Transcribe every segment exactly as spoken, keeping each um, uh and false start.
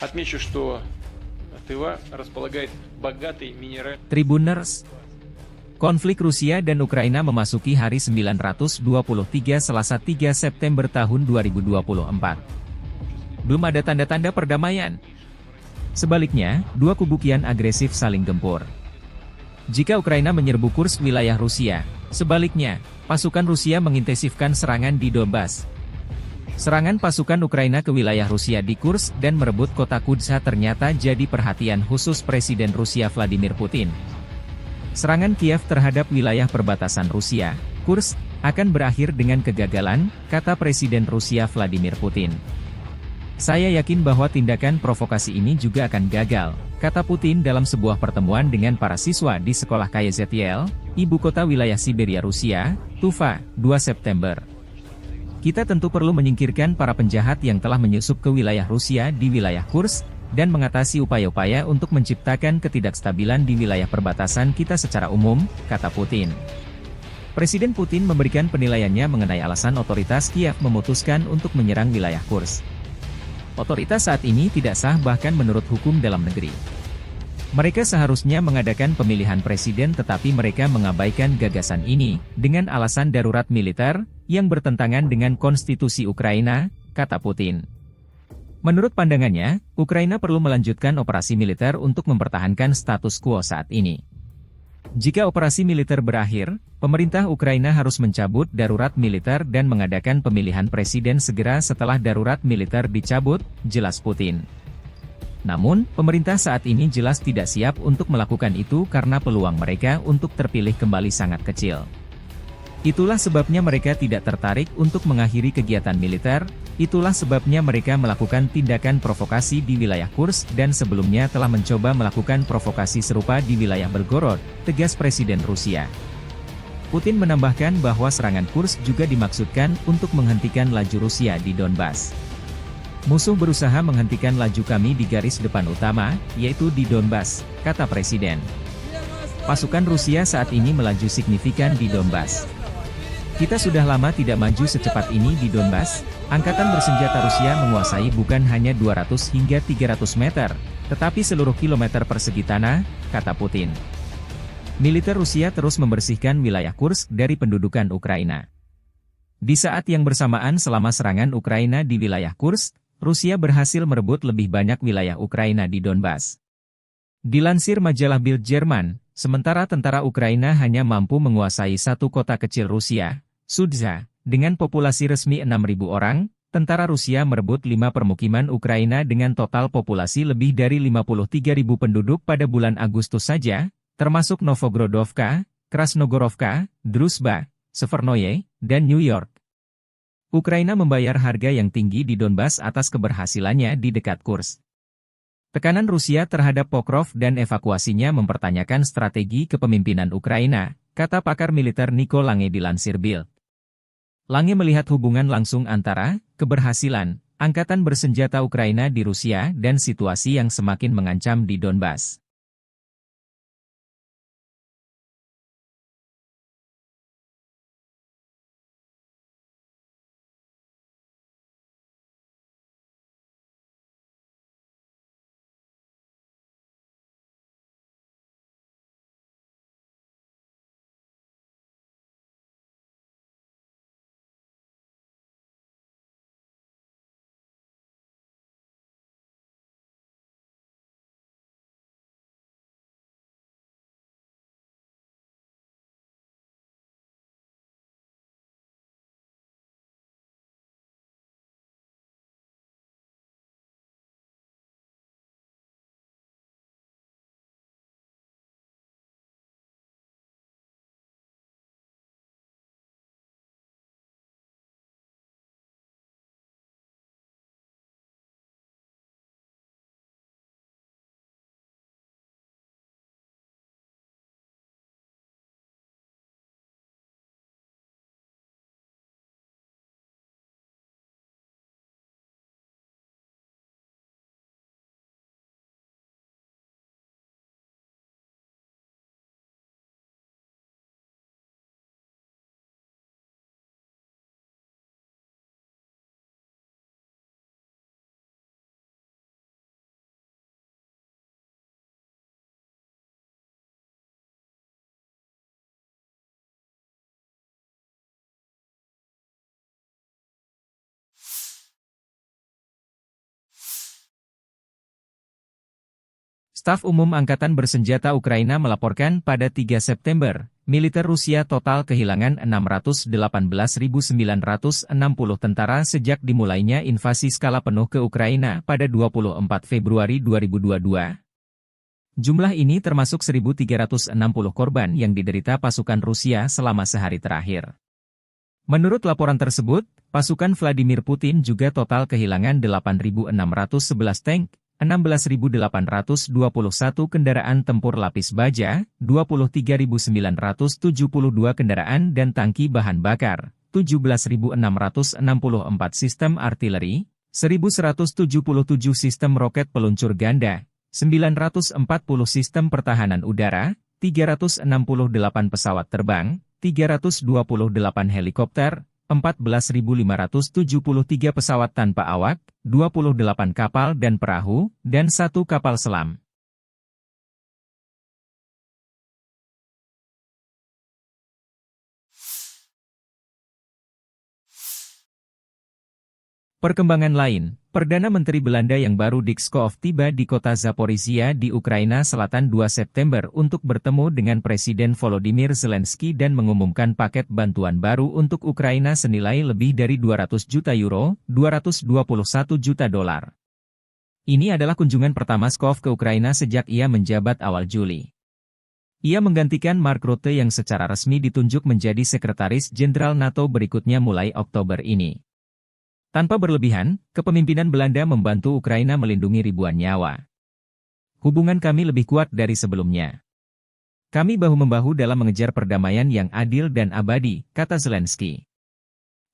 Отмечу, что Тыва располагает богатой минеральной Tribuners, konflik Rusia dan Ukraina memasuki hari sembilan ratus dua puluh tiga, Selasa, tiga September tahun dua ribu dua puluh empat. Belum ada tanda-tanda perdamaian. Sebaliknya, dua kubu kian agresif saling gempur. Jika Ukraina menyerbu Kursk, wilayah Rusia, sebaliknya, pasukan Rusia mengintensifkan serangan di Donbas. Serangan pasukan Ukraina ke wilayah Rusia di Kursk dan merebut kota Kudza ternyata jadi perhatian khusus Presiden Rusia Vladimir Putin. "Serangan Kiev terhadap wilayah perbatasan Rusia, Kursk, akan berakhir dengan kegagalan," kata Presiden Rusia Vladimir Putin. "Saya yakin bahwa tindakan provokasi ini juga akan gagal," kata Putin dalam sebuah pertemuan dengan para siswa di sekolah K Y Z L, ibu kota wilayah Siberia Rusia, Tuva, dua September. "Kita tentu perlu menyingkirkan para penjahat yang telah menyusup ke wilayah Rusia di wilayah Kursk dan mengatasi upaya-upaya untuk menciptakan ketidakstabilan di wilayah perbatasan kita secara umum," kata Putin. Presiden Putin memberikan penilaiannya mengenai alasan otoritas Kiev memutuskan untuk menyerang wilayah Kursk. "Otoritas saat ini tidak sah bahkan menurut hukum dalam negeri. Mereka seharusnya mengadakan pemilihan presiden tetapi mereka mengabaikan gagasan ini dengan alasan darurat militer yang bertentangan dengan konstitusi Ukraina," kata Putin. Menurut pandangannya, Ukraina perlu melanjutkan operasi militer untuk mempertahankan status quo saat ini. Jika operasi militer berakhir, pemerintah Ukraina harus mencabut darurat militer dan mengadakan pemilihan presiden segera setelah darurat militer dicabut, jelas Putin. Namun, pemerintah saat ini jelas tidak siap untuk melakukan itu karena peluang mereka untuk terpilih kembali sangat kecil. Itulah sebabnya mereka tidak tertarik untuk mengakhiri kegiatan militer, itulah sebabnya mereka melakukan tindakan provokasi di wilayah Kursk dan sebelumnya telah mencoba melakukan provokasi serupa di wilayah Belgorod, tegas Presiden Rusia. Putin menambahkan bahwa serangan Kursk juga dimaksudkan untuk menghentikan laju Rusia di Donbas. "Musuh berusaha menghentikan laju kami di garis depan utama, yaitu di Donbas," kata Presiden. "Pasukan Rusia saat ini melaju signifikan di Donbas. Kita sudah lama tidak maju secepat ini di Donbas. Angkatan bersenjata Rusia menguasai bukan hanya dua ratus hingga tiga ratus meter, tetapi seluruh kilometer persegi tanah," kata Putin. Militer Rusia terus membersihkan wilayah Kursk dari pendudukan Ukraina. Di saat yang bersamaan, selama serangan Ukraina di wilayah Kursk, Rusia berhasil merebut lebih banyak wilayah Ukraina di Donbas. Dilansir majalah Bild Jerman, sementara tentara Ukraina hanya mampu menguasai satu kota kecil Rusia, Sudza, dengan populasi resmi enam ribu orang, tentara Rusia merebut lima permukiman Ukraina dengan total populasi lebih dari lima puluh tiga ribu penduduk pada bulan Agustus saja, termasuk Novogrodovka, Krasnogorovka, Druzhba, Severnoye, dan New York. Ukraina membayar harga yang tinggi di Donbas atas keberhasilannya di dekat Kursk. Tekanan Rusia terhadap Pokrov dan evakuasinya mempertanyakan strategi kepemimpinan Ukraina, kata pakar militer Nico Lange dilansir Bild. Lange melihat hubungan langsung antara keberhasilan angkatan bersenjata Ukraina di Rusia dan situasi yang semakin mengancam di Donbas. Staf Umum Angkatan Bersenjata Ukraina melaporkan pada tiga September, militer Rusia total kehilangan enam ratus delapan belas ribu sembilan ratus enam puluh tentara sejak dimulainya invasi skala penuh ke Ukraina pada dua puluh empat Februari dua ribu dua puluh dua. Jumlah ini termasuk seribu tiga ratus enam puluh korban yang diderita pasukan Rusia selama sehari terakhir. Menurut laporan tersebut, pasukan Vladimir Putin juga total kehilangan delapan ribu enam ratus sebelas tank, enam belas ribu delapan ratus dua puluh satu kendaraan tempur lapis baja, dua puluh tiga ribu sembilan ratus tujuh puluh dua kendaraan dan tangki bahan bakar, tujuh belas ribu enam ratus enam puluh empat sistem artileri, seribu seratus tujuh puluh tujuh sistem roket peluncur ganda, sembilan ratus empat puluh sistem pertahanan udara, tiga ratus enam puluh delapan pesawat terbang, tiga ratus dua puluh delapan helikopter, empat belas ribu lima ratus tujuh puluh tiga pesawat tanpa awak, dua puluh delapan kapal dan perahu, dan satu kapal selam. Perkembangan lain, Perdana Menteri Belanda yang baru Dick Schoof tiba di kota Zaporizhia di Ukraina Selatan dua September untuk bertemu dengan Presiden Volodymyr Zelensky dan mengumumkan paket bantuan baru untuk Ukraina senilai lebih dari dua ratus juta euro, dua ratus dua puluh satu juta dolar. Ini adalah kunjungan pertama Schoof ke Ukraina sejak ia menjabat awal Juli. Ia menggantikan Mark Rutte yang secara resmi ditunjuk menjadi Sekretaris Jenderal NATO berikutnya mulai Oktober ini. Tanpa berlebihan, kepemimpinan Belanda membantu Ukraina melindungi ribuan nyawa. "Hubungan kami lebih kuat dari sebelumnya. Kami bahu-membahu dalam mengejar perdamaian yang adil dan abadi," kata Zelensky.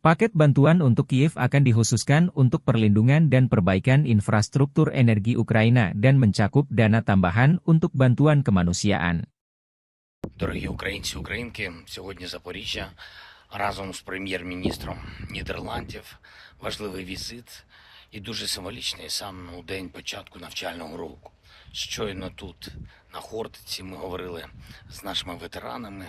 Paket bantuan untuk Kiev akan dikhususkan untuk perlindungan dan perbaikan infrastruktur energi Ukraina dan mencakup dana tambahan untuk bantuan kemanusiaan. Дорогі українці, українки, сьогодні Запоріжжя разом з прем'єр-міністром Нідерландів. Важливий візит і дуже символічний саме у день початку навчального року. Щойно тут, на Хортиці, ми говорили з нашими ветеранами,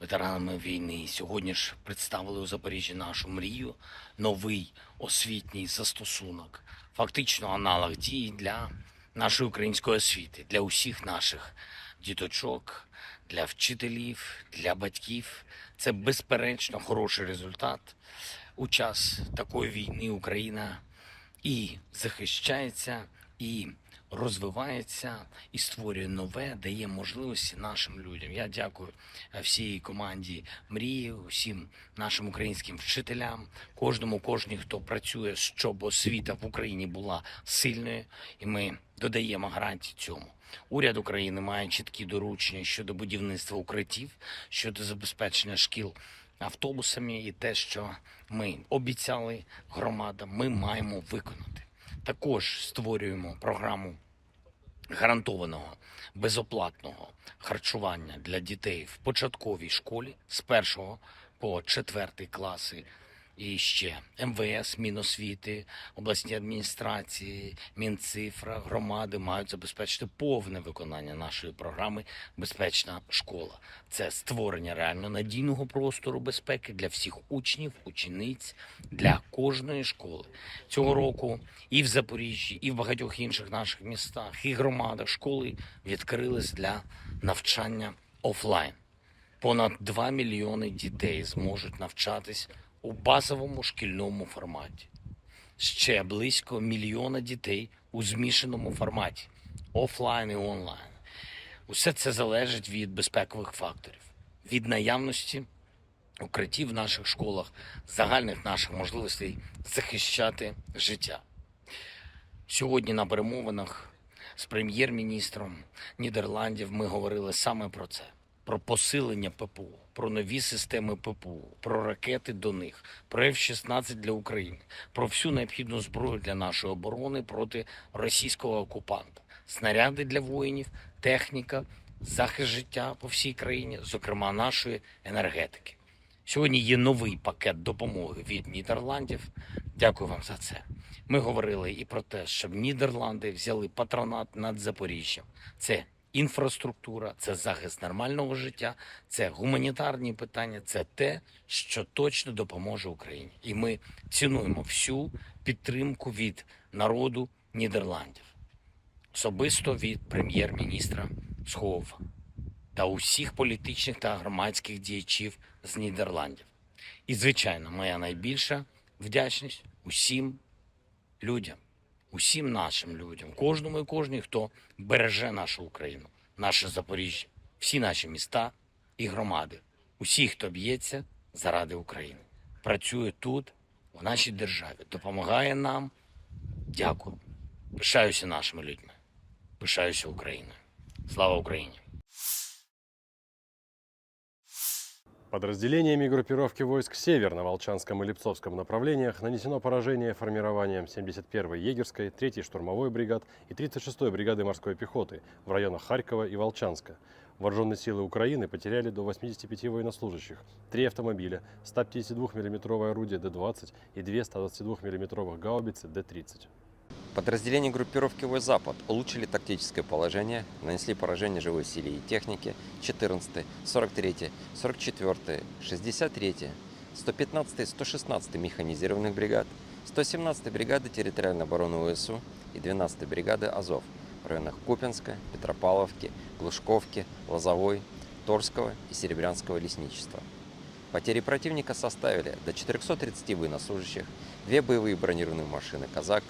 ветеранами війни. Сьогодні ж представили у Запоріжжі нашу мрію, новий освітній застосунок, фактично аналог дії для нашої української освіти, для усіх наших діточок, для вчителів, для батьків. Це безперечно хороший результат. У час такої війни Україна і захищається, і розвивається, і створює нове, дає можливості нашим людям. Я дякую, е, всій команді Мрії, усім нашим українським вчителям, кожному, кожній, хто працює, щоб освіта в Україні була сильною, і ми додаємо гарантії цьому. Уряд України має чіткі доручення щодо будівництва укриттів, щодо забезпечення шкіл автобусами, і те, що ми обіцяли громадам, ми маємо виконати. Також створюємо програму гарантованого безоплатного харчування для дітей в початковій школі з першого по четвертий класи. І ще МВС, Міносвіти, обласні адміністрації, Мінцифра, громади мають забезпечити повне виконання нашої програми "Безпечна школа". Це створення реально надійного простору безпеки для всіх учнів, учениць, для кожної школи. Цього року і в Запоріжжі, і в багатьох інших наших містах, і громадах школи відкрились для навчання офлайн. Понад два мільйони дітей зможуть навчатись у базовому шкільному форматі. Ще близько мільйона дітей у змішаному форматі, офлайн і онлайн. Усе це залежить від безпекових факторів, від наявності укриттів в наших школах, загальних наших можливостей захищати життя. Сьогодні на перемовинах з прем'єр-міністром Нідерландів ми говорили саме про це: про посилення ППО, про нові системи ППО, про ракети до них, про F шістнадцять для України, про всю необхідну зброю для нашої оборони проти російського окупанта, снаряди для воїнів, техніка, захист життя по всій країні, зокрема нашої енергетики. Сьогодні є новий пакет допомоги від Нідерландів. Дякую вам за це. Ми говорили і про те, щоб Нідерланди взяли патронат над Запоріжжям. Це інфраструктура, це захист нормального життя, це гуманітарні питання, це те, що точно допоможе Україні. І ми цінуємо всю підтримку від народу Нідерландів. особисто від прем'єр-міністра Схову та усіх політичних та громадських діячів з Нідерландів. І, звичайно, моя найбільша вдячність усім людям, усім нашим людям, кожному і кожній, хто береже нашу Україну, наше Запоріжжя, всі наші міста і громади, усі, хто б'ється заради України, працює тут, в нашій державі, допомагає нам. Дякую. Пишаюся нашими людьми. Пишаюся Україною. Слава Україні! Подразделениями группировки войск «Север» на Волчанском и Липцовском направлениях нанесено поражение формированиям семьдесят первой егерской, третьей штурмовой бригад и тридцать шестой бригады морской пехоты в районах Харькова и Волчанска. Вооружённые силы Украины потеряли до восьмидесяти пяти военнослужащих, три автомобиля, сто пятидесяти двух миллиметровое орудие Д двадцать и две сто двадцати двух миллиметровых гаубицы Д тридцать. Подразделения группировки войск «Запад» улучшили тактическое положение, нанесли поражение живой силе и технике четырнадцатой, сорок третьей, сорок четвёртой, шестьдесят третьей, сто пятнадцатой, сто шестнадцатой механизированных бригад, сто семнадцатой бригады территориальной обороны ВСУ и двенадцатой бригады «Азов» в районах Купинска, Петропавловки, Глушковки, Лозовой, Торского и Серебрянского лесничества. Потери противника составили до четырёхсот тридцати военнослужащих, две боевые бронированные машины «Казак»,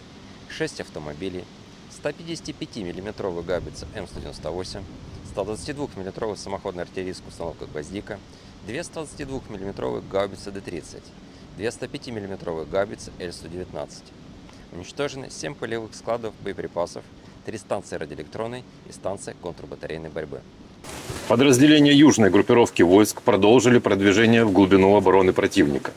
шесть автомобилей, сто пятидесяти пяти миллиметровая гаубица М сто девяносто восемь, сто двадцати двух миллиметровая самоходная артиллерийская установка «Гвоздика», две сто двадцати двух миллиметровые гаубицы Д тридцать, две сто пяти миллиметровые гаубицы Л сто девятнадцать. Уничтожены семь полевых складов боеприпасов, три станции радиоэлектронной и станция контрбатарейной борьбы. Подразделения южной группировки войск продолжили продвижение в глубину обороны противника.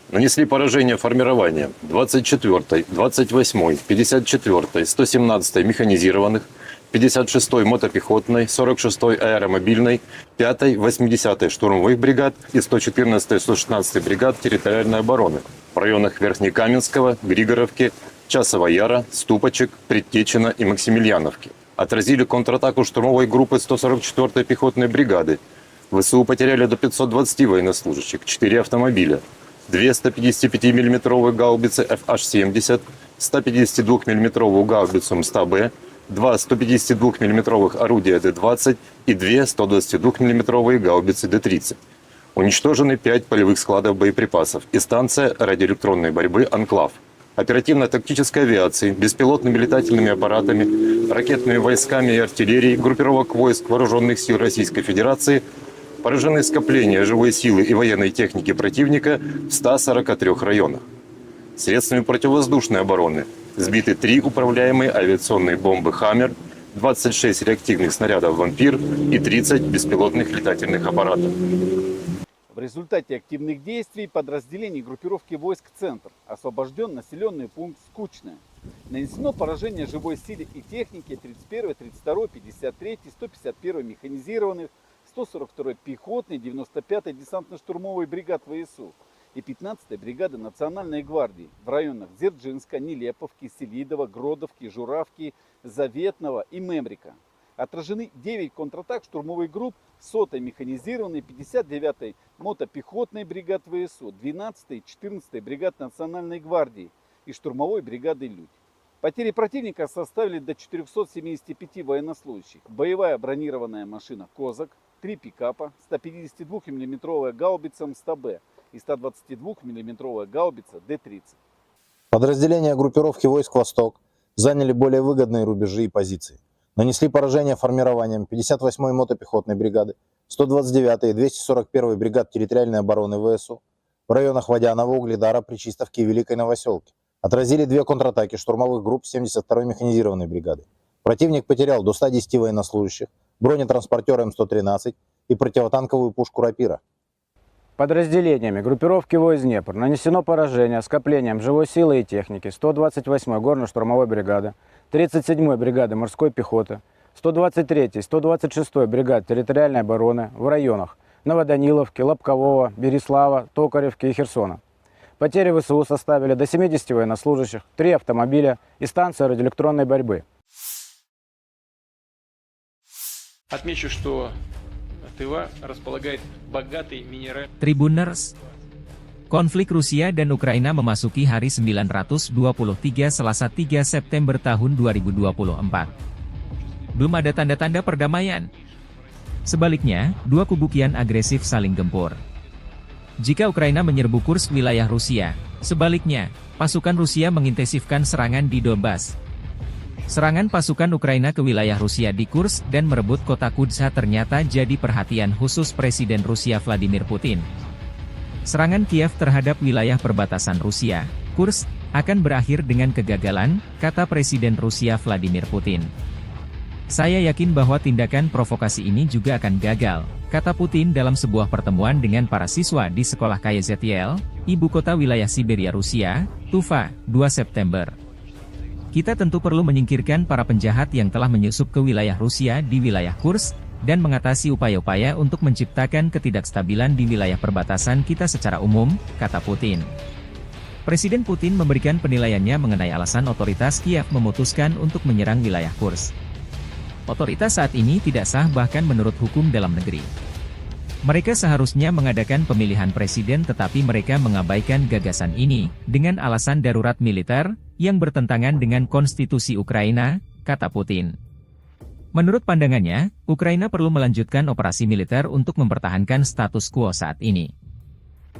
Нанесли поражение формированиям двадцать четвёртой, двадцать восьмой, пятьдесят четвёртой, сто семнадцатой механизированных, пятьдесят шестой мотопехотной, сорок шестой аэромобильной, пятой, восьмидесятой штурмовых бригад и сто четырнадцатой, сто шестнадцатой бригад территориальной обороны в районах Верхнекаменского, Григоровки, Часового Яра, Ступочек, Предтечина и Максимильяновки. Отразили контратаку штурмовой группы сто сорок четвёртой пехотной бригады. ВСУ потеряли до пятьсот двадцати военнослужащих, четыре автомобиля, две сто пятидесяти пяти миллиметровые гаубицы Ф Аш семьдесят, сто пятидесяти двух миллиметровую гаубицу М сто Б, два сто пятидесяти двух миллиметровых орудия Д двадцать и две сто двадцати двух миллиметровые гаубицы Д тридцать. Уничтожены пять полевых складов боеприпасов и станция радиоэлектронной борьбы «Анклав». Оперативно-тактической авиацией, беспилотными летательными аппаратами, ракетными войсками и артиллерией группировок войск Вооружённых сил Российской Федерации поражены скопления живой силы и военной техники противника в ста сорока трёх районах. Средствами противовоздушной обороны сбиты три управляемые авиационные бомбы «Хаммер», двадцать шесть реактивных снарядов «Вампир» и тридцать беспилотных летательных аппаратов. В результате активных действий подразделений группировки войск «Центр» освобождён населённый пункт Скучное. Нанесено поражение живой силе и технике тридцать первой, тридцать второй, пятьдесят третьей, сто пятьдесят первой механизированных, сто сорок второй пехотной, девяносто пятой десантно-штурмовой бригад ВСУ и пятнадцатой бригады Национальной гвардии в районах Дзержинска, Нелеповки, Селидова, Гродовки, Журавки, Заветного и Мемрика. Отражены девять контратак штурмовых групп сотой механизированной, пятьдесят девятой мотопехотной бригад ВСУ, двенадцатой и четырнадцатой бригад Национальной гвардии и штурмовой бригады «Людь». Потери противника составили до четырёхсот семидесяти пяти военнослужащих. Боевая бронированная машина «Козак», три пикапа, сто пятидесяти двух миллиметровая гаубица М сто Б и сто двадцати двух миллиметровая гаубица Д тридцать. Подразделения группировки войск «Восток» заняли более выгодные рубежи и позиции. Нанесли поражение формированиям пятьдесят восьмой мотопехотной бригады, сто двадцать девятой и двести сорок первой бригад территориальной обороны ВСУ в районах Водянова, Угледара, Причистовки и Великой Новосёлки. Отразили две контратаки штурмовых групп семьдесят второй механизированной бригады. Противник потерял до ста десяти военнослужащих, бронетранспортёр М сто тринадцать и противотанковую пушку «Рапира». Подразделениями группировки войск «Днепр» нанесено поражение скоплениям живой силы и техники сто двадцать восьмой горно-штурмовой бригады, тридцать седьмой бригады морской пехоты, сто двадцать третьей, сто двадцать шестой бригад территориальной обороны в районах Новоданиловки, Лобкового, Береслава, Токаревки и Херсона. Потери ВСУ составили до семидесяти военнослужащих, три автомобиля и станция радиоэлектронной борьбы. Отмечу, что Тыва располагает богатой минеральной Tribuners, konflik Rusia dan Ukraina memasuki hari sembilan ratus dua puluh tiga Selasa tiga September tahun dua ribu dua puluh empat. Belum ada tanda-tanda perdamaian. Sebaliknya, dua kubu kian agresif saling gempur. Jika Ukraina menyerbu Kursk, wilayah Rusia, sebaliknya, pasukan Rusia mengintensifkan serangan di Donbas. Serangan pasukan Ukraina ke wilayah Rusia di Kursk dan merebut kota Kudza ternyata jadi perhatian khusus Presiden Rusia Vladimir Putin. Serangan Kiev terhadap wilayah perbatasan Rusia, Kursk, akan berakhir dengan kegagalan, kata Presiden Rusia Vladimir Putin. "Saya yakin bahwa tindakan provokasi ini juga akan gagal," kata Putin dalam sebuah pertemuan dengan para siswa di sekolah K Y Z L, ibu kota wilayah Siberia Rusia, Tuva, dua September. "Kita tentu perlu menyingkirkan para penjahat yang telah menyusup ke wilayah Rusia di wilayah Kursk, dan mengatasi upaya-upaya untuk menciptakan ketidakstabilan di wilayah perbatasan kita secara umum," kata Putin. Presiden Putin memberikan penilaiannya mengenai alasan otoritas Kiev memutuskan untuk menyerang wilayah Kursk. "Otoritas saat ini tidak sah bahkan menurut hukum dalam negeri. Mereka seharusnya mengadakan pemilihan presiden tetapi mereka mengabaikan gagasan ini dengan alasan darurat militer yang bertentangan dengan konstitusi Ukraina," kata Putin. Menurut pandangannya, Ukraina perlu melanjutkan operasi militer untuk mempertahankan status quo saat ini.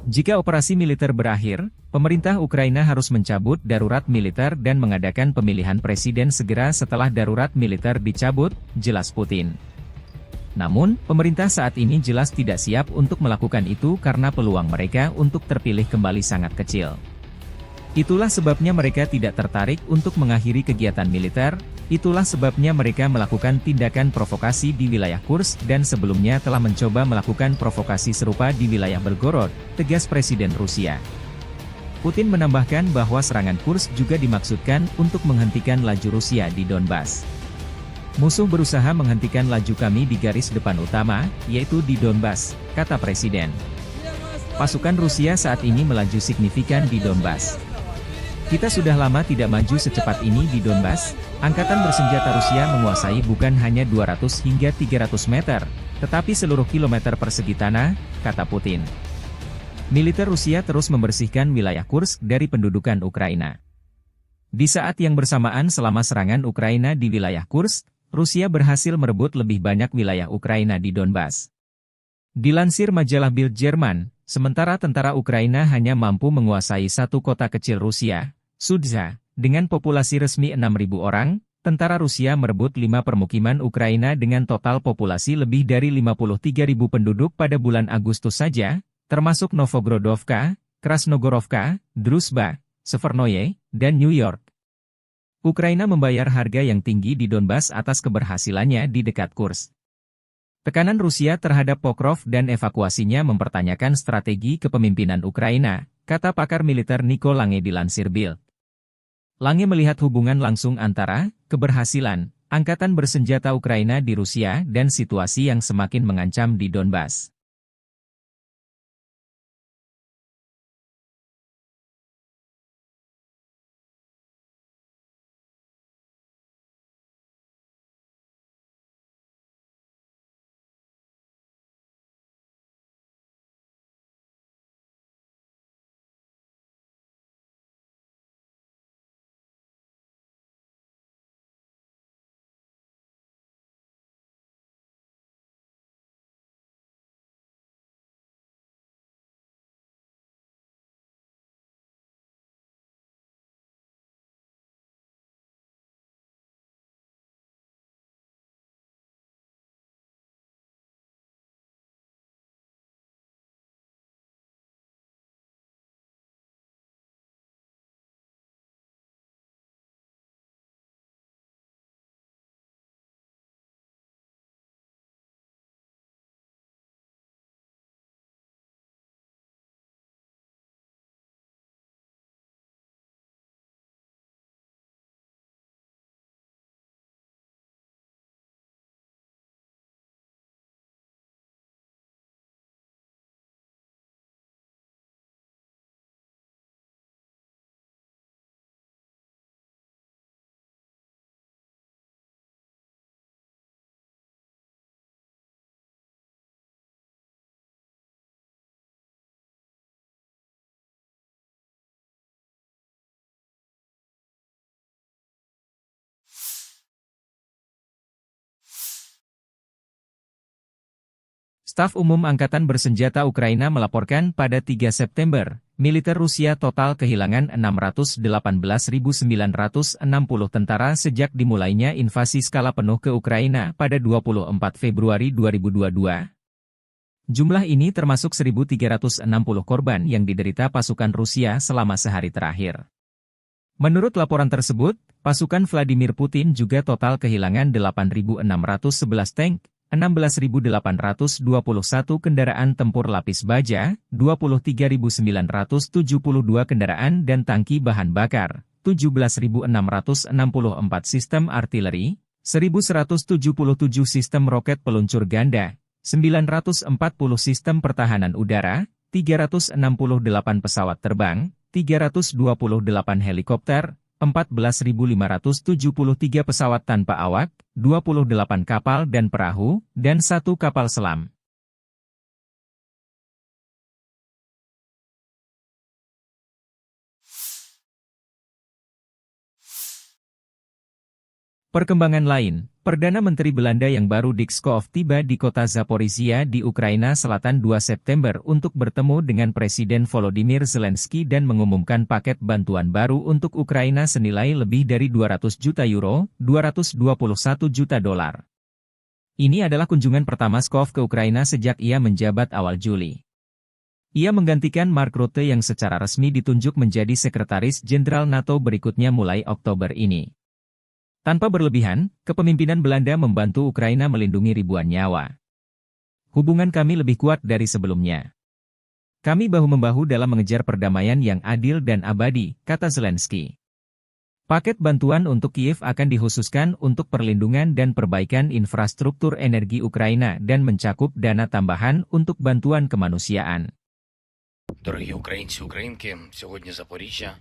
Jika operasi militer berakhir, pemerintah Ukraina harus mencabut darurat militer dan mengadakan pemilihan presiden segera setelah darurat militer dicabut, jelas Putin. Namun, pemerintah saat ini jelas tidak siap untuk melakukan itu karena peluang mereka untuk terpilih kembali sangat kecil. Itulah sebabnya mereka tidak tertarik untuk mengakhiri kegiatan militer, itulah sebabnya mereka melakukan tindakan provokasi di wilayah Kursk dan sebelumnya telah mencoba melakukan provokasi serupa di wilayah Belgorod, tegas Presiden Rusia. Putin menambahkan bahwa serangan Kursk juga dimaksudkan untuk menghentikan laju Rusia di Donbas. "Musuh berusaha menghentikan laju kami di garis depan utama, yaitu di Donbas," kata Presiden. "Pasukan Rusia saat ini melaju signifikan di Donbas. Kita sudah lama tidak maju secepat ini di Donbas. Angkatan bersenjata Rusia menguasai bukan hanya dua ratus hingga tiga ratus meter, tetapi seluruh kilometer persegi tanah," kata Putin. Militer Rusia terus membersihkan wilayah Kursk dari pendudukan Ukraina. Di saat yang bersamaan, selama serangan Ukraina di wilayah Kursk, Rusia berhasil merebut lebih banyak wilayah Ukraina di Donbas. Dilansir majalah Bild Jerman, sementara tentara Ukraina hanya mampu menguasai satu kota kecil Rusia, Sudza, dengan populasi resmi enam ribu orang, tentara Rusia merebut lima permukiman Ukraina dengan total populasi lebih dari lima puluh tiga ribu penduduk pada bulan Agustus saja, termasuk Novogrodovka, Krasnogorovka, Druzhba, Severnoye, dan New York. Ukraina membayar harga yang tinggi di Donbas atas keberhasilannya di dekat Kursk. Tekanan Rusia terhadap Pokrov dan evakuasinya mempertanyakan strategi kepemimpinan Ukraina, kata pakar militer Nico Lange dilansir Bild. Lange melihat hubungan langsung antara keberhasilan angkatan bersenjata Ukraina di Rusia dan situasi yang semakin mengancam di Donbas. Staf Umum Angkatan Bersenjata Ukraina melaporkan pada tiga September, militer Rusia total kehilangan enam ratus delapan belas ribu sembilan ratus enam puluh tentara sejak dimulainya invasi skala penuh ke Ukraina pada dua puluh empat Februari dua ribu dua dua. Jumlah ini termasuk seribu tiga ratus enam puluh korban yang diderita pasukan Rusia selama sehari terakhir. Menurut laporan tersebut, pasukan Vladimir Putin juga total kehilangan delapan ribu enam ratus sebelas tank, enam belas ribu delapan ratus dua puluh satu kendaraan tempur lapis baja, dua puluh tiga ribu sembilan ratus tujuh puluh dua kendaraan dan tangki bahan bakar, tujuh belas ribu enam ratus enam puluh empat sistem artileri, seribu seratus tujuh puluh tujuh sistem roket peluncur ganda, sembilan ratus empat puluh sistem pertahanan udara, tiga ratus enam puluh delapan pesawat terbang, tiga ratus dua puluh delapan helikopter, empat belas ribu lima ratus tujuh puluh tiga pesawat tanpa awak, dua puluh delapan kapal dan perahu, dan satu kapal selam. Perkembangan lain, Perdana Menteri Belanda yang baru Dick Schoof tiba di kota Zaporizhia di Ukraina Selatan dua September untuk bertemu dengan Presiden Volodymyr Zelensky dan mengumumkan paket bantuan baru untuk Ukraina senilai lebih dari dua ratus juta euro, dua ratus dua puluh satu juta dolar. Ini adalah kunjungan pertama Schoof ke Ukraina sejak ia menjabat awal Juli. Ia menggantikan Mark Rutte yang secara resmi ditunjuk menjadi Sekretaris Jenderal NATO berikutnya mulai Oktober ini. Tanpa berlebihan, kepemimpinan Belanda membantu Ukraina melindungi ribuan nyawa. "Hubungan kami lebih kuat dari sebelumnya. Kami bahu-membahu dalam mengejar perdamaian yang adil dan abadi," kata Zelensky. Paket bantuan untuk Kiev akan dikhususkan untuk perlindungan dan perbaikan infrastruktur energi Ukraina dan mencakup dana tambahan untuk bantuan kemanusiaan. Дорогі українці, українки, сьогодні Запоріжжя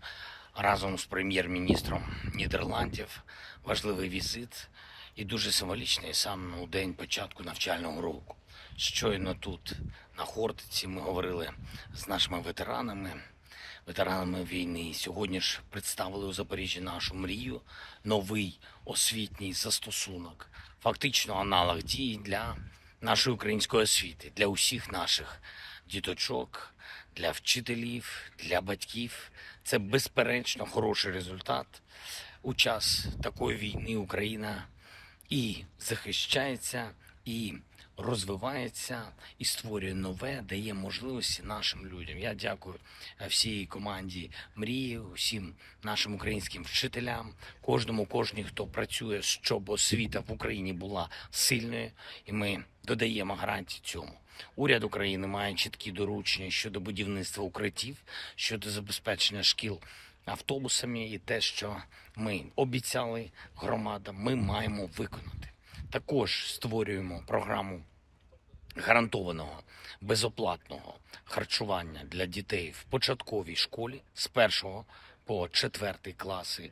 разом з прем'єр-міністром Нідерландів. Важливий візит і дуже символічний саме у день початку навчального року. Щойно тут, на Хортиці, ми говорили з нашими ветеранами, ветеранами війни. Сьогодні ж представили у Запоріжжі нашу мрію, новий освітній застосунок, фактично аналог дії для нашої української освіти, для усіх наших діточок, для вчителів, для батьків. Це безперечно хороший результат. У час такої війни Україна і захищається, і розвивається, і створює нове, дає можливості нашим людям. Я дякую, е, всій команді Мрії, усім нашим українським вчителям, кожному, кожній, хто працює, щоб освіта в Україні була сильною, і ми додаємо гарантії цьому. Уряд України має чіткі доручення щодо будівництва укриттів, щодо забезпечення шкіл автобусами, і те, що ми обіцяли громадам, ми маємо виконати. Також створюємо програму гарантованого безоплатного харчування для дітей в початковій школі з першого по четвертий класи.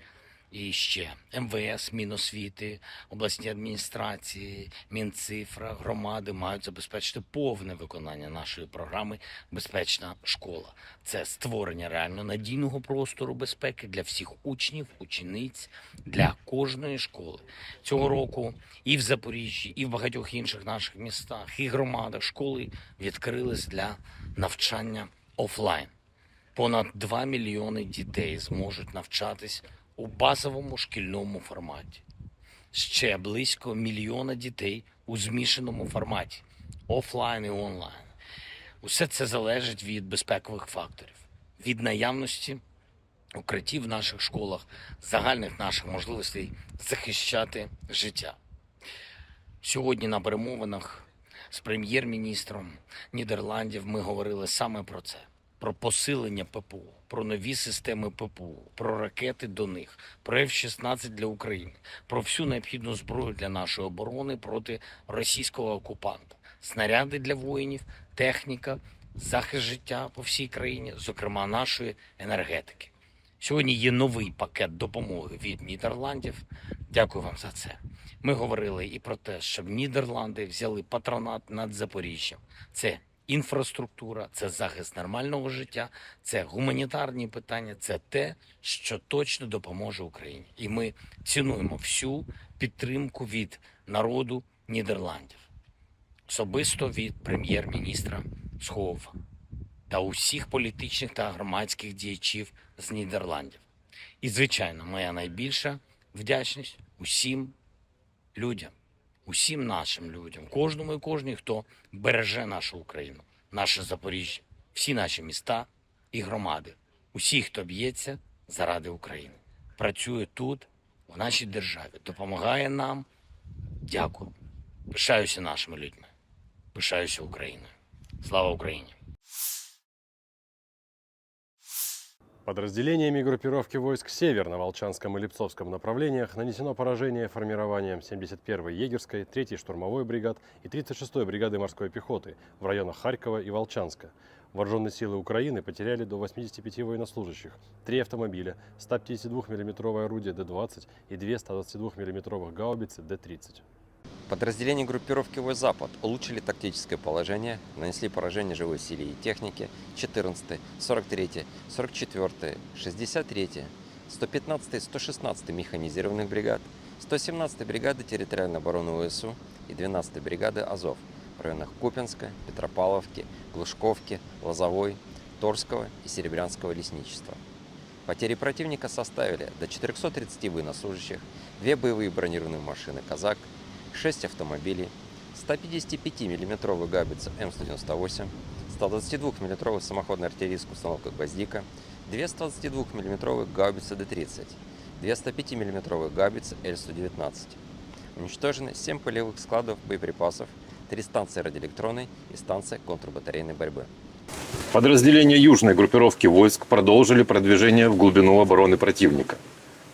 І ще МВС, Міносвіти, обласні адміністрації, Мінцифра, громади мають забезпечити повне виконання нашої програми "Безпечна школа". Це створення реально надійного простору безпеки для всіх учнів, учениць, для кожної школи. Цього року і в Запоріжжі, і в багатьох інших наших містах, і громадах школи відкрились для навчання офлайн. Понад два мільйони дітей зможуть навчатись у базовому шкільному форматі. Ще близько мільйона дітей у змішаному форматі, офлайн і онлайн. Усе це залежить від безпекових факторів, від наявності укриттів в наших школах, загальних наших можливостей захищати життя. Сьогодні на перемовинах з прем'єр-міністром Нідерландів ми говорили саме про це: про посилення ППО, про нові системи ППО, про ракети до них, про Ф шістнадцять для України, про всю необхідну зброю для нашої оборони проти російського окупанта, снаряди для воїнів, техніка, захист життя по всій країні, зокрема нашої енергетики. Сьогодні є новий пакет допомоги від Нідерландів. Дякую вам за це. Ми говорили і про те, щоб Нідерланди взяли патронат над Запоріжжям. Це інфраструктура, це захист нормального життя, це гуманітарні питання, це те, що точно допоможе Україні. І ми цінуємо всю підтримку від народу Нідерландів. особисто від прем'єр-міністра Сховова та усіх політичних та громадських діячів з Нідерландів. І, звичайно, моя найбільша вдячність усім людям, усім нашим людям, кожному і кожній, хто береже нашу Україну, наше Запоріжжя, всі наші міста і громади, усі, хто б'ється заради України, працює тут, в нашій державі, допомагає нам. Дякую. Пишаюся нашими людьми. Пишаюся Україною. Слава Україні! Подразделениями группировки войск «Север» на Волчанском и Липцовском направлениях нанесено поражение формированиям семьдесят первой егерской, третьей штурмовой бригад и тридцать шестой бригады морской пехоты в районах Харькова и Волчанска. Вооружённые силы Украины потеряли до восьмидесяти пяти военнослужащих, три автомобиля, сто пятидесятидвухмиллиметровое орудие Д двадцать и две сто двадцатидвухмиллиметровых гаубицы Д тридцать. Подразделения группировки войск «Запад» улучшили тактическое положение, нанесли поражение живой силе и технике четырнадцатой, сорок третьей, сорок четвёртой, шестьдесят третьей, сто пятнадцатой, сто шестнадцатой механизированных бригад, сто семнадцатой бригады территориальной обороны В С У и двенадцатой бригады «Азов» в районах Купинска, Петропавловки, Глушковки, Лозовой, Торского и Серебрянского лесничества. Потери противника составили до четырёхсот тридцати военнослужащих, две боевые бронированные машины «Казак», шесть автомобилей, сто пятидесятипятимиллиметровую гаубицу М сто девяносто восемь, сто двадцатидвухмиллиметровую самоходную артиллерийскую установку «Гвоздика», две сто двадцатидвухмиллиметровые гаубицы Д тридцать, две сто пятимиллиметровые гаубицы Л сто девятнадцать. Уничтожены семь полевых складов боеприпасов, три станции радиоэлектронной и станция контрбатарейной борьбы. Подразделения южной группировки войск продолжили продвижение в глубину обороны противника.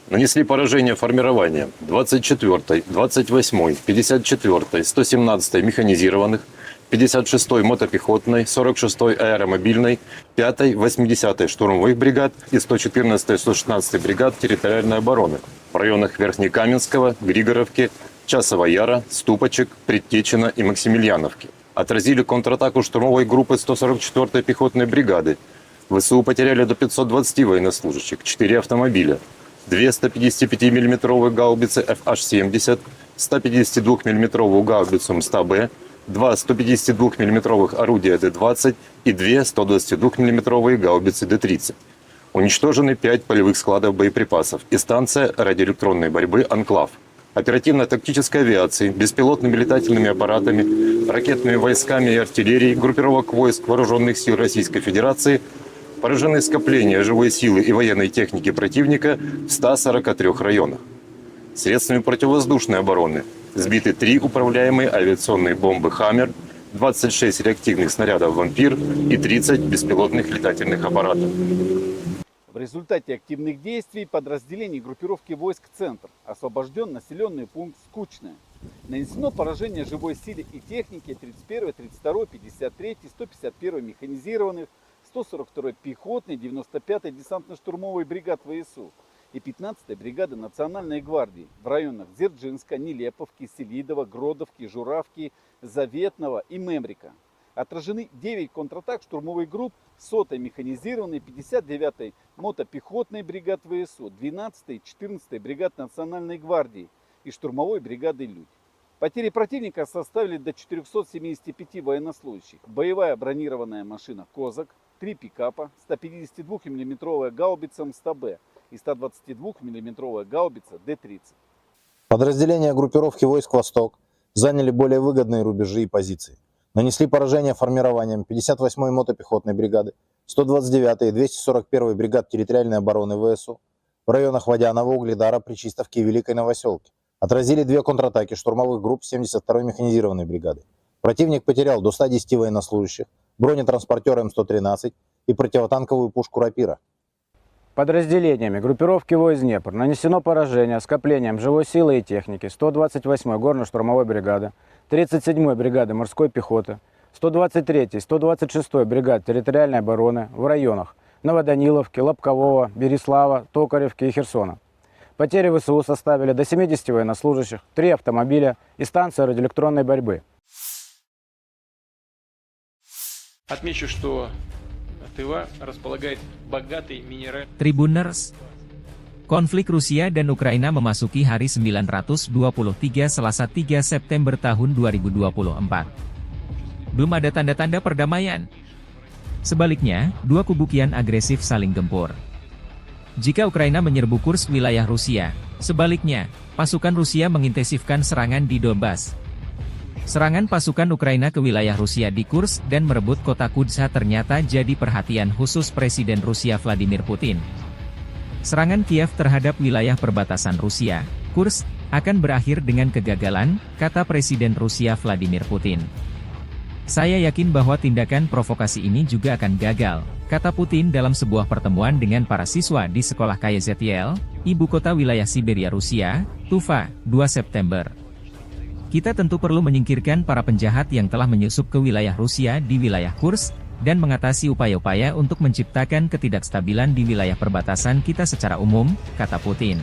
Нанесли поражение формированиям двадцать четвёртой, двадцать восьмой, пятьдесят четвёртой, сто семнадцатой механизированных, пятьдесят шестой мотопехотной, сорок шестой аэромобильной, пятой, восьмидесятой штурмовых бригад и сто четырнадцатой, сто шестнадцатой бригад территориальной обороны в районах Верхнекаменского, Григоровки, Часового Яра, Ступочек, Предтечина и Максимильяновки. Отразили контратаку штурмовой группы сто сорок четвёртой пехотной бригады. В С У потеряли до пятьсот двадцати военнослужащих, четыре автомобиля, две сто пятидесятипятимиллиметровые гаубицы Ф Аш семьдесят, сто пятидесятидвухмиллиметровую гаубицу М сто Б, два сто пятидесятидвухмиллиметровых орудия Д двадцать и две сто двадцатидвухмиллиметровые гаубицы Д тридцать. Уничтожены пять полевых складов боеприпасов и станция радиоэлектронной борьбы «Анклав». Оперативно-тактической авиацией, беспилотными летательными аппаратами, ракетными войсками и артиллерией группировок войск Вооружённых сил Российской Федерации поражены скопления живой силы и военной техники противника в ста сорока трёх районах. Средствами противовоздушной обороны сбиты три управляемые авиационные бомбы «Хаммер», двадцать шесть реактивных снарядов «Вампир» и тридцать беспилотных летательных аппаратов. В результате активных действий подразделений группировки войск «Центр» освобождён населённый пункт Скучное. Нанесено поражение живой силе и технике тридцать первой, тридцать второй, пятьдесят третьей, сто пятьдесят первой механизированных, сто сорок второй пехотной, девяносто пятой десантно-штурмовой бригад В С У и пятнадцатой бригады Национальной гвардии в районах Дзержинска, Нелеповки, Селидово, Гродовки, Журавки, Заветного и Мемрика. Отражены девять контратак штурмовых групп сотой механизированной, пятьдесят девятой мотопехотной бригад В С У, двенадцатой и четырнадцатой бригад Национальной гвардии и штурмовой бригады «Людь». Потери противника составили до четырёхсот семидесяти пяти военнослужащих. Боевая бронированная машина «Козак», три пикапа, сто пятидесятидвухмиллиметровая гаубица М сто Б и сто двадцатидвухмиллиметровая гаубица Д тридцать. Подразделения группировки войск «Восток» заняли более выгодные рубежи и позиции. Нанесли поражение формированиям пятьдесят восьмой мотопехотной бригады, сто двадцать девятой и двести сорок первой бригад территориальной обороны В С У в районах Водяного, Угледара, Причистовки и Великой Новосёлки. Отразили две контратаки штурмовых групп семьдесят второй механизированной бригады. Противник потерял до ста десяти военнослужащих, бронетранспортёр М сто тринадцать и противотанковую пушку «Рапира». Подразделениями группировки войск «Днепр» нанесено поражение скоплениям живой силы и техники сто двадцать восьмой горно-штурмовой бригады, тридцать седьмой бригады морской пехоты, сто двадцать третьей, сто двадцать шестой бригад территориальной обороны в районах Новоданиловки, Лобкового, Береслава, Токаревки и Херсона. Потери В С У составили до семидесяти военнослужащих, три автомобиля и станция радиоэлектронной борьбы. Отмечу, что Тыва располагает богатой минеральной. Tribuners, konflik Rusia dan Ukraina memasuki hari sembilan ratus dua puluh tiga, Selasa, tiga September tahun dua ribu dua puluh empat. belum ada tanda-tanda perdamaian. Sebaliknya, dua kubu kian agresif saling gempur. Jika Ukraina menyerbu Kursk, wilayah Rusia, sebaliknya, pasukan Rusia mengintensifkan serangan di Donbas. Serangan pasukan Ukraina ke wilayah Rusia di Kursk dan merebut kota Kudza ternyata jadi perhatian khusus Presiden Rusia Vladimir Putin. Serangan Kiev terhadap wilayah perbatasan Rusia, Kursk, akan berakhir dengan kegagalan, kata Presiden Rusia Vladimir Putin. "Saya yakin bahwa tindakan provokasi ini juga akan gagal," kata Putin dalam sebuah pertemuan dengan para siswa di sekolah K Y Z L, ibu kota wilayah Siberia Rusia, Tuva, dua September. "Kita tentu perlu menyingkirkan para penjahat yang telah menyusup ke wilayah Rusia di wilayah Kursk, dan mengatasi upaya-upaya untuk menciptakan ketidakstabilan di wilayah perbatasan kita secara umum," kata Putin.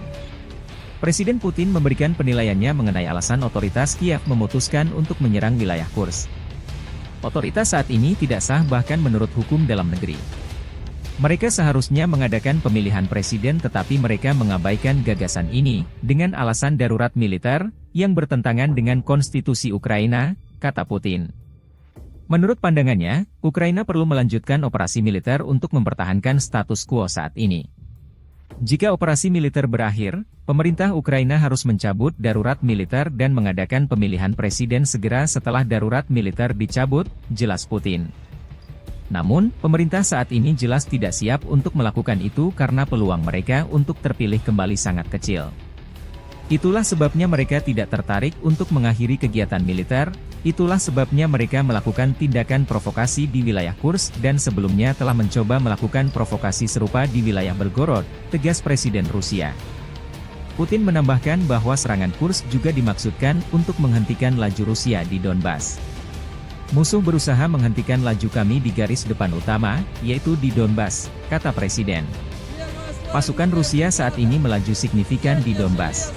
Presiden Putin memberikan penilaiannya mengenai alasan otoritas Kiev memutuskan untuk menyerang wilayah Kursk. "Otoritas saat ini tidak sah bahkan menurut hukum dalam negeri. Mereka seharusnya mengadakan pemilihan presiden tetapi mereka mengabaikan gagasan ini dengan alasan darurat militer yang bertentangan dengan konstitusi Ukraina," kata Putin. Menurut pandangannya, Ukraina perlu melanjutkan operasi militer untuk mempertahankan status quo saat ini. Jika operasi militer berakhir, pemerintah Ukraina harus mencabut darurat militer dan mengadakan pemilihan presiden segera setelah darurat militer dicabut, jelas Putin. Namun, pemerintah saat ini jelas tidak siap untuk melakukan itu karena peluang mereka untuk terpilih kembali sangat kecil. "Itulah sebabnya mereka tidak tertarik untuk mengakhiri kegiatan militer, itulah sebabnya mereka melakukan tindakan provokasi di wilayah Kursk dan sebelumnya telah mencoba melakukan provokasi serupa di wilayah Belgorod," tegas Presiden Rusia. Putin menambahkan bahwa serangan Kursk juga dimaksudkan untuk menghentikan laju Rusia di Donbas. "Musuh berusaha menghentikan laju kami di garis depan utama, yaitu di Donbas," kata Presiden. "Pasukan Rusia saat ini melaju signifikan di Donbas.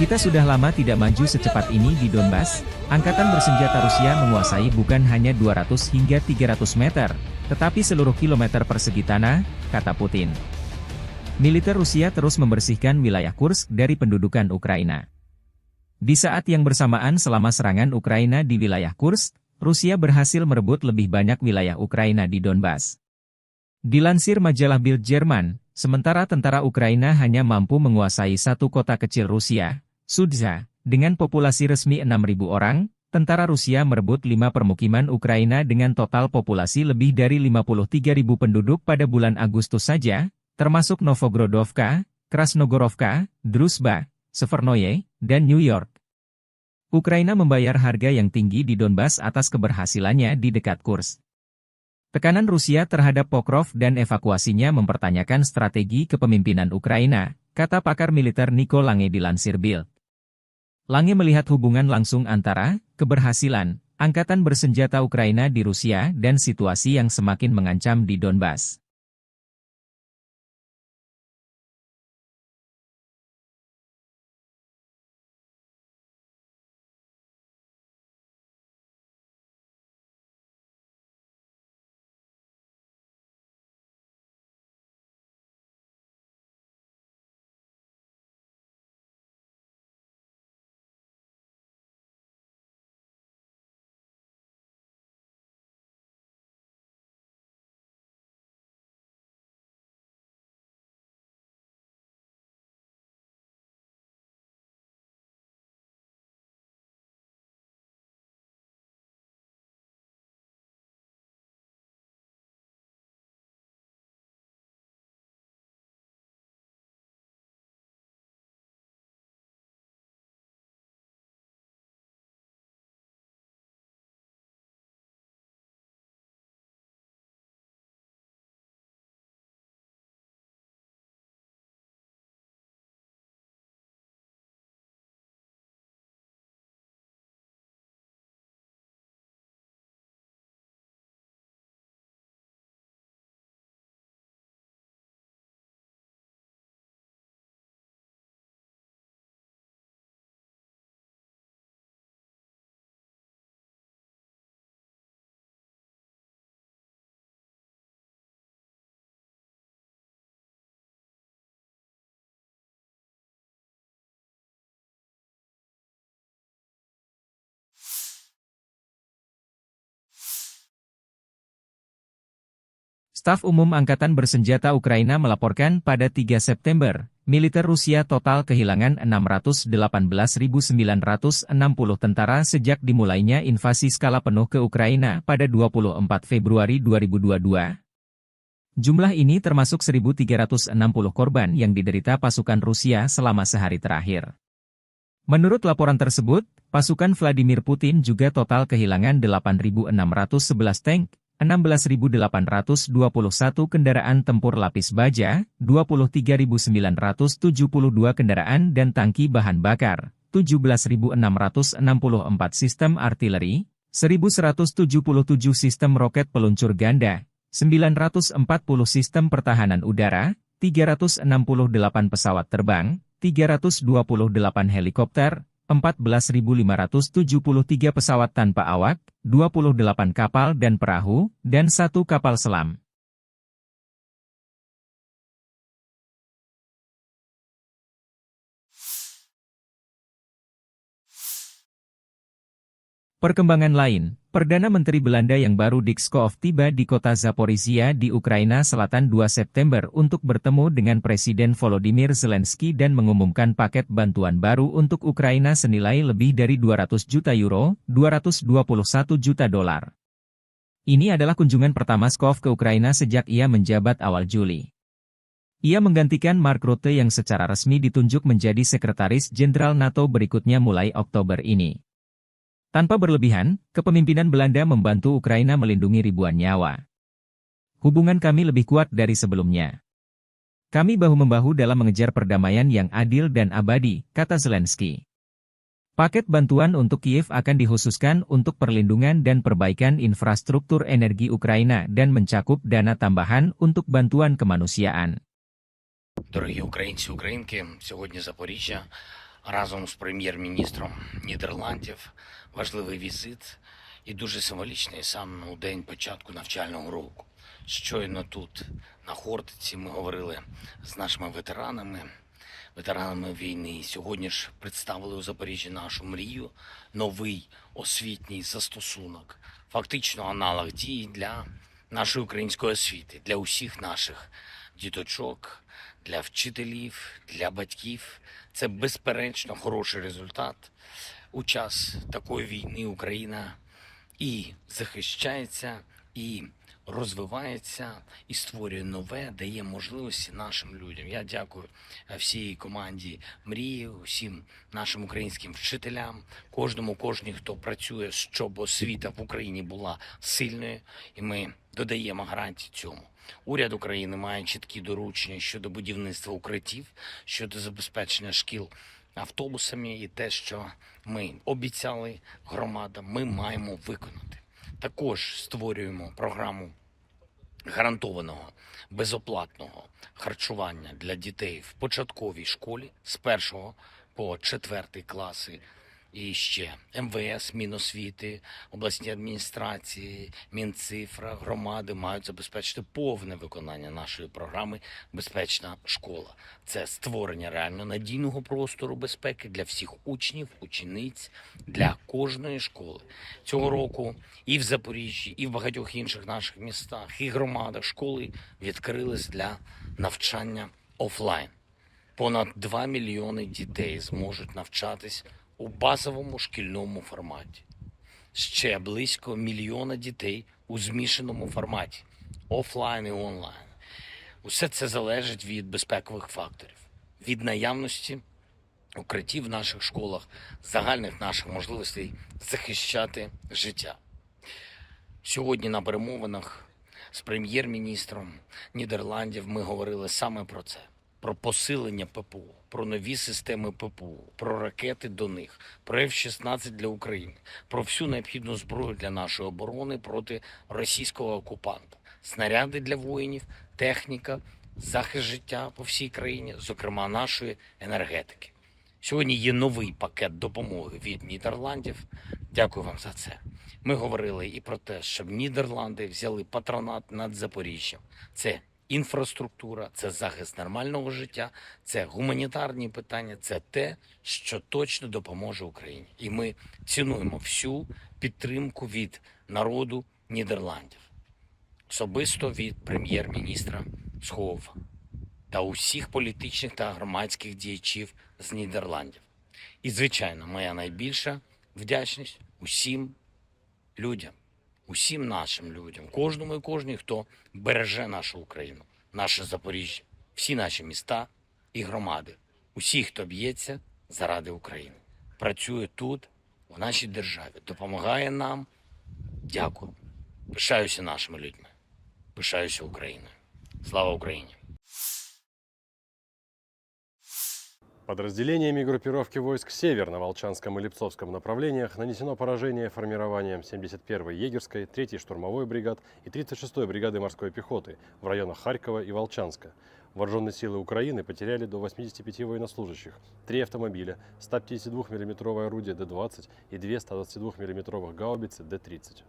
Kita sudah lama tidak maju secepat ini di Donbas. Angkatan bersenjata Rusia menguasai bukan hanya dua ratus hingga tiga ratus meter, tetapi seluruh kilometer persegi tanah," kata Putin. Militer Rusia terus membersihkan wilayah Kursk dari pendudukan Ukraina. Di saat yang bersamaan, selama serangan Ukraina di wilayah Kursk, Rusia berhasil merebut lebih banyak wilayah Ukraina di Donbas. Dilansir majalah Bild Jerman, sementara tentara Ukraina hanya mampu menguasai satu kota kecil Rusia, Sudza, dengan populasi resmi enam ribu orang, tentara Rusia merebut lima permukiman Ukraina dengan total populasi lebih dari lima puluh tiga ribu penduduk pada bulan Agustus saja, termasuk Novogrodovka, Krasnogorovka, Druzhba, Severnoye, dan New York. Ukraina membayar harga yang tinggi di Donbas atas keberhasilannya di dekat Kursk. Tekanan Rusia terhadap Pokrov dan evakuasinya mempertanyakan strategi kepemimpinan Ukraina, kata pakar militer Nico Lange dilansir Bild. Lange melihat hubungan langsung antara keberhasilan angkatan bersenjata Ukraina di Rusia dan situasi yang semakin mengancam di Donbas. Staf Umum Angkatan Bersenjata Ukraina melaporkan pada tiga September, militer Rusia total kehilangan enam ratus delapan belas ribu sembilan ratus enam puluh tentara sejak dimulainya invasi skala penuh ke Ukraina pada dua puluh empat Februari dua ribu dua puluh dua. Jumlah ini termasuk seribu tiga ratus enam puluh korban yang diderita pasukan Rusia selama sehari terakhir. Menurut laporan tersebut, pasukan Vladimir Putin juga total kehilangan delapan ribu enam ratus sebelas tank, enam belas ribu delapan ratus dua puluh satu kendaraan tempur lapis baja, dua puluh tiga ribu sembilan ratus tujuh puluh dua kendaraan dan tangki bahan bakar, tujuh belas ribu enam ratus enam puluh empat sistem artileri, seribu seratus tujuh puluh tujuh sistem roket peluncur ganda, sembilan ratus empat puluh sistem pertahanan udara, tiga ratus enam puluh delapan pesawat terbang, tiga ratus dua puluh delapan helikopter, empat belas ribu lima ratus tujuh puluh tiga pesawat tanpa awak, dua puluh delapan kapal dan perahu, dan satu kapal selam. Perkembangan lain, Perdana Menteri Belanda yang baru Dick Schoof tiba di kota Zaporizhia di Ukraina Selatan dua September untuk bertemu dengan Presiden Volodymyr Zelensky dan mengumumkan paket bantuan baru untuk Ukraina senilai lebih dari dua ratus juta euro, dua ratus dua puluh satu juta dolar. Ini adalah kunjungan pertama Schoof ke Ukraina sejak ia menjabat awal Juli. Ia menggantikan Mark Rutte yang secara resmi ditunjuk menjadi Sekretaris Jenderal NATO berikutnya mulai Oktober ini. Tanpa berlebihan, kepemimpinan Belanda membantu Ukraina melindungi ribuan nyawa. "Hubungan kami lebih kuat dari sebelumnya. Kami bahu-membahu dalam mengejar perdamaian yang adil dan abadi," kata Zelensky. Paket bantuan untuk Kiev akan dikhususkan untuk perlindungan dan perbaikan infrastruktur energi Ukraina dan mencakup dana tambahan untuk bantuan kemanusiaan. Дорогі українці, українки, сьогодні Запоріжжя разом з прем'єр-міністром Нідерландів. Важливий візит і дуже символічний саме у день початку навчального року. Щойно тут, на Хортиці, ми говорили з нашими ветеранами, ветеранами війни. Сьогодні ж представили у Запоріжжі нашу мрію, новий освітній застосунок, фактично аналог дії для нашої української освіти, для усіх наших діточок, для вчителів, для батьків. Це безперечно хороший результат. У час такої війни Україна і захищається, і розвивається, і створює нове, дає можливості нашим людям. Я дякую, е, всій команді Мрії, усім нашим українським вчителям, кожному, кожній, хто працює, щоб освіта в Україні була сильною, і ми додаємо гарантії цьому. Уряд України має чіткі доручення щодо будівництва укриттів, щодо забезпечення шкіл автобусами, і те, що ми обіцяли громадам, ми маємо виконати. Також створюємо програму гарантованого безоплатного харчування для дітей в початковій школі з першого по четвертий класи. І ще МВС, Міносвіти, обласні адміністрації, Мінцифра, громади мають забезпечити повне виконання нашої програми "Безпечна школа". Це створення реально надійного простору безпеки для всіх учнів, учениць, для кожної школи. Цього року і в Запоріжжі, і в багатьох інших наших містах, і громадах школи відкрились для навчання офлайн. Понад два мільйони дітей зможуть навчатись у базовому шкільному форматі. Ще близько мільйона дітей у змішаному форматі, офлайн і онлайн. Усе це залежить від безпекових факторів, від наявності укриттів в наших школах, загальних наших можливостей захищати життя. Сьогодні на перемовинах з прем'єр-міністром Нідерландів ми говорили саме про це: про посилення ППО, про нові системи ППО, про ракети до них, про Ф шістнадцять для України, про всю необхідну зброю для нашої оборони проти російського окупанта, снаряди для воїнів, техніка, захист життя по всій країні, зокрема нашої енергетики. Сьогодні є новий пакет допомоги від Нідерландів. Дякую вам за це. Ми говорили і про те, щоб Нідерланди взяли патронат над Запоріжжям. Це інфраструктура, це захист нормального життя, це гуманітарні питання, це те, що точно допоможе Україні. І ми цінуємо всю підтримку від народу Нідерландів. особисто від прем'єр-міністра Схову та усіх політичних та громадських діячів з Нідерландів. І, звичайно, моя найбільша вдячність усім людям, усім нашим людям, кожному і кожній, хто береже нашу Україну, наше Запоріжжя, всі наші міста і громади, усі, хто б'ється заради України, працює тут, в нашій державі, допомагає нам. Дякую. Пишаюся нашими людьми. Пишаюся Україною. Слава Україні! Подразделениями группировки войск «Север» на Волчанском и Липцовском направлениях нанесено поражение формированиям семьдесят первой егерской, третьей штурмовой бригад и тридцать шестой бригады морской пехоты в районах Харькова и Волчанска. Вооружённые силы Украины потеряли до восьмидесяти пяти военнослужащих, три автомобиля, сто пятидесяти двух миллиметровое орудие Д двадцать и две сто двадцати двух миллиметровых гаубицы Д тридцать.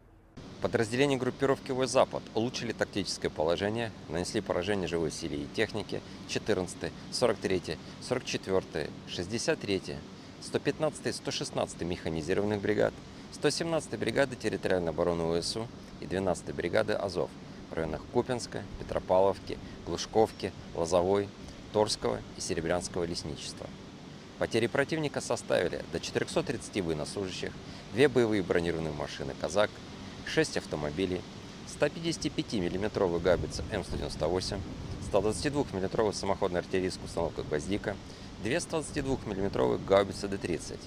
Подразделения группировки войск «Запад» улучшили тактическое положение, нанесли поражение живой силе и технике четырнадцатой, сорок третьей, сорок четвёртой, шестьдесят третьей, сто пятнадцатой, сто шестнадцатой механизированных бригад, сто семнадцатой бригады территориальной обороны ВСУ и двенадцатой бригады «Азов» в районах Купинска, Петропавловки, Глушковки, Лозовой, Торского и Серебрянского лесничества. Потери противника составили до четырёхсот тридцати военнослужащих, две боевые бронированные машины «Казак», шесть автомобилей, ста пятидесяти пяти миллиметровую гаубицу М сто девяносто восемь, ста двадцати двух миллиметровую самоходную артиллерийскую установку «Гвоздика», две ста двадцати двух миллиметровые гаубицы Д тридцать,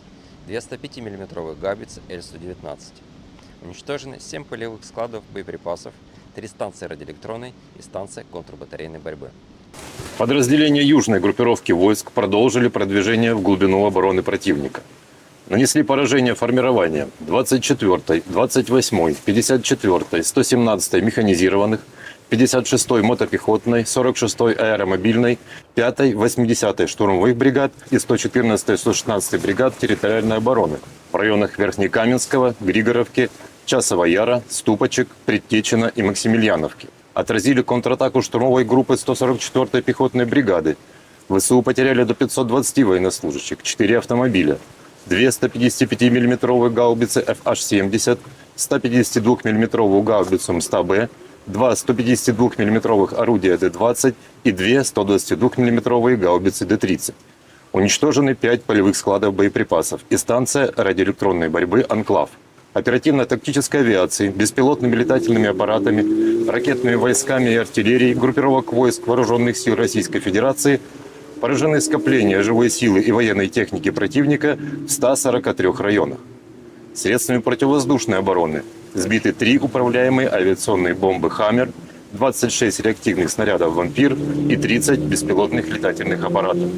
две ста пяти миллиметровые гаубицы Л сто девятнадцать. Уничтожены семь полевых складов боеприпасов, три станции радиоэлектронной и станция контрбатарейной борьбы. Подразделения южной группировки войск продолжили продвижение в глубину обороны противника. Нанесли поражение формированиям двадцать четвёртой, двадцать восьмой, пятьдесят четвёртой, сто семнадцатой механизированных, пятьдесят шестой мотопехотной, сорок шестой аэромобильной, пятой, восьмидесятой штурмовых бригад и сто четырнадцатой, сто шестнадцатой бригад территориальной обороны в районах Верхнекаменского, Григоровки, Часового Яра, Ступочек, Предтечина и Максимильяновки. Отразили контратаку штурмовой группы сто сорок четвёртой пехотной бригады. ВСУ потеряли до пятьсот двадцати военнослужащих, четыре автомобиля, две сто пятидесяти пяти миллиметровые гаубицы Ф Аш семьдесят, сто пятидесяти двух миллиметровую гаубицу М сто Б, два сто пятидесяти двух миллиметровых орудия Д двадцать и две сто двадцати двух миллиметровые гаубицы Д тридцать. Уничтожены пять полевых складов боеприпасов и станция радиоэлектронной борьбы «Анклав». Оперативно-тактической авиацией, беспилотными летательными аппаратами, ракетными войсками и артиллерией группировок войск Вооружённых сил Российской Федерации поражены скопления живой силы и военной техники противника в ста сорока трёх районах. Средствами противовоздушной обороны сбиты три управляемые авиационные бомбы «Хаммер», двадцать шесть реактивных снарядов «Вампир» и тридцать беспилотных летательных аппаратов.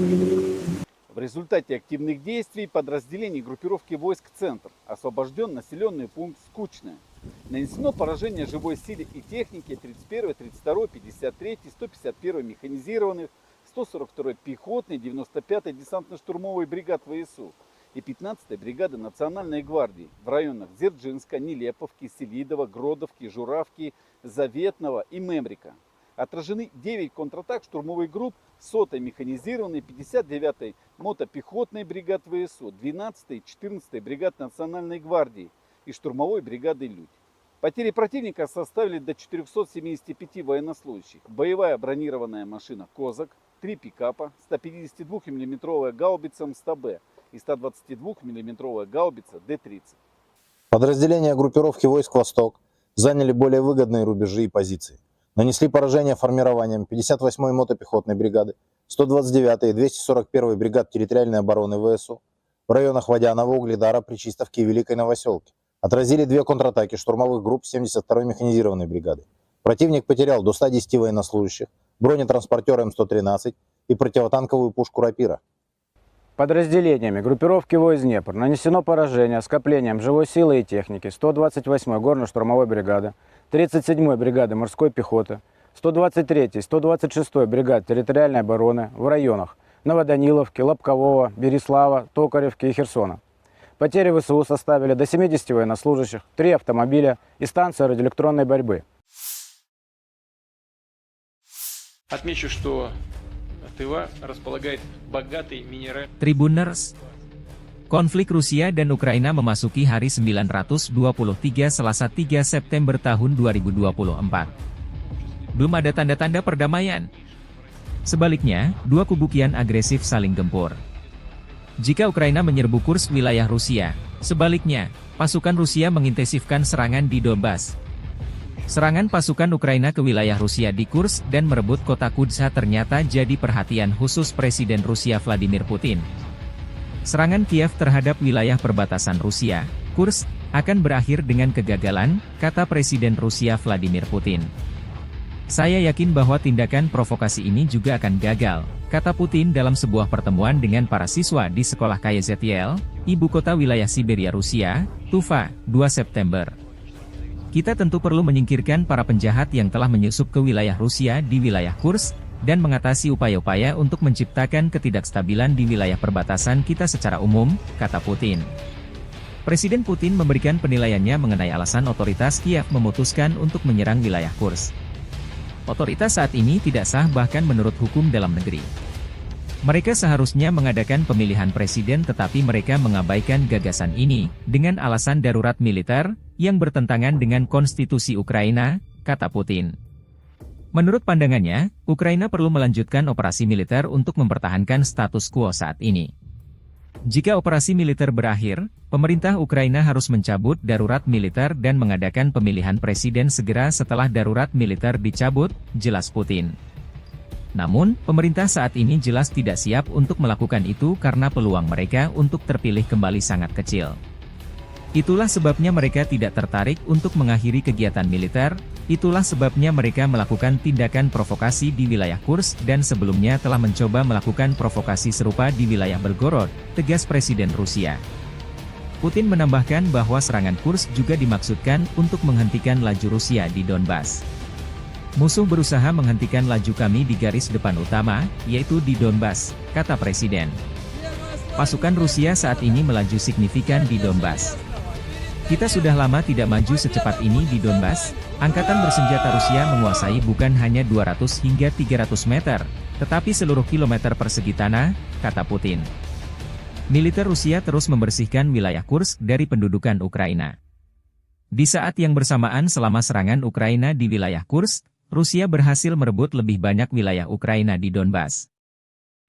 В результате активных действий подразделений группировки войск «Центр» освобождён населённый пункт Скучное. Нанесено поражение живой силе и технике тридцать первой, тридцать второй, пятьдесят третьей, сто пятьдесят первой механизированных, сто сорок второй пехотной, девяносто пятой десантно-штурмовой бригад ВСУ и пятнадцатой бригады Национальной гвардии в районах Дзержинска, Нелеповки, Селидово, Гродовки, Журавки, Заветного и Мемрика. Отражены девять контратак штурмовых групп сотой механизированной, пятьдесят девятой мотопехотной бригад ВСУ, двенадцатой и четырнадцатой бригад Национальной гвардии и штурмовой бригады «Людь». Потери противника составили до четырёхсот семидесяти пяти военнослужащих. Боевая бронированная машина «Козак», три пикапа, ста пятидесяти двух миллиметровая гаубица М сто Б и ста двадцати двух миллиметровая гаубица Д тридцать. Подразделения группировки войск «Восток» заняли более выгодные рубежи и позиции. Нанесли поражение формированиям пятьдесят восьмой мотопехотной бригады, сто двадцать девятой и двести сорок первой бригад территориальной обороны ВСУ в районах Водянова, Угледара, Причистовки и Великой Новосёлки. Отразили две контратаки штурмовых групп семьдесят второй механизированной бригады. Противник потерял до ста десяти военнослужащих, бронетранспортёр М сто тринадцать и противотанковую пушку «Рапира». Подразделениями группировки войск «Днепр» нанесено поражение скоплениям живой силы и техники сто двадцать восьмой горно-штурмовой бригады, тридцать седьмой бригады морской пехоты, сто двадцать третьей, сто двадцать шестой бригад территориальной обороны в районах Новоданиловки, Лобкового, Береслава, Токаревки и Херсона. Потери ВСУ составили до семидесяти военнослужащих, три автомобиля и станция радиоэлектронной борьбы. Отмечу, что Тыва располагает богатой минеральной. Tribuners, konflik Rusia dan Ukraina memasuki hari sembilan ratus dua puluh tiga Selasa tiga September tahun dua ribu dua puluh empat. belum ada tanda-tanda perdamaian. Sebaliknya, dua kubu kian agresif saling gempur. Jika Ukraina menyerbu Kursk, wilayah Rusia, sebaliknya, pasukan Rusia mengintensifkan serangan di Donbas. Serangan pasukan Ukraina ke wilayah Rusia di Kursk dan merebut kota Kudza ternyata jadi perhatian khusus Presiden Rusia Vladimir Putin. Serangan Kiev terhadap wilayah perbatasan Rusia, Kursk, akan berakhir dengan kegagalan, kata Presiden Rusia Vladimir Putin. "Saya yakin bahwa tindakan provokasi ini juga akan gagal," kata Putin dalam sebuah pertemuan dengan para siswa di sekolah K Y Z T L, ibu kota wilayah Siberia Rusia, Tuva, dua September. "Kita tentu perlu menyingkirkan para penjahat yang telah menyusup ke wilayah Rusia di wilayah Kursk, dan mengatasi upaya-upaya untuk menciptakan ketidakstabilan di wilayah perbatasan kita secara umum," kata Putin. Presiden Putin memberikan penilaiannya mengenai alasan otoritas Kiev memutuskan untuk menyerang wilayah Kursk. "Otoritas saat ini tidak sah bahkan menurut hukum dalam negeri. Mereka seharusnya mengadakan pemilihan presiden tetapi mereka mengabaikan gagasan ini dengan alasan darurat militer yang bertentangan dengan konstitusi Ukraina," kata Putin. Menurut pandangannya, Ukraina perlu melanjutkan operasi militer untuk mempertahankan status quo saat ini. Jika operasi militer berakhir, pemerintah Ukraina harus mencabut darurat militer dan mengadakan pemilihan presiden segera setelah darurat militer dicabut, jelas Putin. Namun, pemerintah saat ini jelas tidak siap untuk melakukan itu karena peluang mereka untuk terpilih kembali sangat kecil. Itulah sebabnya mereka tidak tertarik untuk mengakhiri kegiatan militer, itulah sebabnya mereka melakukan tindakan provokasi di wilayah Kursk dan sebelumnya telah mencoba melakukan provokasi serupa di wilayah Belgorod, tegas Presiden Rusia. Putin menambahkan bahwa serangan Kursk juga dimaksudkan untuk menghentikan laju Rusia di Donbas. "Musuh berusaha menghentikan laju kami di garis depan utama, yaitu di Donbas," kata Presiden. "Pasukan Rusia saat ini melaju signifikan di Donbas. Kita sudah lama tidak maju secepat ini di Donbas. Angkatan bersenjata Rusia menguasai bukan hanya dua ratus hingga tiga ratus meter, tetapi seluruh kilometer persegi tanah," kata Putin. Militer Rusia terus membersihkan wilayah Kursk dari pendudukan Ukraina. Di saat yang bersamaan, selama serangan Ukraina di wilayah Kursk, Rusia berhasil merebut lebih banyak wilayah Ukraina di Donbas.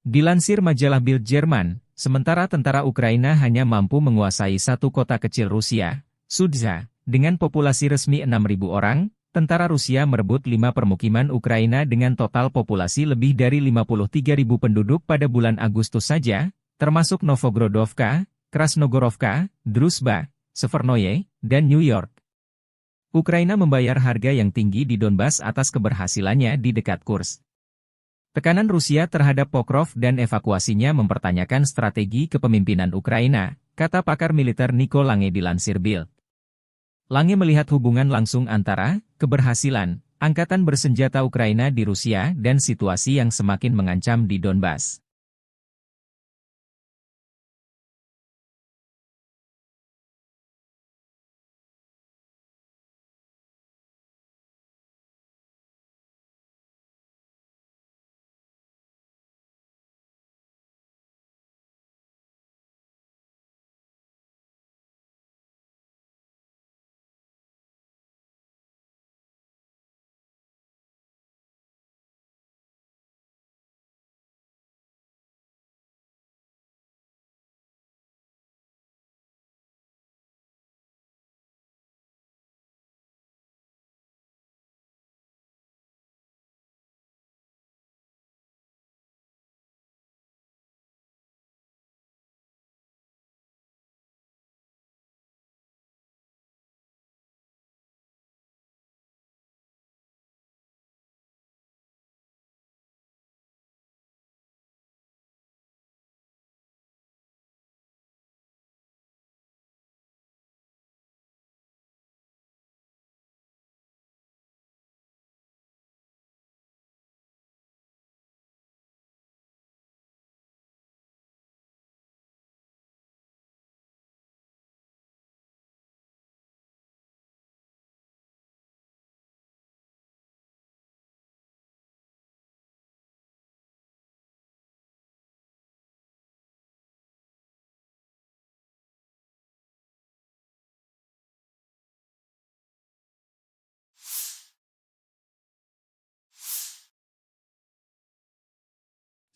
Dilansir majalah Bild Jerman, sementara tentara Ukraina hanya mampu menguasai satu kota kecil Rusia, Sudza, dengan populasi resmi enam ribu orang, tentara Rusia merebut lima permukiman Ukraina dengan total populasi lebih dari lima puluh tiga ribu penduduk pada bulan Agustus saja, termasuk Novgorodovka, Krasnogorovka, Druzhba, Severnoye, dan New York. Ukraina membayar harga yang tinggi di Donbas atas keberhasilannya di dekat Kursk. Tekanan Rusia terhadap Pokrov dan evakuasinya mempertanyakan strategi kepemimpinan Ukraina, kata pakar militer Nico Lange dilansir Bild. Lange melihat hubungan langsung antara keberhasilan angkatan bersenjata Ukraina di Rusia dan situasi yang semakin mengancam di Donbas.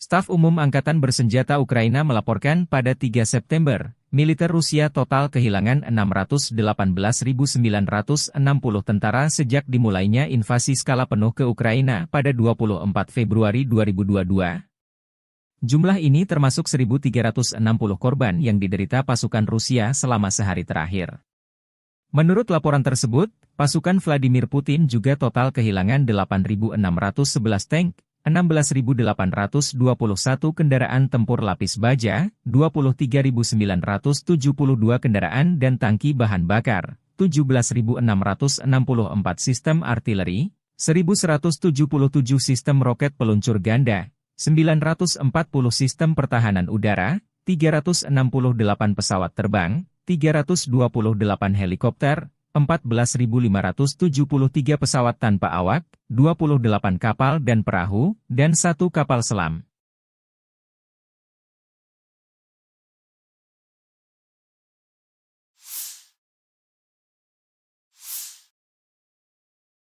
Staf Umum Angkatan Bersenjata Ukraina melaporkan pada tiga September, militer Rusia total kehilangan enam ratus delapan belas ribu sembilan ratus enam puluh tentara sejak dimulainya invasi skala penuh ke Ukraina pada dua puluh empat Februari dua ribu dua puluh dua. Jumlah ini termasuk seribu tiga ratus enam puluh korban yang diderita pasukan Rusia selama sehari terakhir. Menurut laporan tersebut, pasukan Vladimir Putin juga total kehilangan delapan ribu enam ratus sebelas tank, enam belas ribu delapan ratus dua puluh satu kendaraan tempur lapis baja, dua puluh tiga ribu sembilan ratus tujuh puluh dua kendaraan dan tangki bahan bakar, tujuh belas ribu enam ratus enam puluh empat sistem artileri, seribu seratus tujuh puluh tujuh sistem roket peluncur ganda, sembilan ratus empat puluh sistem pertahanan udara, tiga ratus enam puluh delapan pesawat terbang, tiga ratus dua puluh delapan helikopter, empat belas ribu lima ratus tujuh puluh tiga pesawat tanpa awak, dua puluh delapan kapal dan perahu, dan satu kapal selam.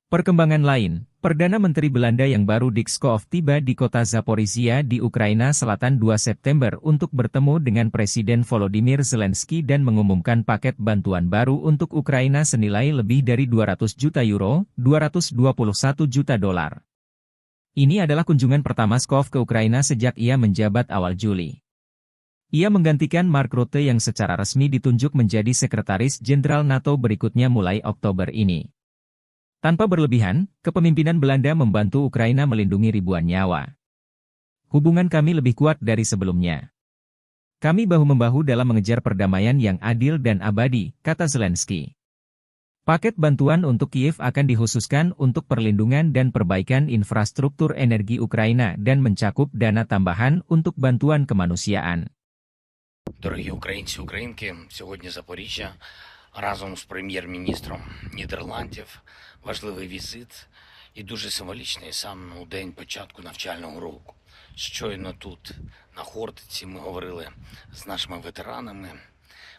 Perkembangan lain, Perdana Menteri Belanda yang baru Dick Schoof tiba di kota Zaporizhia di Ukraina Selatan dua September untuk bertemu dengan Presiden Volodymyr Zelensky dan mengumumkan paket bantuan baru untuk Ukraina senilai lebih dari dua ratus juta euro, dua ratus dua puluh satu juta dolar. Ini adalah kunjungan pertama Schoof ke Ukraina sejak ia menjabat awal Juli. Ia menggantikan Mark Rutte yang secara resmi ditunjuk menjadi Sekretaris Jenderal NATO berikutnya mulai Oktober ini. Tanpa berlebihan, kepemimpinan Belanda membantu Ukraina melindungi ribuan nyawa. "Hubungan kami lebih kuat dari sebelumnya. Kami bahu-membahu dalam mengejar perdamaian yang adil dan abadi," kata Zelensky. Paket bantuan untuk Kiev akan dikhususkan untuk perlindungan dan perbaikan infrastruktur energi Ukraina dan mencakup dana tambahan untuk bantuan kemanusiaan. Дорогі українці, українки, сьогодні Запоріжжя разом з прем'єр-міністром Нідерландів. Важливий візит і дуже символічний саме у день початку навчального року. Щойно тут, на Хортиці, ми говорили з нашими ветеранами,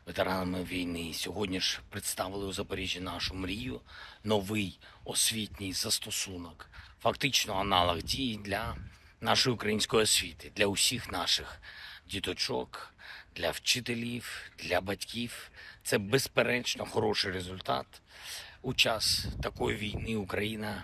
ветеранами війни. Сьогодні ж представили у Запоріжжі нашу мрію, новий освітній застосунок, фактично аналог дії для нашої української освіти, для усіх наших діточок, для вчителів, для батьків. Це безперечно хороший результат. У час такої війни Україна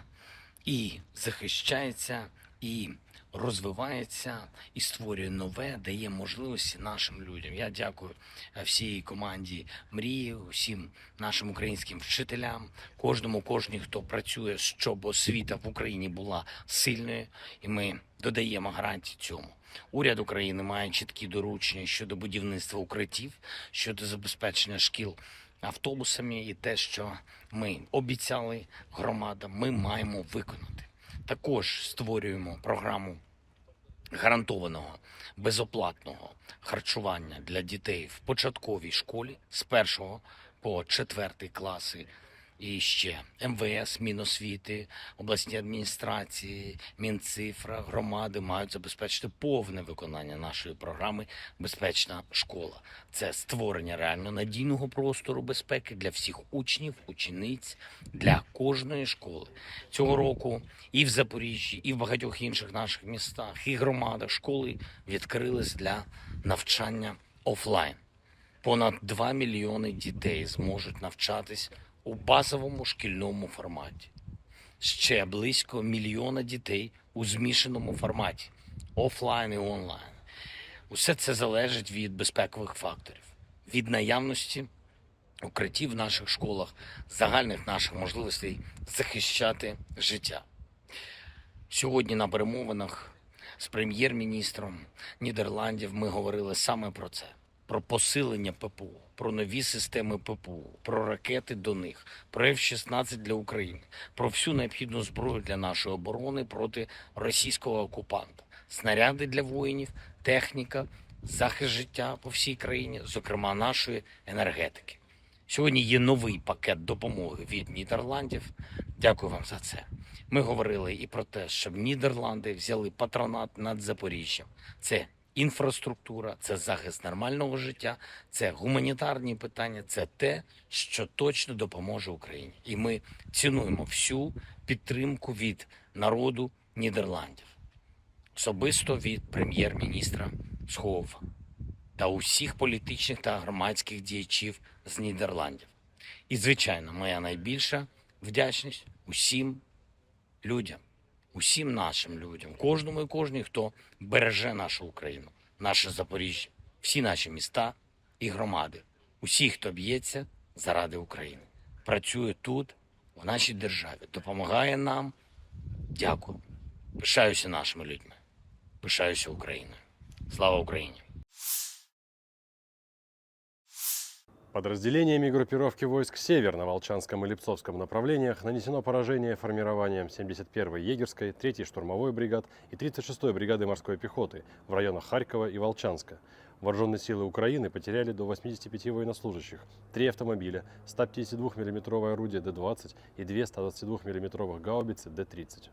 і захищається, і розвивається, і створює нове, дає можливості нашим людям. Я дякую, е, всій команді Мрії, усім нашим українським вчителям, кожному, кожній, хто працює, щоб освіта в Україні була сильною, і ми додаємо гарантії цьому. Уряд України має чіткі доручення щодо будівництва укриттів, щодо забезпечення шкіл автобусами, і те, що ми обіцяли громадам, ми маємо виконати. Також створюємо програму гарантованого безоплатного харчування для дітей в початковій школі з першого по четвертий класи. І ще МВС, Міносвіти, обласні адміністрації, Мінцифра, громади мають забезпечити повне виконання нашої програми "Безпечна школа". Це створення реально надійного простору безпеки для всіх учнів, учениць, для кожної школи. Цього року і в Запоріжжі, і в багатьох інших наших містах, і громадах школи відкрились для навчання офлайн. Понад два мільйони дітей зможуть навчатись у базовому шкільному форматі. Ще близько мільйона дітей у змішаному форматі, офлайн і онлайн. Усе це залежить від безпекових факторів, від наявності укриттів в наших школах, загальних наших можливостей захищати життя. Сьогодні на перемовинах з прем'єр-міністром Нідерландів ми говорили саме про це: про посилення ППО, про нові системи ППО, про ракети до них, про Ф шістнадцять для України, про всю необхідну зброю для нашої оборони проти російського окупанта, снаряди для воїнів, техніка, захист життя по всій країні, зокрема нашої енергетики. Сьогодні є новий пакет допомоги від Нідерландів. Дякую вам за це. Ми говорили і про те, щоб Нідерланди взяли патронат над Запоріжжям. Це інфраструктура, це захист нормального життя, це гуманітарні питання, це те, що точно допоможе Україні. І ми цінуємо всю підтримку від народу Нідерландів. особисто від прем'єр-міністра Схову та усіх політичних та громадських діячів з Нідерландів. І, звичайно, моя найбільша вдячність усім людям, усім нашим людям, кожному і кожній, хто береже нашу Україну, наше Запоріжжя, всі наші міста і громади, усі, хто б'ється заради України, працює тут, в нашій державі, допомагає нам. Дякую. Пишаюся нашими людьми. Пишаюся Україною. Слава Україні! Подразделениями группировки войск «Север» на Волчанском и Липцовском направлениях нанесено поражение формированиям семьдесят первой егерской, третьей штурмовой бригад и тридцать шестой бригады морской пехоты в районах Харькова и Волчанска. Вооружённые силы Украины потеряли до восьмидесяти пяти военнослужащих, три автомобиля, сто пятидесятидвухмиллиметровое орудие Д двадцать и две сто двадцатидвухмиллиметровых гаубицы Д тридцать.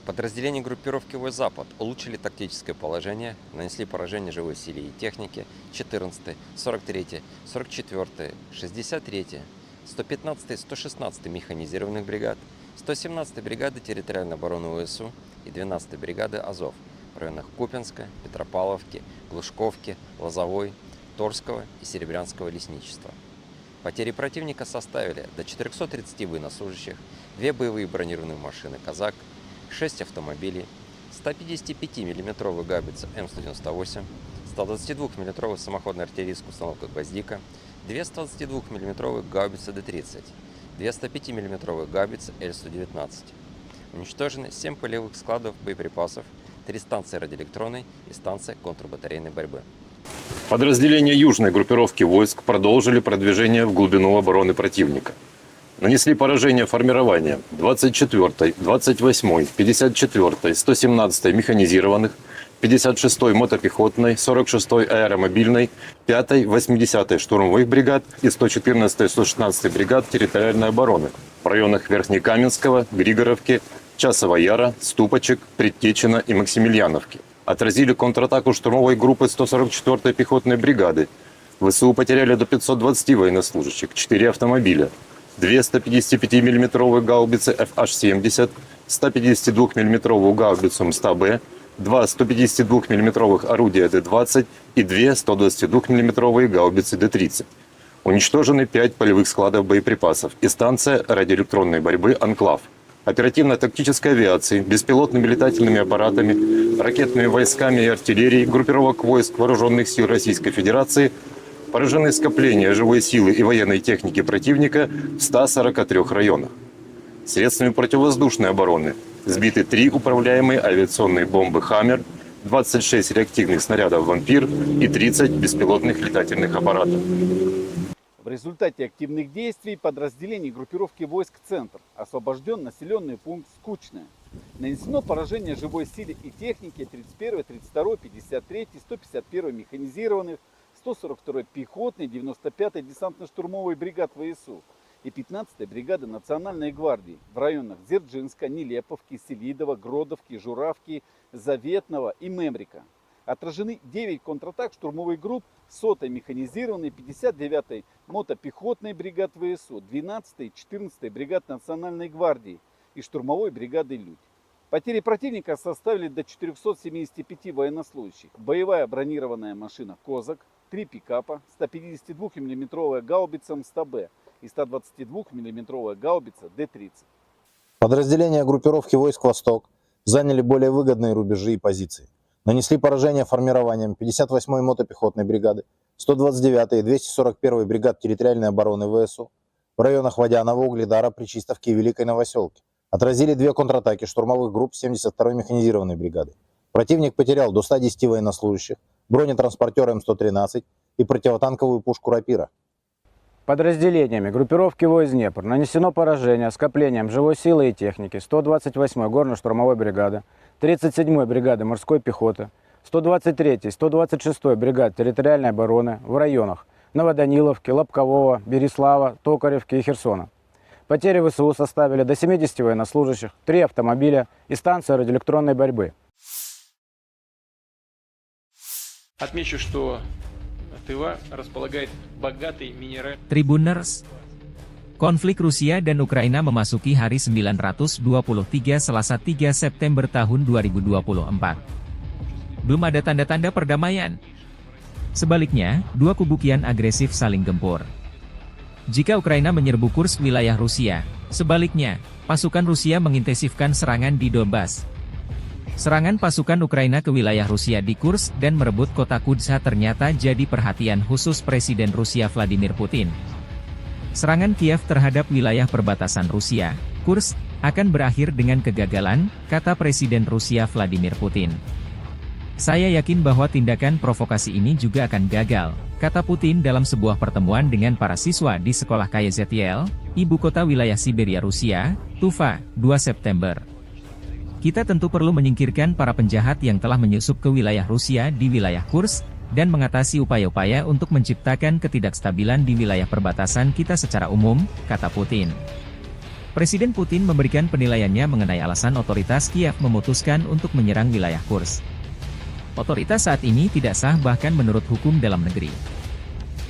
Подразделения группировки войск «Запад» улучшили тактическое положение, нанесли поражение живой силе и технике четырнадцатой, сорок третьей, сорок четвёртой, шестьдесят третьей, сто пятнадцатой, сто шестнадцатой механизированных бригад, сто семнадцатой бригады территориальной обороны ВСУ и двенадцатой бригады «Азов» в районах Купинска, Петропавловки, Глушковки, Лозовой, Торского и Серебрянского лесничества. Потери противника составили до четырёхсот тридцати военнослужащих, две боевые бронированные машины «Казак», шесть автомобилей, сто пятидесятипятимиллиметровая гаубица М сто девяносто восемь, сто двадцатидвухмиллиметровая самоходная артиллерийская установка «Гвоздика», две сто двадцатидвухмиллиметровые гаубицы Д тридцать, две сто пятимиллиметровые гаубицы Л сто девятнадцать. Уничтожены семь полевых складов боеприпасов, три станции радиоэлектронной и станция контрбатарейной борьбы. Подразделения южной группировки войск продолжили продвижение в глубину обороны противника. Нанесли поражение формированиям двадцать четвёртой, двадцать восьмой, пятьдесят четвёртой, сто семнадцатой механизированных, пятьдесят шестой мотопехотной, сорок шестой аэромобильной, пятой, восьмидесятой штурмовых бригад и сто четырнадцатой, сто шестнадцатой бригад территориальной обороны в районах Верхнекаменского, Григоровки, Часового Яра, Ступочек, Предтечина и Максимильяновки. Отразили контратаку штурмовой группы сто сорок четвёртой пехотной бригады. ВСУ потеряли до пятьсот двадцати военнослужащих, четыре автомобиля, две сто пятидесятипятимиллиметровые гаубицы Ф Аш семьдесят, сто пятидесятидвухмиллиметровую гаубицу М сто Б, два сто пятидесятидвухмиллиметровых орудия Д двадцать и две сто двадцатидвухмиллиметровые гаубицы Д тридцать. Уничтожены пять полевых складов боеприпасов и станция радиоэлектронной борьбы «Анклав». Оперативно-тактической авиацией, беспилотными летательными аппаратами, ракетными войсками и артиллерией группировок войск Вооружённых сил Российской Федерации поражены скопления живой силы и военной техники противника в ста сорока трёх районах. Средствами противовоздушной обороны сбиты три управляемые авиационные бомбы «Хаммер», двадцать шесть реактивных снарядов «Вампир» и тридцать беспилотных летательных аппаратов. В результате активных действий подразделений группировки войск «Центр» освобождён населённый пункт Скучное. Нанесено поражение живой силе и технике тридцать первой, тридцать второй, пятьдесят третьей, сто пятьдесят первой механизированных, сто сорок второй пехотной, девяносто пятой десантно-штурмовой бригад ВСУ и пятнадцатой бригады Национальной гвардии в районах Дзержинска, Нелеповки, Селидово, Гродовки, Журавки, Заветного и Мемрика. Отражены девять контратак штурмовых групп сотой механизированной, пятьдесят девятой мотопехотной бригад ВСУ, двенадцатой и четырнадцатой бригад Национальной гвардии и штурмовой бригады «Людь». Потери противника составили до четырёхсот семидесяти пяти военнослужащих. Боевая бронированная машина «Козак», три пикапа, сто пятидесятидвухмиллиметровая гаубица М сто Б и сто двадцатидвухмиллиметровая гаубица Д тридцать. Подразделения группировки войск «Восток» заняли более выгодные рубежи и позиции. Нанесли поражение формированиям пятьдесят восьмой мотопехотной бригады, сто двадцать девятой и двести сорок первой бригад территориальной обороны ВСУ в районах Водянова, Угледара, Причистовки и Великой Новоселки. Отразили две контратаки штурмовых групп семьдесят второй механизированной бригады. Противник потерял до ста десяти военнослужащих, бронетранспортёр М сто тринадцать и противотанковую пушку «Рапира». Подразделениями группировки войск «Днепр» нанесено поражение скоплениям живой силы и техники сто двадцать восьмой горно-штурмовой бригады, тридцать седьмой бригады морской пехоты, сто двадцать третьей, сто двадцать шестой бригад территориальной обороны в районах Новоданиловки, Лобкового, Береслава, Токаревки и Херсона. Потери ВСУ составили до семидесяти военнослужащих, три автомобиля и станция радиоэлектронной борьбы. Отмечу, что Тыва располагает богатой минеральной... Tribuners, konflik Rusia dan Ukraina memasuki hari sembilan ratus dua puluh tiga, Selasa, tiga September tahun dua ribu dua puluh empat. belum ada tanda-tanda perdamaian. Sebaliknya, dua kubu kian agresif saling gempur. Jika Ukraina menyerbu Kursk, wilayah Rusia, sebaliknya, pasukan Rusia mengintensifkan serangan di Donbas. Serangan pasukan Ukraina ke wilayah Rusia di Kursk dan merebut kota Kudza ternyata jadi perhatian khusus Presiden Rusia Vladimir Putin. Serangan Kiev terhadap wilayah perbatasan Rusia, Kursk, akan berakhir dengan kegagalan, kata Presiden Rusia Vladimir Putin. "Saya yakin bahwa tindakan provokasi ini juga akan gagal," kata Putin dalam sebuah pertemuan dengan para siswa di sekolah K Y Z T L, ibu kota wilayah Siberia Rusia, Tuva, dua September. "Kita tentu perlu menyingkirkan para penjahat yang telah menyusup ke wilayah Rusia di wilayah Kursk, dan mengatasi upaya-upaya untuk menciptakan ketidakstabilan di wilayah perbatasan kita secara umum," kata Putin. Presiden Putin memberikan penilaiannya mengenai alasan otoritas Kiev memutuskan untuk menyerang wilayah Kursk. "Otoritas saat ini tidak sah bahkan menurut hukum dalam negeri.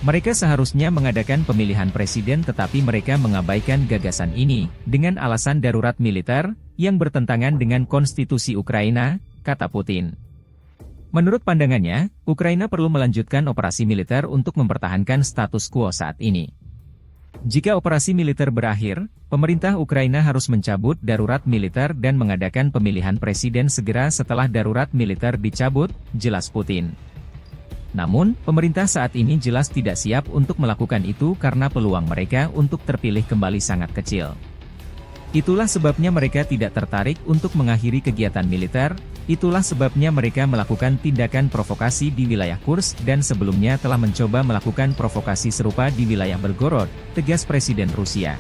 Mereka seharusnya mengadakan pemilihan presiden tetapi mereka mengabaikan gagasan ini dengan alasan darurat militer yang bertentangan dengan konstitusi Ukraina," kata Putin. Menurut pandangannya, Ukraina perlu melanjutkan operasi militer untuk mempertahankan status quo saat ini. Jika operasi militer berakhir, pemerintah Ukraina harus mencabut darurat militer dan mengadakan pemilihan presiden segera setelah darurat militer dicabut, jelas Putin. Namun, pemerintah saat ini jelas tidak siap untuk melakukan itu karena peluang mereka untuk terpilih kembali sangat kecil. Itulah sebabnya mereka tidak tertarik untuk mengakhiri kegiatan militer, itulah sebabnya mereka melakukan tindakan provokasi di wilayah Kursk dan sebelumnya telah mencoba melakukan provokasi serupa di wilayah Belgorod, tegas Presiden Rusia.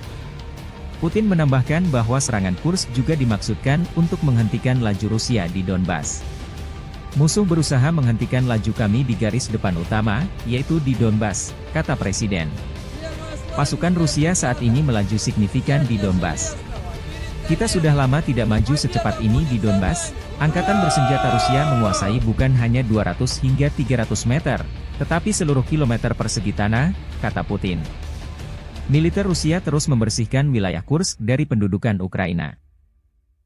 Putin menambahkan bahwa serangan Kursk juga dimaksudkan untuk menghentikan laju Rusia di Donbas. "Musuh berusaha menghentikan laju kami di garis depan utama, yaitu di Donbas," kata Presiden. "Pasukan Rusia saat ini melaju signifikan di Donbas. Kita sudah lama tidak maju secepat ini di Donbas. Angkatan bersenjata Rusia menguasai bukan hanya dua ratus hingga tiga ratus meter, tetapi seluruh kilometer persegi tanah," kata Putin. Militer Rusia terus membersihkan wilayah Kursk dari pendudukan Ukraina.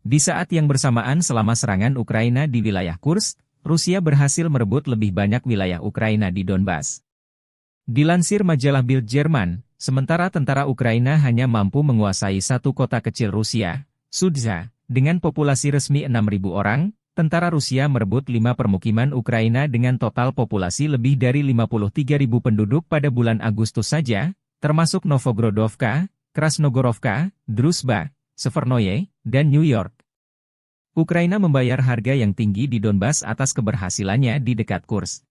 Di saat yang bersamaan, selama serangan Ukraina di wilayah Kursk, Rusia berhasil merebut lebih banyak wilayah Ukraina di Donbas. Dilansir majalah Bild Jerman, sementara tentara Ukraina hanya mampu menguasai satu kota kecil Rusia, Sudza, dengan populasi resmi enam ribu orang, tentara Rusia merebut lima permukiman Ukraina dengan total populasi lebih dari lima puluh tiga ribu penduduk pada bulan Agustus saja, termasuk Novogrodovka, Krasnogorovka, Druzhba, Severnoye, dan New York. Ukraina membayar harga yang tinggi di Donbas atas keberhasilannya di dekat Kursk.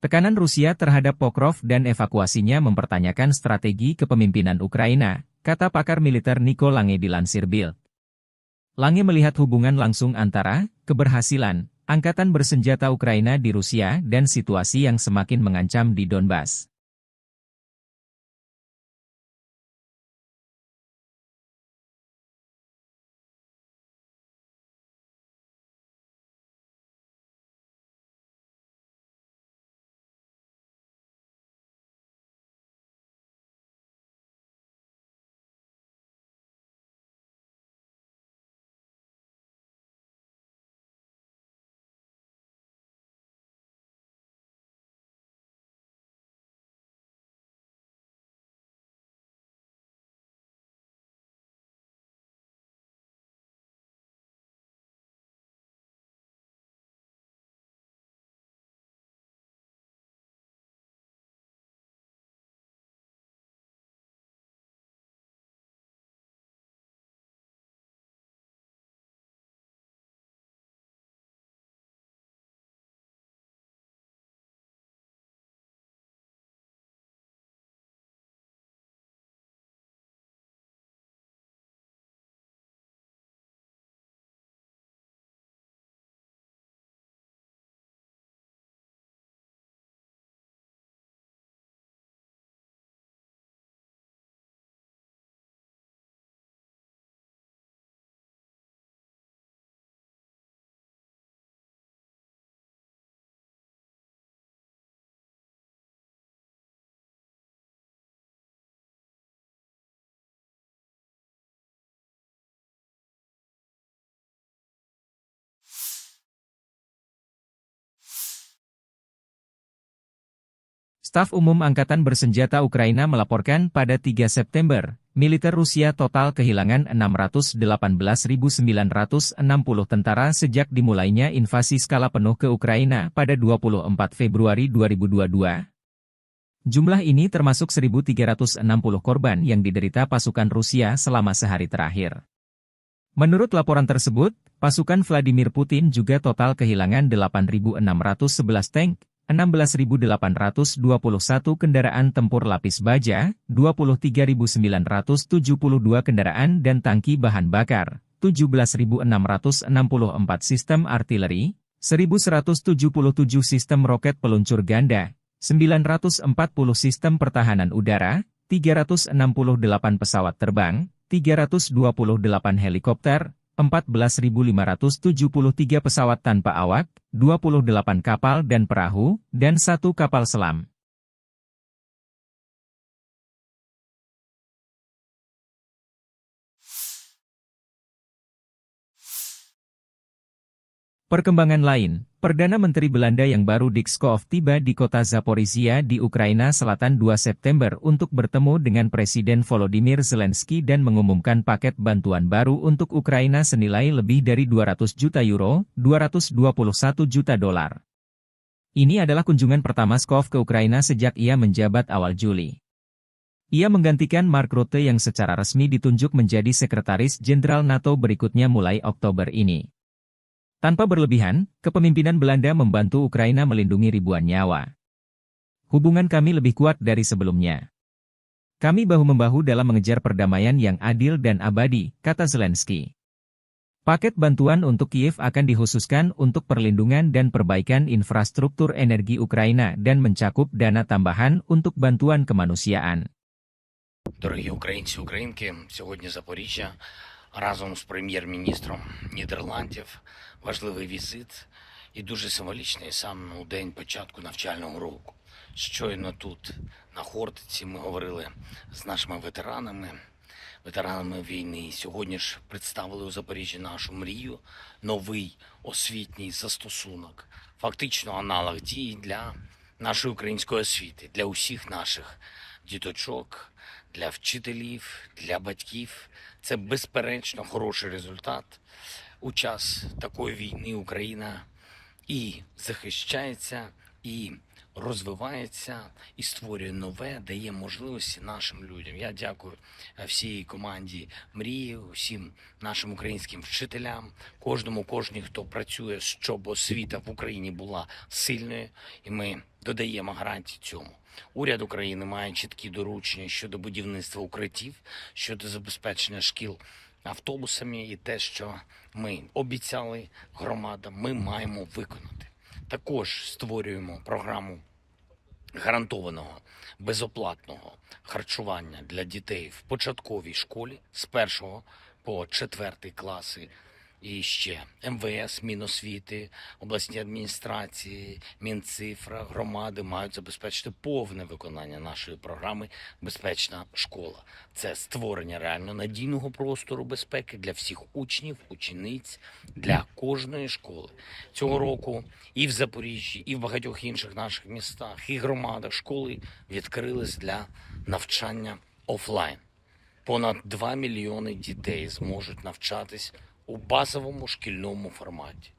Tekanan Rusia terhadap Pokrov dan evakuasinya mempertanyakan strategi kepemimpinan Ukraina, kata pakar militer Nico Lange dilansir Bild. Lange melihat hubungan langsung antara keberhasilan angkatan bersenjata Ukraina di Rusia dan situasi yang semakin mengancam di Donbas. Staf Umum Angkatan Bersenjata Ukraina melaporkan pada tiga September, militer Rusia total kehilangan enam ratus delapan belas ribu sembilan ratus enam puluh tentara sejak dimulainya invasi skala penuh ke Ukraina pada dua puluh empat Februari dua ribu dua puluh dua. Jumlah ini termasuk seribu tiga ratus enam puluh korban yang diderita pasukan Rusia selama sehari terakhir. Menurut laporan tersebut, pasukan Vladimir Putin juga total kehilangan delapan ribu enam ratus sebelas tank, enam belas ribu delapan ratus dua puluh satu kendaraan tempur lapis baja, dua puluh tiga ribu sembilan ratus tujuh puluh dua kendaraan dan tangki bahan bakar, tujuh belas ribu enam ratus enam puluh empat sistem artileri, seribu seratus tujuh puluh tujuh sistem roket peluncur ganda, sembilan ratus empat puluh sistem pertahanan udara, tiga ratus enam puluh delapan pesawat terbang, tiga ratus dua puluh delapan helikopter, empat belas ribu lima ratus tujuh puluh tiga pesawat tanpa awak, dua puluh delapan kapal dan perahu, dan satu kapal selam. Perkembangan lain, Perdana Menteri Belanda yang baru Dick Schoof tiba di kota Zaporizhia di Ukraina Selatan dua September untuk bertemu dengan Presiden Volodymyr Zelensky dan mengumumkan paket bantuan baru untuk Ukraina senilai lebih dari dua ratus juta euro, dua ratus dua puluh satu juta dolar. Ini adalah kunjungan pertama Schoof ke Ukraina sejak ia menjabat awal Juli. Ia menggantikan Mark Rutte yang secara resmi ditunjuk menjadi Sekretaris Jenderal NATO berikutnya mulai Oktober ini. Tanpa berlebihan, kepemimpinan Belanda membantu Ukraina melindungi ribuan nyawa. "Hubungan kami lebih kuat dari sebelumnya. Kami bahu-membahu dalam mengejar perdamaian yang adil dan abadi," kata Zelensky. Paket bantuan untuk Kiev akan dikhususkan untuk perlindungan dan perbaikan infrastruktur energi Ukraina dan mencakup dana tambahan untuk bantuan kemanusiaan. Дорогі українці, українки, сьогодні Запоріжжя разом з прем'єр-міністром Нідерландів. Важливий візит і дуже символічний саме у день початку навчального року. Щойно тут, на Хортиці, ми говорили з нашими ветеранами, ветеранами війни. Сьогодні ж представили у Запоріжжі нашу мрію, новий освітній застосунок, фактично аналог дії для нашої української освіти, для усіх наших діточок, для вчителів, для батьків. Це безперечно хороший результат. У час такої війни Україна і захищається, і розвивається, і створює нове, дає можливості нашим людям. Я дякую, е, всій команді Мрії, усім нашим українським вчителям, кожному, кожній, хто працює, щоб освіта в Україні була сильною, і ми додаємо гарантії цьому. Уряд України має чіткі доручення щодо будівництва укриттів, щодо забезпечення шкіл автобусами, і те, що ми обіцяли громадам, ми маємо виконати. Також створюємо програму гарантованого безоплатного харчування для дітей в початковій школі з першого по четвертий класи. І ще МВС, Міносвіти, обласні адміністрації, Мінцифра, громади мають забезпечити повне виконання нашої програми "Безпечна школа". Це створення реально надійного простору безпеки для всіх учнів, учениць, для кожної школи. Цього року і в Запоріжжі, і в багатьох інших наших містах, і громадах школи відкрились для навчання офлайн. Понад два мільйони дітей зможуть навчатись у базовому шкільному форматі.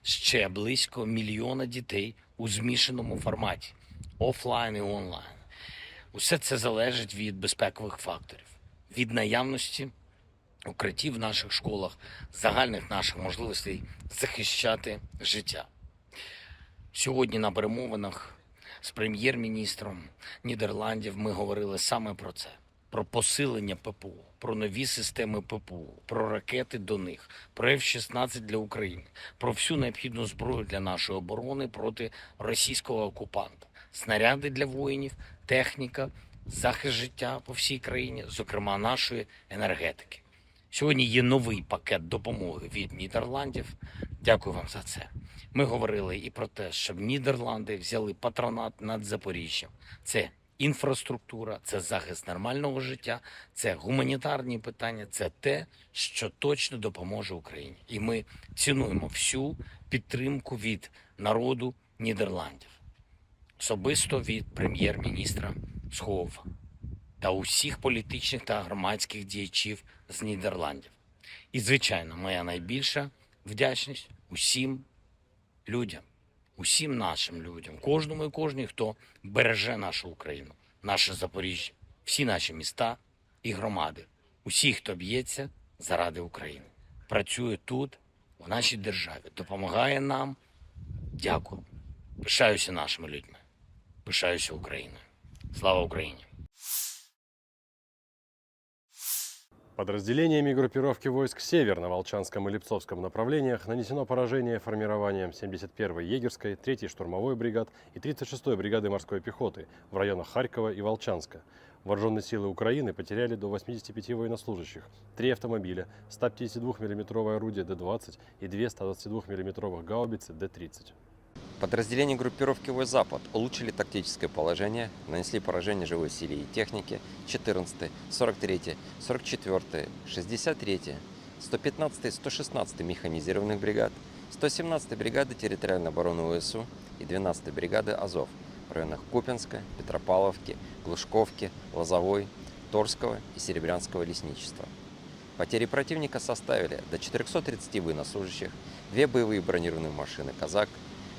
Ще близько мільйона дітей у змішаному форматі, офлайн і онлайн. Усе це залежить від безпекових факторів, від наявності укриттів в наших школах, загальних наших можливостей захищати життя. Сьогодні на перемовинах з прем'єр-міністром Нідерландів ми говорили саме про це: про посилення ППО, про нові системи ППО, про ракети до них, про Ф шістнадцять для України, про всю необхідну зброю для нашої оборони проти російського окупанта, снаряди для воїнів, техніка, захист життя по всій країні, зокрема нашої енергетики. Сьогодні є новий пакет допомоги від Нідерландів. Дякую вам за це. Ми говорили і про те, щоб Нідерланди взяли патронат над Запоріжжям. Це інфраструктура, це захист нормального життя, це гуманітарні питання, це те, що точно допоможе Україні. І ми цінуємо всю підтримку від народу Нідерландів. особисто від прем'єр-міністра Схову та усіх політичних та громадських діячів з Нідерландів. І, звичайно, моя найбільша вдячність усім людям, усім нашим людям, кожному і кожній, хто береже нашу Україну, наше Запоріжжя, всі наші міста і громади, усі, хто б'ється заради України, працює тут, в нашій державі, допомагає нам. Дякую. Пишаюся нашими людьми. Пишаюся Україною. Слава Україні! Подразделениями группировки войск «Север» на Волчанском и Липцовском направлениях нанесено поражение формированиям семьдесят первой егерской, третьей штурмовой бригад и тридцать шестой бригады морской пехоты в районах Харькова и Волчанска. Вооружённые силы Украины потеряли до восьмидесяти пяти военнослужащих, три автомобиля, сто пятидесятидвухмиллиметровое орудие Д двадцать и две сто двадцатидвухмиллиметровых гаубицы Д тридцать. Подразделения группировки войск «Запад» улучшили тактическое положение, нанесли поражение живой силе и технике четырнадцатой, сорок третьей, сорок четвёртой, шестьдесят третьей, сто пятнадцатой, сто шестнадцатой механизированных бригад, сто семнадцатой бригады территориальной обороны ВСУ и двенадцатой бригады «Азов» в районах Купинска, Петропавловки, Глушковки, Лозовой, Торского и Серебрянского лесничества. Потери противника составили до четырёхсот тридцати военнослужащих, две боевые бронированные машины «Казак»,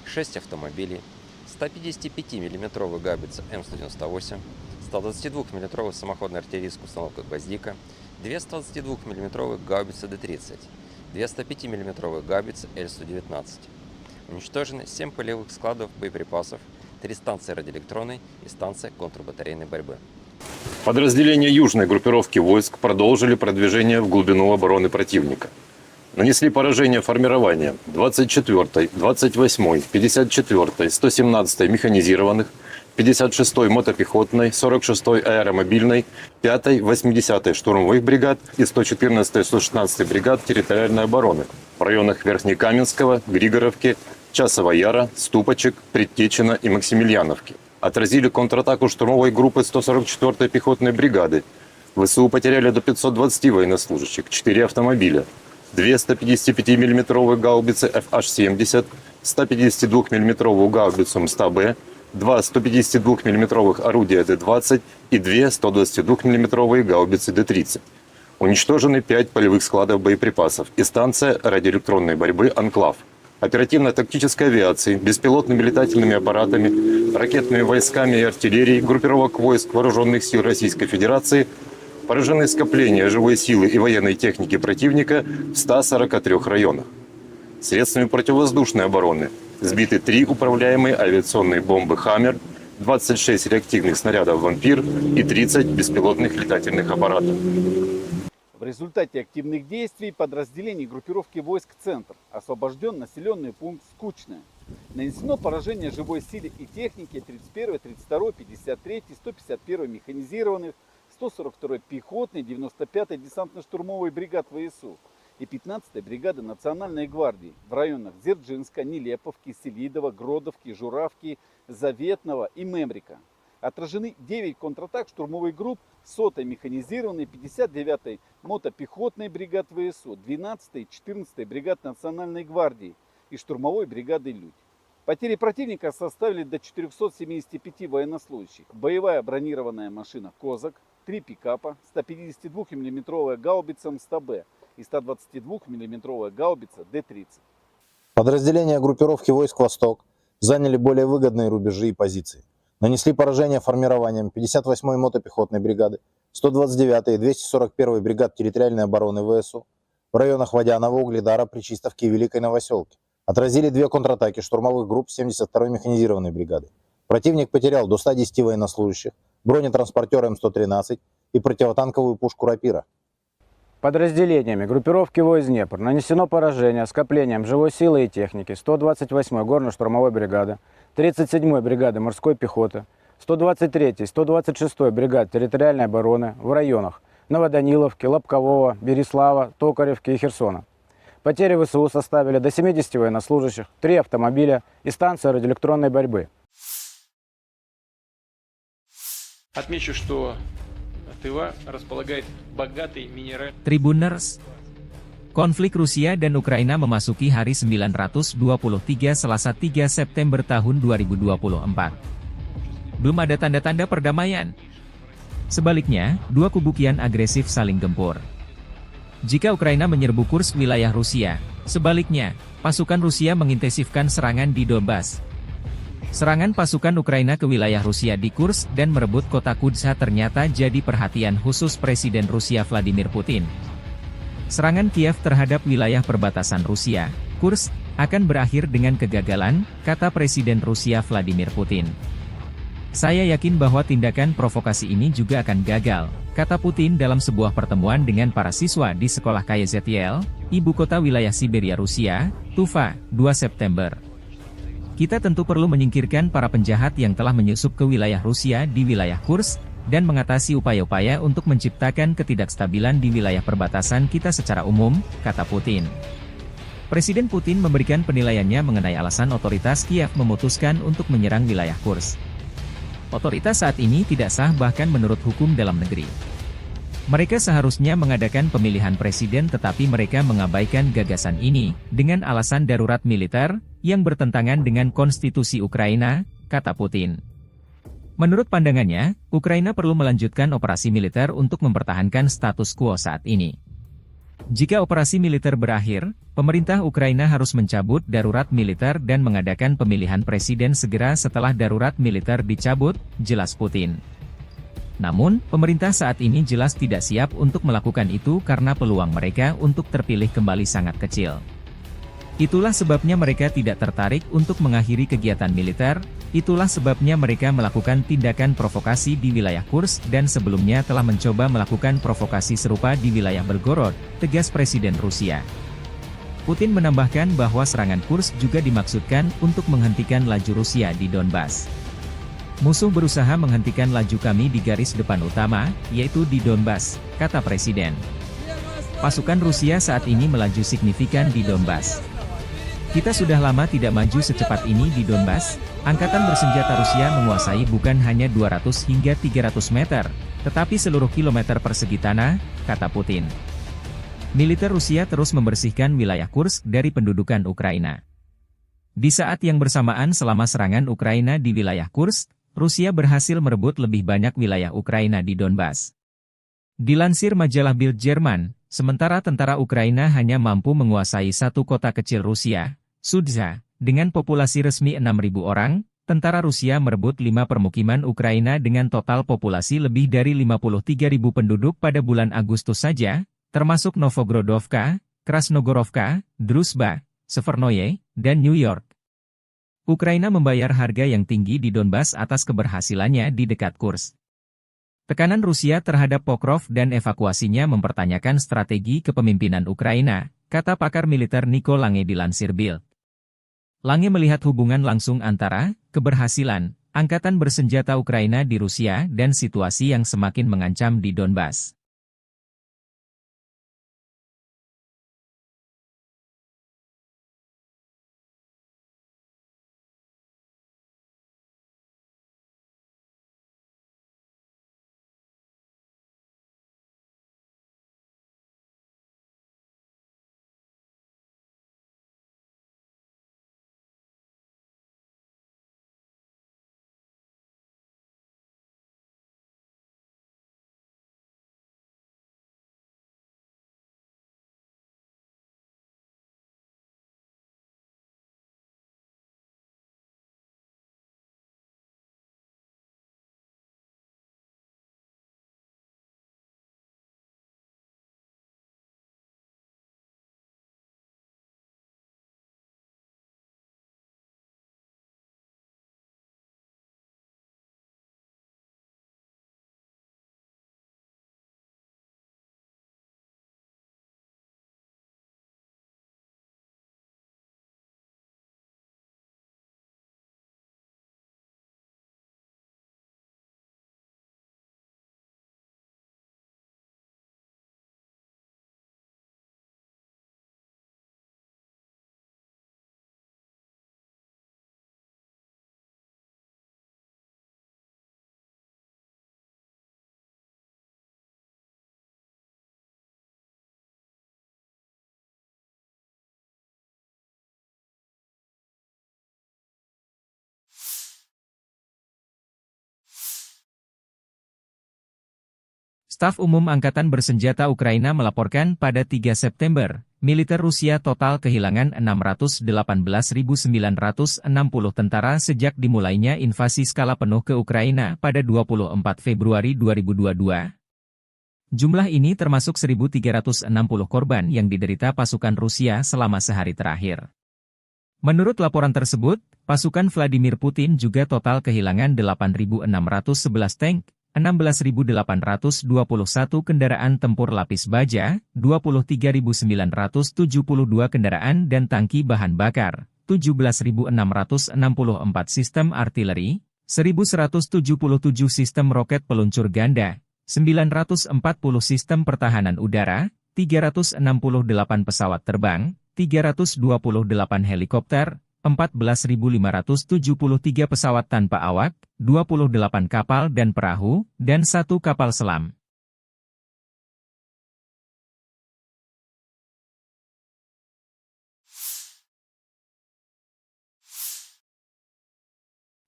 шесть автомобилей, сто пятидесятипятимиллиметровая гаубица М сто девяносто восемь, сто двадцатидвухмиллиметровая самоходная артиллерийская установка «Гвоздика», две сто двадцатидвухмиллиметровые гаубицы Д тридцать, две сто пятимиллиметровые гаубицы Л сто девятнадцать. Уничтожены семь полевых складов боеприпасов, три станции радиоэлектронной и станция контрбатарейной борьбы. Подразделения южной группировки войск продолжили продвижение в глубину обороны противника. Нанесли поражение формированиям двадцать четвёртой, двадцать восьмой, пятьдесят четвёртой, сто семнадцатой механизированных, пятьдесят шестой мотопехотной, сорок шестой аэромобильной, пятой, восьмидесятой штурмовых бригад и сто четырнадцатой, сто шестнадцатой бригад территориальной обороны в районах Верхнекаменского, Григоровки, Часового Яра, Ступочек, Предтечина и Максимильяновки. Отразили контратаку штурмовой группы сто сорок четвёртой пехотной бригады. ВСУ потеряли до пятьсот двадцати военнослужащих, четыре автомобиля, две сто пятидесятипятимиллиметровые гаубицы Ф Аш семьдесят, сто пятидесятидвухмиллиметровую гаубицу М сто Б, два сто пятидесятидвухмиллиметровых орудия Д двадцать и две сто двадцатидвухмиллиметровые гаубицы Д тридцать. Уничтожены пять полевых складов боеприпасов и станция радиоэлектронной борьбы «Анклав». Оперативно-тактической авиацией, беспилотными летательными аппаратами, ракетными войсками и артиллерией группировок войск Вооружённых сил Российской Федерации поражены скопления живой силы и военной техники противника в ста сорока трёх районах. Средствами противовоздушной обороны сбиты три управляемые авиационные бомбы «Хаммер», двадцать шесть реактивных снарядов «Вампир» и тридцать беспилотных летательных аппаратов. В результате активных действий подразделений группировки войск «Центр» освобождён населённый пункт Скучное. Нанесено поражение живой силе и технике тридцать первой, тридцать второй, пятьдесят третьей, сто пятьдесят первой механизированных, сто сорок второй пехотной, девяносто пятой десантно-штурмовой бригад ВСУ и пятнадцатой бригады Национальной гвардии в районах Дзержинска, Нелеповки, Селидово, Гродовки, Журавки, Заветного и Мемрика. Отражены девять контратак штурмовых групп сотой механизированной, пятьдесят девятой мотопехотной бригад ВСУ, двенадцатой и четырнадцатой бригад Национальной гвардии и штурмовой бригады «Людь». Потери противника составили до четырёхсот семидесяти пяти военнослужащих. Боевая бронированная машина «Козак», три пикапа, сто пятидесятидвухмиллиметровая гаубица М сто Б и сто двадцатидвухмиллиметровая гаубица Д тридцать. Подразделения группировки войск «Восток» заняли более выгодные рубежи и позиции. Нанесли поражение формированиям пятьдесят восьмой мотопехотной бригады, сто двадцать девятой и двести сорок первой бригад территориальной обороны ВСУ в районах Водяного, Угледара, Причистовки и Великой Новосёлки. Отразили две контратаки штурмовых групп семьдесят второй механизированной бригады. Противник потерял до ста десяти военнослужащих, бронетранспортёр М сто тринадцать и противотанковую пушку «Рапира». Подразделениями группировки войск «Днепр» нанесено поражение скоплениям живой силы и техники сто двадцать восьмой горно-штурмовой бригады, тридцать седьмой бригады морской пехоты, сто двадцать третьей, сто двадцать шестой бригад территориальной обороны в районах Новоданиловки, Лобкового, Береслава, Токаревки и Херсона. Потери ВСУ составили до семидесяти военнослужащих, три автомобиля и станция радиоэлектронной борьбы. Отмечу, что Тыва располагает богатой минеральной... Tribuners, konflik Rusia dan Ukraina memasuki hari sembilan ratus dua puluh tiga, Selasa, tiga September tahun dua ribu dua puluh empat. belum ada tanda-tanda perdamaian. Sebaliknya, dua kubu kian agresif saling gempur. Jika Ukraina menyerbu Kursk, wilayah Rusia, sebaliknya, pasukan Rusia mengintensifkan serangan di Donbas. Serangan pasukan Ukraina ke wilayah Rusia di Kursk dan merebut kota Kudza ternyata jadi perhatian khusus Presiden Rusia Vladimir Putin. Serangan Kiev terhadap wilayah perbatasan Rusia, Kursk, akan berakhir dengan kegagalan, kata Presiden Rusia Vladimir Putin. "Saya yakin bahwa tindakan provokasi ini juga akan gagal," kata Putin dalam sebuah pertemuan dengan para siswa di sekolah K Y Z L, ibu kota wilayah Siberia Rusia, Tuva, dua September. "Kita tentu perlu menyingkirkan para penjahat yang telah menyusup ke wilayah Rusia di wilayah Kursk, dan mengatasi upaya-upaya untuk menciptakan ketidakstabilan di wilayah perbatasan kita secara umum," kata Putin. Presiden Putin memberikan penilaiannya mengenai alasan otoritas Kiev memutuskan untuk menyerang wilayah Kursk. "Otoritas saat ini tidak sah bahkan menurut hukum dalam negeri. Mereka seharusnya mengadakan pemilihan presiden tetapi mereka mengabaikan gagasan ini dengan alasan darurat militer yang bertentangan dengan konstitusi Ukraina," kata Putin. Menurut pandangannya, Ukraina perlu melanjutkan operasi militer untuk mempertahankan status quo saat ini. Jika operasi militer berakhir, pemerintah Ukraina harus mencabut darurat militer dan mengadakan pemilihan presiden segera setelah darurat militer dicabut, jelas Putin. Namun, pemerintah saat ini jelas tidak siap untuk melakukan itu karena peluang mereka untuk terpilih kembali sangat kecil. Itulah sebabnya mereka tidak tertarik untuk mengakhiri kegiatan militer, itulah sebabnya mereka melakukan tindakan provokasi di wilayah Kursk dan sebelumnya telah mencoba melakukan provokasi serupa di wilayah Belgorod, tegas Presiden Rusia. Putin menambahkan bahwa serangan Kursk juga dimaksudkan untuk menghentikan laju Rusia di Donbas. "Musuh berusaha menghentikan laju kami di garis depan utama, yaitu di Donbas," kata Presiden. "Pasukan Rusia saat ini melaju signifikan di Donbas. Kita sudah lama tidak maju secepat ini di Donbas. Angkatan bersenjata Rusia menguasai bukan hanya dua ratus hingga tiga ratus meter, tetapi seluruh kilometer persegi tanah," kata Putin. Militer Rusia terus membersihkan wilayah Kursk dari pendudukan Ukraina. Di saat yang bersamaan, selama serangan Ukraina di wilayah Kursk, Rusia berhasil merebut lebih banyak wilayah Ukraina di Donbas. Dilansir majalah Bild Jerman, sementara tentara Ukraina hanya mampu menguasai satu kota kecil Rusia, Sudza, dengan populasi resmi enam ribu orang, tentara Rusia merebut lima permukiman Ukraina dengan total populasi lebih dari lima puluh tiga ribu penduduk pada bulan Agustus saja, termasuk Novgorodovka, Krasnogorovka, Druzhba, Severnoye, dan New York. Ukraina membayar harga yang tinggi di Donbas atas keberhasilannya di dekat Kursk. Tekanan Rusia terhadap Pokrov dan evakuasinya mempertanyakan strategi kepemimpinan Ukraina, kata pakar militer Nico Lange dilansir Bild. Lange melihat hubungan langsung antara keberhasilan angkatan bersenjata Ukraina di Rusia dan situasi yang semakin mengancam di Donbas. Staf Umum Angkatan Bersenjata Ukraina melaporkan pada tiga September, militer Rusia total kehilangan enam ratus delapan belas ribu sembilan ratus enam puluh tentara sejak dimulainya invasi skala penuh ke Ukraina pada dua puluh empat Februari dua ribu dua puluh dua. Jumlah ini termasuk seribu tiga ratus enam puluh korban yang diderita pasukan Rusia selama sehari terakhir. Menurut laporan tersebut, pasukan Vladimir Putin juga total kehilangan delapan ribu enam ratus sebelas tank, enam belas ribu delapan ratus dua puluh satu kendaraan tempur lapis baja, dua puluh tiga ribu sembilan ratus tujuh puluh dua kendaraan dan tangki bahan bakar, tujuh belas ribu enam ratus enam puluh empat sistem artileri, seribu seratus tujuh puluh tujuh sistem roket peluncur ganda, sembilan ratus empat puluh sistem pertahanan udara, tiga ratus enam puluh delapan pesawat terbang, tiga ratus dua puluh delapan helikopter, empat belas ribu lima ratus tujuh puluh tiga pesawat tanpa awak, dua puluh delapan kapal dan perahu, dan satu kapal selam.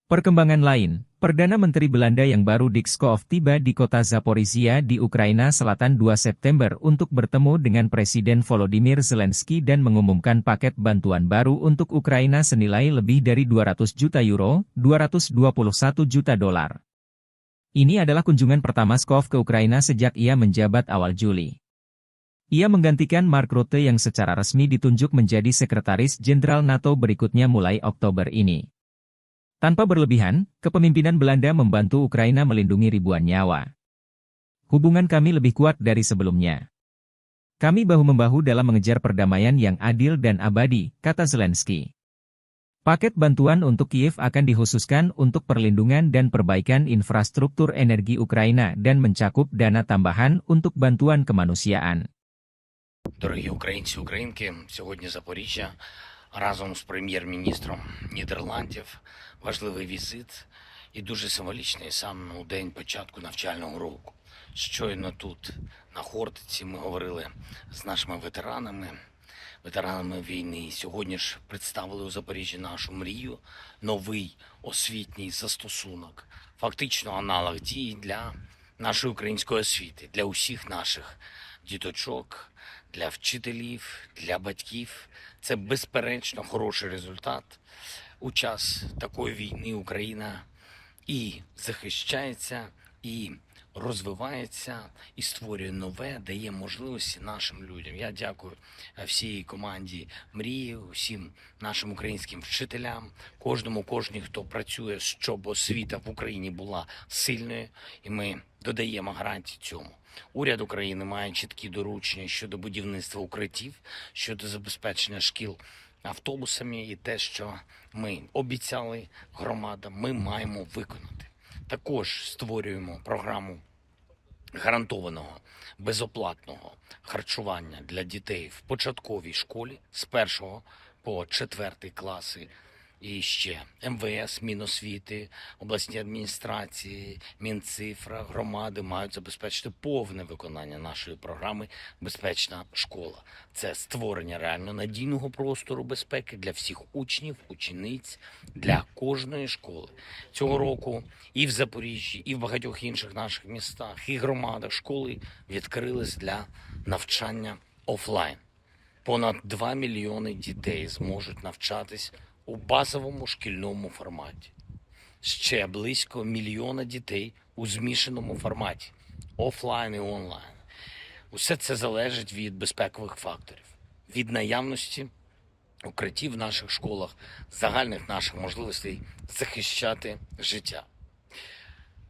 Perkembangan lain, Perdana Menteri Belanda yang baru Dick Schoof tiba di kota Zaporizhia di Ukraina Selatan dua September untuk bertemu dengan Presiden Volodymyr Zelensky dan mengumumkan paket bantuan baru untuk Ukraina senilai lebih dari dua ratus juta euro, dua ratus dua puluh satu juta dolar. Ini adalah kunjungan pertama Schoof ke Ukraina sejak ia menjabat awal Juli. Ia menggantikan Mark Rutte yang secara resmi ditunjuk menjadi Sekretaris Jenderal NATO berikutnya mulai Oktober ini. Tanpa berlebihan, kepemimpinan Belanda membantu Ukraina melindungi ribuan nyawa. "Hubungan kami lebih kuat dari sebelumnya. Kami bahu-membahu dalam mengejar perdamaian yang adil dan abadi," kata Zelensky. Paket bantuan untuk Kiev akan dikhususkan untuk perlindungan dan perbaikan infrastruktur energi Ukraina dan mencakup dana tambahan untuk bantuan kemanusiaan. Дорогі українці, українки, сьогодні Запоріжжя разом з прем'єр-міністром Нідерландів. Важливий візит і дуже символічний саме у день початку навчального року. Щойно тут, на Хортиці, ми говорили з нашими ветеранами, ветеранами війни. Сьогодні ж представили у Запоріжжі нашу мрію, новий освітній застосунок, фактично аналог дії для нашої української освіти, для усіх наших діточок, для вчителів, для батьків. Це безперечно хороший результат. У час такої війни Україна і захищається, і розвивається, і створює нове, дає можливості нашим людям. Я дякую, е, всій команді Мрії, усім нашим українським вчителям, кожному, кожній, хто працює, щоб освіта в Україні була сильною, і ми додаємо гарантії цьому. Уряд України має чіткі доручення щодо будівництва укриттів, щодо забезпечення шкіл автобусами, і те, що ми обіцяли громадам, ми маємо виконати. Також створюємо програму гарантованого безоплатного харчування для дітей в початковій школі з першого по четвертий класи. І ще МВС, Міносвіти, обласні адміністрації, Мінцифра, громади мають забезпечити повне виконання нашої програми "Безпечна школа". Це створення реально надійного простору безпеки для всіх учнів, учениць, для кожної школи. Цього року і в Запоріжжі, і в багатьох інших наших містах, і громадах школи відкрились для навчання офлайн. Понад два мільйони дітей зможуть навчатись у базовому шкільному форматі. Ще близько мільйона дітей у змішаному форматі, офлайн і онлайн. Усе це залежить від безпекових факторів, від наявності укриттів в наших школах, загальних наших можливостей захищати життя.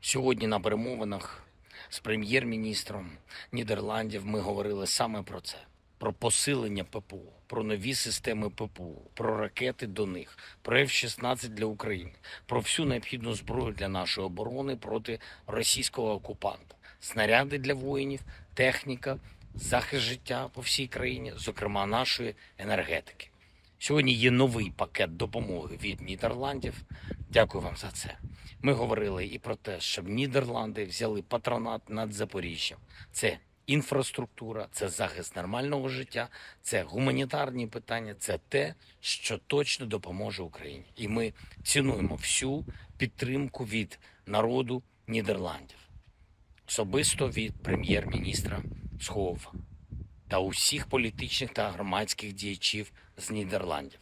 Сьогодні на перемовинах з прем'єр-міністром Нідерландів ми говорили саме про це: про посилення ППО, про нові системи ППО, про ракети до них, про Ф шістнадцять для України, про всю необхідну зброю для нашої оборони проти російського окупанта, снаряди для воїнів, техніка, захист життя по всій країні, зокрема нашої енергетики. Сьогодні є новий пакет допомоги від Нідерландів. Дякую вам за це. Ми говорили і про те, щоб Нідерланди взяли патронат над Запоріжжям. Це інфраструктура, це захист нормального життя, це гуманітарні питання, це те, що точно допоможе Україні. І ми цінуємо всю підтримку від народу Нідерландів. особисто від прем'єр-міністра Схову та усіх політичних та громадських діячів з Нідерландів.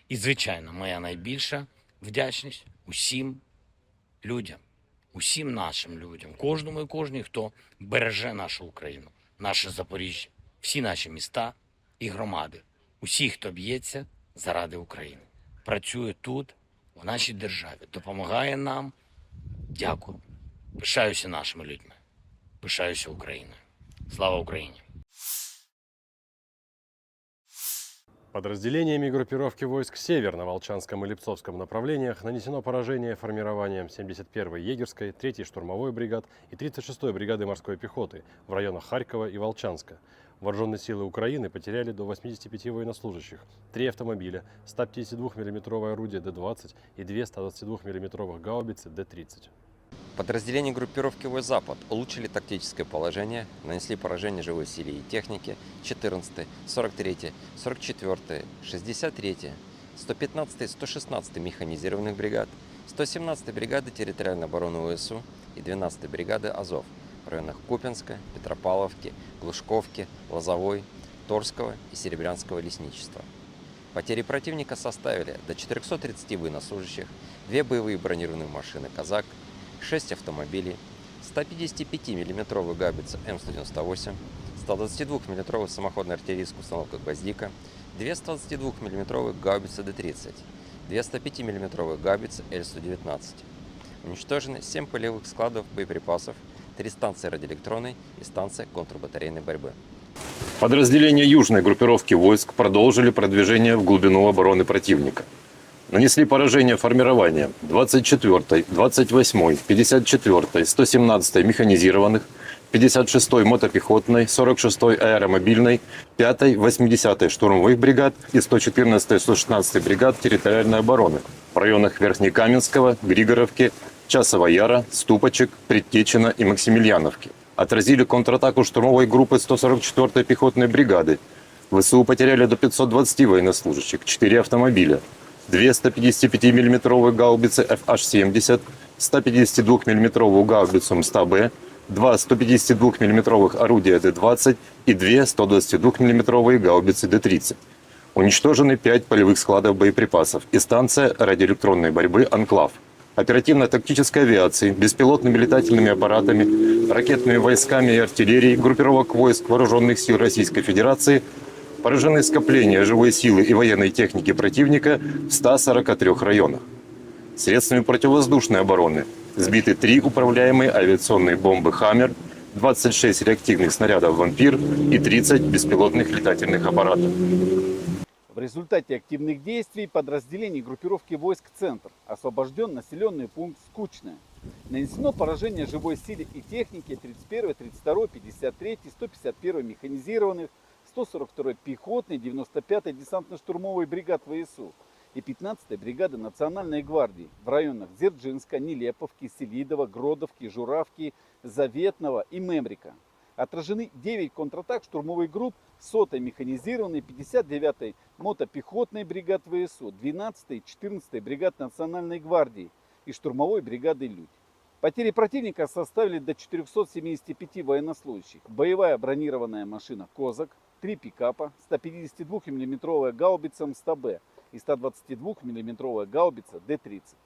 І, звичайно, моя найбільша вдячність усім людям, усім нашим людям, кожному і кожній, хто береже нашу Україну, наше Запоріжжя, всі наші міста і громади, усі, хто б'ється заради України, працює тут, в нашій державі, допомагає нам. Дякую. Пишаюся нашими людьми. Пишаюся Україною. Слава Україні! Подразделениями группировки войск «Север» на Волчанском и Липцовском направлениях нанесено поражение формированиям семьдесят первой егерской, третьей штурмовой бригад и тридцать шестой бригады морской пехоты в районах Харькова и Волчанска. Вооружённые силы Украины потеряли до восьмидесяти пяти военнослужащих, три автомобиля, сто пятидесяти двух миллиметровое орудие Д двадцать и две сто двадцати двух миллиметровых гаубицы Д тридцать. Подразделения группировки войск «Запад» улучшили тактическое положение, нанесли поражение живой силе и технике четырнадцатой, сорок третьей, сорок четвёртой, шестьдесят третьей, сто пятнадцатой, сто шестнадцатой механизированных бригад, сто семнадцатой бригады территориальной обороны В С У и двенадцатой бригады «Азов» в районах Купинска, Петропавловки, Глушковки, Лозовой, Торского и Серебрянского лесничества. Потери противника составили до четырёхсот тридцати военнослужащих, две боевые бронированные машины «Казак», шесть автомобилей, сто пятидесяти пяти миллиметровая гаубица М сто девяносто восемь, сто двадцати двух миллиметровая самоходная артиллерийская установка «Гвоздика», две сто двадцати двух миллиметровые гаубицы Д тридцать, две сто пяти миллиметровые гаубицы Л сто девятнадцать. Уничтожены семь полевых складов боеприпасов, три станции радиоэлектронной и станция контрбатарейной борьбы. Подразделения южной группировки войск продолжили продвижение в глубину обороны противника. Нанесли поражение формированиям двадцать четвёртой, двадцать восьмой, пятьдесят четвёртой, сто семнадцатой механизированных, пятьдесят шестой мотопехотной, сорок шестой аэромобильной, пятой, восьмидесятой штурмовых бригад и сто четырнадцатой, сто шестнадцатой бригад территориальной обороны в районах Верхнекаменского, Григоровки, Часового Яра, Ступочек, Предтечина и Максимильяновки. Отразили контратаку штурмовой группы сто сорок четвёртой пехотной бригады. В С У потеряли до пятьсот двадцати военнослужащих, четыре автомобиля, две сто пятидесяти пяти миллиметровые гаубицы Ф Аш семьдесят, сто пятидесяти двух миллиметровую гаубицу М сто Б, два сто пятидесяти двух миллиметровых орудия Д двадцать и две сто двадцати двух миллиметровые гаубицы Д тридцать. Уничтожены пять полевых складов боеприпасов и станция радиоэлектронной борьбы «Анклав». Оперативно-тактической авиацией, беспилотными летательными аппаратами, ракетными войсками и артиллерией группировок войск Вооружённых сил Российской Федерации поражены скопления живой силы и военной техники противника в ста сорока трёх районах. Средствами противовоздушной обороны сбиты три управляемые авиационные бомбы «Хаммер», двадцать шесть реактивных снарядов «Вампир» и тридцать беспилотных летательных аппаратов. В результате активных действий подразделений группировки войск «Центр» освобождён населённый пункт Скучное. Нанесено поражение живой силе и технике тридцать первой, тридцать второй, пятьдесят третьей, сто пятьдесят первой механизированных, сто сорок второй пехотной, девяносто пятой десантно-штурмовой бригад В С У и пятнадцатой бригады Национальной гвардии в районах Дзержинска, Нелеповки, Селидово, Гродовки, Журавки, Заветного и Мемрика. Отражены девять контратак штурмовых групп сотой механизированной, пятьдесят девятой мотопехотной бригад В С У, двенадцатой и четырнадцатой бригад Национальной гвардии и штурмовой бригады «Людь». Потери противника составили до четырёхсот семидесяти пяти военнослужащих. Боевая бронированная машина «Козак», три пикапа, сто пятидесяти двух миллиметровая гаубица М сто Б и сто двадцати двух миллиметровая гаубица Д тридцать.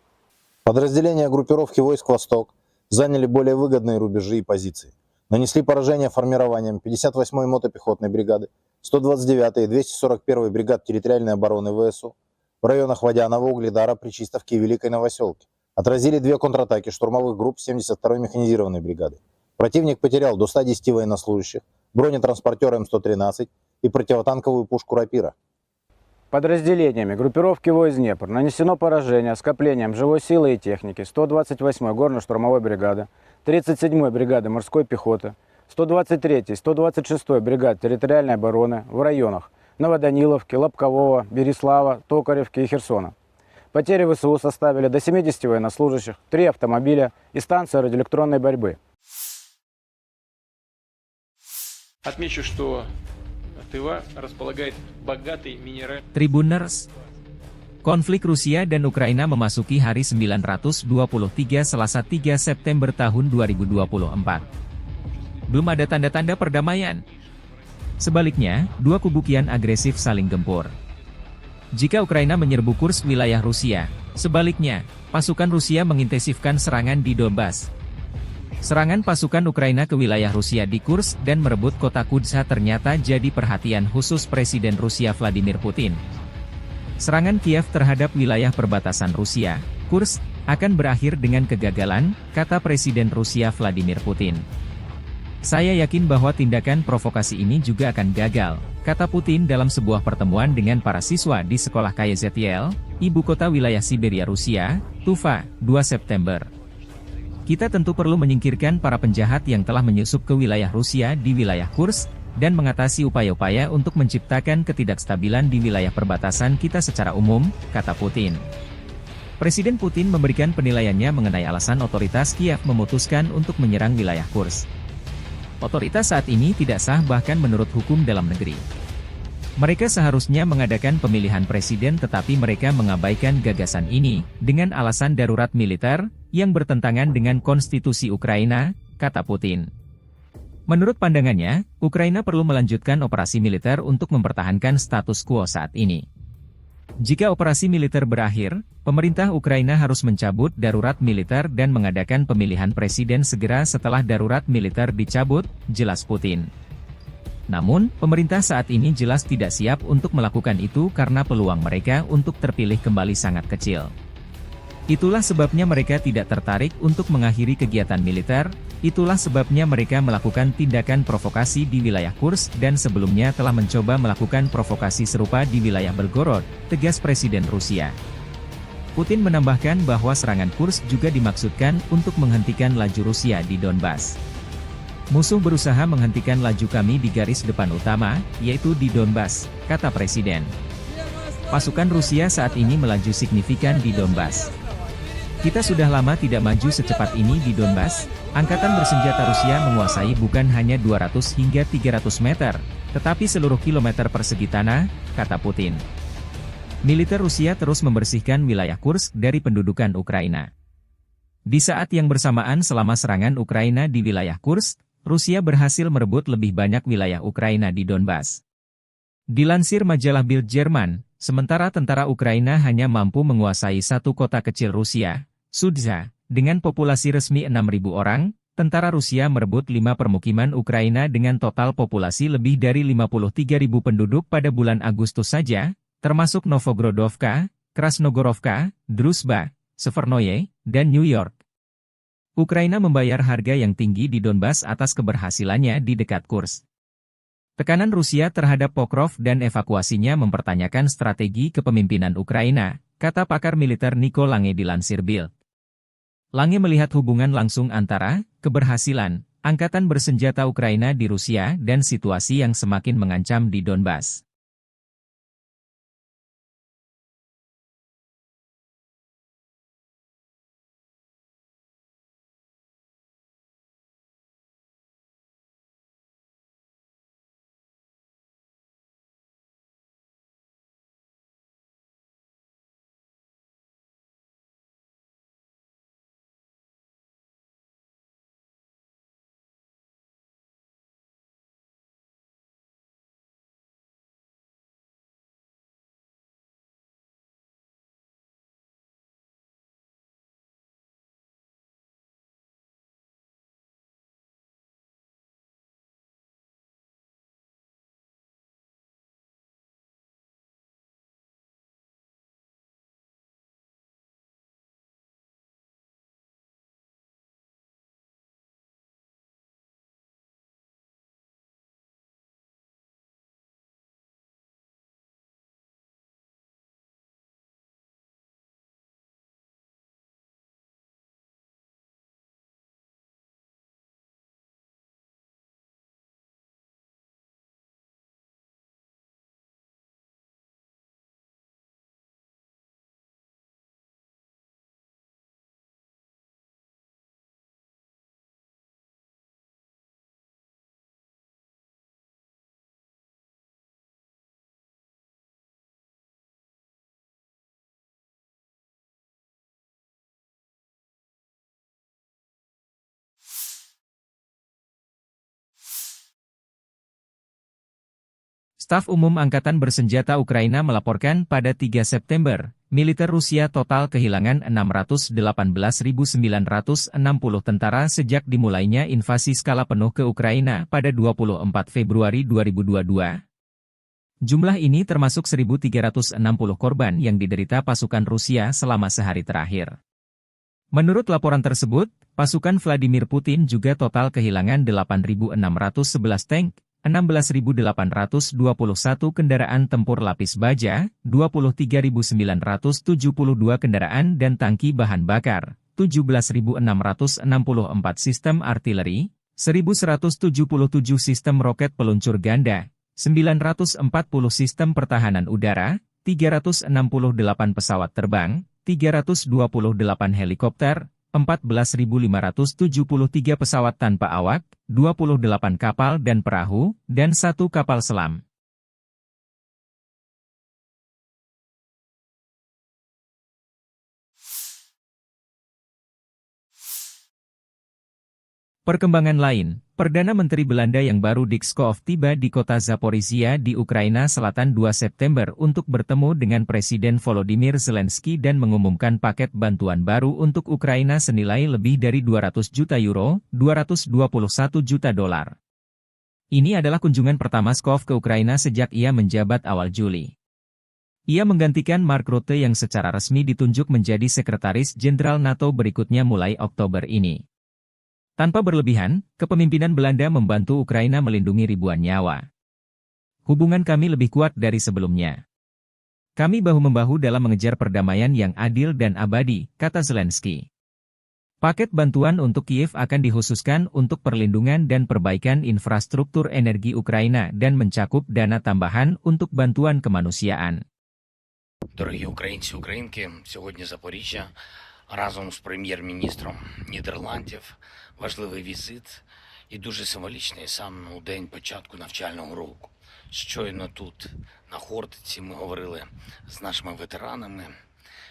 Подразделения группировки войск «Восток» заняли более выгодные рубежи и позиции. Нанесли поражение формированиям пятьдесят восьмой мотопехотной бригады, сто двадцать девятой и двести сорок первой бригад территориальной обороны В С У в районах Водянова, Угледара, Причистовки и Великой Новосёлки. Отразили две контратаки штурмовых групп семьдесят второй механизированной бригады. Противник потерял до ста десяти военнослужащих, бронетранспортёр М сто тринадцать и противотанковую пушку «Рапира». Подразделениями группировки войск «Днепр» нанесено поражение скоплениям живой силы и техники сто двадцать восьмой горно-штурмовой бригады, тридцать седьмой бригады морской пехоты, сто двадцать третьей, сто двадцать шестой бригад территориальной обороны в районах Новоданиловки, Лобкового, Береслава, Токаревки и Херсона. Потери В С У составили до семидесяти военнослужащих, три автомобиля и станция радиоэлектронной борьбы. Отмечу, что Тыва располагает богатой минеральной. Tribuners, konflik Rusia dan Ukraina memasuki hari sembilan ratus dua puluh tiga, Selasa, tiga September tahun dua ribu dua puluh empat. belum ada tanda-tanda perdamaian. Sebaliknya, dua kubu kian agresif saling gempur. Jika Ukraina menyerbu Kursk, wilayah Rusia, sebaliknya, pasukan Rusia mengintensifkan serangan di Donbas. Serangan pasukan Ukraina ke wilayah Rusia di Kursk dan merebut kota Kudza ternyata jadi perhatian khusus Presiden Rusia Vladimir Putin. Serangan Kiev terhadap wilayah perbatasan Rusia, Kursk, akan berakhir dengan kegagalan, kata Presiden Rusia Vladimir Putin. "Saya yakin bahwa tindakan provokasi ini juga akan gagal," kata Putin dalam sebuah pertemuan dengan para siswa di sekolah K Y Z L, ibu kota wilayah Siberia Rusia, Tuva, dua September. "Kita tentu perlu menyingkirkan para penjahat yang telah menyusup ke wilayah Rusia di wilayah Kursk, dan mengatasi upaya-upaya untuk menciptakan ketidakstabilan di wilayah perbatasan kita secara umum," kata Putin. Presiden Putin memberikan penilaiannya mengenai alasan otoritas Kiev memutuskan untuk menyerang wilayah Kursk. "Otoritas saat ini tidak sah bahkan menurut hukum dalam negeri. Mereka seharusnya mengadakan pemilihan presiden tetapi mereka mengabaikan gagasan ini dengan alasan darurat militer yang bertentangan dengan konstitusi Ukraina," kata Putin. Menurut pandangannya, Ukraina perlu melanjutkan operasi militer untuk mempertahankan status quo saat ini. "Jika operasi militer berakhir, pemerintah Ukraina harus mencabut darurat militer dan mengadakan pemilihan presiden segera setelah darurat militer dicabut," jelas Putin. "Namun, pemerintah saat ini jelas tidak siap untuk melakukan itu karena peluang mereka untuk terpilih kembali sangat kecil. Itulah sebabnya mereka tidak tertarik untuk mengakhiri kegiatan militer, itulah sebabnya mereka melakukan tindakan provokasi di wilayah Kursk dan sebelumnya telah mencoba melakukan provokasi serupa di wilayah Belgorod," tegas Presiden Rusia. Putin menambahkan bahwa serangan Kursk juga dimaksudkan untuk menghentikan laju Rusia di Donbas. "Musuh berusaha menghentikan laju kami di garis depan utama, yaitu di Donbas," kata Presiden. "Pasukan Rusia saat ini melaju signifikan di Donbas. Kita sudah lama tidak maju secepat ini di Donbas. Angkatan bersenjata Rusia menguasai bukan hanya dua ratus hingga tiga ratus meter, tetapi seluruh kilometer persegi tanah," kata Putin. Militer Rusia terus membersihkan wilayah Kursk dari pendudukan Ukraina. Di saat yang bersamaan, selama serangan Ukraina di wilayah Kursk, Rusia berhasil merebut lebih banyak wilayah Ukraina di Donbas. Dilansir majalah Bild Jerman, sementara tentara Ukraina hanya mampu menguasai satu kota kecil Rusia, Sudza, dengan populasi resmi enam ribu orang, tentara Rusia merebut lima permukiman Ukraina dengan total populasi lebih dari lima puluh tiga ribu penduduk pada bulan Agustus saja, termasuk Novogrodovka, Krasnogorovka, Druzhba, Severnoye, dan New York. Ukraina membayar harga yang tinggi di Donbas atas keberhasilannya di dekat Kursk. Tekanan Rusia terhadap Pokrov dan evakuasinya mempertanyakan strategi kepemimpinan Ukraina, kata pakar militer Nico Lange dilansir Bild. Lange melihat hubungan langsung antara keberhasilan angkatan bersenjata Ukraina di Rusia dan situasi yang semakin mengancam di Donbas. Staf Umum Angkatan Bersenjata Ukraina melaporkan pada tiga September, militer Rusia total kehilangan enam ratus delapan belas ribu sembilan ratus enam puluh tentara sejak dimulainya invasi skala penuh ke Ukraina pada dua puluh empat Februari dua ribu dua puluh dua. Jumlah ini termasuk seribu tiga ratus enam puluh korban yang diderita pasukan Rusia selama sehari terakhir. Menurut laporan tersebut, pasukan Vladimir Putin juga total kehilangan delapan ribu enam ratus sebelas tank, enam belas ribu delapan ratus dua puluh satu kendaraan tempur lapis baja, dua puluh tiga ribu sembilan ratus tujuh puluh dua kendaraan dan tangki bahan bakar, tujuh belas ribu enam ratus enam puluh empat sistem artileri, seribu seratus tujuh puluh tujuh sistem roket peluncur ganda, sembilan ratus empat puluh sistem pertahanan udara, tiga ratus enam puluh delapan pesawat terbang, tiga ratus dua puluh delapan helikopter, empat belas ribu lima ratus tujuh puluh tiga pesawat tanpa awak, dua puluh delapan kapal dan perahu, dan satu kapal selam. Perkembangan lain, Perdana Menteri Belanda yang baru Dick Schoof tiba di kota Zaporizhia di Ukraina Selatan dua September untuk bertemu dengan Presiden Volodymyr Zelensky dan mengumumkan paket bantuan baru untuk Ukraina senilai lebih dari dua ratus juta euro, dua ratus dua puluh satu juta dolar. Ini adalah kunjungan pertama Schoof ke Ukraina sejak ia menjabat awal Juli. Ia menggantikan Mark Rutte yang secara resmi ditunjuk menjadi Sekretaris Jenderal NATO berikutnya mulai Oktober ini. Tanpa berlebihan, kepemimpinan Belanda membantu Ukraina melindungi ribuan nyawa. "Hubungan kami lebih kuat dari sebelumnya. Kami bahu-membahu dalam mengejar perdamaian yang adil dan abadi," kata Zelensky. Paket bantuan untuk Kiev akan dikhususkan untuk perlindungan dan perbaikan infrastruktur energi Ukraina dan mencakup dana tambahan untuk bantuan kemanusiaan. Дорогі українці, українки, сьогодні Запоріжжя разом з прем'єр-міністром Нідерландів. Важливий візит і дуже символічний саме у день початку навчального року. Щойно тут, на Хортиці, ми говорили з нашими ветеранами,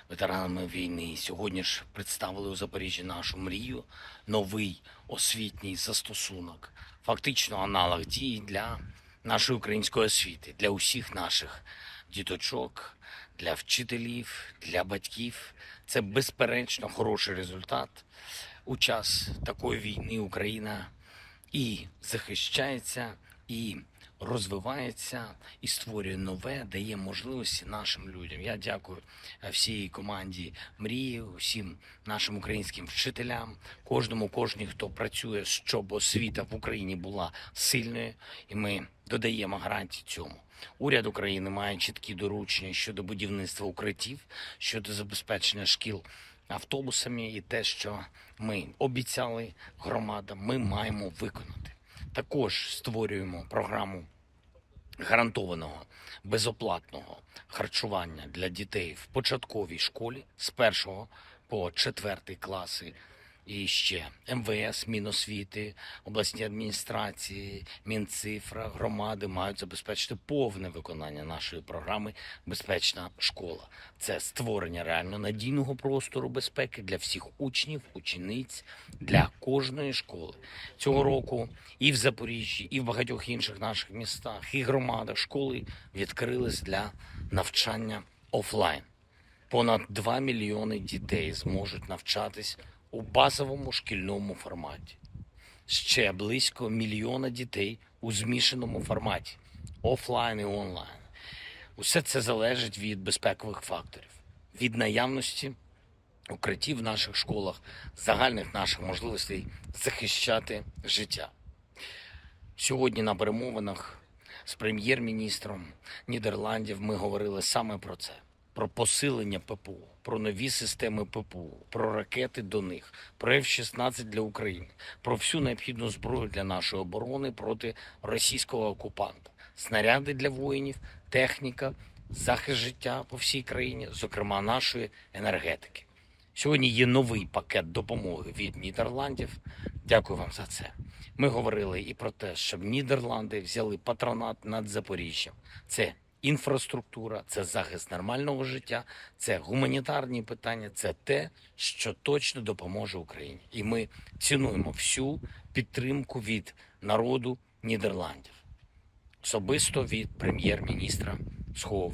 ветеранами війни. Сьогодні ж представили у Запоріжжі нашу мрію, новий освітній застосунок, фактично аналог дії для нашої української освіти, для усіх наших діточок, для вчителів, для батьків. Це безперечно хороший результат. У час такої війни Україна і захищається, і розвивається, і створює нове, дає можливості нашим людям. Я дякую, е, всій команді Мрії, усім нашим українським вчителям, кожному, кожній, хто працює, щоб освіта в Україні була сильною, і ми додаємо гарантії цьому. Уряд України має чіткі доручення щодо будівництва укриттів, щодо забезпечення шкіл автобусами, і те, що ми обіцяли громадам, ми маємо виконати. Також створюємо програму гарантованого безоплатного харчування для дітей в початковій школі з першого по четвертий класи. І ще МВС, Міносвіти, обласні адміністрації, Мінцифра, громади мають забезпечити повне виконання нашої програми "Безпечна школа". Це створення реально надійного простору безпеки для всіх учнів, учениць, для кожної школи. Цього року і в Запоріжжі, і в багатьох інших наших містах, і громадах школи відкрились для навчання офлайн. Понад два мільйони дітей зможуть навчатись у базовому шкільному форматі. Ще близько мільйона дітей у змішаному форматі, офлайн і онлайн. Усе це залежить від безпекових факторів, від наявності укриттів в наших школах, загальних наших можливостей захищати життя. Сьогодні на перемовинах з прем'єр-міністром Нідерландів ми говорили саме про це: про посилення ППО, про нові системи ППО, про ракети до них, про F шістнадцять для України, про всю необхідну зброю для нашої оборони проти російського окупанта, снаряди для воїнів, техніка, захист життя по всій країні, зокрема нашої енергетики. Сьогодні є новий пакет допомоги від Нідерландів. Дякую вам за це. Ми говорили і про те, щоб Нідерланди взяли патронат над Запоріжжям. Це інфраструктура, це захист нормального життя, це гуманітарні питання, це те, що точно допоможе Україні. І ми цінуємо всю підтримку від народу Нідерландів. особисто від прем'єр-міністра Схову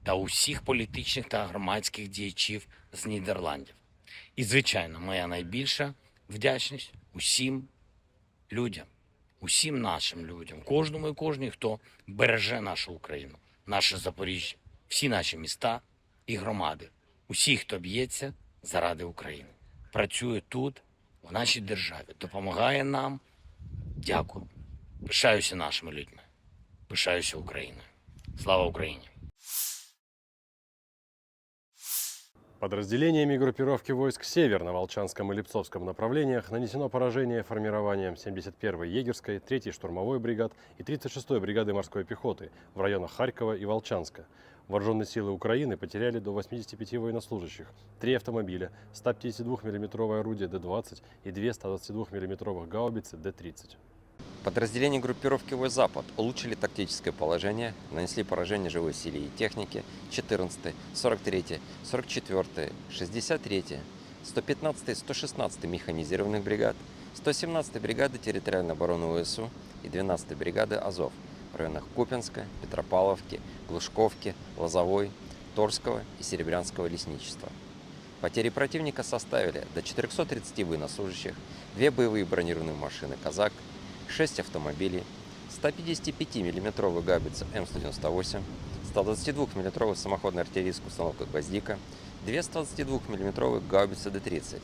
та усіх політичних та громадських діячів з Нідерландів. І, звичайно, моя найбільша вдячність усім людям, усім нашим людям, кожному і кожній, хто береже нашу Україну, наше Запоріжжя, всі наші міста і громади, усі, хто б'ється заради України, працює тут, в нашій державі, допомагає нам. Дякую. Пишаюся нашими людьми. Пишаюся Україною. Слава Україні! Подразделениями группировки войск «Север» на Волчанском и Липцовском направлениях нанесено поражение формированиям семьдесят первой егерской, третьей штурмовой бригад и тридцать шестой бригады морской пехоты в районах Харькова и Волчанска. Вооружённые силы Украины потеряли до восьмидесяти пяти военнослужащих, три автомобиля, сто пятидесяти двух миллиметровое орудие Д двадцать и две сто двадцати двух миллиметровых гаубицы Д тридцать. Подразделения группировки войск «Запад» улучшили тактическое положение, нанесли поражение живой силе и технике четырнадцатой, сорок третьей, сорок четвёртой, шестьдесят третьей, сто пятнадцатой, сто шестнадцатой механизированных бригад, сто семнадцатой бригады территориальной обороны ВСУ и двенадцатой бригады «Азов» в районах Купинска, Петропавловки, Глушковки, Лозовой, Торского и Серебрянского лесничества. Потери противника составили до четырёхсот тридцати военнослужащих, две боевые бронированные машины «Казак», шесть автомобилей, сто пятидесяти пяти миллиметровую гаубицу М сто девяносто восемь, сто двадцати двух миллиметровую самоходную артиллерийскую установку «Гвоздика», две сто двадцати двух миллиметровые гаубицы Д тридцать,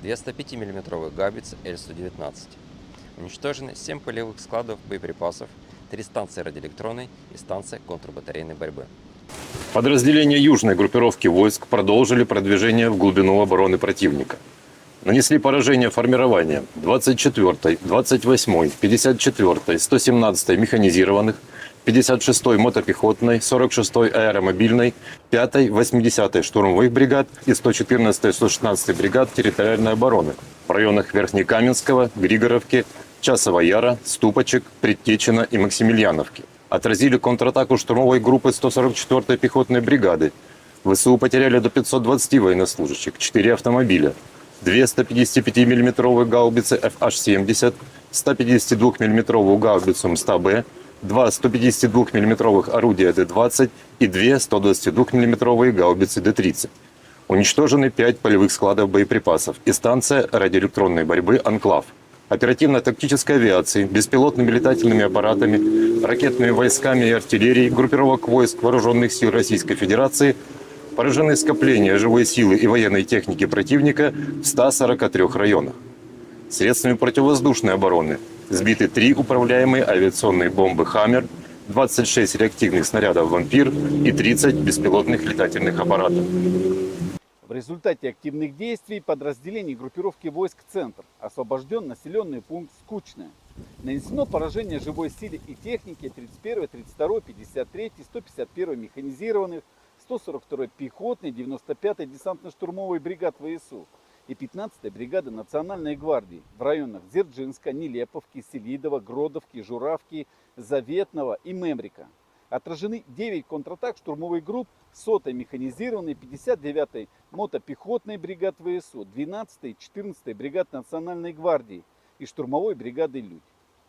две сто пяти миллиметровые гаубицы Л сто девятнадцать. Уничтожены семь полевых складов боеприпасов, три станции радиоэлектронной и станция контрбатарейной борьбы. Подразделения южной группировки войск продолжили продвижение в глубину обороны противника. Нанесли поражение формированиям двадцать четвёртой, двадцать восьмой, пятьдесят четвёртой, сто семнадцатой механизированных, пятьдесят шестой мотопехотной, сорок шестой аэромобильной, пятой, восьмидесятой штурмовых бригад и сто четырнадцатой, сто шестнадцатой бригад территориальной обороны в районах Верхнекаменского, Григоровки, Часового Яра, Ступочек, Предтечина и Максимильяновки. Отразили контратаку штурмовой группы сто сорок четвёртой пехотной бригады. ВСУ потеряли до пятьсот двадцати военнослужащих, четыре автомобиля, две сто пятидесяти пяти миллиметровые гаубицы Ф Аш семьдесят, сто пятидесяти двух миллиметровую гаубицу М сто Б, два сто пятидесяти двух миллиметровых орудия Д двадцать и две сто двадцати двух миллиметровые гаубицы Д тридцать. Уничтожены пять полевых складов боеприпасов и станция радиоэлектронной борьбы «Анклав». Оперативно-тактической авиацией, беспилотными летательными аппаратами, ракетными войсками и артиллерией группировок войск Вооружённых сил Российской Федерации поражены скопления живой силы и военной техники противника в ста сорока трёх районах. Средствами противовоздушной обороны сбиты три управляемые авиационные бомбы «Хаммер», двадцать шесть реактивных снарядов «Вампир» и тридцать беспилотных летательных аппаратов. В результате активных действий подразделений группировки войск «Центр» освобождён населённый пункт Скучное. Нанесено поражение живой силе и технике тридцать первой, тридцать второй, пятьдесят третьей, сто пятьдесят первой механизированных, сто сорок второй пехотной, девяносто пятой десантно-штурмовой бригад ВСУ и пятнадцатой бригады Национальной гвардии в районах Дзержинска, Нелеповки, Селидово, Гродовки, Журавки, Заветного и Мемрика. Отражены девять контратак штурмовых групп сотой механизированной, пятьдесят девятой мотопехотной бригад ВСУ, двенадцатой и четырнадцатой бригад Национальной гвардии и штурмовой бригады «Людь».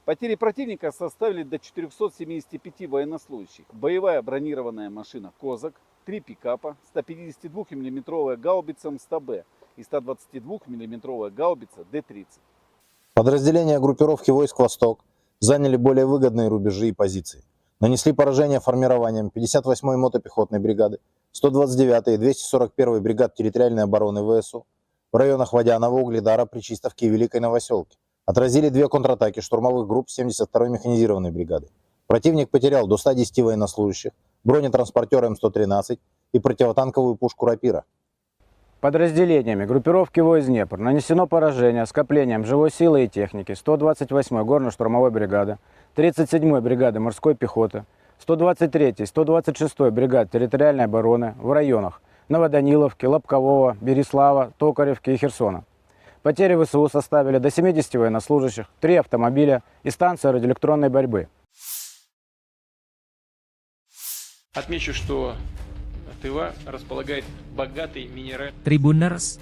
Потери противника составили до четырёхсот семидесяти пяти военнослужащих. Боевая бронированная машина «Козак», три пикапа, сто пятидесяти двух миллиметровая гаубица М сто Б и сто двадцати двух миллиметровая гаубица Д тридцать. Подразделения группировки войск «Восток» заняли более выгодные рубежи и позиции. Нанесли поражение формированиям пятьдесят восьмой мотопехотной бригады, сто двадцать девятой и двести сорок первой бригад территориальной обороны ВСУ в районах Водяного, Угледара, Причистовки и Великой Новосёлки. Отразили две контратаки штурмовых групп семьдесят второй механизированной бригады. Противник потерял до ста десяти военнослужащих, бронетранспортёр М сто тринадцать и противотанковую пушку «Рапира». Подразделениями группировки войск «Днепр» нанесено поражение скоплениям живой силы и техники сто двадцать восьмой горно-штурмовой бригады, тридцать седьмой бригады морской пехоты, сто двадцать третьей, сто двадцать шестой бригад территориальной обороны в районах Новоданиловки, Лобкового, Береслава, Токаревки и Херсона. Потери ВСУ составили до семидесяти военнослужащих, три автомобиля и станция радиоэлектронной борьбы. Отмечу, что Тыва располагает богатой минеральной... Tribuners,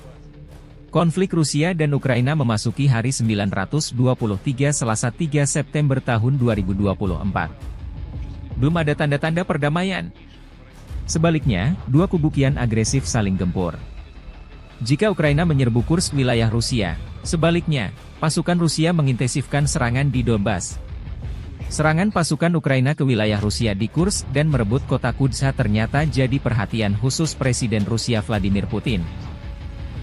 konflik Rusia dan Ukraina memasuki hari sembilan ratus dua puluh tiga Selasa tiga September tahun dua ribu dua puluh empat. belum ada tanda-tanda perdamaian. Sebaliknya, dua kubu kian agresif saling gempur. Jika Ukraina menyerbu Kursk, wilayah Rusia, sebaliknya, pasukan Rusia mengintensifkan serangan di Donbas. Serangan pasukan Ukraina ke wilayah Rusia di Kursk dan merebut kota Kudza ternyata jadi perhatian khusus Presiden Rusia Vladimir Putin.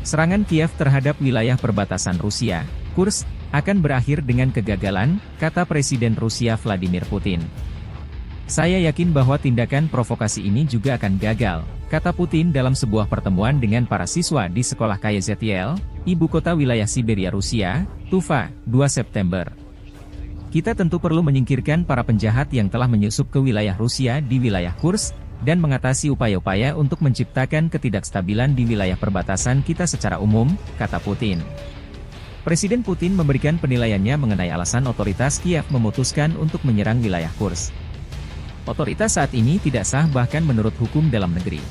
Serangan Kiev terhadap wilayah perbatasan Rusia, Kursk, akan berakhir dengan kegagalan, kata Presiden Rusia Vladimir Putin. "Saya yakin bahwa tindakan provokasi ini juga akan gagal," kata Putin dalam sebuah pertemuan dengan para siswa di sekolah K Y Z L, ibu kota wilayah Siberia Rusia, Tuva, dua September. "Kita tentu perlu menyingkirkan para penjahat yang telah menyusup ke wilayah Rusia di wilayah Kursk, dan mengatasi upaya-upaya untuk menciptakan ketidakstabilan di wilayah perbatasan kita secara umum," kata Putin. Presiden Putin memberikan penilaiannya mengenai alasan otoritas Kiev memutuskan untuk menyerang wilayah Kursk. "Otoritas saat ini tidak sah bahkan menurut hukum dalam negeri.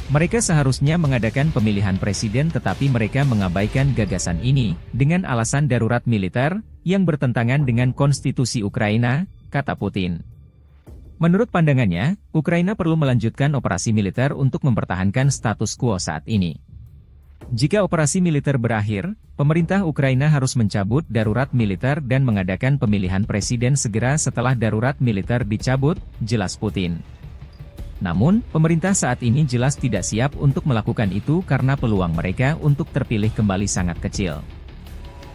Mereka seharusnya mengadakan pemilihan presiden tetapi mereka mengabaikan gagasan ini dengan alasan darurat militer yang bertentangan dengan konstitusi Ukraina," kata Putin. Menurut pandangannya, Ukraina perlu melanjutkan operasi militer untuk mempertahankan status quo saat ini. Jika operasi militer berakhir, pemerintah Ukraina harus mencabut darurat militer dan mengadakan pemilihan presiden segera setelah darurat militer dicabut, jelas Putin. Namun, pemerintah saat ini jelas tidak siap untuk melakukan itu karena peluang mereka untuk terpilih kembali sangat kecil.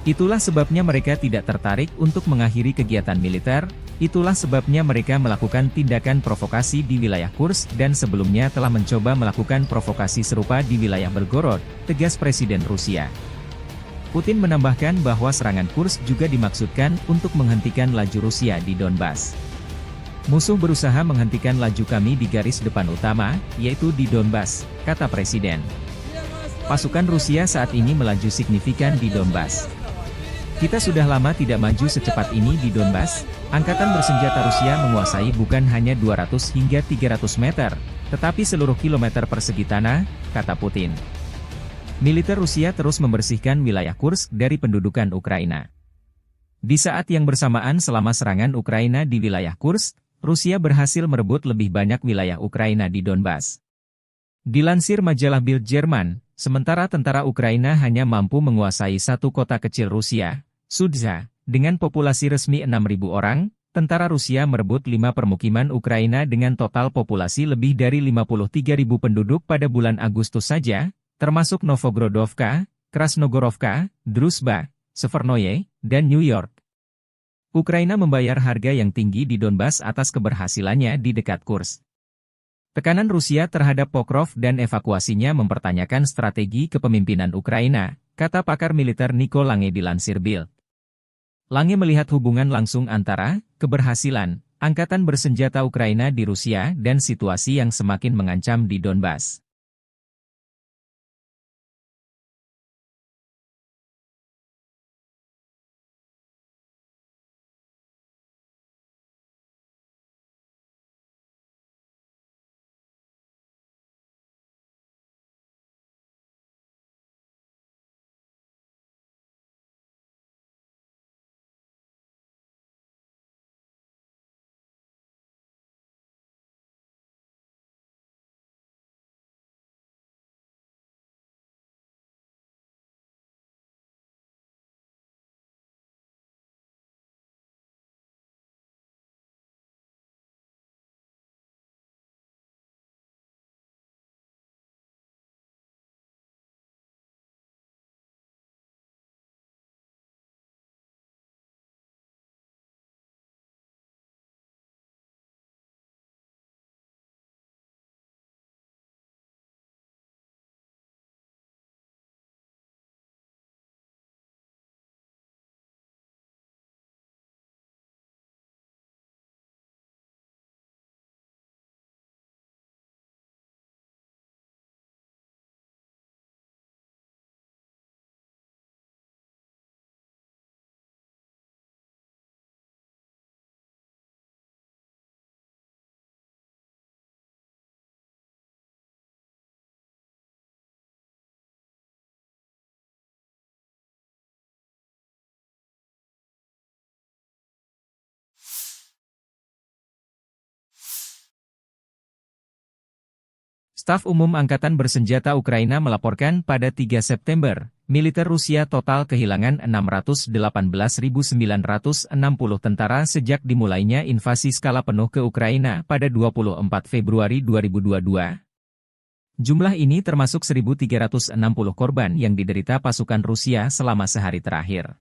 Itulah sebabnya mereka tidak tertarik untuk mengakhiri kegiatan militer, itulah sebabnya mereka melakukan tindakan provokasi di wilayah Kursk dan sebelumnya telah mencoba melakukan provokasi serupa di wilayah Belgorod, tegas Presiden Rusia. Putin menambahkan bahwa serangan Kursk juga dimaksudkan untuk menghentikan laju Rusia di Donbas. "Musuh berusaha menghentikan laju kami di garis depan utama, yaitu di Donbas," kata Presiden. "Pasukan Rusia saat ini melaju signifikan di Donbas. Kita sudah lama tidak maju secepat ini di Donbas. Angkatan bersenjata Rusia menguasai bukan hanya dua ratus hingga tiga ratus meter, tetapi seluruh kilometer persegi tanah," kata Putin. Militer Rusia terus membersihkan wilayah Kursk dari pendudukan Ukraina. Di saat yang bersamaan, selama serangan Ukraina di wilayah Kursk, Rusia berhasil merebut lebih banyak wilayah Ukraina di Donbas. Dilansir majalah Bild Jerman, sementara tentara Ukraina hanya mampu menguasai satu kota kecil Rusia, Sudza, dengan populasi resmi enam ribu orang, tentara Rusia merebut lima permukiman Ukraina dengan total populasi lebih dari lima puluh tiga ribu penduduk pada bulan Agustus saja, termasuk Novgorodovka, Krasnogorovka, Druzhba, Severnoye, dan New York. Ukraina membayar harga yang tinggi di Donbas atas keberhasilannya di dekat Kursk. Tekanan Rusia terhadap Pokrov dan evakuasinya mempertanyakan strategi kepemimpinan Ukraina, kata pakar militer Nico Lange dilansir Bild. Lange melihat hubungan langsung antara keberhasilan angkatan bersenjata Ukraina di Rusia dan situasi yang semakin mengancam di Donbas. Staf Umum Angkatan Bersenjata Ukraina melaporkan pada tiga September, militer Rusia total kehilangan enam ratus delapan belas ribu sembilan ratus enam puluh tentara sejak dimulainya invasi skala penuh ke Ukraina pada dua puluh empat Februari dua ribu dua puluh dua. Jumlah ini termasuk seribu tiga ratus enam puluh korban yang diderita pasukan Rusia selama sehari terakhir.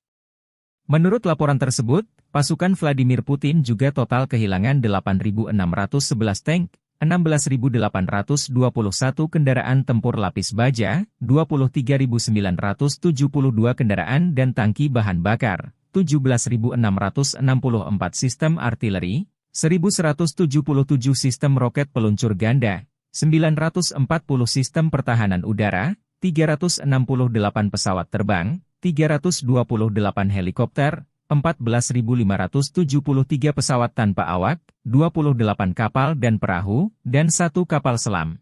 Menurut laporan tersebut, pasukan Vladimir Putin juga total kehilangan delapan ribu enam ratus sebelas tank, enam belas ribu delapan ratus dua puluh satu kendaraan tempur lapis baja, dua puluh tiga ribu sembilan ratus tujuh puluh dua kendaraan dan tangki bahan bakar, tujuh belas ribu enam ratus enam puluh empat sistem artileri, seribu seratus tujuh puluh tujuh sistem roket peluncur ganda, sembilan ratus empat puluh sistem pertahanan udara, tiga ratus enam puluh delapan pesawat terbang, tiga ratus dua puluh delapan helikopter, empat belas ribu lima ratus tujuh puluh tiga pesawat tanpa awak, dua puluh delapan kapal dan perahu, dan satu kapal selam.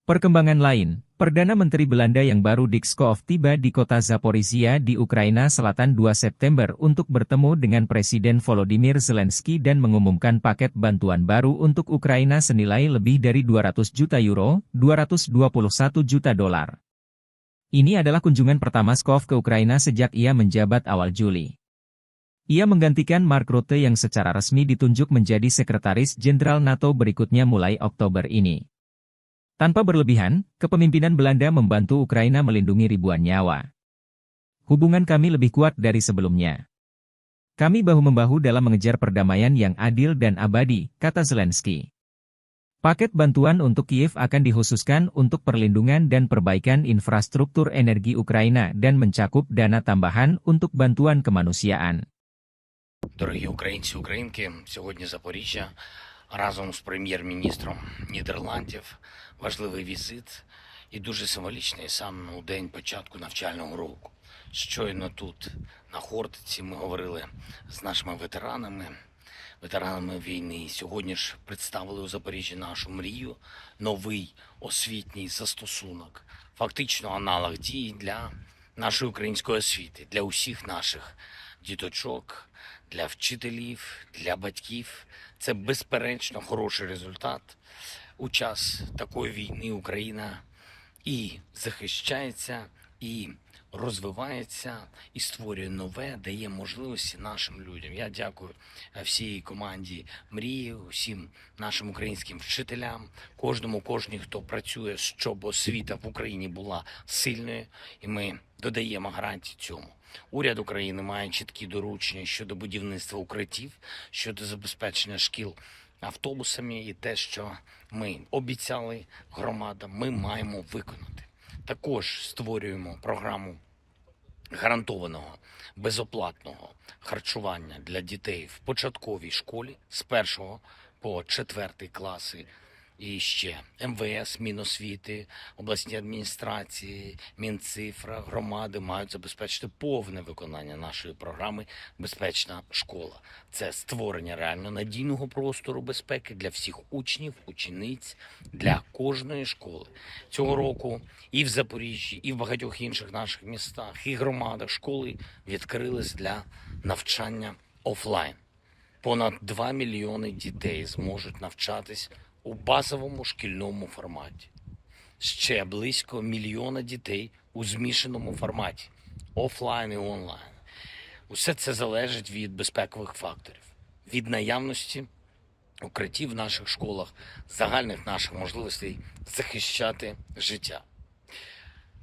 Perkembangan lain, Perdana Menteri Belanda yang baru Dick Schoof tiba di kota Zaporizhia di Ukraina Selatan dua September untuk bertemu dengan Presiden Volodymyr Zelensky dan mengumumkan paket bantuan baru untuk Ukraina senilai lebih dari dua ratus juta euro, dua ratus dua puluh satu juta dolar. Ini adalah kunjungan pertama Schoof ke Ukraina sejak ia menjabat awal Juli. Ia menggantikan Mark Rutte yang secara resmi ditunjuk menjadi Sekretaris Jenderal NATO berikutnya mulai Oktober ini. Tanpa berlebihan, kepemimpinan Belanda membantu Ukraina melindungi ribuan nyawa. "Hubungan kami lebih kuat dari sebelumnya. Kami bahu-membahu dalam mengejar perdamaian yang adil dan abadi," kata Zelensky. Paket bantuan untuk Kiev akan dikhususkan untuk perlindungan dan perbaikan infrastruktur energi Ukraina dan mencakup dana tambahan untuk bantuan kemanusiaan. Дорогі українці, українки, сьогодні Запоріжжя разом з прем'єр-міністром Нідерландів. Важливий візит і дуже символічний саме у день початку навчального року. Щойно тут, на Хортиці, ми говорили з нашими ветеранами, ветеранами війни. Сьогодні ж представили у Запоріжжі нашу мрію, новий освітній застосунок, фактично аналог дії для нашої української освіти, для усіх наших діточок, для вчителів, для батьків. Це безперечно хороший результат. У час такої війни Україна і захищається, і розвивається, і створює нове, дає можливості нашим людям. Я дякую, е, всій команді Мрії, усім нашим українським вчителям, кожному, кожній, хто працює, щоб освіта в Україні була сильною, і ми додаємо гарантії цьому. Уряд України має чіткі доручення щодо будівництва укриттів, щодо забезпечення шкіл автобусами, і те, що ми обіцяли громадам, ми маємо виконати. Також створюємо програму гарантованого безоплатного харчування для дітей в початковій школі з першого по четвертий класи. І ще МВС, Міносвіти, обласні адміністрації, Мінцифра, громади мають забезпечити повне виконання нашої програми "Безпечна школа". Це створення реально надійного простору безпеки для всіх учнів, учениць, для кожної школи. Цього року і в Запоріжжі, і в багатьох інших наших містах, і громадах школи відкрились для навчання офлайн. Понад два мільйони дітей зможуть навчатись у базовому шкільному форматі. Ще близько мільйона дітей у змішаному форматі, офлайн і онлайн. Усе це залежить від безпекових факторів, від наявності укриттів в наших школах, загальних наших можливостей захищати життя.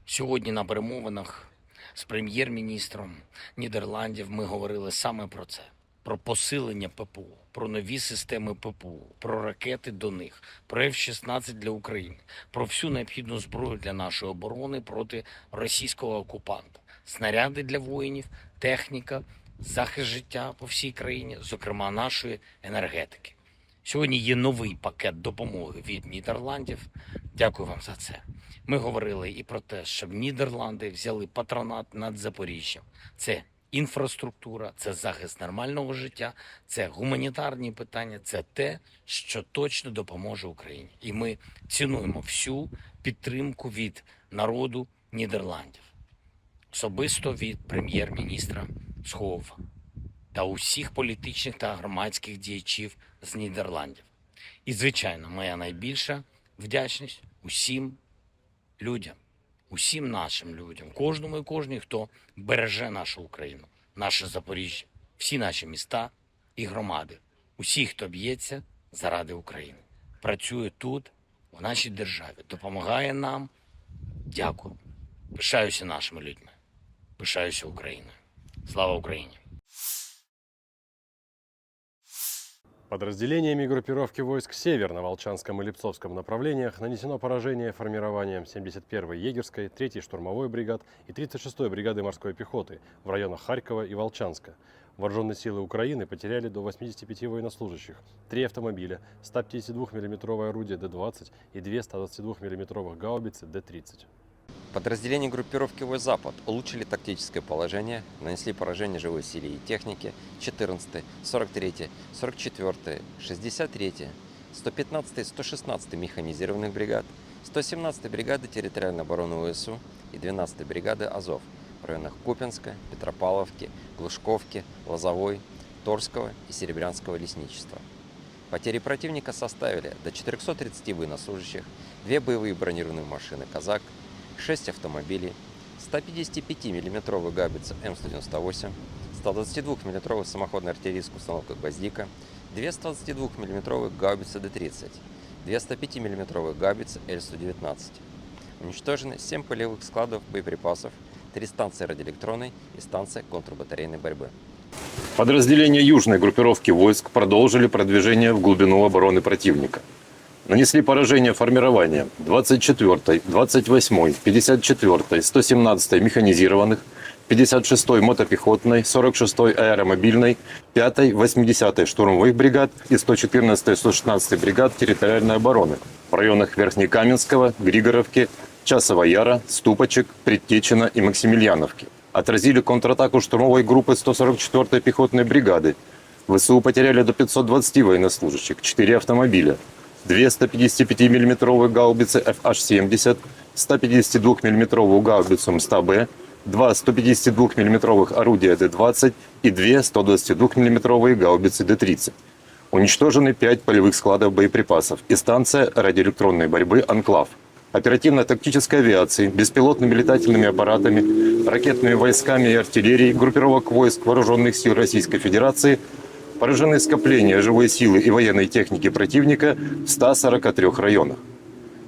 Сьогодні на перемовинах з прем'єр-міністром Нідерландів ми говорили саме про це: про посилення ППО, про нові системи ППО, про ракети до них, про Ф шістнадцять для України, про всю необхідну зброю для нашої оборони проти російського окупанта, снаряди для воїнів, техніка, захист життя по всій країні, зокрема нашої енергетики. Сьогодні є новий пакет допомоги від Нідерландів. Дякую вам за це. Ми говорили і про те, щоб Нідерланди взяли патронат над Запоріжжям. Це інфраструктура, це захист нормального життя, це гуманітарні питання, це те, що точно допоможе Україні. І ми цінуємо всю підтримку від народу Нідерландів. особисто від прем'єр-міністра Схову та усіх політичних та громадських діячів з Нідерландів. І, звичайно, моя найбільша вдячність усім людям, усім нашим людям, кожному і кожній, хто береже нашу Україну, наше Запоріжжя, всі наші міста і громади, усі, хто б'ється заради України, працює тут, в нашій державі, допомагає нам. Дякую. Пишаюся нашими людьми. Пишаюся Україною. Слава Україні! Подразделениями группировки войск «Север» на Волчанском и Липцовском направлениях нанесено поражение формированиям семьдесят первой егерской, третьей штурмовой бригад и тридцать шестой бригады морской пехоты в районах Харькова и Волчанска. Вооружённые силы Украины потеряли до восьмидесяти пяти военнослужащих, три автомобиля, сто пятидесяти двух миллиметровое орудие Д двадцать и две сто двадцати двух миллиметровых гаубицы Д тридцать. Подразделения группировки войск «Запад» улучшили тактическое положение, нанесли поражение живой силе и технике четырнадцатой, сорок третьей, сорок четвёртой, шестьдесят третьей, сто пятнадцатой, сто шестнадцатой механизированных бригад, сто семнадцатой бригады территориальной обороны ВСУ и двенадцатой бригады «Азов» в районах Купинска, Петропавловки, Глушковки, Лозовой, Торского и Серебрянского лесничества. Потери противника составили до четырёхсот тридцати военнослужащих, две боевые бронированные машины «Казак», шесть автомобилей, сто пятидесяти пяти миллиметровая гаубица М сто девяносто восемь, сто двадцати двух миллиметровая самоходная артиллерийская установка «Гвоздика», две сто двадцати двух миллиметровые гаубицы Д тридцать, две сто пяти миллиметровые гаубицы Л сто девятнадцать. Уничтожены семь полевых складов боеприпасов, три станции радиоэлектронной и станция контрбатарейной борьбы. Подразделения южной группировки войск продолжили продвижение в глубину обороны противника. Нанесли поражение формированиям двадцать четвёртой, двадцать восьмой, пятьдесят четвёртой, сто семнадцатой механизированных, пятьдесят шестой мотопехотной, сорок шестой аэромобильной, пятой, восьмидесятой штурмовых бригад и сто четырнадцатой, сто шестнадцатой бригад территориальной обороны в районах Верхнекаменского, Григоровки, Часового Яра, Ступочек, Предтечина и Максимильяновки. Отразили контратаку штурмовой группы сто сорок четвёртой пехотной бригады. ВСУ потеряли до пятьсот двадцати военнослужащих, четыре автомобиля, две сто пятидесяти пяти миллиметровые гаубицы Ф Аш семьдесят, сто пятидесяти двух миллиметровую гаубицу М сто Б, два сто пятидесяти двух миллиметровых орудия Д двадцать и две сто двадцати двух миллиметровые гаубицы Д тридцать. Уничтожены пять полевых складов боеприпасов и станция радиоэлектронной борьбы «Анклав». Оперативно-тактической авиацией, беспилотными летательными аппаратами, ракетными войсками и артиллерией группировок войск Вооружённых сил Российской Федерации поражены скопления живой силы и военной техники противника в ста сорока трёх районах.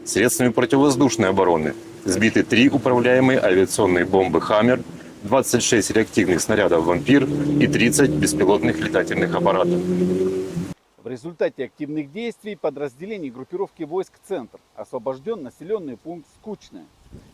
Средствами противовоздушной обороны сбиты три управляемые авиационные бомбы «Хаммер», двадцать шесть реактивных снарядов «Вампир» и тридцать беспилотных летательных аппаратов. В результате активных действий подразделений группировки войск «Центр» освобождён населённый пункт Скучное.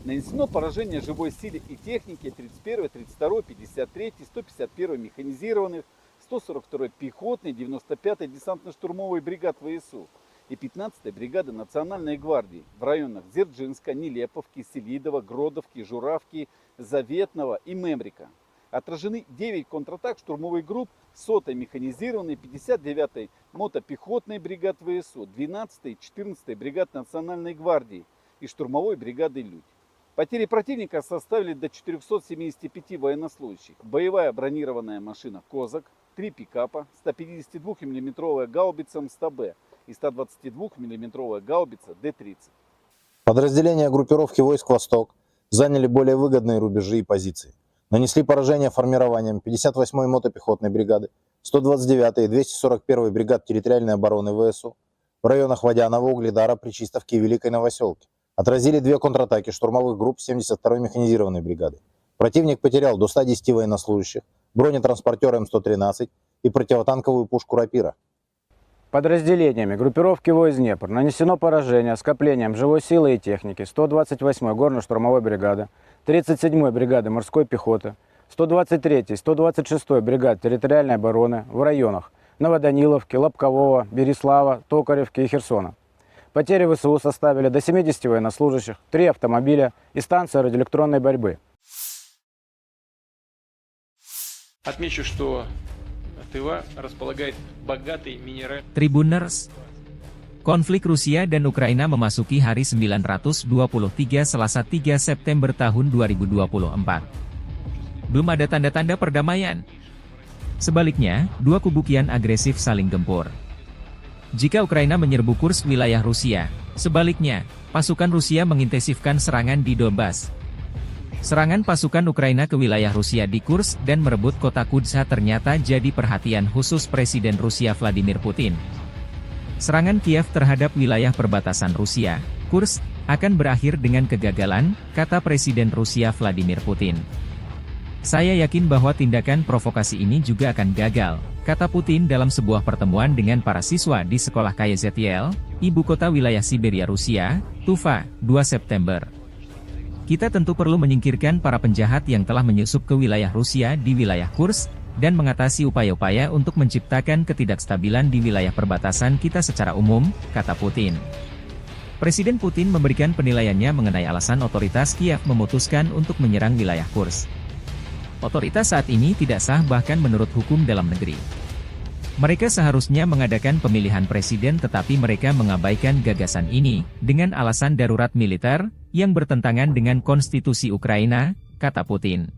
Нанесено поражение живой силе и технике тридцать первой, тридцать второй, пятьдесят третьей, сто пятьдесят первой механизированных, сто сорок второй пехотной, девяносто пятой десантно-штурмовой бригад ВСУ и пятнадцатой бригады Национальной гвардии в районах Дзержинска, Нелеповки, Селидова, Гродовки, Журавки, Заветного и Мемрика. Отражены девять контратак штурмовых групп сотой механизированной, пятьдесят девятой мотопехотной бригад ВСУ, двенадцатой и четырнадцатой бригад Национальной гвардии и штурмовой бригады «Людь». Потери противника составили до четырёхсот семидесяти пяти военнослужащих. Боевая бронированная машина «Козак», три пикапа, сто пятидесяти двух миллиметровая гаубица М сто Б и сто двадцати двух миллиметровая гаубица Д тридцать. Подразделения группировки войск «Восток» заняли более выгодные рубежи и позиции. Нанесли поражение формированиям пятьдесят восьмой мотопехотной бригады, сто двадцать девятой и двести сорок первой бригад территориальной обороны ВСУ в районах Водянова, Угледара, Причистовки и Великой Новосёлки. Отразили две контратаки штурмовых групп семьдесят второй механизированной бригады. Противник потерял до ста десяти военнослужащих, бронетранспортёр М сто тринадцать и противотанковую пушку «Рапира». Подразделениями группировки войск «Днепр» нанесено поражение скоплениям живой силы и техники сто двадцать восьмой горно-штурмовой бригады, тридцать седьмой бригады морской пехоты, сто двадцать третьей, сто двадцать шестой бригад территориальной обороны в районах Новоданиловки, Лобкового, Береслава, Токаревки и Херсона. Потери ВСУ составили до семидесяти военнослужащих, три автомобиля и станция радиоэлектронной борьбы. Отмечу, что Тыва располагает богатой минеральной... Tribuners, konflik Rusia dan Ukraina memasuki hari sembilan ratus dua puluh tiga Selasa tiga September tahun dua ribu dua puluh empat. belum ada tanda-tanda perdamaian. Sebaliknya, dua kubu kian agresif saling gempur. Jika Ukraina menyerbu Kursk, wilayah Rusia, sebaliknya, pasukan Rusia mengintensifkan serangan di Donbas. Serangan pasukan Ukraina ke wilayah Rusia di Kursk dan merebut kota Kudza ternyata jadi perhatian khusus Presiden Rusia Vladimir Putin. Serangan Kiev terhadap wilayah perbatasan Rusia, Kursk, akan berakhir dengan kegagalan, kata Presiden Rusia Vladimir Putin. "Saya yakin bahwa tindakan provokasi ini juga akan gagal," kata Putin dalam sebuah pertemuan dengan para siswa di sekolah K Y Z L, ibu kota wilayah Siberia Rusia, Tuva, dua September. "Kita tentu perlu menyingkirkan para penjahat yang telah menyusup ke wilayah Rusia di wilayah Kursk, dan mengatasi upaya-upaya untuk menciptakan ketidakstabilan di wilayah perbatasan kita secara umum," kata Putin. Presiden Putin memberikan penilaiannya mengenai alasan otoritas Kiev memutuskan untuk menyerang wilayah Kursk. "Otoritas saat ini tidak sah bahkan menurut hukum dalam negeri. Mereka seharusnya mengadakan pemilihan presiden tetapi mereka mengabaikan gagasan ini dengan alasan darurat militer yang bertentangan dengan konstitusi Ukraina," kata Putin.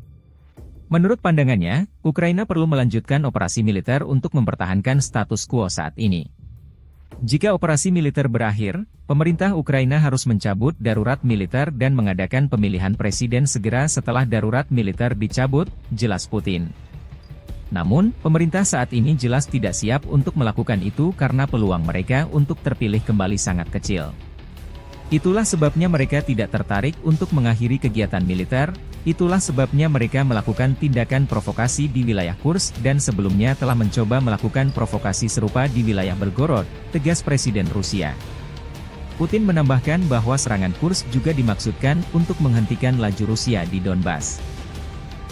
Menurut pandangannya, Ukraina perlu melanjutkan operasi militer untuk mempertahankan status quo saat ini. "Jika operasi militer berakhir, pemerintah Ukraina harus mencabut darurat militer dan mengadakan pemilihan presiden segera setelah darurat militer dicabut," jelas Putin. "Namun, pemerintah saat ini jelas tidak siap untuk melakukan itu karena peluang mereka untuk terpilih kembali sangat kecil. Itulah sebabnya mereka tidak tertarik untuk mengakhiri kegiatan militer, itulah sebabnya mereka melakukan tindakan provokasi di wilayah Kursk dan sebelumnya telah mencoba melakukan provokasi serupa di wilayah Belgorod," tegas Presiden Rusia. Putin menambahkan bahwa serangan Kursk juga dimaksudkan untuk menghentikan laju Rusia di Donbas.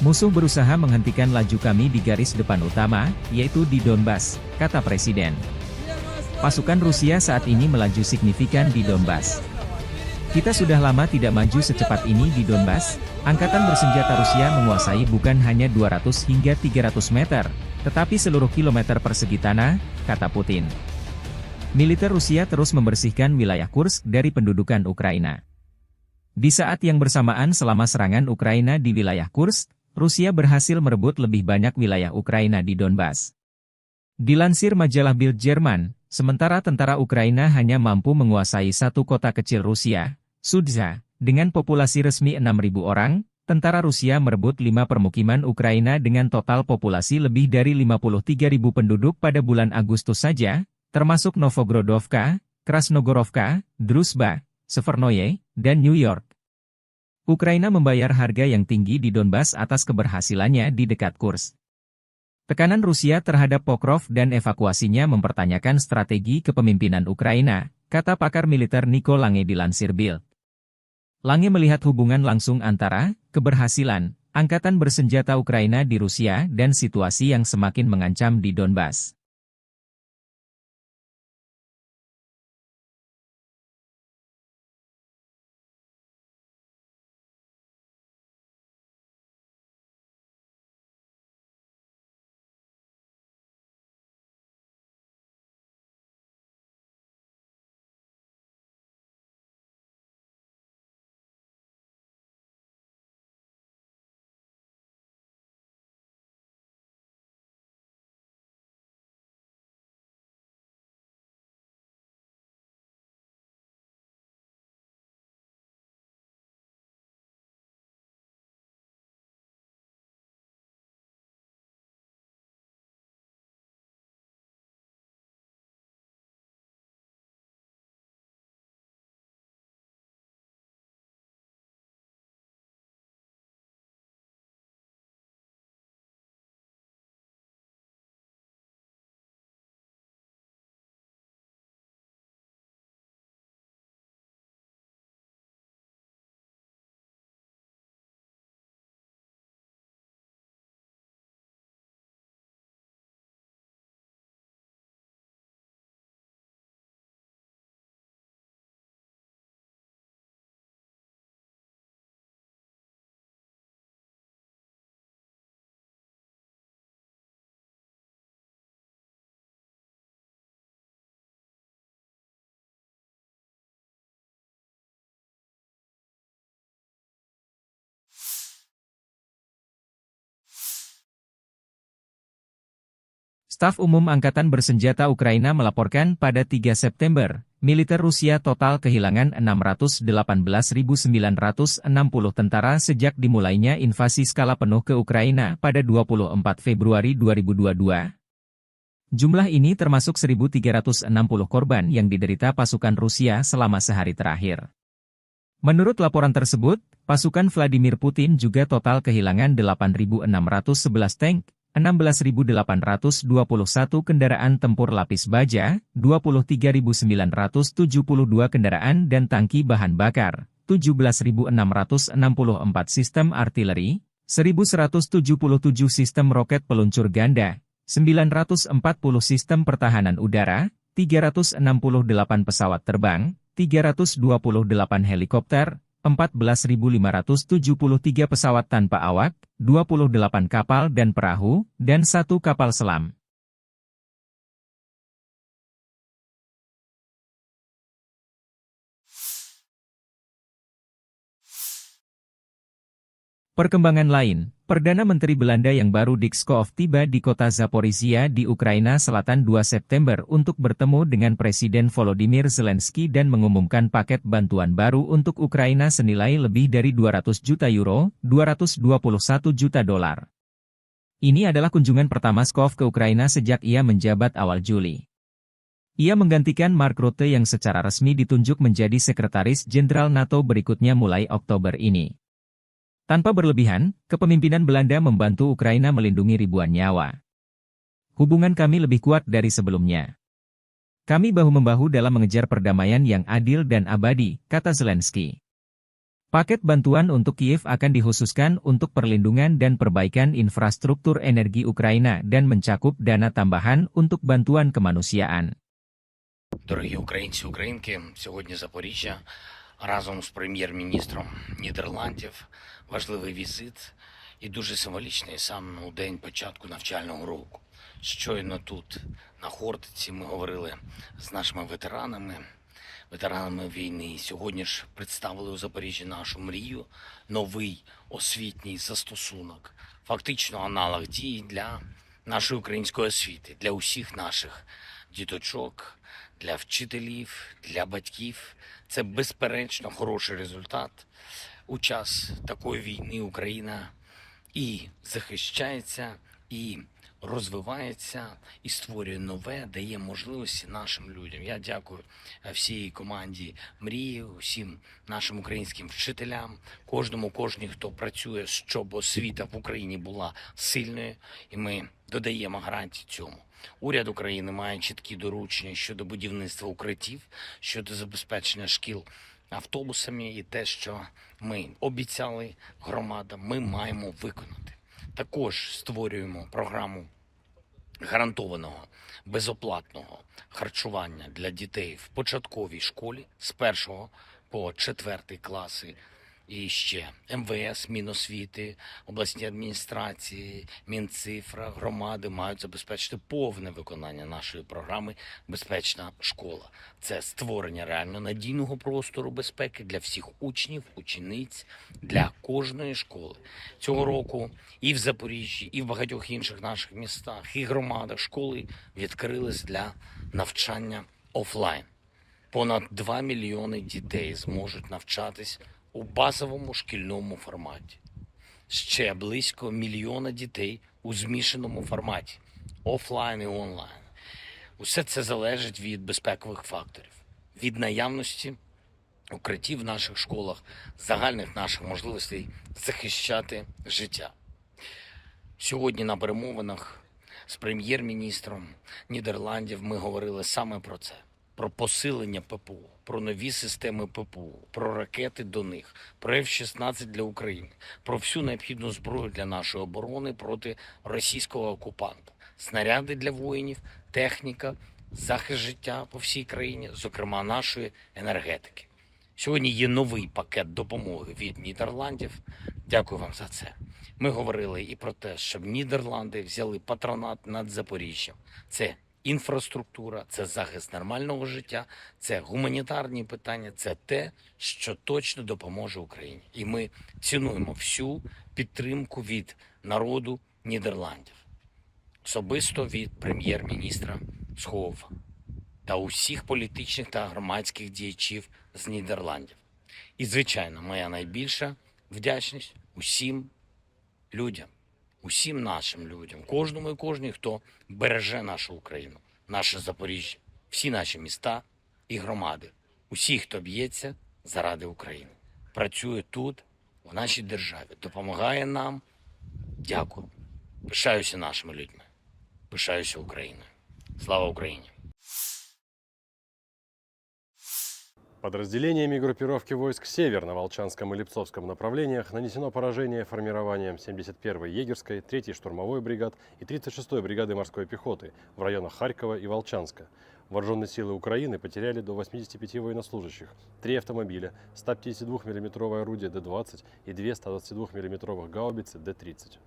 "Musuh berusaha menghentikan laju kami di garis depan utama, yaitu di Donbas," kata Presiden. "Pasukan Rusia saat ini melaju signifikan di Donbas. Kita sudah lama tidak maju secepat ini di Donbas. Angkatan bersenjata Rusia menguasai bukan hanya dua ratus hingga tiga ratus meter, tetapi seluruh kilometer persegi tanah," kata Putin. Militer Rusia terus membersihkan wilayah Kursk dari pendudukan Ukraina. Di saat yang bersamaan, selama serangan Ukraina di wilayah Kursk, Rusia berhasil merebut lebih banyak wilayah Ukraina di Donbas. Dilansir majalah Bild Jerman, sementara tentara Ukraina hanya mampu menguasai satu kota kecil Rusia, Sudza, dengan populasi resmi enam ribu orang, tentara Rusia merebut lima permukiman Ukraina dengan total populasi lebih dari lima puluh tiga ribu penduduk pada bulan Agustus saja, termasuk Novogrodovka, Krasnogorovka, Druzhba, Severnoye, dan New York. Ukraina membayar harga yang tinggi di Donbas atas keberhasilannya di dekat Kursk. Tekanan Rusia terhadap Pokrov dan evakuasinya mempertanyakan strategi kepemimpinan Ukraina, kata pakar militer Nico Lange dilansir Bild. Lange melihat hubungan langsung antara keberhasilan angkatan bersenjata Ukraina di Rusia dan situasi yang semakin mengancam di Donbas. Staf Umum Angkatan Bersenjata Ukraina melaporkan pada tiga September, militer Rusia total kehilangan enam ratus delapan belas ribu sembilan ratus enam puluh tentara sejak dimulainya invasi skala penuh ke Ukraina pada dua puluh empat Februari dua ribu dua puluh dua. Jumlah ini termasuk seribu tiga ratus enam puluh korban yang diderita pasukan Rusia selama sehari terakhir. Menurut laporan tersebut, pasukan Vladimir Putin juga total kehilangan delapan ribu enam ratus sebelas tank, enam belas ribu delapan ratus dua puluh satu kendaraan tempur lapis baja, dua puluh tiga ribu sembilan ratus tujuh puluh dua kendaraan dan tangki bahan bakar, tujuh belas ribu enam ratus enam puluh empat sistem artileri, seribu seratus tujuh puluh tujuh sistem roket peluncur ganda, sembilan ratus empat puluh sistem pertahanan udara, tiga ratus enam puluh delapan pesawat terbang, tiga ratus dua puluh delapan helikopter, empat belas ribu lima ratus tujuh puluh tiga pesawat tanpa awak, dua puluh delapan kapal dan perahu, dan satu kapal selam. Perkembangan lain, Perdana Menteri Belanda yang baru Dick Schoof tiba di kota Zaporizhia di Ukraina Selatan dua September untuk bertemu dengan Presiden Volodymyr Zelensky dan mengumumkan paket bantuan baru untuk Ukraina senilai lebih dari dua ratus juta euro, dua ratus dua puluh satu juta dolar. Ini adalah kunjungan pertama Schoof ke Ukraina sejak ia menjabat awal Juli. Ia menggantikan Mark Rutte yang secara resmi ditunjuk menjadi Sekretaris Jenderal nato berikutnya mulai Oktober ini. Tanpa berlebihan, kepemimpinan Belanda membantu Ukraina melindungi ribuan nyawa. "Hubungan kami lebih kuat dari sebelumnya. Kami bahu-membahu dalam mengejar perdamaian yang adil dan abadi," kata Zelensky. Paket bantuan untuk Kiev akan dikhususkan untuk perlindungan dan perbaikan infrastruktur energi Ukraina dan mencakup dana tambahan untuk bantuan kemanusiaan. Дорогі українці, українки, сьогодні Запоріжжя разом з прем'єр-міністром Нідерландів. Важливий візит і дуже символічний саме у день початку навчального року. Щойно тут, на Хортиці, ми говорили з нашими ветеранами, ветеранами війни. Сьогодні ж представили у Запоріжжі нашу мрію, новий освітній застосунок, фактично аналог дії для нашої української освіти, для усіх наших діточок, для вчителів, для батьків. Це безперечно хороший результат. У час такої війни Україна і захищається, і розвивається, і створює нове, дає можливості нашим людям. Я дякую, е, всій команді Мрії, усім нашим українським вчителям, кожному, кожній, хто працює, щоб освіта в Україні була сильною, і ми додаємо гарантії цьому. Уряд України має чіткі доручення щодо будівництва укриттів, щодо забезпечення шкіл автобусами, і те, що ми обіцяли громадам, ми маємо виконати. Також створюємо програму гарантованого безоплатного харчування для дітей в початковій школі з першого по четвертий класи. І ще МВС, Міносвіти, обласні адміністрації, Мінцифра, громади мають забезпечити повне виконання нашої програми "Безпечна школа". Це створення реально надійного простору безпеки для всіх учнів, учениць, для кожної школи. Цього року і в Запоріжжі, і в багатьох інших наших містах, і громадах школи відкрились для навчання офлайн. Понад два мільйони дітей зможуть навчатись у базовому шкільному форматі. Ще близько мільйона дітей у змішаному форматі, офлайн і онлайн. Усе це залежить від безпекових факторів, від наявності укриттів в наших школах, загальних наших можливостей захищати життя. Сьогодні на перемовинах з прем'єр-міністром Нідерландів ми говорили саме про це: про посилення ППО, про нові системи ППО, про ракети до них, про Ф шістнадцять для України, про всю необхідну зброю для нашої оборони проти російського окупанта, снаряди для воїнів, техніка, захист життя по всій країні, зокрема нашої енергетики. Сьогодні є новий пакет допомоги від Нідерландів. Дякую вам за це. Ми говорили і про те, щоб Нідерланди взяли патронат над Запоріжжям. Це інфраструктура, це захист нормального життя, це гуманітарні питання, це те, що точно допоможе Україні. І ми цінуємо всю підтримку від народу Нідерландів. особисто від прем'єр-міністра Сховова та усіх політичних та громадських діячів з Нідерландів. І, звичайно, моя найбільша вдячність усім людям, усім нашим людям, кожному і кожній, хто береже нашу Україну, наше Запоріжжя, всі наші міста і громади, усі, хто б'ється заради України, працює тут, в нашій державі, допомагає нам. Дякую. Пишаюся нашими людьми. Пишаюся Україною. Слава Україні! Подразделениями группировки войск «Север» на Волчанском и Липцовском направлениях нанесено поражение формированиям семьдесят первой егерской, третьей штурмовой бригад и тридцать шестой бригады морской пехоты в районах Харькова и Волчанска. Вооружённые силы Украины потеряли до восьмидесяти пяти военнослужащих, три автомобиля, сто пятидесятидвухмиллиметровое орудие Д двадцать и две сто двадцатидвухмиллиметровых гаубицы Д тридцать.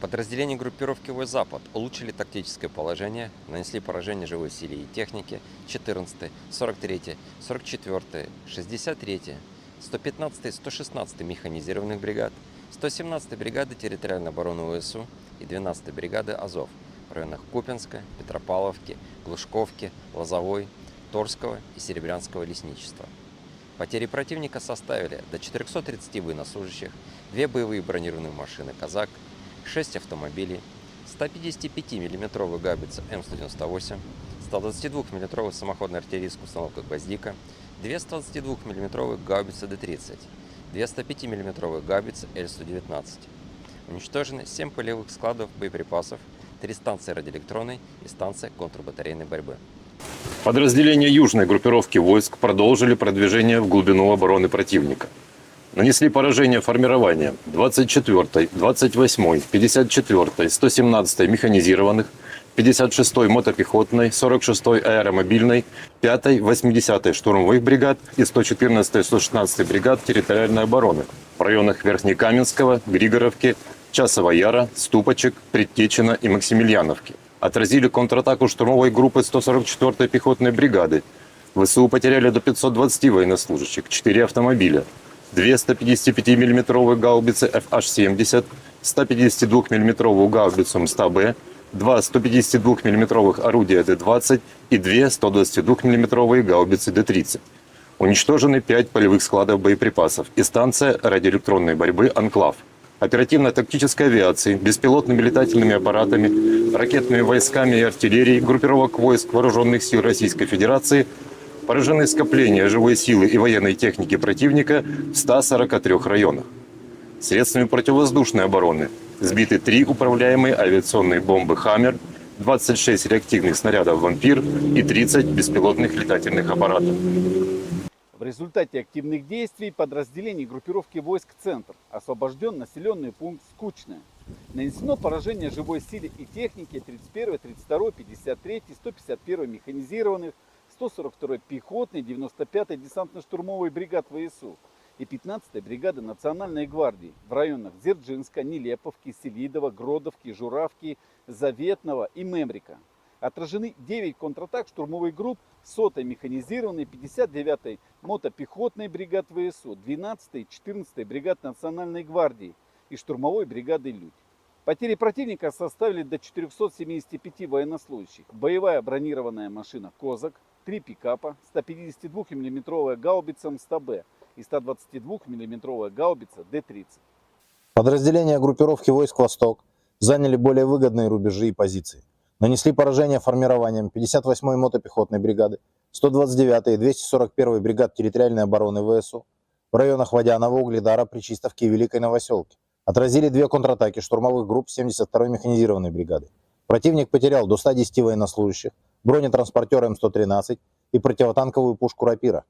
Подразделения группировки войск «Запад» улучшили тактическое положение, нанесли поражение живой силе и технике четырнадцатой, сорок третьей, сорок четвёртой, шестьдесят третьей, сто пятнадцатой, сто шестнадцатой механизированных бригад, сто семнадцатой бригады территориальной обороны В С У и двенадцатой бригады «Азов» в районах Купинска, Петропавловки, Глушковки, Лозовой, Торского и Серебрянского лесничества. Потери противника составили до четырёхсот тридцати военнослужащих, две боевые бронированные машины «Казак», шесть автомобилей, сто пятидесятипятимиллиметровую гаубицу М сто девяносто восемь, сто двадцатидвухмиллиметровую самоходную артиллерийскую установку «Гвоздика», две сто двадцатидвухмиллиметровые гаубицы Д тридцать, две сто пятимиллиметровые гаубицы Л сто девятнадцать. Уничтожены семь полевых складов боеприпасов, три станции радиоэлектронной и станция контрбатарейной борьбы. Подразделения южной группировки войск продолжили продвижение в глубину обороны противника. Нанесли поражение формированиям двадцать четвёртой, двадцать восьмой, пятьдесят четвёртой, сто семнадцатой механизированных, пятьдесят шестой мотопехотной, сорок шестой аэромобильной, пятой, восьмидесятой штурмовых бригад и сто четырнадцатой, сто шестнадцатой бригад территориальной обороны в районах Верхнекаменского, Григоровки, Часового Яра, Ступочек, Предтечина и Максимильяновки. Отразили контратаку штурмовой группы сто сорок четвёртой пехотной бригады. В С У потеряли до пятьсот двадцати военнослужащих, четыре автомобиля, две сто пятидесятипятимиллиметровые гаубицы Ф Аш семьдесят, сто пятидесятидвухмиллиметровую гаубицу М сто Б, два сто пятидесятидвухмиллиметровых орудия Д двадцать и две сто двадцатидвухмиллиметровые гаубицы Д тридцать. Уничтожены пять полевых складов боеприпасов и станция радиоэлектронной борьбы «Анклав». Оперативно-тактической авиацией, беспилотными летательными аппаратами, ракетными войсками и артиллерией группировок войск Вооружённых сил Российской Федерации поражены скопления живой силы и военной техники противника в ста сорока трёх районах. Средствами противовоздушной обороны сбиты три управляемые авиационные бомбы «Хаммер», двадцать шесть реактивных снарядов «Вампир» и тридцать беспилотных летательных аппаратов. В результате активных действий подразделений группировки войск «Центр» освобождён населённый пункт Скучное. Нанесено поражение живой силе и технике тридцать первой, тридцать второй, пятьдесят третьей, сто пятьдесят первой механизированных, сто сорок второй пехотной, девяносто пятой десантно-штурмовой бригад В С У и пятнадцатой бригады Национальной гвардии в районах Дзержинска, Нелеповки, Селидово, Гродовки, Журавки, Заветного и Мемрика. Отражены девять контратак штурмовых групп сотой механизированной, пятьдесят девятой мотопехотной бригад В С У, двенадцатой и четырнадцатой бригад Национальной гвардии и штурмовой бригады «Людь». Потери противника составили до четырёхсот семидесяти пяти военнослужащих. Боевая бронированная машина «Козак», три пикапа, сто пятидесятидвухмиллиметровая гаубица М сто Б и сто двадцатидвухмиллиметровая гаубица Д тридцать. Подразделения группировки войск «Восток» заняли более выгодные рубежи и позиции. Нанесли поражение формированиям пятьдесят восьмой мотопехотной бригады, сто двадцать девятой и двести сорок первой бригад территориальной обороны В С У в районах Водяного, Угледара, Причистовки и Великой Новосёлки. Отразили две контратаки штурмовых групп семьдесят второй механизированной бригады. Противник потерял до ста десяти военнослужащих, бронетранспортёр М сто тринадцать и противотанковую пушку «Рапира».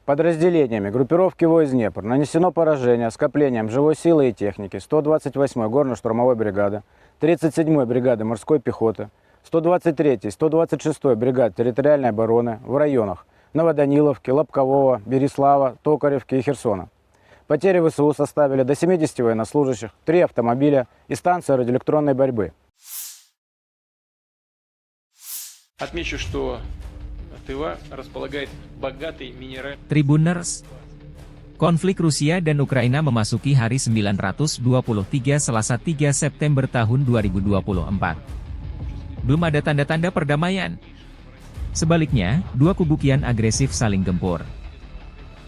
Подразделениями группировки войск «Днепр» нанесено поражение скоплениям живой силы и техники сто двадцать восьмой горно-штурмовой бригады, тридцать седьмой бригады морской пехоты, сто двадцать третьей, сто двадцать шестой бригад территориальной обороны в районах Новоданиловки, Лобкового, Береслава, Токаревки и Херсона. Потери В С У составили до семидесяти военнослужащих, три автомобиля и станция радиоэлектронной борьбы. Отмечу, что Тыва располагает богатой минеральной. Tribuners, konflik Rusia dan Ukraina memasuki hari sembilan ratus dua puluh tiga, Selasa, tiga September tahun dua ribu dua puluh empat. belum ada tanda-tanda perdamaian. Sebaliknya, dua kubu kian agresif saling gempur.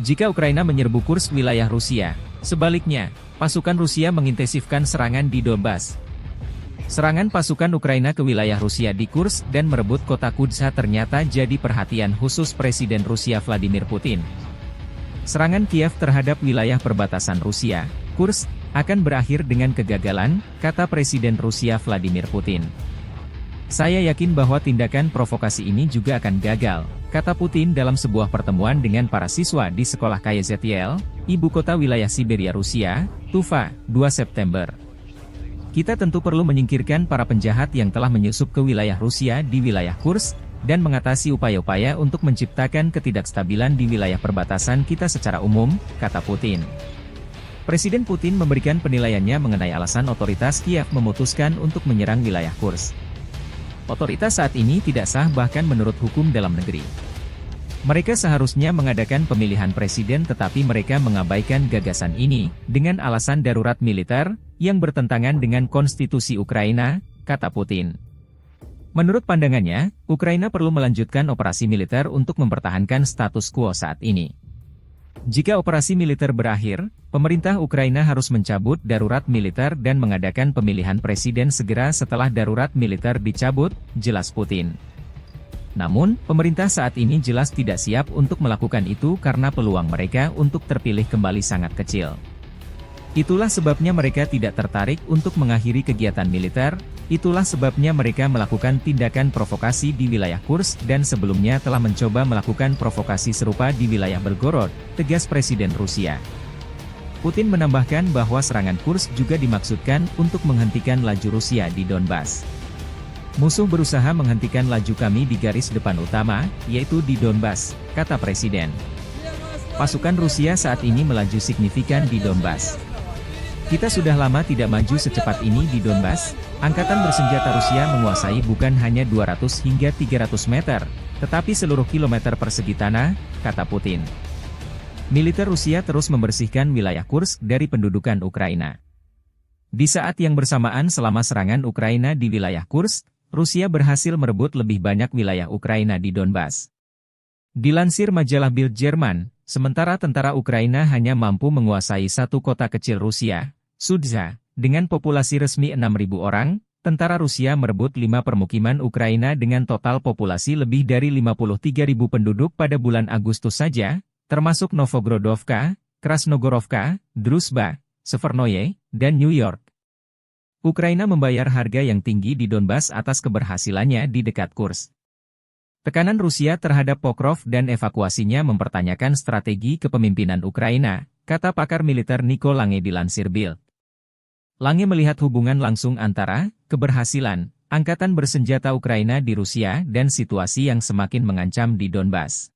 Jika Ukraina menyerbu Kursk, wilayah Rusia, sebaliknya, pasukan Rusia mengintensifkan serangan di Donbas. Serangan pasukan Ukraina ke wilayah Rusia di Kursk dan merebut kota Kudza ternyata jadi perhatian khusus Presiden Rusia Vladimir Putin. Serangan Kiev terhadap wilayah perbatasan Rusia, Kursk, akan berakhir dengan kegagalan, kata Presiden Rusia Vladimir Putin. "Saya yakin bahwa tindakan provokasi ini juga akan gagal," kata Putin dalam sebuah pertemuan dengan para siswa di sekolah K Y Z L, ibu kota wilayah Siberia Rusia, Tuva, dua September. "Kita tentu perlu menyingkirkan para penjahat yang telah menyusup ke wilayah Rusia di wilayah Kursk dan mengatasi upaya-upaya untuk menciptakan ketidakstabilan di wilayah perbatasan kita secara umum," kata Putin. Presiden Putin memberikan penilaiannya mengenai alasan otoritas Kiev memutuskan untuk menyerang wilayah Kursk. "Otoritas saat ini tidak sah bahkan menurut hukum dalam negeri. Mereka seharusnya mengadakan pemilihan presiden tetapi mereka mengabaikan gagasan ini dengan alasan darurat militer yang bertentangan dengan konstitusi Ukraina," kata Putin. Menurut pandangannya, Ukraina perlu melanjutkan operasi militer untuk mempertahankan status quo saat ini. Jika operasi militer berakhir, pemerintah Ukraina harus mencabut darurat militer dan mengadakan pemilihan presiden segera setelah darurat militer dicabut, jelas Putin. Namun, pemerintah saat ini jelas tidak siap untuk melakukan itu karena peluang mereka untuk terpilih kembali sangat kecil. "Itulah sebabnya mereka tidak tertarik untuk mengakhiri kegiatan militer, itulah sebabnya mereka melakukan tindakan provokasi di wilayah Kursk dan sebelumnya telah mencoba melakukan provokasi serupa di wilayah Belgorod," tegas Presiden Rusia. Putin menambahkan bahwa serangan Kursk juga dimaksudkan untuk menghentikan laju Rusia di Donbas. "Musuh berusaha menghentikan laju kami di garis depan utama, yaitu di Donbas," kata Presiden. "Pasukan Rusia saat ini melaju signifikan di Donbas. Kita sudah lama tidak maju secepat ini di Donbas. Angkatan bersenjata Rusia menguasai bukan hanya dua ratus hingga tiga ratus meter, tetapi seluruh kilometer persegi tanah," kata Putin. Militer Rusia terus membersihkan wilayah Kursk dari pendudukan Ukraina. Di saat yang bersamaan, selama serangan Ukraina di wilayah Kursk, Rusia berhasil merebut lebih banyak wilayah Ukraina di Donbas. Dilansir majalah Bild Jerman, sementara tentara Ukraina hanya mampu menguasai satu kota kecil Rusia, Sudza, dengan populasi resmi enam ribu orang, tentara Rusia merebut lima permukiman Ukraina dengan total populasi lebih dari lima puluh tiga ribu penduduk pada bulan Agustus saja, termasuk Novgorodovka, Krasnogorovka, Druzhba, Severnoye, dan New York. Ukraina membayar harga yang tinggi di Donbas atas keberhasilannya di dekat Kursk. Tekanan Rusia terhadap Pokrov dan evakuasinya mempertanyakan strategi kepemimpinan Ukraina, kata pakar militer Niko Lange dilansir Bild. Lange melihat hubungan langsung antara keberhasilan angkatan bersenjata Ukraina di Rusia dan situasi yang semakin mengancam di Donbas.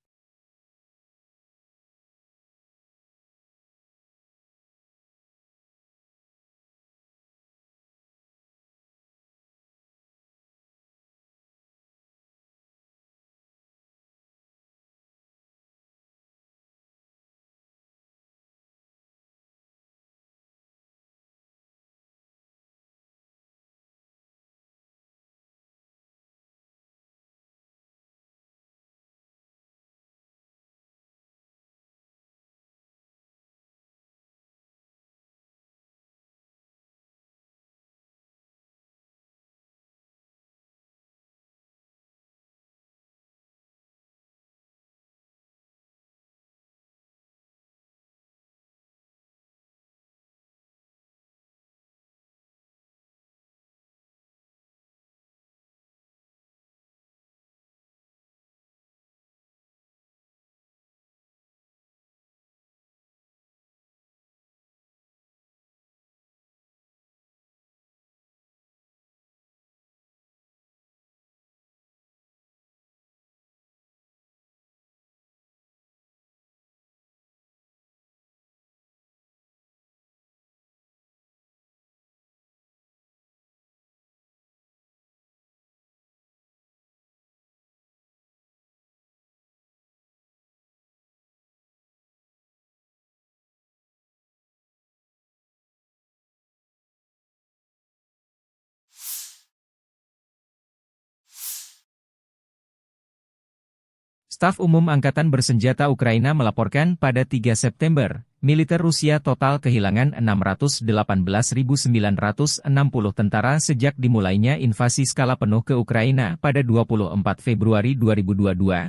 Staf Umum Angkatan Bersenjata Ukraina melaporkan pada tiga September, militer Rusia total kehilangan enam ratus delapan belas ribu sembilan ratus enam puluh tentara sejak dimulainya invasi skala penuh ke Ukraina pada dua puluh empat Februari dua ribu dua puluh dua.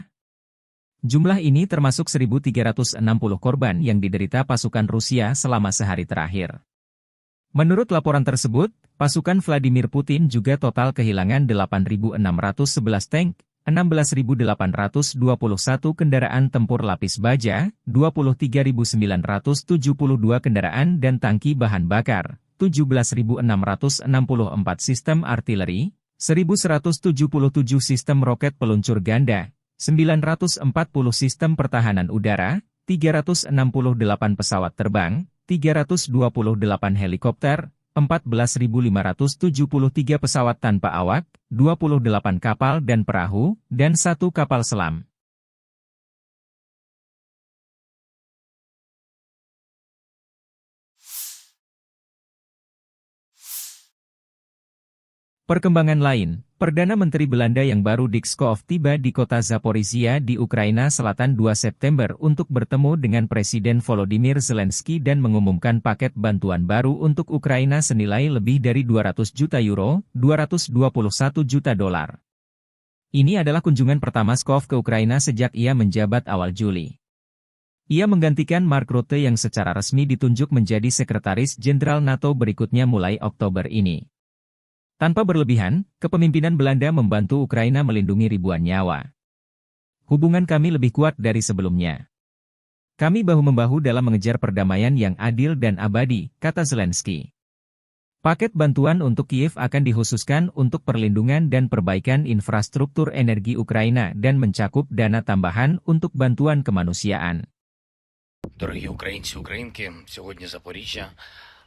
Jumlah ini termasuk seribu tiga ratus enam puluh korban yang diderita pasukan Rusia selama sehari terakhir. Menurut laporan tersebut, pasukan Vladimir Putin juga total kehilangan delapan ribu enam ratus sebelas tank, enam belas ribu delapan ratus dua puluh satu kendaraan tempur lapis baja, dua puluh tiga ribu sembilan ratus tujuh puluh dua kendaraan dan tangki bahan bakar, tujuh belas ribu enam ratus enam puluh empat sistem artileri, seribu seratus tujuh puluh tujuh sistem roket peluncur ganda, sembilan ratus empat puluh sistem pertahanan udara, tiga ratus enam puluh delapan pesawat terbang, tiga ratus dua puluh delapan helikopter, empat belas ribu lima ratus tujuh puluh tiga pesawat tanpa awak, dua puluh delapan kapal dan perahu, dan satu kapal selam. Perkembangan lain, Perdana Menteri Belanda yang baru Dick Schoof tiba di kota Zaporizhia di Ukraina Selatan dua September untuk bertemu dengan Presiden Volodymyr Zelensky dan mengumumkan paket bantuan baru untuk Ukraina senilai lebih dari dua ratus juta euro, dua ratus dua puluh satu juta dolar. Ini adalah kunjungan pertama Schoof ke Ukraina sejak ia menjabat awal Juli. Ia menggantikan Mark Rutte yang secara resmi ditunjuk menjadi Sekretaris Jenderal NATO berikutnya mulai Oktober ini. Tanpa berlebihan, kepemimpinan Belanda membantu Ukraina melindungi ribuan nyawa. "Hubungan kami lebih kuat dari sebelumnya. Kami bahu-membahu dalam mengejar perdamaian yang adil dan abadi," kata Zelensky. Paket bantuan untuk Kiev akan dikhususkan untuk perlindungan dan perbaikan infrastruktur energi Ukraina dan mencakup dana tambahan untuk bantuan kemanusiaan. Дорогі українці, українки, сьогодні Запоріжжя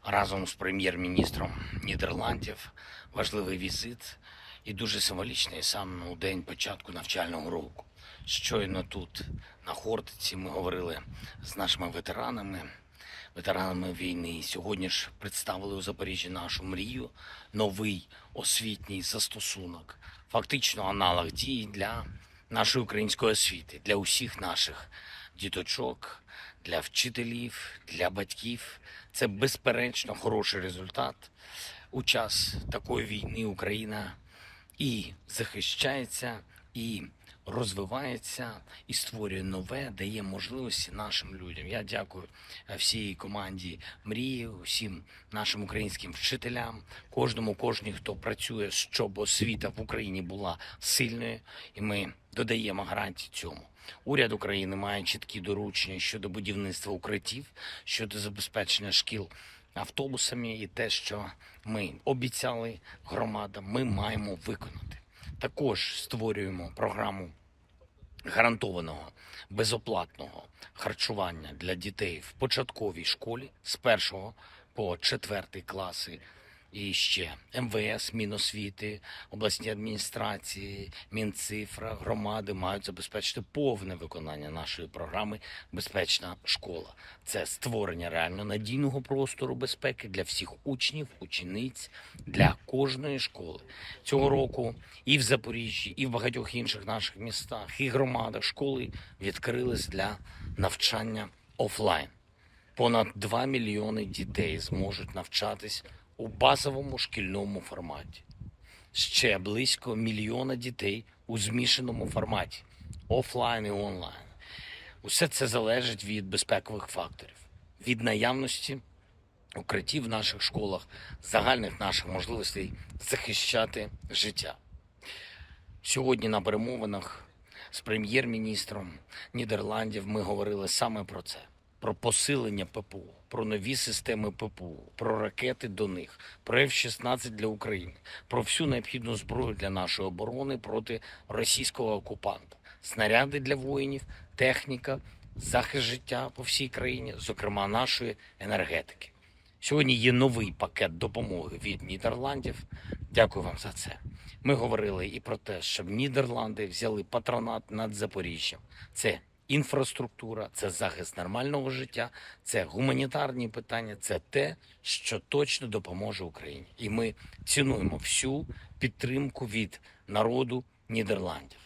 разом з прем'єр-міністром Нідерландів. Важливий візит і дуже символічний саме у день початку навчального року. Щойно тут, на Хортиці, ми говорили з нашими ветеранами, ветеранами війни. Сьогодні ж представили у Запоріжжі нашу мрію, новий освітній застосунок, фактично аналог дії для нашої української освіти, для усіх наших діточок, для вчителів, для батьків. Це безперечно хороший результат. У час такої війни Україна і захищається, і розвивається, і створює нове, дає можливості нашим людям. Я дякую, е, всій команді Мрії, усім нашим українським вчителям, кожному, кожній, хто працює, щоб освіта в Україні була сильною, і ми додаємо гарантії цьому. Уряд України має чіткі доручення щодо будівництва укриттів, щодо забезпечення шкіл автобусами, і те, що ми обіцяли громадам, ми маємо виконати. Також створюємо програму гарантованого безоплатного харчування для дітей в початковій школі з першого по четвертий класи. І ще МВС, Міносвіти, обласні адміністрації, Мінцифра, громади мають забезпечити повне виконання нашої програми "Безпечна школа". Це створення реально надійного простору безпеки для всіх учнів, учениць, для кожної школи. Цього року і в Запоріжжі, і в багатьох інших наших містах, і громадах школи відкрились для навчання офлайн. Понад два мільйони дітей зможуть навчатись у базовому шкільному форматі. Ще близько мільйона дітей у змішаному форматі, офлайн і онлайн. Усе це залежить від безпекових факторів, від наявності укриттів в наших школах, загальних наших можливостей захищати життя. Сьогодні на перемовинах з прем'єр-міністром Нідерландів ми говорили саме про це: про посилення ППО, про нові системи ППО, про ракети до них, про Ф шістнадцять для України, про всю необхідну зброю для нашої оборони проти російського окупанта, снаряди для воїнів, техніка, захист життя по всій країні, зокрема нашої енергетики. Сьогодні є новий пакет допомоги від Нідерландів. Дякую вам за це. Ми говорили і про те, щоб Нідерланди взяли патронат над Запоріжжям. Це інфраструктура, це захист нормального життя, це гуманітарні питання, це те, що точно допоможе Україні. І ми цінуємо всю підтримку від народу Нідерландів.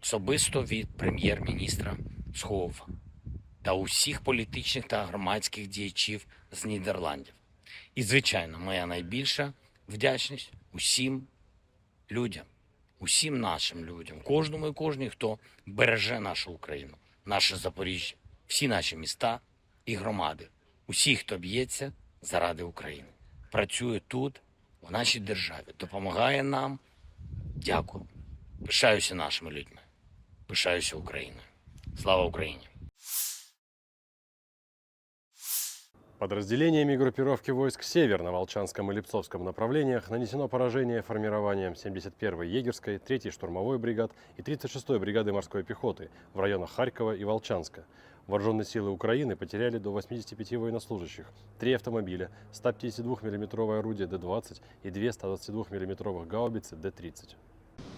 особисто від прем'єр-міністра Схову та усіх політичних та громадських діячів з Нідерландів. І, звичайно, моя найбільша вдячність усім людям, усім нашим людям, кожному і кожній, хто береже нашу Україну, наше Запоріжжя, всі наші міста і громади, усі, хто б'ється заради України, працює тут, в нашій державі, допомагає нам. Дякую. Пишаюся нашими людьми. Пишаюся Україною. Слава Україні! Подразделениями группировки войск «Север» на Волчанском и Липцовском направлениях нанесено поражение формированиям семьдесят первой егерской, третьей штурмовой бригад и тридцать шестой бригады морской пехоты в районах Харькова и Волчанска. Вооружённые силы Украины потеряли до восьмидесяти пяти военнослужащих, три автомобиля, сто пятидесяти двух миллиметровое орудие Д двадцать и две сто двадцати двух миллиметровых гаубицы Д тридцать.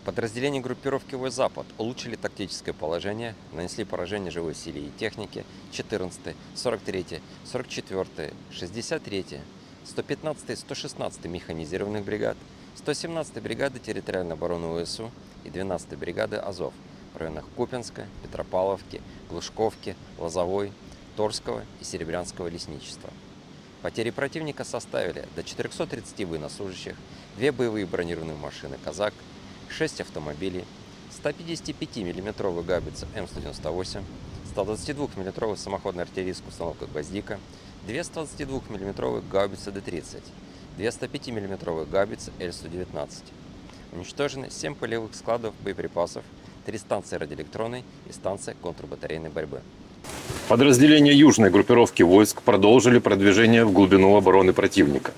Подразделения группировки войск «Запад» улучшили тактическое положение, нанесли поражение живой силе и технике четырнадцатой, сорок третьей, сорок четвёртой, шестьдесят третьей, сто пятнадцатой, сто шестнадцатой механизированных бригад, сто семнадцатой бригады территориальной обороны ВСУ и двенадцатой бригады «Азов» в районах Купинска, Петропавловки, Глушковки, Лозовой, Торского и Серебрянского лесничества. Потери противника составили до четырёхсот тридцати военнослужащих, две боевые бронированные машины «Казак», шесть автомобилей, сто пятидесяти пяти миллиметровую гаубицу М сто девяносто восемь, сто двадцати двух миллиметровую самоходную артиллерийскую установку «Гвоздика», две сто двадцати двух миллиметровые гаубицы Д тридцать, две сто пяти миллиметровые гаубицы Л сто девятнадцать. Уничтожены семь полевых складов боеприпасов, три станции радиоэлектронной и станция контрбатарейной борьбы. Подразделения южной группировки войск продолжили продвижение в глубину обороны противника.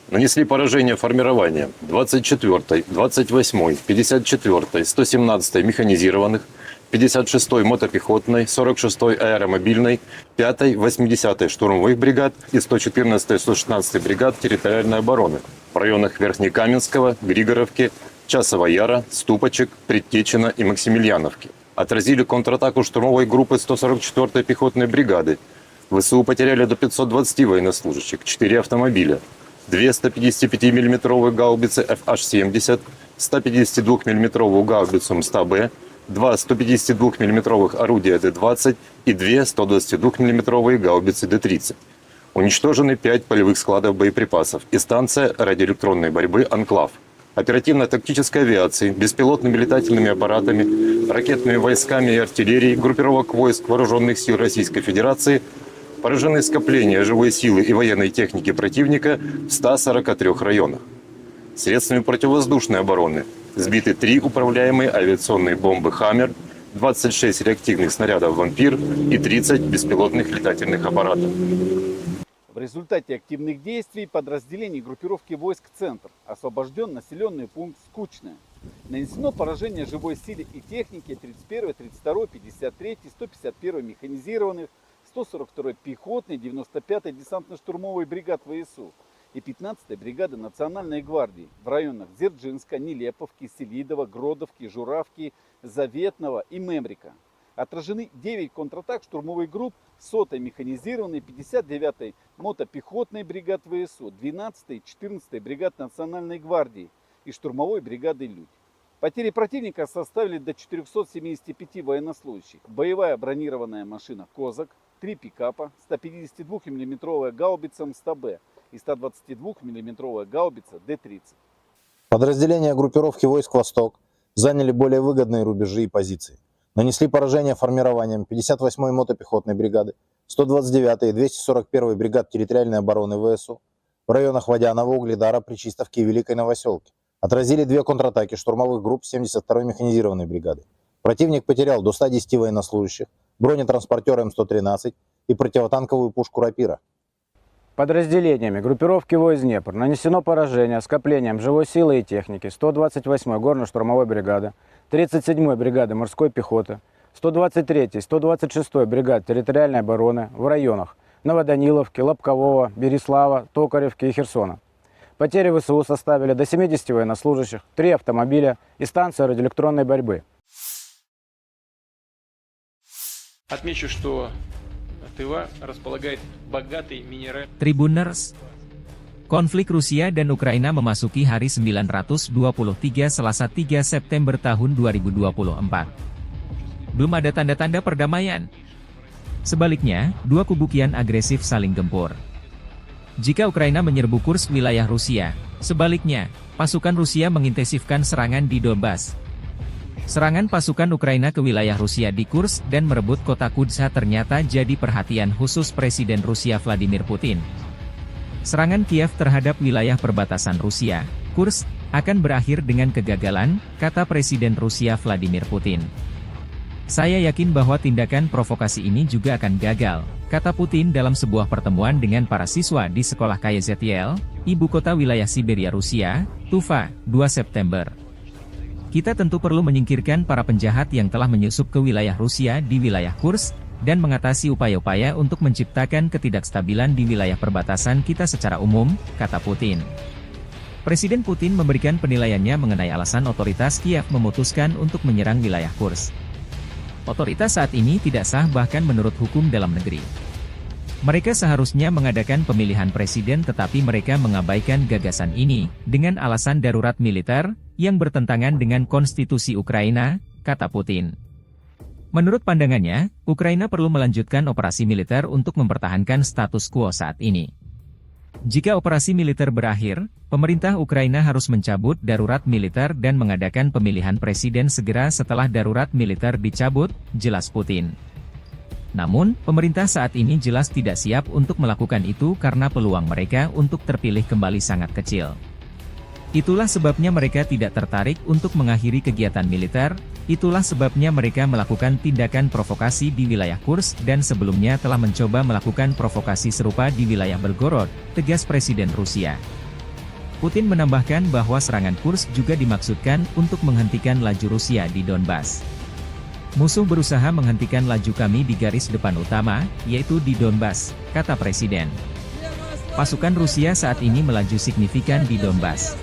Нанесли поражение формированиям двадцать четвёртой, двадцать восьмой, пятьдесят четвёртой, сто семнадцатой механизированных, пятьдесят шестой мотопехотной, сорок шестой аэромобильной, пятой, восьмидесятой штурмовых бригад и сто четырнадцатой, сто шестнадцатой бригад территориальной обороны в районах Верхнекаменского, Григоровки, Часового Яра, Ступочек, Предтечина и Максимильяновки. Отразили контратаку штурмовой группы сто сорок четвёртой пехотной бригады. ВСУ потеряли до пятьсот двадцати военнослужащих, четыре автомобиля, две сто пятидесяти пяти миллиметровые гаубицы Ф Аш семьдесят, сто пятидесяти двух миллиметровую гаубицу М сто Б, два сто пятидесяти двух миллиметровых орудия Д двадцать и две сто двадцати двух миллиметровые гаубицы Д тридцать. Уничтожены пять полевых складов боеприпасов и станция радиоэлектронной борьбы «Анклав». Оперативно-тактической авиацией, беспилотными летательными аппаратами, ракетными войсками и артиллерией группировок войск Вооружённых сил Российской Федерации поражены скопления живой силы и военной техники противника в ста сорока трёх районах. Средствами противовоздушной обороны сбиты три управляемые авиационные бомбы «Хаммер», двадцать шесть реактивных снарядов «Вампир» и тридцать беспилотных летательных аппаратов. В результате активных действий подразделений группировки войск «Центр» освобождён населённый пункт Скучное. Нанесено поражение живой силе и технике тридцать первой, тридцать второй, пятьдесят третьей, сто пятьдесят первой механизированных, сто сорок второй пехотной, девяносто пятой десантно-штурмовой бригад ВСУ и пятнадцатой бригады Национальной гвардии в районах Дзержинска, Нелеповки, Селидово, Гродовки, Журавки, Заветного и Мемрика. Отражены девять контратак штурмовых групп сотой механизированной, пятьдесят девятой мотопехотной бригад ВСУ, двенадцатой и четырнадцатой бригад Национальной гвардии и штурмовой бригады «Людь». Потери противника составили до четырёхсот семидесяти пяти военнослужащих. Боевая бронированная машина «Козак», три пикапа, сто пятидесяти двух миллиметровая гаубица М сто Б и сто двадцати двух миллиметровая гаубица Д тридцать. Подразделения группировки войск «Восток» заняли более выгодные рубежи и позиции. Нанесли поражение формированиям пятьдесят восьмой мотопехотной бригады, сто двадцать девятой и двести сорок первой бригад территориальной обороны ВСУ в районах Водянова, Угледара, Причистовки и Великой Новосёлки. Отразили две контратаки штурмовых групп семьдесят второй механизированной бригады. Противник потерял до ста десяти военнослужащих, бронетранспортёр М сто тринадцать и противотанковую пушку «Рапира». Подразделениями группировки войск «Днепр» нанесено поражение скоплениям живой силы и техники сто двадцать восьмой горно-штурмовой бригады, тридцать седьмой бригады морской пехоты, сто двадцать третьей, сто двадцать шестой бригад территориальной обороны в районах Новоданиловки, Лобкового, Береслава, Токаревки и Херсона. Потери ВСУ составили до семидесяти военнослужащих, три автомобиля и станция радиоэлектронной борьбы. Отмечу, что Тыва располагает богатой минеральной... Tribuners, konflik Rusia dan Ukraina memasuki hari sembilan ratus dua puluh tiga, Selasa, tiga September tahun dua ribu dua puluh empat. belum ada tanda-tanda perdamaian. Sebaliknya, dua kubu kian agresif saling gempur. Jika Ukraina menyerbu Kursk, wilayah Rusia, sebaliknya, pasukan Rusia mengintensifkan serangan di Donbas. Serangan pasukan Ukraina ke wilayah Rusia di Kursk dan merebut kota Kudza ternyata jadi perhatian khusus Presiden Rusia Vladimir Putin. Serangan Kiev terhadap wilayah perbatasan Rusia, Kursk, akan berakhir dengan kegagalan, kata Presiden Rusia Vladimir Putin. "Saya yakin bahwa tindakan provokasi ini juga akan gagal," kata Putin dalam sebuah pertemuan dengan para siswa di sekolah K Z Y L, ibu kota wilayah Siberia Rusia, Tuva, dua September. "Kita tentu perlu menyingkirkan para penjahat yang telah menyusup ke wilayah Rusia di wilayah Kursk, dan mengatasi upaya-upaya untuk menciptakan ketidakstabilan di wilayah perbatasan kita secara umum," kata Putin. Presiden Putin memberikan penilaiannya mengenai alasan otoritas Kiev memutuskan untuk menyerang wilayah Kursk. "Otoritas saat ini tidak sah bahkan menurut hukum dalam negeri. Mereka seharusnya mengadakan pemilihan presiden tetapi mereka mengabaikan gagasan ini dengan alasan darurat militer yang bertentangan dengan konstitusi Ukraina," kata Putin. Menurut pandangannya, Ukraina perlu melanjutkan operasi militer untuk mempertahankan status quo saat ini. Jika operasi militer berakhir, pemerintah Ukraina harus mencabut darurat militer dan mengadakan pemilihan presiden segera setelah darurat militer dicabut, jelas Putin. Namun, pemerintah saat ini jelas tidak siap untuk melakukan itu karena peluang mereka untuk terpilih kembali sangat kecil. Itulah sebabnya mereka tidak tertarik untuk mengakhiri kegiatan militer, itulah sebabnya mereka melakukan tindakan provokasi di wilayah Kursk dan sebelumnya telah mencoba melakukan provokasi serupa di wilayah Belgorod, tegas Presiden Rusia. Putin menambahkan bahwa serangan Kursk juga dimaksudkan untuk menghentikan laju Rusia di Donbas. "Musuh berusaha menghentikan laju kami di garis depan utama, yaitu di Donbas," kata Presiden. "Pasukan Rusia saat ini melaju signifikan di Donbas.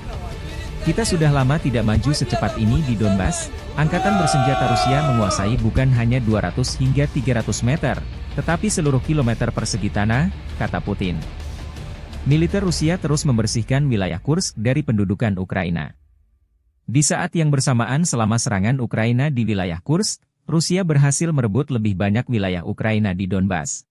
Kita sudah lama tidak maju secepat ini di Donbas. Angkatan bersenjata Rusia menguasai bukan hanya dua ratus hingga tiga ratus meter, tetapi seluruh kilometer persegi tanah," kata Putin. Militer Rusia terus membersihkan wilayah Kursk dari pendudukan Ukraina. Di saat yang bersamaan, selama serangan Ukraina di wilayah Kursk, Rusia berhasil merebut lebih banyak wilayah Ukraina di Donbas.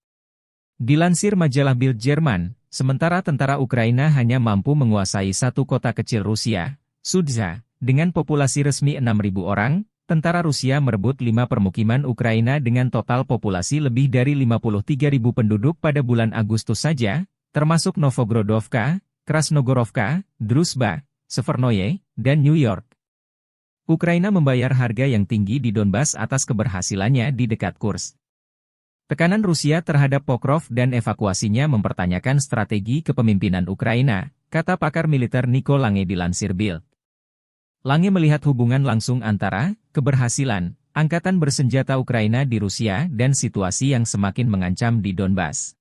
Dilansir majalah Bild Jerman, sementara tentara Ukraina hanya mampu menguasai satu kota kecil Rusia, Sudza, dengan populasi resmi enam ribu orang, tentara Rusia merebut lima permukiman Ukraina dengan total populasi lebih dari lima puluh tiga ribu penduduk pada bulan Agustus saja, termasuk Novgorodovka, Krasnogorovka, Druzhba, Severnoye, dan New York. Ukraina membayar harga yang tinggi di Donbas atas keberhasilannya di dekat Kursk. Tekanan Rusia terhadap Pokrov dan evakuasinya mempertanyakan strategi kepemimpinan Ukraina, kata pakar militer Nico Lange dilansir Bild. Lange melihat hubungan langsung antara keberhasilan angkatan bersenjata Ukraina di Rusia dan situasi yang semakin mengancam di Donbas.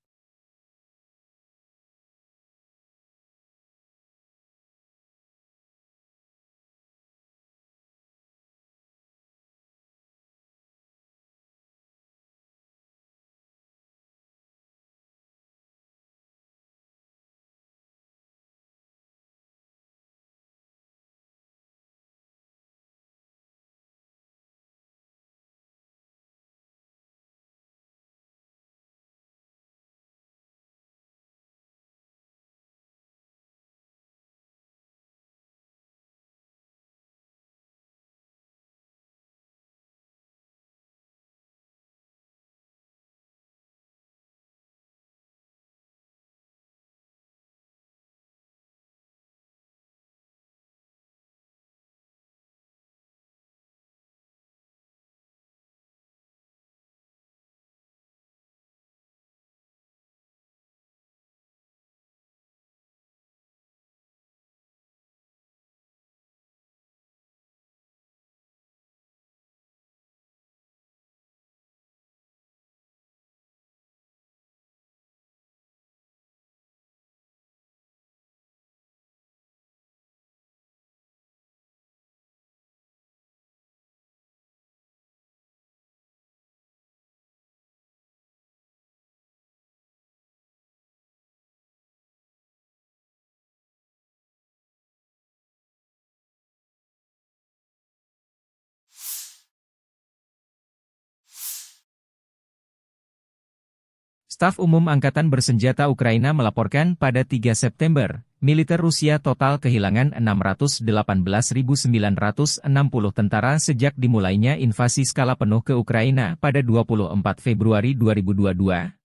Staf Umum Angkatan Bersenjata Ukraina melaporkan pada tiga September, militer Rusia total kehilangan enam ratus delapan belas ribu sembilan ratus enam puluh tentara sejak dimulainya invasi skala penuh ke Ukraina pada dua puluh empat Februari dua ribu dua dua.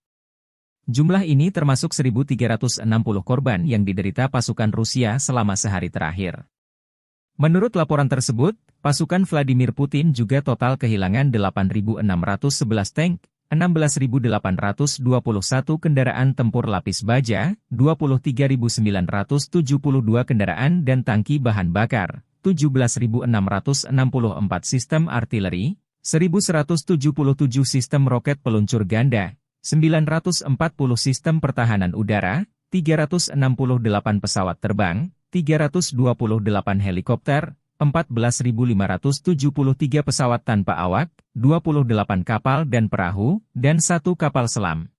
Jumlah ini termasuk seribu tiga ratus enam puluh korban yang diderita pasukan Rusia selama sehari terakhir. Menurut laporan tersebut, pasukan Vladimir Putin juga total kehilangan delapan ribu enam ratus sebelas tank, enam belas ribu delapan ratus dua puluh satu kendaraan tempur lapis baja, dua puluh tiga ribu sembilan ratus tujuh puluh dua kendaraan dan tangki bahan bakar, tujuh belas ribu enam ratus enam puluh empat sistem artileri, seribu seratus tujuh puluh tujuh sistem roket peluncur ganda, sembilan ratus empat puluh sistem pertahanan udara, tiga ratus enam puluh delapan pesawat terbang, tiga ratus dua puluh delapan helikopter, empat belas ribu lima ratus tujuh puluh tiga pesawat tanpa awak, dua puluh delapan kapal dan perahu, dan satu kapal selam.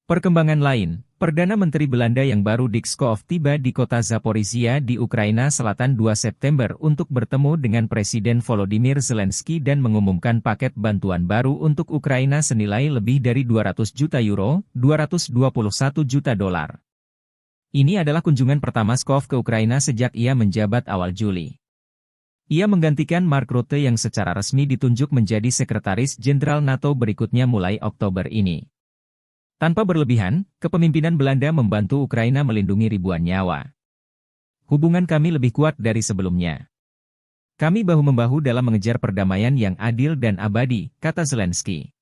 Perkembangan lain, Perdana Menteri Belanda yang baru Dick Schoof tiba di kota Zaporizhia di Ukraina Selatan dua September untuk bertemu dengan Presiden Volodymyr Zelensky dan mengumumkan paket bantuan baru untuk Ukraina senilai lebih dari dua ratus juta euro, dua ratus dua puluh satu juta dolar. Ini adalah kunjungan pertama Schoof ke Ukraina sejak ia menjabat awal Juli. Ia menggantikan Mark Rutte yang secara resmi ditunjuk menjadi Sekretaris Jenderal NATO berikutnya mulai Oktober ini. Tanpa berlebihan, kepemimpinan Belanda membantu Ukraina melindungi ribuan nyawa. "Hubungan kami lebih kuat dari sebelumnya. Kami bahu-membahu dalam mengejar perdamaian yang adil dan abadi," kata Zelensky.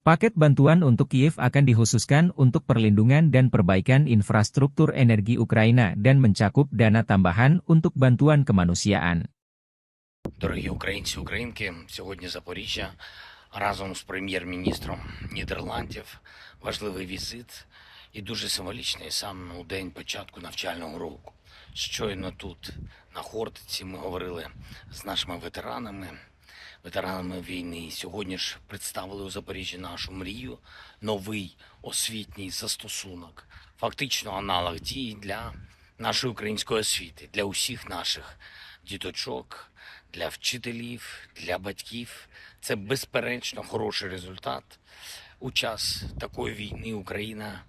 Paket bantuan untuk Kiev akan dikhususkan untuk perlindungan dan perbaikan infrastruktur energi Ukraina dan mencakup dana tambahan untuk bantuan kemanusiaan. Дорогі українці, українки, сьогодні Запоріжжя разом з прем'єр-міністром Нідерландів. Важливий візит і дуже символічний саме у день початку навчального року. Щойно тут, на Хортиці, ми говорили з нашими ветеранами, ветеранами війни. І сьогодні ж представили у Запоріжжі нашу мрію, новий освітній застосунок, фактично аналог дії для нашої української освіти, для усіх наших діточок, для вчителів, для батьків. Це безперечно хороший результат. У час такої війни Україна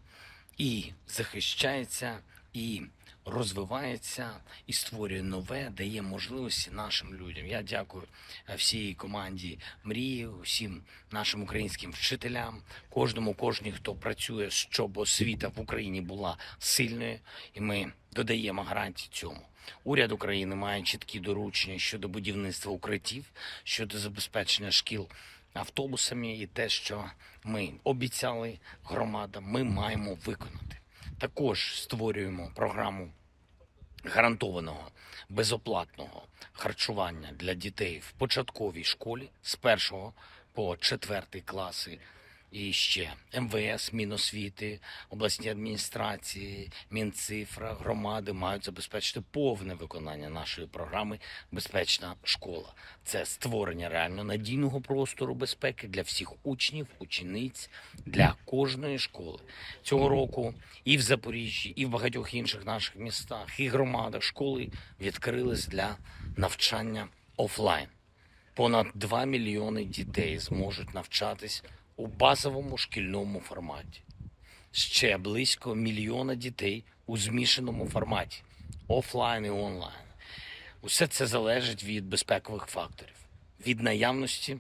і захищається, і розвивається, і створює нове, дає можливості нашим людям. Я дякую, е, всій команді Мрії, усім нашим українським вчителям, кожному, кожній, хто працює, щоб освіта в Україні була сильною, і ми додаємо гарантії цьому. Уряд України має чіткі доручення щодо будівництва укриттів, щодо забезпечення шкіл автобусами, і те, що ми обіцяли громадам, ми маємо виконати. Також створюємо програму гарантованого безоплатного харчування для дітей в початковій школі з першого по четвертий класи. І ще МВС, Міносвіти, обласні адміністрації, Мінцифра, громади мають забезпечити повне виконання нашої програми "Безпечна школа". Це створення реально надійного простору безпеки для всіх учнів, учениць, для кожної школи. Цього року і в Запоріжжі, і в багатьох інших наших містах, і громадах школи відкрились для навчання офлайн. Понад два мільйони дітей зможуть навчатись у базовому шкільному форматі. Ще близько мільйона дітей у змішаному форматі, офлайн і онлайн. Усе це залежить від безпекових факторів, від наявності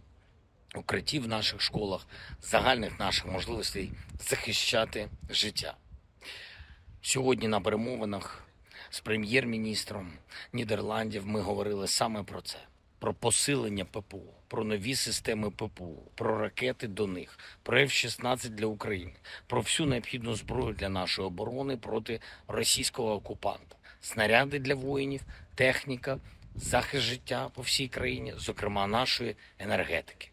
укриттів в наших школах, загальних наших можливостей захищати життя. Сьогодні на перемовинах з прем'єр-міністром Нідерландів ми говорили саме про це: про посилення ППО, про нові системи ППО, про ракети до них, про Ф шістнадцять для України, про всю необхідну зброю для нашої оборони проти російського окупанта, снаряди для воїнів, техніка, захист життя по всій країні, зокрема нашої енергетики.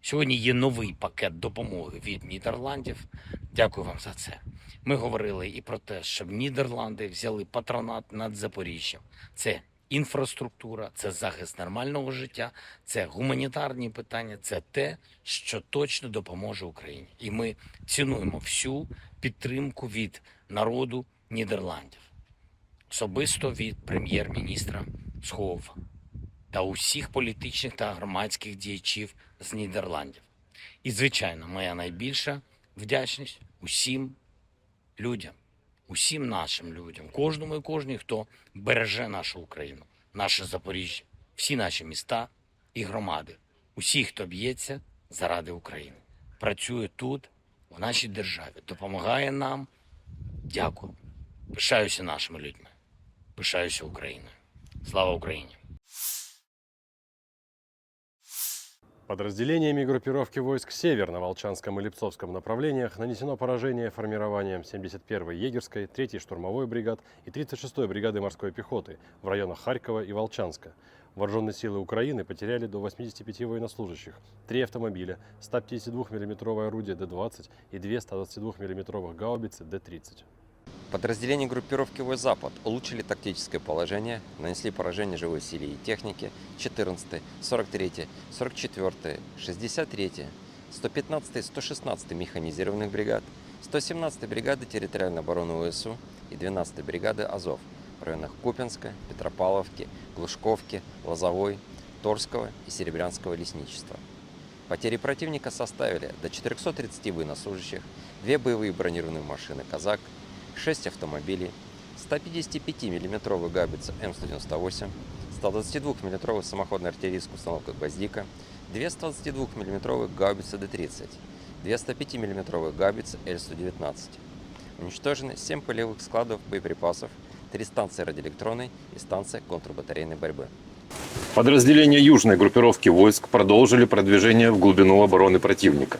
Сьогодні є новий пакет допомоги від Нідерландів. Дякую вам за це. Ми говорили і про те, щоб Нідерланди взяли патронат над Запоріжжям. Це інфраструктура, це захист нормального життя, це гуманітарні питання, це те, що точно допоможе Україні. І ми цінуємо всю підтримку від народу Нідерландів. особисто від прем'єр-міністра Сховова та усіх політичних та громадських діячів з Нідерландів. І, звичайно, моя найбільша вдячність усім людям, усім нашим людям, кожному і кожній, хто береже нашу Україну, наше Запоріжжя, всі наші міста і громади, усі, хто б'ється заради України, працює тут, в нашій державі, допомагає нам. Дякую. Пишаюся нашими людьми. Пишаюся Україною. Слава Україні! Подразделениями группировки войск «Север» на Волчанском и Липцовском направлениях нанесено поражение формированиям семьдесят первой егерской, третьей штурмовой бригад и тридцать шестой бригады морской пехоты в районах Харькова и Волчанска. Вооружённые силы Украины потеряли до восьмидесяти пяти военнослужащих, три автомобиля, сто пятидесятидвухмиллиметровое орудие Д двадцать и две сто двадцатидвухмиллиметровых гаубицы Д тридцать. Подразделения группировки войск «Запад» улучшили тактическое положение, нанесли поражение живой силе и технике четырнадцатой, сорок третьей, сорок четвёртой, шестьдесят третьей, сто пятнадцатой, сто шестнадцатой механизированных бригад, сто семнадцатой бригады территориальной обороны В С У и двенадцатой бригады «Азов» в районах Купинска, Петропавловки, Глушковки, Лозовой, Торского и Серебрянского лесничества. Потери противника составили до четырёхсот тридцати военнослужащих, две боевые бронированные машины «Казак», шесть автомобилей, сто пятидесятипятимиллиметровая гаубица М сто девяносто восемь, сто двадцатидвухмиллиметровая самоходная артиллерийская установка «Гвоздика», две сто двадцатидвухмиллиметровые гаубицы Д тридцать, две сто пятимиллиметровые гаубицы Л сто девятнадцать. Уничтожены семь полевых складов боеприпасов, три станции радиоэлектронной и станция контрбатарейной борьбы. Подразделения южной группировки войск продолжили продвижение в глубину обороны противника.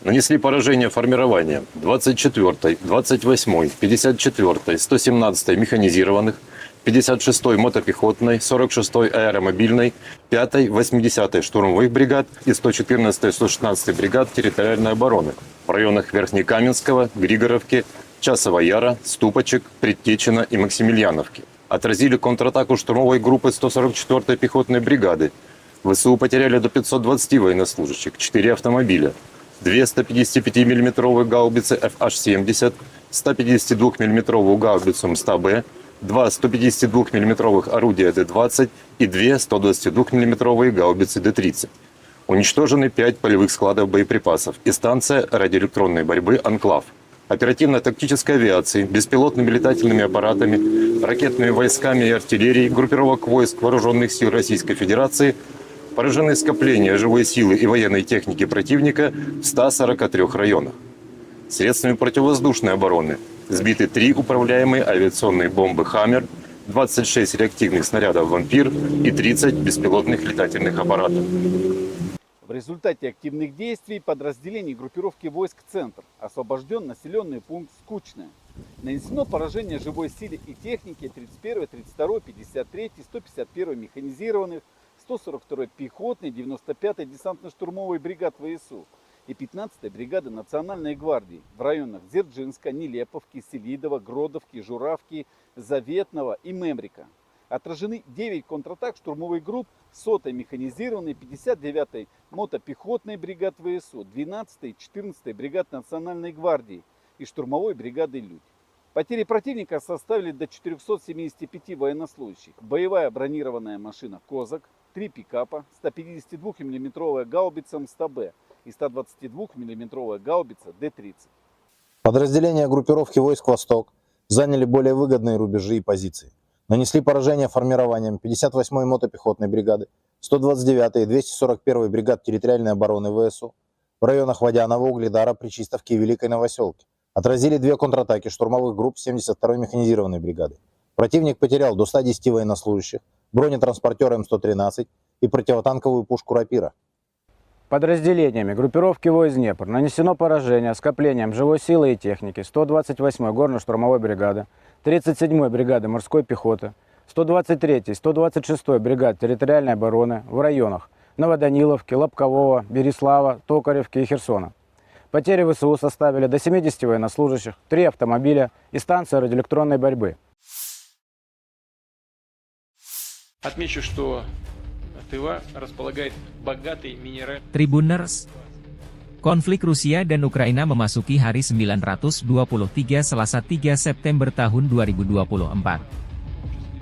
Нанесли поражение формированиям двадцать четвёртой, двадцать восьмой, пятьдесят четвёртой, сто семнадцатой механизированных, пятьдесят шестой мотопехотной, сорок шестой аэромобильной, пятой, восьмидесятой штурмовых бригад и сто четырнадцатой, сто шестнадцатой бригад территориальной обороны в районах Верхнекаменского, Григоровки, Часового Яра, Ступочек, Предтечина и Максимильяновки. Отразили контратаку штурмовой группы сто сорок четвёртой пехотной бригады. В С У потеряли до пятьсот двадцати военнослужащих, четыре автомобиля, две сто пятидесятипятимиллиметровые гаубицы Ф Аш семьдесят, сто пятидесятидвухмиллиметровую гаубицу М сто Б, два сто пятидесятидвухмиллиметровых орудия Д двадцать и две сто двадцатидвухмиллиметровые гаубицы Д тридцать. Уничтожены пять полевых складов боеприпасов и станция радиоэлектронной борьбы «Анклав». Оперативно-тактической авиацией, беспилотными летательными аппаратами, ракетными войсками и артиллерией группировок войск Вооружённых сил Российской Федерации поражены скопления живой силы и военной техники противника в ста сорока трёх районах. Средствами противовоздушной обороны сбиты три управляемые авиационные бомбы «Хаммер», двадцать шесть реактивных снарядов «Вампир» и тридцать беспилотных летательных аппаратов. В результате активных действий подразделений группировки войск «Центр» освобождён населённый пункт Скучное. Нанесено поражение живой силе и технике тридцать первой, тридцать второй, пятьдесят третьей, сто пятьдесят первой механизированных, сто сорок второй пехотной, девяносто пятой десантно-штурмовой бригад В С У и пятнадцатой бригады Национальной гвардии в районах Дзержинска, Нелеповки, Селидово, Гродовки, Журавки, Заветного и Мемрика. Отражены девять контратак штурмовых групп сотой механизированной, пятьдесят девятой мотопехотной бригад В С У, двенадцатой и четырнадцатой бригад Национальной гвардии и штурмовой бригады «Людь». Потери противника составили до четырёхсот семидесяти пяти военнослужащих. Боевая бронированная машина «Козак», три пикапа, сто пятидесятидвухмиллиметровая гаубица М сто Б и сто двадцатидвухмиллиметровая гаубица Д тридцать. Подразделения группировки войск «Восток» заняли более выгодные рубежи и позиции. Нанесли поражение формированиям пятьдесят восьмой мотопехотной бригады, сто двадцать девятой и двести сорок первой бригад территориальной обороны В С У в районах Водяного, Угледара, Причистовки и Великой Новосёлки. Отразили две контратаки штурмовых групп семьдесят второй механизированной бригады. Противник потерял до ста десяти военнослужащих, бронетранспортёр М сто тринадцать и противотанковую пушку «Рапира». Подразделениями группировки войск «Днепр» нанесено поражение скоплениям живой силы и техники сто двадцать восьмой горно-штурмовой бригады, тридцать седьмой бригады морской пехоты, сто двадцать третьей, сто двадцать шестой бригад территориальной обороны в районах Новоданиловки, Лобкового, Береслава, Токаревки и Херсона. Потери В С У составили до семидесяти военнослужащих, три автомобиля и станция радиоэлектронной борьбы. Отмечу, что Тыва располагает богатой минеральной. Tribuners, konflik Rusia dan Ukraina memasuki hari sembilan ratus dua puluh tiga, Selasa, tiga September tahun dua ribu dua puluh empat.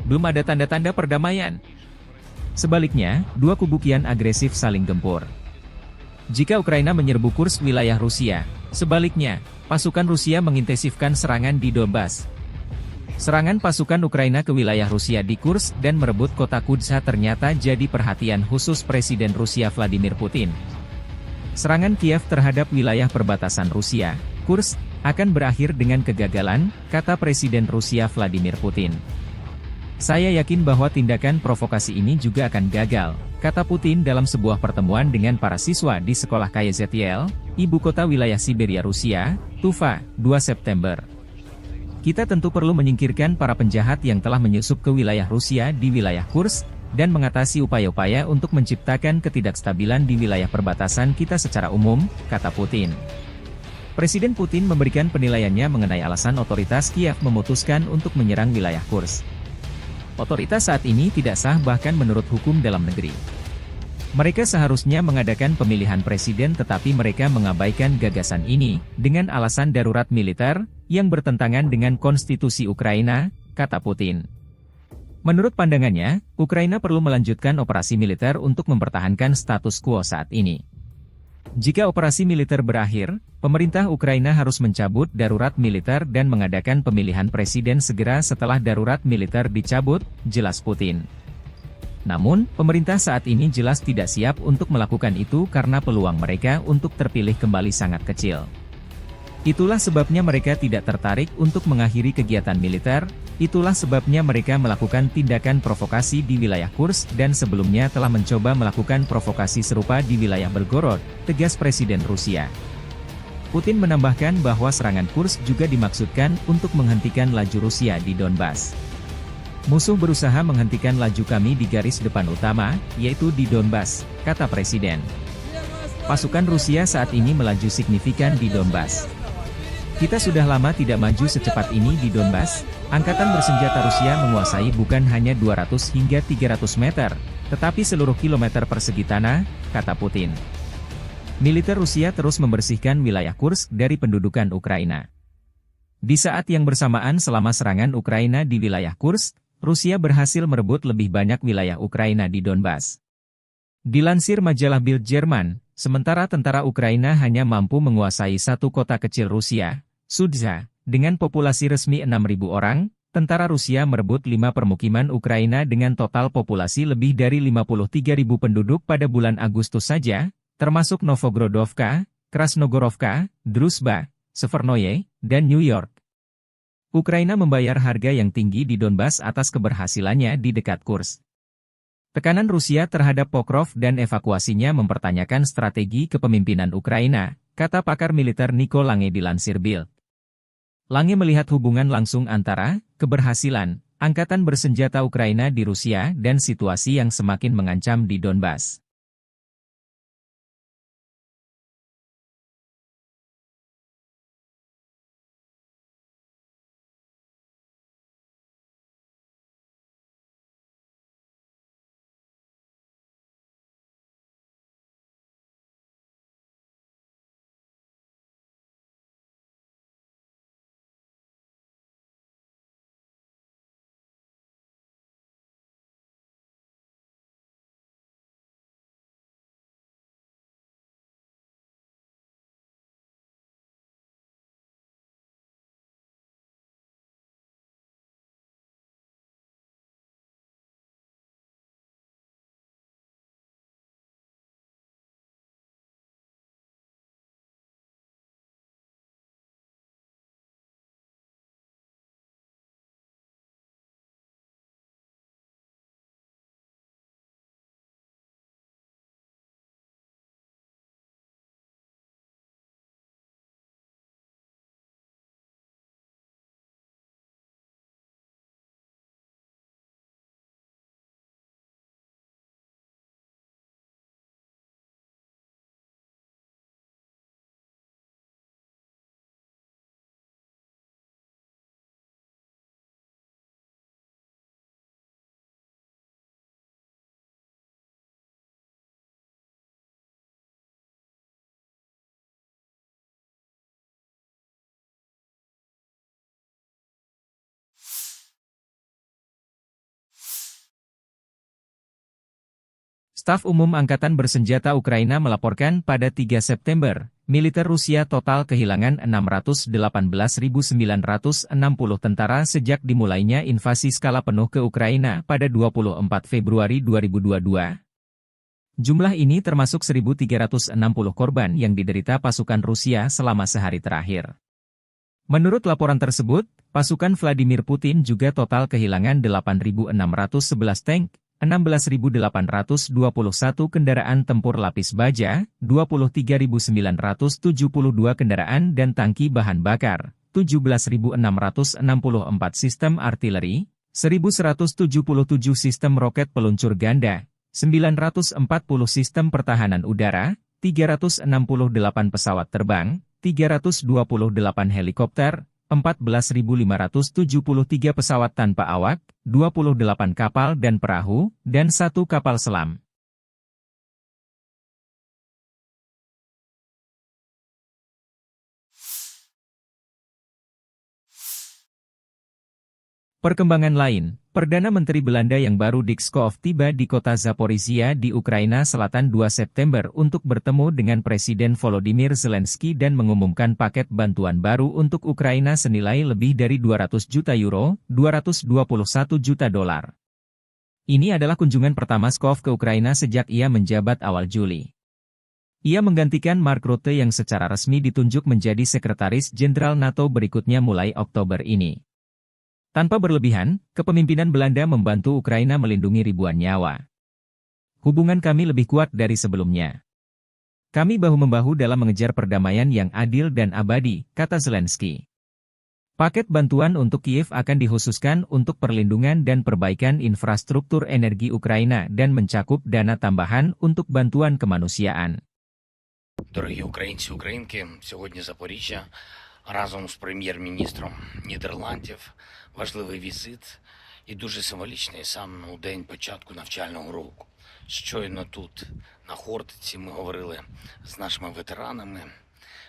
belum ada tanda-tanda perdamaian. Sebaliknya, dua kubu kian agresif saling gempur. Jika Ukraina menyerbu Kursk, wilayah Rusia, sebaliknya, pasukan Rusia mengintensifkan serangan di Donbas. Serangan pasukan Ukraina ke wilayah Rusia di Kursk dan merebut kota Kudza ternyata jadi perhatian khusus Presiden Rusia Vladimir Putin. Serangan Kiev terhadap wilayah perbatasan Rusia, Kursk, akan berakhir dengan kegagalan, kata Presiden Rusia Vladimir Putin. "Saya yakin bahwa tindakan provokasi ini juga akan gagal," kata Putin dalam sebuah pertemuan dengan para siswa di sekolah K Y Z L, ibu kota wilayah Siberia Rusia, Tuva, dua September. "Kita tentu perlu menyingkirkan para penjahat yang telah menyusup ke wilayah Rusia di wilayah Kursk dan mengatasi upaya-upaya untuk menciptakan ketidakstabilan di wilayah perbatasan kita secara umum," kata Putin. Presiden Putin memberikan penilaiannya mengenai alasan otoritas Kiev memutuskan untuk menyerang wilayah Kursk. "Otoritas saat ini tidak sah bahkan menurut hukum dalam negeri. Mereka seharusnya mengadakan pemilihan presiden tetapi mereka mengabaikan gagasan ini dengan alasan darurat militer yang bertentangan dengan konstitusi Ukraina," kata Putin. Menurut pandangannya, Ukraina perlu melanjutkan operasi militer untuk mempertahankan status quo saat ini. "Jika operasi militer berakhir, pemerintah Ukraina harus mencabut darurat militer dan mengadakan pemilihan presiden segera setelah darurat militer dicabut," jelas Putin. Namun, pemerintah saat ini jelas tidak siap untuk melakukan itu karena peluang mereka untuk terpilih kembali sangat kecil. "Itulah sebabnya mereka tidak tertarik untuk mengakhiri kegiatan militer, itulah sebabnya mereka melakukan tindakan provokasi di wilayah Kursk dan sebelumnya telah mencoba melakukan provokasi serupa di wilayah Belgorod," tegas Presiden Rusia. Putin menambahkan bahwa serangan Kursk juga dimaksudkan untuk menghentikan laju Rusia di Donbas. "Musuh berusaha menghentikan laju kami di garis depan utama, yaitu di Donbas," kata Presiden. "Pasukan Rusia saat ini melaju signifikan di Donbas. Kita sudah lama tidak maju secepat ini di Donbas. Angkatan bersenjata Rusia menguasai bukan hanya dua ratus hingga tiga ratus meter, tetapi seluruh kilometer persegi tanah," kata Putin. Militer Rusia terus membersihkan wilayah Kursk dari pendudukan Ukraina. Di saat yang bersamaan, selama serangan Ukraina di wilayah Kursk, Rusia berhasil merebut lebih banyak wilayah Ukraina di Donbas. Dilansir majalah Bild Jerman, sementara tentara Ukraina hanya mampu menguasai satu kota kecil Rusia, Sudza, dengan populasi resmi enam ribu orang, tentara Rusia merebut lima permukiman Ukraina dengan total populasi lebih dari lima puluh tiga ribu penduduk pada bulan Agustus saja, termasuk Novogrodovka, Krasnogorovka, Druzhba, Severnoye, dan New York. Ukraina membayar harga yang tinggi di Donbas atas keberhasilannya di dekat Kursk. Tekanan Rusia terhadap Pokrov dan evakuasinya mempertanyakan strategi kepemimpinan Ukraina, kata pakar militer Nico Lange dilansir Bild. Lange melihat hubungan langsung antara keberhasilan angkatan bersenjata Ukraina di Rusia dan situasi yang semakin mengancam di Donbas. Staf Umum Angkatan Bersenjata Ukraina melaporkan pada tiga September, militer Rusia total kehilangan enam ratus delapan belas ribu sembilan ratus enam puluh tentara sejak dimulainya invasi skala penuh ke Ukraina pada dua puluh empat Februari dua ribu dua puluh dua. Jumlah ini termasuk seribu tiga ratus enam puluh korban yang diderita pasukan Rusia selama sehari terakhir. Menurut laporan tersebut, pasukan Vladimir Putin juga total kehilangan delapan ribu enam ratus sebelas tank, enam belas ribu delapan ratus dua puluh satu kendaraan tempur lapis baja, dua puluh tiga ribu sembilan ratus tujuh puluh dua kendaraan dan tangki bahan bakar, tujuh belas ribu enam ratus enam puluh empat sistem artileri, seribu seratus tujuh puluh tujuh sistem roket peluncur ganda, sembilan ratus empat puluh sistem pertahanan udara, tiga ratus enam puluh delapan pesawat terbang, tiga ratus dua puluh delapan helikopter, empat belas ribu lima ratus tujuh puluh tiga pesawat tanpa awak, dua puluh delapan kapal dan perahu, dan satu kapal selam. Perkembangan lain, Perdana Menteri Belanda yang baru Dick Schoof tiba di kota Zaporizhia di Ukraina Selatan dua September untuk bertemu dengan Presiden Volodymyr Zelensky dan mengumumkan paket bantuan baru untuk Ukraina senilai lebih dari dua ratus juta euro, dua ratus dua puluh satu juta dolar. Ini adalah kunjungan pertama Schoof ke Ukraina sejak ia menjabat awal Juli. Ia menggantikan Mark Rutte yang secara resmi ditunjuk menjadi Sekretaris Jenderal NATO berikutnya mulai Oktober ini. Tanpa berlebihan, kepemimpinan Belanda membantu Ukraina melindungi ribuan nyawa. "Hubungan kami lebih kuat dari sebelumnya. Kami bahu-membahu dalam mengejar perdamaian yang adil dan abadi," kata Zelensky. Paket bantuan untuk Kiev akan dikhususkan untuk perlindungan dan perbaikan infrastruktur energi Ukraina dan mencakup dana tambahan untuk bantuan kemanusiaan. Дорогі українці, українки, сьогодні Запоріжжя разом з прем'єр-міністром Нідерландів. Важливий візит і дуже символічний саме у день початку навчального року. Щойно тут, на Хортиці, ми говорили з нашими ветеранами,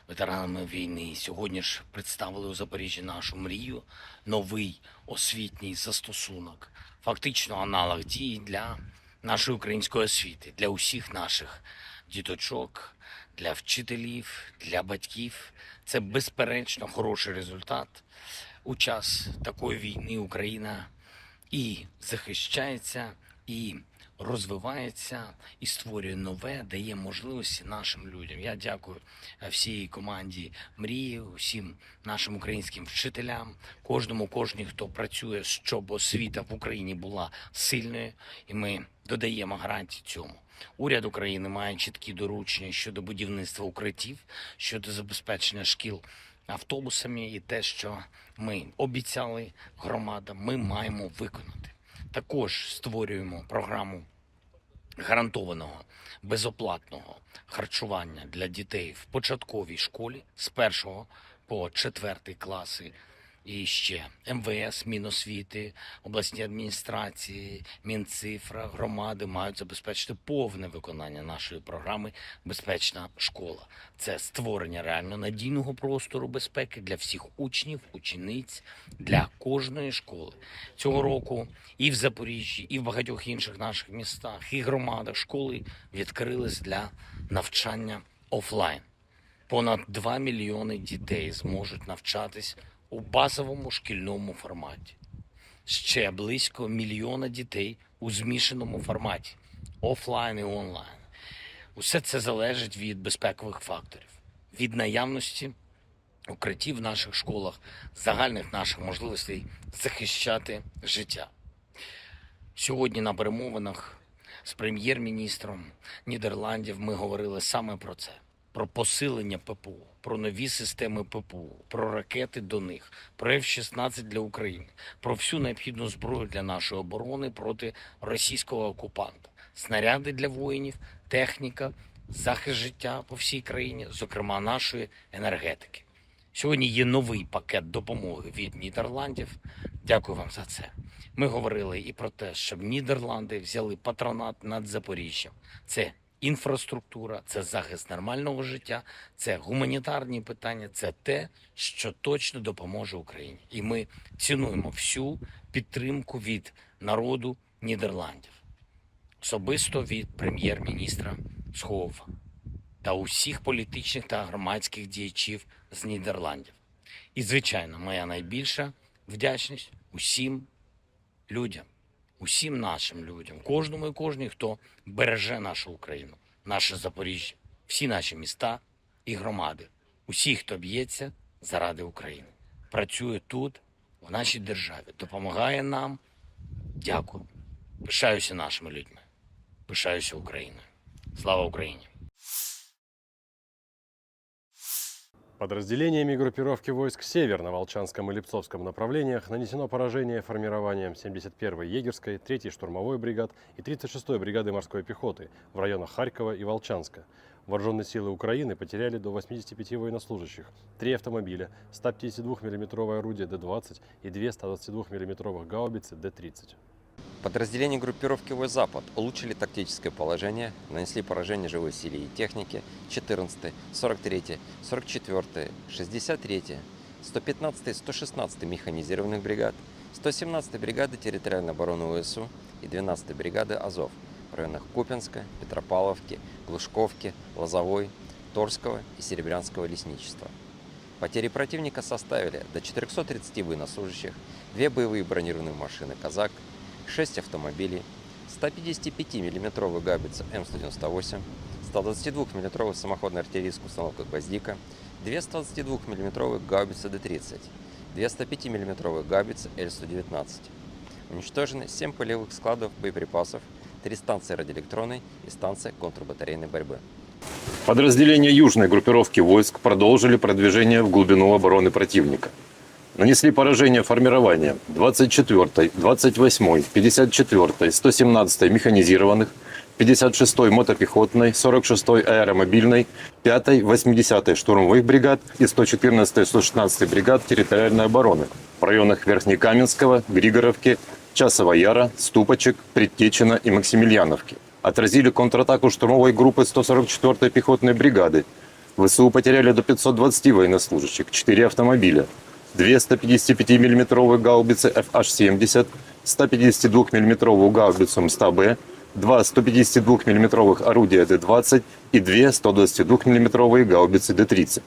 ветеранами війни. Сьогодні ж представили у Запоріжжі нашу мрію, новий освітній застосунок, фактично аналог дії для нашої української освіти, для усіх наших діточок, для вчителів, для батьків. Це безперечно хороший результат. У час такої війни Україна і захищається, і розвивається, і створює нове, дає можливості нашим людям. Я дякую, е, всій команді Мрії, усім нашим українським вчителям, кожному, кожній, хто працює, щоб освіта в Україні була сильною, і ми додаємо гарантії цьому. Уряд України має чіткі доручення щодо будівництва укриттів, щодо забезпечення шкіл автобусами, і те, що ми обіцяли громадам, ми маємо виконати. Також створюємо програму гарантованого безоплатного харчування для дітей в початковій школі з першого по четвертий класи. І ще МВС, Міносвіти, обласні адміністрації, Мінцифра, громади мають забезпечити повне виконання нашої програми "Безпечна школа". Це створення реально надійного простору безпеки для всіх учнів, учениць, для кожної школи. Цього року і в Запоріжжі, і в багатьох інших наших містах, і громадах школи відкрились для навчання офлайн. Понад два мільйони дітей зможуть навчатись у базовому шкільному форматі. Ще близько мільйона дітей у змішаному форматі, офлайн і онлайн. Усе це залежить від безпекових факторів, від наявності укриттів в наших школах, загальних наших можливостей захищати життя. Сьогодні на перемовинах з прем'єр-міністром Нідерландів ми говорили саме про це: про посилення ППО, про нові системи ППО, про ракети до них, про Ф шістнадцять для України, про всю необхідну зброю для нашої оборони проти російського окупанта, снаряди для воїнів, техніка, захист життя по всій країні, зокрема нашої енергетики. Сьогодні є новий пакет допомоги від Нідерландів. Дякую вам за це. Ми говорили і про те, щоб Нідерланди взяли патронат над Запоріжжям. Це інфраструктура, це захист нормального життя, це гуманітарні питання, це те, що точно допоможе Україні. І ми цінуємо всю підтримку від народу Нідерландів. особисто від прем'єр-міністра Схову та усіх політичних та громадських діячів з Нідерландів. І, звичайно, моя найбільша вдячність усім людям, усім нашим людям, кожному і кожній, хто береже нашу Україну, наше Запоріжжя, всі наші міста і громади, усі, хто б'ється заради України, працює тут, в нашій державі, допомагає нам. Дякую. Пишаюся нашими людьми. Пишаюся Україною. Слава Україні! Подразделениями группировки войск «Север» на Волчанском и Липцовском направлениях нанесено поражение формированиям семьдесят первой егерской, третьей штурмовой бригад и тридцать шестой бригады морской пехоты в районах Харькова и Волчанска. Вооружённые силы Украины потеряли до восьмидесяти пяти военнослужащих, три автомобиля, сто пятидесятидвухмиллиметровое орудие Д двадцать и две сто двадцатидвухмиллиметровых гаубицы Д тридцать. Подразделения группировки войск «Запад» улучшили тактическое положение, нанесли поражение живой силе и технике четырнадцатой, сорок третьей, сорок четвёртой, шестьдесят третьей, сто пятнадцатой, сто шестнадцатой механизированных бригад, сто семнадцатой бригады территориальной обороны ВСУ и двенадцатой бригады «Азов» в районах Купинска, Петропавловки, Глушковки, Лозовой, Торского и Серебрянского лесничества. Потери противника составили до четырёхсот тридцати военнослужащих, две боевые бронированные машины «Казак», шесть автомобилей, сто пятидесятипятимиллиметровая гаубица М сто девяносто восемь, сто двадцатидвухмиллиметровая самоходная артиллерийская установка «Гвоздика», две сто двадцатидвухмиллиметровые гаубицы Д тридцать, две сто пятимиллиметровые гаубицы Л сто девятнадцать. Уничтожены семь полевых складов боеприпасов, три станции радиоэлектронной и станция контрбатарейной борьбы. Подразделения южной группировки войск продолжили продвижение в глубину обороны противника. Нанесли поражение формированиям двадцать четвёртой, двадцать восьмой, пятьдесят четвёртой, сто семнадцатой механизированных, пятьдесят шестой мотопехотной, сорок шестой аэромобильной, пятой, восьмидесятой штурмовых бригад и сто четырнадцатой, сто шестнадцатой бригад территориальной обороны в районах Верхнекаменского, Григоровки, Часового Яра, Ступочек, Предтечина и Максимильяновки. Отразили контратаку штурмовой группы сто сорок четвёртой пехотной бригады. ВСУ потеряли до пятьсот двадцати военнослужащих, четыре автомобиля, две сто пятидесятипятимиллиметровые гаубицы Ф Аш семьдесят, сто пятидесятидвухмиллиметровую гаубицу М сто Б, два сто пятидесятидвухмиллиметровых орудия Д двадцать и две сто двадцатидвухмиллиметровые гаубицы Д тридцать.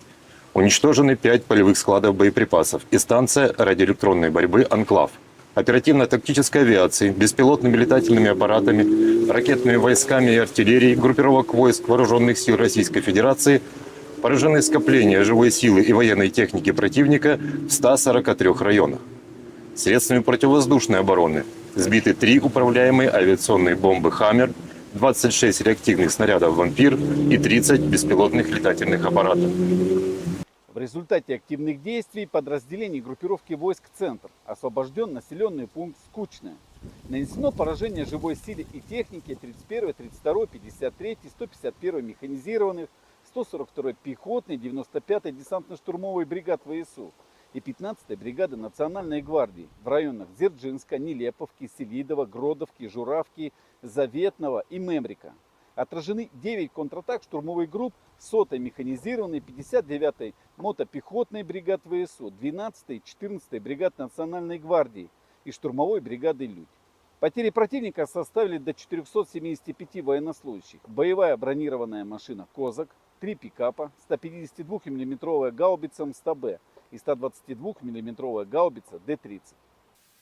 Уничтожены пять полевых складов боеприпасов и станция радиоэлектронной борьбы «Анклав». Оперативно-тактической авиацией, беспилотными летательными аппаратами, ракетными войсками и артиллерией группировок войск Вооружённых сил Российской Федерации поражены скопления живой силы и военной техники противника в ста сорока трёх районах. Средствами противовоздушной обороны сбиты три управляемые авиационные бомбы «Хаммер», двадцать шесть реактивных снарядов «Вампир» и тридцать беспилотных летательных аппаратов. В результате активных действий подразделений группировки войск «Центр» освобождён населённый пункт Скучное. Нанесено поражение живой силе и технике тридцать первой, тридцать второй, пятьдесят третьей, сто пятьдесят первой механизированных, сто сорок второй пехотной, девяносто пятой десантно-штурмовой бригад ВСУ и пятнадцатой бригады Национальной гвардии в районах Дзержинска, Нелеповки, Селидово, Гродовки, Журавки, Заветного и Мемрика. Отражены девять контратак штурмовых групп сотой механизированной, пятьдесят девятой мотопехотной бригад ВСУ, двенадцатой и четырнадцатой бригад Национальной гвардии и штурмовой бригады «Людь». Потери противника составили до четырёхсот семидесяти пяти военнослужащих. Боевая бронированная машина «Козак», три пикапа, сто пятидесятидвухмиллиметровая гаубица М сто Б и сто двадцатидвухмиллиметровая гаубица Д тридцать.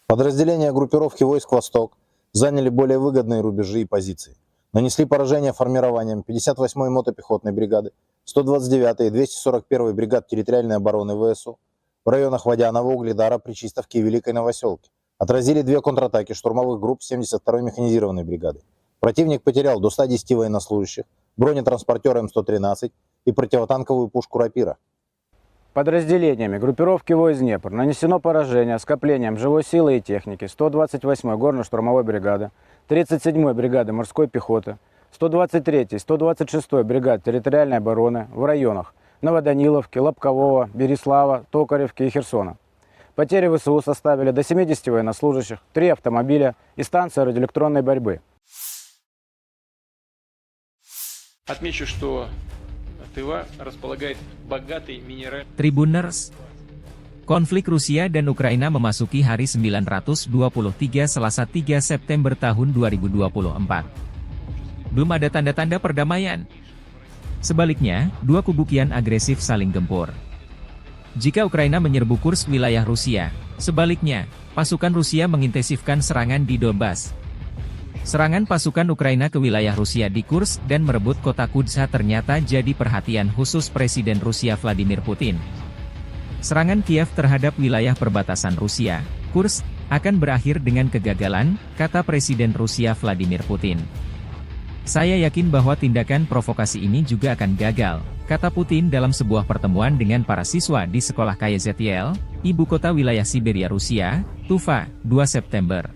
Подразделения группировки войск «Восток» заняли более выгодные рубежи и позиции. Нанесли поражение формированиям пятьдесят восьмой мотопехотной бригады, сто двадцать девятой и двести сорок первой бригад территориальной обороны ВСУ в районах Водяного, Угледара, Причистовки и Великой Новосёлки. Отразили две контратаки штурмовых групп семьдесят второй механизированной бригады. Противник потерял до ста десяти военнослужащих, бронетранспортёр М сто тринадцать и противотанковую пушку «Рапира». Подразделениями группировки войск «Днепр» нанесено поражение скоплениям живой силы и техники сто двадцать восьмой горно-штурмовой бригады, тридцать седьмой бригады морской пехоты, сто двадцать третьей, сто двадцать шестой бригад территориальной обороны в районах Новоданиловки, Лобкового, Береслава, Токаревки и Херсона. Потери ВСУ составили до семидесяти военнослужащих, три автомобиля и станция радиоэлектронной борьбы. Отмечу, что Тыва располагает богатой минеральной... Tribuners, konflik Rusia dan Ukraina memasuki hari sembilan ratus dua puluh tiga, Selasa, tiga September tahun dua ribu dua puluh empat. belum ada tanda-tanda perdamaian. Sebaliknya, dua kubu kian agresif saling gempur. Jika Ukraina menyerbu Kursk, wilayah Rusia, sebaliknya, pasukan Rusia mengintensifkan serangan di Donbas. Serangan pasukan Ukraina ke wilayah Rusia di Kursk dan merebut kota Kudza ternyata jadi perhatian khusus Presiden Rusia Vladimir Putin. Serangan Kiev terhadap wilayah perbatasan Rusia, Kursk, akan berakhir dengan kegagalan, kata Presiden Rusia Vladimir Putin. "Saya yakin bahwa tindakan provokasi ini juga akan gagal," kata Putin dalam sebuah pertemuan dengan para siswa di sekolah Kayezetiel, ibu kota wilayah Siberia Rusia, Tuva, dua September.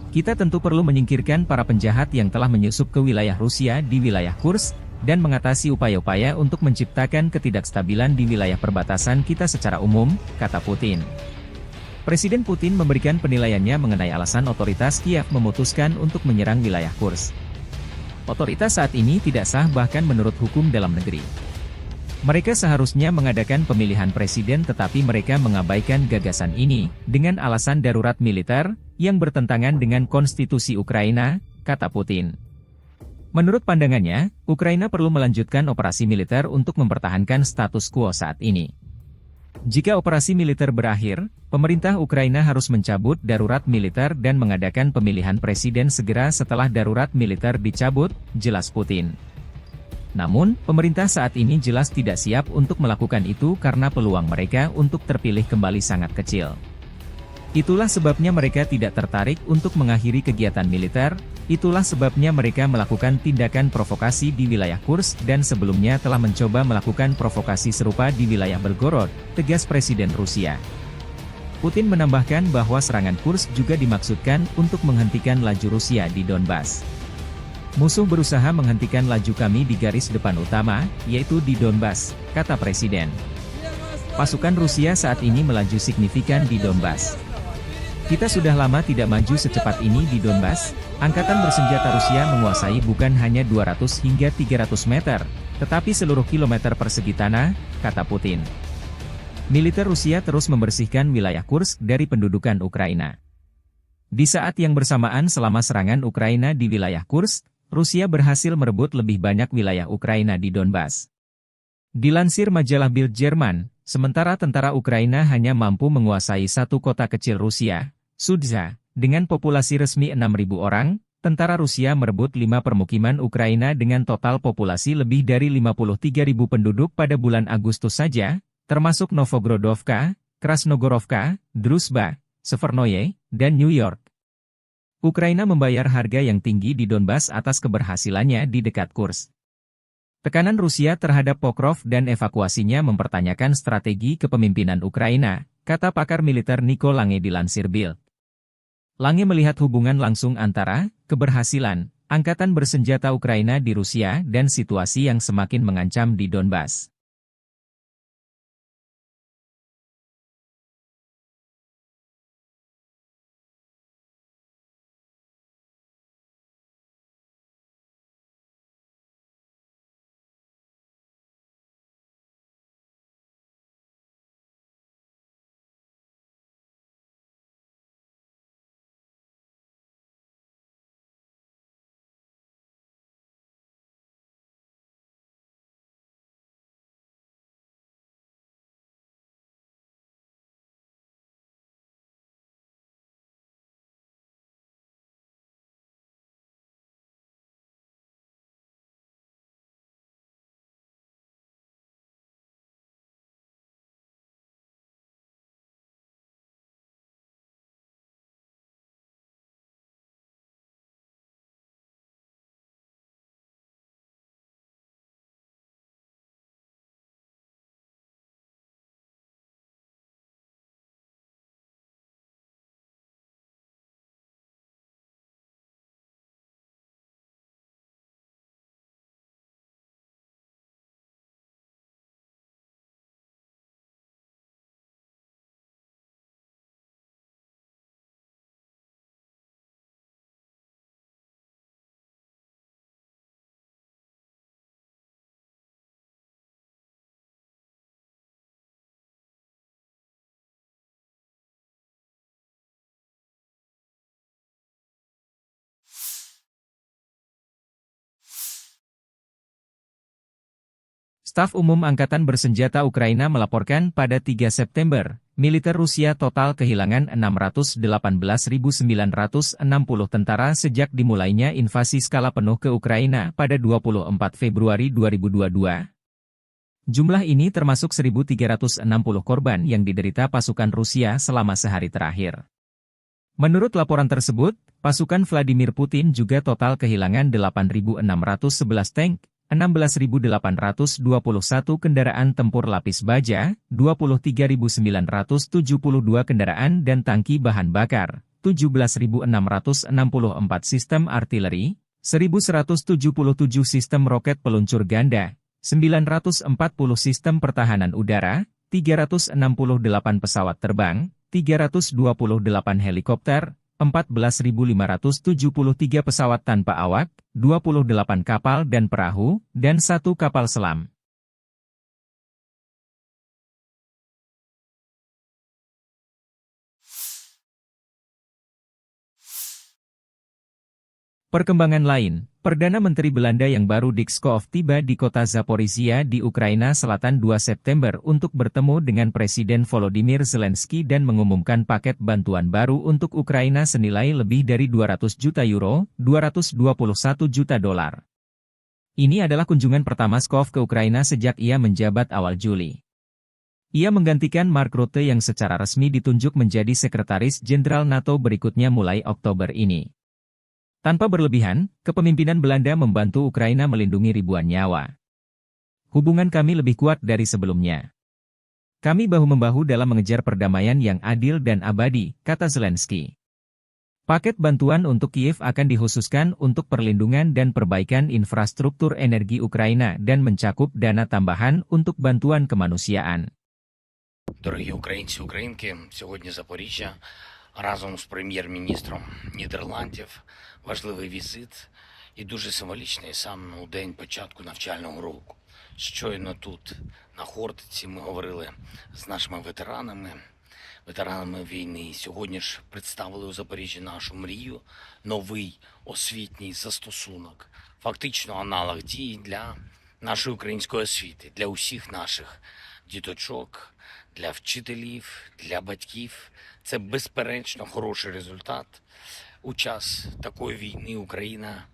"Kita tentu perlu menyingkirkan para penjahat yang telah menyusup ke wilayah Rusia di wilayah Kursk dan mengatasi upaya-upaya untuk menciptakan ketidakstabilan di wilayah perbatasan kita secara umum," kata Putin. Presiden Putin memberikan penilaiannya mengenai alasan otoritas Kiev memutuskan untuk menyerang wilayah Kursk. "Otoritas saat ini tidak sah bahkan menurut hukum dalam negeri. Mereka seharusnya mengadakan pemilihan presiden tetapi mereka mengabaikan gagasan ini dengan alasan darurat militer yang bertentangan dengan konstitusi Ukraina," kata Putin. Menurut pandangannya, Ukraina perlu melanjutkan operasi militer untuk mempertahankan status quo saat ini. Jika operasi militer berakhir, pemerintah Ukraina harus mencabut darurat militer dan mengadakan pemilihan presiden segera setelah darurat militer dicabut, jelas Putin. Namun, pemerintah saat ini jelas tidak siap untuk melakukan itu karena peluang mereka untuk terpilih kembali sangat kecil. Itulah sebabnya mereka tidak tertarik untuk mengakhiri kegiatan militer, itulah sebabnya mereka melakukan tindakan provokasi di wilayah Kursk dan sebelumnya telah mencoba melakukan provokasi serupa di wilayah Belgorod, tegas Presiden Rusia. Putin menambahkan bahwa serangan Kursk juga dimaksudkan untuk menghentikan laju Rusia di Donbas. "Musuh berusaha menghentikan laju kami di garis depan utama, yaitu di Donbas," kata Presiden. "Pasukan Rusia saat ini melaju signifikan di Donbas. Kita sudah lama tidak maju secepat ini di Donbas. Angkatan bersenjata Rusia menguasai bukan hanya dua ratus hingga tiga ratus meter, tetapi seluruh kilometer persegi tanah," kata Putin. Militer Rusia terus membersihkan wilayah Kursk dari pendudukan Ukraina. Di saat yang bersamaan, selama serangan Ukraina di wilayah Kursk, Rusia berhasil merebut lebih banyak wilayah Ukraina di Donbas. Dilansir majalah Bild Jerman, sementara tentara Ukraina hanya mampu menguasai satu kota kecil Rusia, Sudza, dengan populasi resmi enam ribu orang, tentara Rusia merebut lima permukiman Ukraina dengan total populasi lebih dari lima puluh tiga ribu penduduk pada bulan Agustus saja, termasuk Novgorodovka, Krasnogorovka, Druzhba, Severnoye, dan New York. Ukraina membayar harga yang tinggi di Donbas atas keberhasilannya di dekat Kursk. Tekanan Rusia terhadap Pokrov dan evakuasinya mempertanyakan strategi kepemimpinan Ukraina, kata pakar militer Nico Lange dilansir Bild. Lange melihat hubungan langsung antara keberhasilan angkatan bersenjata Ukraina di Rusia dan situasi yang semakin mengancam di Donbas. Staf Umum Angkatan Bersenjata Ukraina melaporkan pada tiga September, militer Rusia total kehilangan enam ratus delapan belas ribu sembilan ratus enam puluh tentara sejak dimulainya invasi skala penuh ke Ukraina pada dua puluh empat Februari dua ribu dua dua. Jumlah ini termasuk seribu tiga ratus enam puluh korban yang diderita pasukan Rusia selama sehari terakhir. Menurut laporan tersebut, pasukan Vladimir Putin juga total kehilangan delapan ribu enam ratus sebelas tank, enam belas ribu delapan ratus dua puluh satu kendaraan tempur lapis baja, dua puluh tiga ribu sembilan ratus tujuh puluh dua kendaraan dan tangki bahan bakar, tujuh belas ribu enam ratus enam puluh empat sistem artileri, seribu seratus tujuh puluh tujuh sistem roket peluncur ganda, sembilan ratus empat puluh sistem pertahanan udara, tiga ratus enam puluh delapan pesawat terbang, tiga ratus dua puluh delapan helikopter, empat belas ribu lima ratus tujuh puluh tiga pesawat tanpa awak, dua puluh delapan kapal dan perahu, dan satu kapal selam. Perkembangan lain, Perdana Menteri Belanda yang baru Dick Schoof tiba di kota Zaporizhia di Ukraina Selatan dua September untuk bertemu dengan Presiden Volodymyr Zelensky dan mengumumkan paket bantuan baru untuk Ukraina senilai lebih dari dua ratus juta euro, dua ratus dua puluh satu juta dolar. Ini adalah kunjungan pertama Schoof ke Ukraina sejak ia menjabat awal Juli. Ia menggantikan Mark Rutte yang secara resmi ditunjuk menjadi Sekretaris Jenderal NATO berikutnya mulai Oktober ini. Tanpa berlebihan, kepemimpinan Belanda membantu Ukraina melindungi ribuan nyawa. "Hubungan kami lebih kuat dari sebelumnya. Kami bahu-membahu dalam mengejar perdamaian yang adil dan abadi," kata Zelensky. Paket bantuan untuk Kiev akan dikhususkan untuk perlindungan dan perbaikan infrastruktur energi Ukraina dan mencakup dana tambahan untuk bantuan kemanusiaan. Дорогі українці, українки, сьогодні Запоріжжя разом з прем'єр-міністром Нідерландів. Важливий візит і дуже символічний саме у день початку навчального року. Щойно тут, на Хортиці, ми говорили з нашими ветеранами, ветеранами війни. Сьогодні ж представили у Запоріжжі нашу мрію, новий освітній застосунок, фактично аналог дії для нашої української освіти, для усіх наших діточок, для вчителів, для батьків. Це безперечно хороший результат. У час такої війни Україна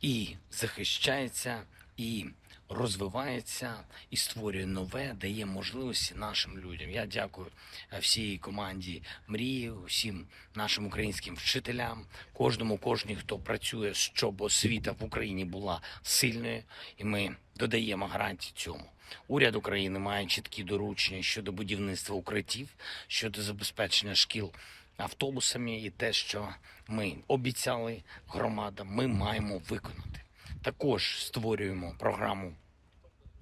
і захищається, і розвивається, і створює нове, дає можливості нашим людям. Я дякую, е, всій команді Мрії, усім нашим українським вчителям, кожному, кожній, хто працює, щоб освіта в Україні була сильною, і ми додаємо гарантії цьому. Уряд України має чіткі доручення щодо будівництва укриттів, щодо забезпечення шкіл автобусами, і те, що ми обіцяли громадам, ми маємо виконати. Також створюємо програму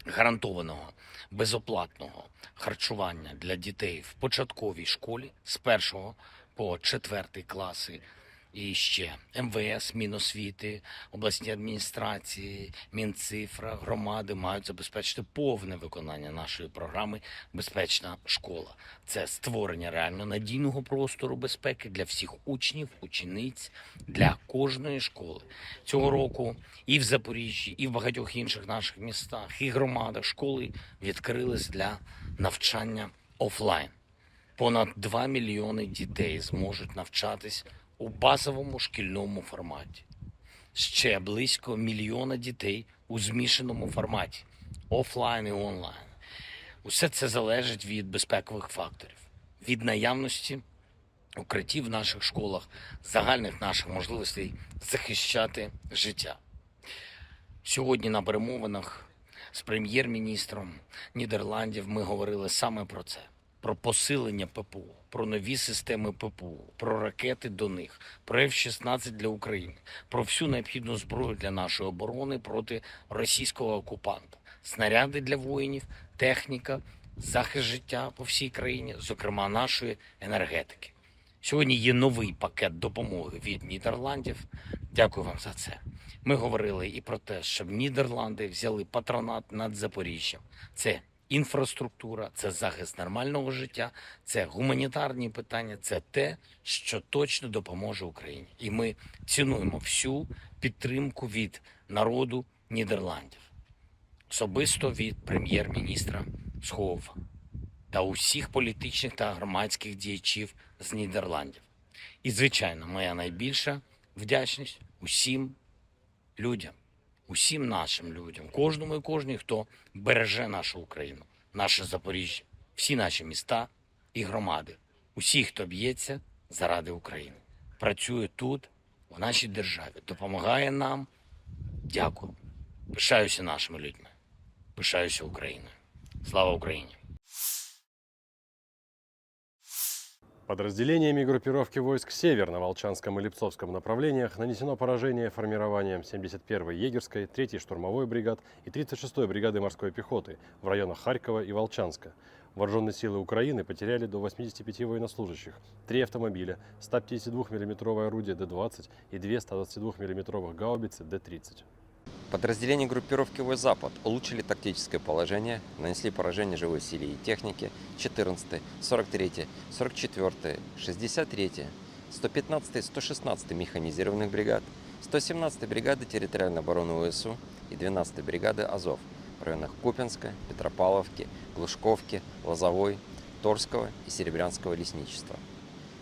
гарантованого безоплатного харчування для дітей в початковій школі з першого по четвертий класи. І ще МВС, Міносвіти, обласні адміністрації, Мінцифра, громади мають забезпечити повне виконання нашої програми "Безпечна школа". Це створення реально надійного простору безпеки для всіх учнів, учениць, для кожної школи. Цього року і в Запоріжжі, і в багатьох інших наших містах, і громадах школи відкрились для навчання офлайн. Понад два мільйони дітей зможуть навчатись у базовому шкільному форматі. Ще близько мільйона дітей у змішаному форматі, офлайн і онлайн. Усе це залежить від безпекових факторів, від наявності укриттів в наших школах, загальних наших можливостей захищати життя. Сьогодні на перемовинах з прем'єр-міністром Нідерландів ми говорили саме про це: про посилення ППО, про нові системи ППО, про ракети до них, про Ф шістнадцять для України, про всю необхідну зброю для нашої оборони проти російського окупанта, снаряди для воїнів, техніка, захист життя по всій країні, зокрема нашої енергетики. Сьогодні є новий пакет допомоги від Нідерландів. Дякую вам за це. Ми говорили і про те, щоб Нідерланди взяли патронат над Запоріжжям. Це інфраструктура, це захист нормального життя, це гуманітарні питання, це те, що точно допоможе Україні. І ми цінуємо всю підтримку від народу Нідерландів. особисто від прем'єр-міністра Схову та усіх політичних та громадських діячів з Нідерландів. І, звичайно, моя найбільша вдячність усім людям, усім нашим людям, кожному і кожній, хто береже нашу Україну, наше Запоріжжя, всі наші міста і громади, усі, хто б'ється заради України, працює тут, в нашій державі, допомагає нам. Дякую. Пишаюся нашими людьми. Пишаюся Україною. Слава Україні! Подразделениями группировки войск «Север» на Волчанском и Липцовском направлениях нанесено поражение формированиям семьдесят первой егерской, третьей штурмовой бригад и тридцать шестой бригады морской пехоты в районах Харькова и Волчанска. Вооружённые силы Украины потеряли до восьмидесяти пяти военнослужащих, три автомобиля, сто пятидесяти двух миллиметровое орудие Д двадцать и две сто двадцати двух миллиметровых гаубицы Д тридцать. Подразделения группировки войск «Запад» улучшили тактическое положение, нанесли поражение живой силе и технике четырнадцатой, сорок третьей, сорок четвёртой, шестьдесят третьей, сто пятнадцатой, сто шестнадцатой механизированных бригад, сто семнадцатой бригады территориальной обороны В С У и двенадцатой бригады «Азов» в районах Купинска, Петропавловки, Глушковки, Лозовой, Торского и Серебрянского лесничества.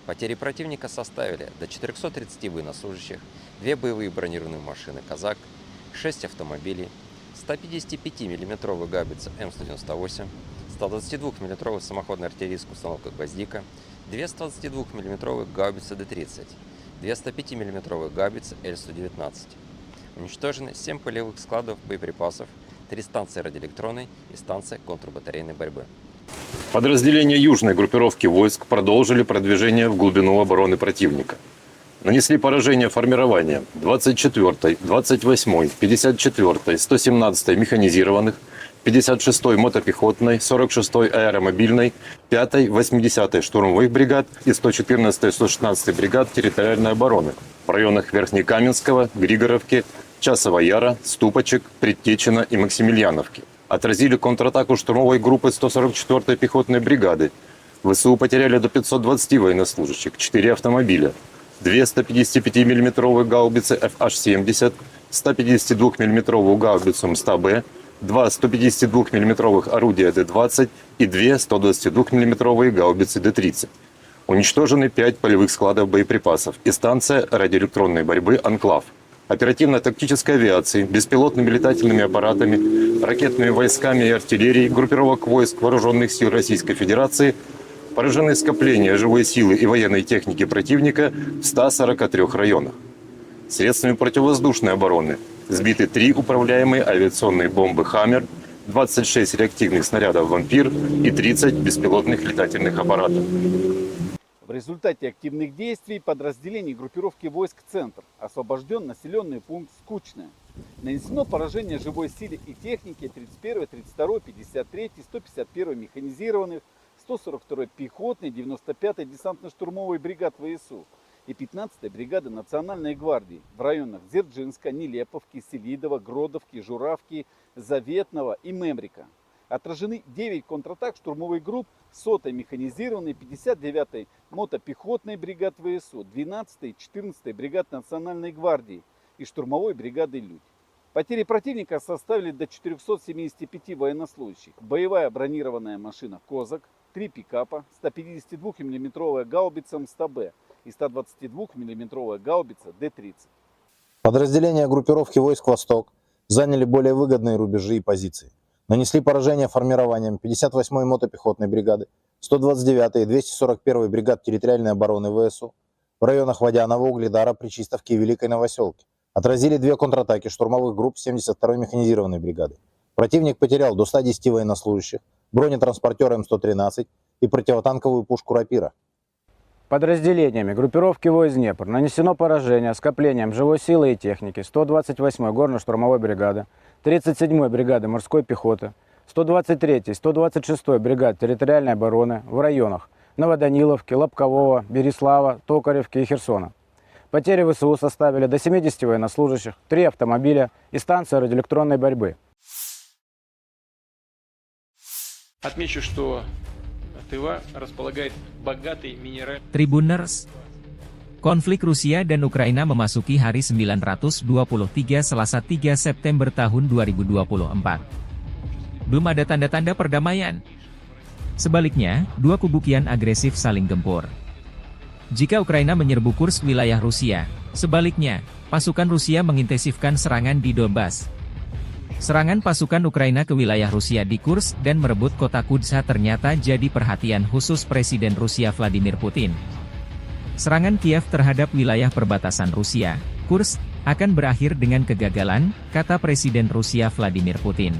Потери противника составили до четырёхсот тридцати военнослужащих, две боевые бронированные машины «Казак», шесть автомобилей, сто пятидесяти пяти миллиметровая гаубица М сто девяносто восемь, сто двадцати двух миллиметровая самоходная артиллерийская установка «Гвоздика», две сто двадцати двух миллиметровые гаубицы Д тридцать, две сто пяти миллиметровые гаубицы Л сто девятнадцать. Уничтожены семь полевых складов боеприпасов, три станции радиоэлектронной и станция контрбатарейной борьбы. Подразделения южной группировки войск продолжили продвижение в глубину обороны противника. Нанесли поражение формированиям двадцать четвёртой, двадцать восьмой, пятьдесят четвёртой, сто семнадцатой механизированных, пятьдесят шестой мотопехотной, сорок шестой аэромобильной, пятой, восьмидесятой штурмовых бригад и сто четырнадцатой, сто шестнадцатой бригад территориальной обороны в районах Верхнекаменского, Григоровки, Часового Яра, Ступочек, Предтечина и Максимильяновки. Отразили контратаку штурмовой группы сто сорок четвёртой пехотной бригады. В С У потеряли до пятьсот двадцати военнослужащих, четыре автомобиля, две сто пятидесяти пяти миллиметровые гаубицы Ф Аш семьдесят, сто пятидесяти двух миллиметровую гаубицу М сто Б, два сто пятидесяти двух миллиметровых орудия Д двадцать и две сто двадцати двух миллиметровые гаубицы Д тридцать. Уничтожены пять полевых складов боеприпасов и станция радиоэлектронной борьбы «Анклав». Оперативно-тактической авиацией, беспилотными летательными аппаратами, ракетными войсками и артиллерией группировок войск Вооружённых сил Российской Федерации поражены скопления живой силы и военной техники противника в ста сорока трёх районах. Средствами противовоздушной обороны сбиты три управляемые авиационные бомбы «Хаммер», двадцать шесть реактивных снарядов «Вампир» и тридцать беспилотных летательных аппаратов. В результате активных действий подразделений группировки войск «Центр» освобождён населённый пункт Скучное. Нанесено поражение живой силе и технике тридцать первой, тридцать второй, пятьдесят третьей, сто пятьдесят первой механизированных, сто сорок второй пехотной, девяносто пятой десантно-штурмовой бригад В С У и пятнадцатой бригады Национальной гвардии в районах Дзержинска, Нелеповки, Селидово, Гродовки, Журавки, Заветного и Мемрика. Отражены девять контратак штурмовых групп сотой механизированной, пятьдесят девятой мотопехотной бригад В С У, двенадцатой и четырнадцатой бригад Национальной гвардии и штурмовой бригады «Людь». Потери противника составили до четырёхсот семидесяти пяти военнослужащих. Боевая бронированная машина «Козак», три пикапа, сто пятидесяти двух миллиметровая гаубица М сто Б и сто двадцати двух миллиметровая гаубица Д тридцать. Подразделения группировки войск «Восток» заняли более выгодные рубежи и позиции. Нанесли поражение формированиям пятьдесят восьмой мотопехотной бригады, сто двадцать девятой и двести сорок первой бригад территориальной обороны В С У в районах Водянова, Угледара, Причистовки и Великой Новосёлки. Отразили две контратаки штурмовых групп семьдесят второй механизированной бригады. Противник потерял до ста десяти военнослужащих, бронетранспортёр М сто тринадцать и противотанковую пушку «Рапира». Подразделениями группировки войск «Днепр» нанесено поражение скоплениям живой силы и техники сто двадцать восьмой горно-штурмовой бригады, тридцать седьмой бригады морской пехоты, сто двадцать третьей, сто двадцать шестой бригад территориальной обороны в районах Новоданиловки, Лобкового, Береслава, Токаревки и Херсона. Потери В С У составили до семидесяти военнослужащих, три автомобиля и станция радиоэлектронной борьбы. Отмечу, что Тыва располагает богатой минеральной. Tribuners, konflik Rusia dan Ukraina memasuki hari sembilan ratus dua puluh tiga, Selasa, tiga September tahun dua ribu dua puluh empat. belum ada tanda-tanda perdamaian. Sebaliknya, dua kubu kian agresif saling gempur. Jika Ukraina menyerbu Kursk, wilayah Rusia, sebaliknya, pasukan Rusia mengintensifkan serangan di Donbas. Serangan pasukan Ukraina ke wilayah Rusia di Kursk dan merebut kota Kudza ternyata jadi perhatian khusus Presiden Rusia Vladimir Putin. Serangan Kiev terhadap wilayah perbatasan Rusia, Kursk, akan berakhir dengan kegagalan, kata Presiden Rusia Vladimir Putin.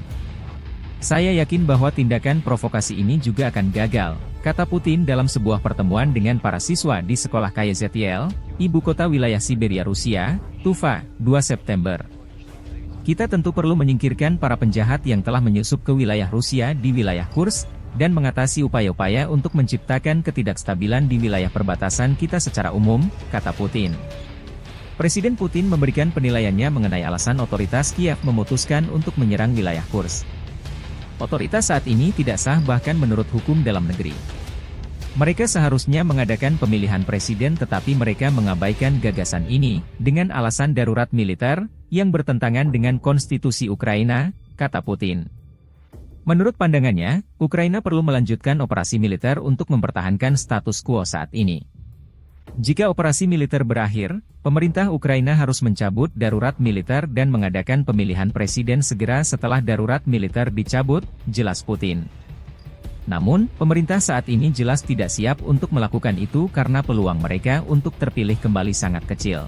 "Saya yakin bahwa tindakan provokasi ini juga akan gagal," kata Putin dalam sebuah pertemuan dengan para siswa di sekolah K Z Y L, ibu kota wilayah Siberia Rusia, Tuva, dua September. "Kita tentu perlu menyingkirkan para penjahat yang telah menyusup ke wilayah Rusia di wilayah Kursk dan mengatasi upaya-upaya untuk menciptakan ketidakstabilan di wilayah perbatasan kita secara umum," kata Putin. Presiden Putin memberikan penilaiannya mengenai alasan otoritas Kiev memutuskan untuk menyerang wilayah Kursk. "Otoritas saat ini tidak sah bahkan menurut hukum dalam negeri. Mereka seharusnya mengadakan pemilihan presiden tetapi mereka mengabaikan gagasan ini dengan alasan darurat militer yang bertentangan dengan konstitusi Ukraina," kata Putin. Menurut pandangannya, Ukraina perlu melanjutkan operasi militer untuk mempertahankan status quo saat ini. "Jika operasi militer berakhir, pemerintah Ukraina harus mencabut darurat militer dan mengadakan pemilihan presiden segera setelah darurat militer dicabut," jelas Putin. "Namun, pemerintah saat ini jelas tidak siap untuk melakukan itu karena peluang mereka untuk terpilih kembali sangat kecil.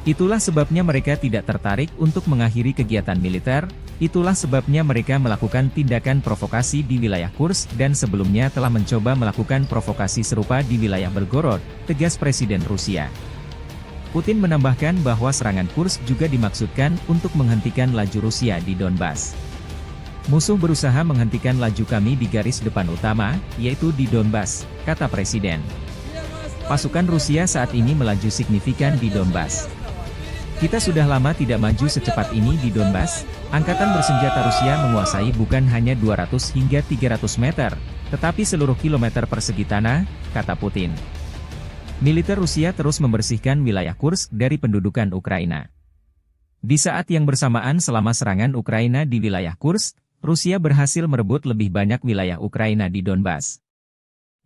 Itulah sebabnya mereka tidak tertarik untuk mengakhiri kegiatan militer, itulah sebabnya mereka melakukan tindakan provokasi di wilayah Kursk dan sebelumnya telah mencoba melakukan provokasi serupa di wilayah Belgorod," tegas Presiden Rusia. Putin menambahkan bahwa serangan Kursk juga dimaksudkan untuk menghentikan laju Rusia di Donbas. "Musuh berusaha menghentikan laju kami di garis depan utama, yaitu di Donbas," kata Presiden. "Pasukan Rusia saat ini melaju signifikan di Donbas. Kita sudah lama tidak maju secepat ini di Donbas. Angkatan bersenjata Rusia menguasai bukan hanya dua ratus hingga tiga ratus meter, tetapi seluruh kilometer persegi tanah," kata Putin. Militer Rusia terus membersihkan wilayah Kursk dari pendudukan Ukraina. Di saat yang bersamaan, selama serangan Ukraina di wilayah Kursk, Rusia berhasil merebut lebih banyak wilayah Ukraina di Donbas.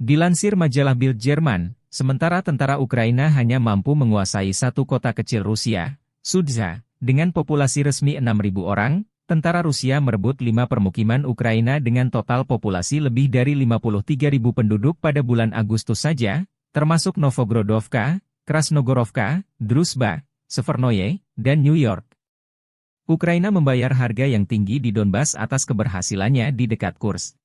Dilansir majalah Bild Jerman, sementara tentara Ukraina hanya mampu menguasai satu kota kecil Rusia, Sudza, dengan populasi resmi enam ribu orang, tentara Rusia merebut lima permukiman Ukraina dengan total populasi lebih dari lima puluh tiga ribu penduduk pada bulan Agustus saja, termasuk Novogrodovka, Krasnogorovka, Druzhba, Severnoye, dan New York. Ukraina membayar harga yang tinggi di Donbas atas keberhasilannya di dekat Kursk.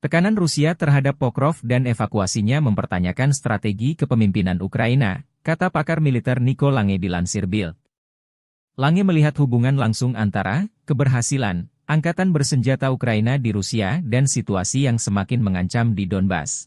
Tekanan Rusia terhadap Pokrov dan evakuasinya mempertanyakan strategi kepemimpinan Ukraina, kata pakar militer Nico Lange dilansir Bild. Lange melihat hubungan langsung antara keberhasilan angkatan bersenjata Ukraina di Rusia dan situasi yang semakin mengancam di Donbas.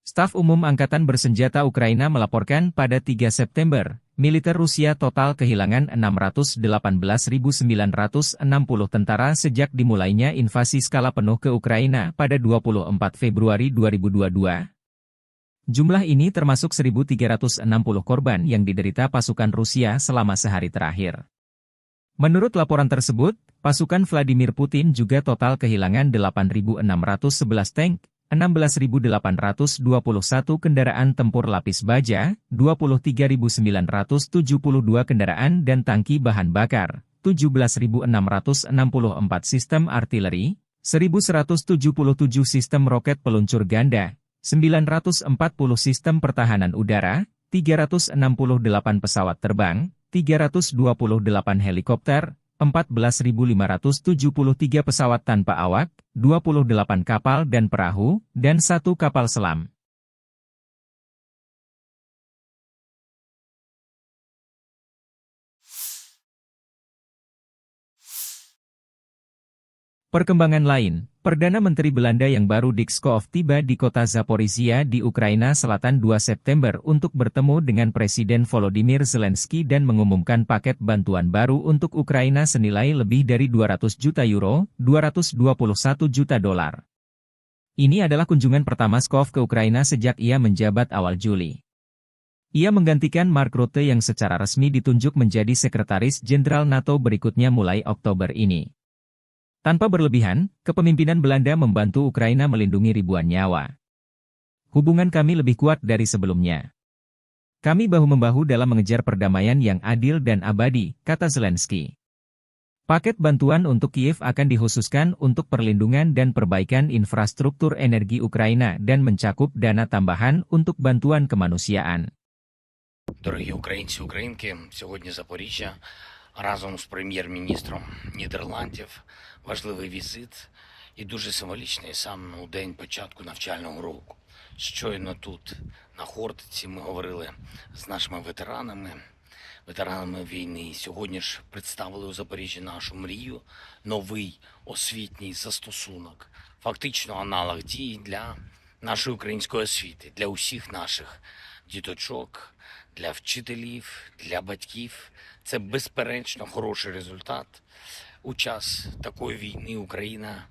Staf Umum Angkatan Bersenjata Ukraina melaporkan pada tiga September, militer Rusia total kehilangan enam ratus delapan belas ribu sembilan ratus enam puluh tentara sejak dimulainya invasi skala penuh ke Ukraina pada dua puluh empat Februari dua ribu dua puluh dua. Jumlah ini termasuk seribu tiga ratus enam puluh korban yang diderita pasukan Rusia selama sehari terakhir. Menurut laporan tersebut, pasukan Vladimir Putin juga total kehilangan delapan ribu enam ratus sebelas tank, enam belas ribu delapan ratus dua puluh satu kendaraan tempur lapis baja, dua puluh tiga ribu sembilan ratus tujuh puluh dua kendaraan dan tangki bahan bakar, tujuh belas ribu enam ratus enam puluh empat sistem artileri, seribu seratus tujuh puluh tujuh sistem roket peluncur ganda, sembilan ratus empat puluh sistem pertahanan udara, tiga ratus enam puluh delapan pesawat terbang, tiga ratus dua puluh delapan helikopter, empat belas ribu lima ratus tujuh puluh tiga pesawat tanpa awak, dua puluh delapan kapal dan perahu, dan satu kapal selam. Perkembangan lain, Perdana Menteri Belanda yang baru Dick Schoof tiba di kota Zaporizhia di Ukraina Selatan dua September untuk bertemu dengan Presiden Volodymyr Zelensky dan mengumumkan paket bantuan baru untuk Ukraina senilai lebih dari dua ratus juta euro, dua ratus dua puluh satu juta dolar. Ini adalah kunjungan pertama Schoof ke Ukraina sejak ia menjabat awal Juli. Ia menggantikan Mark Rutte yang secara resmi ditunjuk menjadi Sekretaris Jenderal NATO berikutnya mulai Oktober ini. Tanpa berlebihan, kepemimpinan Belanda membantu Ukraina melindungi ribuan nyawa. "Hubungan kami lebih kuat dari sebelumnya. Kami bahu-membahu dalam mengejar perdamaian yang adil dan abadi," kata Zelensky. Paket bantuan untuk Kiev akan dikhususkan untuk perlindungan dan perbaikan infrastruktur energi Ukraina dan mencakup dana tambahan untuk bantuan kemanusiaan. Дорогі українці, українки, сьогодні Запоріжжя разом з прем'єр-міністром Нідерландів. Важливий візит і дуже символічний саме у день початку навчального року. Щойно тут, на Хортиці, ми говорили з нашими ветеранами, ветеранами війни. Сьогодні ж представили у Запоріжжі нашу мрію, новий освітній застосунок, фактично аналог дії для нашої української освіти, для усіх наших діточок, для вчителів, для батьків. Це безперечно хороший результат. У час такої війни Україна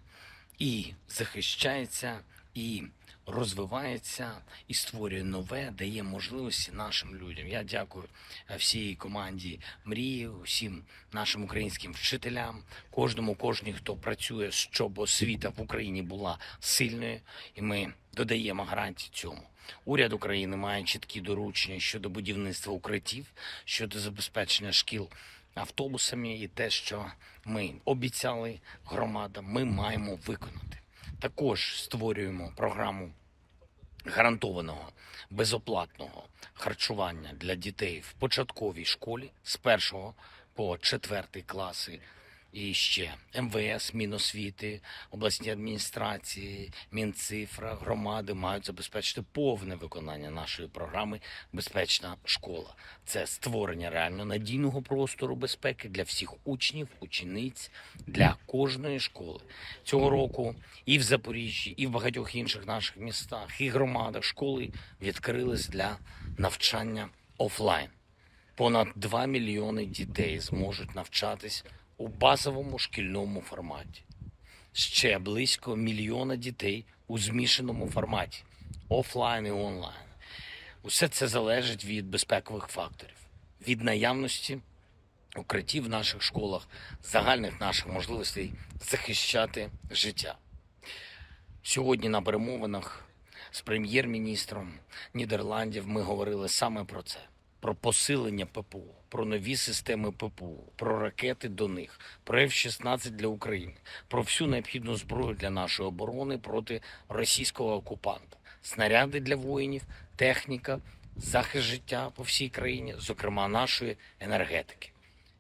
і захищається, і розвивається, і створює нове, дає можливості нашим людям. Я дякую, е, всій команді Мрії, усім нашим українським вчителям, кожному, кожній, хто працює, щоб освіта в Україні була сильною, і ми додаємо гарантії цьому. Уряд України має чіткі доручення щодо будівництва укриттів, щодо забезпечення шкіл автобусами, і те, що ми обіцяли громадам, ми маємо виконати. Також створюємо програму гарантованого безоплатного харчування для дітей в початковій школі з першого по четвертий класи. І ще МВС, Міносвіти, обласні адміністрації, Мінцифра, громади мають забезпечити повне виконання нашої програми "Безпечна школа". Це створення реально надійного простору безпеки для всіх учнів, учениць, для кожної школи. Цього року і в Запоріжжі, і в багатьох інших наших містах, і громадах школи відкрились для навчання офлайн. Понад два мільйони дітей зможуть навчатись у базовому шкільному форматі. Ще близько мільйона дітей у змішаному форматі, офлайн і онлайн. Усе це залежить від безпекових факторів, від наявності укриттів в наших школах, загальних наших можливостей захищати життя. Сьогодні на перемовинах з прем'єр-міністром Нідерландів ми говорили саме про це: про посилення ППО, про нові системи ППО, про ракети до них, про F шістнадцять для України, про всю необхідну зброю для нашої оборони проти російського окупанта, снаряди для воїнів, техніка, захист життя по всій країні, зокрема нашої енергетики.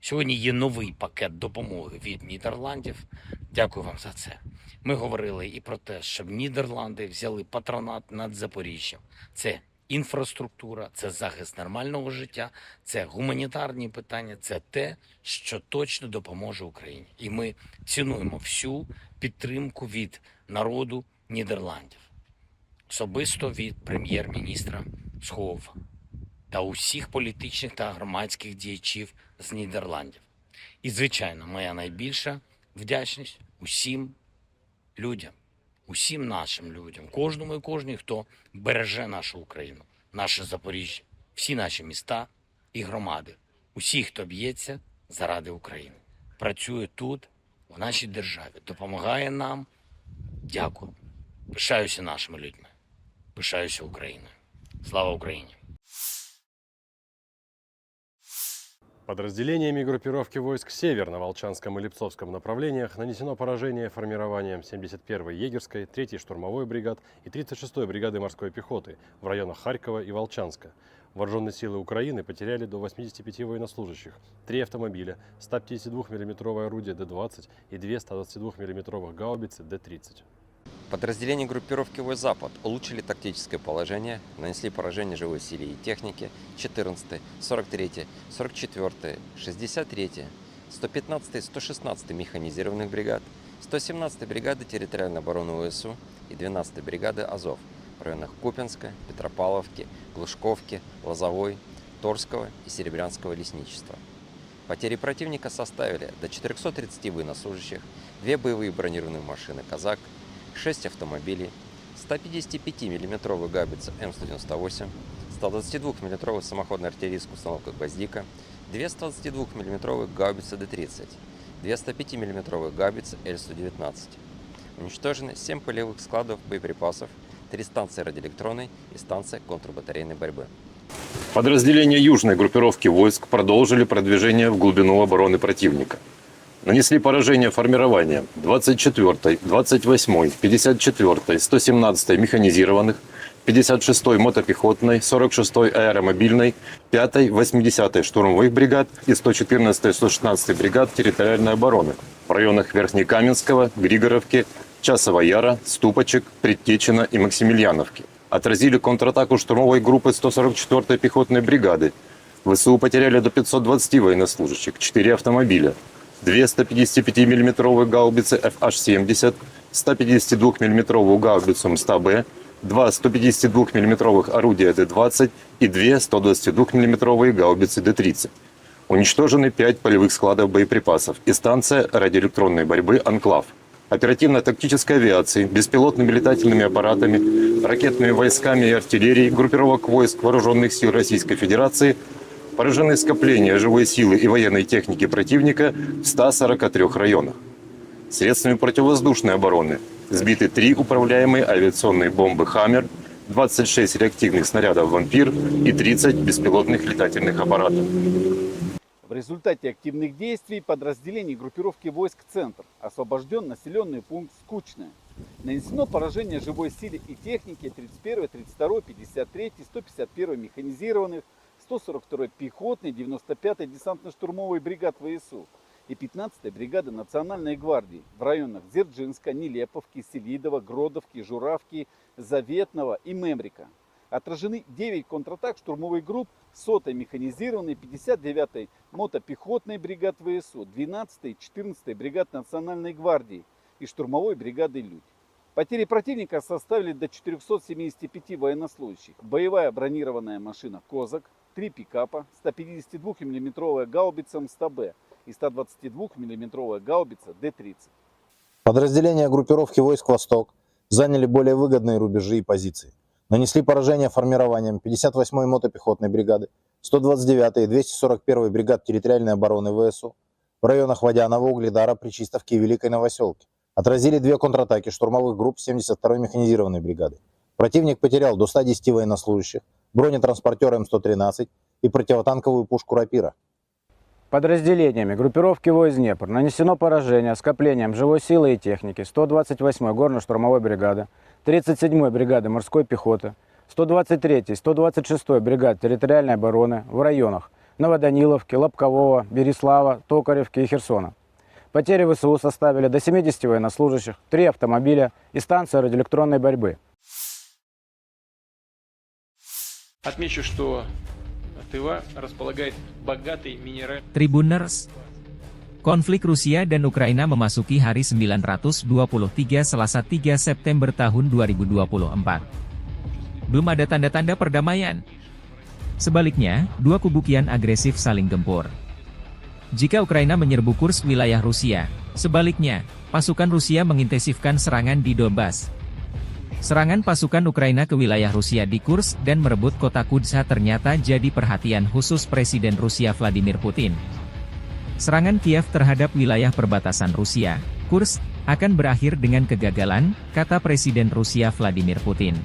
Сьогодні є новий пакет допомоги від Нідерландів. Дякую вам за це. Ми говорили і про те, щоб Нідерланди взяли патронат над Запоріжжям. Це інфраструктура, це захист нормального життя, це гуманітарні питання, це те, що точно допоможе Україні. І ми цінуємо всю підтримку від народу Нідерландів. особисто від прем'єр-міністра Схову та усіх політичних та громадських діячів з Нідерландів. І, звичайно, моя найбільша вдячність усім людям, усім нашим людям, кожному і кожній, хто береже нашу Україну, наше Запоріжжя, всі наші міста і громади, усі, хто б'ється заради України, працює тут, в нашій державі, допомагає нам. Дякую. Пишаюся нашими людьми. Пишаюся Україною. Слава Україні! Подразделениями группировки войск «Север» на Волчанском и Липцовском направлениях нанесено поражение формированиям семьдесят первой егерской, третьей штурмовой бригад и тридцать шестой бригады морской пехоты в районах Харькова и Волчанска. Вооружённые силы Украины потеряли до восьмидесяти пяти военнослужащих, три автомобиля, сто пятидесяти двух миллиметровое орудие Д двадцать и две сто двадцати двух миллиметровых гаубицы Д тридцать. Подразделения группировки войск «Запад» улучшили тактическое положение, нанесли поражение живой силе и технике четырнадцатой, сорок третьей, сорок четвёртой, шестьдесят третьей, сто пятнадцатой, сто шестнадцатой механизированных бригад, сто семнадцатой бригады территориальной обороны ВСУ и двенадцатой бригады «Азов» в районах Купинска, Петропавловки, Глушковки, Лозовой, Торского и Серебрянского лесничества. Потери противника составили до четырёхсот тридцати военнослужащих, две боевые бронированные машины «Казак», шесть автомобилей, сто пятидесяти пяти миллиметровая гаубица М сто девяносто восемь, сто двадцати двух миллиметровая самоходная артиллерийская установка «Гвоздика», две сто двадцати двух миллиметровые гаубицы Д тридцать, две сто пяти миллиметровые гаубицы Л сто девятнадцать. Уничтожены семь полевых складов боеприпасов, три станции радиоэлектронной и станция контрбатарейной борьбы. Подразделения южной группировки войск продолжили продвижение в глубину обороны противника. Нанесли поражение формированиям двадцать четвёртой, двадцать восьмой, пятьдесят четвёртой, сто семнадцатой механизированных, пятьдесят шестой мотопехотной, сорок шестой аэромобильной, пятой, восьмидесятой штурмовых бригад и сто четырнадцатой, сто шестнадцатой бригад территориальной обороны в районах Верхнекаменского, Григоровки, Часового Яра, Ступочек, Предтечина и Максимильяновки. Отразили контратаку штурмовой группы сто сорок четвёртой пехотной бригады. ВСУ потеряли до пятьсот двадцати военнослужащих, четыре автомобиля, две сто пятидесяти пяти миллиметровые гаубицы Ф Аш семьдесят, сто пятидесяти двух миллиметровую гаубицу М сто Б, два сто пятидесяти двух миллиметровых орудия Д двадцать и две сто двадцати двух миллиметровые гаубицы Д тридцать. Уничтожены пять полевых складов боеприпасов и станция радиоэлектронной борьбы «Анклав». Оперативно-тактической авиацией, беспилотными летательными аппаратами, ракетными войсками и артиллерией группировок войск Вооружённых сил Российской Федерации поражены скопления живой силы и военной техники противника в ста сорока трёх районах. Средствами противовоздушной обороны сбиты три управляемые авиационные бомбы «Хаммер», двадцать шесть реактивных снарядов «Вампир» и тридцать беспилотных летательных аппаратов. В результате активных действий подразделений группировки войск «Центр» освобождён населённый пункт Скучное. Нанесено поражение живой силе и технике тридцать первой, тридцать второй, пятьдесят третьей, сто пятьдесят первой механизированных, сто сорок второй пехотной, девяносто пятой десантно-штурмовой бригад ВСУ и пятнадцатой бригады Национальной гвардии в районах Дзержинска, Нелеповки, Селидово, Гродовки, Журавки, Заветного и Мемрика. Отражены девять контратак штурмовых групп сотой механизированной, пятьдесят девятой мотопехотной бригад ВСУ, двенадцатой и четырнадцатой бригад Национальной гвардии и штурмовой бригады «Людь». Потери противника составили до четырёхсот семидесяти пяти военнослужащих. Боевая бронированная машина «Козак», три пикапа, сто пятидесяти двух миллиметровая гаубица М сто Б и сто двадцати двух миллиметровая гаубица Д тридцать. Подразделения группировки войск «Восток» заняли более выгодные рубежи и позиции. Нанесли поражение формированиям пятьдесят восьмой мотопехотной бригады, сто двадцать девятой и двести сорок первой бригад территориальной обороны ВСУ в районах Водяного, Угледара, Причистовки и Великой Новосёлки. Отразили две контратаки штурмовых групп семьдесят второй механизированной бригады. Противник потерял до ста десяти военнослужащих, бронетранспортёр М сто тринадцать и противотанковую пушку «Рапира». Подразделениями группировки войск «Днепр» нанесено поражение скоплениям живой силы и техники сто двадцать восьмой горно-штурмовой бригады, тридцать седьмой бригады морской пехоты, сто двадцать третьей, сто двадцать шестой бригад территориальной обороны в районах Новоданиловки, Лобкового, Береслава, Токаревки и Херсона. Потери ВСУ составили до семидесяти военнослужащих, три автомобиля и станция радиоэлектронной борьбы. Отмечу, что Тыва располагает богатой минеральной... Tribuners, konflik Rusia dan Ukraina memasuki hari sembilan ratus dua puluh tiga, Selasa, tiga September tahun dua ribu dua puluh empat. belum ada tanda-tanda perdamaian. Sebaliknya, dua kubu kian agresif saling gempur. Jika Ukraina menyerbu Kursk, wilayah Rusia, sebaliknya, pasukan Rusia mengintensifkan serangan di Donbas. Serangan pasukan Ukraina ke wilayah Rusia di Kursk dan merebut kota Kudza ternyata jadi perhatian khusus Presiden Rusia Vladimir Putin. Serangan Kiev terhadap wilayah perbatasan Rusia, Kursk, akan berakhir dengan kegagalan, kata Presiden Rusia Vladimir Putin.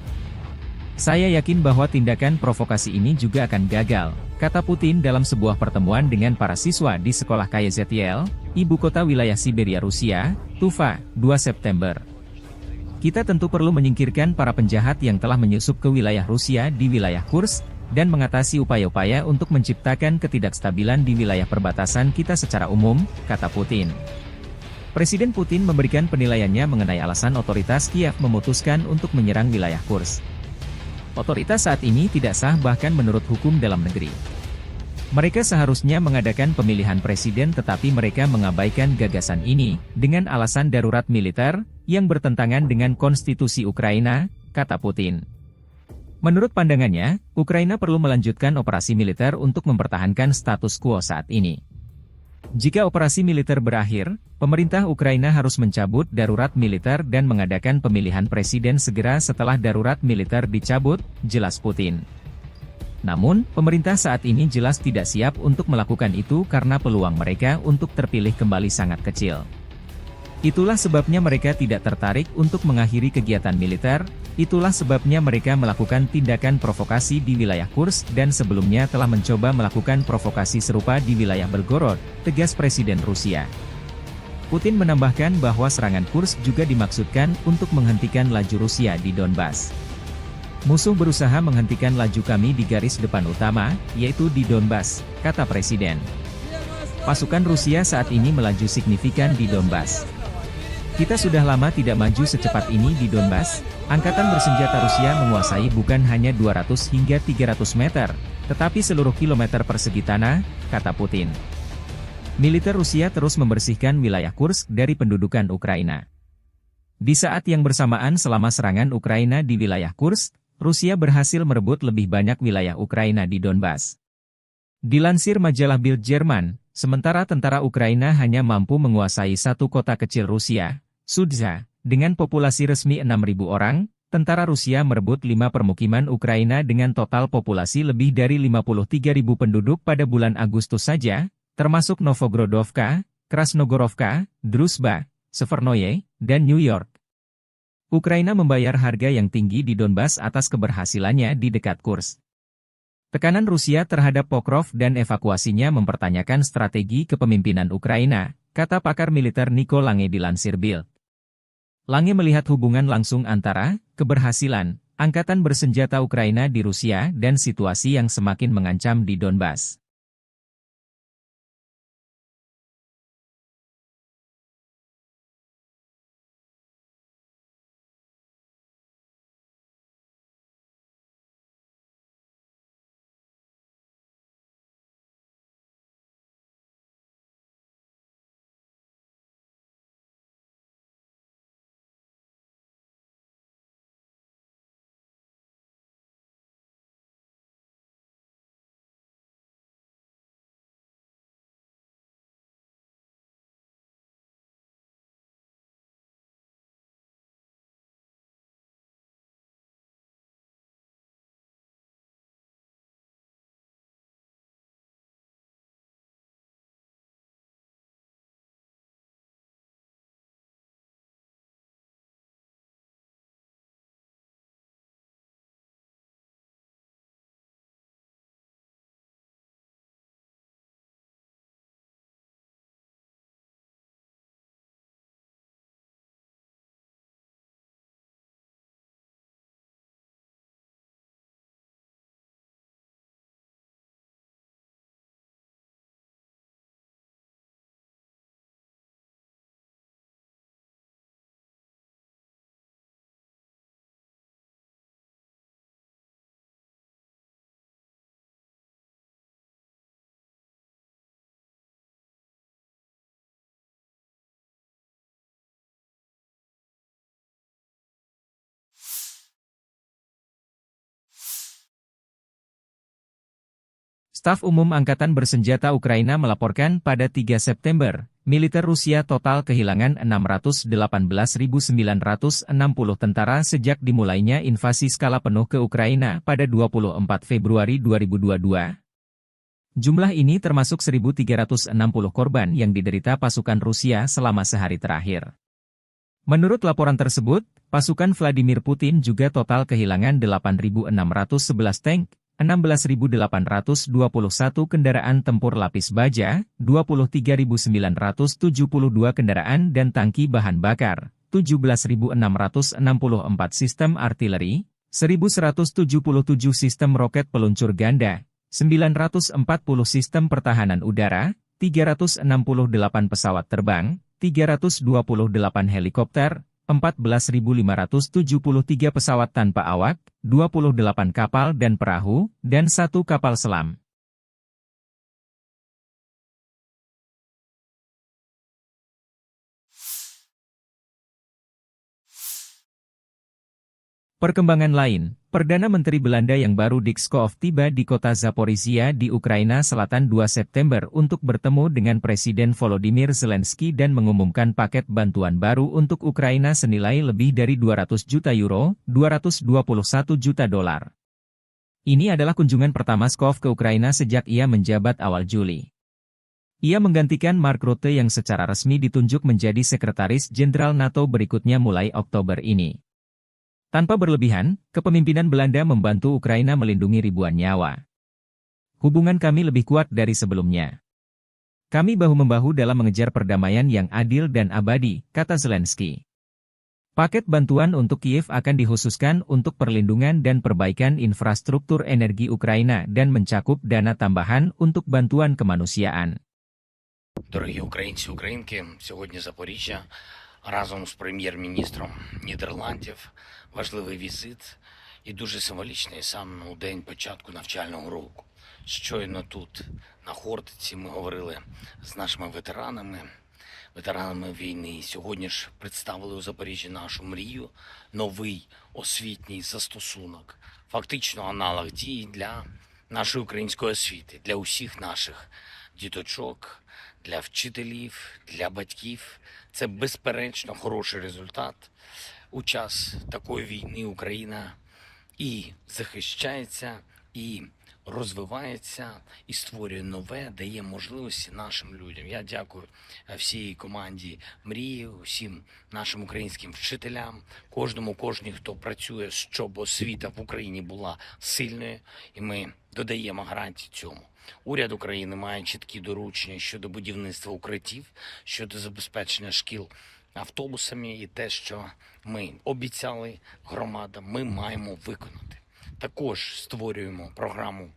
"Saya yakin bahwa tindakan provokasi ini juga akan gagal," kata Putin dalam sebuah pertemuan dengan para siswa di sekolah K Y Z L, ibu kota wilayah Siberia Rusia, Tuva, dua September. "Kita tentu perlu menyingkirkan para penjahat yang telah menyusup ke wilayah Rusia di wilayah Kursk dan mengatasi upaya-upaya untuk menciptakan ketidakstabilan di wilayah perbatasan kita secara umum," kata Putin. Presiden Putin memberikan penilaiannya mengenai alasan otoritas Kiev memutuskan untuk menyerang wilayah Kursk. "Otoritas saat ini tidak sah bahkan menurut hukum dalam negeri. Mereka seharusnya mengadakan pemilihan presiden tetapi mereka mengabaikan gagasan ini dengan alasan darurat militer yang bertentangan dengan konstitusi Ukraina," kata Putin. Menurut pandangannya, Ukraina perlu melanjutkan operasi militer untuk mempertahankan status quo saat ini. Jika operasi militer berakhir, pemerintah Ukraina harus mencabut darurat militer dan mengadakan pemilihan presiden segera setelah darurat militer dicabut, jelas Putin. Namun, pemerintah saat ini jelas tidak siap untuk melakukan itu karena peluang mereka untuk terpilih kembali sangat kecil. Itulah sebabnya mereka tidak tertarik untuk mengakhiri kegiatan militer, itulah sebabnya mereka melakukan tindakan provokasi di wilayah Kursk dan sebelumnya telah mencoba melakukan provokasi serupa di wilayah Belgorod, tegas Presiden Rusia. Putin menambahkan bahwa serangan Kursk juga dimaksudkan untuk menghentikan laju Rusia di Donbas. "Musuh berusaha menghentikan laju kami di garis depan utama, yaitu di Donbas," kata Presiden. "Pasukan Rusia saat ini melaju signifikan di Donbas. Kita sudah lama tidak maju secepat ini di Donbas. Angkatan bersenjata Rusia menguasai bukan hanya dua ratus hingga tiga ratus meter, tetapi seluruh kilometer persegi tanah," kata Putin. Militer Rusia terus membersihkan wilayah Kursk dari pendudukan Ukraina. Di saat yang bersamaan, selama serangan Ukraina di wilayah Kursk, Rusia berhasil merebut lebih banyak wilayah Ukraina di Donbas. Dilansir majalah Bild Jerman, sementara tentara Ukraina hanya mampu menguasai satu kota kecil Rusia, Sudza, dengan populasi resmi enam ribu orang, tentara Rusia merebut lima permukiman Ukraina dengan total populasi lebih dari lima puluh tiga ribu penduduk pada bulan Agustus saja, termasuk Novgorodovka, Krasnogorovka, Druzhba, Severnoye, dan New York. Ukraina membayar harga yang tinggi di Donbas atas keberhasilannya di dekat Kursk. Tekanan Rusia terhadap Pokrov dan evakuasinya mempertanyakan strategi kepemimpinan Ukraina, kata pakar militer Nico Lange dilansir Bild. Lange melihat hubungan langsung antara keberhasilan angkatan bersenjata Ukraina di Rusia dan situasi yang semakin mengancam di Donbas. Staf Umum Angkatan Bersenjata Ukraina melaporkan pada tiga September, militer Rusia total kehilangan enam ratus delapan belas ribu sembilan ratus enam puluh tentara sejak dimulainya invasi skala penuh ke Ukraina pada dua puluh empat Februari dua ribu dua puluh dua. Jumlah ini termasuk seribu tiga ratus enam puluh korban yang diderita pasukan Rusia selama sehari terakhir. Menurut laporan tersebut, pasukan Vladimir Putin juga total kehilangan delapan ribu enam ratus sebelas tank, enam belas ribu delapan ratus dua puluh satu kendaraan tempur lapis baja, dua puluh tiga ribu sembilan ratus tujuh puluh dua kendaraan dan tangki bahan bakar, tujuh belas ribu enam ratus enam puluh empat sistem artileri, seribu seratus tujuh puluh tujuh sistem roket peluncur ganda, sembilan ratus empat puluh sistem pertahanan udara, tiga ratus enam puluh delapan pesawat terbang, tiga ratus dua puluh delapan helikopter, empat belas ribu lima ratus tujuh puluh tiga pesawat tanpa awak, dua puluh delapan kapal dan perahu, dan satu kapal selam. Perkembangan lain, Perdana Menteri Belanda yang baru Dick Schoof tiba di kota Zaporizhia di Ukraina Selatan dua September untuk bertemu dengan Presiden Volodymyr Zelensky dan mengumumkan paket bantuan baru untuk Ukraina senilai lebih dari dua ratus juta euro, dua ratus dua puluh satu juta dolar. Ini adalah kunjungan pertama Schoof ke Ukraina sejak ia menjabat awal Juli. Ia menggantikan Mark Rutte yang secara resmi ditunjuk menjadi Sekretaris Jenderal NATO berikutnya mulai Oktober ini. Tanpa berlebihan, kepemimpinan Belanda membantu Ukraina melindungi ribuan nyawa. "Hubungan kami lebih kuat dari sebelumnya. Kami bahu-membahu dalam mengejar perdamaian yang adil dan abadi," kata Zelensky. Paket bantuan untuk Kiev akan dikhususkan untuk perlindungan dan perbaikan infrastruktur energi Ukraina dan mencakup dana tambahan untuk bantuan kemanusiaan. Дорогі українці, українки, сьогодні Запоріжжя разом з прем'єр-міністром Нідерландів. Важливий візит і дуже символічний саме у день початку навчального року. Щойно тут, на Хортиці, ми говорили з нашими ветеранами, ветеранами війни. Сьогодні ж представили у Запоріжжі нашу мрію, новий освітній застосунок, фактично аналог дії для нашої української освіти, для усіх наших діточок, для вчителів, для батьків. Це безперечно хороший результат. У час такої війни Україна і захищається, і розвивається, і створює нове, дає можливості нашим людям. Я дякую, е, всій команді Мрії, усім нашим українським вчителям, кожному, кожній, хто працює, щоб освіта в Україні була сильною, і ми додаємо гарантії цьому. Уряд України має чіткі доручення щодо будівництва укриттів, щодо забезпечення шкіл автобусами, і те, що ми обіцяли громадам, ми маємо виконати. Також створюємо програму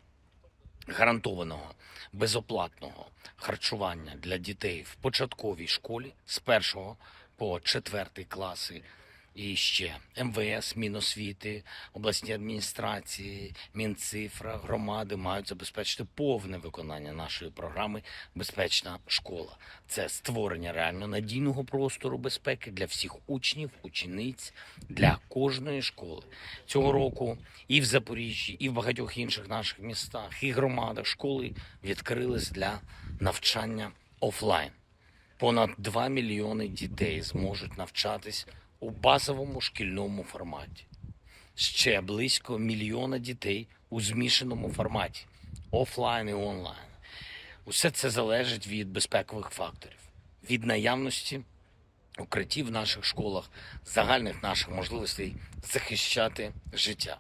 гарантованого безоплатного харчування для дітей в початковій школі з першого по четвертий класи. І ще МВС, Міносвіти, обласні адміністрації, Мінцифра, громади мають забезпечити повне виконання нашої програми "Безпечна школа". Це створення реально надійного простору безпеки для всіх учнів, учениць, для кожної школи. Цього року і в Запоріжжі, і в багатьох інших наших містах, і громадах школи відкрились для навчання офлайн. Понад два мільйони дітей зможуть навчатись у базовому шкільному форматі. Ще близько мільйона дітей у змішаному форматі, офлайн і онлайн. Усе це залежить від безпекових факторів, від наявності укриттів в наших школах, загальних наших можливостей захищати життя.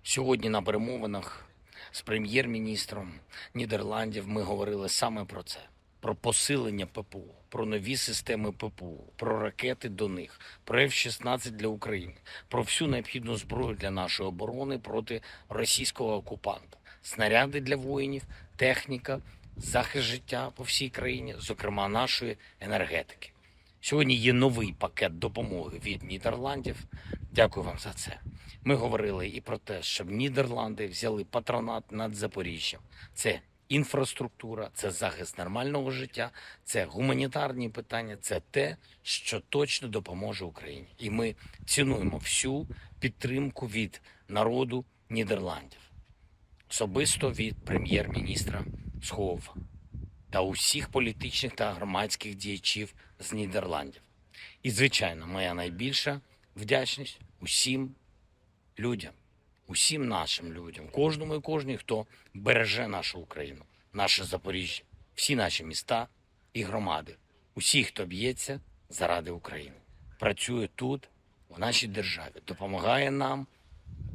Сьогодні на перемовинах з прем'єр-міністром Нідерландів ми говорили саме про це: про посилення ППО, про нові системи ППО, про ракети до них, про Ф шістнадцять для України, про всю необхідну зброю для нашої оборони проти російського окупанта, снаряди для воїнів, техніка, захист життя по всій країні, зокрема нашої енергетики. Сьогодні є новий пакет допомоги від Нідерландів. Дякую вам за це. Ми говорили і про те, щоб Нідерланди взяли патронат над Запоріжжям. Це інфраструктура, це захист нормального життя, це гуманітарні питання, це те, що точно допоможе Україні. І ми цінуємо всю підтримку від народу Нідерландів. особисто від прем'єр-міністра Схову та усіх політичних та громадських діячів з Нідерландів. І, звичайно, моя найбільша вдячність усім людям, усім нашим людям, кожному і кожній, хто береже нашу Україну, наше Запоріжжя, всі наші міста і громади, усі, хто б'ється заради України, працює тут, в нашій державі, допомагає нам.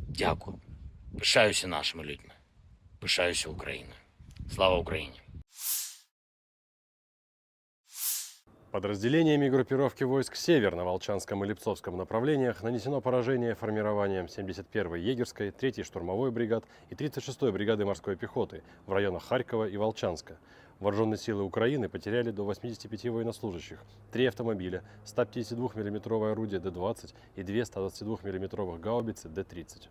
Дякую. Пишаюся нашими людьми. Пишаюся Україною. Слава Україні! Подразделениями группировки войск «Север» на Волчанском и Липцовском направлениях нанесено поражение формированиям семьдесят первой егерской, третьей штурмовой бригад и тридцать шестой бригады морской пехоты в районах Харькова и Волчанска. Вооружённые силы Украины потеряли до восьмидесяти пяти военнослужащих, три автомобиля, сто пятидесяти двух миллиметровое орудие Д двадцать и две сто двадцати двух миллиметровых гаубицы Д тридцать.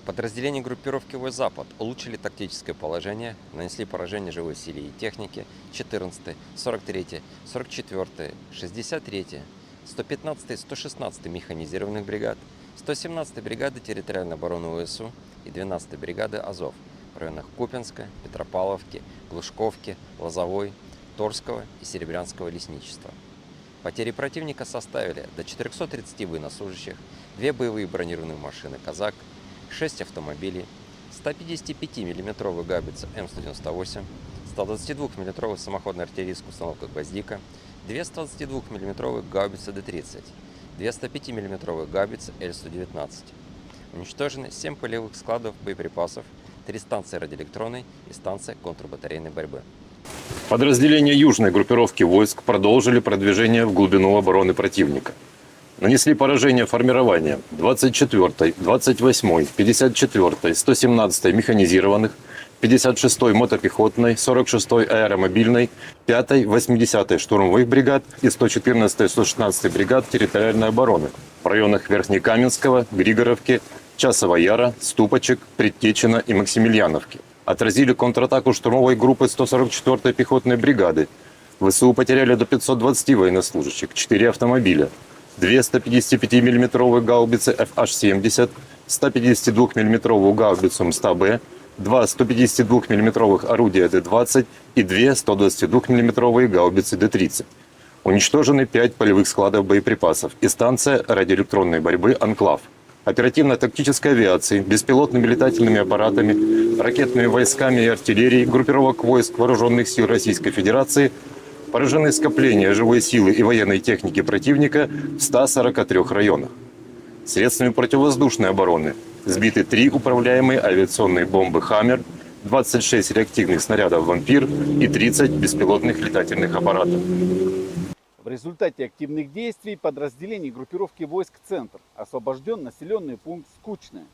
Подразделения группировки войск «Запад» улучшили тактическое положение, нанесли поражение живой силе и технике четырнадцатой, сорок третьей, сорок четвёртой, шестьдесят третьей, сто пятнадцатой, сто шестнадцатой механизированных бригад, сто семнадцатой бригады территориальной обороны ВСУ и двенадцатой бригады «Азов» в районах Купинска, Петропавловки, Глушковки, Лозовой, Торского и Серебрянского лесничества. Потери противника составили до четырёхсот тридцати военнослужащих, две боевые бронированные машины «Казак», шесть автомобилей, сто пятидесяти пяти миллиметровая гаубица М сто девяносто восемь, сто двадцати двух миллиметровая самоходная артиллерийская установка «Гвоздика», две сто двадцати двух миллиметровые гаубицы Д тридцать, две сто пяти миллиметровые гаубицы Л сто девятнадцать. Уничтожены семь полевых складов боеприпасов, три станции радиоэлектронной и станция контрбатарейной борьбы. Подразделения южной группировки войск продолжили продвижение в глубину обороны противника. Нанесли поражение формированиям двадцать четвёртой, двадцать восьмой, пятьдесят четвёртой, сто семнадцатой механизированных, пятьдесят шестой мотопехотной, сорок шестой аэромобильной, пятой, восьмидесятой штурмовых бригад и сто четырнадцатой, сто шестнадцатой бригад территориальной обороны в районах Верхнекаменского, Григоровки, Часового Яра, Ступочек, Предтечина и Максимильяновки. Отразили контратаку штурмовой группы сто сорок четвёртой пехотной бригады. ВСУ потеряли до пятьсот двадцати военнослужащих, четыре автомобиля, две сто пятидесяти пяти миллиметровые гаубицы Ф Аш семьдесят, сто пятидесяти двух миллиметровую гаубицу М сто Б, два сто пятидесяти двух миллиметровых орудия Д двадцать и две сто двадцати двух миллиметровые гаубицы Д тридцать. Уничтожены пять полевых складов боеприпасов и станция радиоэлектронной борьбы «Анклав». Оперативно-тактической авиацией, беспилотными летательными аппаратами, ракетными войсками и артиллерией группировок войск Вооружённых сил Российской Федерации поражены скопления живой силы и военной техники противника в ста сорока трёх районах. Средствами противовоздушной обороны сбиты три управляемые авиационные бомбы «Хаммер», двадцать шесть реактивных снарядов «Вампир» и тридцать беспилотных летательных аппаратов. В результате активных действий подразделений группировки войск «Центр» освобождён населённый пункт Скучное.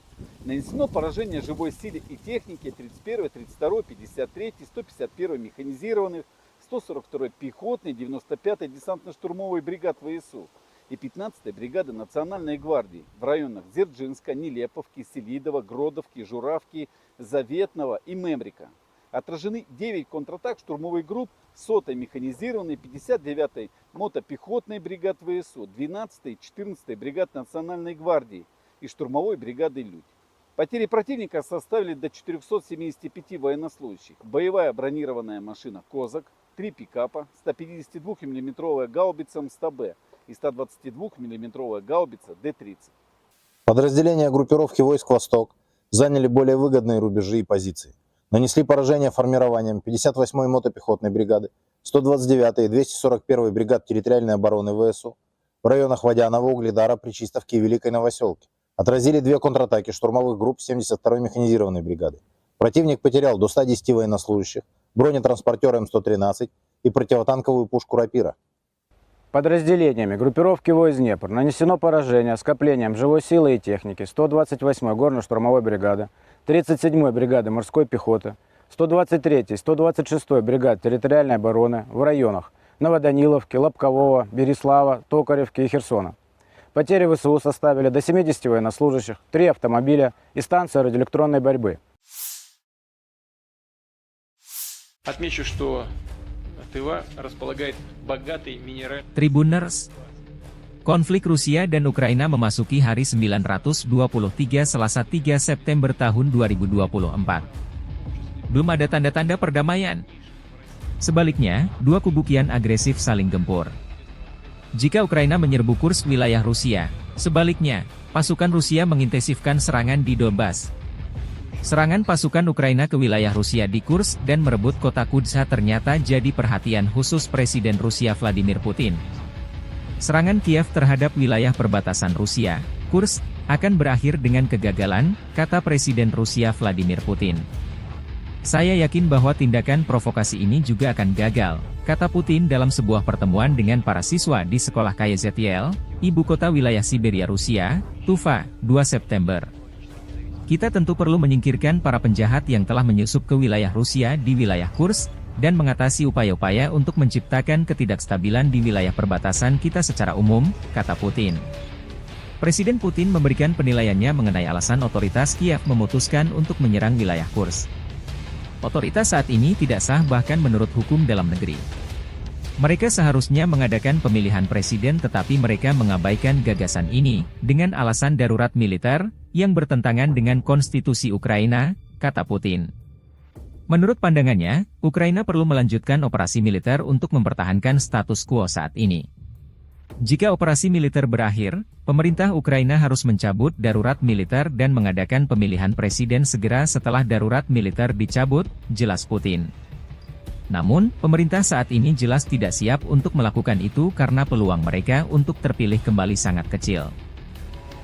Нанесено поражение живой силе и технике тридцать первой, тридцать второй, пятьдесят третьей, сто пятьдесят первой механизированных, сто сорок второй пехотной, девяносто пятой десантно-штурмовой бригад ВСУ и пятнадцатой бригады Национальной гвардии в районах Дзержинска, Нелеповки, Селидова, Гродовки, Журавки, Заветного и Мемрика. Отражены девять контратак штурмовых групп сотой механизированной, пятьдесят девятой мотопехотной бригад ВСУ, двенадцатой и четырнадцатой бригад Национальной гвардии и штурмовой бригады «Людь». Потери противника составили до четырёхсот семидесяти пяти военнослужащих. Боевая бронированная машина «Козак», три пикапа, сто пятидесяти двух миллиметровая гаубица М сто Б и сто двадцати двух миллиметровая гаубица Д тридцать. Подразделения группировки войск «Восток» заняли более выгодные рубежи и позиции. Нанесли поражение формированиям пятьдесят восьмой мотопехотной бригады, сто двадцать девятой и двести сорок первой бригад территориальной обороны ВСУ в районах Водянова, Угледара, Причистовки и Великой Новосёлки. Отразили две контратаки штурмовых групп семьдесят второй механизированной бригады. Противник потерял до ста десяти военнослужащих, бронетранспортёр М сто тринадцать и противотанковую пушку «Рапира». Подразделениями группировки войск «Днепр» нанесено поражение скоплениям живой силы и техники сто двадцать восьмой горно-штурмовой бригады, тридцать седьмой бригады морской пехоты, сто двадцать третьей, сто двадцать шестой бригад территориальной обороны в районах Новоданиловки, Лобкового, Береслава, Токаревки и Херсона. Потери ВСУ составили до семидесяти военнослужащих, три автомобиля и станция радиоэлектронной борьбы. Отмечу, что Тыва располагает богатой минеральной... Tribuners, konflik Rusia dan Ukraina memasuki hari sembilan ratus dua puluh tiga, Selasa, tiga September tahun dua ribu dua puluh empat. belum ada tanda-tanda perdamaian. Sebaliknya, dua kubu kian agresif saling gempur. Jika Ukraina menyerbu Kursk, wilayah Rusia, sebaliknya, pasukan Rusia mengintensifkan serangan di Donbas. Serangan pasukan Ukraina ke wilayah Rusia di Kursk dan merebut kota Kudza ternyata jadi perhatian khusus Presiden Rusia Vladimir Putin. Serangan Kiev terhadap wilayah perbatasan Rusia, Kursk, akan berakhir dengan kegagalan, kata Presiden Rusia Vladimir Putin. "Saya yakin bahwa tindakan provokasi ini juga akan gagal," kata Putin dalam sebuah pertemuan dengan para siswa di sekolah K Y Z L, ibu kota wilayah Siberia Rusia, Tuva, dua September. "Kita tentu perlu menyingkirkan para penjahat yang telah menyusup ke wilayah Rusia di wilayah Kursk, dan mengatasi upaya-upaya untuk menciptakan ketidakstabilan di wilayah perbatasan kita secara umum," kata Putin. Presiden Putin memberikan penilaiannya mengenai alasan otoritas Kiev memutuskan untuk menyerang wilayah Kursk. "Otoritas saat ini tidak sah bahkan menurut hukum dalam negeri. Mereka seharusnya mengadakan pemilihan presiden tetapi mereka mengabaikan gagasan ini dengan alasan darurat militer yang bertentangan dengan konstitusi Ukraina," kata Putin. Menurut pandangannya, Ukraina perlu melanjutkan operasi militer untuk mempertahankan status quo saat ini. "Jika operasi militer berakhir, pemerintah Ukraina harus mencabut darurat militer dan mengadakan pemilihan presiden segera setelah darurat militer dicabut," jelas Putin. "Namun, pemerintah saat ini jelas tidak siap untuk melakukan itu karena peluang mereka untuk terpilih kembali sangat kecil.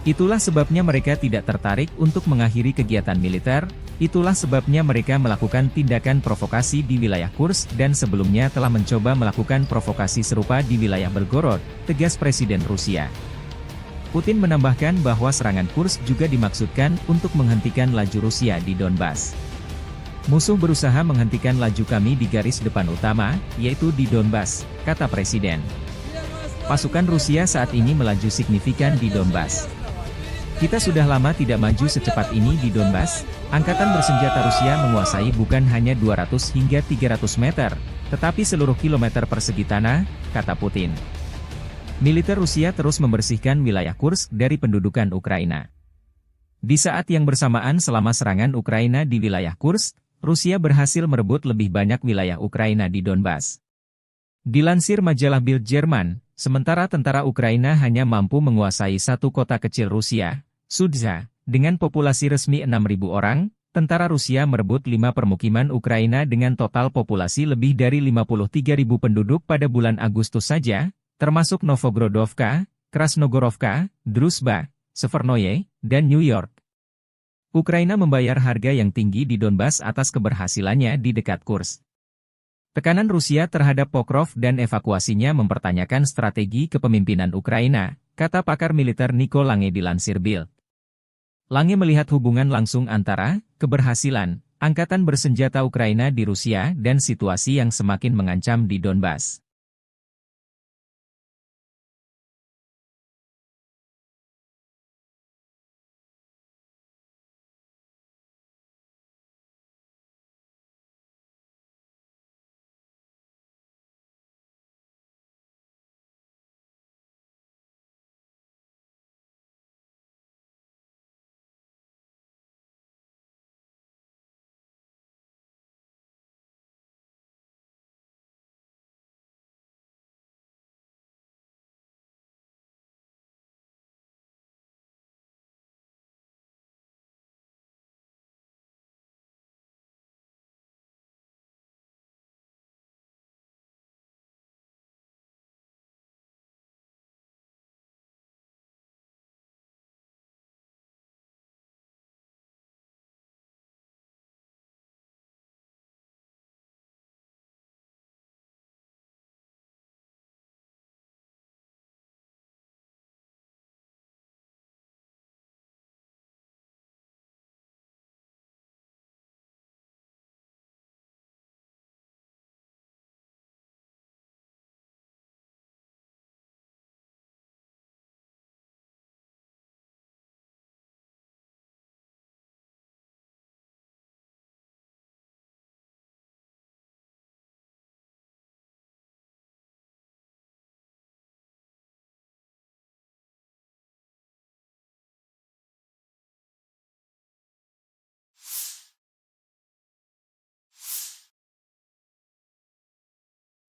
Itulah sebabnya mereka tidak tertarik untuk mengakhiri kegiatan militer, itulah sebabnya mereka melakukan tindakan provokasi di wilayah Kursk dan sebelumnya telah mencoba melakukan provokasi serupa di wilayah Belgorod," tegas Presiden Rusia. Putin menambahkan bahwa serangan Kursk juga dimaksudkan untuk menghentikan laju Rusia di Donbas. "Musuh berusaha menghentikan laju kami di garis depan utama, yaitu di Donbas," kata Presiden. "Pasukan Rusia saat ini melaju signifikan di Donbas. Kita sudah lama tidak maju secepat ini di Donbas. Angkatan bersenjata Rusia menguasai bukan hanya dua ratus hingga tiga ratus meter, tetapi seluruh kilometer persegi tanah," kata Putin. Militer Rusia terus membersihkan wilayah Kursk dari pendudukan Ukraina. Di saat yang bersamaan, selama serangan Ukraina di wilayah Kursk, Rusia berhasil merebut lebih banyak wilayah Ukraina di Donbas. Dilansir majalah Bild Jerman, sementara tentara Ukraina hanya mampu menguasai satu kota kecil Rusia, Sudza, dengan populasi resmi enam ribu orang, tentara Rusia merebut lima permukiman Ukraina dengan total populasi lebih dari lima puluh tiga ribu penduduk pada bulan Agustus saja, termasuk Novogrodovka, Krasnogorovka, Druzhba, Severnoye, dan New York. Ukraina membayar harga yang tinggi di Donbas atas keberhasilannya di dekat Kursk. Tekanan Rusia terhadap Pokrov dan evakuasinya mempertanyakan strategi kepemimpinan Ukraina, kata pakar militer Nico Lange dilansir Bild. Lange melihat hubungan langsung antara keberhasilan angkatan bersenjata Ukraina di Rusia dan situasi yang semakin mengancam di Donbas.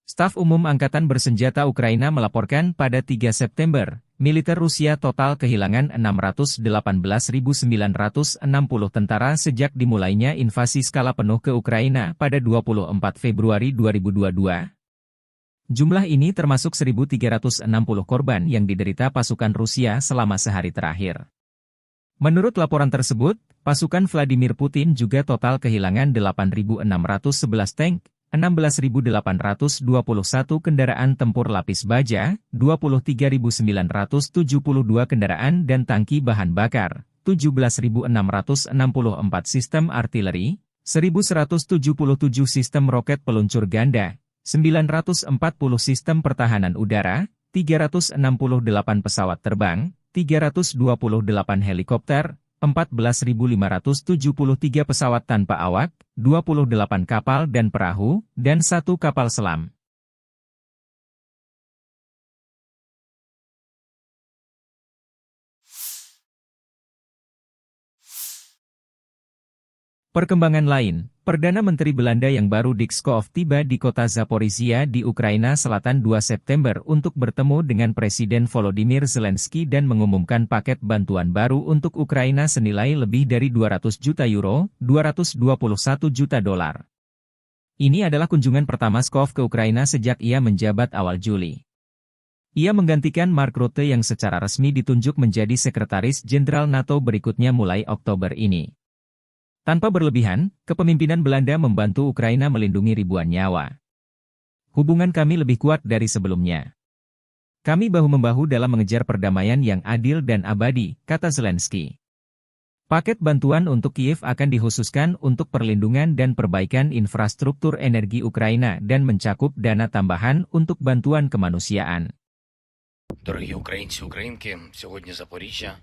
Staf Umum Angkatan Bersenjata Ukraina melaporkan pada tiga September, militer Rusia total kehilangan enam ratus delapan belas ribu sembilan ratus enam puluh tentara sejak dimulainya invasi skala penuh ke Ukraina pada dua puluh empat Februari dua ribu dua puluh dua. Jumlah ini termasuk seribu tiga ratus enam puluh korban yang diderita pasukan Rusia selama sehari terakhir. Menurut laporan tersebut, pasukan Vladimir Putin juga total kehilangan delapan ribu enam ratus sebelas tank, enam belas ribu delapan ratus dua puluh satu kendaraan tempur lapis baja, dua puluh tiga ribu sembilan ratus tujuh puluh dua kendaraan dan tangki bahan bakar, tujuh belas ribu enam ratus enam puluh empat sistem artileri, seribu seratus tujuh puluh tujuh sistem roket peluncur ganda, sembilan ratus empat puluh sistem pertahanan udara, tiga ratus enam puluh delapan pesawat terbang, tiga ratus dua puluh delapan helikopter, empat belas ribu lima ratus tujuh puluh tiga pesawat tanpa awak, dua puluh delapan kapal dan perahu, dan satu kapal selam. Perkembangan lain, Perdana Menteri Belanda yang baru Dick Schoof tiba di kota Zaporizhia di Ukraina Selatan dua September untuk bertemu dengan Presiden Volodymyr Zelensky dan mengumumkan paket bantuan baru untuk Ukraina senilai lebih dari dua ratus juta euro, dua ratus dua puluh satu juta dolar. Ini adalah kunjungan pertama Schoof ke Ukraina sejak ia menjabat awal Juli. Ia menggantikan Mark Rutte yang secara resmi ditunjuk menjadi Sekretaris Jenderal NATO berikutnya mulai Oktober ini. Tanpa berlebihan, kepemimpinan Belanda membantu Ukraina melindungi ribuan nyawa. "Hubungan kami lebih kuat dari sebelumnya. Kami bahu-membahu dalam mengejar perdamaian yang adil dan abadi," kata Zelensky. Paket bantuan untuk Kiev akan dikhususkan untuk perlindungan dan perbaikan infrastruktur energi Ukraina dan mencakup dana tambahan untuk bantuan kemanusiaan. Дорогі українці, українки, сьогодні Запоріжжя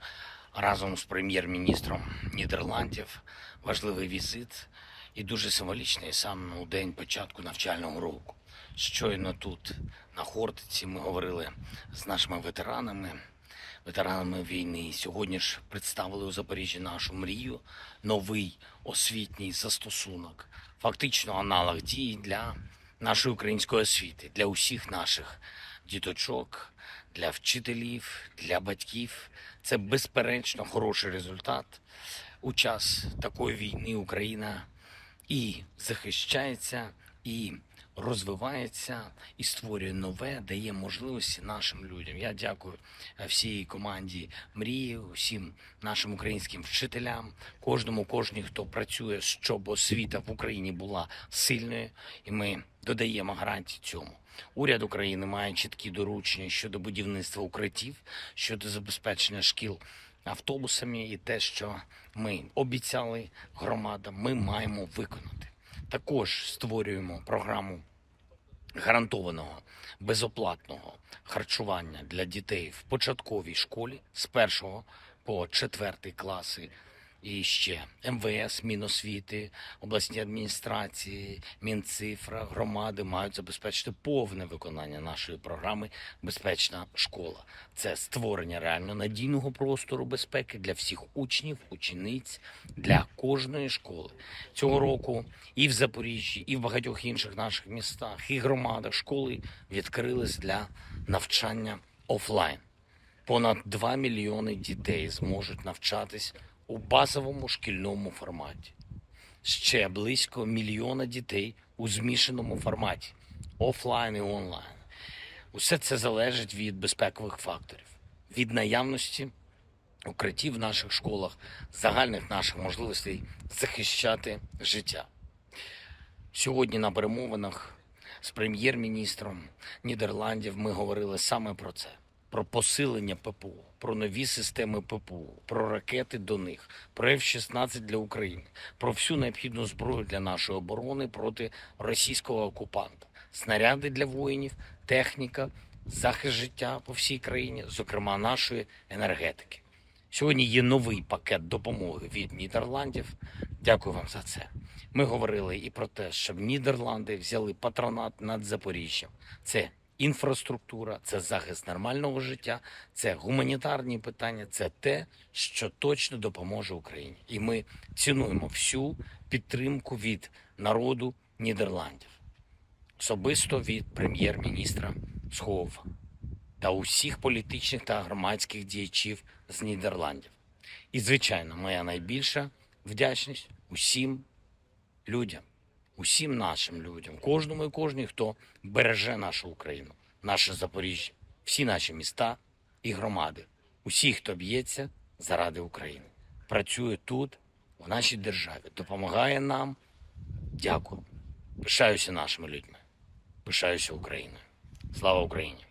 разом з прем'єр-міністром Нідерландів. Важливий візит і дуже символічний саме у день початку навчального року. Щойно тут, на Хортиці, ми говорили з нашими ветеранами, ветеранами війни. Сьогодні ж представили у Запоріжжі нашу мрію, новий освітній застосунок, фактично аналог дії для нашої української освіти, для усіх наших діточок, для вчителів, для батьків. Це безперечно хороший результат. У час такої війни Україна і захищається, і розвивається, і створює нове, дає можливості нашим людям. Я дякую, е, всій команді Мрії, усім нашим українським вчителям, кожному, кожній, хто працює, щоб освіта в Україні була сильною, і ми додаємо гарантії цьому. Уряд України має чіткі доручення щодо будівництва укриттів, щодо забезпечення шкіл автобусами, і те, що ми обіцяли громадам, ми маємо виконати. Також створюємо програму гарантованого безоплатного харчування для дітей в початковій школі з першого по четвертий класи. І ще МВС, Міносвіти, обласні адміністрації, Мінцифра, громади мають забезпечити повне виконання нашої програми "Безпечна школа". Це створення реально надійного простору безпеки для всіх учнів, учениць, для кожної школи. Цього року і в Запоріжжі, і в багатьох інших наших містах, і громадах школи відкрились для навчання офлайн. Понад два мільйони дітей зможуть навчатись у базовому шкільному форматі. Ще близько мільйона дітей у змішаному форматі, офлайн і онлайн. Усе це залежить від безпекових факторів, від наявності укриттів в наших школах, загальних наших можливостей захищати життя. Сьогодні на перемовинах з прем'єр-міністром Нідерландів ми говорили саме про це: про посилення ППО, про нові системи ППО, про ракети до них, про Ф шістнадцять для України, про всю необхідну зброю для нашої оборони проти російського окупанта, снаряди для воїнів, техніка, захист життя по всій країні, зокрема нашої енергетики. Сьогодні є новий пакет допомоги від Нідерландів. Дякую вам за це. Ми говорили і про те, щоб Нідерланди взяли патронат над Запоріжжям. Це інфраструктура, це захист нормального життя, це гуманітарні питання, це те, що точно допоможе Україні. І ми цінуємо всю підтримку від народу Нідерландів. особисто від прем'єр-міністра Схову та усіх політичних та громадських діячів з Нідерландів. І, звичайно, моя найбільша вдячність усім людям, усім нашим людям, кожному і кожній, хто береже нашу Україну, наше Запоріжжя, всі наші міста і громади, усі, хто б'ється заради України, працює тут, в нашій державі, допомагає нам. Дякую. Пишаюся нашими людьми. Пишаюся Україною. Слава Україні!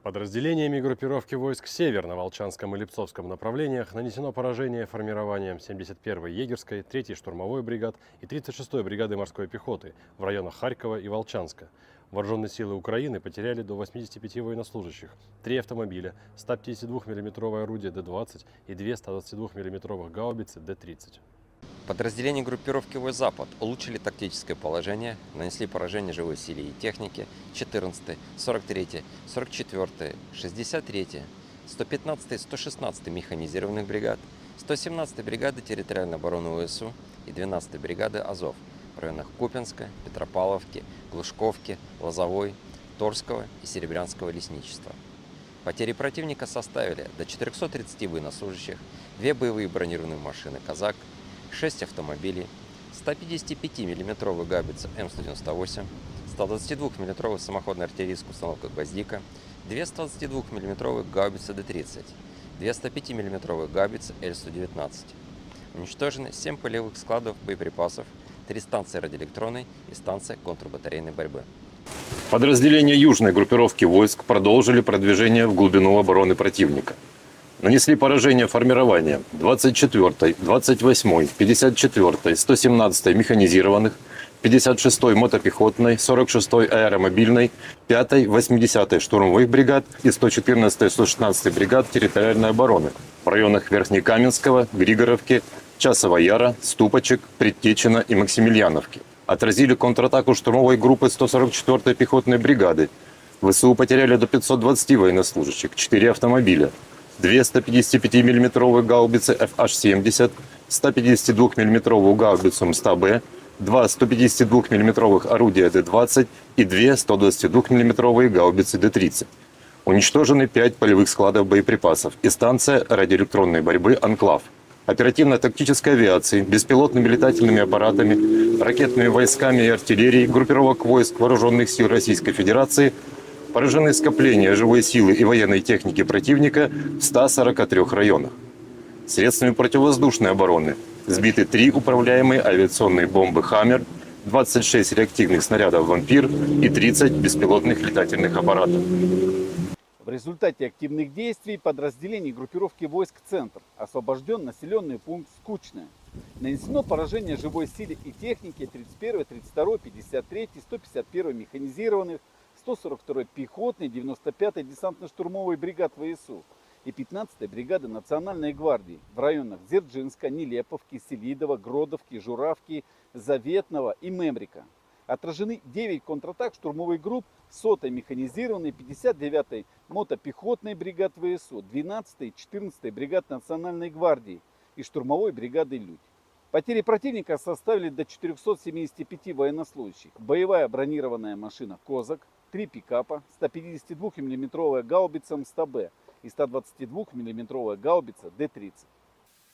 Подразделениями группировки войск «Север» на Волчанском и Липцовском направлениях нанесено поражение формированиям семьдесят первой егерской, третьей штурмовой бригад и тридцать шестой бригады морской пехоты в районах Харькова и Волчанска. Вооружённые силы Украины потеряли до восьмидесяти пяти военнослужащих, три автомобиля, сто пятидесятидвухмиллиметровое орудие Д двадцать и две сто двадцатидвухмиллиметровых гаубицы Д тридцать. Подразделения группировки войск «Запад» улучшили тактическое положение, нанесли поражение живой силе и технике четырнадцатой, сорок третьей, сорок четвёртой, шестьдесят третьей, сто пятнадцатой, сто шестнадцатой механизированных бригад, сто семнадцатой бригады территориальной обороны ВСУ и двенадцатой бригады «Азов» в районах Купинска, Петропавловки, Глушковки, Лозовой, Торского и Серебрянского лесничества. Потери противника составили до четырёхсот тридцати военнослужащих, две боевые бронированные машины «Казак», шесть автомобилей, сто пятидесятипятимиллиметровая гаубица М сто девяносто восемь, сто двадцатидвухмиллиметровая самоходная артиллерийская установка «Гвоздика», две сто двадцатидвухмиллиметровые гаубицы Д тридцать, две сто пятимиллиметровые гаубицы Л сто девятнадцать. Уничтожены семь полевых складов боеприпасов, три станции радиоэлектронной и станция контрбатарейной борьбы. Подразделения южной группировки войск продолжили продвижение в глубину обороны противника. Нанесли поражение формированиям двадцать четвёртой, двадцать восьмой, пятьдесят четвёртой, сто семнадцатой механизированных, пятьдесят шестой мотопехотной, сорок шестой аэромобильной, пятой, восьмидесятой штурмовых бригад и сто четырнадцатой, сто шестнадцатой бригад территориальной обороны в районах Верхнекаменского, Григоровки, Часового Яра, Ступочек, Предтечина и Максимильяновки. Отразили контратаку штурмовой группы сто сорок четвёртой пехотной бригады. ВСУ потеряли до пятьсот двадцати военнослужащих, четыре автомобиля, две сто пятидесятипятимиллиметровые гаубицы Ф Аш семьдесят, сто пятидесятидвухмиллиметровую гаубицу М сто Б, два сто пятидесятидвухмиллиметровых орудия Д двадцать и две сто двадцатидвухмиллиметровые гаубицы Д тридцать. Уничтожены пять полевых складов боеприпасов и станция радиоэлектронной борьбы «Анклав». Оперативно-тактической авиацией, беспилотными летательными аппаратами, ракетными войсками и артиллерией группировок войск Вооружённых сил Российской Федерации поражены скопления живой силы и военной техники противника в ста сорока трёх районах. Средствами противовоздушной обороны сбиты три управляемые авиационные бомбы «Хаммер», двадцать шесть реактивных снарядов «Вампир» и тридцать беспилотных летательных аппаратов. В результате активных действий подразделений группировки войск «Центр» освобождён населённый пункт Скучное. Нанесено поражение живой силе и технике тридцать первой, тридцать второй, пятьдесят третьей, сто пятьдесят первой механизированных, сто сорок второй пехотной, девяносто пятой десантно-штурмовой бригад ВСУ и пятнадцатой бригады Национальной гвардии в районах Дзержинска, Нелеповки, Селидово, Гродовки, Журавки, Заветного и Мемрика. Отражены девять контратак штурмовых групп сотой механизированной, пятьдесят девятой мотопехотной бригад ВСУ, двенадцатой и четырнадцатой бригад Национальной гвардии и штурмовой бригады «Людь». Потери противника составили до четырёхсот семидесяти пяти военнослужащих. Боевая бронированная машина «Козак», три пикапа, сто пятидесятидвухмиллиметровая гаубица М сто Б и сто двадцатидвухмиллиметровая гаубица Д тридцать.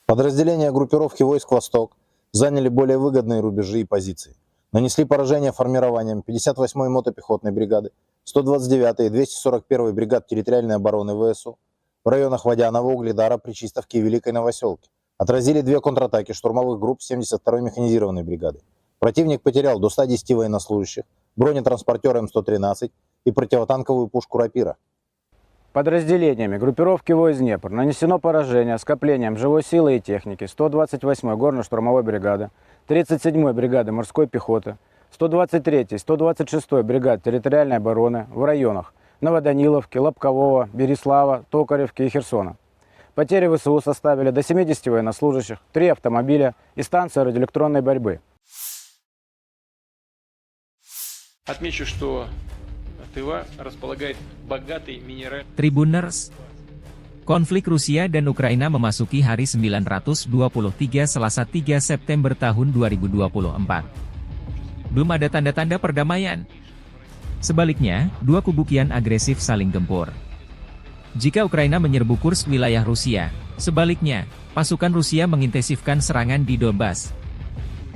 Подразделения группировки войск «Восток» заняли более выгодные рубежи и позиции. Нанесли поражение формированиям пятьдесят восьмой мотопехотной бригады, сто двадцать девятой и двести сорок первой бригад территориальной обороны ВСУ в районах Водяного, Угледара, Причистовки и Великой Новосёлки. Отразили две контратаки штурмовых групп семьдесят второй механизированной бригады. Противник потерял до ста десяти военнослужащих, бронетранспортёр М сто тринадцать и противотанковую пушку «Рапира». Подразделениями группировки войск «Днепр» нанесено поражение скоплениям живой силы и техники сто двадцать восьмой горно-штурмовой бригады, тридцать седьмой бригады морской пехоты, сто двадцать третьей, сто двадцать шестой бригад территориальной обороны в районах Новоданиловки, Лобкового, Береслава, Токаревки и Херсона. Потери ВСУ составили до семидесяти военнослужащих, три автомобиля и станция радиоэлектронной борьбы. Отмечу, что Тыва располагает богатой минеральной... Tribuners, konflik Rusia dan Ukraina memasuki hari sembilan ratus dua puluh tiga Selasa tiga September tahun dua ribu dua puluh empat. belum ada tanda-tanda perdamaian. Sebaliknya, dua kubu kian agresif saling gempur. Jika Ukraina menyerbu Kursk, wilayah Rusia, sebaliknya, pasukan Rusia mengintensifkan serangan di Donbas.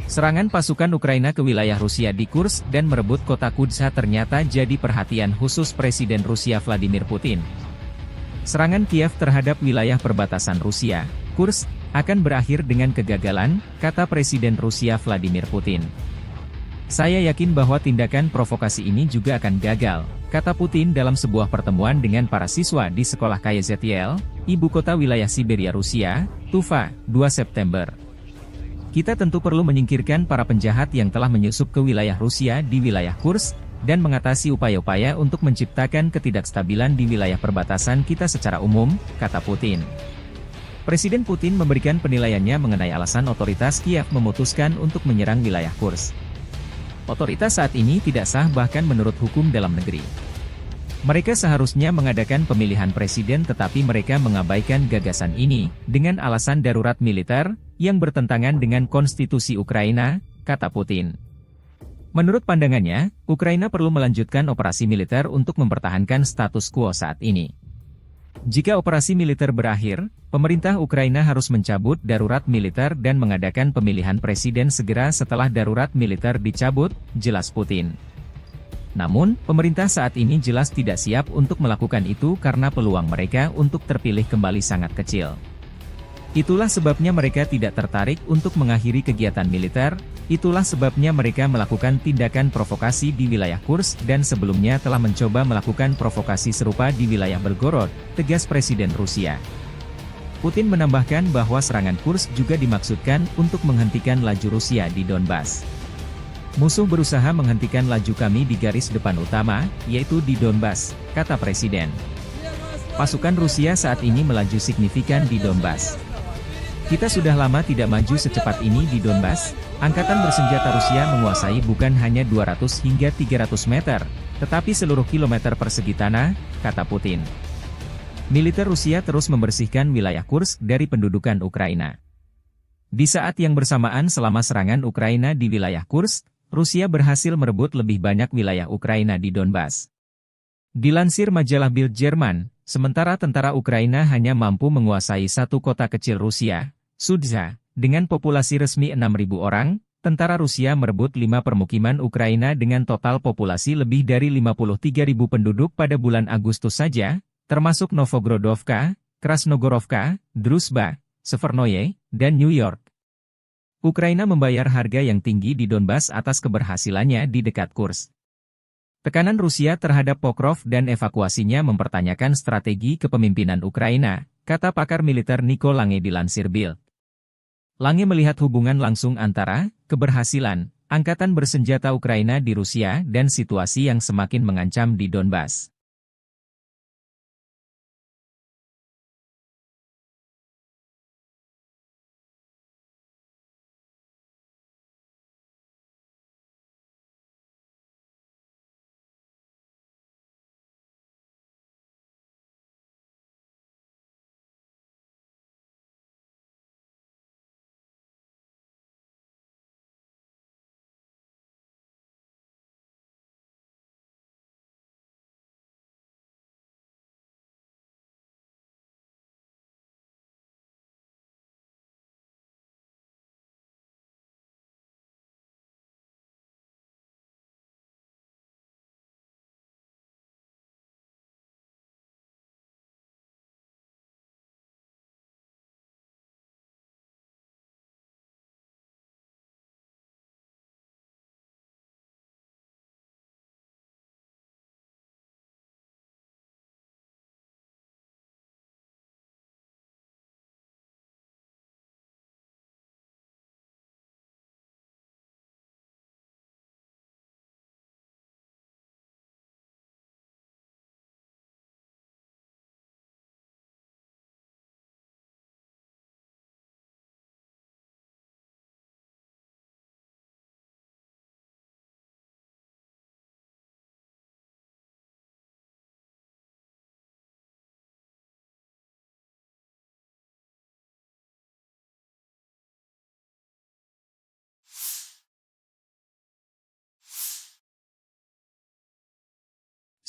Serangan pasukan Ukraina ke wilayah Rusia di Kursk dan merebut kota Kudza ternyata jadi perhatian khusus Presiden Rusia Vladimir Putin. Serangan Kiev terhadap wilayah perbatasan Rusia, Kursk, akan berakhir dengan kegagalan, kata Presiden Rusia Vladimir Putin. "Saya yakin bahwa tindakan provokasi ini juga akan gagal," kata Putin dalam sebuah pertemuan dengan para siswa di sekolah K Y Z L, ibu kota wilayah Siberia Rusia, Tuva, dua September. "Kita tentu perlu menyingkirkan para penjahat yang telah menyusup ke wilayah Rusia di wilayah Kursk dan mengatasi upaya-upaya untuk menciptakan ketidakstabilan di wilayah perbatasan kita secara umum," kata Putin. Presiden Putin memberikan penilaiannya mengenai alasan otoritas Kiev memutuskan untuk menyerang wilayah Kursk. "Otoritas saat ini tidak sah bahkan menurut hukum dalam negeri. Mereka seharusnya mengadakan pemilihan presiden tetapi mereka mengabaikan gagasan ini dengan alasan darurat militer yang bertentangan dengan konstitusi Ukraina," kata Putin. Menurut pandangannya, Ukraina perlu melanjutkan operasi militer untuk mempertahankan status quo saat ini. Jika operasi militer berakhir, pemerintah Ukraina harus mencabut darurat militer dan mengadakan pemilihan presiden segera setelah darurat militer dicabut, jelas Putin. Namun, pemerintah saat ini jelas tidak siap untuk melakukan itu karena peluang mereka untuk terpilih kembali sangat kecil. "Itulah sebabnya mereka tidak tertarik untuk mengakhiri kegiatan militer, itulah sebabnya mereka melakukan tindakan provokasi di wilayah Kursk dan sebelumnya telah mencoba melakukan provokasi serupa di wilayah Belgorod," tegas Presiden Rusia. Putin menambahkan bahwa serangan Kursk juga dimaksudkan untuk menghentikan laju Rusia di Donbas. "Musuh berusaha menghentikan laju kami di garis depan utama, yaitu di Donbas," kata Presiden. "Pasukan Rusia saat ini melaju signifikan di Donbas. Kita sudah lama tidak maju secepat ini di Donbas. Angkatan bersenjata Rusia menguasai bukan hanya dua ratus hingga tiga ratus meter, tetapi seluruh kilometer persegi tanah," kata Putin. Militer Rusia terus membersihkan wilayah Kursk dari pendudukan Ukraina. Di saat yang bersamaan, selama serangan Ukraina di wilayah Kursk, Rusia berhasil merebut lebih banyak wilayah Ukraina di Donbas. Dilansir majalah Bild Jerman, sementara tentara Ukraina hanya mampu menguasai satu kota kecil Rusia, Sudza, dengan populasi resmi enam ribu orang, tentara Rusia merebut lima permukiman Ukraina dengan total populasi lebih dari lima puluh tiga ribu penduduk pada bulan Agustus saja, termasuk Novogrodovka, Krasnogorovka, Druzhba, Severnoye, dan New York. Ukraina membayar harga yang tinggi di Donbas atas keberhasilannya di dekat Kursk. Tekanan Rusia terhadap Pokrov dan evakuasinya mempertanyakan strategi kepemimpinan Ukraina, kata pakar militer Nico Lange dilansir Bild. Lange melihat hubungan langsung antara keberhasilan angkatan bersenjata Ukraina di Rusia dan situasi yang semakin mengancam di Donbas.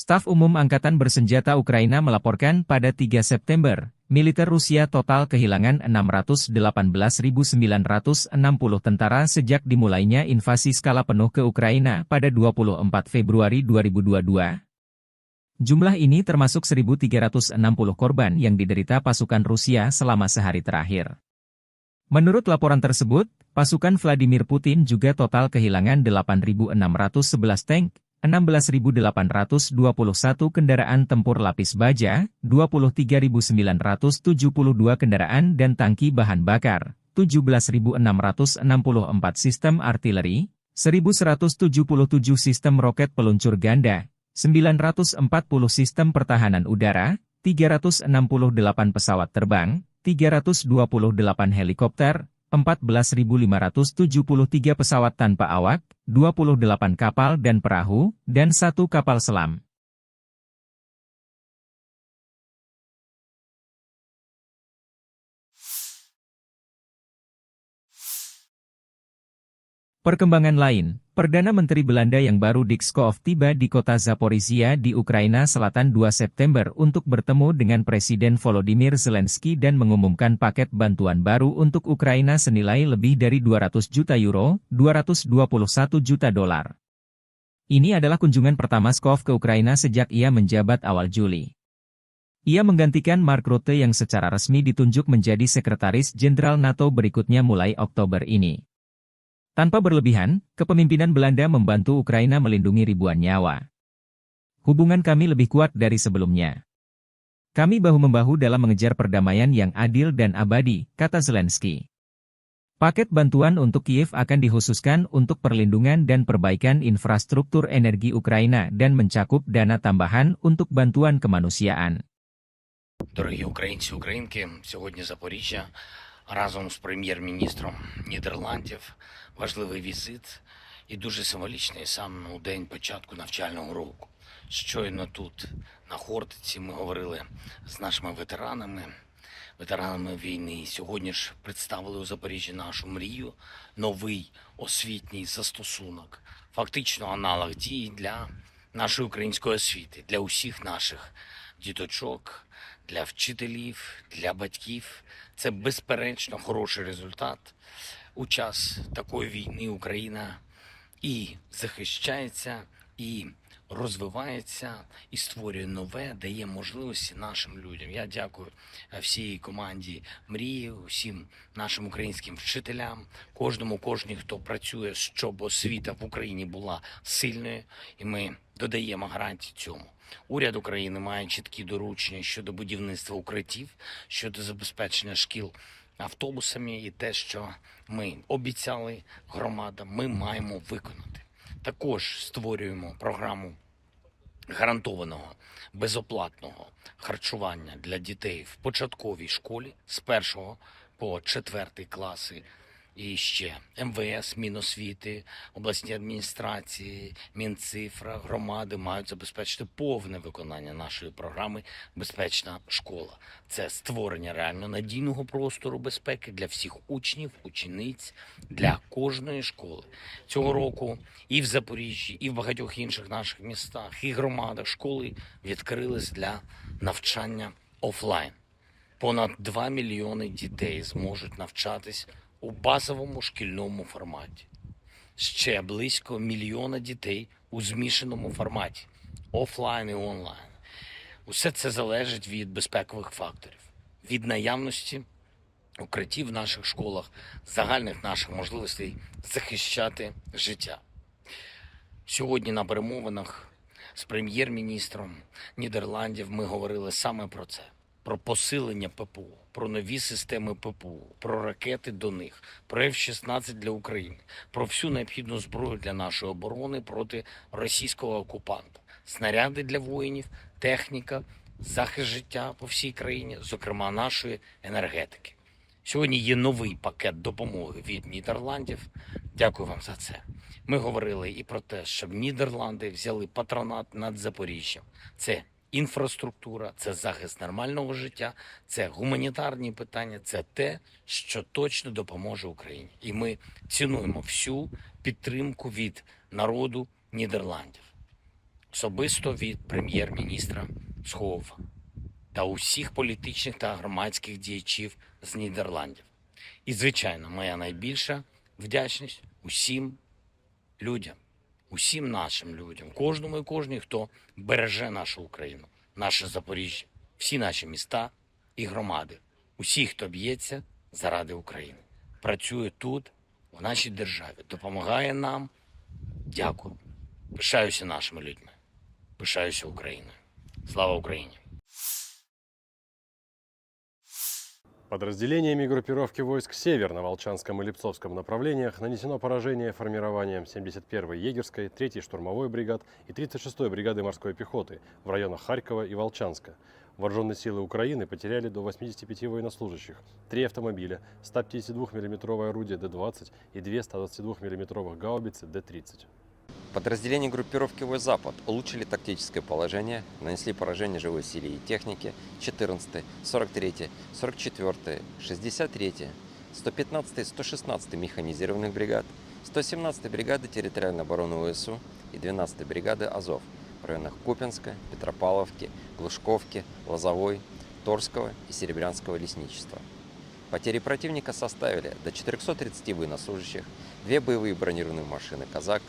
Staf Umum Angkatan Bersenjata Ukraina melaporkan pada tiga September, militer Rusia total kehilangan enam ratus delapan belas ribu sembilan ratus enam puluh tentara sejak dimulainya invasi skala penuh ke Ukraina pada dua puluh empat Februari dua ribu dua puluh dua. Jumlah ini termasuk seribu tiga ratus enam puluh korban yang diderita pasukan Rusia selama sehari terakhir. Menurut laporan tersebut, pasukan Vladimir Putin juga total kehilangan delapan ribu enam ratus sebelas tank, enam belas ribu delapan ratus dua puluh satu kendaraan tempur lapis baja, dua puluh tiga ribu sembilan ratus tujuh puluh dua kendaraan dan tangki bahan bakar, tujuh belas ribu enam ratus enam puluh empat sistem artileri, seribu seratus tujuh puluh tujuh sistem roket peluncur ganda, sembilan ratus empat puluh sistem pertahanan udara, tiga ratus enam puluh delapan pesawat terbang, tiga ratus dua puluh delapan helikopter, empat belas ribu lima ratus tujuh puluh tiga pesawat tanpa awak, dua puluh delapan kapal dan perahu, dan satu kapal selam. Perkembangan lain, Perdana Menteri Belanda yang baru Dick Schoof tiba di kota Zaporizhia di Ukraina Selatan dua September untuk bertemu dengan Presiden Volodymyr Zelensky dan mengumumkan paket bantuan baru untuk Ukraina senilai lebih dari dua ratus juta euro, dua ratus dua puluh satu juta dolar. Ini adalah kunjungan pertama Schoof ke Ukraina sejak ia menjabat awal Juli. Ia menggantikan Mark Rutte yang secara resmi ditunjuk menjadi Sekretaris Jenderal NATO berikutnya mulai Oktober ini. Tanpa berlebihan, kepemimpinan Belanda membantu Ukraina melindungi ribuan nyawa. "Hubungan kami lebih kuat dari sebelumnya. Kami bahu-membahu dalam mengejar perdamaian yang adil dan abadi," kata Zelensky. Paket bantuan untuk Kiev akan dikhususkan untuk perlindungan dan perbaikan infrastruktur energi Ukraina dan mencakup dana tambahan untuk bantuan kemanusiaan. Дорогі українці, українки, сьогодні Запоріжжя разом з прем'єр-міністром Нідерландів. Важливий візит і дуже символічний саме у день початку навчального року. Щойно тут, на Хортиці, ми говорили з нашими ветеранами, ветеранами війни. Сьогодні ж представили у Запоріжжі нашу мрію, новий освітній застосунок, фактично аналог дії для нашої української освіти, для усіх наших діточок, для вчителів, для батьків. Це безперечно хороший результат. У час такої війни Україна і захищається, і розвивається, і створює нове, дає можливості нашим людям. Я дякую, е, всій команді Мрії, усім нашим українським вчителям, кожному, кожній, хто працює, щоб освіта в Україні була сильною, і ми додаємо гарантії цьому. Уряд України має чіткі доручення щодо будівництва укриттів, щодо забезпечення шкіл автобусами, і те, що ми обіцяли громадам, ми маємо виконати. Також створюємо програму гарантованого безоплатного харчування для дітей в початковій школі з першого по четвертий класи. І ще МВС, Міносвіти, обласні адміністрації, Мінцифра, громади мають забезпечити повне виконання нашої програми "Безпечна школа". Це створення реально надійного простору безпеки для всіх учнів, учениць, для кожної школи. Цього року і в Запоріжжі, і в багатьох інших наших містах, і громадах школи відкрились для навчання офлайн. Понад два мільйони дітей зможуть навчатись у базовому шкільному форматі. Ще близько мільйона дітей у змішаному форматі, офлайн і онлайн. Усе це залежить від безпекових факторів, від наявності укриттів в наших школах, загальних наших можливостей захищати життя. Сьогодні на перемовинах з прем'єр-міністром Нідерландів ми говорили саме про це: про посилення ППО, про нові системи ППО, про ракети до них, про F шістнадцять для України, про всю необхідну зброю для нашої оборони проти російського окупанта, снаряди для воїнів, техніка, захист життя по всій країні, зокрема нашої енергетики. Сьогодні є новий пакет допомоги від Нідерландів. Дякую вам за це. Ми говорили і про те, щоб Нідерланди взяли патронат над Запоріжжям. Це інфраструктура, це захист нормального життя, це гуманітарні питання, це те, що точно допоможе Україні. І ми цінуємо всю підтримку від народу Нідерландів. особисто від прем'єр-міністра Схову та усіх політичних та громадських діячів з Нідерландів. І, звичайно, моя найбільша вдячність усім людям, усім нашим людям, кожному і кожній, хто береже нашу Україну, наше Запоріжжя, всі наші міста і громади, усі, хто б'ється заради України, працює тут, в нашій державі, допомагає нам. Дякую. Пишаюся нашими людьми. Пишаюся Україною. Слава Україні! Подразделениями группировки войск «Север» на Волчанском и Липцовском направлениях нанесено поражение формированиям семьдесят первой егерской, третьей штурмовой бригад и тридцать шестой бригады морской пехоты в районах Харькова и Волчанска. Вооружённые силы Украины потеряли до восьмидесяти пяти военнослужащих, три автомобиля, сто пятидесяти двух миллиметровое орудие Д двадцать и две сто двадцати двух миллиметровых гаубицы Д тридцать. Подразделения группировки войск «Запад» улучшили тактическое положение, нанесли поражение живой силе и технике четырнадцатой, сорок третьей, сорок четвёртой, шестьдесят третьей, сто пятнадцатой, сто шестнадцатой механизированных бригад, сто семнадцатой бригады территориальной обороны ВСУ и двенадцатой бригады «Азов» в районах Купинска, Петропавловки, Глушковки, Лозовой, Торского и Серебрянского лесничества. Потери противника составили до четырёхсот тридцати военнослужащих, две боевые бронированные машины «Казак»,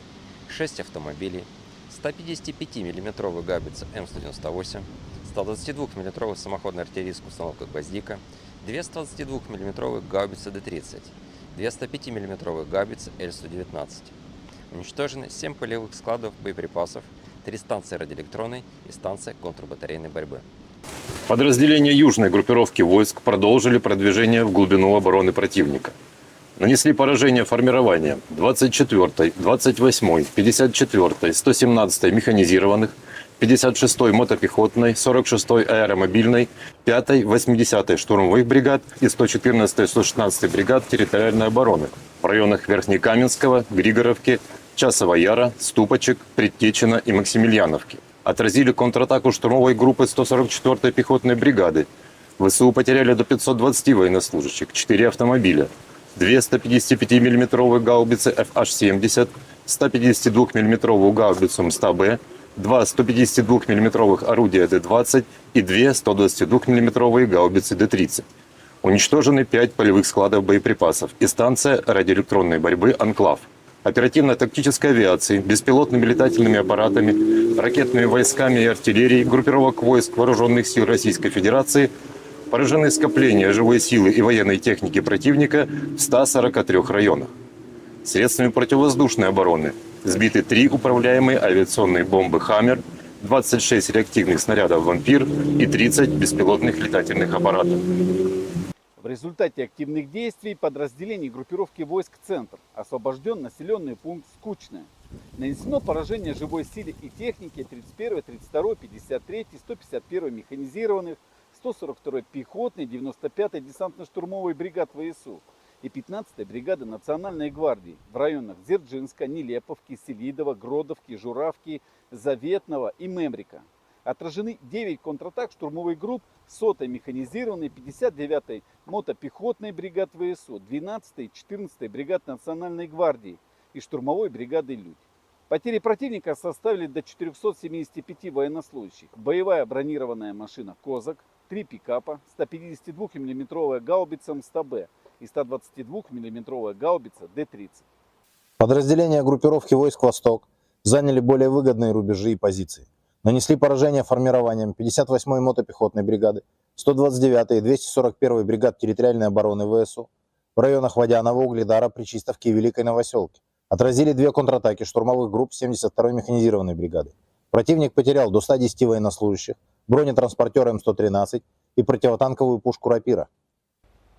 шесть автомобилей, ста пятидесяти пяти миллиметровую гаубицу М сто девяносто восемь, ста двадцати двух миллиметровую самоходную артиллерийскую установку «Гвоздика», две ста двадцати двух миллиметровые гаубицы Д тридцать, две ста пяти миллиметровые гаубицы Л сто девятнадцать. Уничтожены семь полевых складов боеприпасов, три станции радиоэлектронной и станция контрбатарейной борьбы. Подразделения южной группировки войск продолжили продвижение в глубину обороны противника. Нанесли поражение формированиям двадцать четвёртой, двадцать восьмой, пятьдесят четвёртой, сто семнадцатой механизированных, пятьдесят шестой мотопехотной, сорок шестой аэромобильной, пятой, восьмидесятой штурмовых бригад и сто четырнадцатой, сто шестнадцатой бригад территориальной обороны в районах Верхнекаменского, Григоровки, Часового Яра, Ступочек, Предтечина и Максимильяновки. Отразили контратаку штурмовой группы сто сорок четвёртой пехотной бригады. ВСУ потеряли до пятьсот двадцати военнослужащих, четыре автомобиля, две сто пятидесяти пяти миллиметровые гаубицы Ф Аш семьдесят, сто пятидесяти двух миллиметровую гаубицу М сто Б, два сто пятидесяти двух миллиметровых орудия Д двадцать и две сто двадцати двух миллиметровые гаубицы Д тридцать. Уничтожены пять полевых складов боеприпасов и станция радиоэлектронной борьбы «Анклав». Оперативно-тактической авиацией, беспилотными летательными аппаратами, ракетными войсками и артиллерией группировок войск Вооружённых сил Российской Федерации поражены скопления живой силы и военной техники противника в ста сорока трёх районах. Средствами противовоздушной обороны сбиты три управляемые авиационные бомбы «Хаммер», двадцать шесть реактивных снарядов «Вампир» и тридцать беспилотных летательных аппаратов. В результате активных действий подразделений группировки войск «Центр» освобождён населённый пункт Скучное. Нанесено поражение живой силе и технике тридцать первой, тридцать второй, пятьдесят третьей, сто пятьдесят первой механизированных, сто сорок второй пехотной, девяносто пятой десантно-штурмовой бригад ВСУ и пятнадцатой бригады Национальной гвардии в районах Дзержинска, Нелеповки, Селидово, Гродовки, Журавки, Заветного и Мемрика. Отражены девять контратак штурмовых групп сотой механизированной, пятьдесят девятой мотопехотной бригад ВСУ, двенадцатой и четырнадцатой бригад Национальной гвардии и штурмовой бригады «Людь». Потери противника составили до четырёхсот семидесяти пяти военнослужащих. Боевая бронированная машина «Козак», три пикапа, ста пятидесяти двух миллиметровая гаубица М сто Б и ста двадцати двух миллиметровая гаубица Д тридцать. Подразделения группировки войск «Восток» заняли более выгодные рубежи и позиции. Нанесли поражение формированиям пятьдесят восьмой мотопехотной бригады, сто двадцать девятой и двести сорок первой бригад территориальной обороны ВСУ в районах Водянова, Угледара, Причистовки и Великой Новоселки. Отразили две контратаки штурмовых групп семьдесят второй механизированной бригады. Противник потерял до ста десяти военнослужащих, бронетранспортёр М сто тринадцать и противотанковую пушку «Рапира».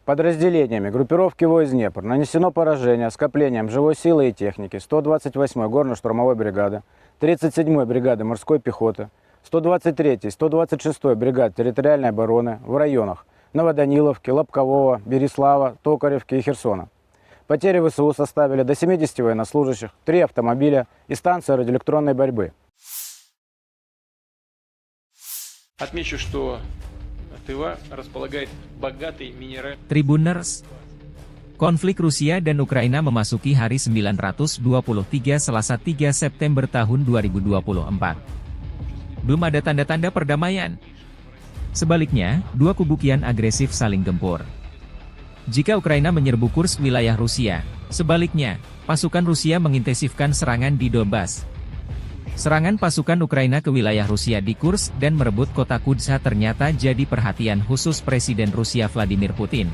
Подразделениями группировки войск «Днепр» нанесено поражение скоплениям живой силы и техники сто двадцать восьмой горно-штурмовой бригады, тридцать седьмой бригады морской пехоты, сто двадцать третьей, сто двадцать шестой бригад территориальной обороны в районах Новоданиловки, Лобкового, Береслава, Токаревки и Херсона. Потери ВСУ составили до семидесяти военнослужащих, три автомобиля и станция радиоэлектронной борьбы. Отмечу, что Тыва располагает богатой минеральной... Tribuners, konflik Rusia dan Ukraina memasuki hari sembilan ratus dua puluh tiga Selasa tiga September tahun dua ribu dua puluh empat. Belum ada tanda-tanda perdamaian. Sebaliknya, dua kubu kian agresif saling gempur. Jika Ukraina menyerbu Kursk, wilayah Rusia, sebaliknya, pasukan Rusia mengintensifkan serangan di Donbas. Serangan pasukan Ukraina ke wilayah Rusia di Kursk dan merebut kota Kudza ternyata jadi perhatian khusus Presiden Rusia Vladimir Putin.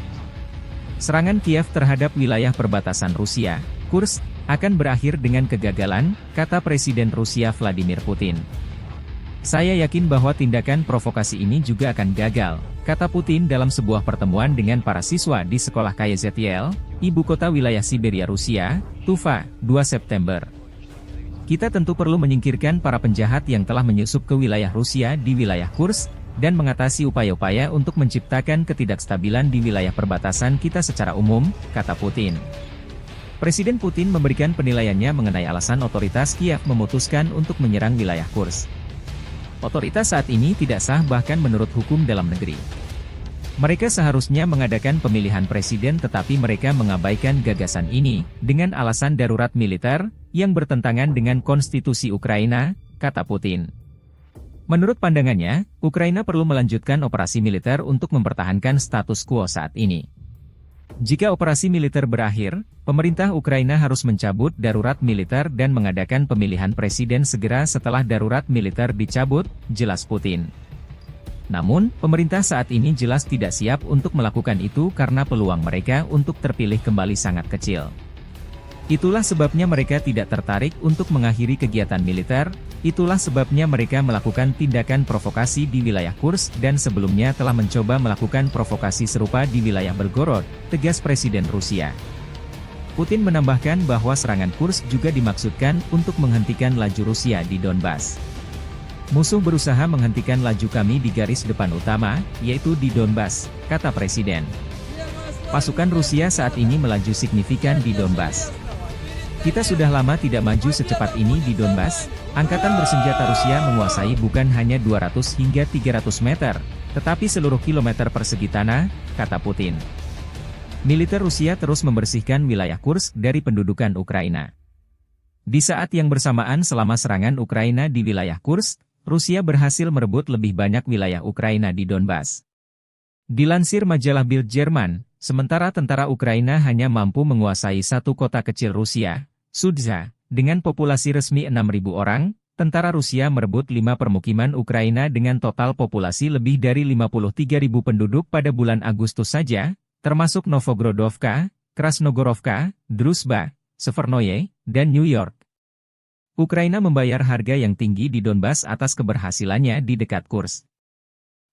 Serangan Kiev terhadap wilayah perbatasan Rusia, Kursk, akan berakhir dengan kegagalan, kata Presiden Rusia Vladimir Putin. "Saya yakin bahwa tindakan provokasi ini juga akan gagal," kata Putin dalam sebuah pertemuan dengan para siswa di sekolah K Y Z L, ibu kota wilayah Siberia Rusia, Tuva, dua September. "Kita tentu perlu menyingkirkan para penjahat yang telah menyusup ke wilayah Rusia di wilayah Kursk, dan mengatasi upaya-upaya untuk menciptakan ketidakstabilan di wilayah perbatasan kita secara umum," kata Putin. Presiden Putin memberikan penilaiannya mengenai alasan otoritas Kiev memutuskan untuk menyerang wilayah Kursk. "Otoritas saat ini tidak sah bahkan menurut hukum dalam negeri. Mereka seharusnya mengadakan pemilihan presiden tetapi mereka mengabaikan gagasan ini dengan alasan darurat militer yang bertentangan dengan konstitusi Ukraina," kata Putin. Menurut pandangannya, Ukraina perlu melanjutkan operasi militer untuk mempertahankan status quo saat ini. Jika operasi militer berakhir, pemerintah Ukraina harus mencabut darurat militer dan mengadakan pemilihan presiden segera setelah darurat militer dicabut, jelas Putin. Namun, pemerintah saat ini jelas tidak siap untuk melakukan itu karena peluang mereka untuk terpilih kembali sangat kecil. Itulah sebabnya mereka tidak tertarik untuk mengakhiri kegiatan militer, itulah sebabnya mereka melakukan tindakan provokasi di wilayah Kursk dan sebelumnya telah mencoba melakukan provokasi serupa di wilayah Belgorod, tegas Presiden Rusia. Putin menambahkan bahwa serangan Kursk juga dimaksudkan untuk menghentikan laju Rusia di Donbas. "Musuh berusaha menghentikan laju kami di garis depan utama, yaitu di Donbas," kata Presiden. "Pasukan Rusia saat ini melaju signifikan di Donbas. Kita sudah lama tidak maju secepat ini di Donbas. Angkatan bersenjata Rusia menguasai bukan hanya dua ratus hingga tiga ratus meter, tetapi seluruh kilometer persegi tanah," kata Putin. Militer Rusia terus membersihkan wilayah Kursk dari pendudukan Ukraina. Di saat yang bersamaan, selama serangan Ukraina di wilayah Kursk, Rusia berhasil merebut lebih banyak wilayah Ukraina di Donbas. Dilansir majalah Bild Jerman, sementara tentara Ukraina hanya mampu menguasai satu kota kecil Rusia, Sudza, dengan populasi resmi enam ribu orang, tentara Rusia merebut lima permukiman Ukraina dengan total populasi lebih dari lima puluh tiga ribu penduduk pada bulan Agustus saja, termasuk Novogrodovka, Krasnogorovka, Druzhba, Severnoye, dan New York. Ukraina membayar harga yang tinggi di Donbas atas keberhasilannya di dekat Kursk.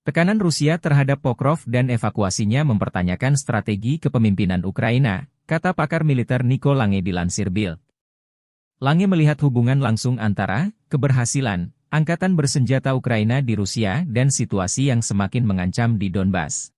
Tekanan Rusia terhadap Pokrov dan evakuasinya mempertanyakan strategi kepemimpinan Ukraina, kata pakar militer Nico Lange dilansir Bild. Lange melihat hubungan langsung antara keberhasilan angkatan bersenjata Ukraina di Rusia dan situasi yang semakin mengancam di Donbas.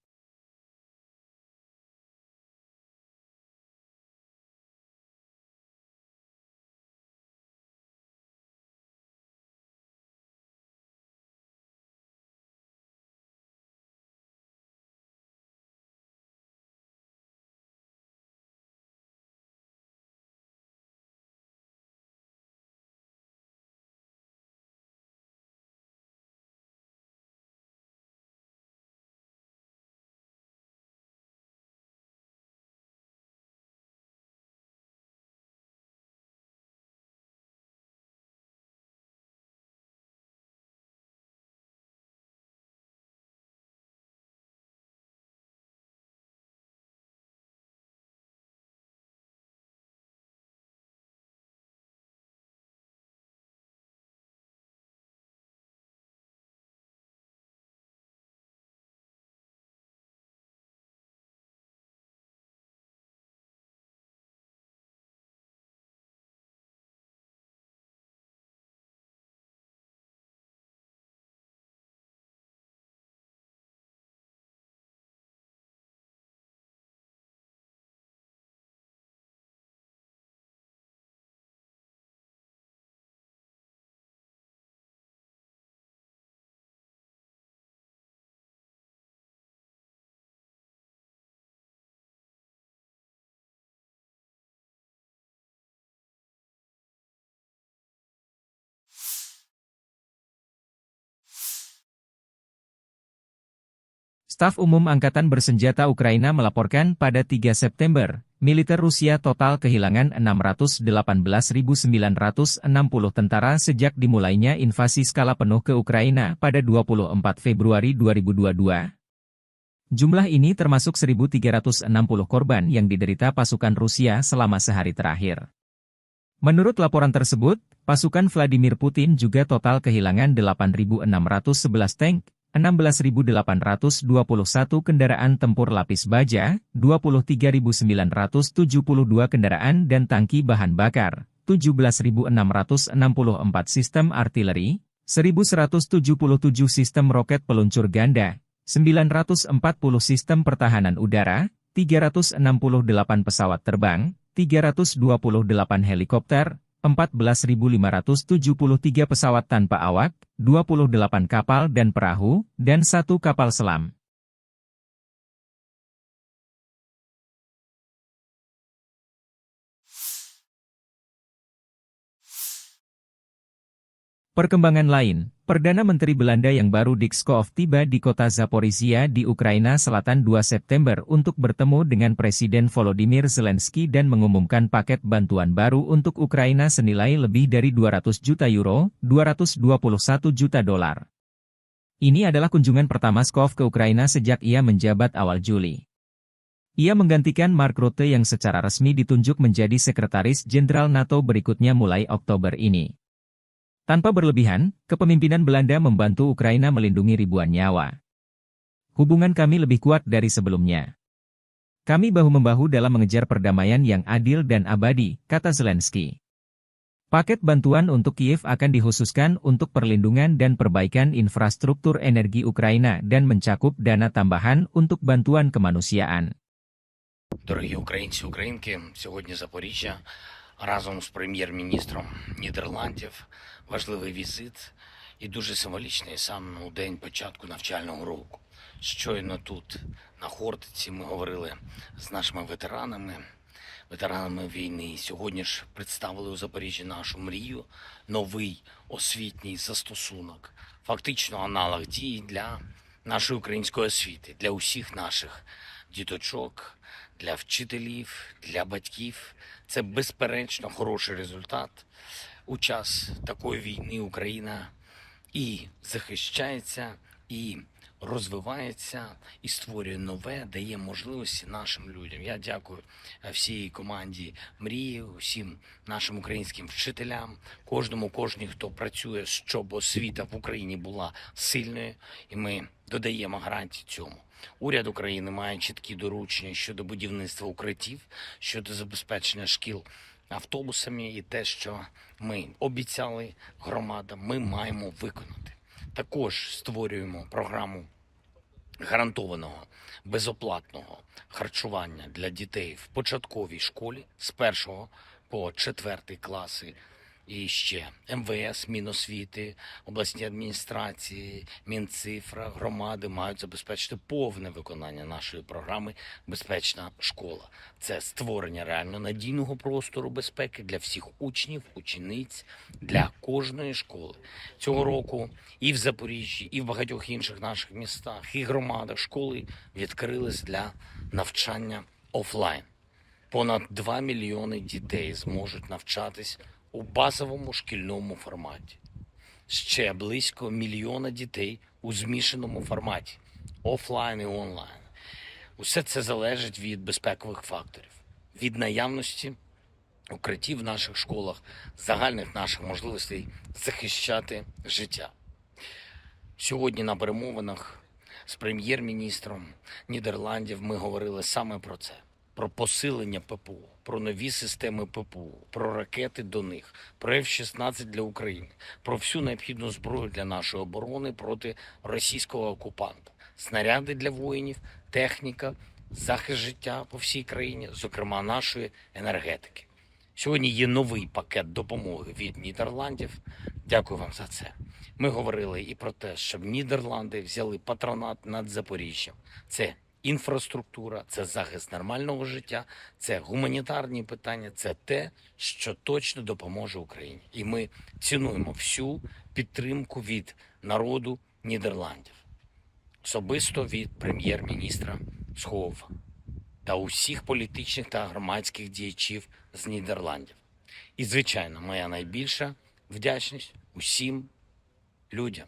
Staf Umum Angkatan Bersenjata Ukraina melaporkan pada tiga September, militer Rusia total kehilangan enam ratus delapan belas ribu sembilan ratus enam puluh tentara sejak dimulainya invasi skala penuh ke Ukraina pada dua puluh empat Februari dua ribu dua puluh dua. Jumlah ini termasuk seribu tiga ratus enam puluh korban yang diderita pasukan Rusia selama sehari terakhir. Menurut laporan tersebut, pasukan Vladimir Putin juga total kehilangan delapan ribu enam ratus sebelas tank, enam belas ribu delapan ratus dua puluh satu kendaraan tempur lapis baja, dua puluh tiga ribu sembilan ratus tujuh puluh dua kendaraan dan tangki bahan bakar, tujuh belas ribu enam ratus enam puluh empat sistem artileri, seribu seratus tujuh puluh tujuh sistem roket peluncur ganda, sembilan ratus empat puluh sistem pertahanan udara, tiga ratus enam puluh delapan pesawat terbang, tiga ratus dua puluh delapan helikopter, empat belas ribu lima ratus tujuh puluh tiga pesawat tanpa awak, dua puluh delapan kapal dan perahu, dan satu kapal selam. Perkembangan lain, Perdana Menteri Belanda yang baru Dick Schoof tiba di kota Zaporizhia di Ukraina Selatan dua September untuk bertemu dengan Presiden Volodymyr Zelensky dan mengumumkan paket bantuan baru untuk Ukraina senilai lebih dari dua ratus juta euro, dua ratus dua puluh satu juta dolar. Ini adalah kunjungan pertama Schoof ke Ukraina sejak ia menjabat awal Juli. Ia menggantikan Mark Rutte yang secara resmi ditunjuk menjadi Sekretaris Jenderal NATO berikutnya mulai Oktober ini. Tanpa berlebihan, kepemimpinan Belanda membantu Ukraina melindungi ribuan nyawa. "Hubungan kami lebih kuat dari sebelumnya. Kami bahu-membahu dalam mengejar perdamaian yang adil dan abadi," kata Zelensky. Paket bantuan untuk Kiev akan dikhususkan untuk perlindungan dan perbaikan infrastruktur energi Ukraina dan mencakup dana tambahan untuk bantuan kemanusiaan. Дорогі українці, українки, сьогодні Запоріжжя разом з прем'єр-міністром Нідерландів. Важливий візит і дуже символічний саме у день початку навчального року. Щойно тут, на Хортиці, ми говорили з нашими ветеранами, ветеранами війни. Сьогодні ж представили у Запоріжжі нашу мрію, новий освітній застосунок, фактично аналог дії для нашої української освіти, для усіх наших діточок, для вчителів, для батьків. Це безперечно хороший результат. У час такої війни Україна і захищається, і розвивається, і створює нове, дає можливості нашим людям. Я дякую, е, всій команді Мрії, усім нашим українським вчителям, кожному, кожній, хто працює, щоб освіта в Україні була сильною, і ми додаємо гарантії цьому. Уряд України має чіткі доручення щодо будівництва укриттів, щодо забезпечення шкіл автобусами, і те, що ми обіцяли громадам, ми маємо виконати. Також створюємо програму гарантованого безоплатного харчування для дітей в початковій школі з першого по четвертий класи. І ще МВС, Міносвіти, обласні адміністрації, Мінцифра, громади мають забезпечити повне виконання нашої програми "Безпечна школа". Це створення реально надійного простору безпеки для всіх учнів, учениць, для кожної школи. Цього року і в Запоріжжі, і в багатьох інших наших містах, і громадах школи відкрились для навчання офлайн. Понад два мільйони дітей зможуть навчатись у базовому шкільному форматі. Ще близько мільйона дітей у змішаному форматі, офлайн і онлайн. Усе це залежить від безпекових факторів, від наявності укриттів в наших школах, загальних наших можливостей захищати життя. Сьогодні на перемовинах з прем'єр-міністром Нідерландів ми говорили саме про це: про посилення ППО, про нові системи ППО, про ракети до них, про Ф шістнадцять для України, про всю необхідну зброю для нашої оборони проти російського окупанта, снаряди для воїнів, техніка, захист життя по всій країні, зокрема нашої енергетики. Сьогодні є новий пакет допомоги від Нідерландів. Дякую вам за це. Ми говорили і про те, щоб Нідерланди взяли патронат над Запоріжжям. Це інфраструктура, це захист нормального життя, це гуманітарні питання, це те, що точно допоможе Україні. І ми цінуємо всю підтримку від народу Нідерландів. особисто від прем'єр-міністра Сховова та усіх політичних та громадських діячів з Нідерландів. І, звичайно, моя найбільша вдячність усім людям,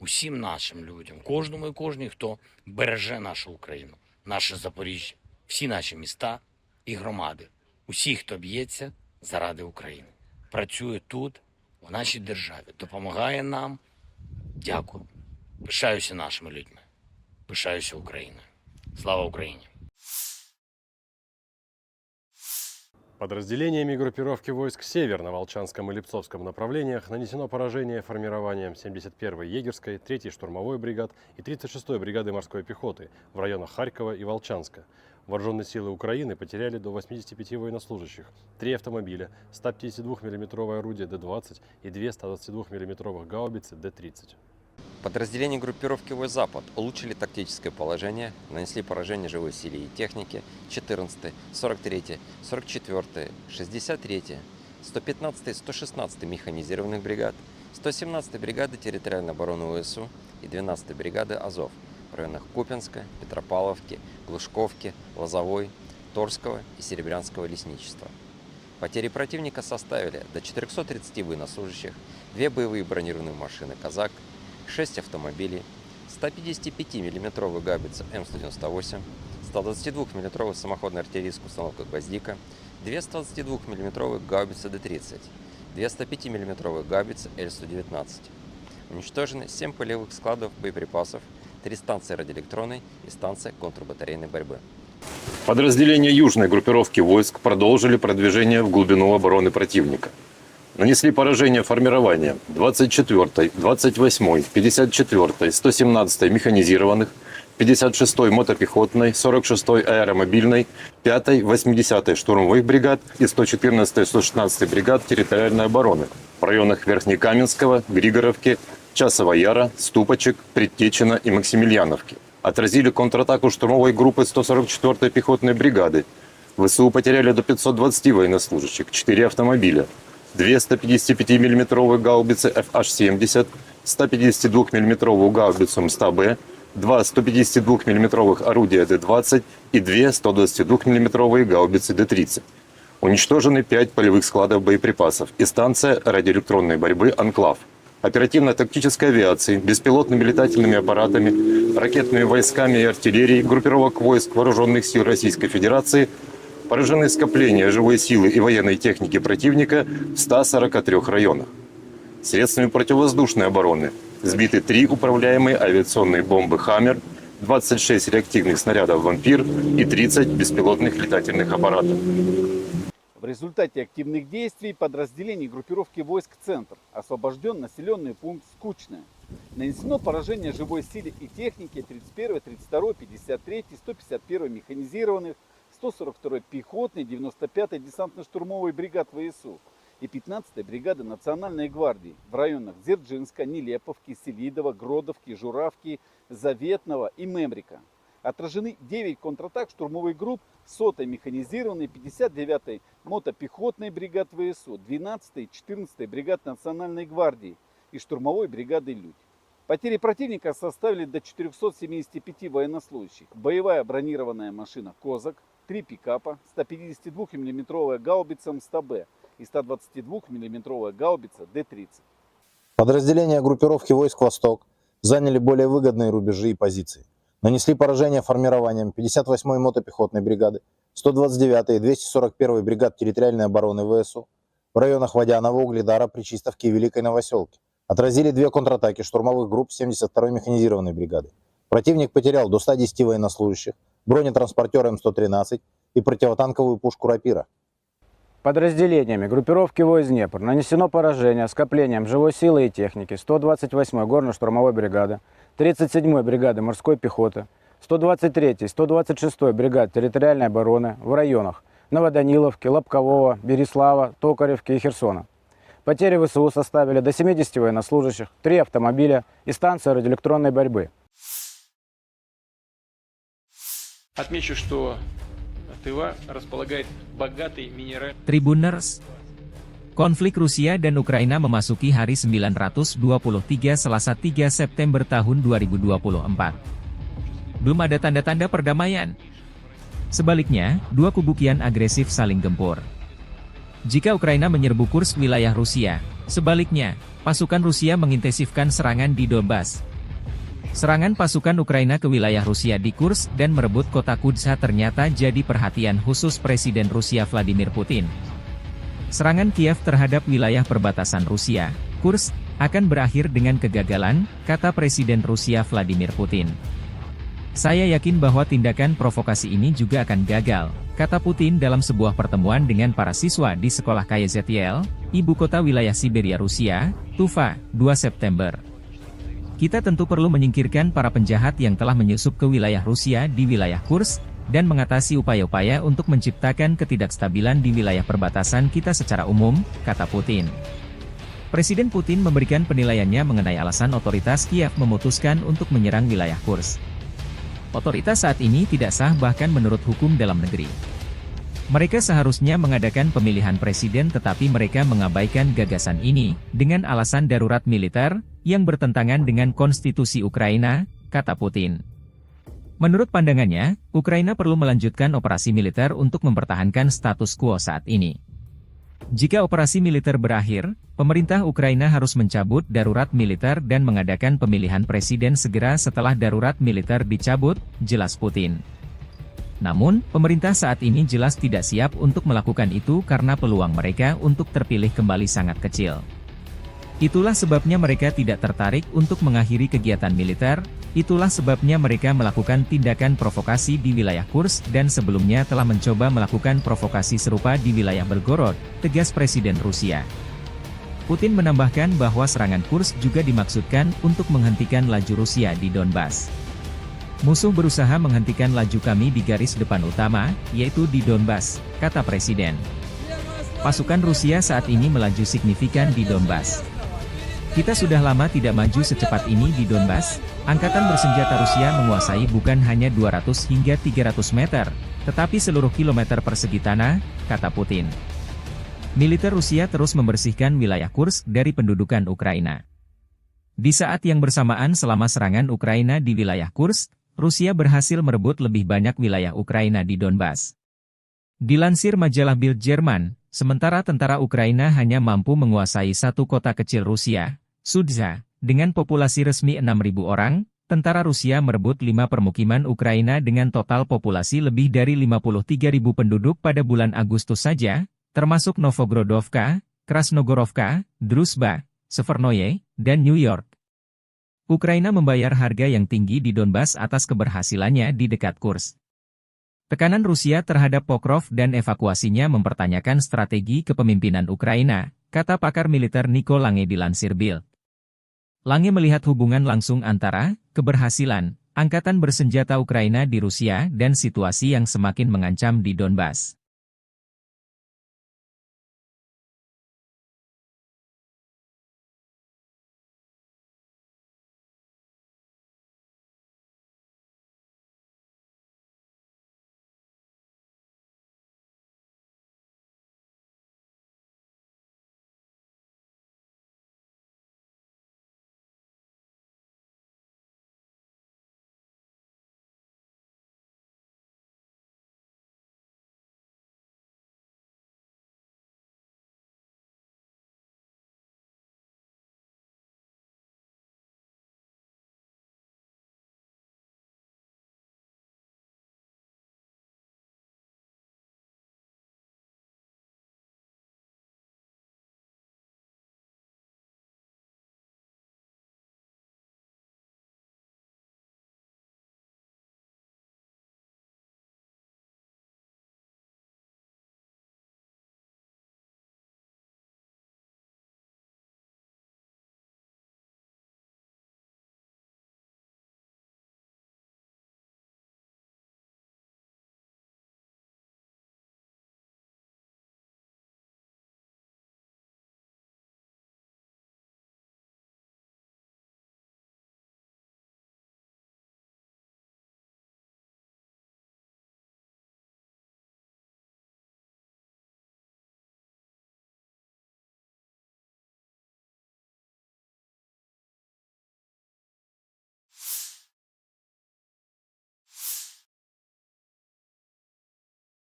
усім нашим людям, кожному і кожній, хто береже нашу Україну, наше Запоріжжя, всі наші міста і громади, усі, хто б'ється заради України, працює тут, в нашій державі, допомагає нам. Дякую. Пишаюся нашими людьми. Пишаюся Україною. Слава Україні! Подразделениями группировки войск «Север» на Волчанском и Липцовском направлениях нанесено поражение формированиям семьдесят первой егерской, третьей штурмовой бригад и тридцать шестой бригады морской пехоты в районах Харькова и Волчанска. Вооружённые силы Украины потеряли до восьмидесяти пяти военнослужащих, три автомобиля, сто пятидесятидвухмиллиметровое орудие Д двадцать и две сто двадцатидвухмиллиметровых гаубицы Д тридцать. Подразделения группировки войск «Запад» улучшили тактическое положение, нанесли поражение живой силе и технике четырнадцатой, сорок третьей, сорок четвёртой, шестьдесят третьей, сто пятнадцатой, сто шестнадцатой механизированных бригад, сто семнадцатой бригады территориальной обороны В С У и двенадцатой бригады «Азов» в районах Купинска, Петропавловки, Глушковки, Лозовой, Торского и Серебрянского лесничества. Потери противника составили до четырёхсот тридцати военнослужащих, две боевые бронированные машины «Казак», шесть автомобилей, сто пятидесятипятимиллиметровую гаубицу М сто девяносто восемь, сто двадцатидвухмиллиметровую самоходную артиллерийскую установку «Гвоздика», две сто двадцатидвухмиллиметровые гаубицы Д тридцать, две сто пятимиллиметровые гаубицы Л сто девятнадцать. Уничтожены семь полевых складов боеприпасов, три станции радиоэлектронной и станция контрбатарейной борьбы. Подразделения южной группировки войск продолжили продвижение в глубину обороны противника. Нанесли поражение формированиям двадцать четвёртой, двадцать восьмой, пятьдесят четвёртой, сто семнадцатой механизированных, пятьдесят шестой мотопехотной, сорок шестой аэромобильной, пятой, восьмидесятой штурмовых бригад и сто четырнадцатой, сто шестнадцатой бригад территориальной обороны в районах Верхнекаменского, Григоровки, Часового Яра, Ступочек, Предтечина и Максимильяновки. Отразили контратаку штурмовой группы сто сорок четвёртой пехотной бригады. В С У потеряли до пятьсот двадцати военнослужащих, четыре автомобиля, две сто пятидесятипятимиллиметровые гаубицы Ф Аш семьдесят, сто пятидесятидвухмиллиметровую гаубицу М сто Б, два сто пятидесятидвухмиллиметровых орудия Д двадцать и две сто двадцатидвухмиллиметровые гаубицы Д тридцать. Уничтожены пять полевых складов боеприпасов и станция радиоэлектронной борьбы «Анклав». Оперативно-тактической авиацией, беспилотными летательными аппаратами, ракетными войсками и артиллерией группировок войск вооружённых сил Российской Федерации поражены скопления живой силы и военной техники противника в ста сорока трёх районах. Средствами противовоздушной обороны сбиты три управляемые авиационные бомбы «Хаммер», двадцать шесть реактивных снарядов «Вампир» и тридцать беспилотных летательных аппаратов. В результате активных действий подразделений группировки войск «Центр» освобождён населённый пункт Скучное. Нанесено поражение живой силе и технике тридцать первой, тридцать второй, пятьдесят третьей, сто пятьдесят первой механизированных, сто сорок второй пехотной, девяносто пятой десантно-штурмовой бригад В С У и пятнадцатой бригады Национальной гвардии в районах Дзержинска, Нелеповки, Селидово, Гродовки, Журавки, Заветного и Мемрика. Отражены девять контратак штурмовых групп сотой механизированной, пятьдесят девятой мотопехотной бригад В С У, двенадцатой и четырнадцатой бригад Национальной гвардии и штурмовой бригады «Людь». Потери противника составили до четырёхсот семидесяти пяти военнослужащих. Боевая бронированная машина «Козак», три пикапа, сто пятидесятидвухмиллиметровая гаубица М сто Б и сто двадцатидвухмиллиметровая гаубица Д тридцать. Подразделения группировки войск «Восток» заняли более выгодные рубежи и позиции. Нанесли поражение формированиям пятьдесят восьмой мотопехотной бригады, сто двадцать девятой и двести сорок первой бригад территориальной обороны В С У в районах Водянова, Угледара, Причистовки и Великой Новосёлки. Отразили две контратаки штурмовых групп семьдесят второй механизированной бригады. Противник потерял до ста десяти военнослужащих, бронетранспортёр М сто тринадцать и противотанковую пушку «Рапира». Подразделениями группировки войск «Днепр» нанесено поражение скоплениям живой силы и техники сто двадцать восьмой горно-штурмовой бригады, тридцать седьмой бригады морской пехоты, сто двадцать третьей, сто двадцать шестой бригад территориальной обороны в районах Новоданиловки, Лобкового, Береслава, Токаревки и Херсона. Потери В С У составили до семидесяти военнослужащих, три автомобиля и станция радиоэлектронной борьбы. Отмечу, что Тыва располагает богатой минеральной. Tribuners, konflik Rusia dan Ukraina memasuki hari sembilan ratus dua puluh tiga, Selasa, tiga September tahun dua ribu dua puluh empat. belum ada tanda-tanda perdamaian. Sebaliknya, dua kubu kian agresif saling gempur. Jika Ukraina menyerbu Kursk, wilayah Rusia, sebaliknya, pasukan Rusia mengintensifkan serangan di Donbas. Serangan pasukan Ukraina ke wilayah Rusia di Kursk dan merebut kota Kudza ternyata jadi perhatian khusus Presiden Rusia Vladimir Putin. Serangan Kiev terhadap wilayah perbatasan Rusia, Kursk, akan berakhir dengan kegagalan, kata Presiden Rusia Vladimir Putin. "Saya yakin bahwa tindakan provokasi ini juga akan gagal," kata Putin dalam sebuah pertemuan dengan para siswa di sekolah K Y Z L, ibu kota wilayah Siberia Rusia, Tuva, dua September. "Kita tentu perlu menyingkirkan para penjahat yang telah menyusup ke wilayah Rusia di wilayah Kursk, dan mengatasi upaya-upaya untuk menciptakan ketidakstabilan di wilayah perbatasan kita secara umum," kata Putin. Presiden Putin memberikan penilaiannya mengenai alasan otoritas Kiev memutuskan untuk menyerang wilayah Kursk. "Otoritas saat ini tidak sah bahkan menurut hukum dalam negeri. Mereka seharusnya mengadakan pemilihan presiden tetapi mereka mengabaikan gagasan ini dengan alasan darurat militer yang bertentangan dengan konstitusi Ukraina," kata Putin. Menurut pandangannya, Ukraina perlu melanjutkan operasi militer untuk mempertahankan status quo saat ini. Jika operasi militer berakhir, pemerintah Ukraina harus mencabut darurat militer dan mengadakan pemilihan presiden segera setelah darurat militer dicabut, jelas Putin. Namun, pemerintah saat ini jelas tidak siap untuk melakukan itu karena peluang mereka untuk terpilih kembali sangat kecil. "Itulah sebabnya mereka tidak tertarik untuk mengakhiri kegiatan militer, itulah sebabnya mereka melakukan tindakan provokasi di wilayah Kursk dan sebelumnya telah mencoba melakukan provokasi serupa di wilayah Belgorod," tegas Presiden Rusia. Putin menambahkan bahwa serangan Kursk juga dimaksudkan untuk menghentikan laju Rusia di Donbas. "Musuh berusaha menghentikan laju kami di garis depan utama, yaitu di Donbas," kata Presiden. "Pasukan Rusia saat ini melaju signifikan di Donbas. Kita sudah lama tidak maju secepat ini di Donbas. Angkatan bersenjata Rusia menguasai bukan hanya dua ratus hingga tiga ratus meter, tetapi seluruh kilometer persegi tanah," kata Putin. Militer Rusia terus membersihkan wilayah Kursk dari pendudukan Ukraina. Di saat yang bersamaan, selama serangan Ukraina di wilayah Kursk, Rusia berhasil merebut lebih banyak wilayah Ukraina di Donbas. Dilansir majalah Bild Jerman, sementara tentara Ukraina hanya mampu menguasai satu kota kecil Rusia, Sudza, dengan populasi resmi enam ribu orang, tentara Rusia merebut lima permukiman Ukraina dengan total populasi lebih dari lima puluh tiga ribu penduduk pada bulan Agustus saja, termasuk Novogrodovka, Krasnogorovka, Druzhba, Severnoye, dan New York. Ukraina membayar harga yang tinggi di Donbas atas keberhasilannya di dekat Kursk. Tekanan Rusia terhadap Pokrov dan evakuasinya mempertanyakan strategi kepemimpinan Ukraina, kata pakar militer Nico Lange dilansir Bild. Lange melihat hubungan langsung antara keberhasilan angkatan bersenjata Ukraina di Rusia dan situasi yang semakin mengancam di Donbas.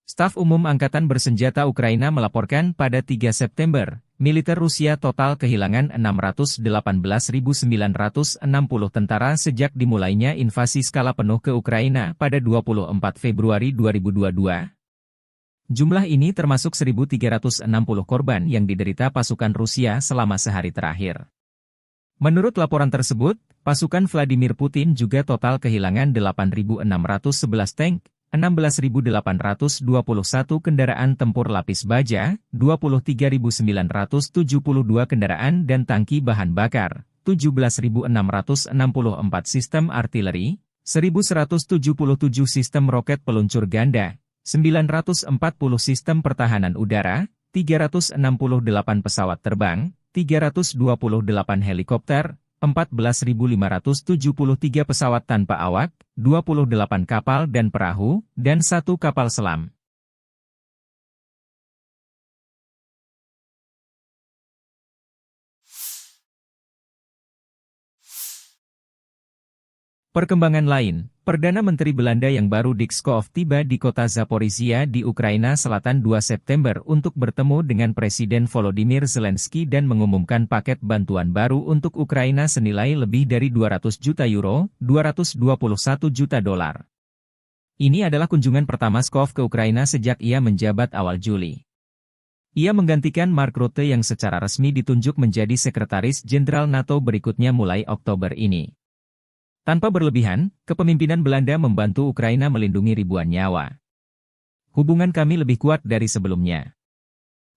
Staf Umum Angkatan Bersenjata Ukraina melaporkan pada tiga September, militer Rusia total kehilangan enam ratus delapan belas ribu sembilan ratus enam puluh tentara sejak dimulainya invasi skala penuh ke Ukraina pada dua puluh empat Februari dua ribu dua puluh dua. Jumlah ini termasuk seribu tiga ratus enam puluh korban yang diderita pasukan Rusia selama sehari terakhir. Menurut laporan tersebut, pasukan Vladimir Putin juga total kehilangan delapan ribu enam ratus sebelas tank, enam belas ribu delapan ratus dua puluh satu kendaraan tempur lapis baja, dua puluh tiga ribu sembilan ratus tujuh puluh dua kendaraan dan tangki bahan bakar, tujuh belas ribu enam ratus enam puluh empat sistem artileri, seribu seratus tujuh puluh tujuh sistem roket peluncur ganda, sembilan ratus empat puluh sistem pertahanan udara, tiga ratus enam puluh delapan pesawat terbang, tiga ratus dua puluh delapan helikopter, empat belas ribu lima ratus tujuh puluh tiga pesawat tanpa awak, dua puluh delapan kapal dan perahu, dan satu kapal selam. Perkembangan lain, Perdana Menteri Belanda yang baru Dick Schoof tiba di kota Zaporizhia di Ukraina Selatan dua September untuk bertemu dengan Presiden Volodymyr Zelensky dan mengumumkan paket bantuan baru untuk Ukraina senilai lebih dari dua ratus juta euro, dua ratus dua puluh satu juta dolar. Ini adalah kunjungan pertama Schoof ke Ukraina sejak ia menjabat awal Juli. Ia menggantikan Mark Rutte yang secara resmi ditunjuk menjadi Sekretaris Jenderal NATO berikutnya mulai Oktober ini. Tanpa berlebihan, kepemimpinan Belanda membantu Ukraina melindungi ribuan nyawa. "Hubungan kami lebih kuat dari sebelumnya.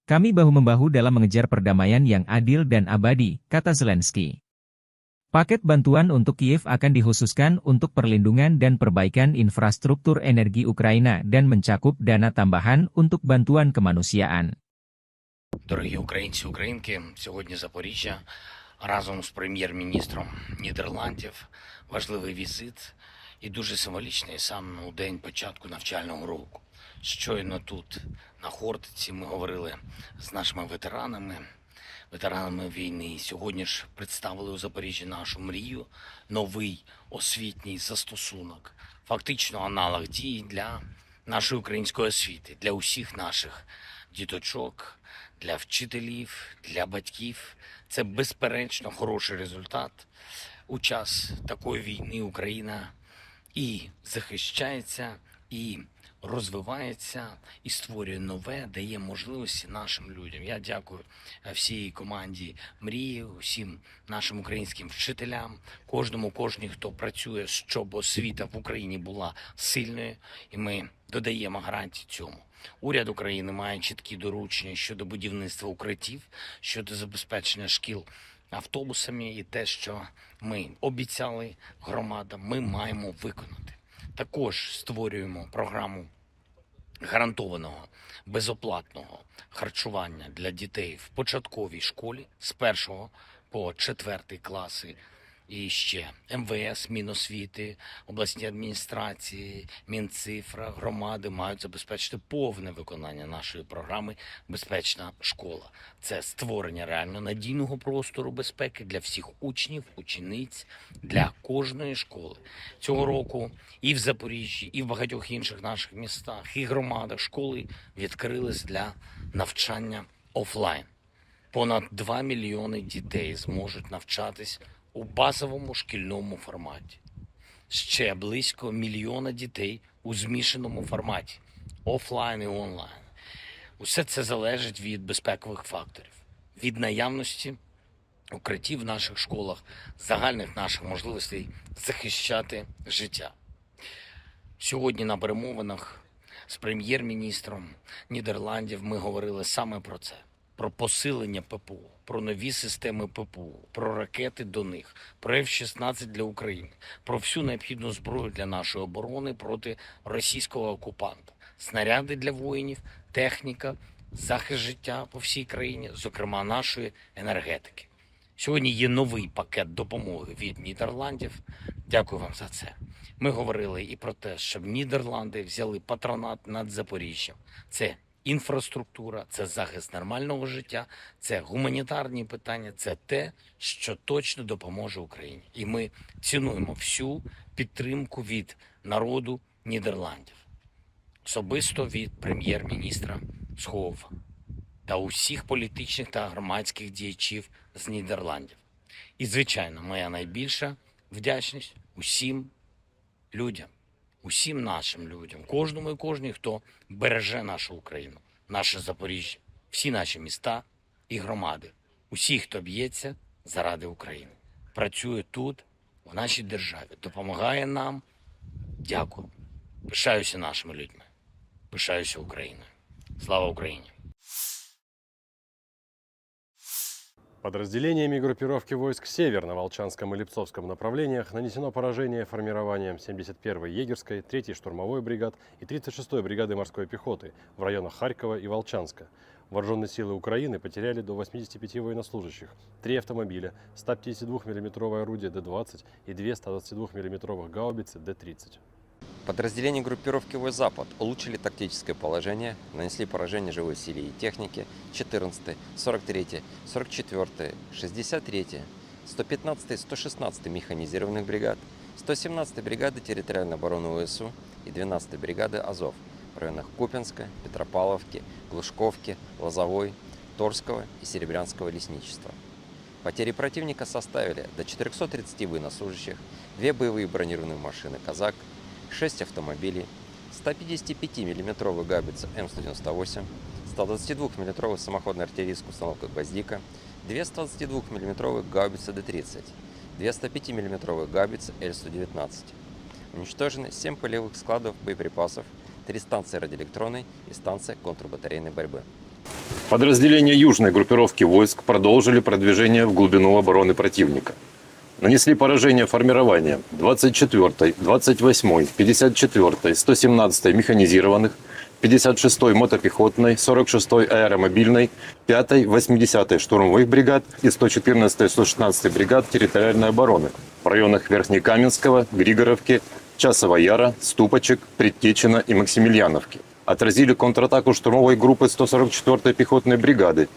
Kami bahu-membahu dalam mengejar perdamaian yang adil dan abadi," kata Zelensky. Paket bantuan untuk Kiev akan dikhususkan untuk perlindungan dan perbaikan infrastruktur energi Ukraina dan mencakup dana tambahan untuk bantuan kemanusiaan. Дорогі українці, українки, сьогодні Запоріжжя разом з прем'єр-міністром Нідерландів. Важливий візит і дуже символічний саме у день початку навчального року. Щойно тут, на Хортиці, ми говорили з нашими ветеранами, ветеранами війни. Сьогодні ж представили у Запоріжжі нашу мрію, новий освітній застосунок, фактично аналог дії для нашої української освіти, для усіх наших діточок, для вчителів, для батьків. Це безперечно хороший результат. У час такої війни Україна і захищається, і розвивається, і створює нове, дає можливості нашим людям. Я дякую, е, всій команді Мрії, усім нашим українським вчителям, кожному, кожній, хто працює, щоб освіта в Україні була сильною, і ми додаємо гарантії цьому. Уряд України має чіткі доручення щодо будівництва укриттів, щодо забезпечення шкіл автобусами, і те, що ми обіцяли громадам, ми маємо виконати. Також створюємо програму гарантованого безоплатного харчування для дітей в початковій школі з першого по четвертий класи. І ще МВС, Міносвіти, обласні адміністрації, Мінцифра, громади мають забезпечити повне виконання нашої програми "Безпечна школа". Це створення реально надійного простору безпеки для всіх учнів, учениць, для кожної школи. Цього року і в Запоріжжі, і в багатьох інших наших містах, і громадах школи відкрились для навчання офлайн. Понад два мільйони дітей зможуть навчатись у базовому шкільному форматі. Ще близько мільйона дітей у змішаному форматі, офлайн і онлайн. Усе це залежить від безпекових факторів, від наявності укриттів в наших школах, загальних наших можливостей захищати життя. Сьогодні на перемовинах з прем'єр-міністром Нідерландів ми говорили саме про це: про посилення ППО, про нові системи ППО, про ракети до них, про Ф шістнадцять для України, про всю необхідну зброю для нашої оборони проти російського окупанта, снаряди для воїнів, техніка, захист життя по всій країні, зокрема нашої енергетики. Сьогодні є новий пакет допомоги від Нідерландів. Дякую вам за це. Ми говорили і про те, щоб Нідерланди взяли патронат над Запоріжжям. Це інфраструктура, це захист нормального життя, це гуманітарні питання, це те, що точно допоможе Україні. І ми цінуємо всю підтримку від народу Нідерландів. особисто від прем'єр-міністра Схову та усіх політичних та громадських діячів з Нідерландів. І, звичайно, моя найбільша вдячність усім людям, усім нашим людям, кожному і кожній, хто береже нашу Україну, наше Запоріжжя, всі наші міста і громади, усі, хто б'ється заради України, працює тут, в нашій державі, допомагає нам. Дякую. Пишаюся нашими людьми. Пишаюся Україною. Слава Україні! Подразделениями группировки войск «Север» на Волчанском и Липцовском направлениях нанесено поражение формированиям семьдесят первой егерской, третьей штурмовой бригад и тридцать шестой бригады морской пехоты в районах Харькова и Волчанска. Вооружённые силы Украины потеряли до восьмидесяти пяти военнослужащих, три автомобиля, сто пятидесяти двух миллиметровое орудие Д двадцать и две сто двадцати двух миллиметровых гаубицы Д тридцать. Подразделения группировки войск «Запад» улучшили тактическое положение, нанесли поражение живой силе и технике четырнадцатой, сорок третьей, сорок четвёртой, шестьдесят третьей, сто пятнадцатой, сто шестнадцатой механизированных бригад, сто семнадцатой бригады территориальной обороны ВСУ и двенадцатой бригады «Азов» в районах Купинска, Петропавловки, Глушковки, Лозовой, Торского и Серебрянского лесничества. Потери противника составили до четырёхсот тридцати военнослужащих, две боевые бронированные машины «Казак», шесть автомобилей, сто пятидесяти пяти миллиметровая гаубица М сто девяносто восемь, сто двадцати двух миллиметровая самоходная артиллерийская установка «Гвоздика», две сто двадцати двух миллиметровые гаубицы Д тридцать, две сто пяти миллиметровые гаубицы Л сто девятнадцать. Уничтожены семь полевых складов боеприпасов, три станции радиоэлектронной и станция контрбатарейной борьбы. Подразделения южной группировки войск продолжили продвижение в глубину обороны противника. Нанесли поражение формированиям двадцать четвёртой, двадцать восьмой, пятьдесят четвёртой, сто семнадцатой механизированных, пятьдесят шестой мотопехотной, сорок шестой аэромобильной, пятой, восьмидесятой штурмовых бригад и сто четырнадцатой, сто шестнадцатой бригад территориальной обороны в районах Верхнекаменского, Григоровки, Часового Яра, Ступочек, Предтечина и Максимильяновки. Отразили контратаку штурмовой группы сто сорок четвёртой пехотной бригады.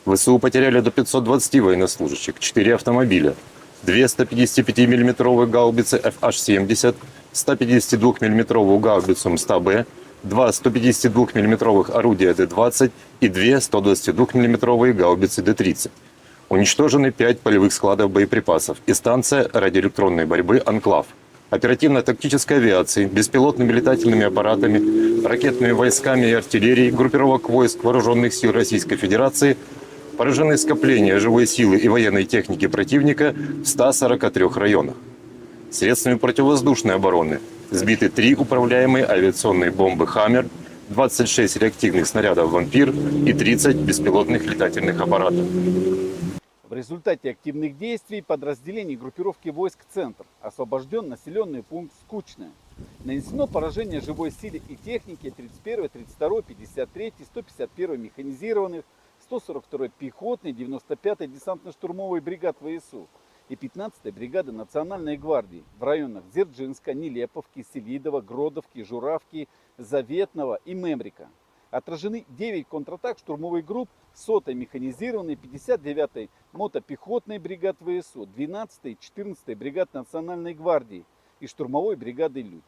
ВСУ потеряли до пятьсот двадцати военнослужащих, четыре автомобиля, две сто пятидесяти пяти миллиметровые гаубицы Ф Аш семьдесят, сто пятидесяти двух миллиметровую гаубицу М сто Б, два сто пятидесяти двух миллиметровых орудия Д двадцать и две сто двадцати двух миллиметровые гаубицы Д тридцать. Уничтожены пять полевых складов боеприпасов и станция радиоэлектронной борьбы «Анклав». Оперативно-тактической авиацией, беспилотными летательными аппаратами, ракетными войсками и артиллерией группировок войск Вооружённых сил Российской Федерации поражены скопления живой силы и военной техники противника в ста сорока трёх районах. Средствами противовоздушной обороны сбиты три управляемые авиационные бомбы «Хаммер», двадцать шесть реактивных снарядов «Вампир» и тридцать беспилотных летательных аппаратов. В результате активных действий подразделений группировки войск «Центр» освобождён населённый пункт Скучное. Нанесено поражение живой силе и технике тридцать первой, тридцать второй, пятьдесят третьей, сто пятьдесят первой механизированных, сто сорок второй пехотной, девяносто пятой десантно-штурмовой бригад ВСУ и пятнадцатой бригады Национальной гвардии в районах Дзержинска, Нелеповки, Селидова, Гродовки, Журавки, Заветного и Мемрика. Отражены девять контратак штурмовых групп сотой механизированной, пятьдесят девятой мотопехотной бригад ВСУ, двенадцатой и четырнадцатой бригад Национальной гвардии и штурмовой бригады «Людь».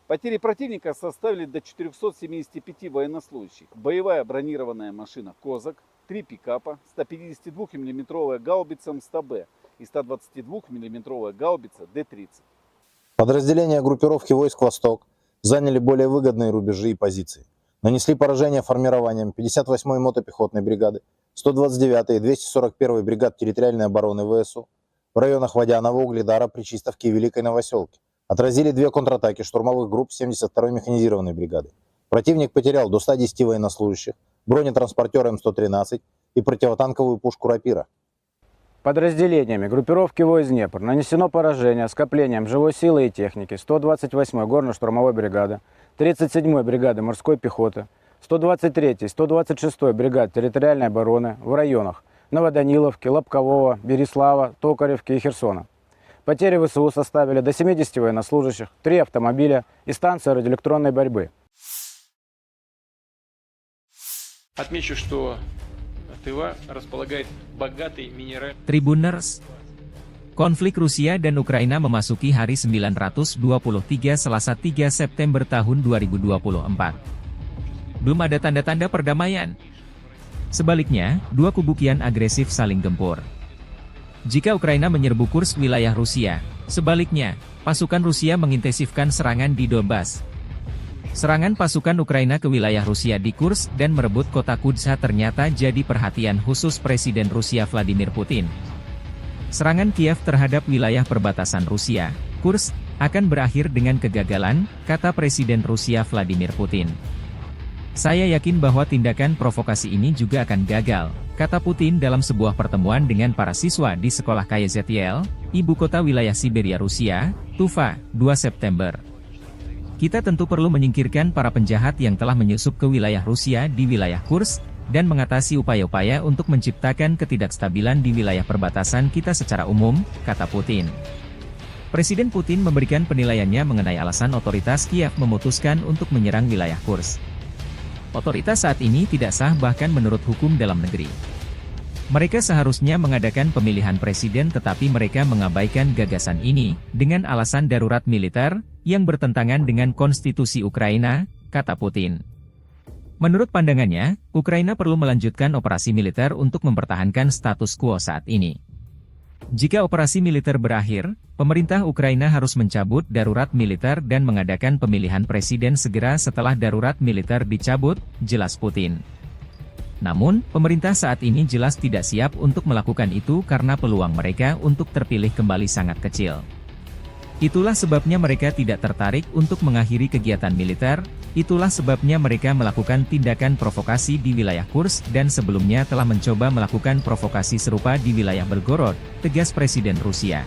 Потери противника составили до четырёхсот семидесяти пяти военнослужащих. Боевая бронированная машина «Козак», три пикапа, сто пятидесяти двух миллиметровая гаубица М сто Б и сто двадцати двух миллиметровая гаубица Д тридцать. Подразделения группировки войск «Восток» заняли более выгодные рубежи и позиции. Нанесли поражение формированиям пятьдесят восьмой мотопехотной бригады, сто двадцать девятой и двести сорок первой бригад территориальной обороны ВСУ в районах Водяного, Угледара, Причистовки и Великой Новосёлки. Отразили две контратаки штурмовых групп семьдесят второй механизированной бригады. Противник потерял до ста десяти военнослужащих, бронетранспортёр М сто тринадцать и противотанковую пушку «Рапира». Подразделениями группировки войск «Днепр» нанесено поражение скоплениям живой силы и техники сто двадцать восьмой горно-штурмовой бригады, тридцать седьмой бригады морской пехоты, сто двадцать третьей, сто двадцать шестой бригад территориальной обороны в районах Новоданиловки, Лобкового, Береслава, Токаревки и Херсона. Потери ВСУ составили до семидесяти военнослужащих, три автомобиля и станция радиоэлектронной борьбы. Отмечу, что Тыва располагает богатой минеральной... Tribuners, konflik Rusia dan Ukraina memasuki hari sembilan ratus dua puluh tiga, Selasa, tiga September tahun dua ribu dua puluh empat. belum ada tanda-tanda perdamaian. Sebaliknya, dua kubu kian agresif saling gempur. Jika Ukraina menyerbu Kursk, wilayah Rusia, sebaliknya, pasukan Rusia mengintensifkan serangan di Donbas. Serangan pasukan Ukraina ke wilayah Rusia di Kursk dan merebut kota Kudza ternyata jadi perhatian khusus Presiden Rusia Vladimir Putin. Serangan Kiev terhadap wilayah perbatasan Rusia, Kursk, akan berakhir dengan kegagalan, kata Presiden Rusia Vladimir Putin. "Saya yakin bahwa tindakan provokasi ini juga akan gagal," kata Putin dalam sebuah pertemuan dengan para siswa di sekolah K Y Z L, ibu kota wilayah Siberia Rusia, Tuva, dua September. "Kita tentu perlu menyingkirkan para penjahat yang telah menyusup ke wilayah Rusia di wilayah Kursk, dan mengatasi upaya-upaya untuk menciptakan ketidakstabilan di wilayah perbatasan kita secara umum," kata Putin. Presiden Putin memberikan penilaiannya mengenai alasan otoritas Kiev memutuskan untuk menyerang wilayah Kursk. "Otoritas saat ini tidak sah bahkan menurut hukum dalam negeri. Mereka seharusnya mengadakan pemilihan presiden tetapi mereka mengabaikan gagasan ini dengan alasan darurat militer yang bertentangan dengan konstitusi Ukraina," kata Putin. Menurut pandangannya, Ukraina perlu melanjutkan operasi militer untuk mempertahankan status quo saat ini. Jika operasi militer berakhir, pemerintah Ukraina harus mencabut darurat militer dan mengadakan pemilihan presiden segera setelah darurat militer dicabut, jelas Putin. Namun, pemerintah saat ini jelas tidak siap untuk melakukan itu karena peluang mereka untuk terpilih kembali sangat kecil. Itulah sebabnya mereka tidak tertarik untuk mengakhiri kegiatan militer, itulah sebabnya mereka melakukan tindakan provokasi di wilayah Kursk dan sebelumnya telah mencoba melakukan provokasi serupa di wilayah Belgorod, tegas Presiden Rusia.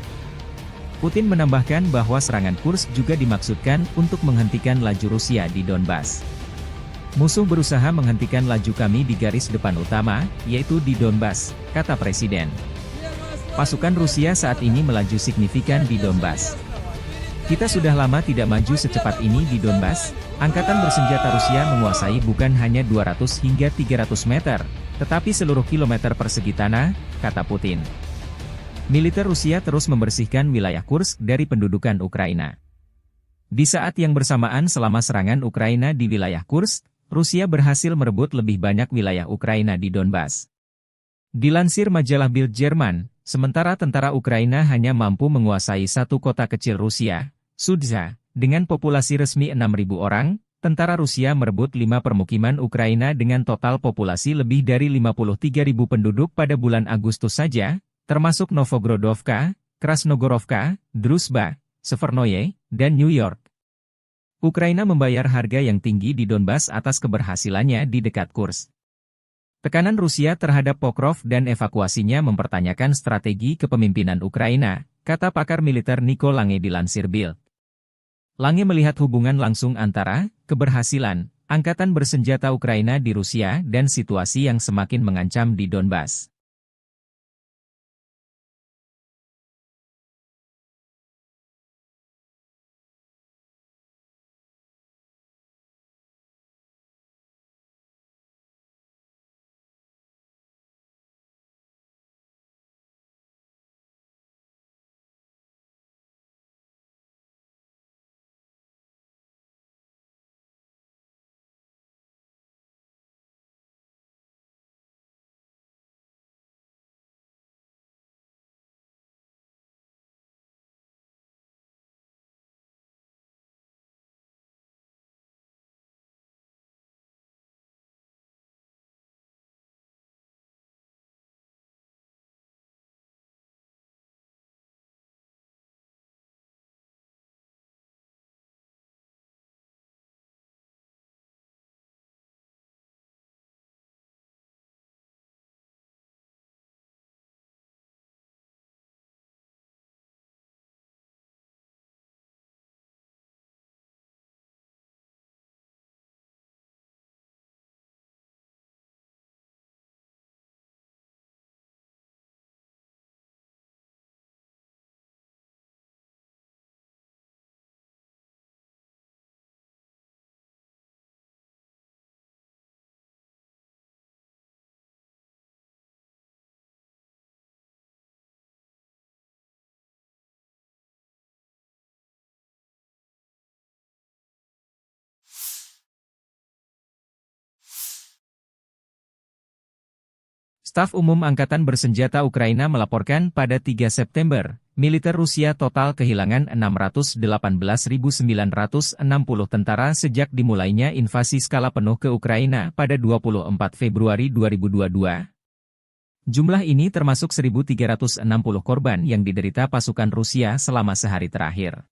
Putin menambahkan bahwa serangan Kursk juga dimaksudkan untuk menghentikan laju Rusia di Donbas. "Musuh berusaha menghentikan laju kami di garis depan utama, yaitu di Donbas," kata Presiden. "Pasukan Rusia saat ini melaju signifikan di Donbas. Kita sudah lama tidak maju secepat ini di Donbas. Angkatan bersenjata Rusia menguasai bukan hanya dua ratus hingga tiga ratus meter, tetapi seluruh kilometer persegi tanah," kata Putin. Militer Rusia terus membersihkan wilayah Kursk dari pendudukan Ukraina. Di saat yang bersamaan, selama serangan Ukraina di wilayah Kursk, Rusia berhasil merebut lebih banyak wilayah Ukraina di Donbas. Dilansir majalah Bild Jerman, sementara tentara Ukraina hanya mampu menguasai satu kota kecil Rusia, Sudza, dengan populasi resmi enam ribu orang, tentara Rusia merebut lima permukiman Ukraina dengan total populasi lebih dari lima puluh tiga ribu penduduk pada bulan Agustus saja, termasuk Novgorodovka, Krasnogorovka, Druzhba, Severnoye, dan New York. Ukraina membayar harga yang tinggi di Donbas atas keberhasilannya di dekat Kursk. Tekanan Rusia terhadap Pokrov dan evakuasinya mempertanyakan strategi kepemimpinan Ukraina, kata pakar militer Nico Lange dilansir Bild. Lange melihat hubungan langsung antara keberhasilan angkatan bersenjata Ukraina di Rusia dan situasi yang semakin mengancam di Donbas. Staf Umum Angkatan Bersenjata Ukraina melaporkan pada tiga September, militer Rusia total kehilangan enam ratus delapan belas ribu sembilan ratus enam puluh tentara sejak dimulainya invasi skala penuh ke Ukraina pada dua puluh empat Februari dua ribu dua dua. Jumlah ini termasuk seribu tiga ratus enam puluh korban yang diderita pasukan Rusia selama sehari terakhir.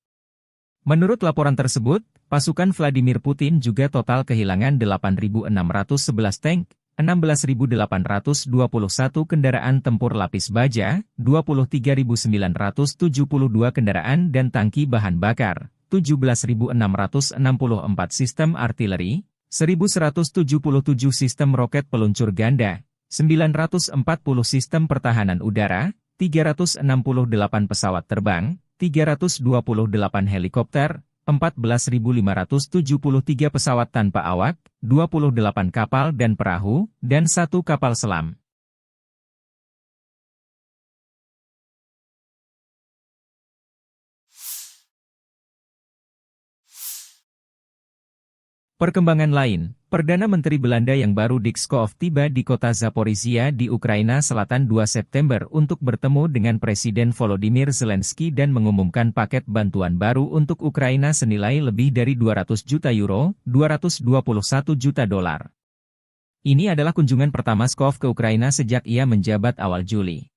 Menurut laporan tersebut, pasukan Vladimir Putin juga total kehilangan delapan ribu enam ratus sebelas tank, enam belas ribu delapan ratus dua puluh satu kendaraan tempur lapis baja, dua puluh tiga ribu sembilan ratus tujuh puluh dua kendaraan dan tangki bahan bakar, tujuh belas ribu enam ratus enam puluh empat sistem artileri, seribu seratus tujuh puluh tujuh sistem roket peluncur ganda, sembilan ratus empat puluh sistem pertahanan udara, tiga ratus enam puluh delapan pesawat terbang, tiga ratus dua puluh delapan helikopter, empat belas ribu lima ratus tujuh puluh tiga pesawat tanpa awak, dua puluh delapan kapal dan perahu, dan satu kapal selam. Perkembangan lain, Perdana Menteri Belanda yang baru Dick Schoof tiba di kota Zaporizhia di Ukraina Selatan dua September untuk bertemu dengan Presiden Volodymyr Zelensky dan mengumumkan paket bantuan baru untuk Ukraina senilai lebih dari dua ratus juta euro, dua ratus dua puluh satu juta dolar. Ini adalah kunjungan pertama Schoof ke Ukraina sejak ia menjabat awal Juli.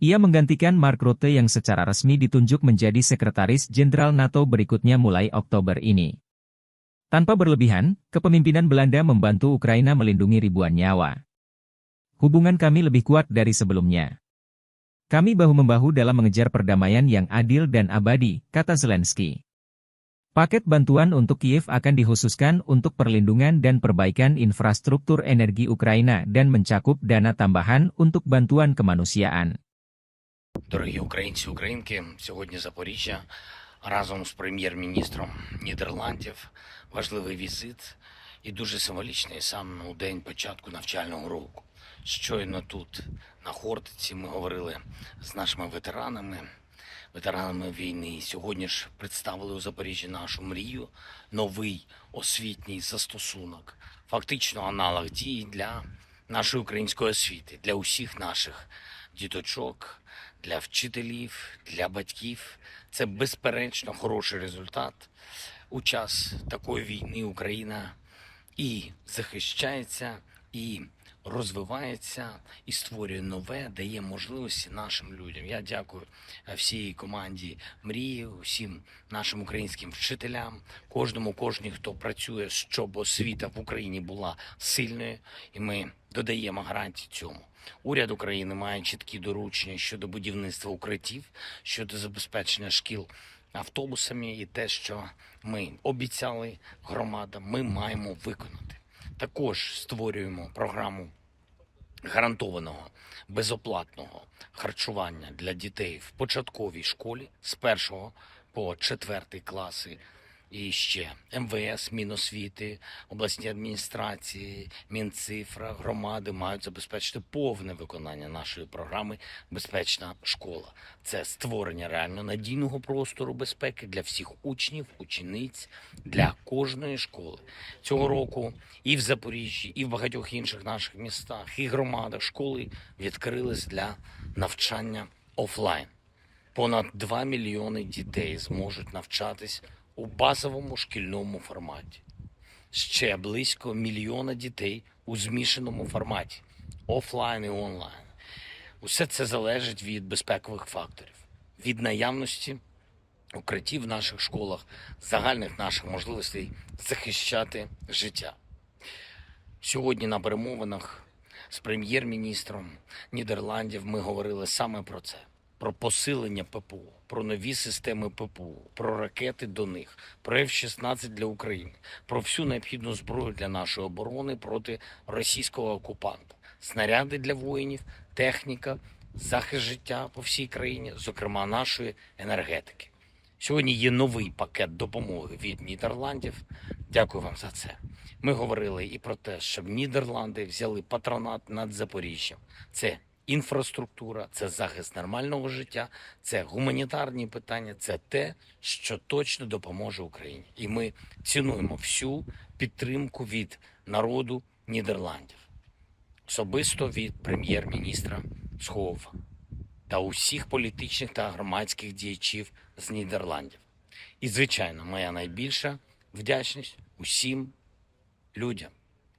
Ia menggantikan Mark Rutte yang secara resmi ditunjuk menjadi Sekretaris Jenderal NATO berikutnya mulai Oktober ini. Tanpa berlebihan, kepemimpinan Belanda membantu Ukraina melindungi ribuan nyawa. Hubungan kami lebih kuat dari sebelumnya. Kami bahu-membahu dalam mengejar perdamaian yang adil dan abadi, kata Zelensky. Paket bantuan untuk Kiev akan dikhususkan untuk perlindungan dan perbaikan infrastruktur energi Ukraina dan mencakup dana tambahan untuk bantuan kemanusiaan. Дорогі українці, українки, сьогодні Запоріжжя разом з прем'єр-міністром Нідерландів. Важливий візит і дуже символічний саме у день початку навчального року. Щойно тут, на Хортиці, ми говорили з нашими ветеранами, ветеранами війни. І сьогодні ж представили у Запоріжжі нашу мрію, новий освітній застосунок, фактично аналог дії для нашої української освіти, для усіх наших діточок, для вчителів, для батьків. Це безперечно хороший результат. У час такої війни Україна і захищається, і розвивається, і створює нове, дає можливості нашим людям. Я дякую, е, всій команді Мрії, усім нашим українським вчителям, кожному, кожній, хто працює, щоб освіта в Україні була сильною, і ми додаємо гарантії цьому. Уряд України має чіткі доручення щодо будівництва укриттів, щодо забезпечення шкіл автобусами, і те, що ми обіцяли громадам, ми маємо виконати. Також створюємо програму гарантованого безоплатного харчування для дітей в початковій школі з першого по четвертий класи. І ще МВС, Міносвіти, обласні адміністрації, Мінцифра, громади мають забезпечити повне виконання нашої програми «Безпечна школа». Це створення реально надійного простору безпеки для всіх учнів, учениць, для кожної школи. Цього року і в Запоріжжі, і в багатьох інших наших містах, і громадах школи відкрились для навчання офлайн. Понад два мільйони дітей зможуть навчатись у базовому шкільному форматі. Ще близько мільйона дітей у змішаному форматі, офлайн і онлайн. Усе це залежить від безпекових факторів, від наявності укриттів в наших школах, загальних наших можливостей захищати життя. Сьогодні на перемовинах з прем'єр-міністром Нідерландів ми говорили саме про це: про посилення ППО, про нові системи ППО, про ракети до них, про Ф шістнадцять для України, про всю необхідну зброю для нашої оборони проти російського окупанта, снаряди для воїнів, техніка, захист життя по всій країні, зокрема нашої енергетики. Сьогодні є новий пакет допомоги від Нідерландів. Дякую вам за це. Ми говорили і про те, щоб Нідерланди взяли патронат над Запоріжжям. Це інфраструктура, це захист нормального життя, це гуманітарні питання, це те, що точно допоможе Україні. І ми цінуємо всю підтримку від народу Нідерландів. особисто від прем'єр-міністра Сховова та усіх політичних та громадських діячів з Нідерландів. І, звичайно, моя найбільша вдячність усім людям,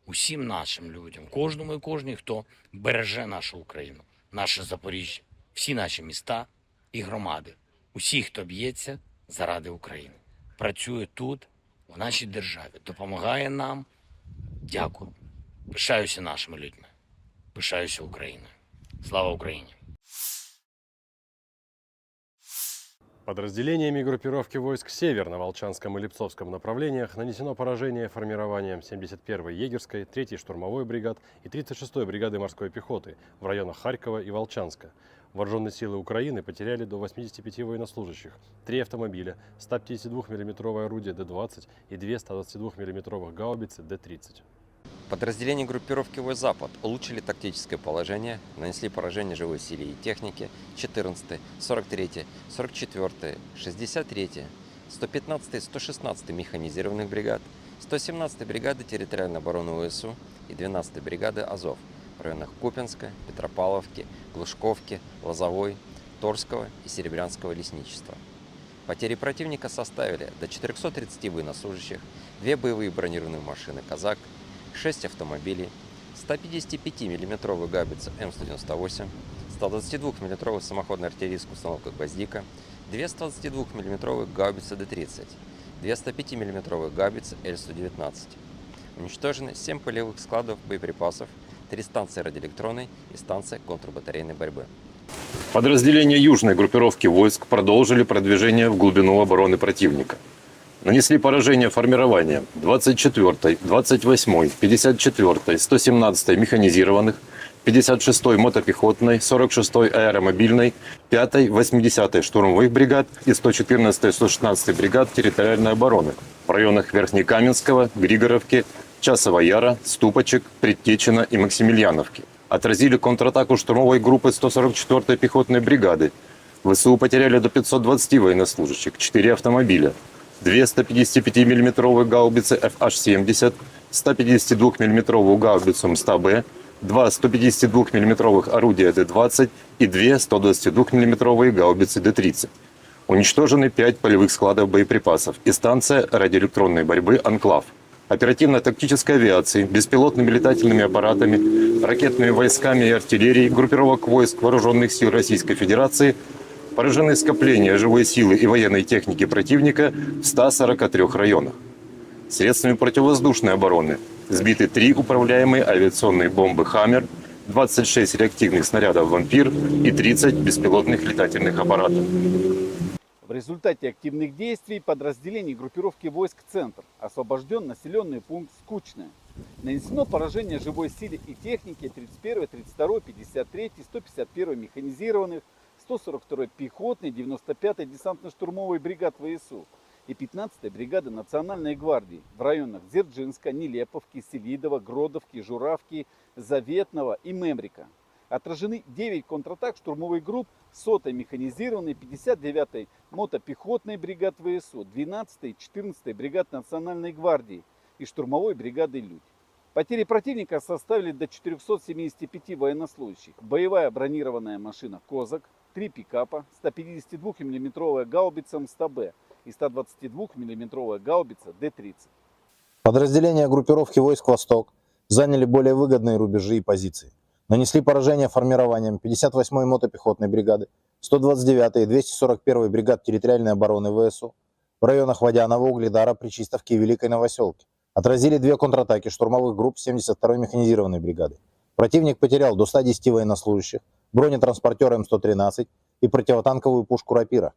усім нашим людям, кожному і кожній, хто береже нашу Україну, наше Запоріжжя, всі наші міста і громади, усі, хто б'ється заради України, працює тут, в нашій державі, допомагає нам. Дякую. Пишаюся нашими людьми. Пишаюся Україною. Слава Україні! Подразделениями группировки войск «Север» на Волчанском и Липцовском направлениях нанесено поражение формированиям семьдесят первой егерской, третьей штурмовой бригад и тридцать шестой бригады морской пехоты в районах Харькова и Волчанска. Вооружённые силы Украины потеряли до восьмидесяти пяти военнослужащих, три автомобиля, сто пятидесятидвухмиллиметровое орудие Д двадцать и две сто двадцатидвухмиллиметровых гаубицы Д тридцать. Подразделения группировки войск «Запад» улучшили тактическое положение, нанесли поражение живой силе и технике четырнадцатой, сорок третьей, сорок четвёртой, шестьдесят третьей, сто пятнадцатой, сто шестнадцатой механизированных бригад, сто семнадцатой бригады территориальной обороны В С У и двенадцатой бригады «Азов» в районах Купинска, Петропавловки, Глушковки, Лозовой, Торского и Серебрянского лесничества. Потери противника составили до четырёхсот тридцати военнослужащих, две боевые бронированные машины «Казак», шесть автомобилей, сто пятидесятипятимиллиметровая гаубица М сто девяносто восемь, сто двадцатидвухмиллиметровая самоходная артиллерийская установка «Гвоздика», две сто двадцатидвухмиллиметровые гаубицы Д тридцать, две сто пятимиллиметровые гаубицы Л сто девятнадцать. Уничтожены семь полевых складов боеприпасов, три станции радиоэлектронной и станция контрбатарейной борьбы. Подразделения южной группировки войск продолжили продвижение в глубину обороны противника. Нанесли поражение формированиям двадцать четвёртой, двадцать восьмой, пятьдесят четвёртой, сто семнадцатой механизированных, пятьдесят шестой мотопехотной, сорок шестой аэромобильной, пятой, восьмидесятой штурмовых бригад и сто четырнадцатой, сто шестнадцатой бригад территориальной обороны в районах Верхнекаменского, Григоровки, Часового Яра, Ступочек, Предтечина и Максимильяновки. Отразили контратаку штурмовой группы сто сорок четвёртой пехотной бригады. В С У потеряли до пятьсот двадцати военнослужащих, четыре автомобиля, две сто пятидесятипятимиллиметровые гаубицы Ф Аш семьдесят, сто пятидесятидвухмиллиметровую гаубицу М сто Б, два сто пятидесятидвухмиллиметровых орудия Д двадцать и две сто двадцатидвухмиллиметровые гаубицы Д тридцать. Уничтожены пять полевых складов боеприпасов и станция радиоэлектронной борьбы «Анклав». Оперативно-тактической авиацией, беспилотными летательными аппаратами, ракетными войсками и артиллерией группировок войск Вооружённых сил Российской Федерации поражены скопления живой силы и военной техники противника в ста сорока трёх районах. Средствами противовоздушной обороны сбиты три управляемые авиационные бомбы «Хаммер», двадцать шесть реактивных снарядов «Вампир» и тридцать беспилотных летательных аппаратов. В результате активных действий подразделений группировки войск «Центр» освобождён населённый пункт Скучное. Нанесено поражение живой силе и технике тридцать первой, тридцать второй, пятьдесят третьей, сто пятьдесят первой механизированных, сто сорок второй пехотной, девяносто пятой десантно-штурмовой бригад В С У и пятнадцатой бригады Национальной гвардии в районах Дзержинска, Нелеповки, Селидово, Гродовки, Журавки, Заветного и Мемрика. Отражены девять контратак штурмовых групп сотой механизированной, пятьдесят девятой мотопехотной бригад В С У, двенадцатой и четырнадцатой бригад Национальной гвардии и штурмовой бригады «Людь». Потери противника составили до четырёхсот семидесяти пяти военнослужащих. Боевая бронированная машина «Козак», три пикапа, сто пятидесятидвухмиллиметровая гаубица М сто Б и сто двадцатидвухмиллиметровая гаубица Д тридцать. Подразделения группировки войск «Восток» заняли более выгодные рубежи и позиции. Нанесли поражение формированиям пятьдесят восьмой мотопехотной бригады, сто двадцать девятой и двести сорок первой бригад территориальной обороны В С У в районах Водянова, Угледара, Причистовки и Великой Новосёлки. Отразили две контратаки штурмовых групп семьдесят второй механизированной бригады. Противник потерял до ста десяти военнослужащих, бронетранспортёр М сто тринадцать и противотанковую пушку «Рапира».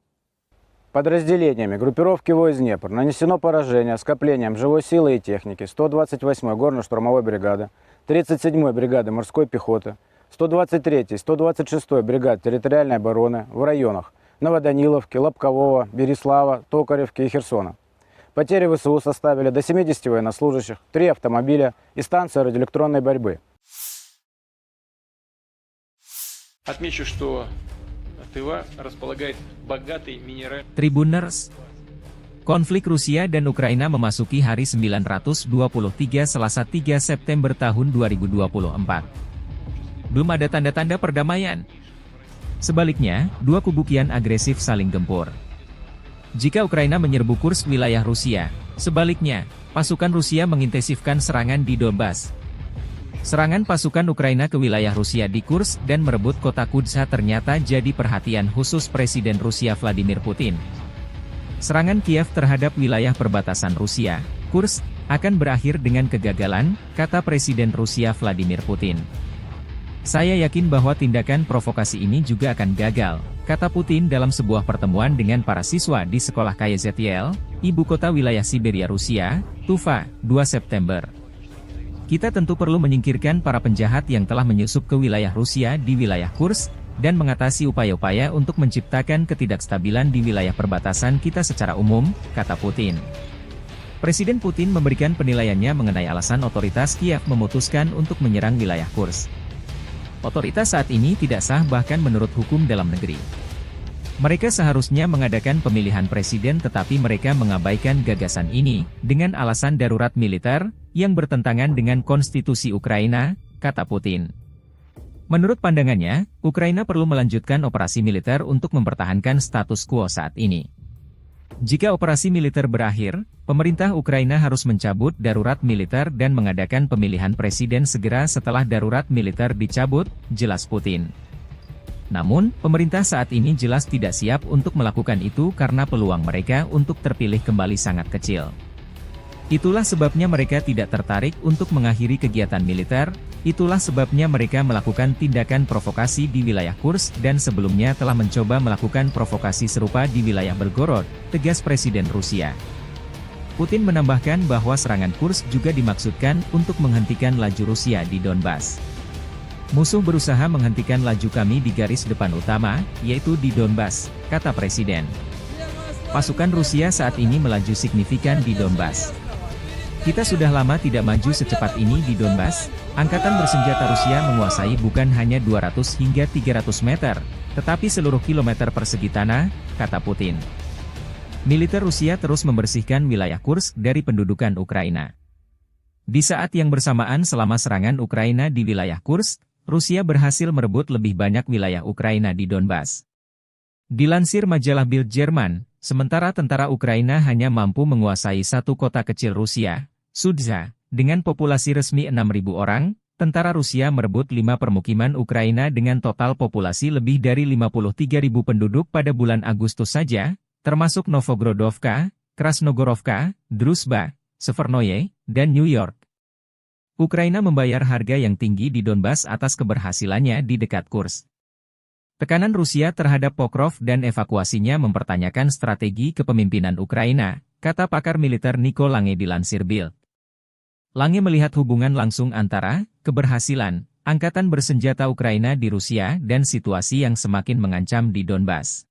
Подразделениями группировки войск «Днепр» нанесено поражение скоплениям живой силы и техники сто двадцать восьмой горно-штурмовой бригады, тридцать седьмой бригады морской пехоты, сто двадцать третьей, сто двадцать шестой бригад территориальной обороны в районах Новоданиловки, Лобкового, Береслава, Токаревки и Херсона. Потери В С У составили до семидесяти военнослужащих, три автомобиля и станция радиоэлектронной борьбы. Отмечу, что Тыва располагает богатой минеральной. Tribuners, konflik Rusia dan Ukraina memasuki hari sembilan ratus dua puluh tiga, Selasa, tiga September tahun dua ribu dua puluh empat. belum ada tanda-tanda perdamaian. Sebaliknya, dua kubu kian agresif saling gempur. Jika Ukraina menyerbu Kursk, wilayah Rusia, sebaliknya, pasukan Rusia mengintensifkan serangan di Donbas. Serangan pasukan Ukraina ke wilayah Rusia di Kursk dan merebut kota Kudza ternyata jadi perhatian khusus Presiden Rusia Vladimir Putin. Serangan Kiev terhadap wilayah perbatasan Rusia, Kursk, akan berakhir dengan kegagalan, kata Presiden Rusia Vladimir Putin. "Saya yakin bahwa tindakan provokasi ini juga akan gagal," kata Putin dalam sebuah pertemuan dengan para siswa di sekolah K Y Z T L, ibu kota wilayah Siberia Rusia, Tuva, dua September. "Kita tentu perlu menyingkirkan para penjahat yang telah menyusup ke wilayah Rusia di wilayah Kursk dan mengatasi upaya-upaya untuk menciptakan ketidakstabilan di wilayah perbatasan kita secara umum," kata Putin. Presiden Putin memberikan penilaiannya mengenai alasan otoritas Kiev memutuskan untuk menyerang wilayah Kursk. "Otoritas saat ini tidak sah bahkan menurut hukum dalam negeri. Mereka seharusnya mengadakan pemilihan presiden tetapi mereka mengabaikan gagasan ini dengan alasan darurat militer yang bertentangan dengan konstitusi Ukraina," kata Putin. Menurut pandangannya, Ukraina perlu melanjutkan operasi militer untuk mempertahankan status quo saat ini. Jika operasi militer berakhir, pemerintah Ukraina harus mencabut darurat militer dan mengadakan pemilihan presiden segera setelah darurat militer dicabut, jelas Putin. Namun, pemerintah saat ini jelas tidak siap untuk melakukan itu karena peluang mereka untuk terpilih kembali sangat kecil. "Itulah sebabnya mereka tidak tertarik untuk mengakhiri kegiatan militer, itulah sebabnya mereka melakukan tindakan provokasi di wilayah Kursk dan sebelumnya telah mencoba melakukan provokasi serupa di wilayah Belgorod," tegas Presiden Rusia. Putin menambahkan bahwa serangan Kursk juga dimaksudkan untuk menghentikan laju Rusia di Donbas. "Musuh berusaha menghentikan laju kami di garis depan utama, yaitu di Donbas," kata Presiden. "Pasukan Rusia saat ini melaju signifikan di Donbas. Kita sudah lama tidak maju secepat ini di Donbas. Angkatan bersenjata Rusia menguasai bukan hanya dua ratus hingga tiga ratus meter, tetapi seluruh kilometer persegi tanah," kata Putin. Militer Rusia terus membersihkan wilayah Kursk dari pendudukan Ukraina. Di saat yang bersamaan, selama serangan Ukraina di wilayah Kursk, Rusia berhasil merebut lebih banyak wilayah Ukraina di Donbas. Dilansir majalah Bild Jerman, sementara tentara Ukraina hanya mampu menguasai satu kota kecil Rusia, Sudza, dengan populasi resmi enam ribu orang, tentara Rusia merebut lima permukiman Ukraina dengan total populasi lebih dari lima puluh tiga ribu penduduk pada bulan Agustus saja, termasuk Novogrodovka, Krasnogorovka, Druzhba, Severnoye, dan New York. Ukraina membayar harga yang tinggi di Donbas atas keberhasilannya di dekat Kursk. Tekanan Rusia terhadap Pokrov dan evakuasinya mempertanyakan strategi kepemimpinan Ukraina, kata pakar militer Nico Lange dilansir Bild. Lange melihat hubungan langsung antara keberhasilan angkatan bersenjata Ukraina di Rusia dan situasi yang semakin mengancam di Donbas.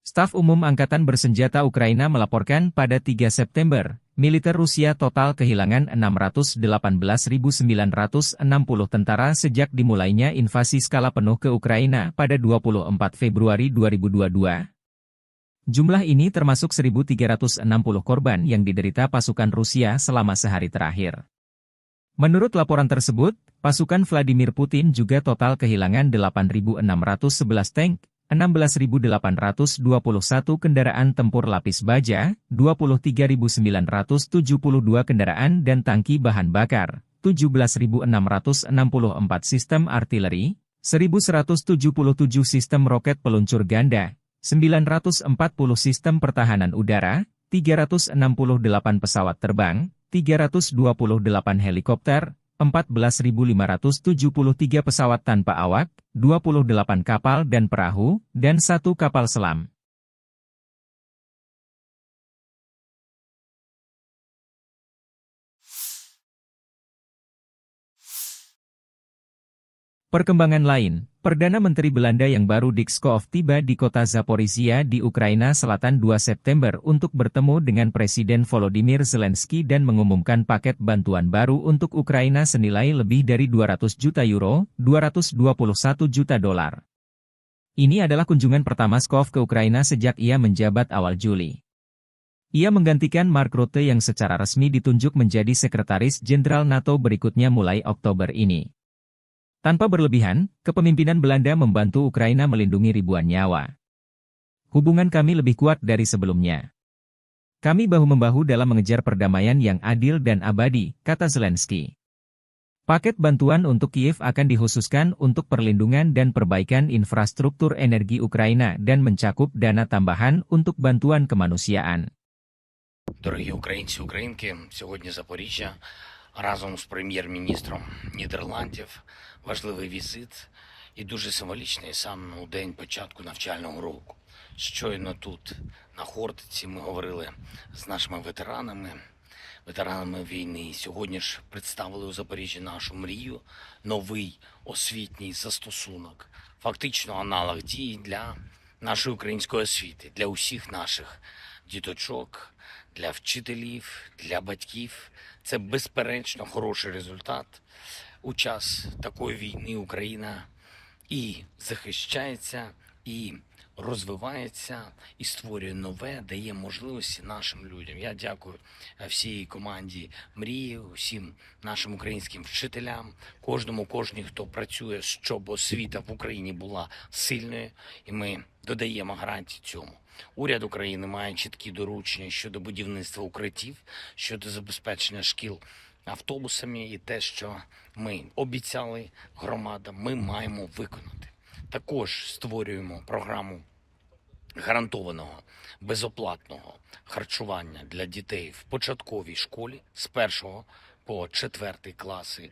Staf Umum Angkatan Bersenjata Ukraina melaporkan pada tiga September, militer Rusia total kehilangan enam ratus delapan belas ribu sembilan ratus enam puluh tentara sejak dimulainya invasi skala penuh ke Ukraina pada dua puluh empat Februari dua ribu dua puluh dua. Jumlah ini termasuk seribu tiga ratus enam puluh korban yang diderita pasukan Rusia selama sehari terakhir. Menurut laporan tersebut, pasukan Vladimir Putin juga total kehilangan delapan ribu enam ratus sebelas tank, enam belas ribu delapan ratus dua puluh satu kendaraan tempur lapis baja, dua puluh tiga ribu sembilan ratus tujuh puluh dua kendaraan dan tangki bahan bakar, tujuh belas ribu enam ratus enam puluh empat sistem artileri, seribu seratus tujuh puluh tujuh sistem roket peluncur ganda, sembilan ratus empat puluh sistem pertahanan udara, tiga ratus enam puluh delapan pesawat terbang, tiga ratus dua puluh delapan helikopter, empat belas ribu lima ratus tujuh puluh tiga pesawat tanpa awak, dua puluh delapan kapal dan perahu, dan satu kapal selam. Perkembangan lain, Perdana Menteri Belanda yang baru Dick Schoof tiba di kota Zaporizhia di Ukraina Selatan dua September untuk bertemu dengan Presiden Volodymyr Zelensky dan mengumumkan paket bantuan baru untuk Ukraina senilai lebih dari dua ratus juta euro, dua ratus dua puluh satu juta dolar. Ini adalah kunjungan pertama Schoof ke Ukraina sejak ia menjabat awal Juli. Ia menggantikan Mark Rutte yang secara resmi ditunjuk menjadi Sekretaris Jenderal NATO berikutnya mulai Oktober ini. Tanpa berlebihan, kepemimpinan Belanda membantu Ukraina melindungi ribuan nyawa. "Hubungan kami lebih kuat dari sebelumnya. Kami bahu-membahu dalam mengejar perdamaian yang adil dan abadi," kata Zelensky. Paket bantuan untuk Kiev akan dikhususkan untuk perlindungan dan perbaikan infrastruktur energi Ukraina dan mencakup dana tambahan untuk bantuan kemanusiaan. Дорогі українці, українки, сьогодні Запоріжжя разом з прем'єр-міністром Нідерландів. Важливий візит і дуже символічний саме у день початку навчального року. Щойно тут, на Хортиці, ми говорили з нашими ветеранами, ветеранами війни. Сьогодні ж представили у Запоріжжі нашу мрію, новий освітній застосунок, фактично аналог дії для нашої української освіти, для усіх наших діточок, для вчителів, для батьків. Це безперечно хороший результат. У час такої війни Україна і захищається, і розвивається, і створює нове, дає можливості нашим людям. Я дякую, е, всій команді Мрії, усім нашим українським вчителям, кожному, кожній, хто працює, щоб освіта в Україні була сильною, і ми додаємо гарантії цьому. Уряд України має чіткі доручення щодо будівництва укриттів, щодо забезпечення шкіл автобусами, і те, що ми обіцяли громадам, ми маємо виконати. Також створюємо програму гарантованого безоплатного харчування для дітей в початковій школі з першого по четвертий класи.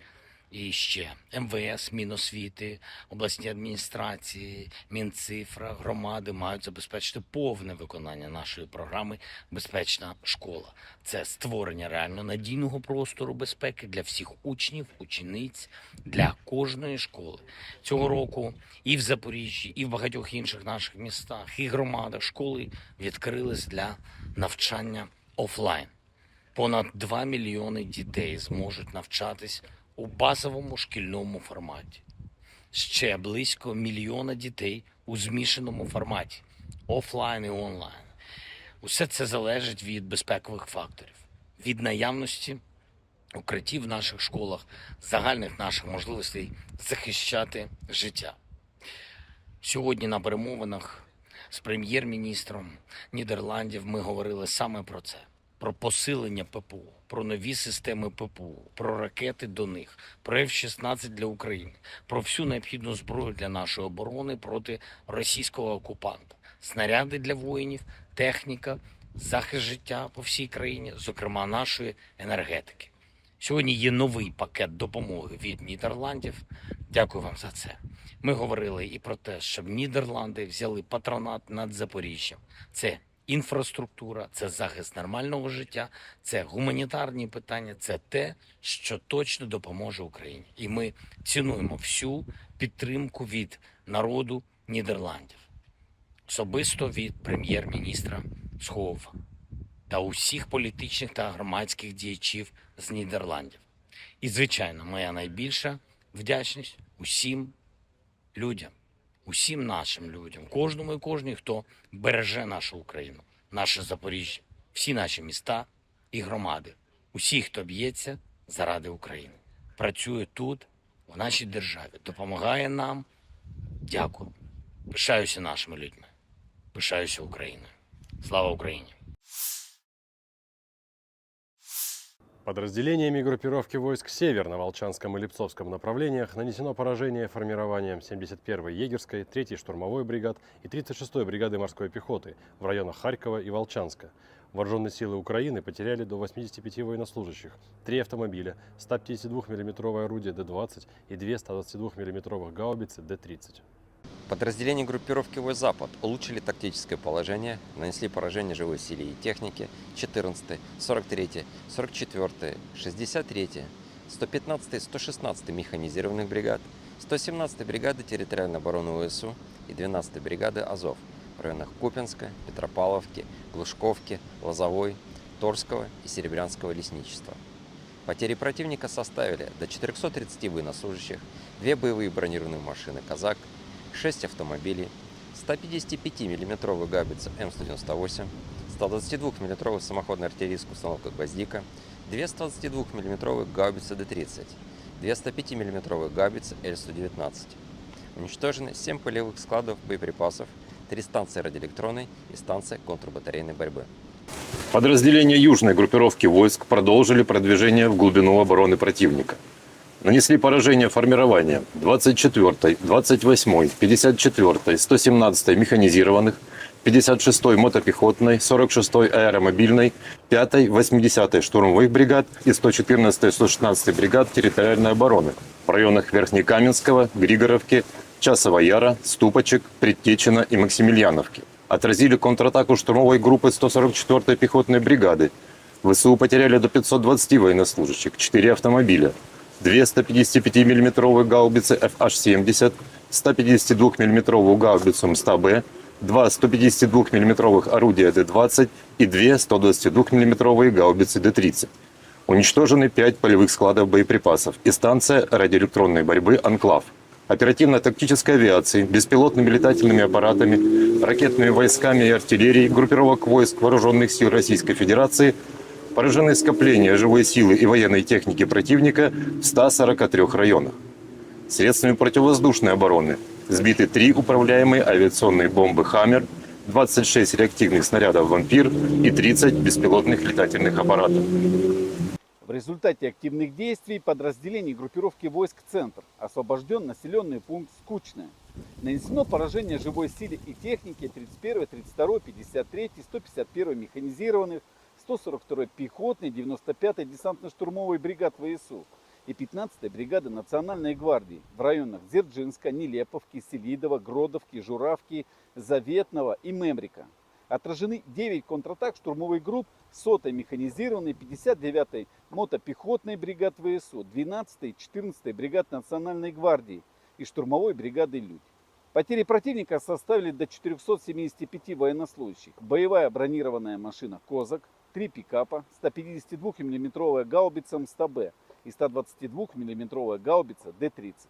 І ще МВС, Міносвіти, обласні адміністрації, Мінцифра, громади мають забезпечити повне виконання нашої програми "Безпечна школа". Це створення реально надійного простору безпеки для всіх учнів, учениць, для кожної школи. Цього року і в Запоріжжі, і в багатьох інших наших містах, і громадах школи відкрились для навчання офлайн. Понад два мільйони дітей зможуть навчатись у базовому шкільному форматі. Ще близько мільйона дітей у змішаному форматі, офлайн і онлайн. Усе це залежить від безпекових факторів, від наявності укриттів в наших школах, загальних наших можливостей захищати життя. Сьогодні на перемовинах з прем'єр-міністром Нідерландів ми говорили саме про це: про посилення ППО, про нові системи ППО, про ракети до них, про F шістнадцять для України, про всю необхідну зброю для нашої оборони проти російського окупанта, снаряди для воїнів, техніка, захист життя по всій країні, зокрема нашої енергетики. Сьогодні є новий пакет допомоги від Нідерландів. Дякую вам за це. Ми говорили і про те, щоб Нідерланди взяли патронат над Запоріжжям. Це інфраструктура, це захист нормального життя, це гуманітарні питання, це те, що точно допоможе Україні. І ми цінуємо всю підтримку від народу Нідерландів. особисто від прем'єр-міністра Схову та усіх політичних та громадських діячів з Нідерландів. І, звичайно, моя найбільша вдячність усім людям, усім нашим людям, кожному і кожній, хто береже нашу Україну, наше Запоріжжя, всі наші міста і громади, усі, хто б'ється заради України, працює тут, в нашій державі, допомагає нам. Дякую. Пишаюся нашими людьми. Пишаюся Україною. Слава Україні! Подразделениями группировки войск «Север» на Волчанском и Липцовском направлениях нанесено поражение формированиям семьдесят первой егерской, третьей штурмовой бригад и тридцать шестой бригады морской пехоты в районах Харькова и Волчанска. Вооружённые силы Украины потеряли до восьмидесяти пяти военнослужащих, три автомобиля, сто пятидесяти двух миллиметровое орудие Д двадцать и две сто двадцати двух миллиметровых гаубицы Д тридцать. Подразделения группировки войск «Запад» улучшили тактическое положение, нанесли поражение живой силе и технике четырнадцатой, сорок третьей, сорок четвёртой, шестьдесят третьей, сто пятнадцатой, сто шестнадцатой механизированных бригад, сто семнадцатой бригады территориальной обороны ВСУ и двенадцатой бригады «Азов» в районах Купинска, Петропавловки, Глушковки, Лозовой, Торского и Серебрянского лесничества. Потери противника составили до четырёхсот тридцати военнослужащих, две боевые бронированные машины «Казак», шесть автомобилей, сто пятидесяти пяти миллиметровую гаубицу М сто девяносто восемь, сто двадцати двух миллиметровую самоходную артиллерийскую установку «Гвоздика», две сто двадцати двух миллиметровые гаубицы Д тридцать, две сто пяти миллиметровые гаубицы Л сто девятнадцать. Уничтожены семь полевых складов боеприпасов, три станции радиоэлектронной и станция контрбатарейной борьбы. Подразделения южной группировки войск продолжили продвижение в глубину обороны противника. Нанесли поражение формированиям двадцать четвёртой, двадцать восьмой, пятьдесят четвёртой, сто семнадцатой механизированных, пятьдесят шестой мотопехотной, сорок шестой аэромобильной, пятой, восьмидесятой штурмовых бригад и сто четырнадцатой, сто шестнадцатой бригад территориальной обороны в районах Верхнекаменского, Григоровки, Часового Яра, Ступочек, Предтечина и Максимильяновки. Отразили контратаку штурмовой группы сто сорок четвёртой пехотной бригады. ВСУ потеряли до пятьсот двадцати военнослужащих, четыре автомобиля, две сто пятидесяти пяти миллиметровые гаубицы Ф Аш семьдесят, сто пятидесяти двух миллиметровую гаубицу М сто Б, два сто пятидесяти двух миллиметровых орудия Д двадцать и две сто двадцати двух миллиметровые гаубицы Д тридцать. Уничтожены пять полевых складов боеприпасов и станция радиоэлектронной борьбы «Анклав». Оперативно-тактической авиацией, беспилотными летательными аппаратами, ракетными войсками и артиллерией группировок войск Вооружённых сил Российской Федерации поражены скопления живой силы и военной техники противника в ста сорока трёх районах. Средствами противовоздушной обороны сбиты три управляемые авиационные бомбы «Хаммер», двадцать шесть реактивных снарядов «Вампир» и тридцать беспилотных летательных аппаратов. В результате активных действий подразделений группировки войск «Центр» освобождён населённый пункт Скучное. Нанесено поражение живой силе и технике тридцать первой, тридцать второй, пятьдесят третьей, сто пятьдесят первой механизированных, сто сорок второй пехотной, девяносто пятой десантно-штурмовой бригад ВСУ и пятнадцатой бригады Национальной гвардии в районах Дзержинска, Нелеповки, Селидово, Гродовки, Журавки, Заветного и Мемрика. Отражены девять контратак штурмовых групп сотой механизированной, пятьдесят девятой мотопехотной бригад ВСУ, двенадцатой и четырнадцатой бригад Национальной гвардии и штурмовой бригады «Людь». Потери противника составили до четырёхсот семидесяти пяти военнослужащих. Боевая бронированная машина «Козак», три пикапа, сто пятидесяти двух миллиметровая гаубица М сто Б и сто двадцати двух миллиметровая гаубица Д тридцать.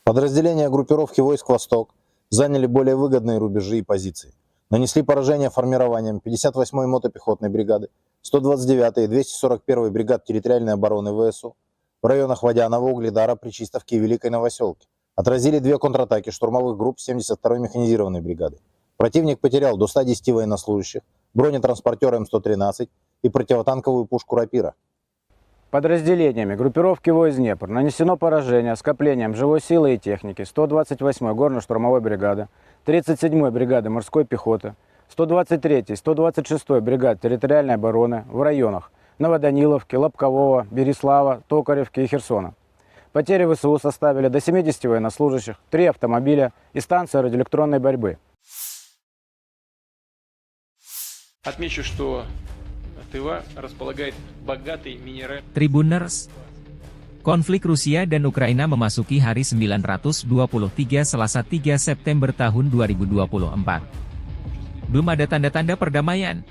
Подразделения группировки войск «Восток» заняли более выгодные рубежи и позиции. Нанесли поражение формированиям пятьдесят восьмой мотопехотной бригады, сто двадцать девятой и двести сорок первой бригад территориальной обороны ВСУ в районах Водяного, Угледара, Причистовки и Великой Новосёлки. Отразили две контратаки штурмовых групп семьдесят второй механизированной бригады. Противник потерял до ста десяти военнослужащих, бронетранспортёр М сто тринадцать и противотанковую пушку «Рапира». Подразделениями группировки войск «Днепр» нанесено поражение скоплениям живой силы и техники сто двадцать восьмой горно-штурмовой бригады, тридцать седьмой бригады морской пехоты, сто двадцать третьей, сто двадцать шестой бригад территориальной обороны в районах Новоданиловки, Лобкового, Береслава, Токаревки и Херсона. Потери ВСУ составили до семидесяти военнослужащих, три автомобиля и станция радиоэлектронной борьбы. Отмечу, что Тыва располагает богатой минеральной... Tribuners, konflik Rusia dan Ukraina memasuki hari sembilan ratus dua puluh tiga, Selasa, tiga September tahun dua ribu dua puluh empat. belum ada tanda-tanda perdamaian.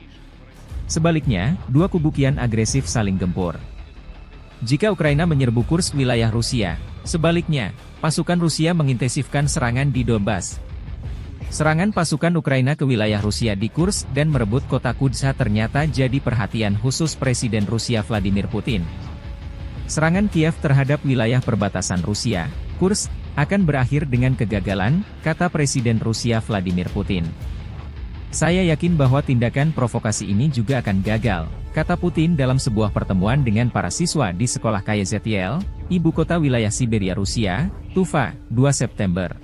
Sebaliknya, dua kubu kian agresif saling gempur. Jika Ukraina menyerbu Kursk, wilayah Rusia, sebaliknya, pasukan Rusia mengintensifkan serangan di Donbas. Serangan pasukan Ukraina ke wilayah Rusia di Kursk dan merebut kota Kudza ternyata jadi perhatian khusus Presiden Rusia Vladimir Putin. Serangan Kiev terhadap wilayah perbatasan Rusia, Kursk, akan berakhir dengan kegagalan, kata Presiden Rusia Vladimir Putin. "Saya yakin bahwa tindakan provokasi ini juga akan gagal," kata Putin dalam sebuah pertemuan dengan para siswa di sekolah K Y Z L, ibu kota wilayah Siberia Rusia, Tuva, dua September.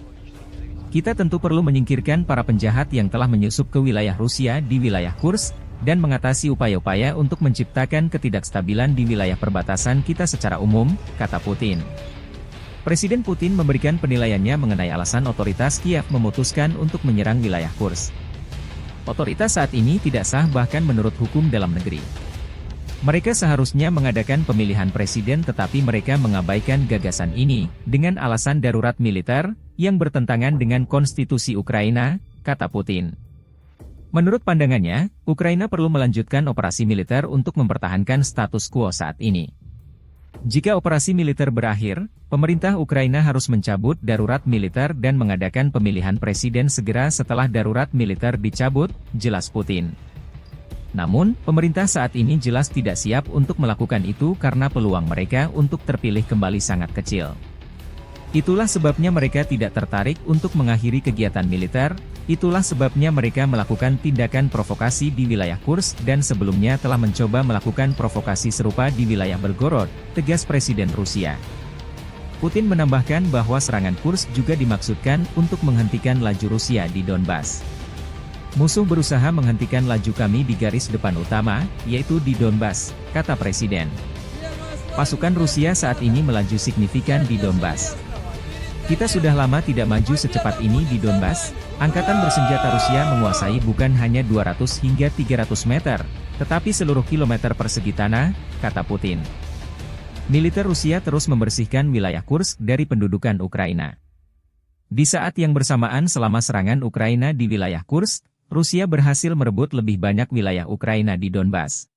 "Kita tentu perlu menyingkirkan para penjahat yang telah menyusup ke wilayah Rusia di wilayah Kursk dan mengatasi upaya-upaya untuk menciptakan ketidakstabilan di wilayah perbatasan kita secara umum," kata Putin. Presiden Putin memberikan penilaiannya mengenai alasan otoritas Kiev memutuskan untuk menyerang wilayah Kursk. "Otoritas saat ini tidak sah bahkan menurut hukum dalam negeri. Mereka seharusnya mengadakan pemilihan presiden tetapi mereka mengabaikan gagasan ini dengan alasan darurat militer yang bertentangan dengan konstitusi Ukraina," kata Putin. Menurut pandangannya, Ukraina perlu melanjutkan operasi militer untuk mempertahankan status quo saat ini. Jika operasi militer berakhir, pemerintah Ukraina harus mencabut darurat militer dan mengadakan pemilihan presiden segera setelah darurat militer dicabut, jelas Putin. Namun, pemerintah saat ini jelas tidak siap untuk melakukan itu karena peluang mereka untuk terpilih kembali sangat kecil. Itulah sebabnya mereka tidak tertarik untuk mengakhiri kegiatan militer, itulah sebabnya mereka melakukan tindakan provokasi di wilayah Kursk dan sebelumnya telah mencoba melakukan provokasi serupa di wilayah Belgorod, tegas Presiden Rusia. Putin menambahkan bahwa serangan Kursk juga dimaksudkan untuk menghentikan laju Rusia di Donbas. "Musuh berusaha menghentikan laju kami di garis depan utama, yaitu di Donbas," kata Presiden. "Pasukan Rusia saat ini melaju signifikan di Donbas. Kita sudah lama tidak maju secepat ini di Donbas. Angkatan bersenjata Rusia menguasai bukan hanya dua ratus hingga tiga ratus meter, tetapi seluruh kilometer persegi tanah," kata Putin. Militer Rusia terus membersihkan wilayah Kursk dari pendudukan Ukraina. Di saat yang bersamaan, selama serangan Ukraina di wilayah Kursk, Rusia berhasil merebut lebih banyak wilayah Ukraina di Donbas.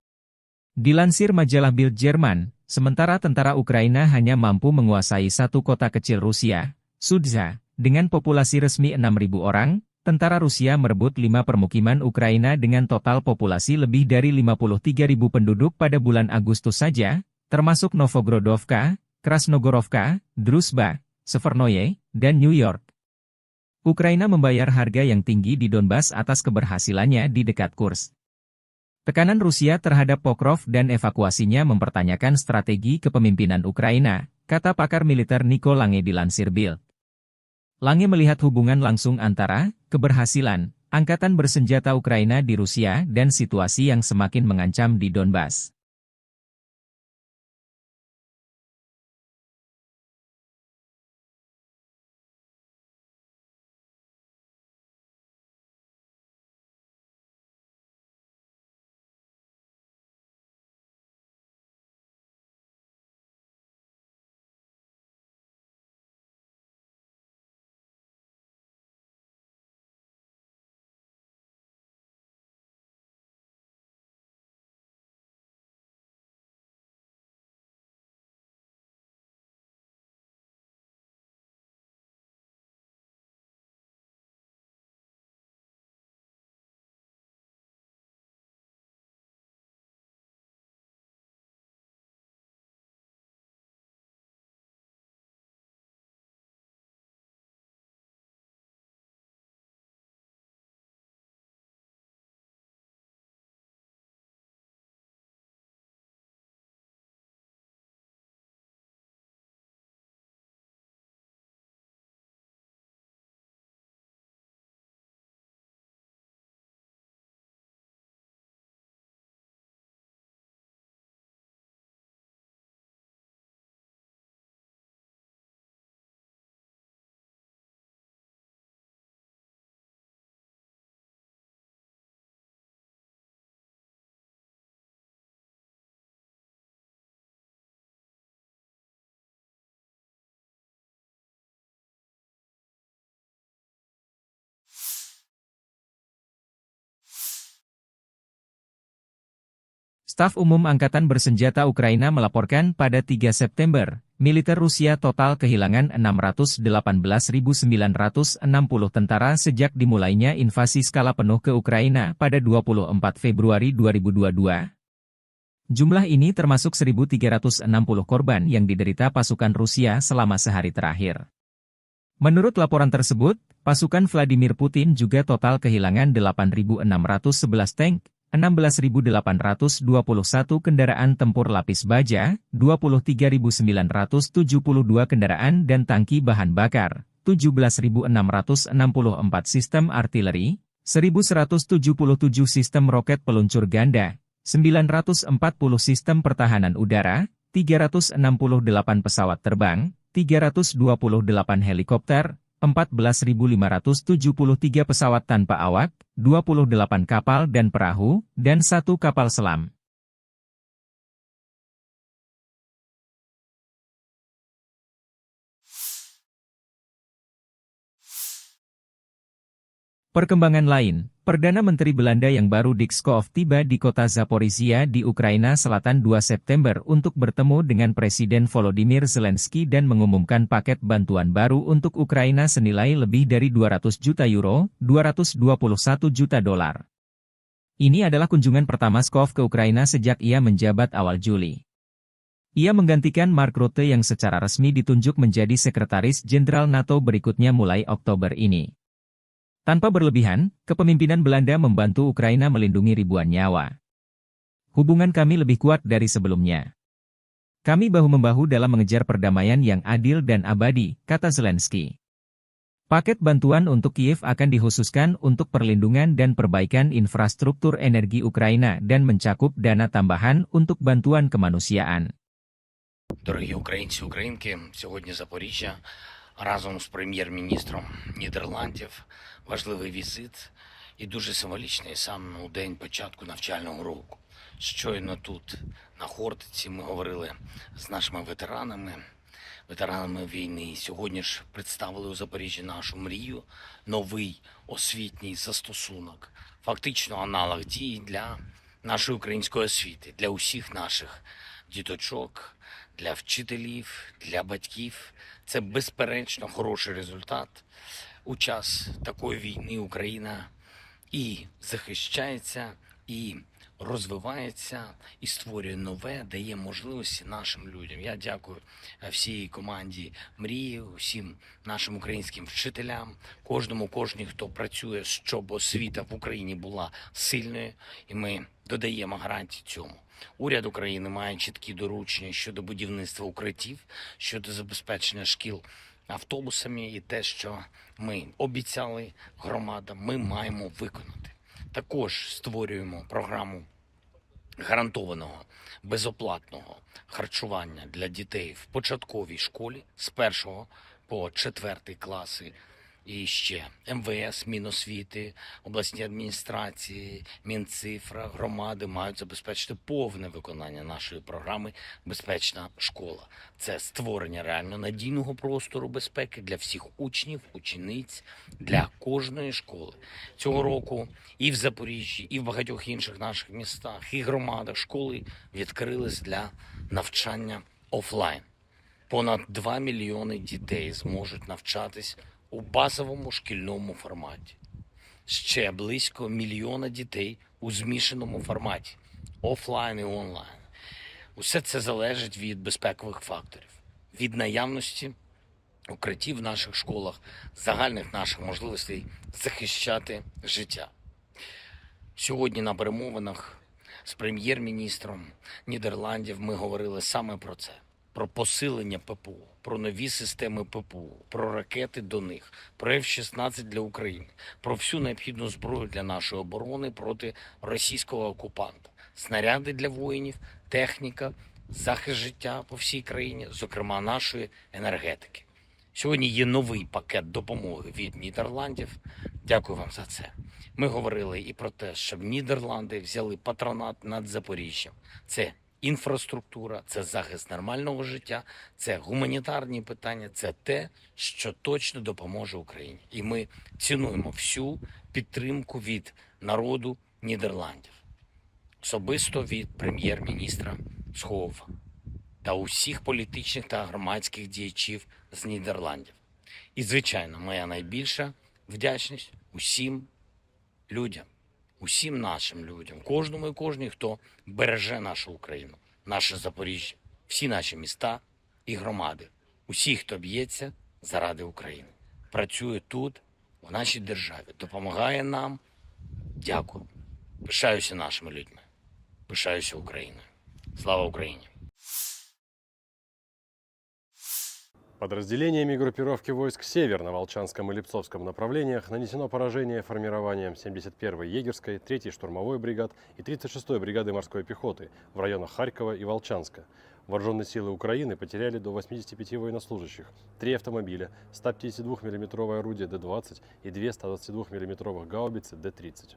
Dilansir majalah Bild Jerman, sementara tentara Ukraina hanya mampu menguasai satu kota kecil Rusia, Sudza, dengan populasi resmi enam ribu orang, tentara Rusia merebut lima permukiman Ukraina dengan total populasi lebih dari lima puluh tiga ribu penduduk pada bulan Agustus saja, termasuk Novgorodovka, Krasnogorovka, Druzhba, Severnoye, dan New York. Ukraina membayar harga yang tinggi di Donbas atas keberhasilannya di dekat Kursk. Tekanan Rusia terhadap Pokrov dan evakuasinya mempertanyakan strategi kepemimpinan Ukraina, kata pakar militer Nico Lange dilansir Bild. Lange melihat hubungan langsung antara keberhasilan angkatan bersenjata Ukraina di Rusia dan situasi yang semakin mengancam di Donbas. Staf Umum Angkatan Bersenjata Ukraina melaporkan pada tiga September, militer Rusia total kehilangan enam ratus delapan belas ribu sembilan ratus enam puluh tentara sejak dimulainya invasi skala penuh ke Ukraina pada dua puluh empat Februari dua ribu dua dua. Jumlah ini termasuk seribu tiga ratus enam puluh korban yang diderita pasukan Rusia selama sehari terakhir. Menurut laporan tersebut, pasukan Vladimir Putin juga total kehilangan delapan ribu enam ratus sebelas tank, enam belas ribu delapan ratus dua puluh satu kendaraan tempur lapis baja, dua puluh tiga ribu sembilan ratus tujuh puluh dua kendaraan dan tangki bahan bakar, tujuh belas ribu enam ratus enam puluh empat sistem artileri, seribu seratus tujuh puluh tujuh sistem roket peluncur ganda, sembilan ratus empat puluh sistem pertahanan udara, tiga ratus enam puluh delapan pesawat terbang, tiga ratus dua puluh delapan helikopter, empat belas ribu lima ratus tujuh puluh tiga pesawat tanpa awak, dua puluh delapan kapal dan perahu, dan satu kapal selam. Perkembangan lain, Perdana Menteri Belanda yang baru Dick Schoof tiba di kota Zaporizhia di Ukraina Selatan dua September untuk bertemu dengan Presiden Volodymyr Zelensky dan mengumumkan paket bantuan baru untuk Ukraina senilai lebih dari dua ratus juta euro, dua ratus dua puluh satu juta dolar. Ini adalah kunjungan pertama Schoof ke Ukraina sejak ia menjabat awal Juli. Ia menggantikan Mark Rutte yang secara resmi ditunjuk menjadi Sekretaris Jenderal NATO berikutnya mulai Oktober ini. Tanpa berlebihan, kepemimpinan Belanda membantu Ukraina melindungi ribuan nyawa. "Hubungan kami lebih kuat dari sebelumnya. Kami bahu-membahu dalam mengejar perdamaian yang adil dan abadi," kata Zelensky. Paket bantuan untuk Kiev akan dikhususkan untuk perlindungan dan perbaikan infrastruktur energi Ukraina dan mencakup dana tambahan untuk bantuan kemanusiaan. Дорогі українці, українки, сьогодні Запоріжжя разом з прем'єр-міністром Нідерландів. Важливий візит і дуже символічний саме у день початку навчального року. Щойно тут, на Хортиці, ми говорили з нашими ветеранами, ветеранами війни. Сьогодні ж представили у Запоріжжі нашу мрію, новий освітній застосунок, фактично аналог дії для нашої української освіти, для усіх наших діточок, для вчителів, для батьків. Це безперечно хороший результат. У час такої війни Україна і захищається, і розвивається, і створює нове, дає можливості нашим людям. Я дякую, е, всій команді Мрії, усім нашим українським вчителям, кожному, кожній, хто працює, щоб освіта в Україні була сильною, і ми додаємо гарантії цьому. Уряд України має чіткі доручення щодо будівництва укриттів, щодо забезпечення шкіл автобусами, і те, що ми обіцяли громадам, ми маємо виконати. Також створюємо програму гарантованого безоплатного харчування для дітей в початковій школі з першого по четвертий класи. І ще МВС, Міносвіти, обласні адміністрації, Мінцифра, громади мають забезпечити повне виконання нашої програми "Безпечна школа". Це створення реально надійного простору безпеки для всіх учнів, учениць, для кожної школи. Цього року і в Запоріжжі, і в багатьох інших наших містах, і громадах школи відкрились для навчання офлайн. Понад два мільйони дітей зможуть навчатись у базовому шкільному форматі. Ще близько мільйона дітей у змішаному форматі, офлайн і онлайн. Усе це залежить від безпекових факторів, від наявності укриттів в наших школах, загальних наших можливостей захищати життя. Сьогодні на перемовинах з прем'єр-міністром Нідерландів ми говорили саме про це: про посилення ППО, про нові системи ППО, про ракети до них, про Ф шістнадцять для України, про всю необхідну зброю для нашої оборони проти російського окупанта, снаряди для воїнів, техніка, захист життя по всій країні, зокрема нашої енергетики. Сьогодні є новий пакет допомоги від Нідерландів. Дякую вам за це. Ми говорили і про те, щоб Нідерланди взяли патронат над Запоріжжям. Це інфраструктура, це захист нормального життя, це гуманітарні питання, це те, що точно допоможе Україні. І ми цінуємо всю підтримку від народу Нідерландів. особисто від прем'єр-міністра Схову та усіх політичних та громадських діячів з Нідерландів. І, звичайно, моя найбільша вдячність усім людям, усім нашим людям, кожному і кожній, хто береже нашу Україну, наше Запоріжжя, всі наші міста і громади, усі, хто б'ється заради України, працює тут, в нашій державі, допомагає нам. Дякую. Пишаюся нашими людьми. Пишаюся Україною. Слава Україні! Подразделениями группировки войск «Север» на Волчанском и Липцовском направлениях нанесено поражение формированиям семьдесят первой егерской, третьей штурмовой бригад и тридцать шестой бригады морской пехоты в районах Харькова и Волчанска. Вооружённые силы Украины потеряли до восьмидесяти пяти военнослужащих, три автомобиля, сто пятидесяти двух миллиметровое орудие Д двадцать и две сто двадцати двух миллиметровых гаубицы Д тридцать.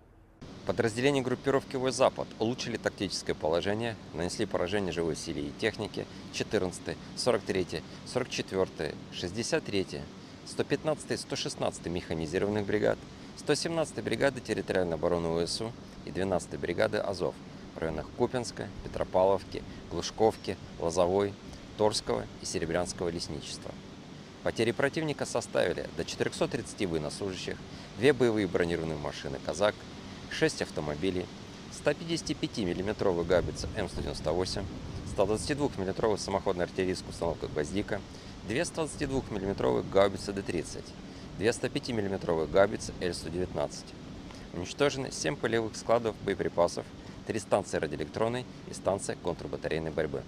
Подразделения группировки войск «Запад» улучшили тактическое положение, нанесли поражение живой силе и технике четырнадцатой, сорок третьей, сорок четвёртой, шестьдесят третьей, сто пятнадцатой, сто шестнадцатой механизированных бригад, сто семнадцатой бригады территориальной обороны В С У и двенадцатой бригады «Азов» в районах Купинска, Петропавловки, Глушковки, Лозовой, Торского и Серебрянского лесничества. Потери противника составили до четырёхсот тридцати военнослужащих, две боевые бронированные машины «Казак», шесть автомобилей, сто пятидесяти пяти миллиметровая гаубица М сто девяносто восемь, сто двадцати двух миллиметровая самоходная артиллерийская установка «Гвоздика», две сто двадцати двух миллиметровые гаубицы Д тридцать, две сто пяти миллиметровые гаубицы Л сто девятнадцать. Уничтожены семь полевых складов боеприпасов, три станции радиоэлектронной и станция контрбатарейной борьбы.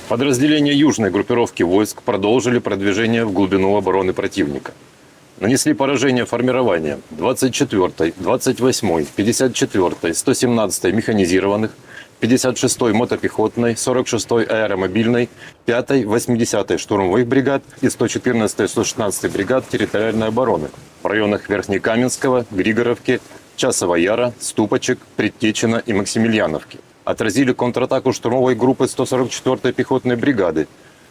Подразделения южной группировки войск продолжили продвижение в глубину обороны противника. Нанесли поражение формированиям двадцать четвёртой, двадцать восьмой, пятьдесят четвёртой, сто семнадцатой механизированных, пятьдесят шестой мотопехотной, сорок шестой аэромобильной, пятой, восьмидесятой штурмовых бригад и сто четырнадцатой, сто шестнадцатой бригад территориальной обороны в районах Верхнекаменского, Григоровки, Часового Яра, Ступочек, Предтечина и Максимильяновки. Отразили контратаку штурмовой группы сто сорок четвёртой пехотной бригады.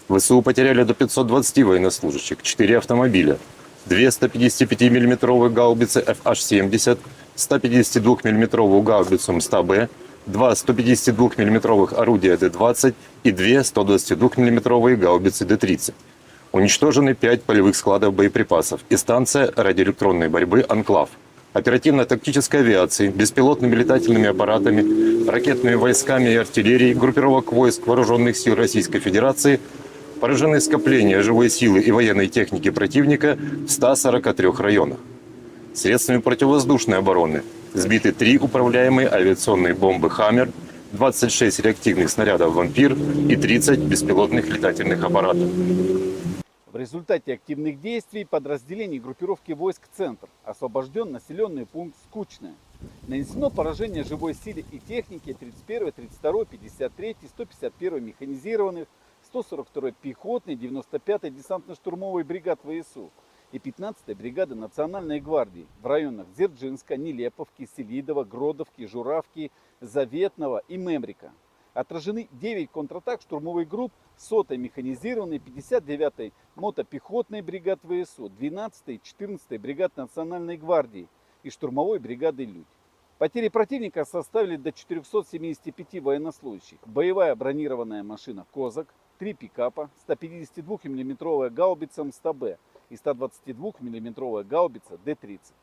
В С У потеряли до пятьсот двадцати военнослужащих, четыре автомобиля, две сто пятидесяти пяти миллиметровые гаубицы Ф Аш семьдесят, сто пятидесяти двух миллиметровую гаубицу М сто Б, два сто пятидесяти двух миллиметровых орудия Д двадцать и две сто двадцати двух миллиметровые гаубицы Д тридцать. Уничтожены пять полевых складов боеприпасов и станция радиоэлектронной борьбы «Анклав». Оперативно-тактической авиацией, беспилотными летательными аппаратами, ракетными войсками и артиллерией группировок войск Вооружённых сил Российской Федерации поражены скопления живой силы и военной техники противника в ста сорока трёх районах. Средствами противовоздушной обороны сбиты три управляемые авиационные бомбы «Хаммер», двадцать шесть реактивных снарядов «Вампир» и тридцать беспилотных летательных аппаратов. В результате активных действий подразделений группировки войск «Центр» освобождён населённый пункт Скучное. Нанесено поражение живой силе и технике тридцать первой, тридцать второй, пятьдесят третьей, сто пятьдесят первой механизированных, сто сорок второй пехотной, девяносто пятой десантно-штурмовой бригад В С У и пятнадцатой бригады Национальной гвардии в районах Дзержинска, Нелеповки, Селидово, Гродовки, Журавки, Заветного и Мемрика. Отражены девять контратак штурмовых групп сотой механизированной, пятьдесят девятой мотопехотной бригад В С У, двенадцатой и четырнадцатой бригад Национальной гвардии и штурмовой бригады «Людь». Потери противника составили до четырёхсот семидесяти пяти военнослужащих. Боевая бронированная машина «Козак», три пикапа, сто пятидесяти двух миллиметровая гаубица М сто Б и сто двадцати двух миллиметровая гаубица Д тридцать.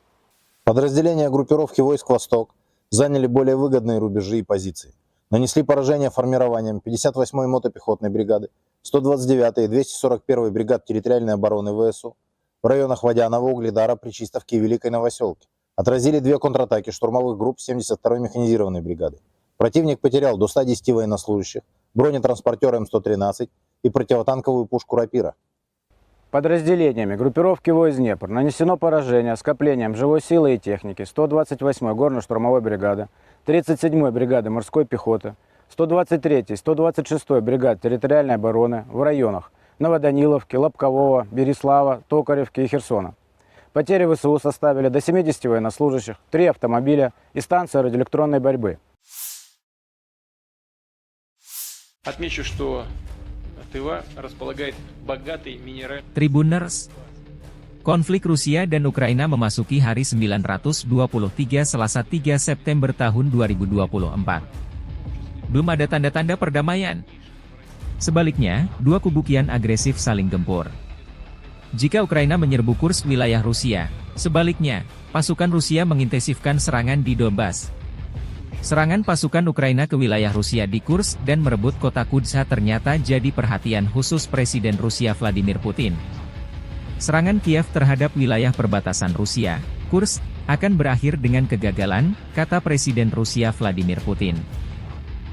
Подразделения группировки войск «Восток» заняли более выгодные рубежи и позиции. Нанесли поражение формированиям пятьдесят восьмой мотопехотной бригады, сто двадцать девятой и двести сорок первой бригад территориальной обороны В С У в районах Водянова, Угледара, Причистовки и Великой Новосёлки. Отразили две контратаки штурмовых групп семьдесят второй механизированной бригады. Противник потерял до ста десяти военнослужащих, бронетранспортёр М сто тринадцать и противотанковую пушку «Рапира». Подразделениями группировки войск «Днепр» нанесено поражение скоплениям живой силы и техники сто двадцать восьмой горно-штурмовой бригады, тридцать седьмой бригады морской пехоты, сто двадцать третьей, сто двадцать шестой бригад территориальной обороны в районах Новоданиловки, Лобкового, Береслава, Токаревки и Херсона. Потери В С У составили до семидесяти военнослужащих, три автомобиля и станция радиоэлектронной борьбы. Отмечу, что Тыва располагает богатой минеральной. Tribuners, konflik Rusia dan Ukraina memasuki hari sembilan ratus dua puluh tiga, Selasa, tiga September tahun dua ribu dua puluh empat. belum ada tanda-tanda perdamaian. Sebaliknya, dua kubu kian agresif saling gempur. Jika Ukraina menyerbu Kursk, wilayah Rusia, sebaliknya, pasukan Rusia mengintensifkan serangan di Donbas. Serangan pasukan Ukraina ke wilayah Rusia di Kursk dan merebut kota Kudza ternyata jadi perhatian khusus Presiden Rusia Vladimir Putin. Serangan Kiev terhadap wilayah perbatasan Rusia, Kursk, akan berakhir dengan kegagalan, kata Presiden Rusia Vladimir Putin.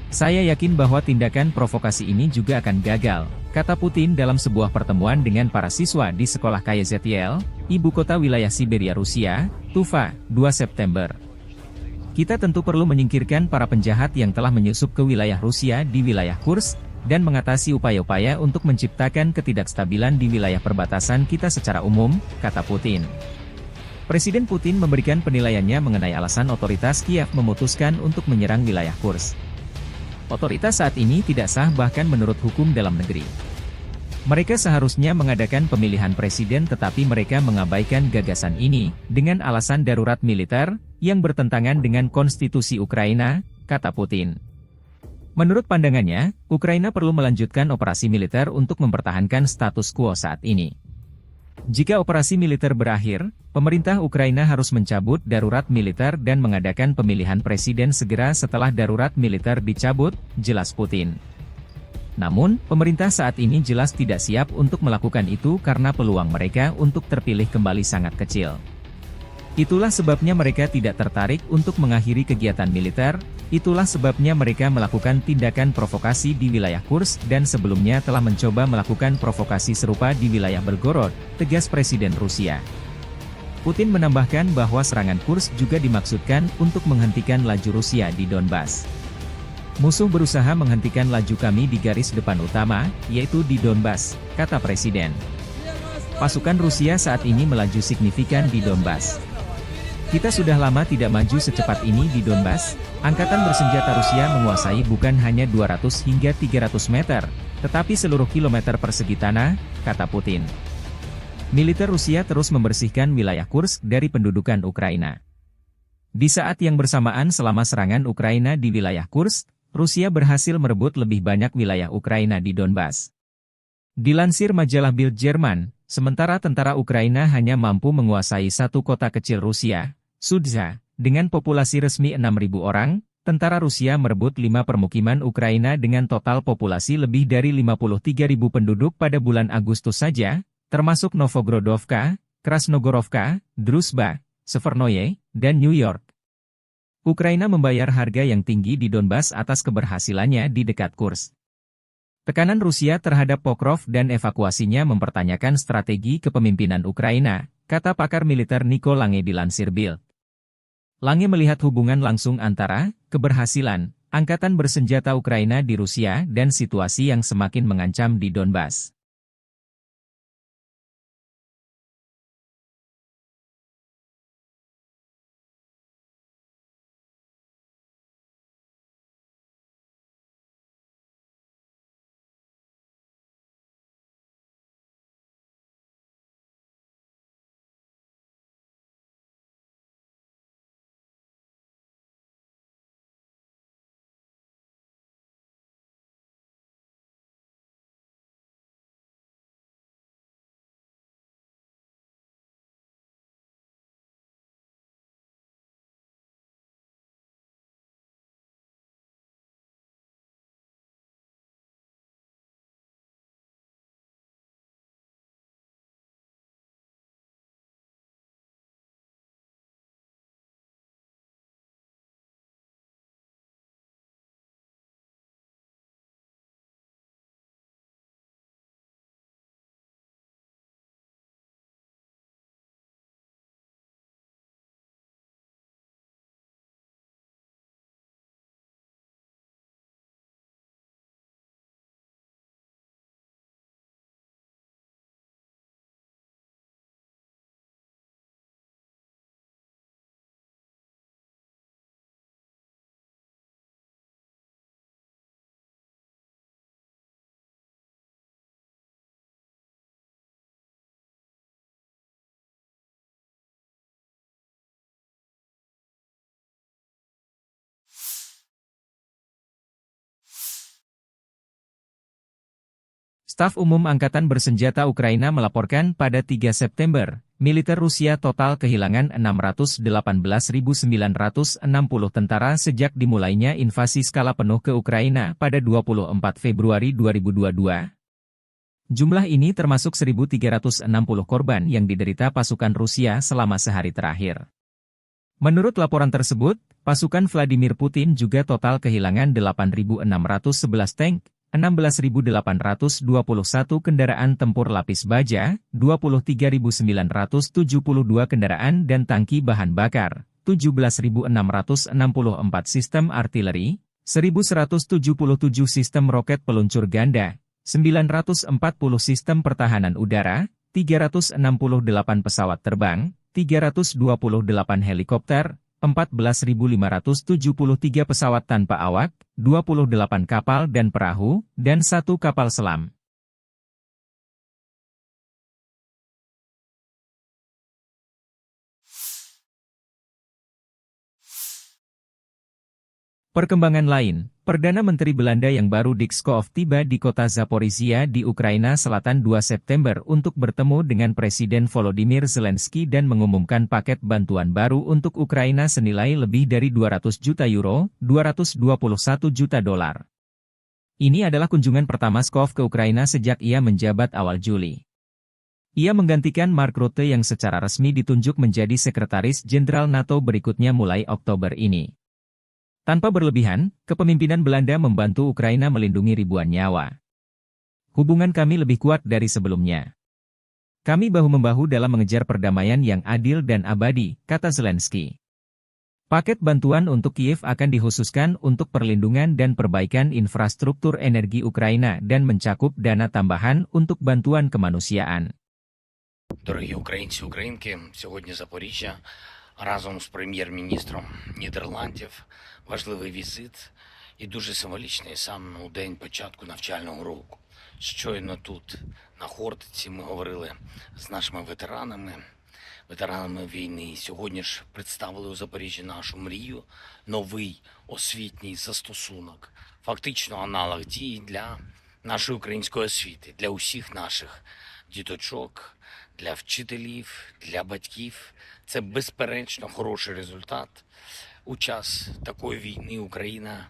"Saya yakin bahwa tindakan provokasi ini juga akan gagal," kata Putin dalam sebuah pertemuan dengan para siswa di sekolah K Y Z L, ibu kota wilayah Siberia Rusia, Tuva, dua September. "Kita tentu perlu menyingkirkan para penjahat yang telah menyusup ke wilayah Rusia di wilayah Kursk dan mengatasi upaya-upaya untuk menciptakan ketidakstabilan di wilayah perbatasan kita secara umum," kata Putin. Presiden Putin memberikan penilaiannya mengenai alasan otoritas Kiev memutuskan untuk menyerang wilayah Kursk. "Otoritas saat ini tidak sah bahkan menurut hukum dalam negeri. Mereka seharusnya mengadakan pemilihan presiden tetapi mereka mengabaikan gagasan ini dengan alasan darurat militer yang bertentangan dengan konstitusi Ukraina," kata Putin. Menurut pandangannya, Ukraina perlu melanjutkan operasi militer untuk mempertahankan status quo saat ini. "Jika operasi militer berakhir, pemerintah Ukraina harus mencabut darurat militer dan mengadakan pemilihan presiden segera setelah darurat militer dicabut," jelas Putin. "Namun, pemerintah saat ini jelas tidak siap untuk melakukan itu karena peluang mereka untuk terpilih kembali sangat kecil. Itulah sebabnya mereka tidak tertarik untuk mengakhiri kegiatan militer, itulah sebabnya mereka melakukan tindakan provokasi di wilayah Kursk dan sebelumnya telah mencoba melakukan provokasi serupa di wilayah Belgorod," tegas Presiden Rusia. Putin menambahkan bahwa serangan Kursk juga dimaksudkan untuk menghentikan laju Rusia di Donbas. "Musuh berusaha menghentikan laju kami di garis depan utama, yaitu di Donbas," kata Presiden. "Pasukan Rusia saat ini melaju signifikan di Donbas. Kita sudah lama tidak maju secepat ini di Donbas. Angkatan bersenjata Rusia menguasai bukan hanya dua ratus hingga tiga ratus meter, tetapi seluruh kilometer persegi tanah," kata Putin. Militer Rusia terus membersihkan wilayah Kursk dari pendudukan Ukraina. Di saat yang bersamaan, selama serangan Ukraina di wilayah Kursk, Rusia berhasil merebut lebih banyak wilayah Ukraina di Donbas. Dilansir majalah Bild Jerman, sementara tentara Ukraina hanya mampu menguasai satu kota kecil Rusia, Sudza, dengan populasi resmi enam ribu orang, tentara Rusia merebut lima permukiman Ukraina dengan total populasi lebih dari lima puluh tiga ribu penduduk pada bulan Agustus saja, termasuk Novogrodovka, Krasnogorovka, Druzhba, Severnoye, dan New York. Ukraina membayar harga yang tinggi di Donbas atas keberhasilannya di dekat Kursk. Tekanan Rusia terhadap Pokrov dan evakuasinya mempertanyakan strategi kepemimpinan Ukraina, kata pakar militer Nico Lange dilansir Bild. Lange melihat hubungan langsung antara keberhasilan angkatan bersenjata Ukraina di Rusia dan situasi yang semakin mengancam di Donbas. Staf Umum Angkatan Bersenjata Ukraina melaporkan pada tiga September, militer Rusia total kehilangan enam ratus delapan belas ribu sembilan ratus enam puluh tentara sejak dimulainya invasi skala penuh ke Ukraina pada dua puluh empat Februari dua ribu dua puluh dua. Jumlah ini termasuk seribu tiga ratus enam puluh korban yang diderita pasukan Rusia selama sehari terakhir. Menurut laporan tersebut, pasukan Vladimir Putin juga total kehilangan delapan ribu enam ratus sebelas tank, enam belas ribu delapan ratus dua puluh satu kendaraan tempur lapis baja, dua puluh tiga ribu sembilan ratus tujuh puluh dua kendaraan dan tangki bahan bakar, tujuh belas ribu enam ratus enam puluh empat sistem artileri, seribu seratus tujuh puluh tujuh sistem roket peluncur ganda, sembilan ratus empat puluh sistem pertahanan udara, tiga ratus enam puluh delapan pesawat terbang, tiga ratus dua puluh delapan helikopter, empat belas ribu lima ratus tujuh puluh tiga pesawat tanpa awak, dua puluh delapan kapal dan perahu, dan satu kapal selam. Perkembangan lain, Perdana Menteri Belanda yang baru Dick Schoof tiba di kota Zaporizhia di Ukraina Selatan dua September untuk bertemu dengan Presiden Volodymyr Zelensky dan mengumumkan paket bantuan baru untuk Ukraina senilai lebih dari dua ratus juta euro, dua ratus dua puluh satu juta dolar. Ini adalah kunjungan pertama Schoof ke Ukraina sejak ia menjabat awal Juli. Ia menggantikan Mark Rutte yang secara resmi ditunjuk menjadi Sekretaris Jenderal NATO berikutnya mulai Oktober ini. Tanpa berlebihan, kepemimpinan Belanda membantu Ukraina melindungi ribuan nyawa. "Hubungan kami lebih kuat dari sebelumnya. Kami bahu-membahu dalam mengejar perdamaian yang adil dan abadi," kata Zelensky. Paket bantuan untuk Kiev akan dikhususkan untuk perlindungan dan perbaikan infrastruktur energi Ukraina dan mencakup dana tambahan untuk bantuan kemanusiaan. Дорогі українці, українки, сьогодні Запоріжжя разом з прем'єр-міністром Нідерландів. Важливий візит і дуже символічний саме у день початку навчального року. Щойно тут, на Хортиці, ми говорили з нашими ветеранами, ветеранами війни. Сьогодні ж представили у Запоріжжі нашу мрію, новий освітній застосунок, фактично аналог дії для нашої української освіти, для усіх наших діточок, для вчителів, для батьків. Це безперечно хороший результат. У час такої війни Україна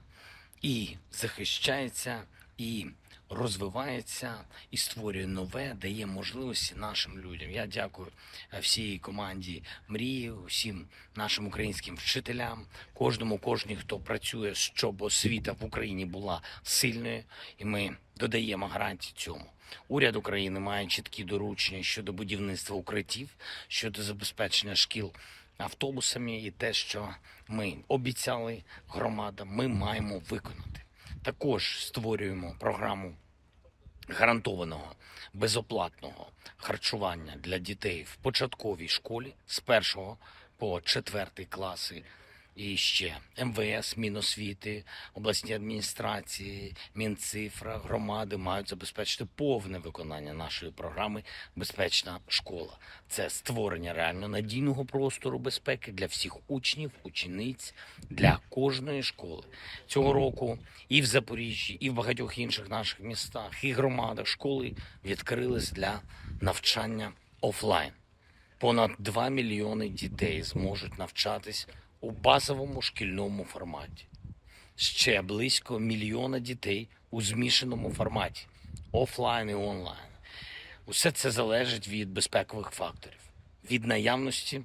і захищається, і розвивається, і створює нове, дає можливості нашим людям. Я дякую, е, всій команді Мрії, усім нашим українським вчителям, кожному, кожній, хто працює, щоб освіта в Україні була сильною, і ми додаємо гарантії цьому. Уряд України має чіткі доручення щодо будівництва укриттів, щодо забезпечення шкіл автобусами, і те, що ми обіцяли громадам, ми маємо виконати. Також створюємо програму гарантованого безоплатного харчування для дітей в початковій школі з першого по четвертий класи. І ще МВС, Міносвіти, обласні адміністрації, Мінцифра, громади мають забезпечити повне виконання нашої програми "Безпечна школа". Це створення реально надійного простору безпеки для всіх учнів, учениць, для кожної школи. Цього року і в Запоріжжі, і в багатьох інших наших містах, і громадах школи відкрились для навчання офлайн. Понад два мільйони дітей зможуть навчатись у базовому шкільному форматі. Ще близько мільйона дітей у змішаному форматі, офлайн і онлайн. Усе це залежить від безпекових факторів, від наявності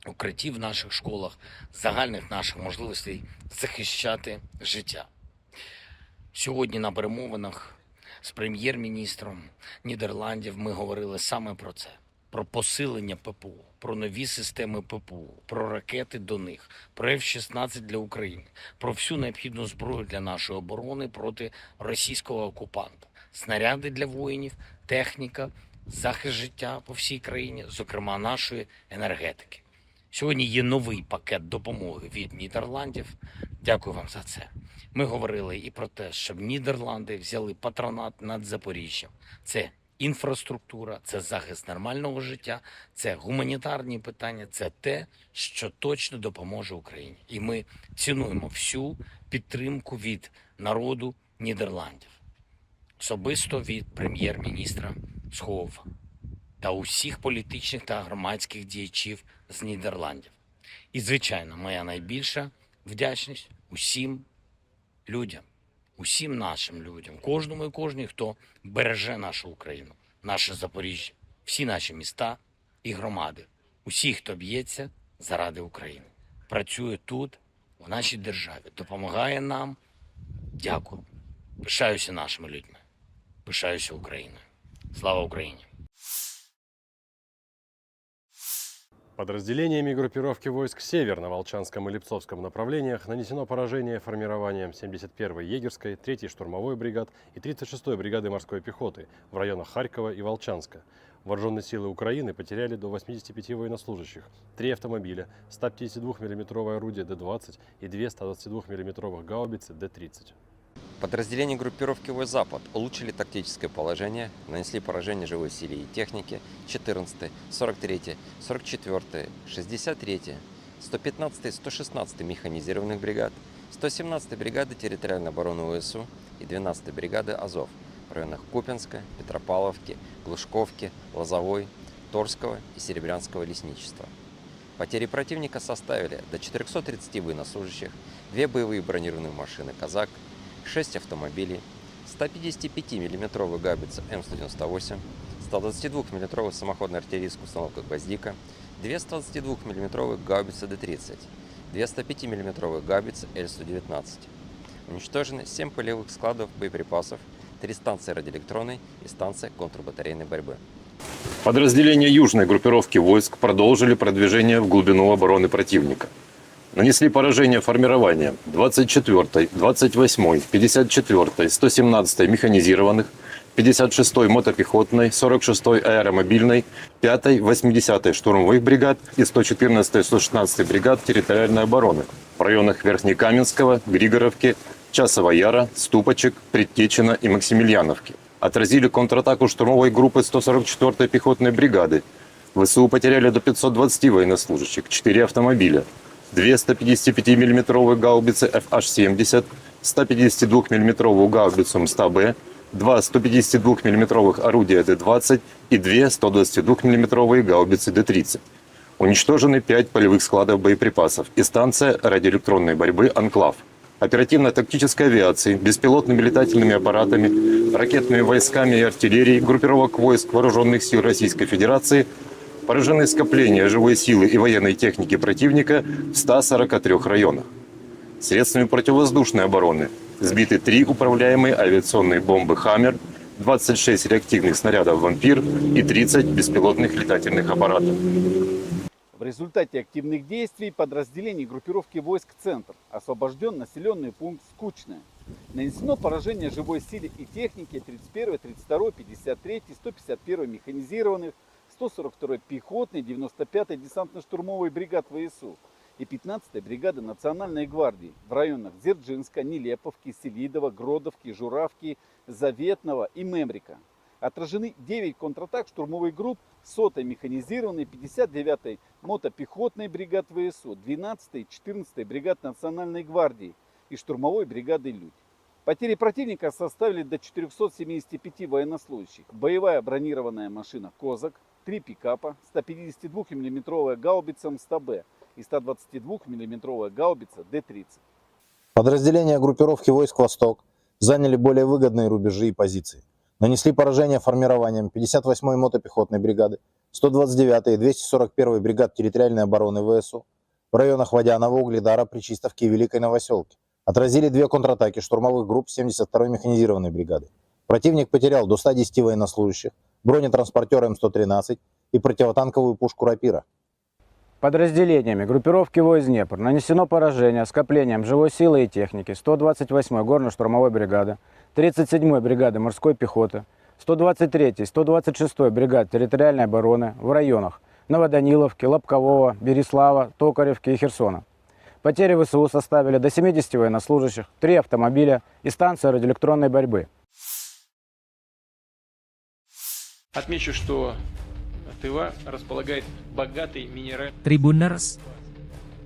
укриттів в наших школах, загальних наших можливостей захищати життя. Сьогодні на перемовинах з прем'єр-міністром Нідерландів ми говорили саме про це: про посилення ППО, про нові системи ППО, про ракети до них, про F шістнадцять для України, про всю необхідну зброю для нашої оборони проти російського окупанта, снаряди для воїнів, техніка, захист життя по всій країні, зокрема нашої енергетики. Сьогодні є новий пакет допомоги від Нідерландів. Дякую вам за це. Ми говорили і про те, щоб Нідерланди взяли патронат над Запоріжжям. Це інфраструктура, це захист нормального життя, це гуманітарні питання, це те, що точно допоможе Україні. І ми цінуємо всю підтримку від народу Нідерландів. особисто від прем'єр-міністра Схову та усіх політичних та громадських діячів з Нідерландів. І, звичайно, моя найбільша вдячність усім людям, усім нашим людям, кожному і кожній, хто береже нашу Україну, наше Запоріжжя, всі наші міста і громади, усі, хто б'ється заради України, працює тут, в нашій державі, допомагає нам. Дякую. Пишаюся нашими людьми. Пишаюся Україною. Слава Україні! Подразделениями группировки войск «Север» на Волчанском и Липцовском направлениях нанесено поражение формированиям семьдесят первой егерской, третьей штурмовой бригад и тридцать шестой бригады морской пехоты в районах Харькова и Волчанска. Вооружённые силы Украины потеряли до восьмидесяти пяти военнослужащих, три автомобиля, сто пятидесяти двух миллиметровое орудие Д двадцать и две сто двадцати двух миллиметровых гаубицы Д тридцать. Подразделения группировки войск «Запад» улучшили тактическое положение, нанесли поражение живой силе и технике четырнадцатой, сорок третьей, сорок четвёртой, шестьдесят третьей, сто пятнадцатой, сто шестнадцатой механизированных бригад, сто семнадцатой бригады территориальной обороны ВСУ и двенадцатой бригады «Азов» в районах Купинска, Петропавловки, Глушковки, Лозовой, Торского и Серебрянского лесничества. Потери противника составили до четырёхсот тридцати военнослужащих, две боевые бронированные машины «Казак», шесть автомобилей, сто пятидесяти пяти миллиметровую гаубицу М сто девяносто восемь, сто двадцати двух миллиметровую самоходную артиллерийскую установку «Гвоздика», две сто двадцати двух миллиметровые гаубицы Д тридцать, две сто пяти миллиметровые гаубицы Л сто девятнадцать. Уничтожены семь полевых складов боеприпасов, три станции радиоэлектронной и станция контрбатарейной борьбы. Подразделения южной группировки войск продолжили продвижение в глубину обороны противника. Нанесли поражение формированиям двадцать четвёртой, двадцать восьмой, пятьдесят четвёртой, сто семнадцатой механизированных, пятьдесят шестой мотопехотной, сорок шестой аэромобильной, пятой, восьмидесятой штурмовых бригад и сто четырнадцатой, сто шестнадцатой бригад территориальной обороны в районах Верхнекаменского, Григоровки, Часового Яра, Ступочек, Предтечина и Максимильяновки. Отразили контратаку штурмовой группы сто сорок четвёртой пехотной бригады. ВСУ потеряли до пятьсот двадцати военнослужащих, четыре автомобиля, две сто пятидесяти пяти миллиметровые гаубицы Ф Аш семьдесят, сто пятидесяти двух миллиметровую гаубицу М сто Б, два сто пятидесяти двух миллиметровых орудия Д двадцать и две сто двадцати двух миллиметровые гаубицы Д тридцать. Уничтожены пять полевых складов боеприпасов и станция радиоэлектронной борьбы «Анклав». Оперативно-тактической авиацией, беспилотными летательными аппаратами, ракетными войсками и артиллерией группировок войск Вооружённых сил Российской Федерации поражены скопления живой силы и военной техники противника в ста сорока трёх районах. Средствами противовоздушной обороны сбиты три управляемые авиационные бомбы «Хаммер», двадцать шесть реактивных снарядов «Вампир» и тридцать беспилотных летательных аппаратов. В результате активных действий подразделений группировки войск «Центр» освобождён населённый пункт Скучное. Нанесено поражение живой силе и технике тридцать первой, тридцать второй, пятьдесят третьей, сто пятьдесят первой механизированных, сто сорок второй пехотной, девяносто пятой десантно-штурмовой бригад ВСУ и пятнадцатой бригады Национальной гвардии в районах Дзержинска, Нелеповки, Селидово, Гродовки, Журавки, Заветного и Мемрика. Отражены девять контратак штурмовых групп сотой механизированной, пятьдесят девятой мотопехотной бригад ВСУ, двенадцатой и четырнадцатой бригад Национальной гвардии и штурмовой бригады «Людь». Потери противника составили до четырёхсот семидесяти пяти военнослужащих. Боевая бронированная машина «Козак», три пикапа, сто пятидесяти двух миллиметровая гаубица М сто Б и сто двадцати двух миллиметровая гаубица Д тридцать. Подразделения группировки войск «Восток» заняли более выгодные рубежи и позиции. Нанесли поражение формированиям пятьдесят восьмой мотопехотной бригады, сто двадцать девятой и двести сорок первой бригад территориальной обороны ВСУ в районах Водяного, Угледара, Причистовки и Великой Новосёлки. Отразили две контратаки штурмовых групп семьдесят второй механизированной бригады. Противник потерял до ста десяти военнослужащих, бронетранспортёр М сто тринадцать и противотанковую пушку «Рапира». Подразделениями группировки войск «Днепр» нанесено поражение скоплениям живой силы и техники сто двадцать восьмой горно-штурмовой бригады, тридцать седьмой бригады морской пехоты, сто двадцать третьей, сто двадцать шестой бригад территориальной обороны в районах Новоданиловки, Лобкового, Береслава, Токаревки и Херсона. Потери ВСУ составили до семидесяти военнослужащих, три автомобиля и станция радиоэлектронной борьбы. Отмечу, что Тыва располагает богатой минеральной. Tribuners,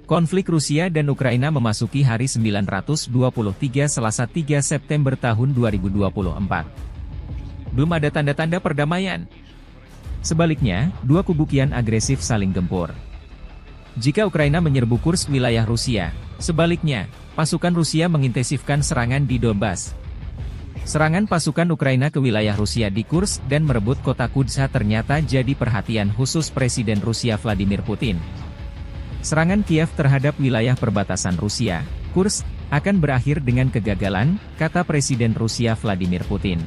konflik Rusia dan Ukraina memasuki hari sembilan ratus dua puluh tiga Selasa tiga September tahun dua ribu dua puluh empat. belum ada tanda-tanda perdamaian. Sebaliknya, dua kubu kian agresif saling gempur. Jika Ukraina menyerbu Kursk, wilayah Rusia, sebaliknya, pasukan Rusia mengintensifkan serangan di Donbas. Serangan pasukan Ukraina ke wilayah Rusia di Kursk dan merebut kota Kudza ternyata jadi perhatian khusus Presiden Rusia Vladimir Putin. Serangan Kiev terhadap wilayah perbatasan Rusia, Kursk, akan berakhir dengan kegagalan, kata Presiden Rusia Vladimir Putin.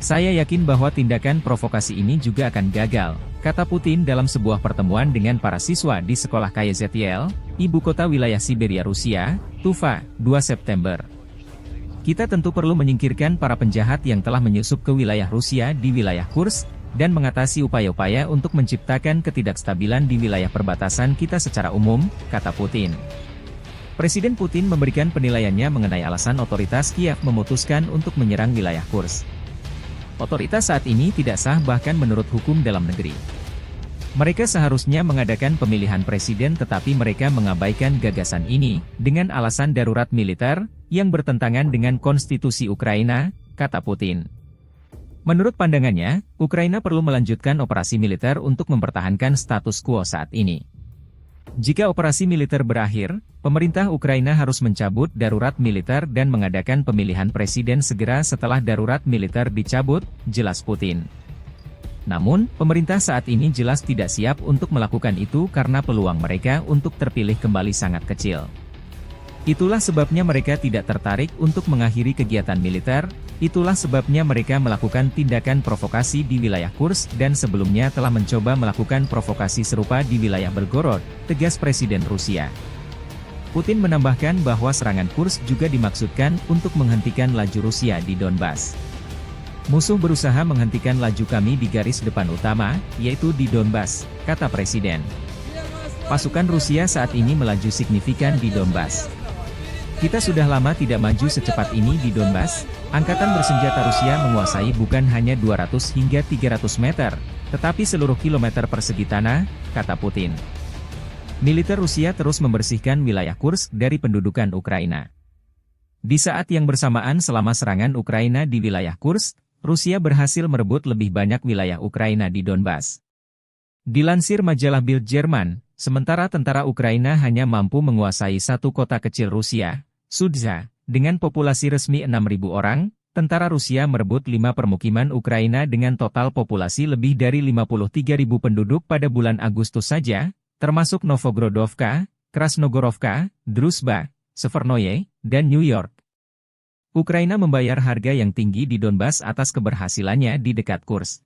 "Saya yakin bahwa tindakan provokasi ini juga akan gagal," kata Putin dalam sebuah pertemuan dengan para siswa di sekolah K Y Z L, ibu kota wilayah Siberia Rusia, Tuva, dua September. "Kita tentu perlu menyingkirkan para penjahat yang telah menyusup ke wilayah Rusia di wilayah Kursk, dan mengatasi upaya-upaya untuk menciptakan ketidakstabilan di wilayah perbatasan kita secara umum," kata Putin. Presiden Putin memberikan penilaiannya mengenai alasan otoritas Kiev memutuskan untuk menyerang wilayah Kursk. "Otoritas saat ini tidak sah bahkan menurut hukum dalam negeri. Mereka seharusnya mengadakan pemilihan presiden tetapi mereka mengabaikan gagasan ini dengan alasan darurat militer yang bertentangan dengan konstitusi Ukraina," kata Putin. Menurut pandangannya, Ukraina perlu melanjutkan operasi militer untuk mempertahankan status quo saat ini. Jika operasi militer berakhir, pemerintah Ukraina harus mencabut darurat militer dan mengadakan pemilihan presiden segera setelah darurat militer dicabut, jelas Putin. Namun, pemerintah saat ini jelas tidak siap untuk melakukan itu karena peluang mereka untuk terpilih kembali sangat kecil. Itulah sebabnya mereka tidak tertarik untuk mengakhiri kegiatan militer, itulah sebabnya mereka melakukan tindakan provokasi di wilayah Kursk dan sebelumnya telah mencoba melakukan provokasi serupa di wilayah Belgorod, tegas Presiden Rusia. Putin menambahkan bahwa serangan Kursk juga dimaksudkan untuk menghentikan laju Rusia di Donbas. "Musuh berusaha menghentikan laju kami di garis depan utama, yaitu di Donbas," kata Presiden. "Pasukan Rusia saat ini melaju signifikan di Donbas. Kita sudah lama tidak maju secepat ini di Donbas. Angkatan bersenjata Rusia menguasai bukan hanya dua ratus hingga tiga ratus meter, tetapi seluruh kilometer persegi tanah," kata Putin. Militer Rusia terus membersihkan wilayah Kursk dari pendudukan Ukraina. Di saat yang bersamaan, selama serangan Ukraina di wilayah Kursk, Rusia berhasil merebut lebih banyak wilayah Ukraina di Donbas. Dilansir majalah Bild Jerman, sementara tentara Ukraina hanya mampu menguasai satu kota kecil Rusia, Sudza, dengan populasi resmi enam ribu orang, tentara Rusia merebut lima permukiman Ukraina dengan total populasi lebih dari lima puluh tiga ribu penduduk pada bulan Agustus saja, termasuk Novgorodovka, Krasnogorovka, Druzhba, Severnoye, dan New York. Ukraina membayar harga yang tinggi di Donbas atas keberhasilannya di dekat Kursk.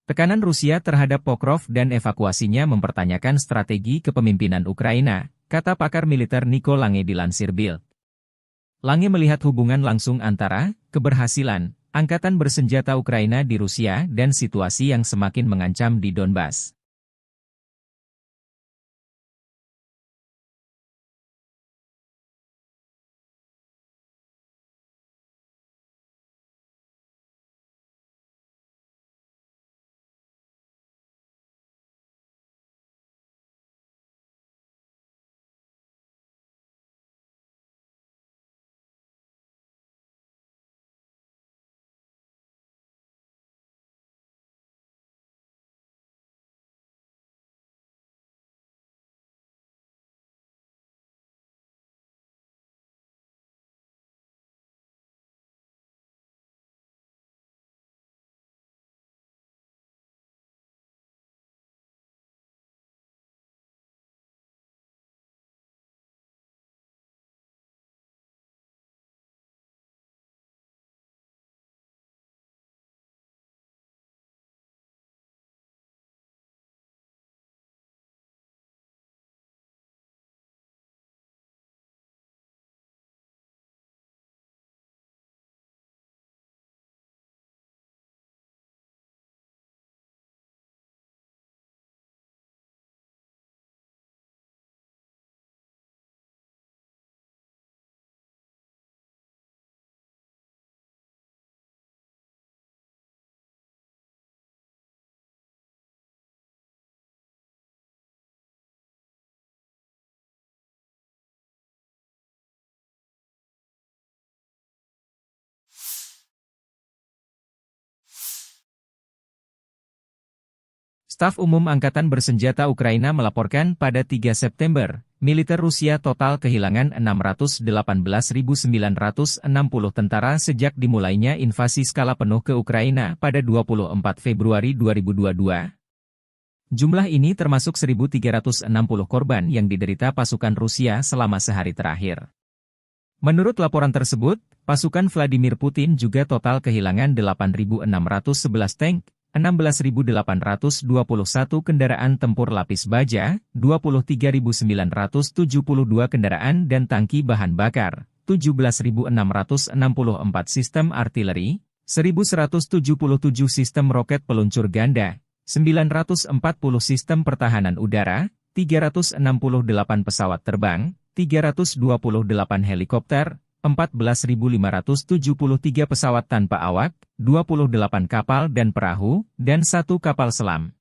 Tekanan Rusia terhadap Pokrov dan evakuasinya mempertanyakan strategi kepemimpinan Ukraina, kata pakar militer Niko Lange dilansir Bild. Lange melihat hubungan langsung antara keberhasilan angkatan bersenjata Ukraina di Rusia dan situasi yang semakin mengancam di Donbas. Staf Umum Angkatan Bersenjata Ukraina melaporkan pada tiga September, militer Rusia total kehilangan enam ratus delapan belas ribu sembilan ratus enam puluh tentara sejak dimulainya invasi skala penuh ke Ukraina pada dua puluh empat Februari dua ribu dua puluh dua. Jumlah ini termasuk seribu tiga ratus enam puluh korban yang diderita pasukan Rusia selama sehari terakhir. Menurut laporan tersebut, pasukan Vladimir Putin juga total kehilangan delapan ribu enam ratus sebelas tank, enam belas ribu delapan ratus dua puluh satu kendaraan tempur lapis baja, dua puluh tiga ribu sembilan ratus tujuh puluh dua kendaraan dan tangki bahan bakar, tujuh belas ribu enam ratus enam puluh empat sistem artileri, seribu seratus tujuh puluh tujuh sistem roket peluncur ganda, sembilan ratus empat puluh sistem pertahanan udara, tiga ratus enam puluh delapan pesawat terbang, tiga ratus dua puluh delapan helikopter, empat belas ribu lima ratus tujuh puluh tiga pesawat tanpa awak, dua puluh delapan kapal dan perahu, dan satu kapal selam.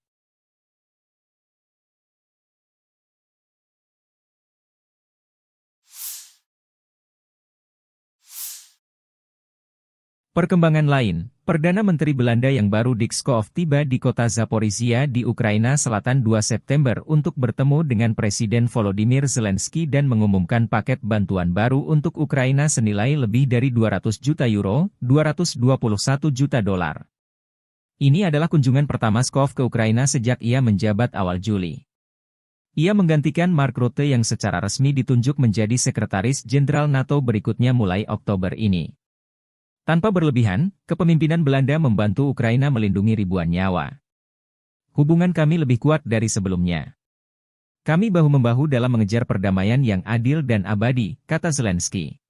Perkembangan lain, Perdana Menteri Belanda yang baru Dick Schoof tiba di kota Zaporizhia di Ukraina Selatan dua September untuk bertemu dengan Presiden Volodymyr Zelensky dan mengumumkan paket bantuan baru untuk Ukraina senilai lebih dari dua ratus juta euro, dua ratus dua puluh satu juta dolar. Ini adalah kunjungan pertama Schoof ke Ukraina sejak ia menjabat awal Juli. Ia menggantikan Mark Rutte yang secara resmi ditunjuk menjadi Sekretaris Jenderal NATO berikutnya mulai Oktober ini. Tanpa berlebihan, kepemimpinan Belanda membantu Ukraina melindungi ribuan nyawa. "Hubungan kami lebih kuat dari sebelumnya. Kami bahu-membahu dalam mengejar perdamaian yang adil dan abadi," kata Zelensky.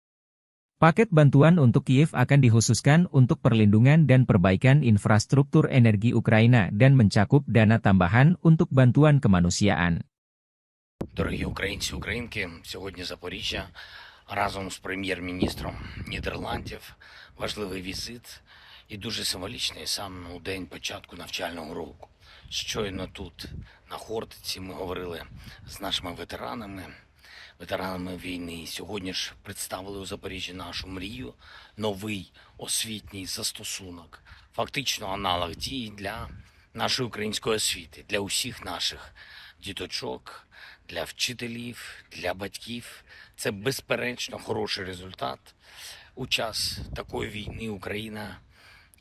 Paket bantuan untuk Kiev akan dikhususkan untuk perlindungan dan perbaikan infrastruktur energi Ukraina dan mencakup dana tambahan untuk bantuan kemanusiaan. Дорогі українці, українки, сьогодні Запоріжжя разом з прем'єр-міністром Нідерландів. Важливий візит і дуже символічний саме у день початку навчального року. Щойно тут, на Хортиці, ми говорили з нашими ветеранами, ветеранами війни. Сьогодні ж представили у Запоріжжі нашу мрію, новий освітній застосунок, фактично аналог дії для нашої української освіти, для усіх наших діточок, для вчителів, для батьків. Це безперечно хороший результат. У час такої війни Україна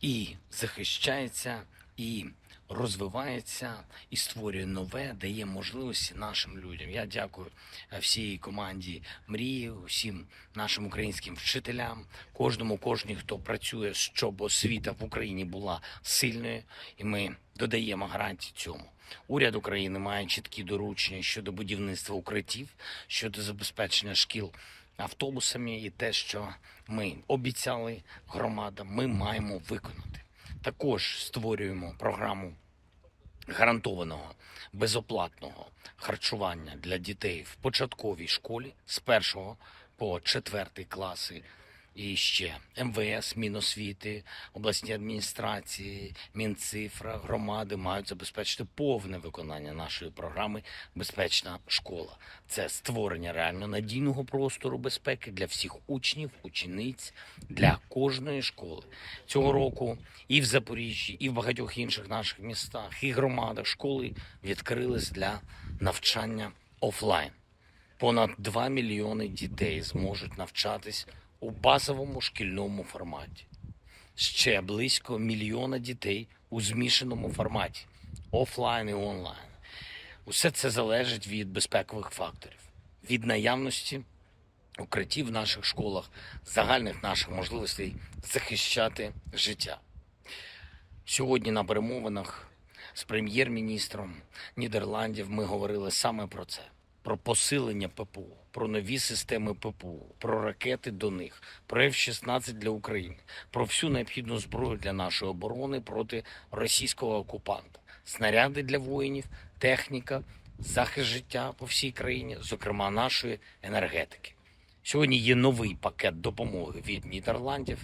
і захищається, і розвивається, і створює нове, дає можливості нашим людям. Я дякую, е, всій команді Мрії, усім нашим українським вчителям, кожному, кожній, хто працює, щоб освіта в Україні була сильною, і ми додаємо гарантії цьому. Уряд України має чіткі доручення щодо будівництва укриттів, щодо забезпечення шкіл автобусами, і те, що ми обіцяли громадам, ми маємо виконати. Також створюємо програму гарантованого безоплатного харчування для дітей в початковій школі з першого по четвертий класи. І ще МВС, Міносвіти, обласні адміністрації, Мінцифра, громади мають забезпечити повне виконання нашої програми "Безпечна школа". Це створення реально надійного простору безпеки для всіх учнів, учениць, для кожної школи. Цього року і в Запоріжжі, і в багатьох інших наших містах, і громадах школи відкрились для навчання офлайн. Понад два мільйони дітей зможуть навчатись у базовому шкільному форматі. Ще близько мільйона дітей у змішаному форматі, офлайн і онлайн. Усе це залежить від безпекових факторів, від наявності укриттів в наших школах, загальних наших можливостей захищати життя. Сьогодні на перемовинах з прем'єр-міністром Нідерландів ми говорили саме про це: про посилення ППО, про нові системи ППО, про ракети до них, про F шістнадцять для України, про всю необхідну зброю для нашої оборони проти російського окупанта, снаряди для воїнів, техніка, захист життя по всій країні, зокрема нашої енергетики. Сьогодні є новий пакет допомоги від Нідерландів.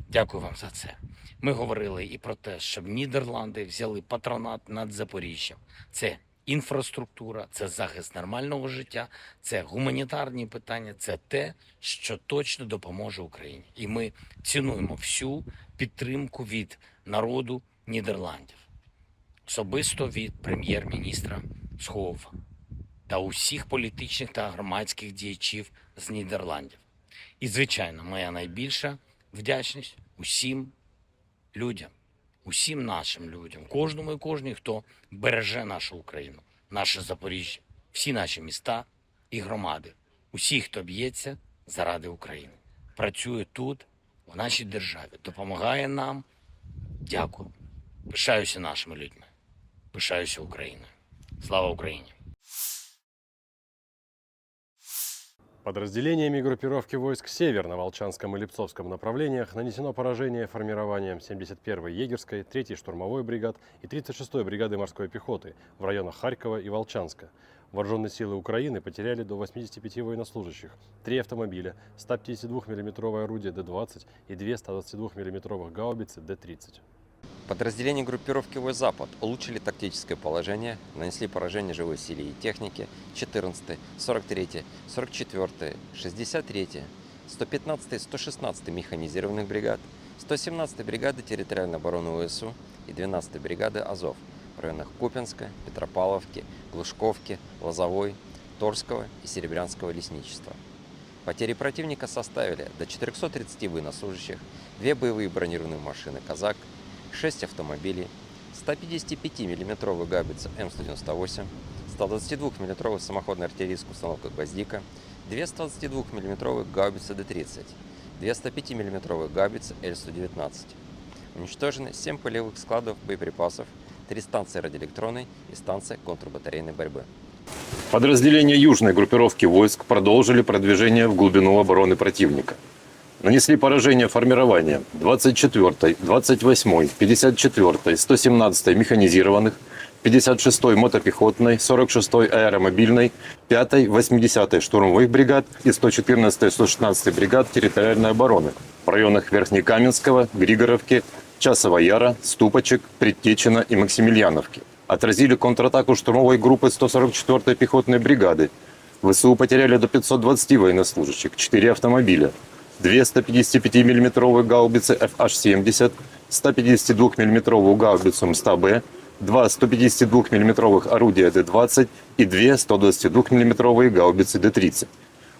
Дякую вам за це. Ми говорили і про те, щоб Нідерланди взяли патронат над Запоріжжям. Це інфраструктура, це захист нормального життя, це гуманітарні питання, це те, що точно допоможе Україні. І ми цінуємо всю підтримку від народу Нідерландів. особисто від прем'єр-міністра Схову та усіх політичних та громадських діячів з Нідерландів. І, звичайно, моя найбільша вдячність усім людям, усім нашим людям, кожному і кожній, хто береже нашу Україну, наше Запоріжжя, всі наші міста і громади, усі, хто б'ється заради України, працює тут, в нашій державі, допомагає нам. Дякую. Пишаюся нашими людьми. Пишаюся Україною. Слава Україні! Подразделениями группировки войск «Север» на Волчанском и Липцовском направлениях нанесено поражение формированиям семьдесят первой егерской, третьей штурмовой бригад и тридцать шестой бригады морской пехоты в районах Харькова и Волчанска. Вооружённые силы Украины потеряли до восьмидесяти пяти военнослужащих, три автомобиля, сто пятидесяти двух миллиметровое орудие Д двадцать и две сто двадцати двух миллиметровых гаубицы Д тридцать. Подразделения группировки войск «Запад» улучшили тактическое положение, нанесли поражение живой силе и технике четырнадцатой, сорок третьей, сорок четвёртой, шестьдесят третьей, сто пятнадцатой, сто шестнадцатой механизированных бригад, сто семнадцатой бригады территориальной обороны ВСУ и двенадцатой бригады «Азов» в районах Купинска, Петропавловки, Глушковки, Лозовой, Торского и Серебрянского лесничества. Потери противника составили до четырёхсот тридцати военнослужащих, две боевые бронированные машины «Казак», шесть автомобилей, сто пятидесяти пяти миллиметровая гаубица М сто девяносто восемь, сто двадцати двух миллиметровая самоходная артиллерийская установка «Гвоздика», две сто двадцати двух миллиметровые гаубицы Д тридцать, две сто пяти миллиметровые гаубицы Л сто девятнадцать. Уничтожены семь полевых складов боеприпасов, три станции радиоэлектронной и станция контрбатарейной борьбы. Подразделения южной группировки войск продолжили продвижение в глубину обороны противника. Нанесли поражение формированиям двадцать четвёртой, двадцать восьмой, пятьдесят четвёртой, сто семнадцатой механизированных, пятьдесят шестой мотопехотной, сорок шестой аэромобильной, пятой, восьмидесятой штурмовых бригад и сто четырнадцатой, сто шестнадцатой бригад территориальной обороны в районах Верхнекаменского, Григоровки, Часового Яра, Ступочек, Предтечина и Максимильяновки. Отразили контратаку штурмовой группы сто сорок четвёртой пехотной бригады. ВСУ потеряли до пятьсот двадцати военнослужащих, четыре автомобиля, две сто пятидесяти пяти миллиметровые гаубицы Ф Аш семьдесят, сто пятидесяти двух миллиметровую гаубицу М сто Б, два сто пятидесяти двух миллиметровых орудия Д двадцать и две сто двадцати двух миллиметровые гаубицы Д тридцать.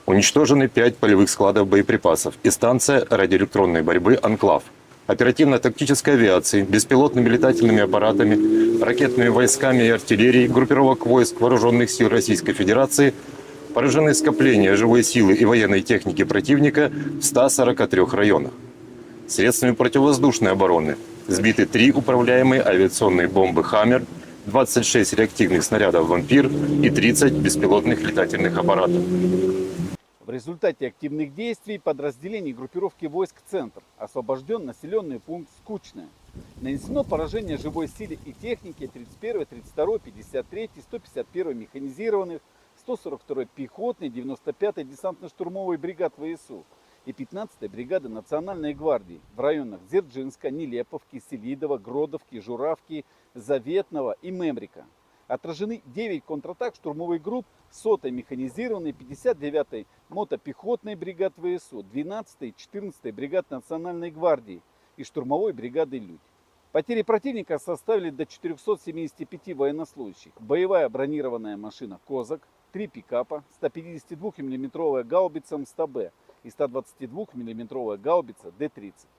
Уничтожены пять полевых складов боеприпасов и станция радиоэлектронной борьбы «Анклав». Оперативно-тактической авиацией, беспилотными летательными аппаратами, ракетными войсками и артиллерией группировок войск Вооружённых сил Российской Федерации поражены скопления живой силы и военной техники противника в ста сорока трёх районах. Средствами противовоздушной обороны сбиты три управляемые авиационные бомбы «Хаммер», двадцать шесть реактивных снарядов «Вампир» и тридцать беспилотных летательных аппаратов. В результате активных действий подразделений группировки войск «Центр» освобождён населённый пункт Скучное. Нанесено поражение живой силе и технике тридцать первой, тридцать второй, пятьдесят третьей, сто пятьдесят первой механизированных, сто сорок второй пехотной, девяносто пятой десантно-штурмовой бригад ВСУ и пятнадцатой бригады Национальной гвардии в районах Дзержинска, Нелеповки, Селидова, Гродовки, Журавки, Заветного и Мемрика. Отражены девять контратак штурмовых групп сотой механизированной, пятьдесят девятой мотопехотной бригад ВСУ, двенадцатой и четырнадцатой бригад Национальной гвардии и штурмовой бригады «Людь». Потери противника составили до четырёхсот семидесяти пяти военнослужащих. Боевая бронированная машина «Козак», три пикапа, сто пятидесяти двух миллиметровая гаубица М сто Б и сто двадцати двух миллиметровая гаубица Д тридцать.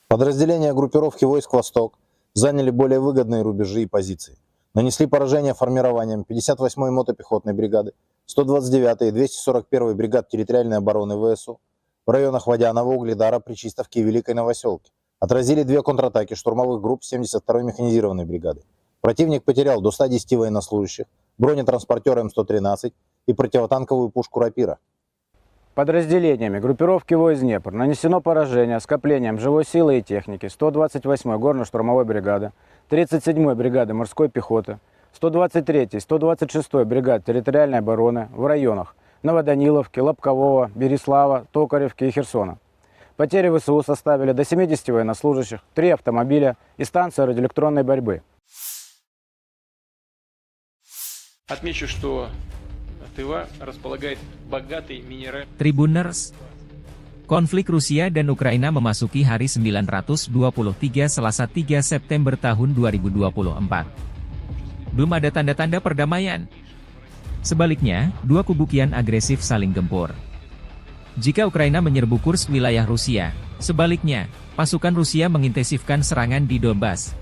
Подразделения группировки войск «Восток» заняли более выгодные рубежи и позиции. Нанесли поражение формированиям пятьдесят восьмой мотопехотной бригады, сто двадцать девятой и двести сорок первой бригад территориальной обороны ВСУ в районах Водянова, Угледара, Причистовки и Великой Новосёлки. Отразили две контратаки штурмовых групп семьдесят второй механизированной бригады. Противник потерял до ста десяти военнослужащих, бронетранспортёр М сто тринадцать и противотанковую пушку «Рапира». Подразделениями группировки войск «Днепр» нанесено поражение скоплениям живой силы и техники сто двадцать восьмой горно-штурмовой бригады, тридцать седьмой бригады морской пехоты, сто двадцать третьей, сто двадцать шестой бригад территориальной обороны в районах Новоданиловки, Лобкового, Береслава, Токаревки и Херсона. Потери ВСУ составили до семидесяти военнослужащих, три автомобиля и станция радиоэлектронной борьбы. Отмечу, что Тыва располагает богатой минеральной Tribuners, konflik Rusia dan Ukraina memasuki hari sembilan ratus dua puluh tiga, Selasa, tiga September tahun dua ribu dua puluh empat. belum ada tanda-tanda perdamaian. Sebaliknya, dua kubu kian agresif saling gempur. Jika Ukraina menyerbu Kursk, wilayah Rusia, sebaliknya, pasukan Rusia mengintensifkan serangan di Donbas.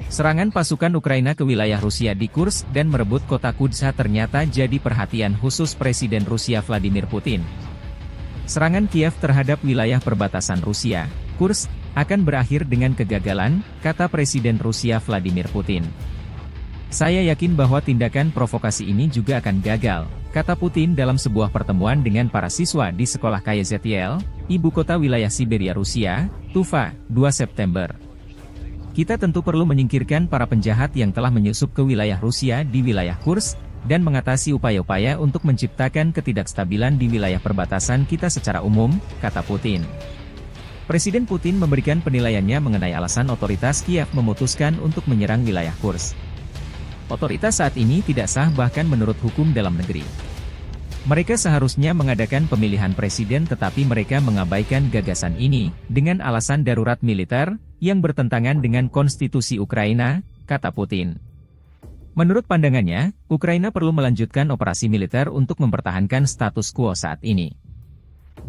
Serangan pasukan Ukraina ke wilayah Rusia di Kursk dan merebut kota Kudza ternyata jadi perhatian khusus Presiden Rusia Vladimir Putin. Serangan Kiev terhadap wilayah perbatasan Rusia, Kursk, akan berakhir dengan kegagalan, kata Presiden Rusia Vladimir Putin. "Saya yakin bahwa tindakan provokasi ini juga akan gagal," kata Putin dalam sebuah pertemuan dengan para siswa di sekolah K Z Y L, ibu kota wilayah Siberia Rusia, Tuva, dua September. "Kita tentu perlu menyingkirkan para penjahat yang telah menyusup ke wilayah Rusia di wilayah Kursk, dan mengatasi upaya-upaya untuk menciptakan ketidakstabilan di wilayah perbatasan kita secara umum," kata Putin. Presiden Putin memberikan penilaiannya mengenai alasan otoritas Kiev memutuskan untuk menyerang wilayah Kursk. "Otoritas saat ini tidak sah bahkan menurut hukum dalam negeri. Mereka seharusnya mengadakan pemilihan presiden tetapi mereka mengabaikan gagasan ini dengan alasan darurat militer yang bertentangan dengan konstitusi Ukraina," kata Putin. Menurut pandangannya, Ukraina perlu melanjutkan operasi militer untuk mempertahankan status quo saat ini.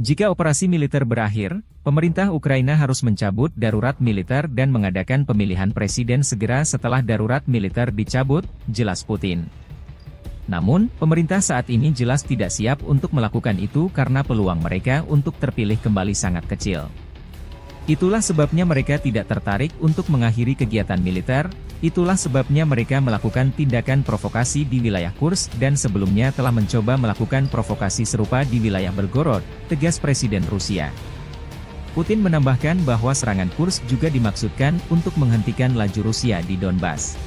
Jika operasi militer berakhir, pemerintah Ukraina harus mencabut darurat militer dan mengadakan pemilihan presiden segera setelah darurat militer dicabut, jelas Putin. Namun, pemerintah saat ini jelas tidak siap untuk melakukan itu karena peluang mereka untuk terpilih kembali sangat kecil. Itulah sebabnya mereka tidak tertarik untuk mengakhiri kegiatan militer, itulah sebabnya mereka melakukan tindakan provokasi di wilayah Kursk dan sebelumnya telah mencoba melakukan provokasi serupa di wilayah Belgorod, tegas Presiden Rusia. Putin menambahkan bahwa serangan Kursk juga dimaksudkan untuk menghentikan laju Rusia di Donbas.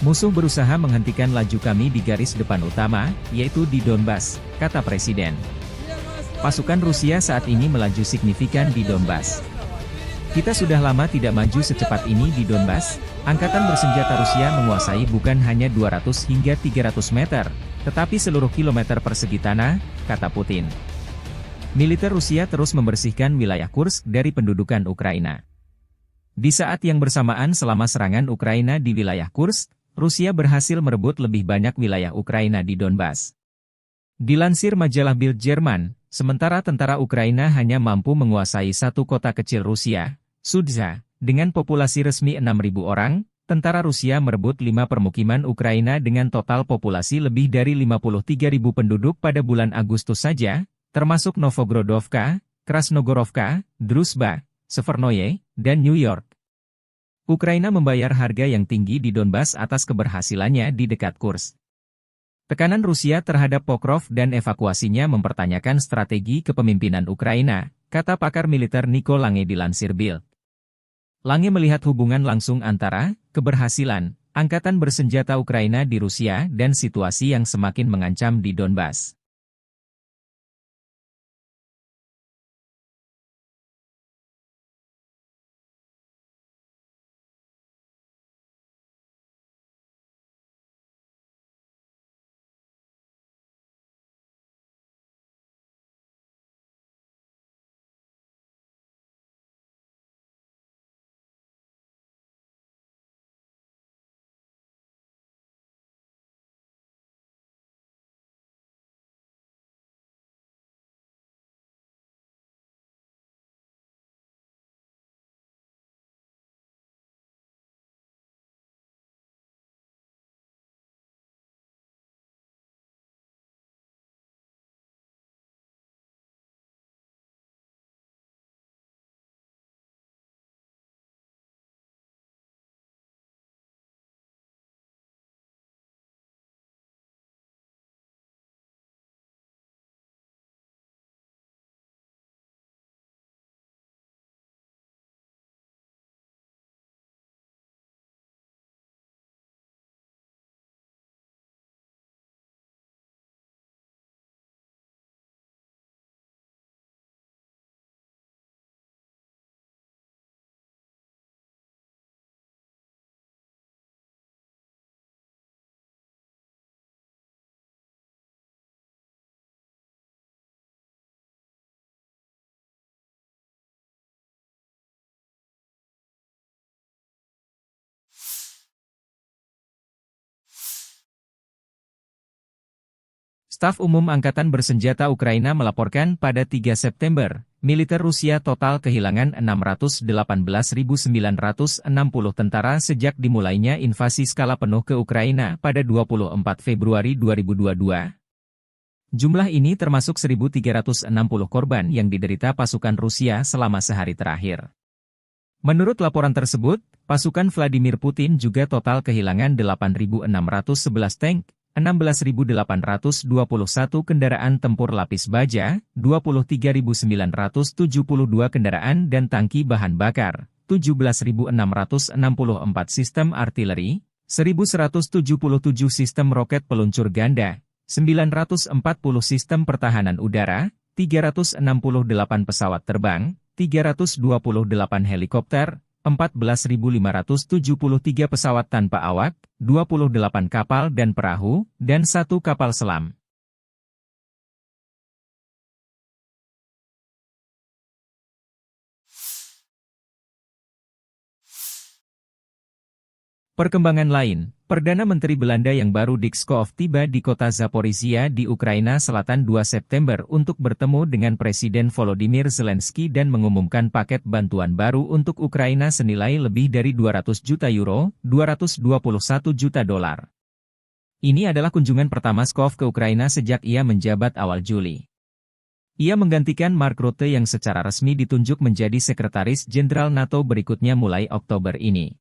"Musuh berusaha menghentikan laju kami di garis depan utama, yaitu di Donbas," kata Presiden. "Pasukan Rusia saat ini melaju signifikan di Donbas. Kita sudah lama tidak maju secepat ini di Donbas. Angkatan bersenjata Rusia menguasai bukan hanya dua ratus hingga tiga ratus meter, tetapi seluruh kilometer persegi tanah," kata Putin. Militer Rusia terus membersihkan wilayah Kursk dari pendudukan Ukraina. Di saat yang bersamaan, selama serangan Ukraina di wilayah Kursk, Rusia berhasil merebut lebih banyak wilayah Ukraina di Donbas. Dilansir majalah Bild Jerman, sementara tentara Ukraina hanya mampu menguasai satu kota kecil Rusia, Sudza, dengan populasi resmi enam ribu orang, tentara Rusia merebut lima permukiman Ukraina dengan total populasi lebih dari lima puluh tiga ribu penduduk pada bulan Agustus saja, termasuk Novogrodovka, Krasnogorovka, Druzhba, Severnoye, dan New York. Ukraina membayar harga yang tinggi di Donbas atas keberhasilannya di dekat Kursk. Tekanan Rusia terhadap Pokrov dan evakuasinya mempertanyakan strategi kepemimpinan Ukraina, kata pakar militer Nico Lange dilansir Bild. Lange melihat hubungan langsung antara keberhasilan angkatan bersenjata Ukraina di Rusia dan situasi yang semakin mengancam di Donbas. Staf Umum Angkatan Bersenjata Ukraina melaporkan pada tiga September, militer Rusia total kehilangan enam ratus delapan belas ribu sembilan ratus enam puluh tentara sejak dimulainya invasi skala penuh ke Ukraina pada dua puluh empat Februari dua ribu dua puluh dua. Jumlah ini termasuk seribu tiga ratus enam puluh korban yang diderita pasukan Rusia selama sehari terakhir. Menurut laporan tersebut, pasukan Vladimir Putin juga total kehilangan delapan ribu enam ratus sebelas tank, enam belas ribu delapan ratus dua puluh satu kendaraan tempur lapis baja, dua puluh tiga ribu sembilan ratus tujuh puluh dua kendaraan dan tangki bahan bakar, tujuh belas ribu enam ratus enam puluh empat sistem artileri, seribu seratus tujuh puluh tujuh sistem roket peluncur ganda, sembilan ratus empat puluh sistem pertahanan udara, tiga ratus enam puluh delapan pesawat terbang, tiga ratus dua puluh delapan helikopter, empat belas ribu lima ratus tujuh puluh tiga pesawat tanpa awak, dua puluh delapan kapal dan perahu, dan satu kapal selam. Perkembangan lain, Perdana Menteri Belanda yang baru Dick Schoof tiba di kota Zaporizhia di Ukraina Selatan dua September untuk bertemu dengan Presiden Volodymyr Zelensky dan mengumumkan paket bantuan baru untuk Ukraina senilai lebih dari dua ratus juta euro, dua ratus dua puluh satu juta dolar. Ini adalah kunjungan pertama Schoof ke Ukraina sejak ia menjabat awal Juli. Ia menggantikan Mark Rutte yang secara resmi ditunjuk menjadi Sekretaris Jenderal NATO berikutnya mulai Oktober ini.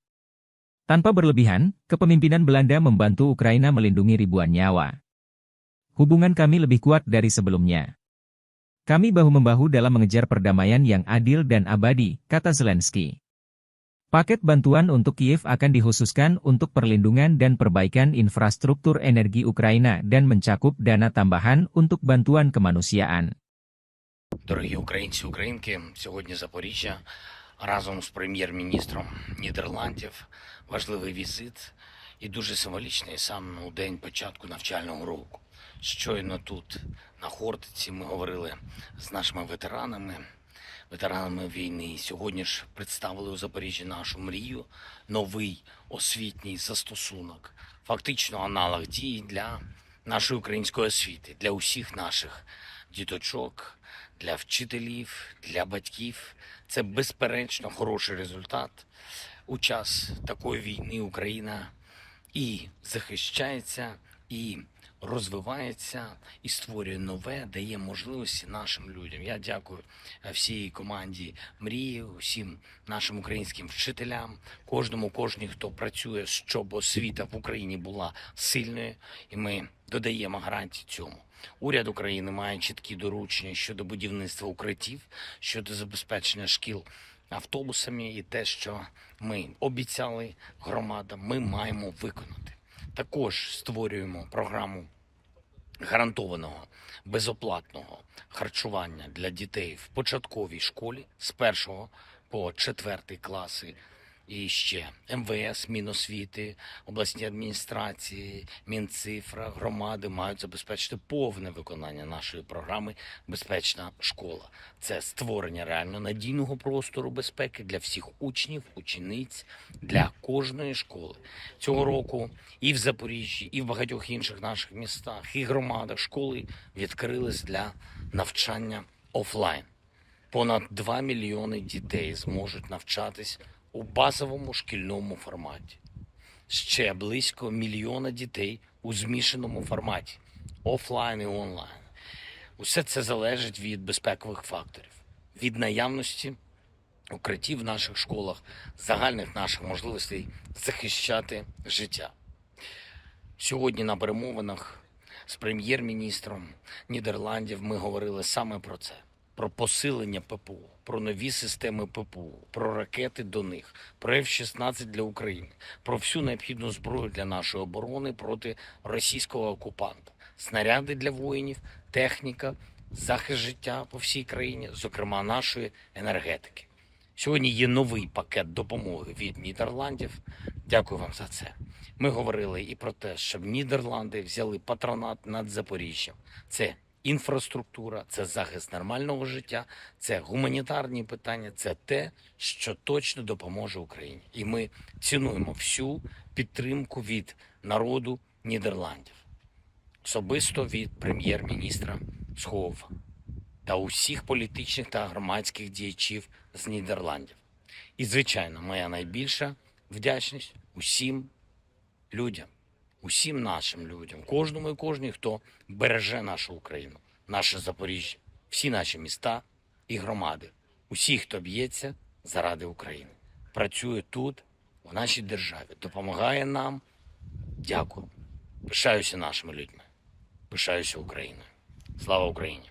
Tanpa berlebihan, kepemimpinan Belanda membantu Ukraina melindungi ribuan nyawa. "Hubungan kami lebih kuat dari sebelumnya. Kami bahu-membahu dalam mengejar perdamaian yang adil dan abadi," kata Zelensky. Paket bantuan untuk Kiev akan dikhususkan untuk perlindungan dan perbaikan infrastruktur energi Ukraina dan mencakup dana tambahan untuk bantuan kemanusiaan. Дорогі українці, українки, сьогодні Запоріжжя разом з прем'єр-міністром Нідерландів. Важливий візит і дуже символічний саме у день початку навчального року. Щойно тут, на Хортиці, ми говорили з нашими ветеранами, ветеранами війни. Сьогодні ж представили у Запоріжжі нашу мрію, новий освітній застосунок, фактично аналог дії для нашої української освіти, для усіх наших діточок, для вчителів, для батьків. Це безперечно хороший результат. У час такої війни Україна і захищається, і розвивається, і створює нове, дає можливості нашим людям. Я дякую, е, всій команді Мрії, усім нашим українським вчителям, кожному, кожній, хто працює, щоб освіта в Україні була сильною, і ми додаємо гарантії цьому. Уряд України має чіткі доручення щодо будівництва укриттів, щодо забезпечення шкіл автобусами, і те, що ми обіцяли громадам, ми маємо виконати. Також створюємо програму гарантованого безоплатного харчування для дітей в початковій школі з першого по четвертий класи. І ще МВС, Міносвіти, обласні адміністрації, Мінцифра, громади мають забезпечити повне виконання нашої програми "Безпечна школа". Це створення реально надійного простору безпеки для всіх учнів, учениць, для кожної школи. Цього року і в Запоріжжі, і в багатьох інших наших містах, і громадах школи відкрились для навчання офлайн. Понад два мільйони дітей зможуть навчатись у базовому шкільному форматі. Ще близько мільйона дітей у змішаному форматі, офлайн і онлайн. Усе це залежить від безпекових факторів, від наявності укриттів в наших школах, загальних наших можливостей захищати життя. Сьогодні на перемовинах з прем'єр-міністром Нідерландів ми говорили саме про це: про посилення ППО, про нові системи ППО, про ракети до них, про Ф шістнадцять для України, про всю необхідну зброю для нашої оборони проти російського окупанта, снаряди для воїнів, техніка, захист життя по всій країні, зокрема нашої енергетики. Сьогодні є новий пакет допомоги від Нідерландів. Дякую вам за це. Ми говорили і про те, щоб Нідерланди взяли патронат над Запоріжжям. Це інфраструктура, це захист нормального життя, це гуманітарні питання, це те, що точно допоможе Україні. І ми цінуємо всю підтримку від народу Нідерландів. особисто від прем'єр-міністра Схову та усіх політичних та громадських діячів з Нідерландів. І, звичайно, моя найбільша вдячність усім людям, усім нашим людям, кожному і кожній, хто береже нашу Україну, наше Запоріжжя, всі наші міста і громади, усі, хто б'ється заради України, працює тут, в нашій державі, допомагає нам. Дякую. Пишаюся нашими людьми. Пишаюся Україною. Слава Україні!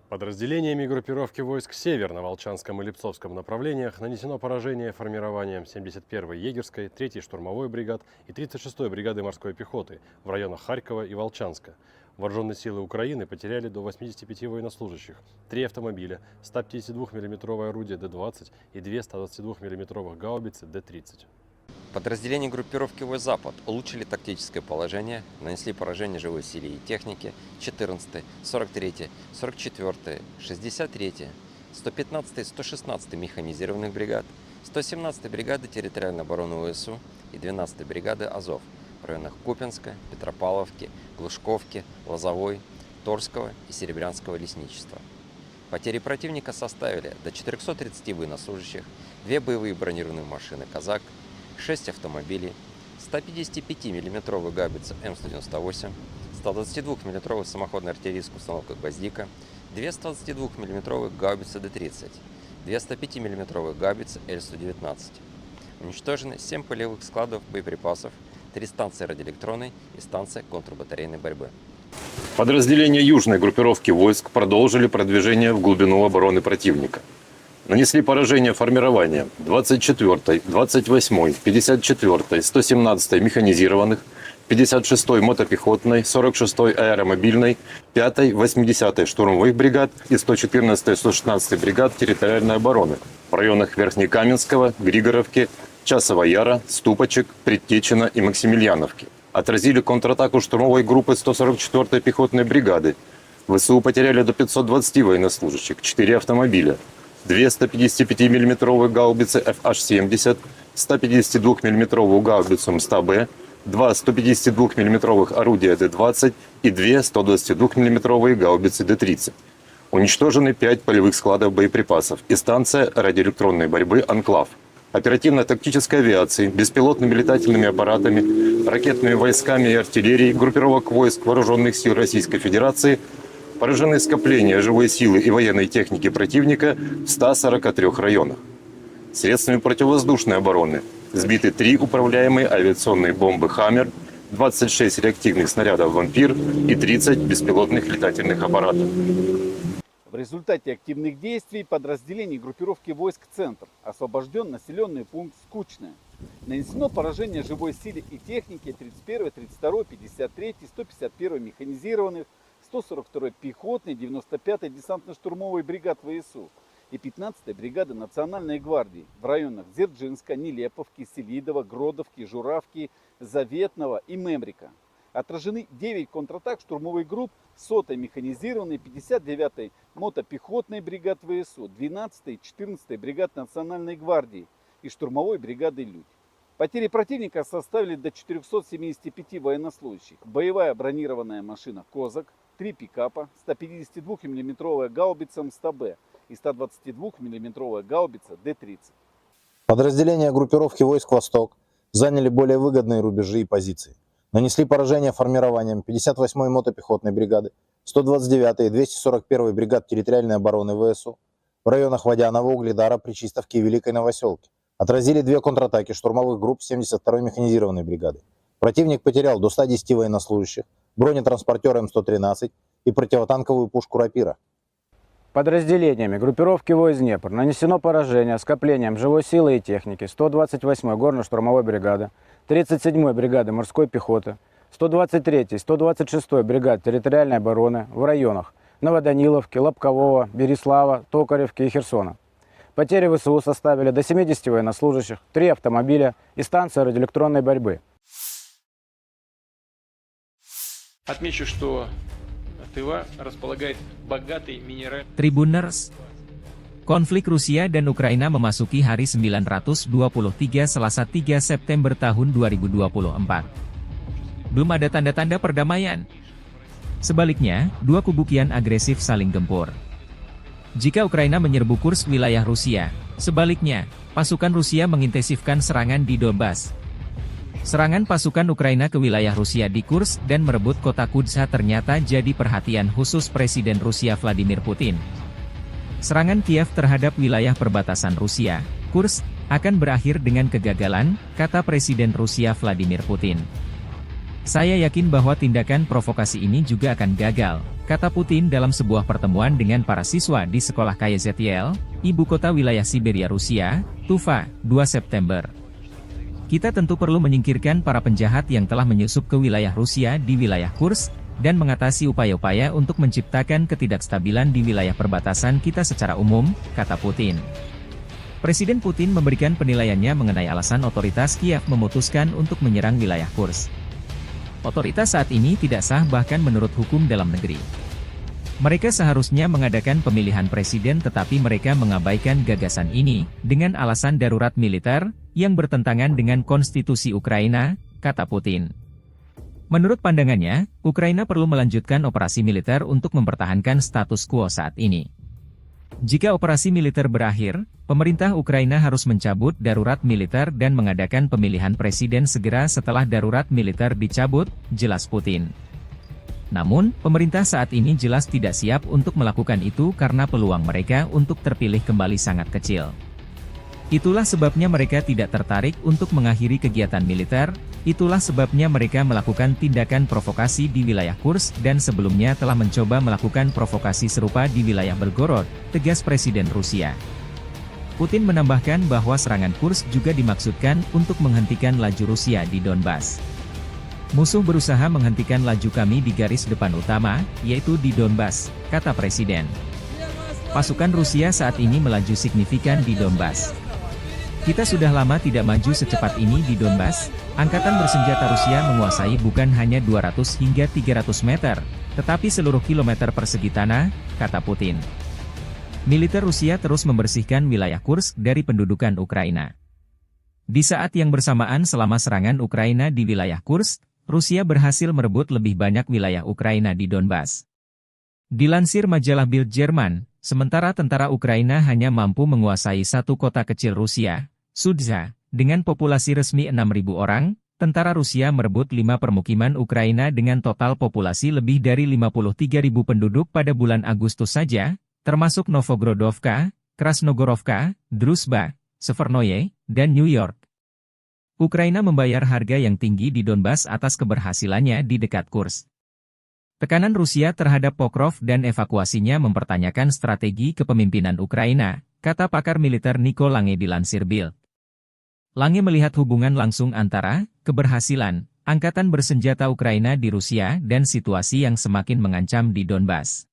Подразделениями группировки войск «Север» на Волчанском и Липцовском направлениях нанесено поражение формированиям семьдесят первой егерской, третьей штурмовой бригад и тридцать шестой бригады морской пехоты в районах Харькова и Волчанска. Вооружённые силы Украины потеряли до восьмидесяти пяти военнослужащих, три автомобиля, сто пятидесятидвухмиллиметровое орудие Д двадцать и две сто двадцатидвухмиллиметровых гаубицы Д тридцать. Подразделения группировки войск «Запад» улучшили тактическое положение, нанесли поражение живой силе и технике четырнадцатой, сорок третьей, сорок четвёртой, шестьдесят третьей, сто пятнадцатой, сто шестнадцатой механизированных бригад, сто семнадцатой бригады территориальной обороны В С У и двенадцатой бригады «Азов» в районах Купинска, Петропавловки, Глушковки, Лозовой, Торского и Серебрянского лесничества. Потери противника составили до четырёхсот тридцати военнослужащих, две боевые бронированные машины «Казак», шесть автомобилей, сто пятидесятипятимиллиметровая гаубица М сто девяносто восемь, сто двадцатидвухмиллиметровая самоходная артиллерийская установка «Гвоздика», две сто двадцатидвухмиллиметровые гаубицы Д тридцать, две сто пятимиллиметровые гаубицы Л сто девятнадцать. Уничтожены семь полевых складов боеприпасов, три станции радиоэлектронной и станция контрбатарейной борьбы. Подразделения южной группировки войск продолжили продвижение в глубину обороны противника. Нанесли поражение формированиям двадцать четвёртой, двадцать восьмой, пятьдесят четвёртой, сто семнадцатой механизированных, пятьдесят шестой мотопехотной, сорок шестой аэромобильной, пятой, восьмидесятой штурмовых бригад и сто четырнадцатой, сто шестнадцатой бригад территориальной обороны в районах Верхнекаменского, Григоровки, Часового Яра, Ступочек, Предтечина и Максимильяновки. Отразили контратаку штурмовой группы сто сорок четвёртой пехотной бригады. В С У потеряли до пятьсот двадцати военнослужащих, четыре автомобиля, две сто пятидесятипятимиллиметровые гаубицы Ф Аш семьдесят, сто пятидесятидвухмиллиметровую гаубицу М сто Б, два сто пятидесятидвухмиллиметровых орудия Д двадцать и две сто двадцатидвухмиллиметровые гаубицы Д тридцать. Уничтожены пять полевых складов боеприпасов и станция радиоэлектронной борьбы «Анклав». Оперативно-тактической авиацией, беспилотными летательными аппаратами, ракетными войсками и артиллерией группировок войск Вооружённых сил Российской Федерации поражены скопления живой силы и военной техники противника в ста сорока трёх районах. Средствами противовоздушной обороны сбиты три управляемые авиационные бомбы «Хаммер», двадцать шесть реактивных снарядов «Вампир» и тридцать беспилотных летательных аппаратов. В результате активных действий подразделений группировки войск «Центр» освобождён населённый пункт Скучное. Нанесено поражение живой силе и технике тридцать первой, тридцать второй, пятьдесят третьей, сто пятьдесят первой механизированных, сто сорок второй пехотной, девяносто пятой десантно-штурмовой бригад В С У и пятнадцатой бригады Национальной гвардии в районах Дзержинска, Нелеповки, Селидово, Гродовки, Журавки, Заветного и Мемрика. Отражены девять контратак штурмовых групп сотой механизированной, пятьдесят девятой мотопехотной бригад В С У, двенадцатой и четырнадцатой бригад Национальной гвардии и штурмовой бригады «Людь». Потери противника составили до четырёхсот семидесяти пяти военнослужащих. Боевая бронированная машина «Козак», три пикапа, сто пятидесятидвухмиллиметровая гаубица М сто Б и сто двадцатидвухмиллиметровая гаубица Д тридцать. Подразделения группировки войск «Восток» заняли более выгодные рубежи и позиции. Нанесли поражение формированиям пятьдесят восьмой мотопехотной бригады, сто двадцать девятой и двести сорок первой бригад территориальной обороны В С У в районах Водяного, Угледара, Причистовки и Великой Новосёлки. Отразили две контратаки штурмовых групп семьдесят второй механизированной бригады. Противник потерял до ста десяти военнослужащих, бронетранспортёр М сто тринадцать и противотанковую пушку «Рапира». Подразделениями группировки войск «Днепр» нанесено поражение скоплениям живой силы и техники сто двадцать восьмой горно-штурмовой бригады, тридцать седьмой бригады морской пехоты, сто двадцать третьей, сто двадцать шестой бригад территориальной обороны в районах Новоданиловки, Лобкового, Береслава, Токаревки и Херсона. Потери В С У составили до семидесяти военнослужащих, три автомобиля и станция радиоэлектронной борьбы. Отмечу, что Тыва располагает богатой минеральной. Tribuners, konflik Rusia dan Ukraina memasuki hari sembilan ratus dua puluh tiga, Selasa, tiga September tahun dua ribu dua puluh empat. belum ada tanda-tanda perdamaian. Sebaliknya, dua kubu kian agresif saling gempur. Jika Ukraina menyerbu Kursk, wilayah Rusia, sebaliknya, pasukan Rusia mengintensifkan serangan di Donbas. Serangan pasukan Ukraina ke wilayah Rusia di Kursk dan merebut kota Kudza ternyata jadi perhatian khusus Presiden Rusia Vladimir Putin. Serangan Kiev terhadap wilayah perbatasan Rusia, Kursk, akan berakhir dengan kegagalan, kata Presiden Rusia Vladimir Putin. "Saya yakin bahwa tindakan provokasi ini juga akan gagal," kata Putin dalam sebuah pertemuan dengan para siswa di sekolah K Y Z L, ibu kota wilayah Siberia Rusia, Tuva, dua September. "Kita tentu perlu menyingkirkan para penjahat yang telah menyusup ke wilayah Rusia di wilayah Kursk dan mengatasi upaya-upaya untuk menciptakan ketidakstabilan di wilayah perbatasan kita secara umum," kata Putin. Presiden Putin memberikan penilaiannya mengenai alasan otoritas Kiev memutuskan untuk menyerang wilayah Kursk. "Otoritas saat ini tidak sah bahkan menurut hukum dalam negeri. Mereka seharusnya mengadakan pemilihan presiden tetapi mereka mengabaikan gagasan ini dengan alasan darurat militer yang bertentangan dengan konstitusi Ukraina," kata Putin. Menurut pandangannya, Ukraina perlu melanjutkan operasi militer untuk mempertahankan status quo saat ini. Jika operasi militer berakhir, pemerintah Ukraina harus mencabut darurat militer dan mengadakan pemilihan presiden segera setelah darurat militer dicabut, jelas Putin. Namun, pemerintah saat ini jelas tidak siap untuk melakukan itu karena peluang mereka untuk terpilih kembali sangat kecil. "Itulah sebabnya mereka tidak tertarik untuk mengakhiri kegiatan militer, itulah sebabnya mereka melakukan tindakan provokasi di wilayah Kursk dan sebelumnya telah mencoba melakukan provokasi serupa di wilayah Belgorod," tegas Presiden Rusia. Putin menambahkan bahwa serangan Kursk juga dimaksudkan untuk menghentikan laju Rusia di Donbas. "Musuh berusaha menghentikan laju kami di garis depan utama, yaitu di Donbas," kata Presiden. "Pasukan Rusia saat ini melaju signifikan di Donbas. Kita sudah lama tidak maju secepat ini di Donbas. Angkatan bersenjata Rusia menguasai bukan hanya dua ratus hingga tiga ratus meter, tetapi seluruh kilometer persegi tanah," kata Putin. Militer Rusia terus membersihkan wilayah Kursk dari pendudukan Ukraina. Di saat yang bersamaan, selama serangan Ukraina di wilayah Kursk, Rusia berhasil merebut lebih banyak wilayah Ukraina di Donbas. Dilansir majalah Bild Jerman, sementara tentara Ukraina hanya mampu menguasai satu kota kecil Rusia, Sudza, dengan populasi resmi enam ribu orang, tentara Rusia merebut lima permukiman Ukraina dengan total populasi lebih dari lima puluh tiga ribu penduduk pada bulan Agustus saja, termasuk Novogrodovka, Krasnogorovka, Druzhba, Severnoye, dan New York. Ukraina membayar harga yang tinggi di Donbas atas keberhasilannya di dekat Kursk. Tekanan Rusia terhadap Pokrov dan evakuasinya mempertanyakan strategi kepemimpinan Ukraina, kata pakar militer Nico Lange dilansir Bild. Lange melihat hubungan langsung antara keberhasilan angkatan bersenjata Ukraina di Rusia dan situasi yang semakin mengancam di Donbas.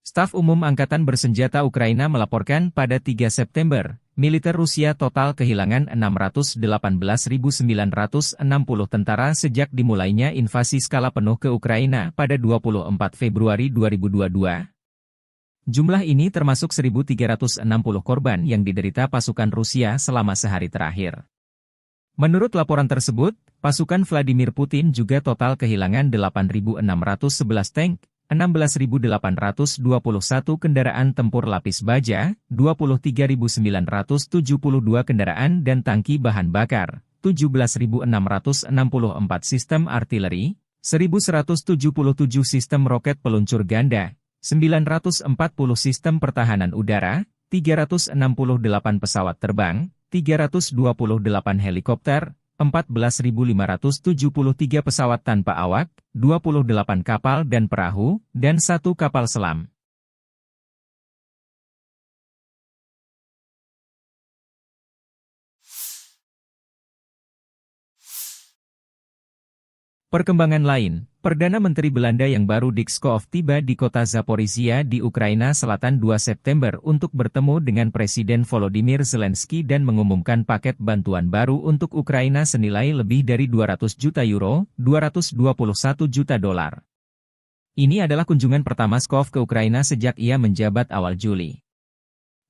Staf Umum Angkatan Bersenjata Ukraina melaporkan pada tiga September, militer Rusia total kehilangan enam ratus delapan belas ribu sembilan ratus enam puluh tentara sejak dimulainya invasi skala penuh ke Ukraina pada dua puluh empat Februari dua ribu dua puluh dua. Jumlah ini termasuk seribu tiga ratus enam puluh korban yang diderita pasukan Rusia selama sehari terakhir. Menurut laporan tersebut, pasukan Vladimir Putin juga total kehilangan delapan ribu enam ratus sebelas tank, enam belas ribu delapan ratus dua puluh satu kendaraan tempur lapis baja, dua puluh tiga ribu sembilan ratus tujuh puluh dua kendaraan dan tangki bahan bakar, tujuh belas ribu enam ratus enam puluh empat sistem artileri, seribu seratus tujuh puluh tujuh sistem roket peluncur ganda, sembilan ratus empat puluh sistem pertahanan udara, tiga ratus enam puluh delapan pesawat terbang, tiga ratus dua puluh delapan helikopter, empat belas ribu lima ratus tujuh puluh tiga pesawat tanpa awak, dua puluh delapan kapal dan perahu, dan satu kapal selam. Perkembangan lain, Perdana Menteri Belanda yang baru Dick Schoof tiba di kota Zaporizhia di Ukraina Selatan dua September untuk bertemu dengan Presiden Volodymyr Zelensky dan mengumumkan paket bantuan baru untuk Ukraina senilai lebih dari dua ratus juta euro, dua ratus dua puluh satu juta dolar. Ini adalah kunjungan pertama Schoof ke Ukraina sejak ia menjabat awal Juli.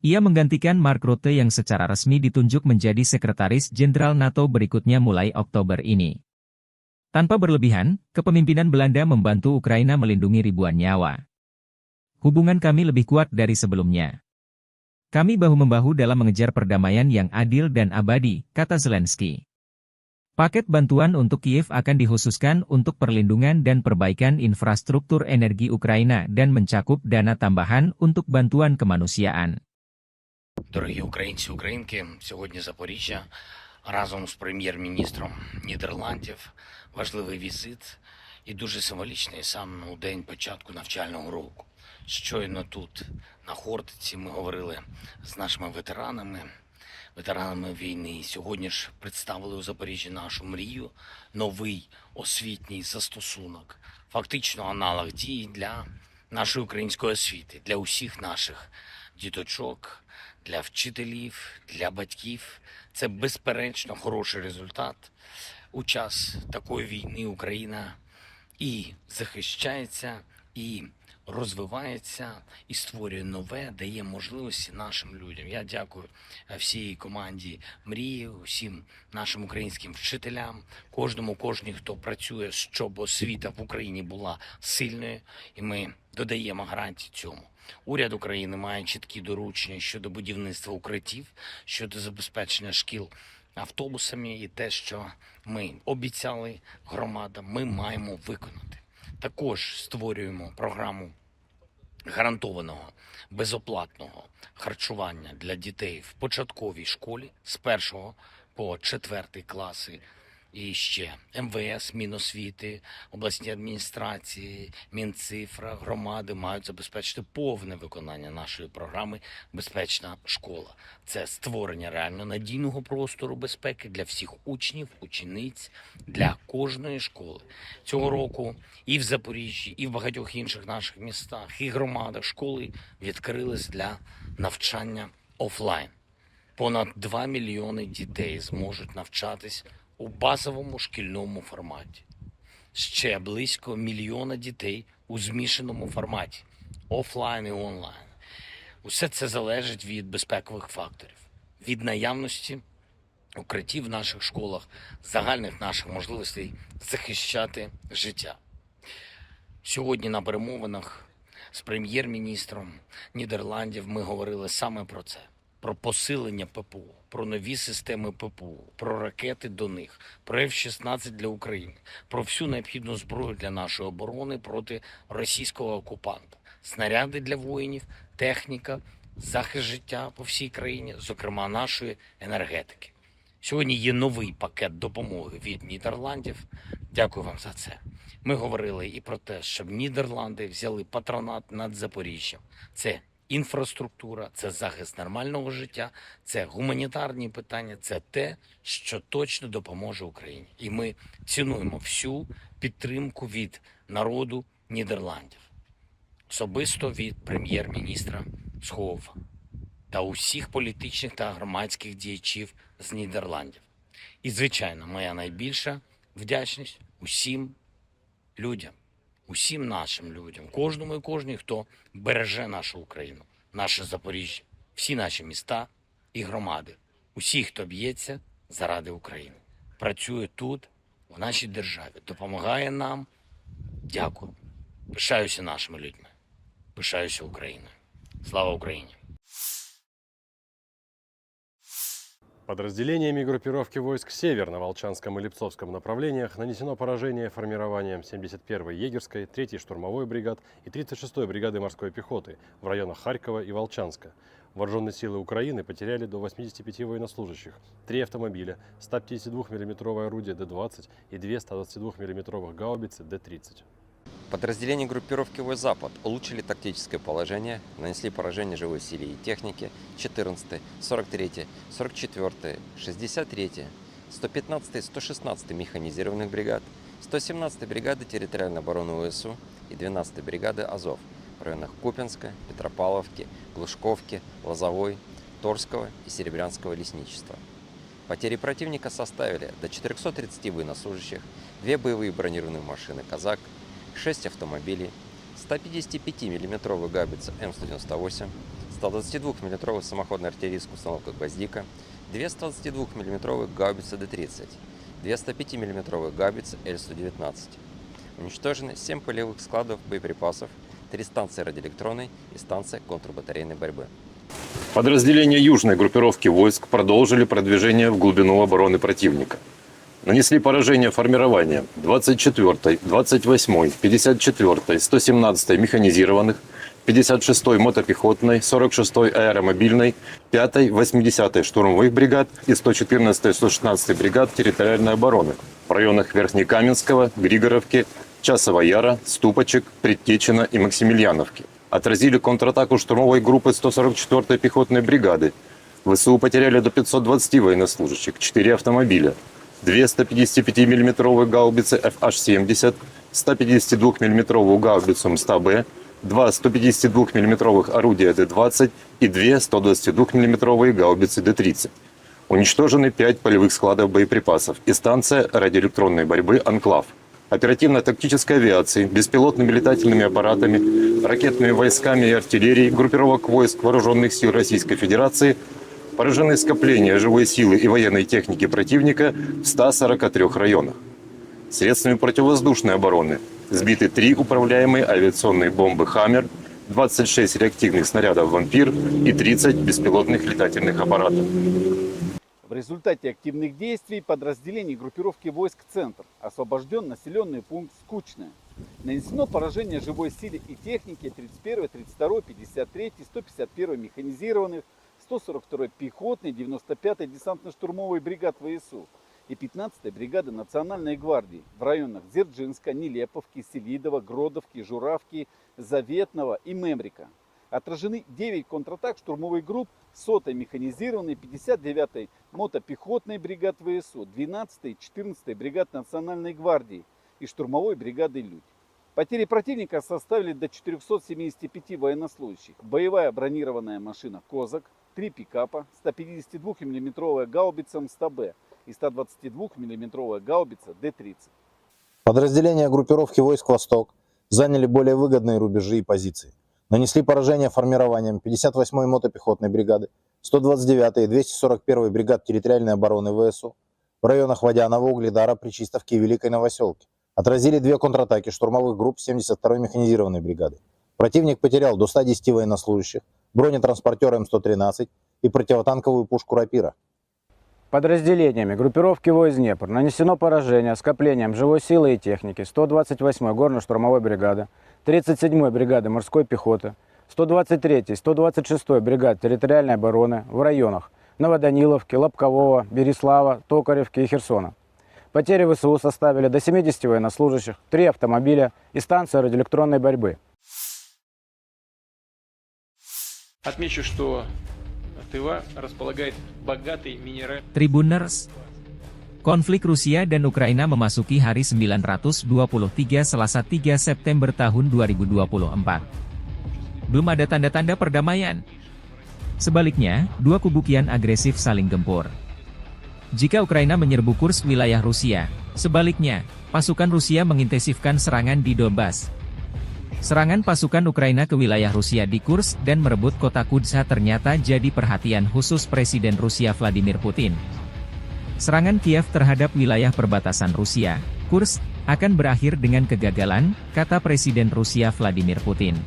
Ia menggantikan Mark Rutte yang secara resmi ditunjuk menjadi Sekretaris Jenderal NATO berikutnya mulai Oktober ini. Tanpa berlebihan, kepemimpinan Belanda membantu Ukraina melindungi ribuan nyawa. "Hubungan kami lebih kuat dari sebelumnya. Kami bahu-membahu dalam mengejar perdamaian yang adil dan abadi," kata Zelensky. Paket bantuan untuk Kiev akan dikhususkan untuk perlindungan dan perbaikan infrastruktur energi Ukraina dan mencakup dana tambahan untuk bantuan kemanusiaan. Дорогі українці, українки, сьогодні Запоріжжя разом з прем'єр-міністром Нідерландів. Важливий візит і дуже символічний саме у день початку навчального року. Щойно тут, на Хортиці, ми говорили з нашими ветеранами, ветеранами війни. Сьогодні ж представили у Запоріжжі нашу мрію, новий освітній застосунок, фактично аналог дії для нашої української освіти, для усіх наших діточок, для вчителів, для батьків. Це безперечно хороший результат. У час такої війни Україна і захищається, і розвивається, і створює нове, дає можливості нашим людям. Я дякую, е, всій команді Мрії, усім нашим українським вчителям, кожному, кожній, хто працює, щоб освіта в Україні була сильною, і ми додаємо гарантії цьому. Уряд України має чіткі доручення щодо будівництва укриттів, щодо забезпечення шкіл автобусами, і те, що ми обіцяли громадам, ми маємо виконати. Також створюємо програму гарантованого безоплатного харчування для дітей в початковій школі з першого по четвертий класи. І ще МВС, Міносвіти, обласні адміністрації, Мінцифра, громади мають забезпечити повне виконання нашої програми "Безпечна школа". Це створення реально надійного простору безпеки для всіх учнів, учениць, для кожної школи. Цього року і в Запоріжжі, і в багатьох інших наших містах, і громадах школи відкрились для навчання офлайн. Понад два мільйони дітей зможуть навчатись у базовому шкільному форматі. Ще близько мільйона дітей у змішаному форматі, офлайн і онлайн. Усе це залежить від безпекових факторів, від наявності укриттів в наших школах, загальних наших можливостей захищати життя. Сьогодні на перемовинах з прем'єр-міністром Нідерландів ми говорили саме про це: про посилення ППО, про нові системи ППО, про ракети до них, про Ф шістнадцять для України, про всю необхідну зброю для нашої оборони проти російського окупанта, снаряди для воїнів, техніка, захист життя по всій країні, зокрема нашої енергетики. Сьогодні є новий пакет допомоги від Нідерландів. Дякую вам за це. Ми говорили і про те, щоб Нідерланди взяли патронат над Запоріжжям. Це інфраструктура, це захист нормального життя, це гуманітарні питання, це те, що точно допоможе Україні. І ми цінуємо всю підтримку від народу Нідерландів. особисто від прем'єр-міністра Схову та усіх політичних та громадських діячів з Нідерландів. І, звичайно, моя найбільша вдячність усім людям, усім нашим людям, кожному і кожній, хто береже нашу Україну, наше Запоріжжя, всі наші міста і громади, усі, хто б'ється заради України, працює тут, в нашій державі, допомагає нам. Дякую. Пишаюся нашими людьми. Пишаюся Україною. Слава Україні! Подразделениями группировки войск «Север» на Волчанском и Липцовском направлениях нанесено поражение формированиям семьдесят первой егерской, третьей штурмовой бригад и тридцать шестой бригады морской пехоты в районах Харькова и Волчанска. Вооружённые силы Украины потеряли до восьмидесяти пяти военнослужащих, три автомобиля, сто пятидесяти двух миллиметровое орудие Д двадцать и две сто двадцати двух миллиметровых гаубицы Д тридцать. Подразделения группировки войск «Запад» улучшили тактическое положение, нанесли поражение живой силе и технике четырнадцатой, сорок третьей, сорок четвёртой, шестьдесят третьей, сто пятнадцатой, сто шестнадцатой механизированных бригад, сто семнадцатой бригады территориальной обороны ВСУ и двенадцатой бригады «Азов» в районах Купинска, Петропавловки, Глушковки, Лозовой, Торского и Серебрянского лесничества. Потери противника составили до четырёхсот тридцати военнослужащих, две боевые бронированные машины «Казак», шесть автомобилей, сто пятидесяти пяти миллиметровую гаубицу М сто девяносто восемь, сто двадцати двух миллиметровую самоходную артиллерийскую установку «Гвоздика», две сто двадцати двух миллиметровые гаубицы Д тридцать, две сто пяти миллиметровые гаубицы Л сто девятнадцать. Уничтожены семь полевых складов боеприпасов, три станции радиоэлектронной и станция контрбатарейной борьбы. Подразделения южной группировки войск продолжили продвижение в глубину обороны противника. Нанесли поражение формированиям двадцать четвёртой, двадцать восьмой, пятьдесят четвёртой, сто семнадцатой механизированных, пятьдесят шестой мотопехотной, сорок шестой аэромобильной, пятой, восьмидесятой штурмовых бригад и сто четырнадцатой, сто шестнадцатой бригад территориальной обороны в районах Верхнекаменского, Григоровки, Часового Яра, Ступочек, Предтечина и Максимильяновки. Отразили контратаку штурмовой группы сто сорок четвёртой пехотной бригады. ВСУ потеряли до пятьсот двадцати военнослужащих, четыре автомобиля, две сто пятидесяти пяти миллиметровые гаубицы Ф Аш семьдесят, сто пятидесяти двух миллиметровую гаубицу М сто Б, два сто пятидесяти двух миллиметровых орудия Д двадцать и две сто двадцати двух миллиметровые гаубицы Д тридцать. Уничтожены пять полевых складов боеприпасов и станция радиоэлектронной борьбы «Анклав». Оперативно-тактической авиацией, беспилотными летательными аппаратами, ракетными войсками и артиллерией группировок войск Вооружённых сил Российской Федерации поражены скопления живой силы и военной техники противника в ста сорока трёх районах. Средствами противовоздушной обороны сбиты три управляемые авиационные бомбы «Хаммер», двадцать шесть реактивных снарядов «Вампир» и тридцать беспилотных летательных аппаратов. В результате активных действий подразделений группировки войск «Центр» освобождён населённый пункт Скучное. Нанесено поражение живой силе и технике тридцать первой, тридцать второй, пятьдесят третьей, сто пятьдесят первой механизированных, сто сорок второй пехотной, девяносто пятой десантно-штурмовой бригад ВСУ и пятнадцатой бригады Национальной гвардии в районах Дзержинска, Нелеповки, Селидово, Гродовки, Журавки, Заветного и Мемрика. Отражены девять контратак штурмовых групп сотой механизированной, пятьдесят девятой мотопехотной бригад ВСУ, двенадцатой и четырнадцатой бригад Национальной гвардии и штурмовой бригады «Людь». Потери противника составили до четырёхсот семидесяти пяти военнослужащих. Боевая бронированная машина «Козак», три пикапа, сто пятидесяти двух миллиметровая гаубица М сто Б и сто двадцати двух миллиметровая гаубица Д тридцать. Подразделения группировки войск «Восток» заняли более выгодные рубежи и позиции. Нанесли поражение формированиям пятьдесят восьмой мотопехотной бригады, сто двадцать девятой и двести сорок первой бригад территориальной обороны ВСУ в районах Водянова, Угледара, Причистовки и Великой Новосёлки. Отразили две контратаки штурмовых групп семьдесят второй механизированной бригады. Противник потерял до ста десяти военнослужащих, бронетранспортёр М сто тринадцать и противотанковую пушку «Рапира». Подразделениями группировки войск «Днепр» нанесено поражение скоплениям живой силы и техники сто двадцать восьмой горно-штурмовой бригады, тридцать седьмой бригады морской пехоты, сто двадцать третьей, сто двадцать шестой бригад территориальной обороны в районах Новоданиловки, Лобкового, Береслава, Токаревки и Херсона. Потери ВСУ составили до семидесяти военнослужащих, три автомобиля и станция радиоэлектронной борьбы. Отмечу, что Тыва располагает богатой минеральной... Tribuners, konflik Rusia dan Ukraina memasuki hari sembilan ratus dua puluh tiga, Selasa, tiga September tahun dua ribu dua puluh empat. belum ada tanda-tanda perdamaian. Sebaliknya, dua kubu kian agresif saling gempur. Jika Ukraina menyerbu Kursk, wilayah Rusia, sebaliknya, pasukan Rusia mengintensifkan serangan di Donbas. Serangan pasukan Ukraina ke wilayah Rusia di Kursk dan merebut kota Kudza ternyata jadi perhatian khusus Presiden Rusia Vladimir Putin. Serangan Kiev terhadap wilayah perbatasan Rusia, Kursk, akan berakhir dengan kegagalan, kata Presiden Rusia Vladimir Putin.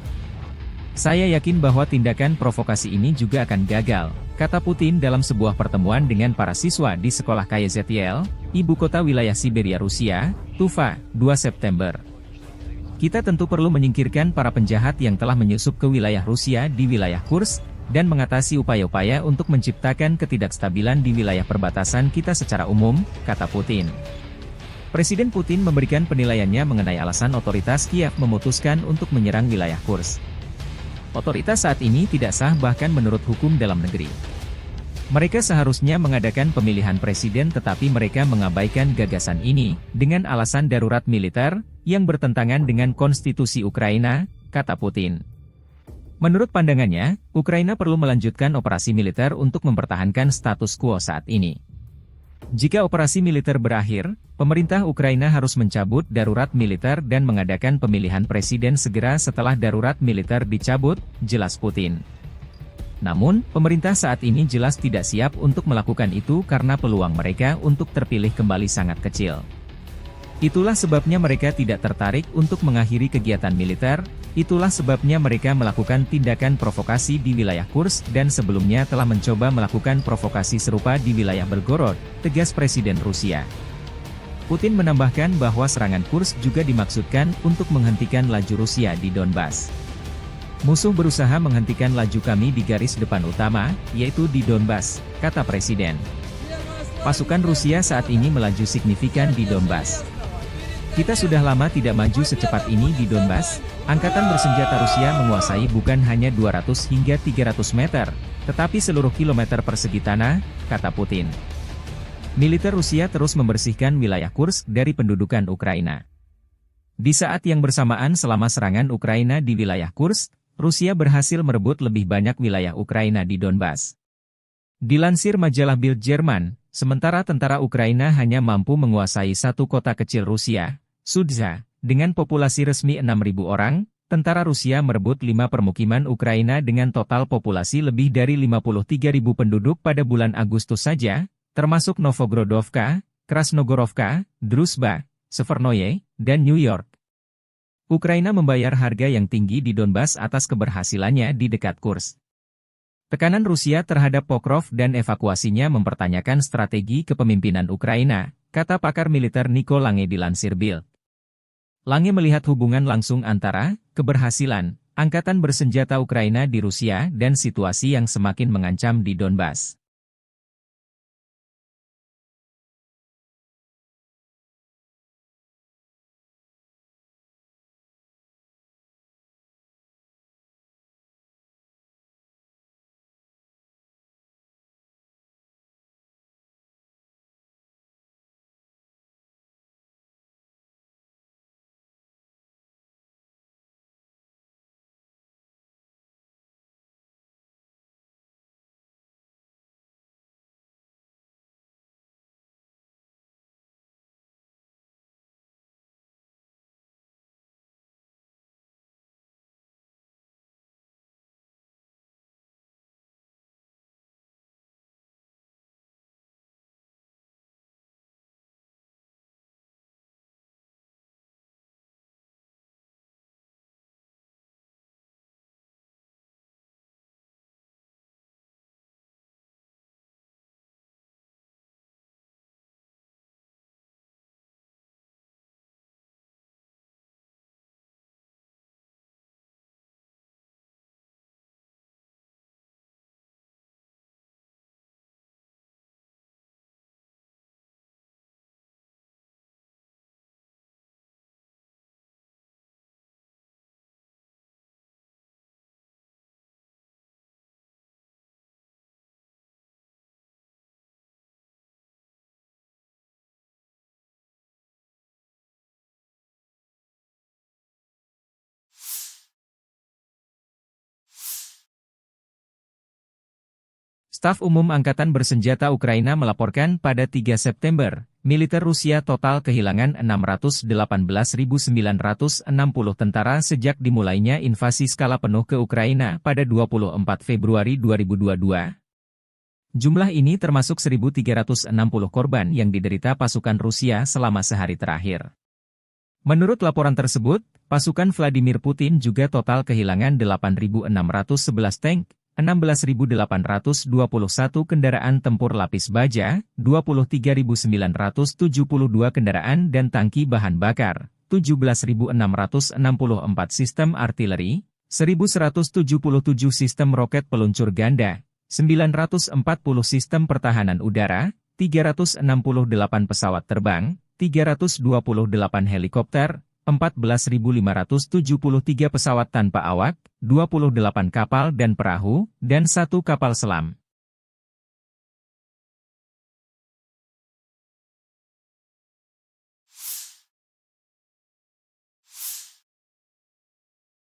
"Saya yakin bahwa tindakan provokasi ini juga akan gagal," kata Putin dalam sebuah pertemuan dengan para siswa di sekolah K Y Z L, ibu kota wilayah Siberia Rusia, Tuva, dua September. "Kita tentu perlu menyingkirkan para penjahat yang telah menyusup ke wilayah Rusia di wilayah Kursk dan mengatasi upaya-upaya untuk menciptakan ketidakstabilan di wilayah perbatasan kita secara umum," kata Putin. Presiden Putin memberikan penilaiannya mengenai alasan otoritas Kiev memutuskan untuk menyerang wilayah Kursk. "Otoritas saat ini tidak sah bahkan menurut hukum dalam negeri. Mereka seharusnya mengadakan pemilihan presiden tetapi mereka mengabaikan gagasan ini dengan alasan darurat militer yang bertentangan dengan konstitusi Ukraina," kata Putin. Menurut pandangannya, Ukraina perlu melanjutkan operasi militer untuk mempertahankan status quo saat ini. Jika operasi militer berakhir, pemerintah Ukraina harus mencabut darurat militer dan mengadakan pemilihan presiden segera setelah darurat militer dicabut, jelas Putin. Namun, pemerintah saat ini jelas tidak siap untuk melakukan itu karena peluang mereka untuk terpilih kembali sangat kecil. Itulah sebabnya mereka tidak tertarik untuk mengakhiri kegiatan militer, itulah sebabnya mereka melakukan tindakan provokasi di wilayah Kursk dan sebelumnya telah mencoba melakukan provokasi serupa di wilayah Belgorod, tegas Presiden Rusia. Putin menambahkan bahwa serangan Kursk juga dimaksudkan untuk menghentikan laju Rusia di Donbas. "Musuh berusaha menghentikan laju kami di garis depan utama, yaitu di Donbas," kata Presiden. "Pasukan Rusia saat ini melaju signifikan di Donbas. Kita sudah lama tidak maju secepat ini di Donbas. Angkatan bersenjata Rusia menguasai bukan hanya dua ratus hingga tiga ratus meter, tetapi seluruh kilometer persegi tanah," kata Putin. Militer Rusia terus membersihkan wilayah Kursk dari pendudukan Ukraina. Di saat yang bersamaan, selama serangan Ukraina di wilayah Kursk, Rusia berhasil merebut lebih banyak wilayah Ukraina di Donbas. Dilansir majalah Bild Jerman, sementara tentara Ukraina hanya mampu menguasai satu kota kecil Rusia, Sudza, dengan populasi resmi enam ribu orang, tentara Rusia merebut lima permukiman Ukraina dengan total populasi lebih dari lima puluh tiga ribu penduduk pada bulan Agustus saja, termasuk Novgorodovka, Krasnogorovka, Druzhba, Severnoye, dan New York. Ukraina membayar harga yang tinggi di Donbas atas keberhasilannya di dekat Kursk. Tekanan Rusia terhadap Pokrov dan evakuasinya mempertanyakan strategi kepemimpinan Ukraina, kata pakar militer Nico Lange dilansir Bild. Lange melihat hubungan langsung antara keberhasilan angkatan bersenjata Ukraina di Rusia dan situasi yang semakin mengancam di Donbas. Staf Umum Angkatan Bersenjata Ukraina melaporkan pada tiga September, militer Rusia total kehilangan enam ratus delapan belas ribu sembilan ratus enam puluh tentara sejak dimulainya invasi skala penuh ke Ukraina pada dua puluh empat Februari dua ribu dua dua. Jumlah ini termasuk seribu tiga ratus enam puluh korban yang diderita pasukan Rusia selama sehari terakhir. Menurut laporan tersebut, pasukan Vladimir Putin juga total kehilangan delapan ribu enam ratus sebelas tank, enam belas ribu delapan ratus dua puluh satu kendaraan tempur lapis baja, dua puluh tiga ribu sembilan ratus tujuh puluh dua kendaraan dan tangki bahan bakar, tujuh belas ribu enam ratus enam puluh empat sistem artileri, seribu seratus tujuh puluh tujuh sistem roket peluncur ganda, sembilan ratus empat puluh sistem pertahanan udara, tiga ratus enam puluh delapan pesawat terbang, tiga ratus dua puluh delapan helikopter, empat belas ribu lima ratus tujuh puluh tiga pesawat tanpa awak, dua puluh delapan kapal dan perahu, dan satu kapal selam.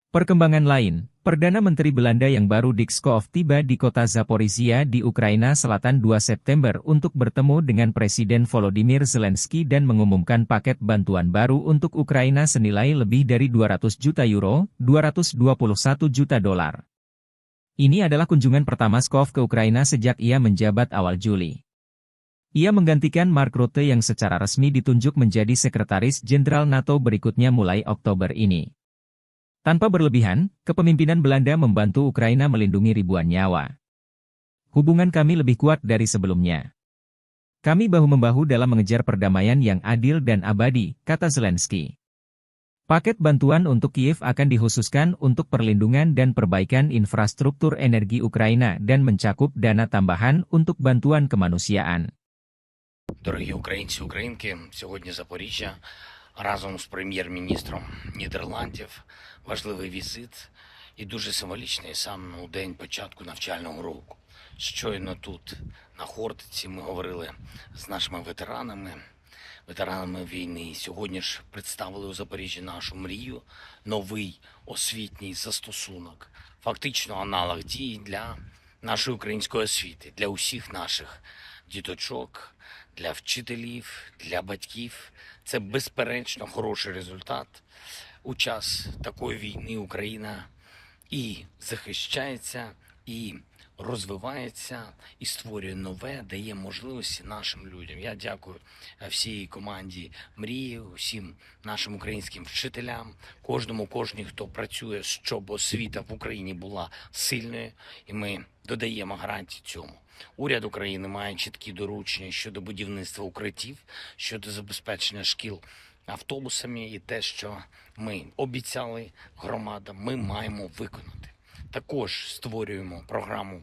Perkembangan lain, Perdana Menteri Belanda yang baru Dick Schoof tiba di kota Zaporizhia di Ukraina Selatan dua September untuk bertemu dengan Presiden Volodymyr Zelensky dan mengumumkan paket bantuan baru untuk Ukraina senilai lebih dari dua ratus juta euro, dua ratus dua puluh satu juta dolar. Ini adalah kunjungan pertama Schoof ke Ukraina sejak ia menjabat awal Juli. Ia menggantikan Mark Rutte yang secara resmi ditunjuk menjadi Sekretaris Jenderal NATO berikutnya mulai Oktober ini. Tanpa berlebihan, kepemimpinan Belanda membantu Ukraina melindungi ribuan nyawa. "Hubungan kami lebih kuat dari sebelumnya. Kami bahu-membahu dalam mengejar perdamaian yang adil dan abadi," kata Zelensky. Paket bantuan untuk Kiev akan dikhususkan untuk perlindungan dan perbaikan infrastruktur energi Ukraina dan mencakup dana tambahan untuk bantuan kemanusiaan. Дорогі українці, українки, сьогодні Запоріжжя разом з прем'єр-міністром Нідерландів. Важливий візит і дуже символічний саме у день початку навчального року. Щойно тут, на Хортиці, ми говорили з нашими ветеранами, ветеранами війни. Сьогодні ж представили у Запоріжжі нашу мрію, новий освітній застосунок, фактично аналог дії для нашої української освіти, для усіх наших діточок, для вчителів, для батьків. Це безперечно хороший результат. У час такої війни Україна і захищається, і розвивається, і створює нове, дає можливості нашим людям. Я дякую, е, всій команді Мрії, усім нашим українським вчителям, кожному, кожній, хто працює, щоб освіта в Україні була сильною, і ми додаємо гарантії цьому. Уряд України має чіткі доручення щодо будівництва укриттів, щодо забезпечення шкіл автобусами, і те, що ми обіцяли громадам, ми маємо виконати. Також створюємо програму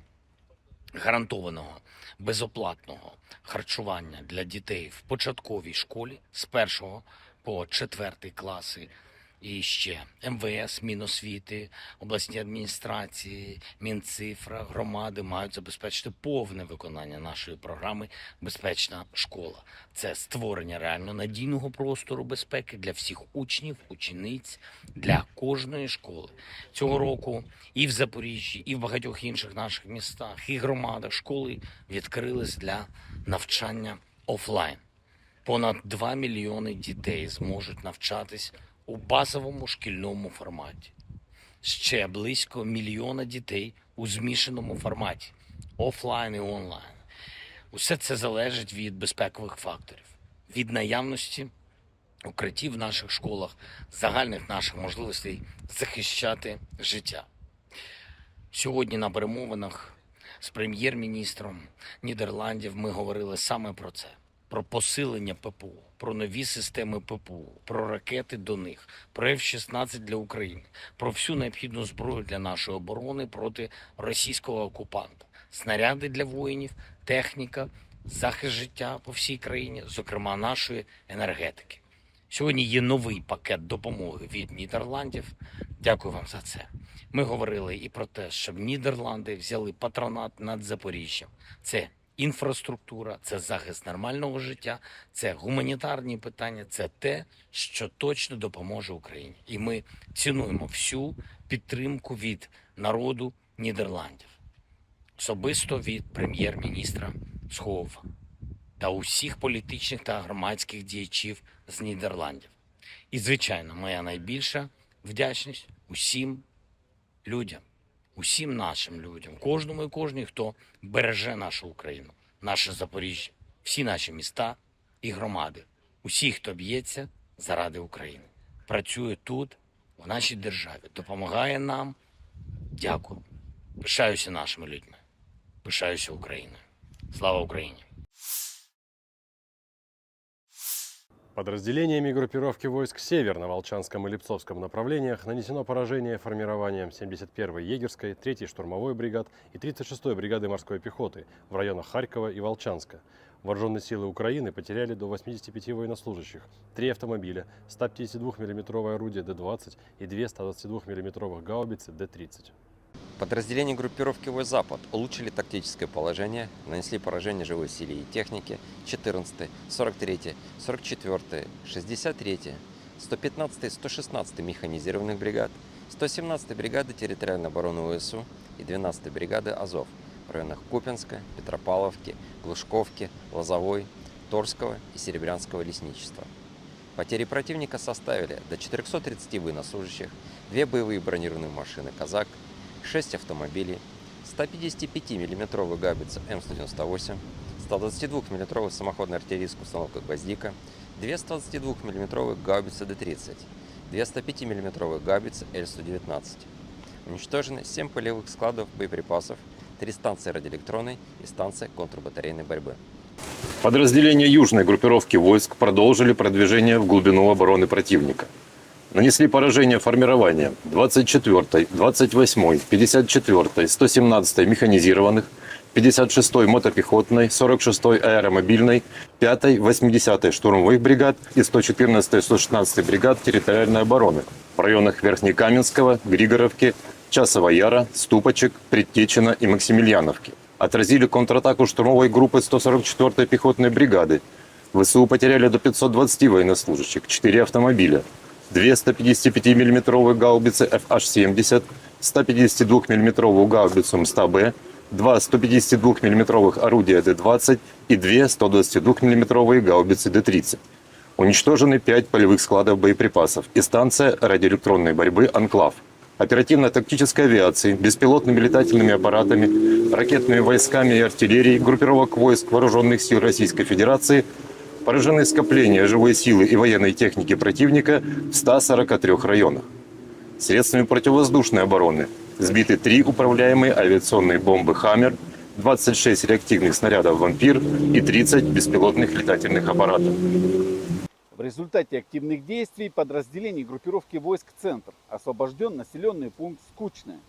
гарантованого безоплатного харчування для дітей в початковій школі з першого по четвертий класи. І ще МВС, Міносвіти, обласні адміністрації, Мінцифра, громади мають забезпечити повне виконання нашої програми "Безпечна школа". Це створення реально надійного простору безпеки для всіх учнів, учениць, для кожної школи. Цього року і в Запоріжжі, і в багатьох інших наших містах, і громадах школи відкрились для навчання офлайн. Понад два мільйони дітей зможуть навчатись у базовому шкільному форматі. Ще близько мільйона дітей у змішаному форматі, офлайн і онлайн. Усе це залежить від безпекових факторів, від наявності укриттів в наших школах, загальних наших можливостей захищати життя. Сьогодні на перемовинах з прем'єр-міністром Нідерландів ми говорили саме про це: про посилення ППО, про нові системи ППО, про ракети до них, про Ф шістнадцять для України, про всю необхідну зброю для нашої оборони проти російського окупанта, снаряди для воїнів, техніка, захист життя по всій країні, зокрема нашої енергетики. Сьогодні є новий пакет допомоги від Нідерландів. Дякую вам за це. Ми говорили і про те, щоб Нідерланди взяли патронат над Запоріжжям. Це інфраструктура, це захист нормального життя, це гуманітарні питання, це те, що точно допоможе Україні. І ми цінуємо всю підтримку від народу Нідерландів. особисто від прем'єр-міністра Сховова та усіх політичних та громадських діячів з Нідерландів. І, звичайно, моя найбільша вдячність усім людям, усім нашим людям, кожному і кожній, хто береже нашу Україну, наше Запоріжжя, всі наші міста і громади, усі, хто б'ється заради України, працює тут, в нашій державі, допомагає нам. Дякую. Пишаюся нашими людьми. Пишаюся Україною. Слава Україні! Подразделениями группировки войск «Север» на Волчанском и Липцовском направлениях нанесено поражение формированиям семьдесят первой егерской, третьей штурмовой бригад и тридцать шестой бригады морской пехоты в районах Харькова и Волчанска. Вооружённые силы Украины потеряли до восьмидесяти пяти военнослужащих, три автомобиля, сто пятидесятидвухмиллиметровое орудие Д двадцать и две сто двадцатидвухмиллиметровых гаубицы Д тридцать. Подразделения группировки войск «Запад» улучшили тактическое положение, нанесли поражение живой силе и технике четырнадцатой, сорок третьей, сорок четвёртой, шестьдесят третьей, сто пятнадцатой, сто шестнадцатой механизированных бригад, сто семнадцатой бригады территориальной обороны В С У и двенадцатой бригады «Азов» в районах Купинска, Петропавловки, Глушковки, Лозовой, Торского и Серебрянского лесничества. Потери противника составили до четырёхсот тридцати военнослужащих, две боевые бронированные машины «Казак», шесть автомобилей, сто пятидесятипятимиллиметровая гаубица М сто девяносто восемь, сто двадцатидвухмиллиметровая самоходная артиллерийская установка «Гвоздика», две сто двадцатидвухмиллиметровые гаубицы Д тридцать, две сто пятимиллиметровые гаубицы Л сто девятнадцать. Уничтожены семь полевых складов боеприпасов, три станции радиоэлектронной и станция контрбатарейной борьбы. Подразделения южной группировки войск продолжили продвижение в глубину обороны противника. Нанесли поражение формированиям двадцать четвёртой, двадцать восьмой, пятьдесят четвёртой, сто семнадцатой механизированных, пятьдесят шестой мотопехотной, сорок шестой аэромобильной, пятой, восьмидесятой штурмовых бригад и сто четырнадцатой, сто шестнадцатой бригад территориальной обороны в районах Верхнекаменского, Григоровки, Часового Яра, Ступочек, Предтечина и Максимильяновки. Отразили контратаку штурмовой группы сто сорок четвёртой пехотной бригады. В С У потеряли до пятьсот двадцати военнослужащих, четыре автомобиля, две сто пятидесятипятимиллиметровые гаубицы Ф Аш семьдесят, сто пятидесятидвухмиллиметровую гаубицу М сто Б, два сто пятидесятидвухмиллиметровых орудия Д двадцать и две сто двадцатидвухмиллиметровые гаубицы Д тридцать. Уничтожены пять полевых складов боеприпасов и станция радиоэлектронной борьбы «Анклав». Оперативно-тактической авиацией, беспилотными летательными аппаратами, ракетными войсками и артиллерией группировок войск Вооружённых сил Российской Федерации поражены скопления живой силы и военной техники противника в ста сорока трёх районах. Средствами противовоздушной обороны сбиты три управляемые авиационные бомбы «Хаммер», двадцать шесть реактивных снарядов «Вампир» и тридцать беспилотных летательных аппаратов. В результате активных действий подразделений группировки войск «Центр» освобождён населённый пункт Скучное.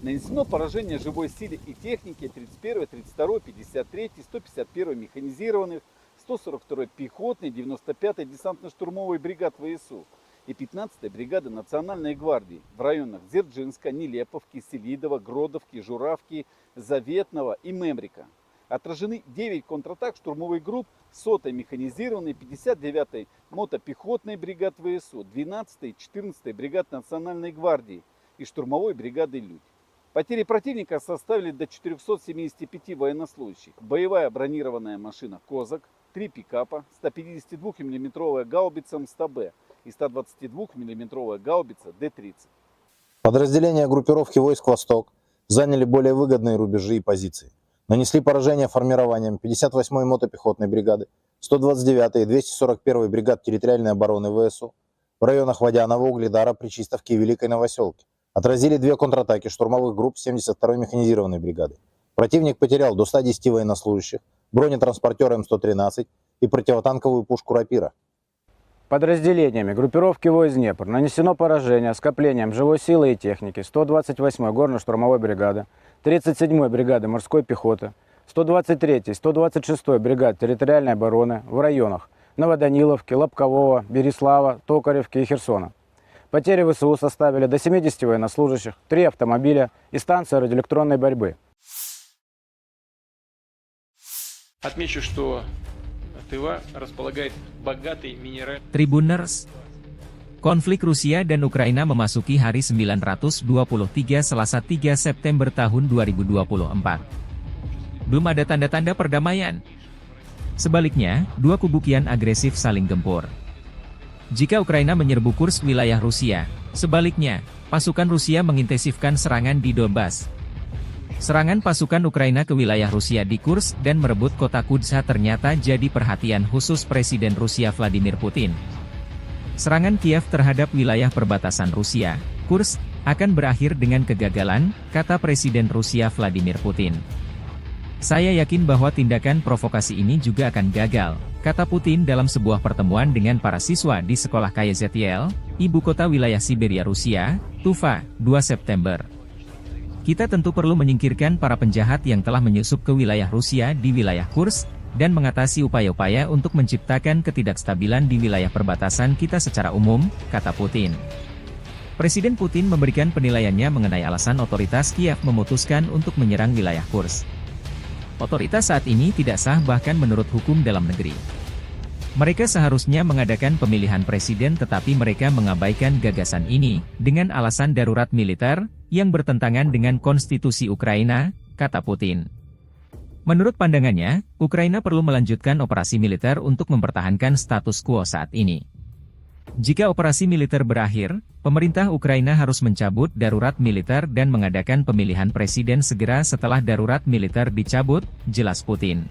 Нанесено поражение живой силе и технике тридцать первой, тридцать второй, пятьдесят третьей, сто пятьдесят первой механизированных, сто сорок второй пехотной, девяносто пятой десантно-штурмовой бригад В С У и пятнадцатой бригады Национальной гвардии в районах Дзержинска, Нелеповки, Селидово, Гродовки, Журавки, Заветного и Мемрика. Отражены девять контратак штурмовых групп сотой механизированной, пятьдесят девятой мотопехотной бригад В С У, двенадцатой и четырнадцатой бригад Национальной гвардии и штурмовой бригады «Людь». Потери противника составили до четырёхсот семидесяти пяти военнослужащих. Боевая бронированная машина «Козак», три пикапа, сто пятидесятидвухмиллиметровая гаубица М сто Б и сто двадцатидвухмиллиметровая гаубица Д тридцать. Подразделения группировки войск «Восток» заняли более выгодные рубежи и позиции. Нанесли поражение формированиям пятьдесят восьмой мотопехотной бригады, сто двадцать девятой и двести сорок первой бригад территориальной обороны В С У в районах Водяного, Угледара, Причистовки и Великой Новосёлки. Отразили две контратаки штурмовых групп семьдесят второй механизированной бригады. Противник потерял до ста десяти военнослужащих, бронетранспортёр М сто тринадцать и противотанковую пушку «Рапира». Подразделениями группировки войск «Днепр» нанесено поражение скоплениям живой силы и техники сто двадцать восьмой горно-штурмовой бригады, тридцать седьмой бригады морской пехоты, сто двадцать третьей, сто двадцать шестой бригад территориальной обороны в районах Новоданиловки, Лобкового, Береслава, Токаревки и Херсона. Потери В С У составили до семидесяти военнослужащих, три автомобиля и станция радиоэлектронной борьбы. Отмечу, что Тыва располагает богатой минеральной. Tribuners, konflik Rusia dan Ukraina memasuki hari sembilan ratus dua puluh tiga, Selasa, tiga September tahun dua ribu dua puluh empat. belum ada tanda-tanda perdamaian. Sebaliknya, dua kubu kian agresif saling gempur. Jika Ukraina menyerbu Kursk, wilayah Rusia, sebaliknya, pasukan Rusia mengintensifkan serangan di Donbas. Serangan pasukan Ukraina ke wilayah Rusia di Kursk dan merebut kota Kudza ternyata jadi perhatian khusus Presiden Rusia Vladimir Putin. Serangan Kiev terhadap wilayah perbatasan Rusia, Kursk, akan berakhir dengan kegagalan, kata Presiden Rusia Vladimir Putin. "Saya yakin bahwa tindakan provokasi ini juga akan gagal," kata Putin dalam sebuah pertemuan dengan para siswa di sekolah K Y Z L, ibu kota wilayah Siberia Rusia, Tuva, dua September. "Kita tentu perlu menyingkirkan para penjahat yang telah menyusup ke wilayah Rusia di wilayah Kursk, dan mengatasi upaya-upaya untuk menciptakan ketidakstabilan di wilayah perbatasan kita secara umum," kata Putin. Presiden Putin memberikan penilaiannya mengenai alasan otoritas Kiev memutuskan untuk menyerang wilayah Kursk. "Otoritas saat ini tidak sah bahkan menurut hukum dalam negeri. Mereka seharusnya mengadakan pemilihan presiden tetapi mereka mengabaikan gagasan ini dengan alasan darurat militer yang bertentangan dengan konstitusi Ukraina," kata Putin. Menurut pandangannya, Ukraina perlu melanjutkan operasi militer untuk mempertahankan status quo saat ini. Jika operasi militer berakhir, pemerintah Ukraina harus mencabut darurat militer dan mengadakan pemilihan presiden segera setelah darurat militer dicabut, jelas Putin.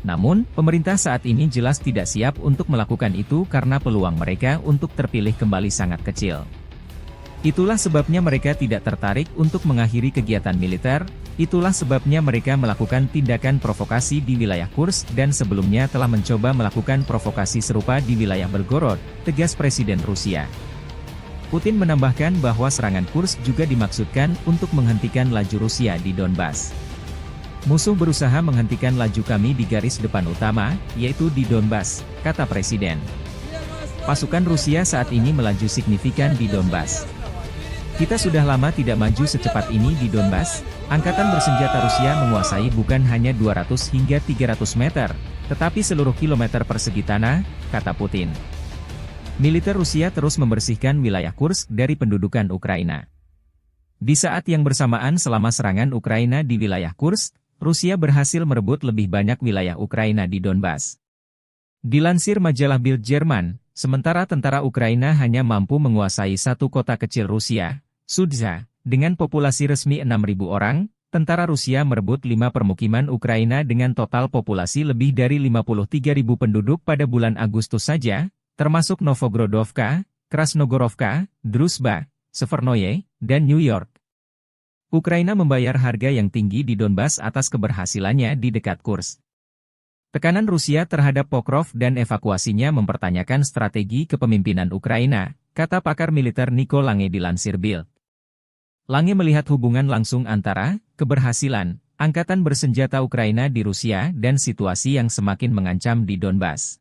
Namun, pemerintah saat ini jelas tidak siap untuk melakukan itu karena peluang mereka untuk terpilih kembali sangat kecil. Itulah sebabnya mereka tidak tertarik untuk mengakhiri kegiatan militer, itulah sebabnya mereka melakukan tindakan provokasi di wilayah Kursk dan sebelumnya telah mencoba melakukan provokasi serupa di wilayah Belgorod, tegas Presiden Rusia. Putin menambahkan bahwa serangan Kursk juga dimaksudkan untuk menghentikan laju Rusia di Donbas. "Musuh berusaha menghentikan laju kami di garis depan utama, yaitu di Donbas," kata Presiden. "Pasukan Rusia saat ini melaju signifikan di Donbas. Kita sudah lama tidak maju secepat ini di Donbas. Angkatan bersenjata Rusia menguasai bukan hanya dua ratus hingga tiga ratus meter, tetapi seluruh kilometer persegi tanah," kata Putin. Militer Rusia terus membersihkan wilayah Kursk dari pendudukan Ukraina. Di saat yang bersamaan, selama serangan Ukraina di wilayah Kursk, Rusia berhasil merebut lebih banyak wilayah Ukraina di Donbas. Dilansir majalah Bild Jerman, sementara tentara Ukraina hanya mampu menguasai satu kota kecil Rusia, Sudza, dengan populasi resmi enam ribu orang, tentara Rusia merebut lima permukiman Ukraina dengan total populasi lebih dari lima puluh tiga ribu penduduk pada bulan Agustus saja, termasuk Novogrodovka, Krasnogorovka, Druzhba, Severnoye, dan New York. Ukraina membayar harga yang tinggi di Donbas atas keberhasilannya di dekat Kursk. Tekanan Rusia terhadap Pokrov dan evakuasinya mempertanyakan strategi kepemimpinan Ukraina, kata pakar militer Nico Lange dilansir Bild. Lange melihat hubungan langsung antara keberhasilan angkatan bersenjata Ukraina di Rusia dan situasi yang semakin mengancam di Donbas.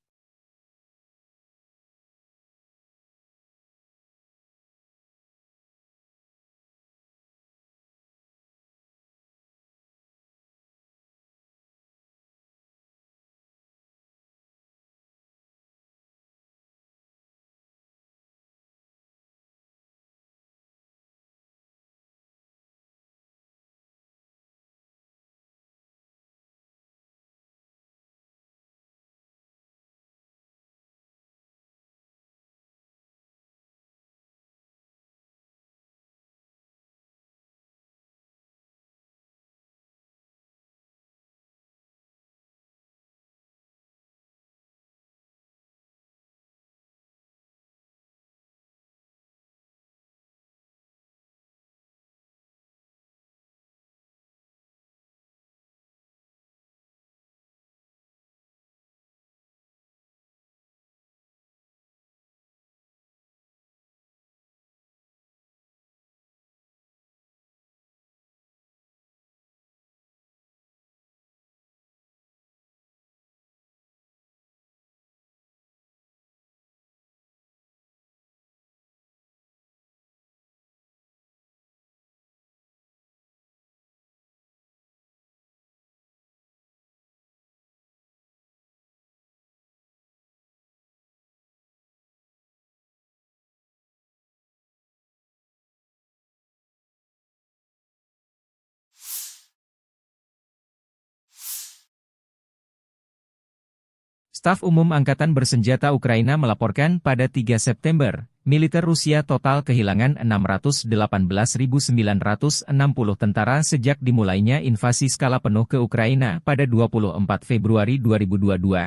Staf Umum Angkatan Bersenjata Ukraina melaporkan pada tiga September, militer Rusia total kehilangan enam ratus delapan belas ribu sembilan ratus enam puluh tentara sejak dimulainya invasi skala penuh ke Ukraina pada dua puluh empat Februari dua ribu dua puluh dua.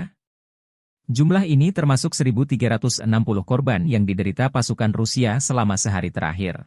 Jumlah ini termasuk seribu tiga ratus enam puluh korban yang diderita pasukan Rusia selama sehari terakhir.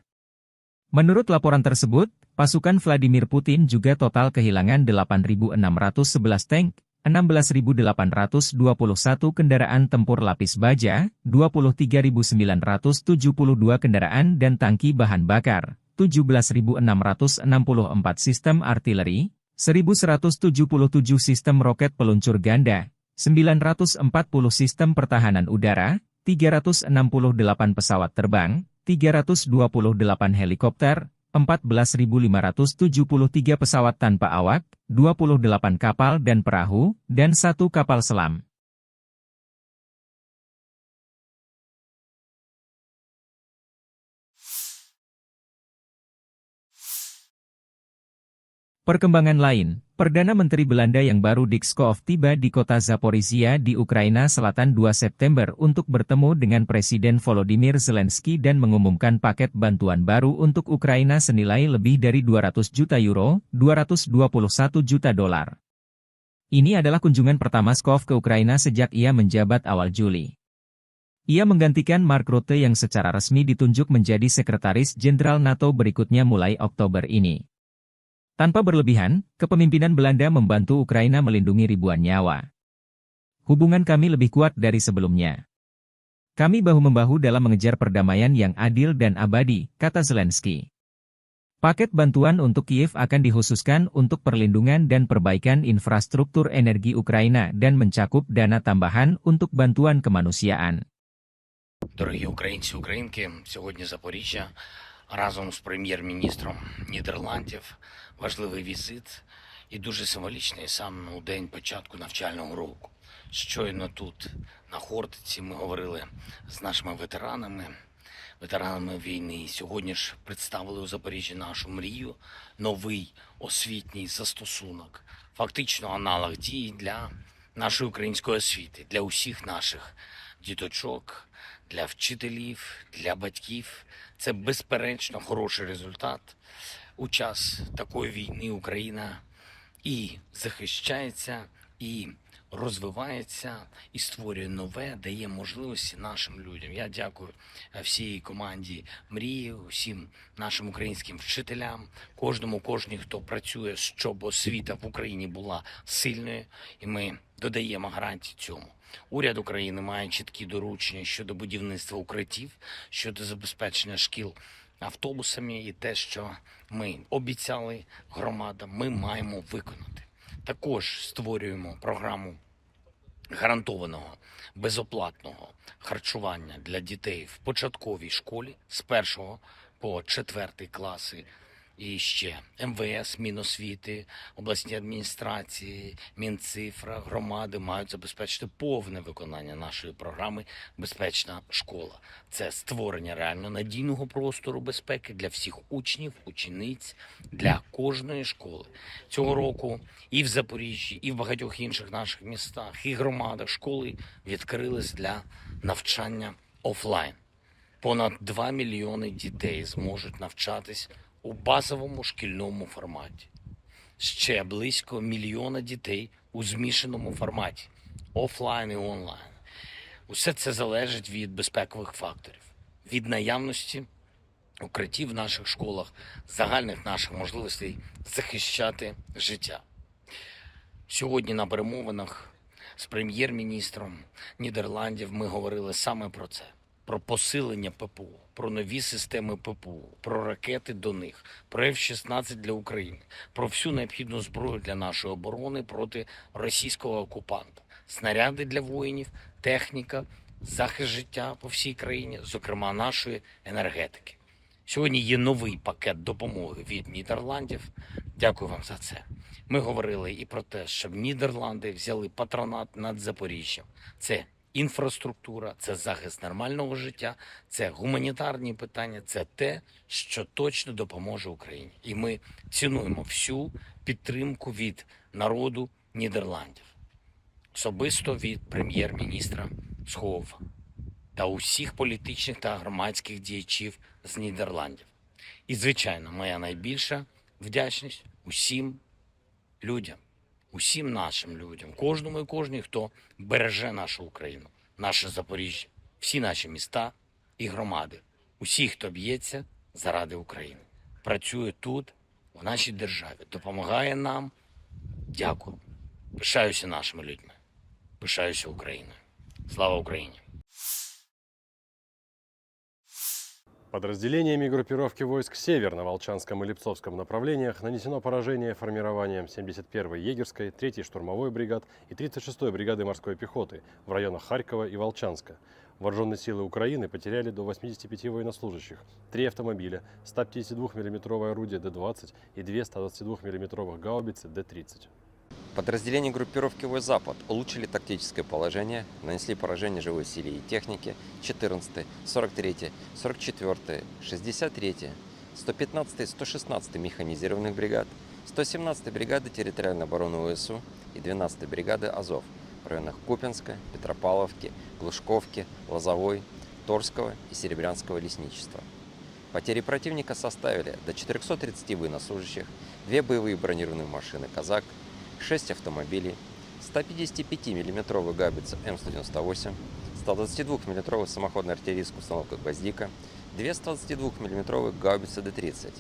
Menurut laporan tersebut, pasukan Vladimir Putin juga total kehilangan delapan ribu enam ratus sebelas tank, enam belas ribu delapan ratus dua puluh satu kendaraan tempur lapis baja, dua puluh tiga ribu sembilan ratus tujuh puluh dua kendaraan dan tangki bahan bakar, tujuh belas ribu enam ratus enam puluh empat sistem artileri, seribu seratus tujuh puluh tujuh sistem roket peluncur ganda, sembilan ratus empat puluh sistem pertahanan udara, tiga ratus enam puluh delapan pesawat terbang, tiga ratus dua puluh delapan helikopter, empat belas ribu lima ratus tujuh puluh tiga pesawat tanpa awak, dua puluh delapan kapal dan perahu, dan satu kapal selam. Perkembangan lain, Perdana Menteri Belanda yang baru Dick Schoof tiba di kota Zaporizhia di Ukraina Selatan dua September untuk bertemu dengan Presiden Volodymyr Zelensky dan mengumumkan paket bantuan baru untuk Ukraina senilai lebih dari dua ratus juta euro, dua ratus dua puluh satu juta dolar. Ini adalah kunjungan pertama Schoof ke Ukraina sejak ia menjabat awal Juli. Ia menggantikan Mark Rutte yang secara resmi ditunjuk menjadi Sekretaris Jenderal NATO berikutnya mulai Oktober ini. Tanpa berlebihan, kepemimpinan Belanda membantu Ukraina melindungi ribuan nyawa. "Hubungan kami lebih kuat dari sebelumnya. Kami bahu-membahu dalam mengejar perdamaian yang adil dan abadi," kata Zelensky. Paket bantuan untuk Kiev akan dikhususkan untuk perlindungan dan perbaikan infrastruktur energi Ukraina dan mencakup dana tambahan untuk bantuan kemanusiaan. Дорогі українці, українки, сьогодні Запоріжжя разом з прем'єр-міністром Нідерландів. Важливий візит і дуже символічний саме у день початку навчального року. Щойно тут, на Хортиці, ми говорили з нашими ветеранами, ветеранами війни. Сьогодні ж представили у Запоріжжі нашу мрію, новий освітній застосунок, фактично аналог дії для нашої української освіти, для усіх наших діточок, для вчителів, для батьків. Це безперечно хороший результат. У час такої війни Україна і захищається, і розвивається, і створює нове, дає можливості нашим людям. Я дякую, е, всій команді Мрії, усім нашим українським вчителям, кожному, кожній, хто працює, щоб освіта в Україні була сильною, і ми додаємо гарантії цьому. Уряд України має чіткі доручення щодо будівництва укриттів, щодо забезпечення шкіл автобусами, і те, що ми обіцяли громадам, ми маємо виконати. Також створюємо програму гарантованого безоплатного харчування для дітей в початковій школі з першого по четвертий класи. І ще МВС, Міносвіти, обласні адміністрації, Мінцифра, громади мають забезпечити повне виконання нашої програми "Безпечна школа". Це створення реально надійного простору безпеки для всіх учнів, учениць, для кожної школи. Цього року і в Запоріжжі, і в багатьох інших наших містах, і громадах школи відкрились для навчання офлайн. Понад два мільйони дітей зможуть навчатись у базовому шкільному форматі. Ще близько мільйона дітей у змішаному форматі, офлайн і онлайн. Усе це залежить від безпекових факторів, від наявності укриттів в наших школах, загальних наших можливостей захищати життя. Сьогодні на перемовинах з прем'єр-міністром Нідерландів ми говорили саме про це: про посилення ППО, про нові системи ППО, про ракети до них, про Ф шістнадцять для України, про всю необхідну зброю для нашої оборони проти російського окупанта, снаряди для воїнів, техніка, захист життя по всій країні, зокрема нашої енергетики. Сьогодні є новий пакет допомоги від Нідерландів. Дякую вам за це. Ми говорили і про те, щоб Нідерланди взяли патронат над Запоріжжям. Це інфраструктура, це захист нормального життя, це гуманітарні питання, це те, що точно допоможе Україні. І ми цінуємо всю підтримку від народу Нідерландів. особисто від прем'єр-міністра Схову та усіх політичних та громадських діячів з Нідерландів. І, звичайно, моя найбільша вдячність усім людям, усім нашим людям, кожному і кожній, хто береже нашу Україну, наше Запоріжжя, всі наші міста і громади, усі, хто б'ється заради України, працює тут, в нашій державі, допомагає нам. Дякую. Пишаюся нашими людьми. Пишаюся Україною. Слава Україні! Подразделениями группировки войск «Север» на Волчанском и Липцовском направлениях нанесено поражение формированиям семьдесят первой егерской, третьей штурмовой бригад и тридцать шестой бригады морской пехоты в районах Харькова и Волчанска. Вооружённые силы Украины потеряли до восьмидесяти пяти военнослужащих, три автомобиля, сто пятидесятидвухмиллиметровое орудие Д двадцать и две сто двадцатидвухмиллиметровых гаубицы Д тридцать. Подразделения группировки войск «Запад» улучшили тактическое положение, нанесли поражение живой силе и технике четырнадцатой, сорок третьей, сорок четвёртой, шестьдесят третьей, сто пятнадцатой, сто шестнадцатой механизированных бригад, сто семнадцатой бригады территориальной обороны ВСУ и двенадцатой бригады «Азов» в районах Купинска, Петропавловки, Глушковки, Лозовой, Торского и Серебрянского лесничества. Потери противника составили до четырёхсот тридцати военнослужащих, две боевые бронированные машины «Казак», шесть автомобилей, сто пятидесятипятимиллиметровая гаубица М сто девяносто восемь, сто двадцатидвухмиллиметровая самоходная артиллерийская установка «Гвоздика», две сто двадцатидвухмиллиметровые гаубицы Д тридцать,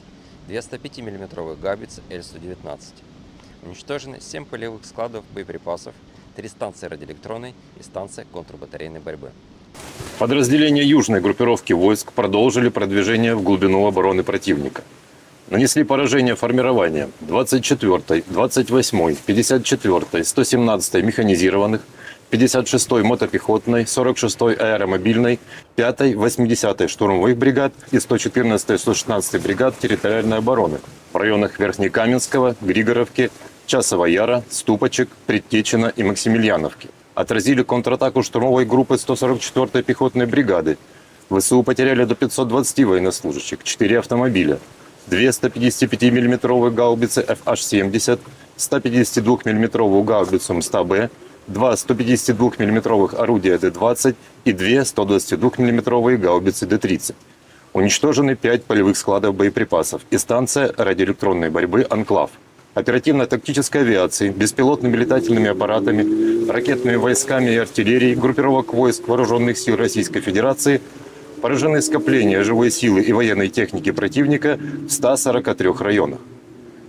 две сто пятимиллиметровые гаубицы Л сто девятнадцать. Уничтожены семь полевых складов боеприпасов, три станции радиоэлектронной и станция контрбатарейной борьбы. Подразделения южной группировки войск продолжили продвижение в глубину обороны противника. Нанесли поражение формированиям двадцать четвёртой, двадцать восьмой, пятьдесят четвёртой, сто семнадцатой механизированных, пятьдесят шестой мотопехотной, сорок шестой аэромобильной, пятой, восьмидесятой штурмовых бригад и сто четырнадцатой, сто шестнадцатой бригад территориальной обороны в районах Верхнекаменского, Григоровки, Часового Яра, Ступочек, Предтечина и Максимильяновки. Отразили контратаку штурмовой группы сто сорок четвёртой пехотной бригады. ВСУ потеряли до пятьсот двадцати военнослужащих, четыре автомобиля, две сто пятидесятипятимиллиметровые гаубицы Ф Аш семьдесят, сто пятидесятидвухмиллиметровую гаубицу М сто Б, два сто пятидесятидвухмиллиметровых орудия Д двадцать и две сто двадцатидвухмиллиметровые гаубицы Д тридцать. Уничтожены пять полевых складов боеприпасов и станция радиоэлектронной борьбы «Анклав». Оперативно-тактической авиацией, беспилотными летательными аппаратами, ракетными войсками и артиллерией группировок войск Вооружённых сил Российской Федерации поражены скопления живой силы и военной техники противника в ста сорока трёх районах.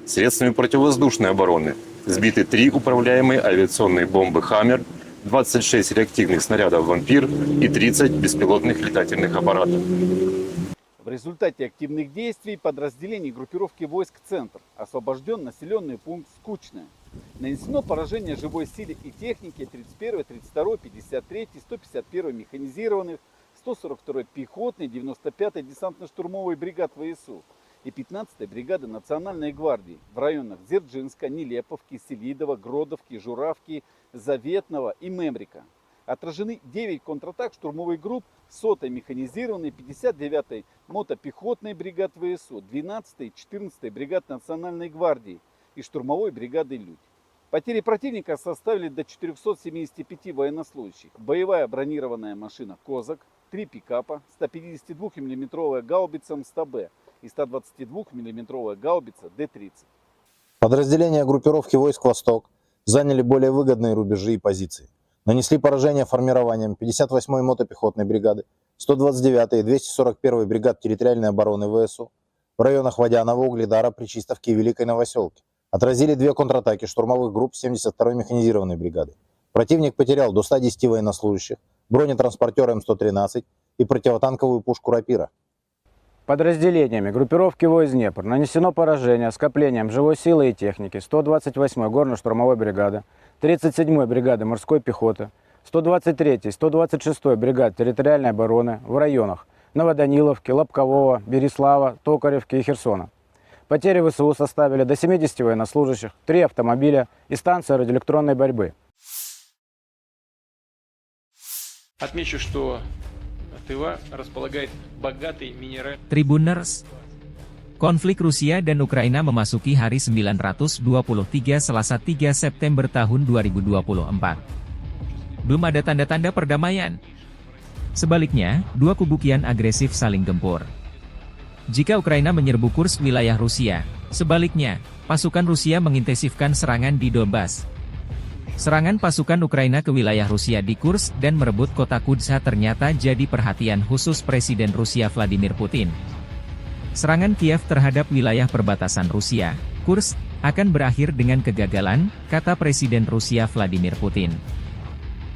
Средствами противовоздушной обороны сбиты три управляемые авиационные бомбы «Хаммер», двадцать шесть реактивных снарядов «Вампир» и тридцать беспилотных летательных аппаратов. В результате активных действий подразделений группировки войск «Центр» освобождён населённый пункт Скучное. Нанесено поражение живой силе и технике тридцать первой, тридцать второй, пятьдесят третьей, сто пятьдесят первой механизированных, сто сорок второй пехотной, девяносто пятой десантно-штурмовой бригад ВСУ и пятнадцатой бригады Национальной гвардии в районах Дзержинска, Нелеповки, Селидово, Гродовки, Журавки, Заветного и Мемрика. Отражены девять контратак штурмовых групп сотой механизированной, пятьдесят девятой мотопехотной бригад ВСУ, двенадцатой и четырнадцатой бригад Национальной гвардии и штурмовой бригады «Людь». Потери противника составили до четырёхсот семидесяти пяти военнослужащих. Боевая бронированная машина «Козак», три пикапа, сто пятидесятидвухмиллиметровая гаубица М сто Б и сто двадцатидвухмиллиметровая гаубица Д тридцать. Подразделения группировки войск «Восток» заняли более выгодные рубежи и позиции. Нанесли поражение формированиям пятьдесят восьмой мотопехотной бригады, сто двадцать девятой и двести сорок первой бригад территориальной обороны ВСУ в районах Водяного, Угледара, Причистовки и Великой Новосёлки. Отразили две контратаки штурмовых групп семьдесят второй механизированной бригады. Противник потерял до ста десяти военнослужащих, бронетранспортёр М сто тринадцать и противотанковую пушку «Рапира». Подразделениями группировки войск «Днепр» нанесено поражение скоплениям живой силы и техники сто двадцать восьмой горно-штурмовой бригады, тридцать седьмой бригады морской пехоты, сто двадцать третьей, сто двадцать шестой бригад территориальной обороны в районах Новоданиловки, Лобкового, Береслава, Токаревки и Херсона. Потери ВСУ составили до семидесяти военнослужащих, три автомобиля и станция радиоэлектронной борьбы. Отмечу, что Тыва располагает богатой минеральной... Tribuners, konflik Rusia dan Ukraina memasuki hari sembilan ratus dua puluh tiga, Selasa, tiga September tahun dua ribu dua puluh empat. belum ada tanda-tanda perdamaian. Sebaliknya, dua kubu kian agresif saling gempur. Jika Ukraina menyerbu Kursk, wilayah Rusia, sebaliknya, pasukan Rusia mengintensifkan serangan di Donbas. Serangan pasukan Ukraina ke wilayah Rusia di Kursk dan merebut kota Kudza ternyata jadi perhatian khusus Presiden Rusia Vladimir Putin. Serangan Kiev terhadap wilayah perbatasan Rusia, Kursk, akan berakhir dengan kegagalan, kata Presiden Rusia Vladimir Putin.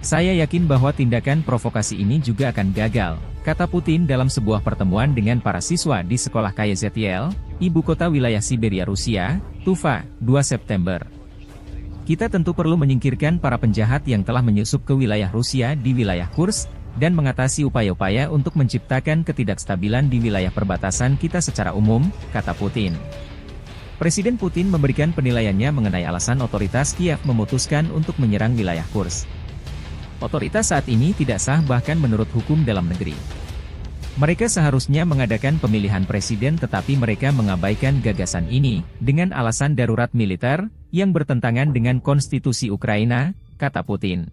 "Saya yakin bahwa tindakan provokasi ini juga akan gagal," kata Putin dalam sebuah pertemuan dengan para siswa di sekolah K Y Z L, ibu kota wilayah Siberia Rusia, Tuva, dua September. "Kita tentu perlu menyingkirkan para penjahat yang telah menyusup ke wilayah Rusia di wilayah Kursk, dan mengatasi upaya-upaya untuk menciptakan ketidakstabilan di wilayah perbatasan kita secara umum," kata Putin. Presiden Putin memberikan penilaiannya mengenai alasan otoritas Kiev memutuskan untuk menyerang wilayah Kursk. "Otoritas saat ini tidak sah bahkan menurut hukum dalam negeri. Mereka seharusnya mengadakan pemilihan presiden tetapi mereka mengabaikan gagasan ini dengan alasan darurat militer yang bertentangan dengan konstitusi Ukraina," kata Putin.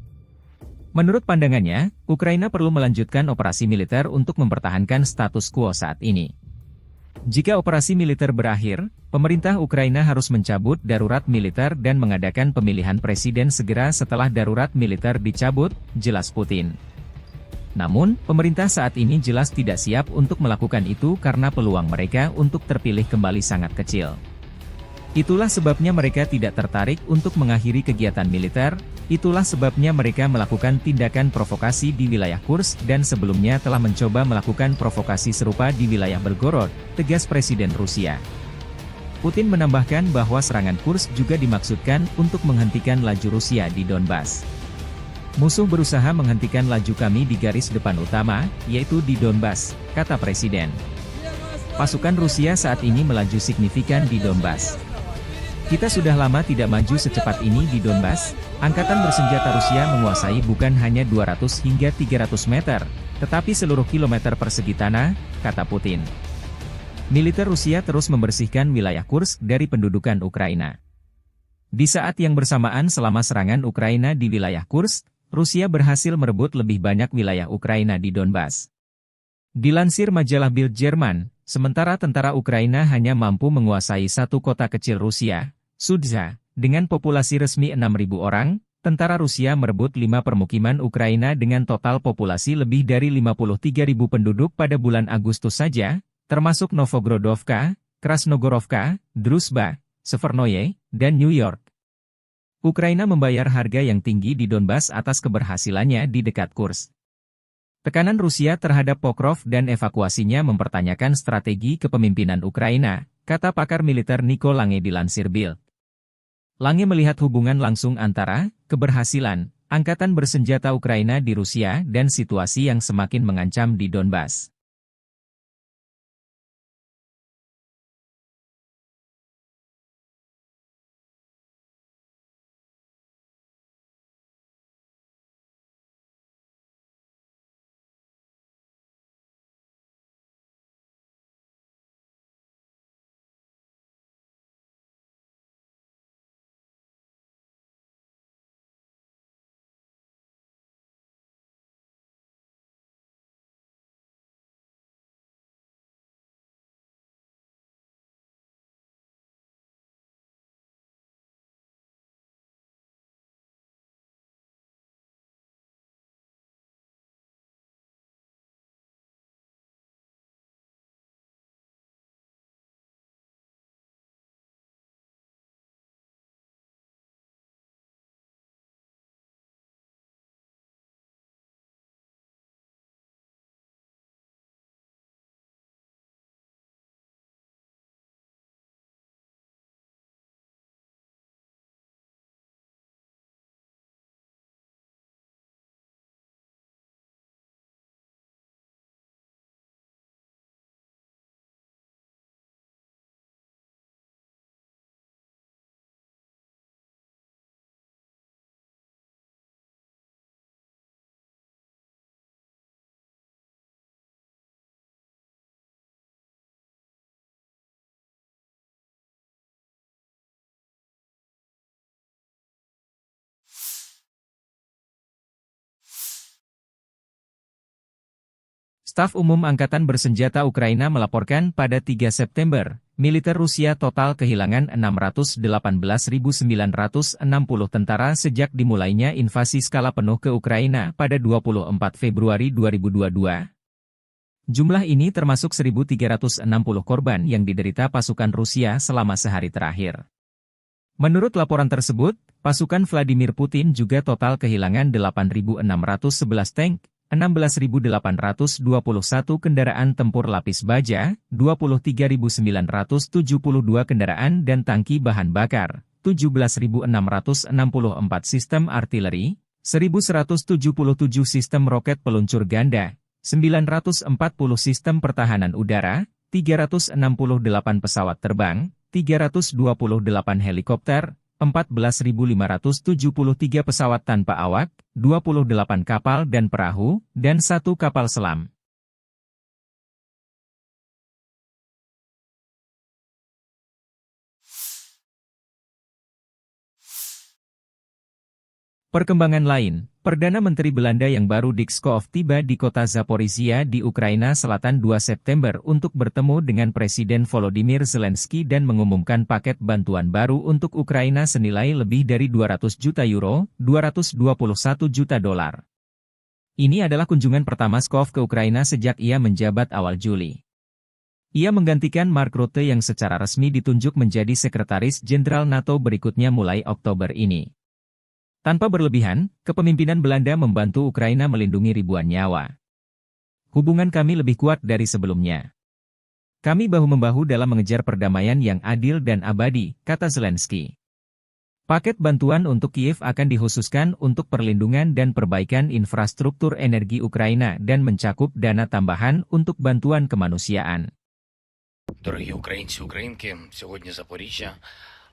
Menurut pandangannya, Ukraina perlu melanjutkan operasi militer untuk mempertahankan status quo saat ini. Jika operasi militer berakhir, pemerintah Ukraina harus mencabut darurat militer dan mengadakan pemilihan presiden segera setelah darurat militer dicabut, jelas Putin. Namun, pemerintah saat ini jelas tidak siap untuk melakukan itu karena peluang mereka untuk terpilih kembali sangat kecil. Itulah sebabnya mereka tidak tertarik untuk mengakhiri kegiatan militer, itulah sebabnya mereka melakukan tindakan provokasi di wilayah Kursk dan sebelumnya telah mencoba melakukan provokasi serupa di wilayah Belgorod, tegas Presiden Rusia. Putin menambahkan bahwa serangan Kursk juga dimaksudkan untuk menghentikan laju Rusia di Donbas. "Musuh berusaha menghentikan laju kami di garis depan utama, yaitu di Donbas," kata Presiden. "Pasukan Rusia saat ini melaju signifikan di Donbas. Kita sudah lama tidak maju secepat ini di Donbas. Angkatan bersenjata Rusia menguasai bukan hanya dua ratus hingga tiga ratus meter, tetapi seluruh kilometer persegi tanah," kata Putin. Militer Rusia terus membersihkan wilayah Kursk dari pendudukan Ukraina. Di saat yang bersamaan, selama serangan Ukraina di wilayah Kursk, Rusia berhasil merebut lebih banyak wilayah Ukraina di Donbas. Dilansir majalah Bild Jerman, sementara tentara Ukraina hanya mampu menguasai satu kota kecil Rusia, Sudza, dengan populasi resmi enam ribu orang, tentara Rusia merebut lima permukiman Ukraina dengan total populasi lebih dari lima puluh tiga ribu penduduk pada bulan Agustus saja, termasuk Novgorodovka, Krasnogorovka, Druzhba, Severnoye, dan New York. Ukraina membayar harga yang tinggi di Donbas atas keberhasilannya di dekat Kursk. Tekanan Rusia terhadap Pokrov dan evakuasinya mempertanyakan strategi kepemimpinan Ukraina, kata pakar militer Nico Lange dilansir Bild. Lange melihat hubungan langsung antara keberhasilan angkatan bersenjata Ukraina di Rusia dan situasi yang semakin mengancam di Donbas. Staf Umum Angkatan Bersenjata Ukraina melaporkan pada tiga September, militer Rusia total kehilangan enam ratus delapan belas ribu sembilan ratus enam puluh tentara sejak dimulainya invasi skala penuh ke Ukraina pada dua puluh empat Februari dua ribu dua puluh dua. Jumlah ini termasuk seribu tiga ratus enam puluh korban yang diderita pasukan Rusia selama sehari terakhir. Menurut laporan tersebut, pasukan Vladimir Putin juga total kehilangan delapan ribu enam ratus sebelas tank, enam belas ribu delapan ratus dua puluh satu kendaraan tempur lapis baja, dua puluh tiga ribu sembilan ratus tujuh puluh dua kendaraan dan tangki bahan bakar, tujuh belas ribu enam ratus enam puluh empat sistem artileri, seribu seratus tujuh puluh tujuh sistem roket peluncur ganda, sembilan ratus empat puluh sistem pertahanan udara, tiga ratus enam puluh delapan pesawat terbang, tiga ratus dua puluh delapan helikopter, empat belas ribu lima ratus tujuh puluh tiga pesawat tanpa awak, dua puluh delapan kapal dan perahu, dan satu kapal selam. Perkembangan lain, Perdana Menteri Belanda yang baru Dick Schoof tiba di kota Zaporizhia di Ukraina Selatan dua September untuk bertemu dengan Presiden Volodymyr Zelensky dan mengumumkan paket bantuan baru untuk Ukraina senilai lebih dari dua ratus juta euro, dua ratus dua puluh satu juta dolar. Ini adalah kunjungan pertama Schoof ke Ukraina sejak ia menjabat awal Juli. Ia menggantikan Mark Rutte yang secara resmi ditunjuk menjadi Sekretaris Jenderal NATO berikutnya mulai Oktober ini. Tanpa berlebihan, kepemimpinan Belanda membantu Ukraina melindungi ribuan nyawa. "Hubungan kami lebih kuat dari sebelumnya. Kami bahu-membahu dalam mengejar perdamaian yang adil dan abadi," kata Zelensky. Paket bantuan untuk Kiev akan dikhususkan untuk perlindungan dan perbaikan infrastruktur energi Ukraina dan mencakup dana tambahan untuk bantuan kemanusiaan. Дорогі українці, українки, сьогодні Запоріжжя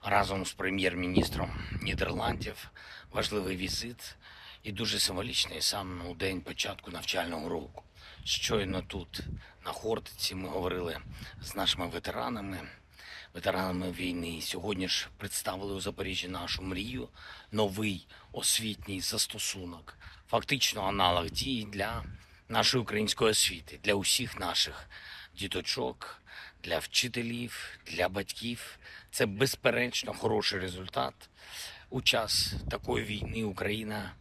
разом з прем'єр-міністром Нідерландів. Важливий візит і дуже символічний саме у день початку навчального року. Щойно тут, на Хортиці, ми говорили з нашими ветеранами, ветеранами війни. Сьогодні ж представили у Запоріжжі нашу мрію, новий освітній застосунок, фактично аналог дії для нашої української освіти, для усіх наших діточок, для вчителів, для батьків. Це безперечно хороший результат. У час такої війни Україна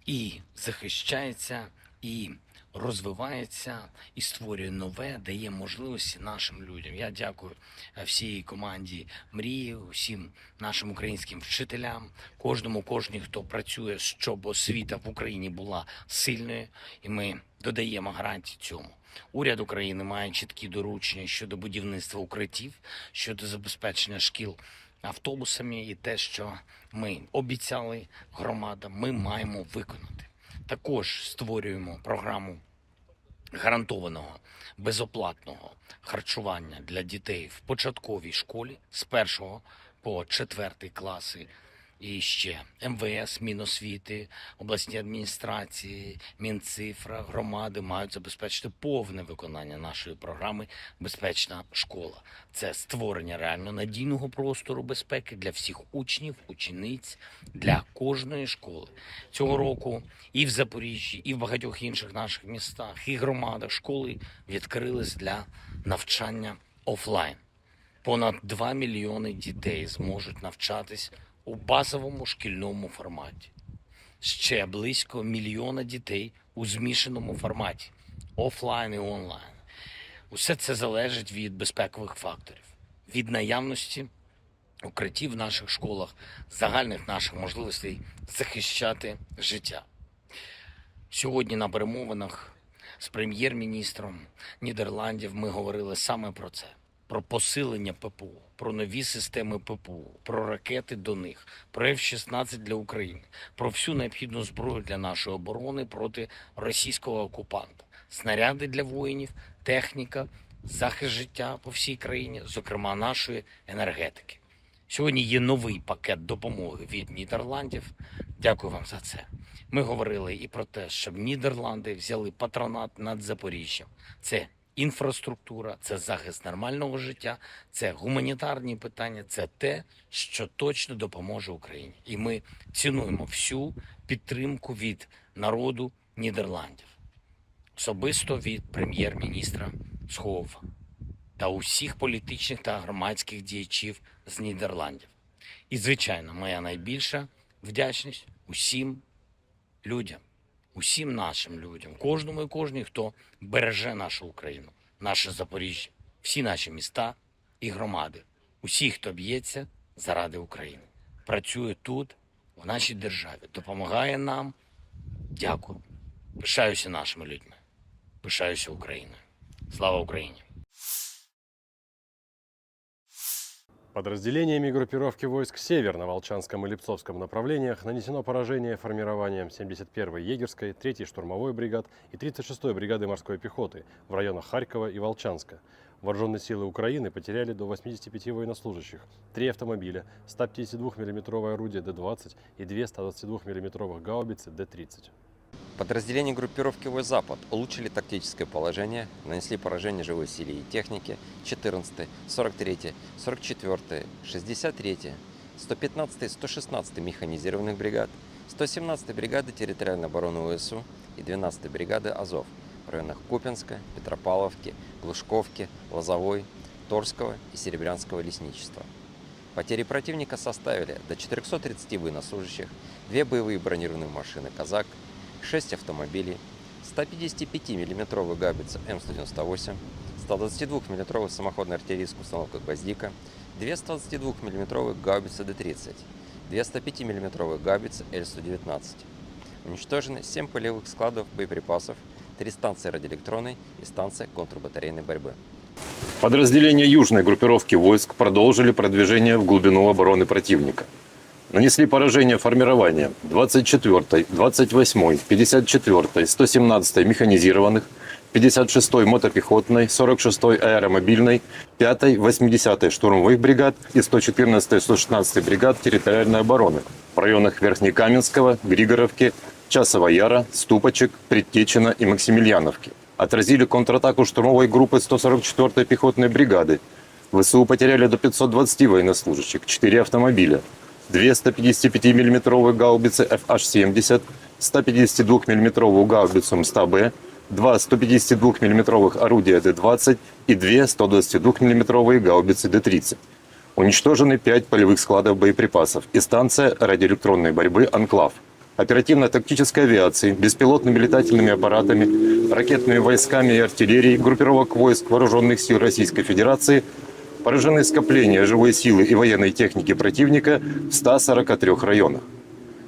і захищається, і розвивається, і створює нове, дає можливості нашим людям. Я дякую, е, всій команді Мрії, усім нашим українським вчителям, кожному, кожній, хто працює, щоб освіта в Україні була сильною, і ми додаємо гарантії цьому. Уряд України має чіткі доручення щодо будівництва укриттів, щодо забезпечення шкіл автобусами, і те, що ми обіцяли громадам, ми маємо виконати. Також створюємо програму гарантованого безоплатного харчування для дітей в початковій школі з першого по четвертий класи. І ще МВС, Міносвіти, обласні адміністрації, Мінцифра, громади мають забезпечити повне виконання нашої програми "Безпечна школа". Це створення реально надійного простору безпеки для всіх учнів, учениць, для кожної школи. Цього року і в Запоріжжі, і в багатьох інших наших містах, і громадах школи відкрились для навчання офлайн. Понад два мільйони дітей зможуть навчатись у базовому шкільному форматі. Ще близько мільйона дітей у змішаному форматі, офлайн і онлайн. Усе це залежить від безпекових факторів, від наявності укриттів в наших школах, загальних наших можливостей захищати життя. Сьогодні на перемовинах з прем'єр-міністром Нідерландів ми говорили саме про це: про посилення ППО, про нові системи ППО, про ракети до них, про Ф шістнадцять для України, про всю необхідну зброю для нашої оборони проти російського окупанта, снаряди для воїнів, техніка, захист життя по всій країні, зокрема нашої енергетики. Сьогодні є новий пакет допомоги від Нідерландів. Дякую вам за це. Ми говорили і про те, щоб Нідерланди взяли патронат над Запоріжжям. Це інфраструктура, це захист нормального життя, це гуманітарні питання, це те, що точно допоможе Україні. І ми цінуємо всю підтримку від народу Нідерландів. особисто від прем'єр-міністра Схову та усіх політичних та громадських діячів з Нідерландів. І, звичайно, моя найбільша вдячність усім людям, усім нашим людям, кожному і кожній, хто береже нашу Україну, наше Запоріжжя, всі наші міста і громади, усі, хто б'ється заради України, працює тут, в нашій державі, допомагає нам. Дякую. Пишаюся нашими людьми. Пишаюся Україною. Слава Україні! Подразделениями группировки войск «Север» на Волчанском и Липцовском направлениях нанесено поражение формированиям семьдесят первой егерской, третьей штурмовой бригад и тридцать шестой бригады морской пехоты в районах Харькова и Волчанска. Вооружённые силы Украины потеряли до восьмидесяти пяти военнослужащих, три автомобиля, сто пятидесяти двух миллиметровое орудие Д двадцать и две сто двадцати двух миллиметровых гаубицы Д тридцать. Подразделения группировки войск «Запад» улучшили тактическое положение, нанесли поражение живой силе и технике четырнадцатой, сорок третьей, сорок четвёртой, шестьдесят третьей, сто пятнадцатой, сто шестнадцатой механизированных бригад, сто семнадцатой бригады территориальной обороны В С У и двенадцатой бригады «Азов» в районах Купинска, Петропавловки, Глушковки, Лозовой, Торского и Серебрянского лесничества. Потери противника составили до четырёхсот тридцати военнослужащих, две боевые бронированные машины «Казак», шесть автомобилей, сто пятидесяти пяти миллиметровая гаубица М сто девяносто восемь, сто двадцати двух миллиметровая самоходная артиллерийская установка «Гвоздика», две сто двадцати двух миллиметровые гаубицы Д тридцать, две сто пяти миллиметровые гаубицы Л сто девятнадцать. Уничтожены семь полевых складов боеприпасов, три станции радиоэлектронной и станция контрбатарейной борьбы. Подразделения южной группировки войск продолжили продвижение в глубину обороны противника. Нанесли поражение формированиям двадцать четвёртой, двадцать восьмой, пятьдесят четвёртой, сто семнадцатой механизированных, пятьдесят шестой мотопехотной, сорок шестой аэромобильной, пятой, восьмидесятой штурмовых бригад и сто четырнадцатой, сто шестнадцатой бригад территориальной обороны в районах Верхнекаменского, Григоровки, Часового Яра, Ступочек, Предтечина и Максимильяновки. Отразили контратаку штурмовой группы сто сорок четвёртой пехотной бригады. В С У потеряли до пятьсот двадцати военнослужащих, четыре автомобиля, две сто пятидесяти пяти миллиметровые гаубицы Ф Аш семьдесят, сто пятидесяти двух миллиметровую гаубицу М сто Б, два сто пятидесяти двух миллиметровых орудия Д двадцать и две сто двадцати двух миллиметровые гаубицы Д тридцать. Уничтожены пять полевых складов боеприпасов и станция радиоэлектронной борьбы «Анклав». Оперативно-тактической авиацией, беспилотными летательными аппаратами, ракетными войсками и артиллерией группировок войск Вооружённых сил Российской Федерации поражены скопления живой силы и военной техники противника в ста сорока трёх районах.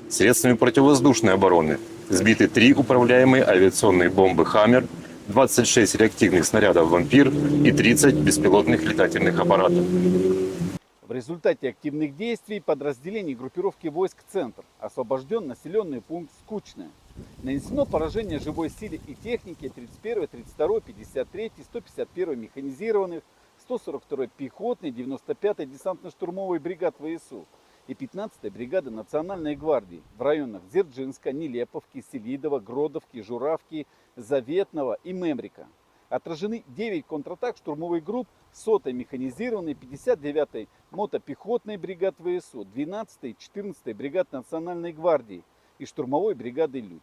Средствами противовоздушной обороны сбиты три управляемые авиационные бомбы «Хаммер», двадцать шесть реактивных снарядов «Вампир» и тридцать беспилотных летательных аппаратов. В результате активных действий подразделений группировки войск «Центр» освобождён населённый пункт Скучное. Нанесено поражение живой силе и технике тридцать первой, тридцать второй, пятьдесят третьей, сто пятьдесят первой механизированных, сто сорок второй пехотной, девяносто пятой десантно-штурмовой бригад В С У и пятнадцатой бригады Национальной гвардии в районах Дзержинска, Нелеповки, Селидово, Гродовки, Журавки, Заветного и Мемрика. Отражены девять контратак штурмовых групп сотой механизированной, пятьдесят девятой мотопехотной бригад В С У, двенадцатой и четырнадцатой бригад Национальной гвардии и штурмовой бригады «Людь».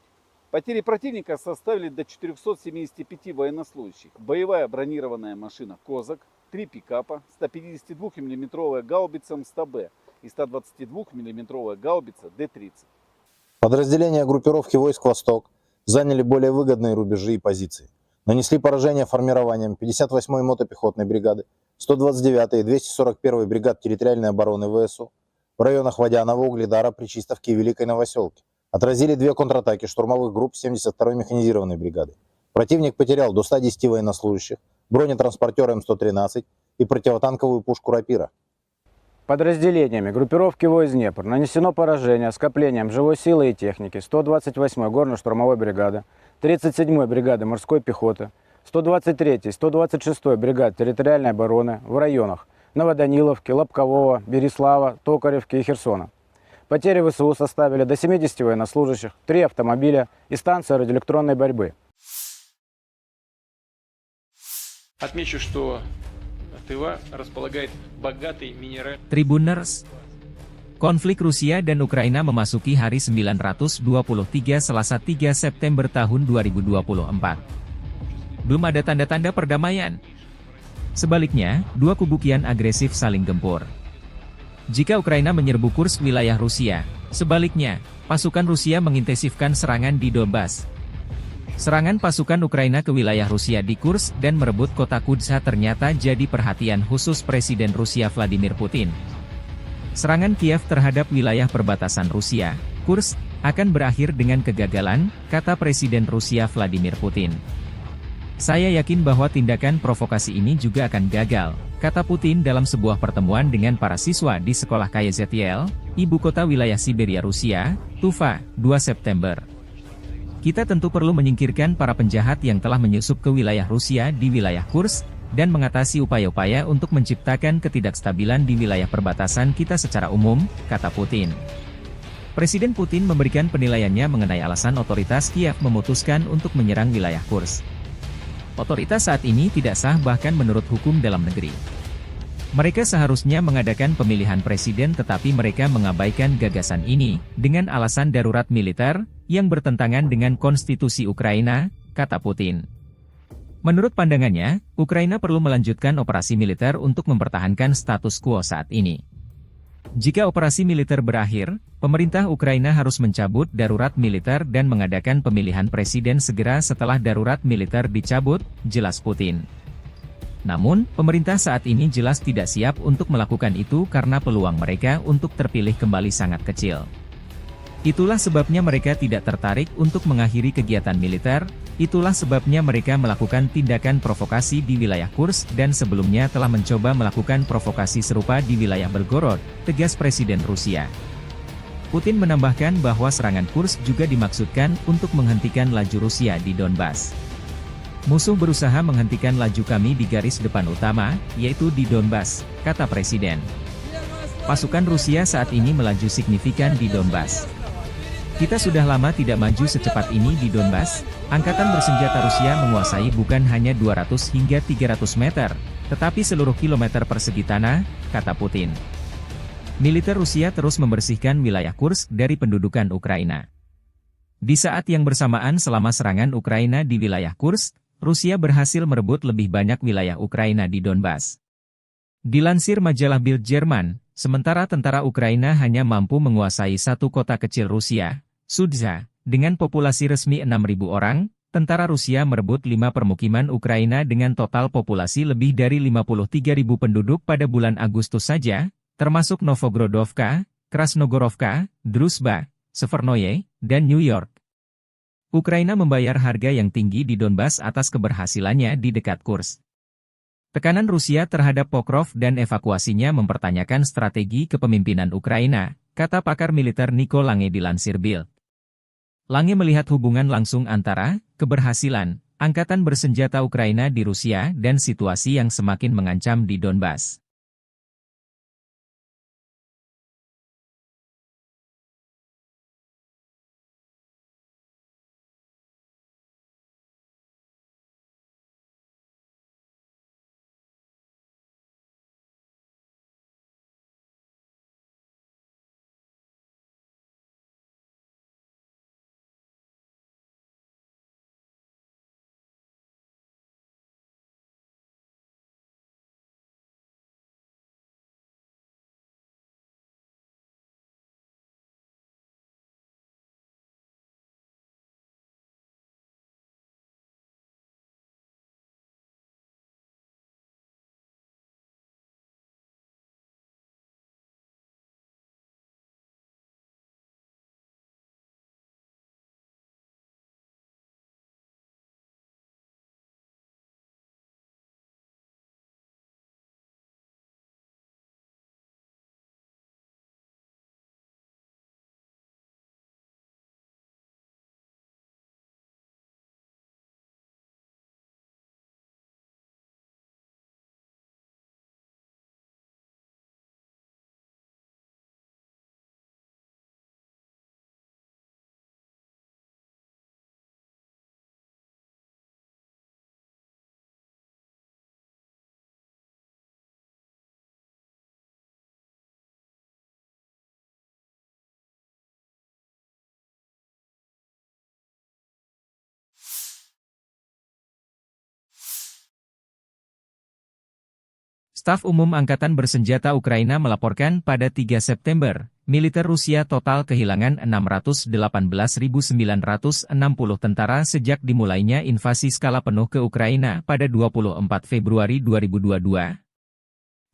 Потери противника составили до четырёхсот семидесяти пяти военнослужащих. Боевая бронированная машина «Козак», три пикапа, сто пятидесяти двух миллиметровая гаубица М сто Б и сто двадцати двух миллиметровая гаубица Д тридцать. Подразделения группировки войск «Восток» заняли более выгодные рубежи и позиции. Нанесли поражение формированиям пятьдесят восьмой мотопехотной бригады, сто двадцать девятой и двести сорок первой бригад территориальной обороны В С У в районах Водянова, Угледара, Причистовки и Великой Новосёлки. Отразили две контратаки штурмовых групп семьдесят второй механизированной бригады. Противник потерял до ста десяти военнослужащих, бронетранспортёр М сто тринадцать и противотанковую пушку «Рапира». Подразделениями группировки войск «Днепр» нанесено поражение скоплениям живой силы и техники сто двадцать восьмой горно-штурмовой бригады, тридцать седьмой бригады морской пехоты, сто двадцать третьей, сто двадцать шестой бригад территориальной обороны в районах Новоданиловки, Лобкового, Береслава, Токаревки и Херсона. Потери В С У составили до семидесяти военнослужащих, три автомобиля и станция радиоэлектронной борьбы. Отмечу, что Тыва располагает богатой минеральной. Tribuners, konflik Rusia dan Ukraina memasuki hari sembilan ratus dua puluh tiga, Selasa, tiga September tahun dua ribu dua puluh empat. belum ada tanda-tanda perdamaian. Sebaliknya, dua kubu kian agresif saling gempur. Jika Ukraina menyerbu Kursk, wilayah Rusia, sebaliknya, pasukan Rusia mengintensifkan serangan di Donbas. Serangan pasukan Ukraina ke wilayah Rusia di Kursk dan merebut kota Kudza ternyata jadi perhatian khusus Presiden Rusia Vladimir Putin. Serangan Kiev terhadap wilayah perbatasan Rusia, Kursk, akan berakhir dengan kegagalan, kata Presiden Rusia Vladimir Putin. "Saya yakin bahwa tindakan provokasi ini juga akan gagal," kata Putin dalam sebuah pertemuan dengan para siswa di sekolah K Y Z T L, ibu kota wilayah Siberia Rusia, Tuva, dua September. "Kita tentu perlu menyingkirkan para penjahat yang telah menyusup ke wilayah Rusia di wilayah Kursk, dan mengatasi upaya-upaya untuk menciptakan ketidakstabilan di wilayah perbatasan kita secara umum," kata Putin. Presiden Putin memberikan penilaiannya mengenai alasan otoritas Kiev memutuskan untuk menyerang wilayah Kursk. "Otoritas saat ini tidak sah bahkan menurut hukum dalam negeri. Mereka seharusnya mengadakan pemilihan presiden tetapi mereka mengabaikan gagasan ini dengan alasan darurat militer yang bertentangan dengan konstitusi Ukraina," kata Putin. Menurut pandangannya, Ukraina perlu melanjutkan operasi militer untuk mempertahankan status quo saat ini. "Jika operasi militer berakhir, pemerintah Ukraina harus mencabut darurat militer dan mengadakan pemilihan presiden segera setelah darurat militer dicabut," jelas Putin. "Namun, pemerintah saat ini jelas tidak siap untuk melakukan itu karena peluang mereka untuk terpilih kembali sangat kecil. Itulah sebabnya mereka tidak tertarik untuk mengakhiri kegiatan militer, itulah sebabnya mereka melakukan tindakan provokasi di wilayah Kursk dan sebelumnya telah mencoba melakukan provokasi serupa di wilayah Belgorod," tegas Presiden Rusia. Putin menambahkan bahwa serangan Kursk juga dimaksudkan untuk menghentikan laju Rusia di Donbas. "Musuh berusaha menghentikan laju kami di garis depan utama, yaitu di Donbas," kata Presiden. "Pasukan Rusia saat ini melaju signifikan di Donbas. Kita sudah lama tidak maju secepat ini di Donbas. Angkatan bersenjata Rusia menguasai bukan hanya dua ratus hingga tiga ratus meter, tetapi seluruh kilometer persegi tanah," kata Putin. Militer Rusia terus membersihkan wilayah Kursk dari pendudukan Ukraina. Di saat yang bersamaan, selama serangan Ukraina di wilayah Kursk, Rusia berhasil merebut lebih banyak wilayah Ukraina di Donbas. Dilansir majalah Bild Jerman, sementara tentara Ukraina hanya mampu menguasai satu kota kecil Rusia, Sudza, dengan populasi resmi enam ribu orang, tentara Rusia merebut lima permukiman Ukraina dengan total populasi lebih dari lima puluh tiga ribu penduduk pada bulan Agustus saja, termasuk Novogrodovka, Krasnogorovka, Druzhba, Severnoye, dan New York. Ukraina membayar harga yang tinggi di Donbas atas keberhasilannya di dekat Kursk. Tekanan Rusia terhadap Pokrov dan evakuasinya mempertanyakan strategi kepemimpinan Ukraina, kata pakar militer Nico Lange dilansir Bild. Lange melihat hubungan langsung antara keberhasilan angkatan bersenjata Ukraina di Rusia dan situasi yang semakin mengancam di Donbas. Staf Umum Angkatan Bersenjata Ukraina melaporkan pada tiga September, militer Rusia total kehilangan enam ratus delapan belas ribu sembilan ratus enam puluh tentara sejak dimulainya invasi skala penuh ke Ukraina pada dua puluh empat Februari dua ribu dua puluh dua.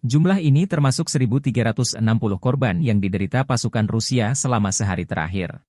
Jumlah ini termasuk seribu tiga ratus enam puluh korban yang diderita pasukan Rusia selama sehari terakhir.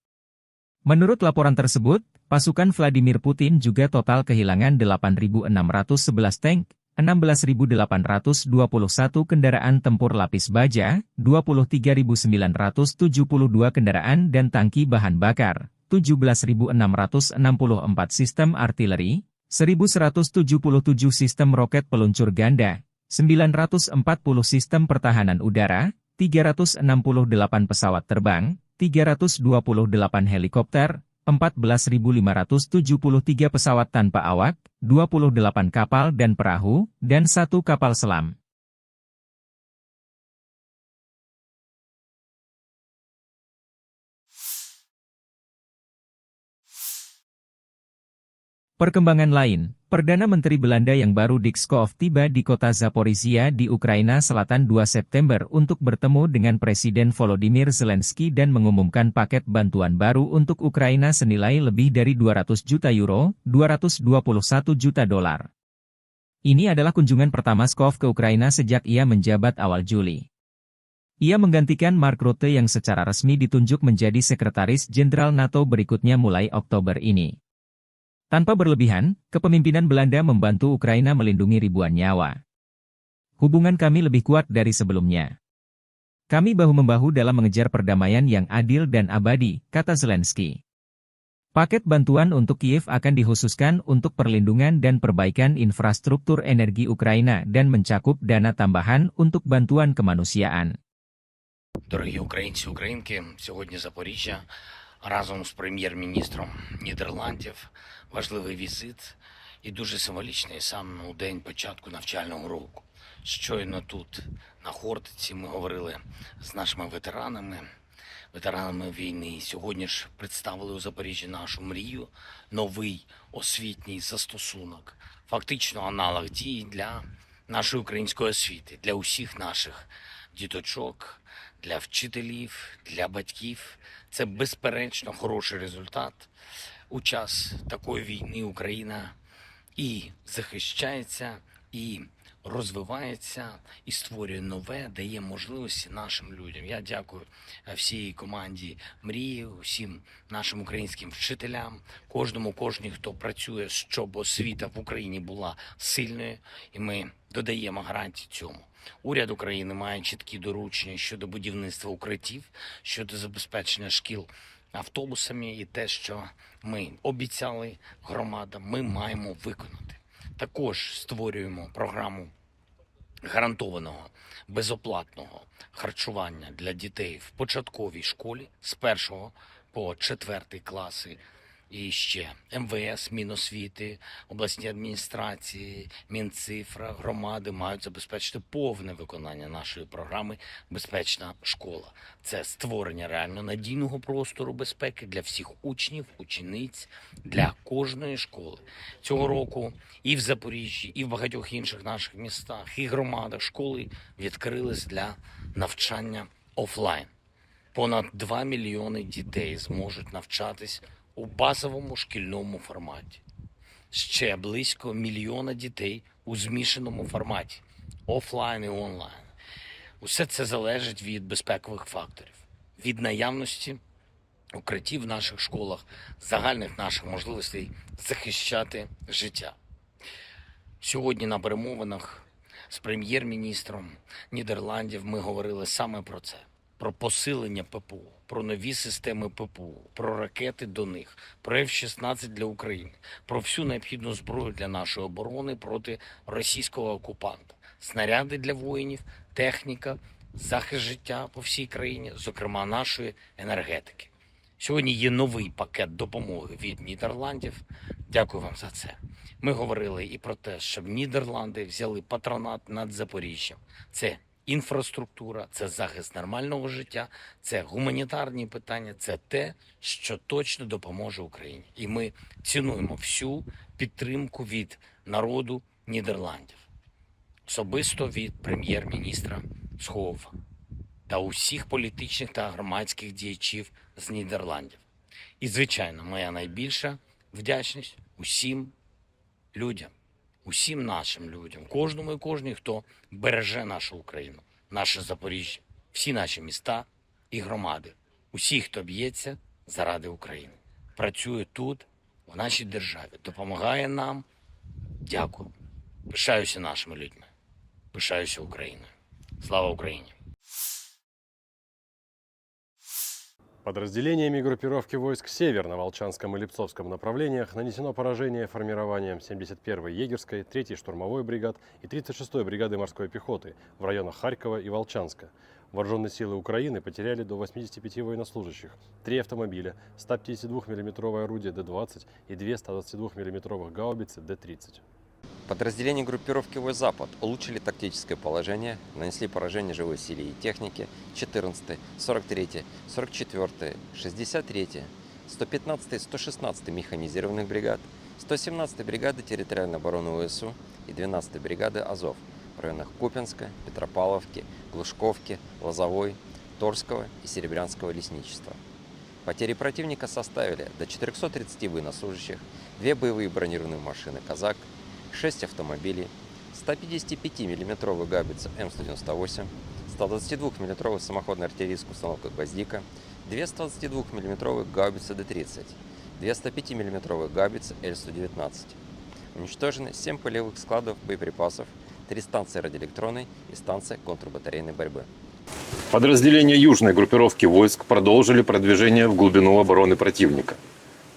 Menurut laporan tersebut, pasukan Vladimir Putin juga total kehilangan delapan ribu enam ratus sebelas tank, enam belas ribu delapan ratus dua puluh satu kendaraan tempur lapis baja, dua puluh tiga ribu sembilan ratus tujuh puluh dua kendaraan dan tangki bahan bakar, tujuh belas ribu enam ratus enam puluh empat sistem artileri, seribu seratus tujuh puluh tujuh sistem roket peluncur ganda, sembilan ratus empat puluh sistem pertahanan udara, tiga ratus enam puluh delapan pesawat terbang, tiga ratus dua puluh delapan helikopter, empat belas ribu lima ratus tujuh puluh tiga pesawat tanpa awak, dua puluh delapan kapal dan perahu, dan satu kapal selam. Perkembangan lain, Perdana Menteri Belanda yang baru Dick Schoof tiba di kota Zaporizhia di Ukraina Selatan dua September untuk bertemu dengan Presiden Volodymyr Zelensky dan mengumumkan paket bantuan baru untuk Ukraina senilai lebih dari dua ratus juta euro, dua ratus dua puluh satu juta dolar. Ini adalah kunjungan pertama Schoof ke Ukraina sejak ia menjabat awal Juli. Ia menggantikan Mark Rutte yang secara resmi ditunjuk menjadi Sekretaris Jenderal NATO berikutnya mulai Oktober ini. Tanpa berlebihan, kepemimpinan Belanda membantu Ukraina melindungi ribuan nyawa. "Hubungan kami lebih kuat dari sebelumnya. Kami bahu-membahu dalam mengejar perdamaian yang adil dan abadi," kata Zelensky. Paket bantuan untuk Kiev akan dikhususkan untuk perlindungan dan perbaikan infrastruktur energi Ukraina dan mencakup dana tambahan untuk bantuan kemanusiaan. Дорогі українці, українки, сьогодні Запоріжжя разом з прем'єр-міністром Нідерландів. Важливий візит і дуже символічний саме у день початку навчального року. Щойно тут, на Хортиці, ми говорили з нашими ветеранами, ветеранами війни. Сьогодні ж представили у Запоріжжі нашу мрію, новий освітній застосунок, фактично аналог дії для нашої української освіти, для усіх наших діточок, для вчителів, для батьків. Це безперечно хороший результат. У час такої війни Україна і захищається, і розвивається, і створює нове, дає можливості нашим людям. Я дякую, е, всій команді Мрії, усім нашим українським вчителям, кожному, кожній, хто працює, щоб освіта в Україні була сильною, і ми додаємо гарантії цьому. Уряд України має чіткі доручення щодо будівництва укриттів, щодо забезпечення шкіл автобусами, і те, що ми обіцяли громадам, ми маємо виконати. Також створюємо програму гарантованого безоплатного харчування для дітей в початковій школі з першого по четвертий класи. І ще МВС, Міносвіти, обласні адміністрації, Мінцифра, громади мають забезпечити повне виконання нашої програми "Безпечна школа". Це створення реально надійного простору безпеки для всіх учнів, учениць, для кожної школи. Цього року і в Запоріжжі, і в багатьох інших наших містах, і громадах школи відкрились для навчання офлайн. Понад два мільйони дітей зможуть навчатись у базовому шкільному форматі. Ще близько мільйона дітей у змішаному форматі, офлайн і онлайн. Усе це залежить від безпекових факторів, від наявності укриттів в наших школах, загальних наших можливостей захищати життя. Сьогодні на перемовинах з прем'єр-міністром Нідерландів ми говорили саме про це: про посилення ППО, про нові системи ППО, про ракети до них, про F шістнадцять для України, про всю необхідну зброю для нашої оборони проти російського окупанта, снаряди для воїнів, техніка, захист життя по всій країні, зокрема нашої енергетики. Сьогодні є новий пакет допомоги від Нідерландів. Дякую вам за це. Ми говорили і про те, щоб Нідерланди взяли патронат над Запоріжжям. Це інфраструктура, це захист нормального життя, це гуманітарні питання, це те, що точно допоможе Україні. І ми цінуємо всю підтримку від народу Нідерландів. особисто від прем'єр-міністра Схову та усіх політичних та громадських діячів з Нідерландів. І, звичайно, моя найбільша вдячність усім людям, усім нашим людям, кожному і кожній, хто береже нашу Україну, наше Запоріжжя, всі наші міста і громади, усі, хто б'ється заради України, працює тут, в нашій державі, допомагає нам. Дякую. Пишаюся нашими людьми. Пишаюся Україною. Слава Україні! Подразделениями группировки войск «Север» на Волчанском и Липцовском направлениях нанесено поражение формированиям семьдесят первой егерской, третьей штурмовой бригад и тридцать шестой бригады морской пехоты в районах Харькова и Волчанска. Вооружённые силы Украины потеряли до восьмидесяти пяти военнослужащих, три автомобиля, сто пятидесяти двух миллиметровое орудие Д двадцать и две сто двадцати двух миллиметровых гаубицы Д тридцать. Подразделения группировки войск «Запад» улучшили тактическое положение, нанесли поражение живой силе и технике четырнадцатой, сорок третьей, сорок четвёртой, шестьдесят третьей, сто пятнадцатой, сто шестнадцатой механизированных бригад, сто семнадцатой бригады территориальной обороны ВСУ и двенадцатой бригады «Азов» в районах Купинска, Петропавловки, Глушковки, Лозовой, Торского и Серебрянского лесничества. Потери противника составили до четырёхсот тридцати военнослужащих, две боевые бронированные машины «Казак», шесть автомобилей, сто пятидесяти пяти миллиметровая гаубица М сто девяносто восемь, сто двадцати двух миллиметровая самоходная артиллерийская установка «Гвоздика», две сто двадцати двух миллиметровые гаубицы Д тридцать, две сто пяти миллиметровые гаубицы Л сто девятнадцать. Уничтожены семь полевых складов боеприпасов, три станции радиоэлектронной и станция контрбатарейной борьбы. Подразделения южной группировки войск продолжили продвижение в глубину обороны противника.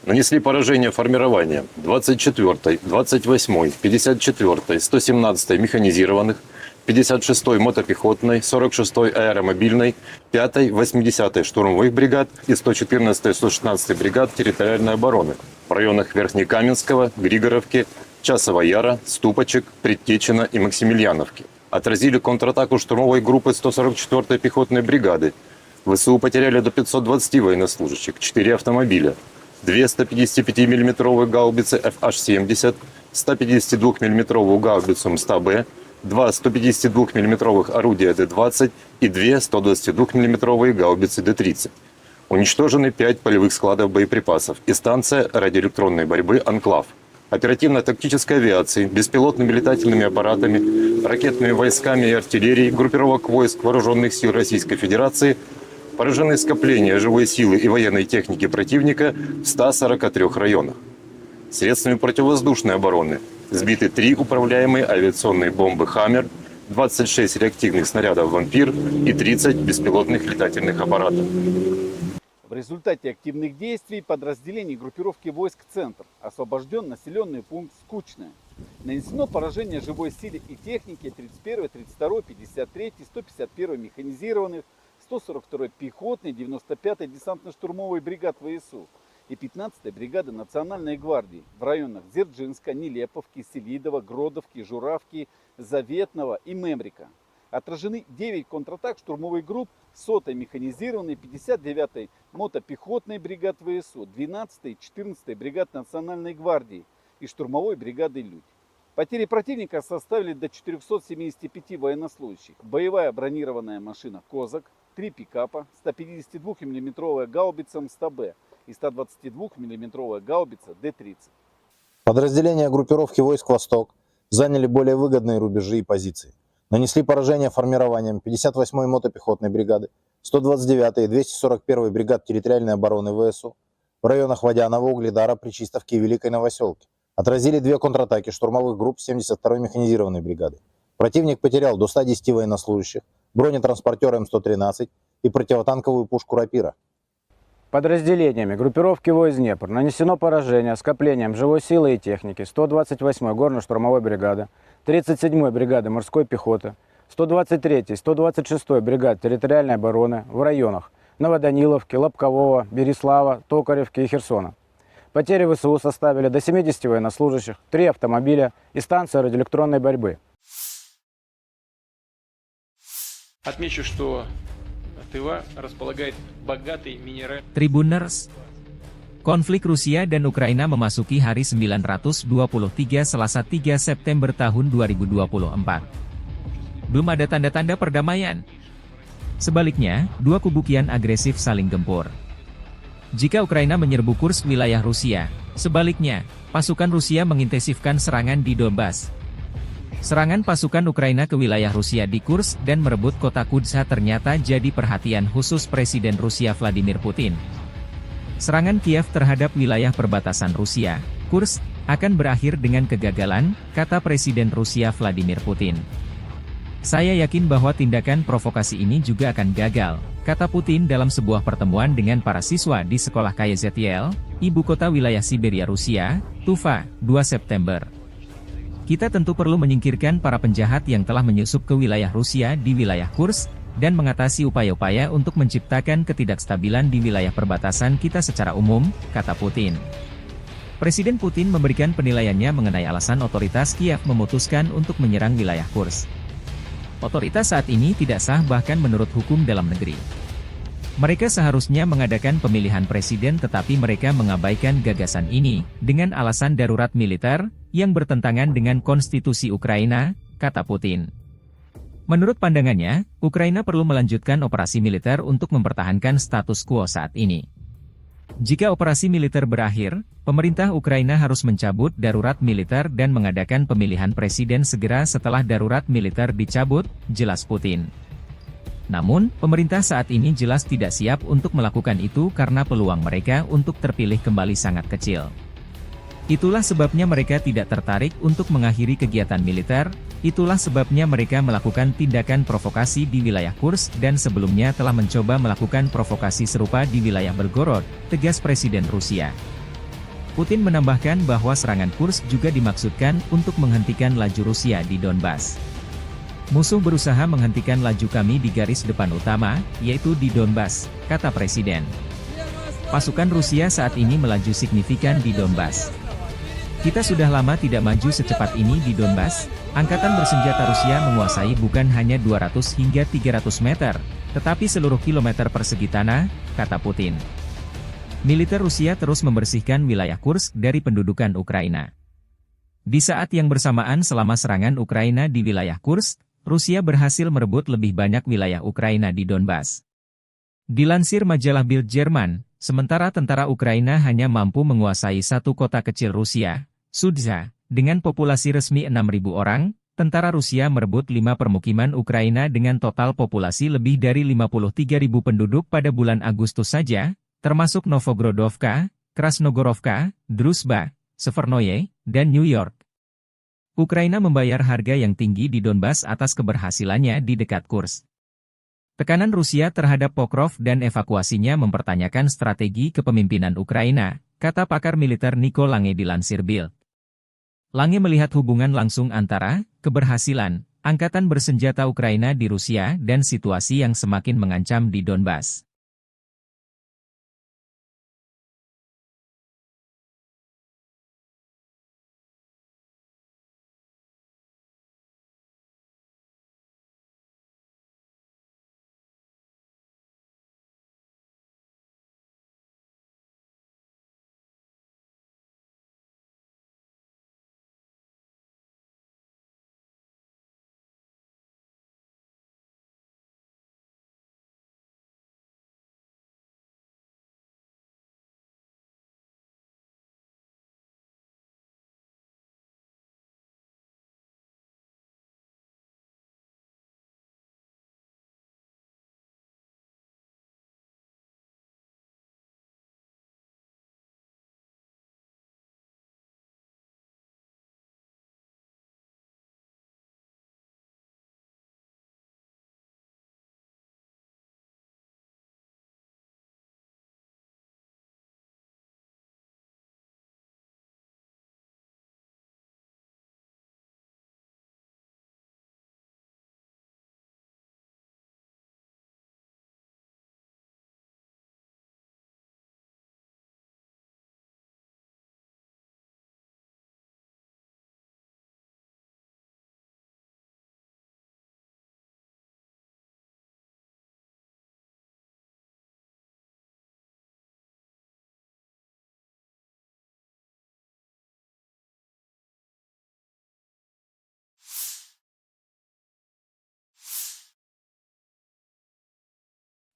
Нанесли поражение формированиям двадцать четвёртой, двадцать восьмой, пятьдесят четвёртой, сто семнадцатой механизированных, пятьдесят шестой мотопехотной, сорок шестой аэромобильной, пятой, восьмидесятой штурмовых бригад и сто четырнадцатой, сто шестнадцатой бригад территориальной обороны в районах Верхнекаменского, Григоровки, Часового Яра, Ступочек, Предтечина и Максимильяновки. Отразили контратаку штурмовой группы сто сорок четвёртой пехотной бригады. ВСУ потеряли до пятьсот двадцати военнослужащих, четыре автомобиля, две сто пятидесяти пяти миллиметровые гаубицы Ф Аш семьдесят, сто пятидесяти двух миллиметровую гаубицу М сто Б, два сто пятидесяти двух миллиметровых орудия Д двадцать и две сто двадцати двух миллиметровые гаубицы Д тридцать. Уничтожены пять полевых складов боеприпасов и станция радиоэлектронной борьбы «Анклав». Оперативно-тактической авиацией, беспилотными летательными аппаратами, ракетными войсками и артиллерией группировок войск Вооружённых сил Российской Федерации поражены скопления живой силы и военной техники противника в ста сорока трёх районах. Средствами противовоздушной обороны сбиты три управляемые авиационные бомбы «Хаммер», двадцать шесть реактивных снарядов «Вампир» и тридцать беспилотных летательных аппаратов. В результате активных действий подразделений группировки войск «Центр» освобождён населённый пункт Скучное. Нанесено поражение живой силе и технике тридцать первой, тридцать второй, пятьдесят третьей, сто пятьдесят первой механизированных, сто сорок второй пехотной, девяносто пятой десантно-штурмовой бригад ВСУ и пятнадцатой бригады Национальной гвардии в районах Дзержинска, Нелеповки, Селидово, Гродовки, Журавки, Заветного и Мемрика. Отражены девять контратак штурмовых групп сотой механизированной, пятьдесят девятой мотопехотной бригад ВСУ, двенадцатой и четырнадцатой бригад Национальной гвардии и штурмовой бригады «Людь». Потери противника составили до четырёхсот семидесяти пяти военнослужащих. Боевая бронированная машина «Козак», три пикапа, сто пятидесяти двух миллиметровая гаубица М сто Б и сто двадцати двух миллиметровая гаубица Д тридцать. Подразделения группировки войск «Восток» заняли более выгодные рубежи и позиции. Нанесли поражение формированиям пятьдесят восьмой мотопехотной бригады, сто двадцать девятой и двести сорок первой бригад территориальной обороны ВСУ в районах Водяного, Угледара, Причистовки и Великой Новосёлки. Отразили две контратаки штурмовых групп семьдесят второй механизированной бригады. Противник потерял до ста десяти военнослужащих, бронетранспортёр М сто тринадцать и противотанковую пушку «Рапира». Подразделениями группировки войск «Днепр» нанесено поражение скоплениям живой силы и техники сто двадцать восьмой горно-штурмовой бригады, тридцать седьмой бригады морской пехоты, сто двадцать третьей, сто двадцать шестой бригад территориальной обороны в районах Новоданиловки, Лобкового, Береслава, Токаревки и Херсона. Потери ВСУ составили до семидесяти военнослужащих, три автомобиля и станция радиоэлектронной борьбы. Отмечу, что Тыва располагает богатой минеральной... Tribuners, konflik Rusia dan Ukraina memasuki hari sembilan ratus dua puluh tiga, Selasa, tiga September tahun dua ribu dua puluh empat. belum ada tanda-tanda perdamaian. Sebaliknya, dua kubu kian agresif saling gempur. Jika Ukraina menyerbu Kursk, wilayah Rusia, sebaliknya, pasukan Rusia mengintensifkan serangan di Donbas. Serangan pasukan Ukraina ke wilayah Rusia di Kursk dan merebut kota Kudza ternyata jadi perhatian khusus Presiden Rusia Vladimir Putin. Serangan Kiev terhadap wilayah perbatasan Rusia, Kursk, akan berakhir dengan kegagalan, kata Presiden Rusia Vladimir Putin. "Saya yakin bahwa tindakan provokasi ini juga akan gagal," kata Putin dalam sebuah pertemuan dengan para siswa di sekolah K Y Z L, ibu kota wilayah Siberia Rusia, Tuva, dua September. "Kita tentu perlu menyingkirkan para penjahat yang telah menyusup ke wilayah Rusia di wilayah Kursk, dan mengatasi upaya-upaya untuk menciptakan ketidakstabilan di wilayah perbatasan kita secara umum," kata Putin. Presiden Putin memberikan penilaiannya mengenai alasan otoritas Kiev memutuskan untuk menyerang wilayah Kursk. "Otoritas saat ini tidak sah bahkan menurut hukum dalam negeri. Mereka seharusnya mengadakan pemilihan presiden tetapi mereka mengabaikan gagasan ini dengan alasan darurat militer yang bertentangan dengan konstitusi Ukraina," kata Putin. Menurut pandangannya, Ukraina perlu melanjutkan operasi militer untuk mempertahankan status quo saat ini. Jika operasi militer berakhir, pemerintah Ukraina harus mencabut darurat militer dan mengadakan pemilihan presiden segera setelah darurat militer dicabut, jelas Putin. Namun, pemerintah saat ini jelas tidak siap untuk melakukan itu karena peluang mereka untuk terpilih kembali sangat kecil. Itulah sebabnya mereka tidak tertarik untuk mengakhiri kegiatan militer, itulah sebabnya mereka melakukan tindakan provokasi di wilayah Kursk dan sebelumnya telah mencoba melakukan provokasi serupa di wilayah Belgorod, tegas Presiden Rusia. Putin menambahkan bahwa serangan Kursk juga dimaksudkan untuk menghentikan laju Rusia di Donbas. "Musuh berusaha menghentikan laju kami di garis depan utama, yaitu di Donbas," kata Presiden. "Pasukan Rusia saat ini melaju signifikan di Donbas. Kita sudah lama tidak maju secepat ini di Donbas. Angkatan bersenjata Rusia menguasai bukan hanya dua ratus hingga tiga ratus meter, tetapi seluruh kilometer persegi tanah," kata Putin. Militer Rusia terus membersihkan wilayah Kursk dari pendudukan Ukraina. Di saat yang bersamaan, selama serangan Ukraina di wilayah Kursk, Rusia berhasil merebut lebih banyak wilayah Ukraina di Donbas. Dilansir majalah Bild Jerman, sementara tentara Ukraina hanya mampu menguasai satu kota kecil Rusia, Sudza, dengan populasi resmi enam ribu orang, tentara Rusia merebut lima permukiman Ukraina dengan total populasi lebih dari lima puluh tiga ribu penduduk pada bulan Agustus saja, termasuk Novgorodovka, Krasnogorovka, Druzhba, Severnoye, dan New York. Ukraina membayar harga yang tinggi di Donbas atas keberhasilannya di dekat Kursk. Tekanan Rusia terhadap Pokrov dan evakuasinya mempertanyakan strategi kepemimpinan Ukraina, kata pakar militer Nico Lange dilansir Bild. Lange melihat hubungan langsung antara keberhasilan angkatan bersenjata Ukraina di Rusia dan situasi yang semakin mengancam di Donbas.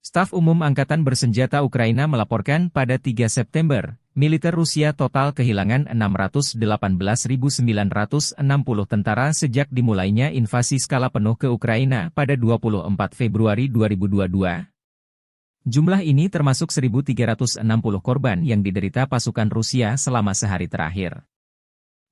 Staf Umum Angkatan Bersenjata Ukraina melaporkan pada tiga September, militer Rusia total kehilangan enam ratus delapan belas ribu sembilan ratus enam puluh tentara sejak dimulainya invasi skala penuh ke Ukraina pada dua puluh empat Februari dua ribu dua puluh dua. Jumlah ini termasuk seribu tiga ratus enam puluh korban yang diderita pasukan Rusia selama sehari terakhir.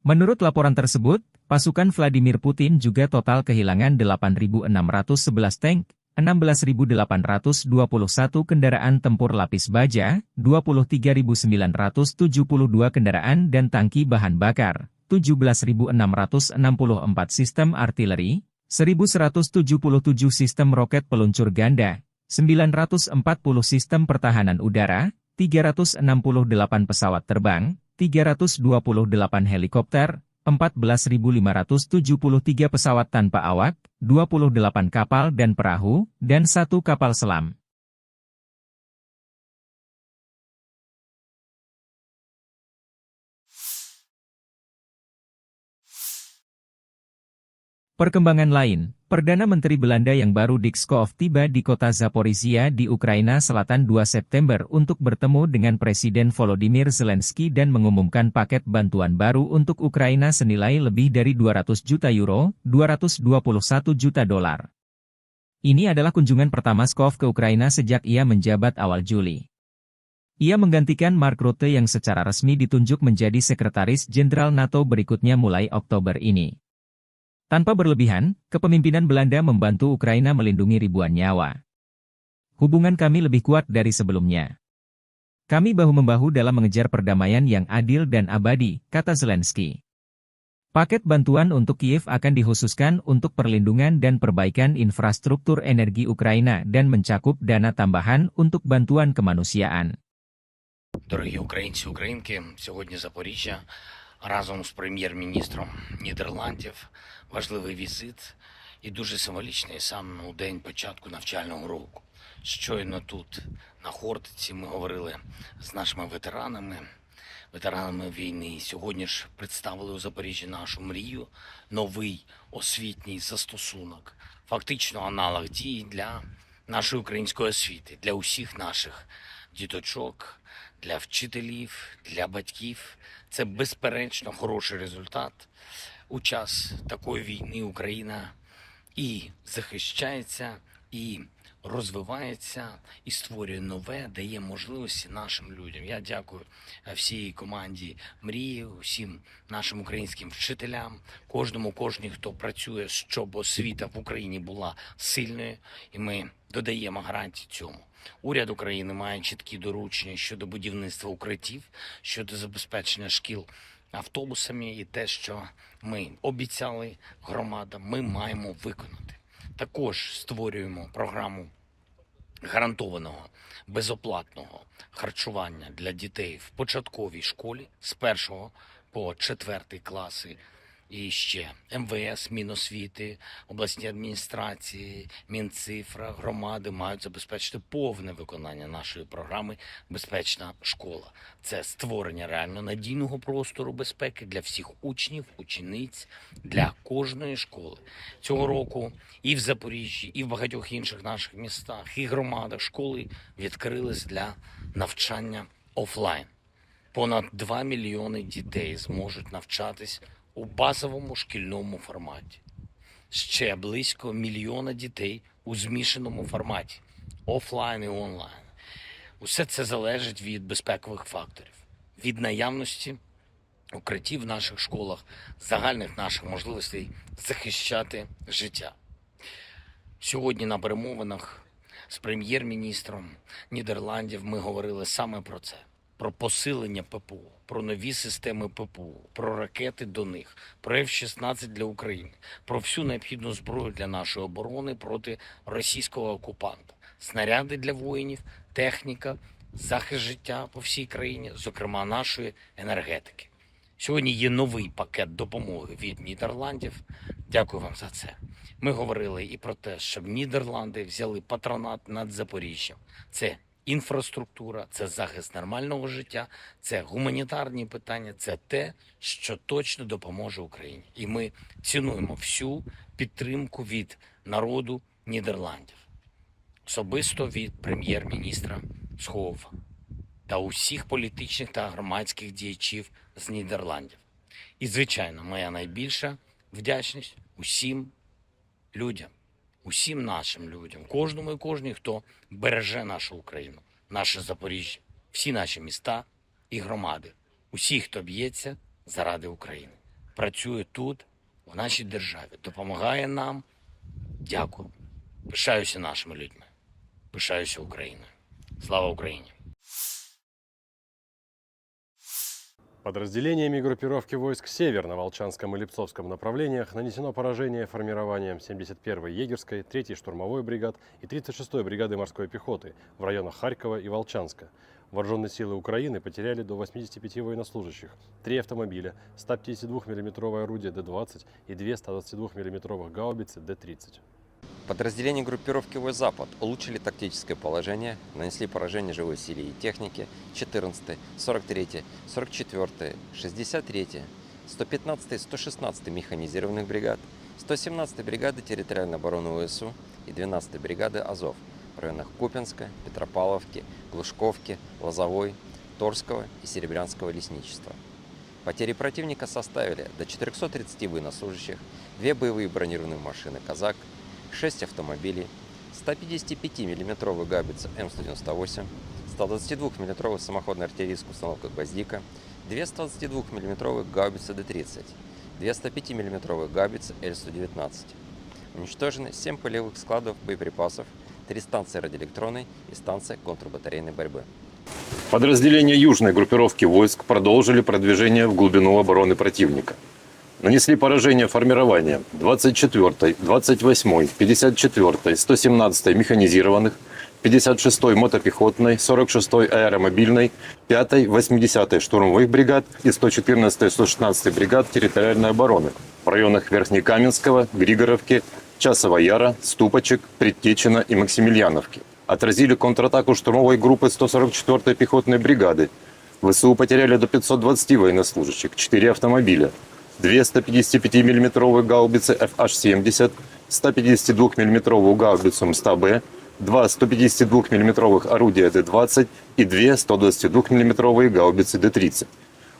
Menurut laporan tersebut, pasukan Vladimir Putin juga total kehilangan delapan ribu enam ratus sebelas tank, enam belas ribu delapan ratus dua puluh satu kendaraan tempur lapis baja, dua puluh tiga ribu sembilan ratus tujuh puluh dua kendaraan dan tangki bahan bakar, tujuh belas ribu enam ratus enam puluh empat sistem artileri, seribu seratus tujuh puluh tujuh sistem roket peluncur ganda, sembilan ratus empat puluh sistem pertahanan udara, tiga ratus enam puluh delapan pesawat terbang, tiga ratus dua puluh delapan helikopter, empat belas ribu lima ratus tujuh puluh tiga pesawat tanpa awak, dua puluh delapan kapal dan perahu, dan satu kapal selam. Perkembangan lain, Perdana Menteri Belanda yang baru Dick Schoof tiba di kota Zaporizhia di Ukraina Selatan dua September untuk bertemu dengan Presiden Volodymyr Zelensky dan mengumumkan paket bantuan baru untuk Ukraina senilai lebih dari dua ratus juta euro, dua ratus dua puluh satu juta dolar. Ini adalah kunjungan pertama Schoof ke Ukraina sejak ia menjabat awal Juli. Ia menggantikan Mark Rutte yang secara resmi ditunjuk menjadi Sekretaris Jenderal NATO berikutnya mulai Oktober ini. Tanpa berlebihan, kepemimpinan Belanda membantu Ukraina melindungi ribuan nyawa. "Hubungan kami lebih kuat dari sebelumnya. Kami bahu-membahu dalam mengejar perdamaian yang adil dan abadi," kata Zelensky. Paket bantuan untuk Kiev akan dikhususkan untuk perlindungan dan perbaikan infrastruktur energi Ukraina dan mencakup dana tambahan untuk bantuan kemanusiaan. Дорогі українці, українки, сьогодні Запоріжжя разом з прем'єр-міністром Нідерландів. Важливий візит і дуже символічний саме у день початку навчального року. Щойно тут, на Хортиці, ми говорили з нашими ветеранами, ветеранами війни. Сьогодні ж представили у Запоріжжі нашу мрію, новий освітній застосунок, фактично аналог дії для нашої української освіти, для усіх наших діточок, для вчителів, для батьків. Це безперечно хороший результат. У час такої війни Україна і захищається, і розвивається, і створює нове, дає можливості нашим людям. Я дякую, е, всій команді Мрії, усім нашим українським вчителям, кожному, кожній, хто працює, щоб освіта в Україні була сильною, і ми додаємо гарантії цьому. Уряд України має чіткі доручення щодо будівництва укриттів, щодо забезпечення шкіл автобусами, і те, що ми обіцяли громадам, ми маємо виконати. Також створюємо програму гарантованого безоплатного харчування для дітей в початковій школі з першого по четвертий класи. І ще МВС, Міносвіти, обласні адміністрації, Мінцифра, громади мають забезпечити повне виконання нашої програми "Безпечна школа". Це створення реально надійного простору безпеки для всіх учнів, учениць, для кожної школи. Цього року і в Запоріжжі, і в багатьох інших наших містах, і громадах школи відкрились для навчання офлайн. Понад два мільйони дітей зможуть навчатись у базовому шкільному форматі. Ще близько мільйона дітей у змішаному форматі, офлайн і онлайн. Усе це залежить від безпекових факторів, від наявності укриттів в наших школах, загальних наших можливостей захищати життя. Сьогодні на перемовинах з прем'єр-міністром Нідерландів ми говорили саме про це: про посилення ППО, про нові системи ППО, про ракети до них, про Ф шістнадцять для України, про всю необхідну зброю для нашої оборони проти російського окупанта, снаряди для воїнів, техніка, захист життя по всій країні, зокрема нашої енергетики. Сьогодні є новий пакет допомоги від Нідерландів. Дякую вам за це. Ми говорили і про те, щоб Нідерланди взяли патронат над Запоріжжям. Це інфраструктура, це захист нормального життя, це гуманітарні питання, це те, що точно допоможе Україні. І ми цінуємо всю підтримку від народу Нідерландів. особисто від прем'єр-міністра Схову та усіх політичних та громадських діячів з Нідерландів. І, звичайно, моя найбільша вдячність усім людям, усім нашим людям, кожному і кожній, хто береже нашу Україну, наше Запоріжжя, всі наші міста і громади, усі, хто б'ється заради України, працює тут, в нашій державі, допомагає нам. Дякую. Пишаюся нашими людьми. Пишаюся Україною. Слава Україні! Подразделениями группировки войск «Север» на Волчанском и Липцовском направлениях нанесено поражение формированиям семьдесят первой егерской, третьей штурмовой бригад и тридцать шестой бригады морской пехоты в районах Харькова и Волчанска. Вооружённые силы Украины потеряли до восьмидесяти пяти военнослужащих, три автомобиля, сто пятидесяти двух миллиметровое орудие Д двадцать и две сто двадцати двух миллиметровых гаубицы Д тридцать. Подразделения группировки войск «Запад» улучшили тактическое положение, нанесли поражение живой силе и технике четырнадцатой, сорок третьей, сорок четвёртой, шестьдесят третьей, сто пятнадцатой, сто шестнадцатой механизированных бригад, сто семнадцатой бригады территориальной обороны ВСУ и двенадцатой бригады «Азов» в районах Купинска, Петропавловки, Глушковки, Лозовой, Торского и Серебрянского лесничества. Потери противника составили до четырёхсот тридцати военнослужащих, две боевые бронированные машины «Казак», шесть автомобилей, сто пятидесяти пяти миллиметровая гаубица М сто девяносто восемь, сто двадцати двух миллиметровая самоходная артиллерийская установка «Гвоздика», две сто двадцати двух миллиметровые гаубицы Д тридцать, две сто пяти миллиметровые гаубицы Л сто девятнадцать. Уничтожены семь полевых складов боеприпасов, три станции радиоэлектронной и станция контрбатарейной борьбы. Подразделения южной группировки войск продолжили продвижение в глубину обороны противника. Нанесли поражение формированиям двадцать четвёртой, двадцать восьмой, пятьдесят четвёртой, сто семнадцатой механизированных, пятьдесят шестой мотопехотной, сорок шестой аэромобильной, пятой, восьмидесятой штурмовых бригад и сто четырнадцатой, сто шестнадцатой бригад территориальной обороны в районах Верхнекаменского, Григоровки, Часового Яра, Ступочек, Предтечина и Максимильяновки. Отразили контратаку штурмовой группы сто сорок четвёртой пехотной бригады. ВСУ потеряли до пятьсот двадцати военнослужащих, четыре автомобиля, две сто пятидесяти пяти миллиметровые гаубицы Ф Аш семьдесят, сто пятидесяти двух миллиметровую гаубицу М сто Б, два сто пятидесяти двух миллиметровых орудия Д двадцать и две сто двадцати двух миллиметровые гаубицы Д тридцать.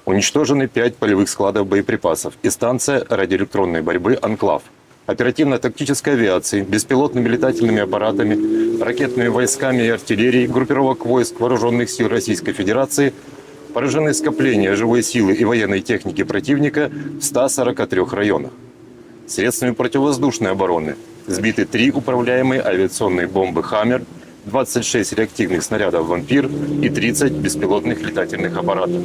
Уничтожены пять полевых складов боеприпасов и станция радиоэлектронной борьбы «Анклав». Оперативно-тактической авиацией, беспилотными летательными аппаратами, ракетными войсками и артиллерией группировок войск Вооружённых сил Российской Федерации поражены скопления живой силы и военной техники противника в ста сорока трёх районах. Средствами противовоздушной обороны сбиты три управляемые авиационные бомбы «Хаммер», двадцать шесть реактивных снарядов «Вампир» и тридцать беспилотных летательных аппаратов.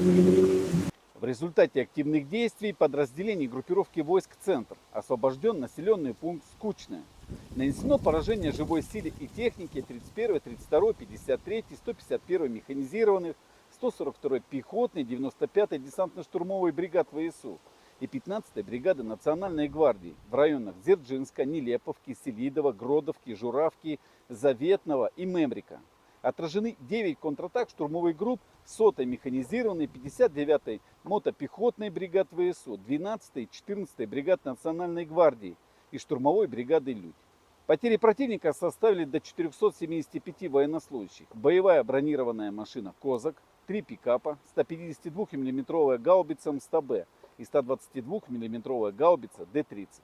В результате активных действий подразделений группировки войск «Центр» освобождён населённый пункт Скучное. Нанесено поражение живой силе и технике тридцать первой, тридцать второй, пятьдесят третьей, сто пятьдесят первой механизированных, сто сорок второй пехотной, девяносто пятой десантно-штурмовой бригад ВСУ и пятнадцатой бригады Национальной гвардии в районах Дзержинска, Нелеповки, Селидова, Гродовки, Журавки, Заветного и Мемрика. Отражены девять контратак штурмовых групп сотой механизированной, пятьдесят девятой мотопехотной бригад ВСУ, двенадцатой и четырнадцатой бригад Национальной гвардии и штурмовой бригады «Людь». Потери противника составили до четырёхсот семидесяти пяти военнослужащих. Боевая бронированная машина «Козак», три пикапа, сто пятидесяти двух миллиметровая гаубица М сто Б и сто двадцати двух миллиметровая гаубица Д тридцать.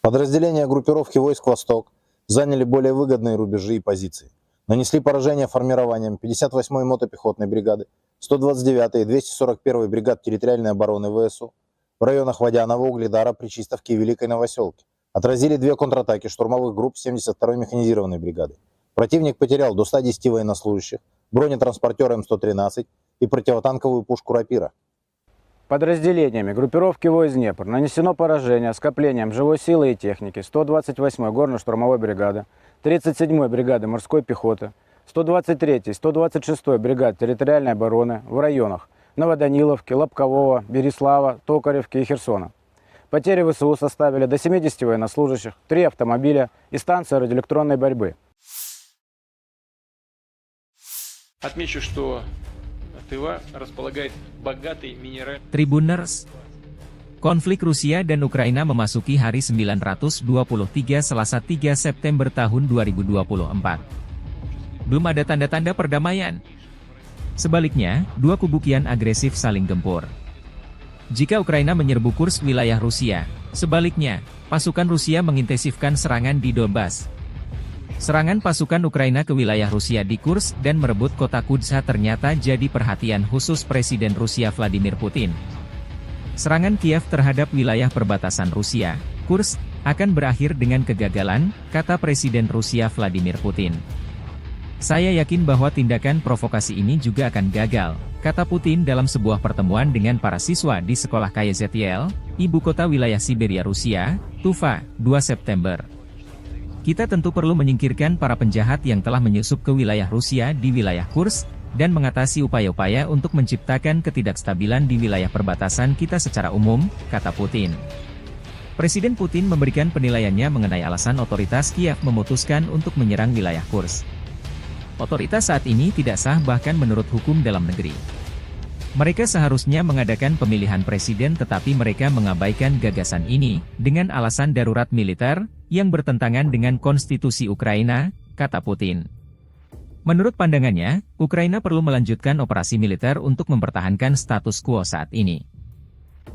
Подразделения группировки войск «Восток» заняли более выгодные рубежи и позиции. Нанесли поражение формированиям пятьдесят восьмой мотопехотной бригады, сто двадцать девятой и двести сорок первой бригад территориальной обороны ВСУ в районах Водянова, Угледара, Причистовки и Великой Новосёлки. Отразили две контратаки штурмовых групп семьдесят второй механизированной бригады. Противник потерял до ста десяти военнослужащих, бронетранспортёр М сто тринадцать и противотанковую пушку «Рапира». Подразделениями группировки войск «Днепр» нанесено поражение скоплениям живой силы и техники сто двадцать восьмой горно-штурмовой бригады, тридцать седьмой бригады морской пехоты, сто двадцать третьей, сто двадцать шестой бригад территориальной обороны в районах Новоданиловки, Лобкового, Береслава, Токаревки и Херсона. Потери ВСУ составили до семидесяти военнослужащих, три автомобиля и станция радиоэлектронной борьбы. Отмечу, что Тыва располагает богатой минеральной... Tribuners, konflik Rusia dan Ukraina memasuki hari sembilan ratus dua puluh tiga Selasa tiga September tahun dua ribu dua puluh empat. belum ada tanda-tanda perdamaian. Sebaliknya, dua kubu kian agresif saling gempur. Jika Ukraina menyerbu Kursk, wilayah Rusia, sebaliknya, pasukan Rusia mengintensifkan serangan di Donbas. Serangan pasukan Ukraina ke wilayah Rusia di Kursk dan merebut kota Kudza ternyata jadi perhatian khusus Presiden Rusia Vladimir Putin. Serangan Kiev terhadap wilayah perbatasan Rusia, Kursk, akan berakhir dengan kegagalan, kata Presiden Rusia Vladimir Putin. "Saya yakin bahwa tindakan provokasi ini juga akan gagal," kata Putin dalam sebuah pertemuan dengan para siswa di sekolah K Y Z L, ibu kota wilayah Siberia Rusia, Tuva, dua September. "Kita tentu perlu menyingkirkan para penjahat yang telah menyusup ke wilayah Rusia di wilayah Kursk, dan mengatasi upaya-upaya untuk menciptakan ketidakstabilan di wilayah perbatasan kita secara umum," kata Putin. Presiden Putin memberikan penilaiannya mengenai alasan otoritas Kiev memutuskan untuk menyerang wilayah Kursk. "Otoritas saat ini tidak sah bahkan menurut hukum dalam negeri. Mereka seharusnya mengadakan pemilihan presiden tetapi mereka mengabaikan gagasan ini dengan alasan darurat militer yang bertentangan dengan konstitusi Ukraina," kata Putin. Menurut pandangannya, Ukraina perlu melanjutkan operasi militer untuk mempertahankan status quo saat ini.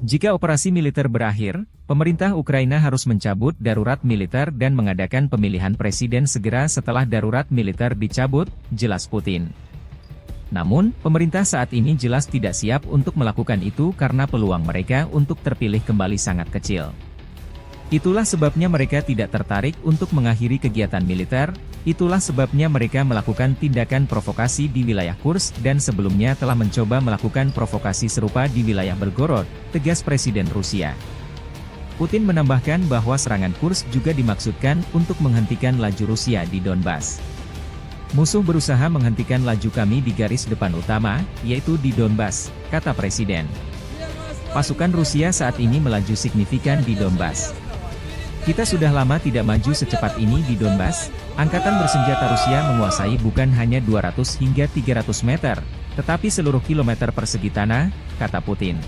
"Jika operasi militer berakhir, pemerintah Ukraina harus mencabut darurat militer dan mengadakan pemilihan presiden segera setelah darurat militer dicabut," jelas Putin. "Namun, pemerintah saat ini jelas tidak siap untuk melakukan itu karena peluang mereka untuk terpilih kembali sangat kecil. Itulah sebabnya mereka tidak tertarik untuk mengakhiri kegiatan militer, itulah sebabnya mereka melakukan tindakan provokasi di wilayah Kursk dan sebelumnya telah mencoba melakukan provokasi serupa di wilayah Belgorod," tegas Presiden Rusia. Putin menambahkan bahwa serangan Kursk juga dimaksudkan untuk menghentikan laju Rusia di Donbas. "Musuh berusaha menghentikan laju kami di garis depan utama, yaitu di Donbas," kata Presiden. "Pasukan Rusia saat ini melaju signifikan di Donbas. Kita sudah lama tidak maju secepat ini di Donbas. Angkatan bersenjata Rusia menguasai bukan hanya dua ratus hingga tiga ratus meter, tetapi seluruh kilometer persegi tanah," kata Putin.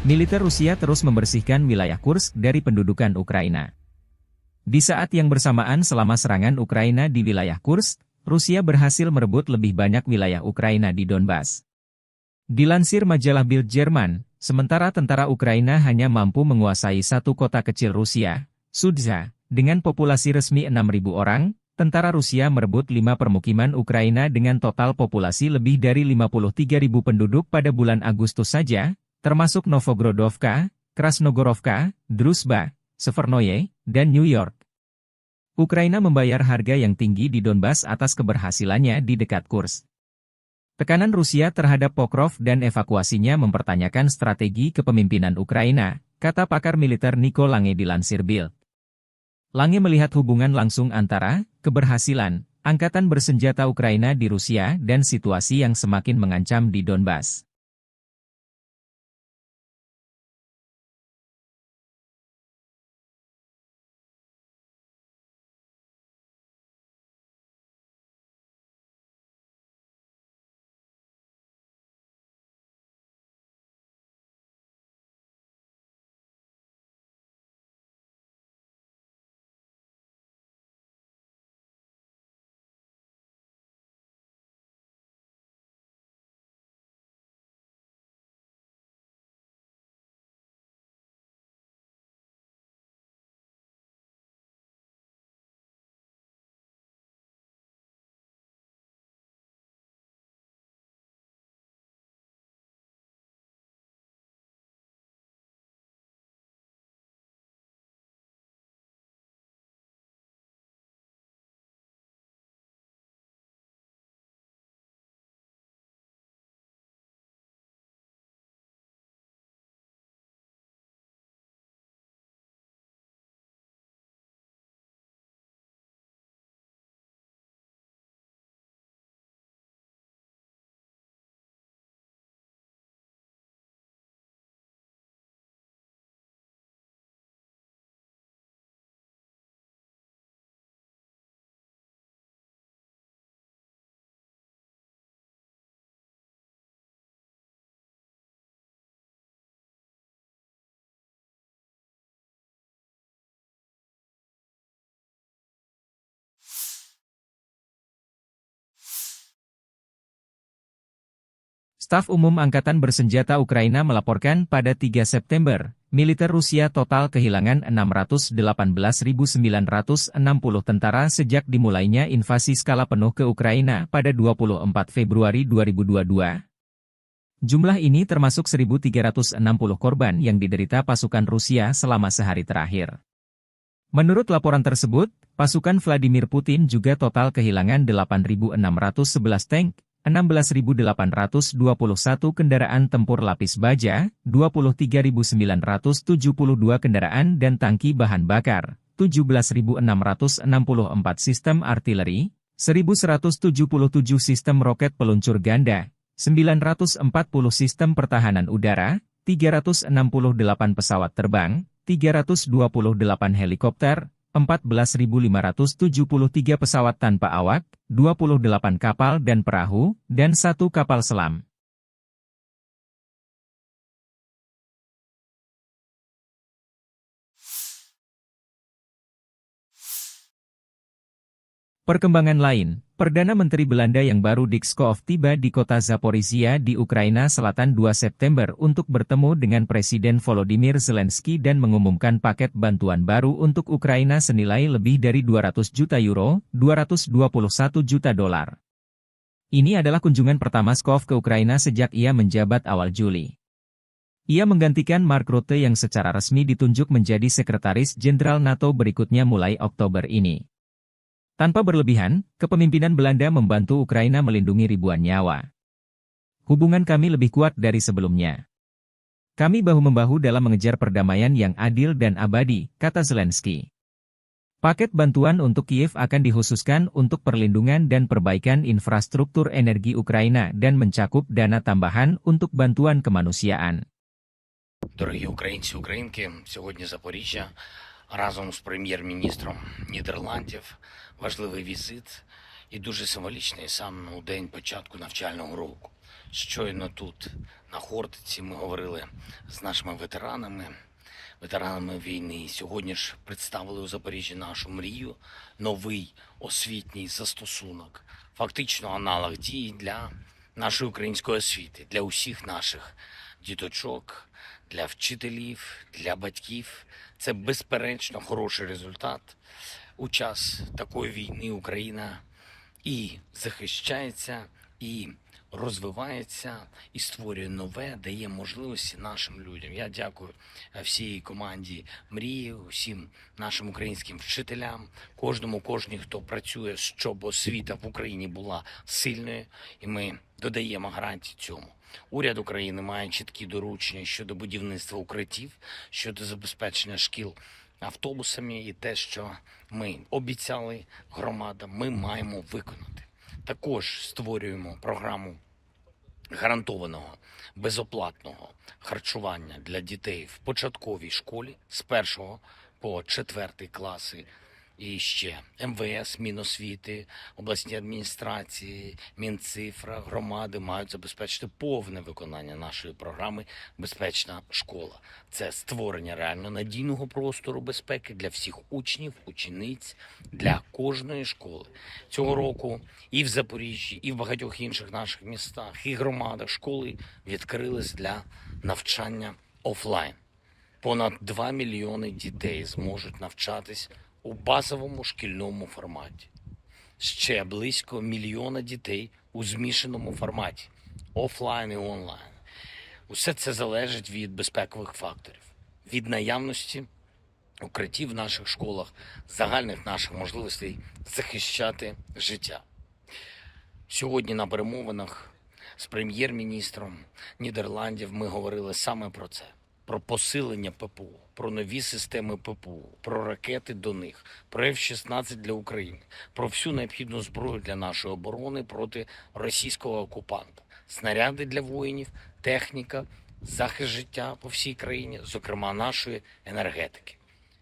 Militer Rusia terus membersihkan wilayah Kursk dari pendudukan Ukraina. Di saat yang bersamaan, selama serangan Ukraina di wilayah Kursk, Rusia berhasil merebut lebih banyak wilayah Ukraina di Donbas. Dilansir majalah Bild Jerman, sementara tentara Ukraina hanya mampu menguasai satu kota kecil Rusia, Sudza, dengan populasi resmi enam ribu orang, tentara Rusia merebut lima permukiman Ukraina dengan total populasi lebih dari lima puluh tiga ribu penduduk pada bulan Agustus saja, termasuk Novogrodovka, Krasnogorovka, Druzhba, Severnoye, dan New York. Ukraina membayar harga yang tinggi di Donbas atas keberhasilannya di dekat Kursk. Tekanan Rusia terhadap Pokrov dan evakuasinya mempertanyakan strategi kepemimpinan Ukraina, kata pakar militer Nico Lange dilansir Bild. Lange melihat hubungan langsung antara keberhasilan angkatan bersenjata Ukraina di Rusia dan situasi yang semakin mengancam di Donbas. Staf Umum Angkatan Bersenjata Ukraina melaporkan pada tiga September, militer Rusia total kehilangan enam ratus delapan belas ribu sembilan ratus enam puluh tentara sejak dimulainya invasi skala penuh ke Ukraina pada dua puluh empat Februari dua ribu dua puluh dua. Jumlah ini termasuk seribu tiga ratus enam puluh korban yang diderita pasukan Rusia selama sehari terakhir. Menurut laporan tersebut, pasukan Vladimir Putin juga total kehilangan delapan ribu enam ratus sebelas tank, enam belas ribu delapan ratus dua puluh satu kendaraan tempur lapis baja, dua puluh tiga ribu sembilan ratus tujuh puluh dua kendaraan dan tangki bahan bakar, tujuh belas ribu enam ratus enam puluh empat sistem artileri, seribu seratus tujuh puluh tujuh sistem roket peluncur ganda, sembilan ratus empat puluh sistem pertahanan udara, tiga ratus enam puluh delapan pesawat terbang, tiga ratus dua puluh delapan helikopter, empat belas ribu lima ratus tujuh puluh tiga pesawat tanpa awak, dua puluh delapan kapal dan perahu, dan satu kapal selam. Perkembangan lain, Perdana Menteri Belanda yang baru Dick Schoof tiba di kota Zaporizhia di Ukraina Selatan dua September untuk bertemu dengan Presiden Volodymyr Zelensky dan mengumumkan paket bantuan baru untuk Ukraina senilai lebih dari dua ratus juta euro, dua ratus dua puluh satu juta dolar. Ini adalah kunjungan pertama Schoof ke Ukraina sejak ia menjabat awal Juli. Ia menggantikan Mark Rutte yang secara resmi ditunjuk menjadi Sekretaris Jenderal nato berikutnya mulai Oktober ini. Tanpa berlebihan, kepemimpinan Belanda membantu Ukraina melindungi ribuan nyawa. "Hubungan kami lebih kuat dari sebelumnya. Kami bahu-membahu dalam mengejar perdamaian yang adil dan abadi," kata Zelensky. Paket bantuan untuk Kiev akan dikhususkan untuk perlindungan dan perbaikan infrastruktur energi Ukraina dan mencakup dana tambahan untuk bantuan kemanusiaan. Дорогі українці, українки, сьогодні Запоріжжя разом з прем'єр-міністром Нідерландів. Важливий візит і дуже символічний саме у день початку навчального року. Щойно тут, на Хортиці, ми говорили з нашими ветеранами, ветеранами війни. Сьогодні ж представили у Запоріжжі нашу мрію, новий освітній застосунок, фактично аналог дії для нашої української освіти, для усіх наших діточок, для вчителів, для батьків. Це безперечно хороший результат. У час такої війни Україна і захищається, і розвивається, і створює нове, дає можливості нашим людям. Я дякую, е, всій команді Мрії, усім нашим українським вчителям, кожному, кожній, хто працює, щоб освіта в Україні була сильною, і ми додаємо гарантії цьому. Уряд України має чіткі доручення щодо будівництва укриттів, щодо забезпечення шкіл автобусами, і те, що ми обіцяли громадам, ми маємо виконати. Також створюємо програму гарантованого безоплатного харчування для дітей в початковій школі з першого по четвертий класи. І ще МВС, Міносвіти, обласні адміністрації, Мінцифра, громади мають забезпечити повне виконання нашої програми "Безпечна школа". Це створення реально надійного простору безпеки для всіх учнів, учениць, для кожної школи. Цього року і в Запоріжжі, і в багатьох інших наших містах, і громадах школи відкрились для навчання офлайн. Понад два мільйони дітей зможуть навчатись у базовому шкільному форматі. Ще близько мільйона дітей у змішаному форматі, офлайн і онлайн. Усе це залежить від безпекових факторів, від наявності укриттів в наших школах, загальних наших можливостей захищати життя. Сьогодні на перемовинах з прем'єр-міністром Нідерландів ми говорили саме про це: про посилення ППО, про нові системи ППО, про ракети до них, про Ф шістнадцять для України, про всю необхідну зброю для нашої оборони проти російського окупанта, снаряди для воїнів, техніка, захист життя по всій країні, зокрема нашої енергетики.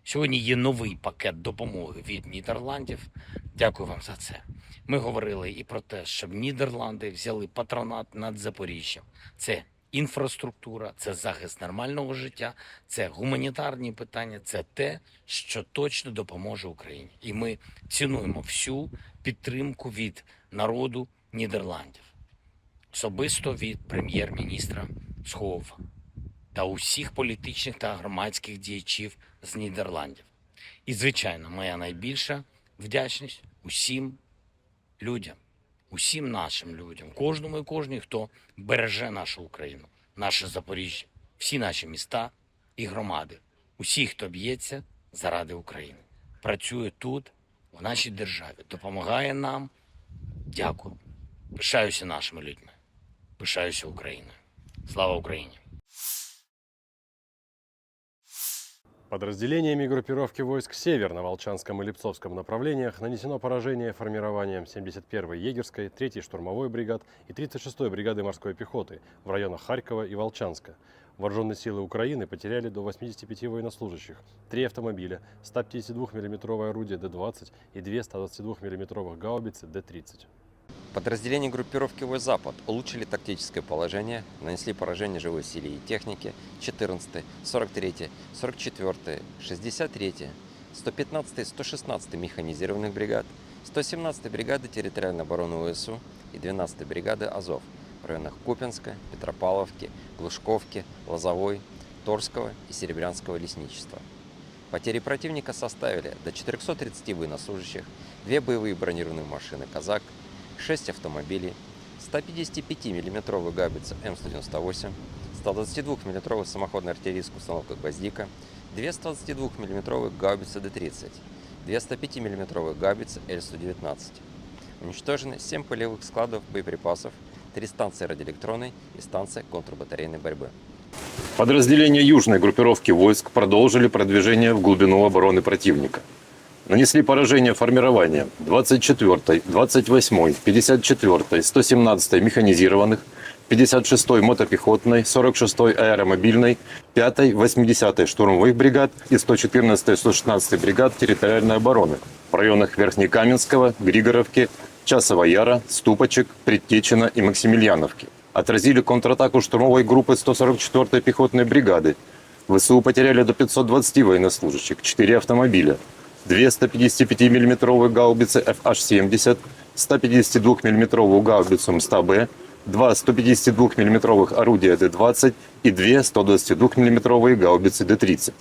Сьогодні є новий пакет допомоги від Нідерландів. Дякую вам за це. Ми говорили і про те, щоб Нідерланди взяли патронат над Запоріжжям. Це інфраструктура, це захист нормального життя, це гуманітарні питання, це те, що точно допоможе Україні. І ми цінуємо всю підтримку від народу Нідерландів. особисто від прем'єр-міністра Схову та усіх політичних та громадських діячів з Нідерландів. І, звичайно, моя найбільша вдячність усім людям, усім нашим людям, кожному і кожній, хто береже нашу Україну, наше Запоріжжя, всі наші міста і громади, усі, хто б'ється заради України, працює тут, в нашій державі, допомагає нам. Дякую. Пишаюся нашими людьми. Пишаюся Україною. Слава Україні! Подразделениями группировки войск «Север» на Волчанском и Липцовском направлениях нанесено поражение формированиям семьдесят первой егерской, третьей штурмовой бригад и тридцать шестой бригады морской пехоты в районах Харькова и Волчанска. Вооружённые силы Украины потеряли до восьмидесяти пяти военнослужащих, три автомобиля, сто пятидесятидвухмиллиметровое орудие Д двадцать и две сто двадцатидвухмиллиметровых гаубицы Д тридцать. Подразделения группировки войск «Запад» улучшили тактическое положение, нанесли поражение живой силе и технике четырнадцатой, сорок третьей, сорок четвёртой, шестьдесят третьей, сто пятнадцатой, сто шестнадцатой механизированных бригад, сто семнадцатой бригады территориальной обороны ВСУ и двенадцатой бригады «Азов» в районах Купинска, Петропавловки, Глушковки, Лозовой, Торского и Серебрянского лесничества. Потери противника составили до четырёхсот тридцати военнослужащих, две боевые бронированные машины «Казак», шесть автомобилей, сто пятидесятипятимиллиметровая гаубица М сто девяносто восемь, сто двадцатидвухмиллиметровая самоходная артиллерийская установка «Гвоздика», две сто двадцатидвухмиллиметровые гаубицы Д тридцать, две сто пятимиллиметровые гаубицы Л сто девятнадцать. Уничтожены семь полевых складов боеприпасов, три станции радиоэлектронной и станция контрбатарейной борьбы. Подразделения южной группировки войск продолжили продвижение в глубину обороны противника. Нанесли поражение формированиям двадцать четвёртой, двадцать восьмой, пятьдесят четвёртой, сто семнадцатой механизированных, пятьдесят шестой мотопехотной, сорок шестой аэромобильной, пятой, восьмидесятой штурмовых бригад и сто четырнадцатой, сто шестнадцатой бригад территориальной обороны в районах Верхнекаменского, Григоровки, Часового Яра, Ступочек, Предтечина и Максимильяновки. Отразили контратаку штурмовой группы сто сорок четвёртой пехотной бригады. ВСУ потеряли до пятьсот двадцати военнослужащих, четыре автомобиля, две сто пятидесятипятимиллиметровые гаубицы Ф Аш семьдесят, сто пятидесятидвухмиллиметровую гаубицу М сто Б, два сто пятидесятидвухмиллиметровых орудия Д двадцать и две сто двадцатидвухмиллиметровые гаубицы Д тридцать.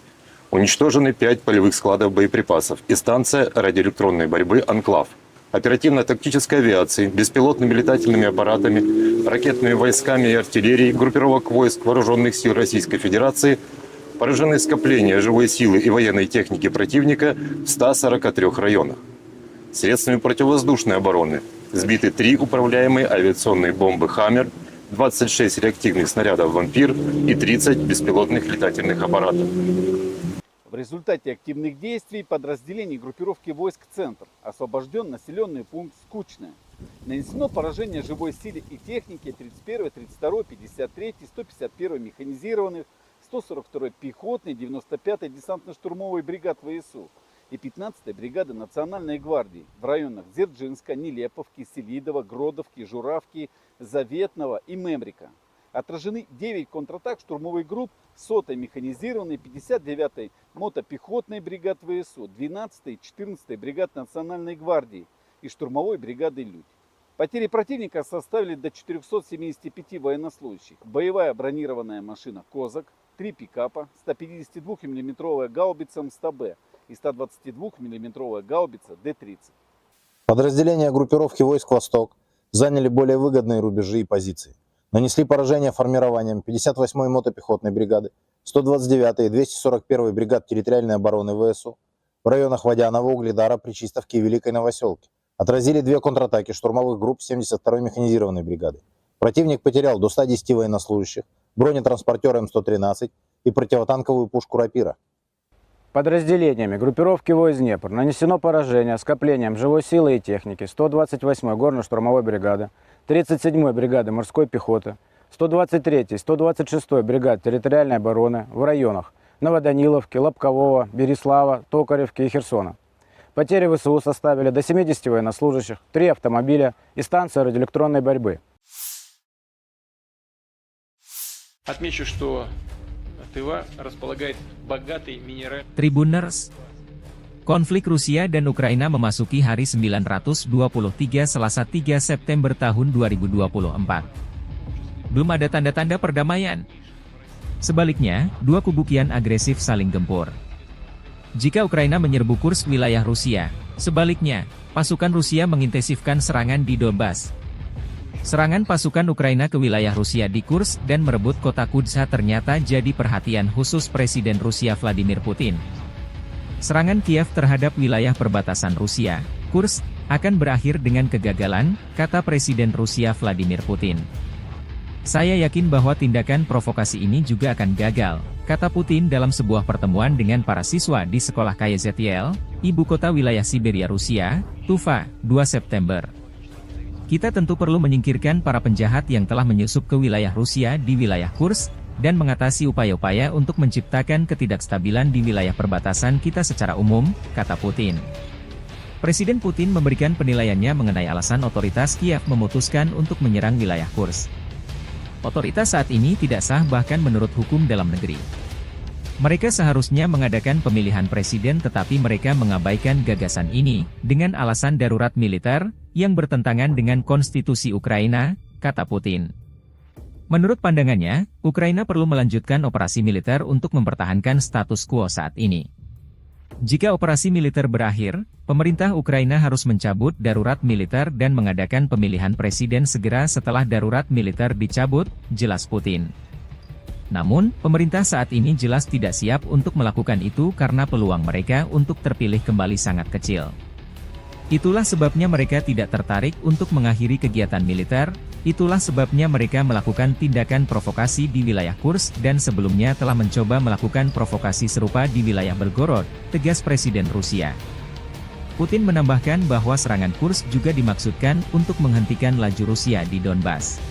Уничтожены пять полевых складов боеприпасов и станция радиоэлектронной борьбы «Анклав». Оперативно-тактической авиацией, беспилотными летательными аппаратами, ракетными войсками и артиллерией группировок войск Вооружённых сил Российской Федерации поражены скопления живой силы и военной техники противника в ста сорока трёх районах. Средствами противовоздушной обороны сбиты три управляемые авиационные бомбы «Хаммер», двадцать шесть реактивных снарядов «Вампир» и тридцать беспилотных летательных аппаратов. В результате активных действий подразделений группировки войск «Центр» освобождён населённый пункт Скучное. Нанесено поражение живой силе и технике тридцать первой, тридцать второй, пятьдесят третьей, сто пятьдесят первой механизированных, сто сорок второй пехотной, девяносто пятой десантно-штурмовой бригад ВСУ и пятнадцатой бригады Национальной гвардии в районах Дзержинска, Нелеповки, Селидово, Гродовки, Журавки, Заветного и Мемрика. Отражены девять контратак штурмовых групп сотой механизированной, пятьдесят девятой мотопехотной бригад ВСУ, двенадцатой и четырнадцатой бригад Национальной гвардии и штурмовой бригады «Людь». Потери противника составили до четырёхсот семидесяти пяти военнослужащих. Боевая бронированная машина «Козак», три пикапа, сто пятидесятидвухмиллиметровая гаубица М сто Б и сто двадцатидвухмиллиметровая гаубица Д тридцать. Подразделения группировки войск «Восток» заняли более выгодные рубежи и позиции. Нанесли поражение формированиям пятьдесят восьмой мотопехотной бригады, сто двадцать девятой и двести сорок первой бригад территориальной обороны ВСУ в районах Водянова, Угледара, Причистовки и Великой Новосёлки. Отразили две контратаки штурмовых групп семьдесят второй механизированной бригады. Противник потерял до ста десяти военнослужащих, бронетранспортёр М сто тринадцать и противотанковую пушку «Рапира». Подразделениями группировки войск «Днепр» нанесено поражение скоплениям живой силы и техники сто двадцать восьмой горно-штурмовой бригады, тридцать седьмой бригады морской пехоты, сто двадцать третьей, сто двадцать шестой бригад территориальной обороны в районах Новоданиловки, Лобкового, Береслава, Токаревки и Херсона. Потери ВСУ составили до семидесяти военнослужащих, три автомобиля и станция радиоэлектронной борьбы. Отмечу, что Тыва располагает богатой минеральной. Tribuners, konflik Rusia dan Ukraina memasuki hari sembilan ratus dua puluh tiga Selasa tiga September tahun dua ribu dua puluh empat. belum ada tanda-tanda perdamaian. Sebaliknya, dua kubu kian agresif saling gempur. Jika Ukraina menyerbu Kursk, wilayah Rusia, sebaliknya, pasukan Rusia mengintensifkan serangan di Donbas. Serangan pasukan Ukraina ke wilayah Rusia di Kursk dan merebut kota Kudza ternyata jadi perhatian khusus Presiden Rusia Vladimir Putin. Serangan Kiev terhadap wilayah perbatasan Rusia, Kursk, akan berakhir dengan kegagalan, kata Presiden Rusia Vladimir Putin. "Saya yakin bahwa tindakan provokasi ini juga akan gagal," kata Putin dalam sebuah pertemuan dengan para siswa di sekolah K Y Z L, ibu kota wilayah Siberia Rusia, Tuva, dua September. "Kita tentu perlu menyingkirkan para penjahat yang telah menyusup ke wilayah Rusia di wilayah Kursk dan mengatasi upaya-upaya untuk menciptakan ketidakstabilan di wilayah perbatasan kita secara umum," kata Putin. Presiden Putin memberikan penilaiannya mengenai alasan otoritas Kiev memutuskan untuk menyerang wilayah Kursk. "Otoritas saat ini tidak sah bahkan menurut hukum dalam negeri. Mereka seharusnya mengadakan pemilihan presiden tetapi mereka mengabaikan gagasan ini dengan alasan darurat militer yang bertentangan dengan konstitusi Ukraina," kata Putin. Menurut pandangannya, Ukraina perlu melanjutkan operasi militer untuk mempertahankan status quo saat ini. Jika operasi militer berakhir, pemerintah Ukraina harus mencabut darurat militer dan mengadakan pemilihan presiden segera setelah darurat militer dicabut, jelas Putin. Namun, pemerintah saat ini jelas tidak siap untuk melakukan itu karena peluang mereka untuk terpilih kembali sangat kecil. Itulah sebabnya mereka tidak tertarik untuk mengakhiri kegiatan militer, itulah sebabnya mereka melakukan tindakan provokasi di wilayah Kursk dan sebelumnya telah mencoba melakukan provokasi serupa di wilayah Belgorod, tegas Presiden Rusia. Putin menambahkan bahwa serangan Kursk juga dimaksudkan untuk menghentikan laju Rusia di Donbas.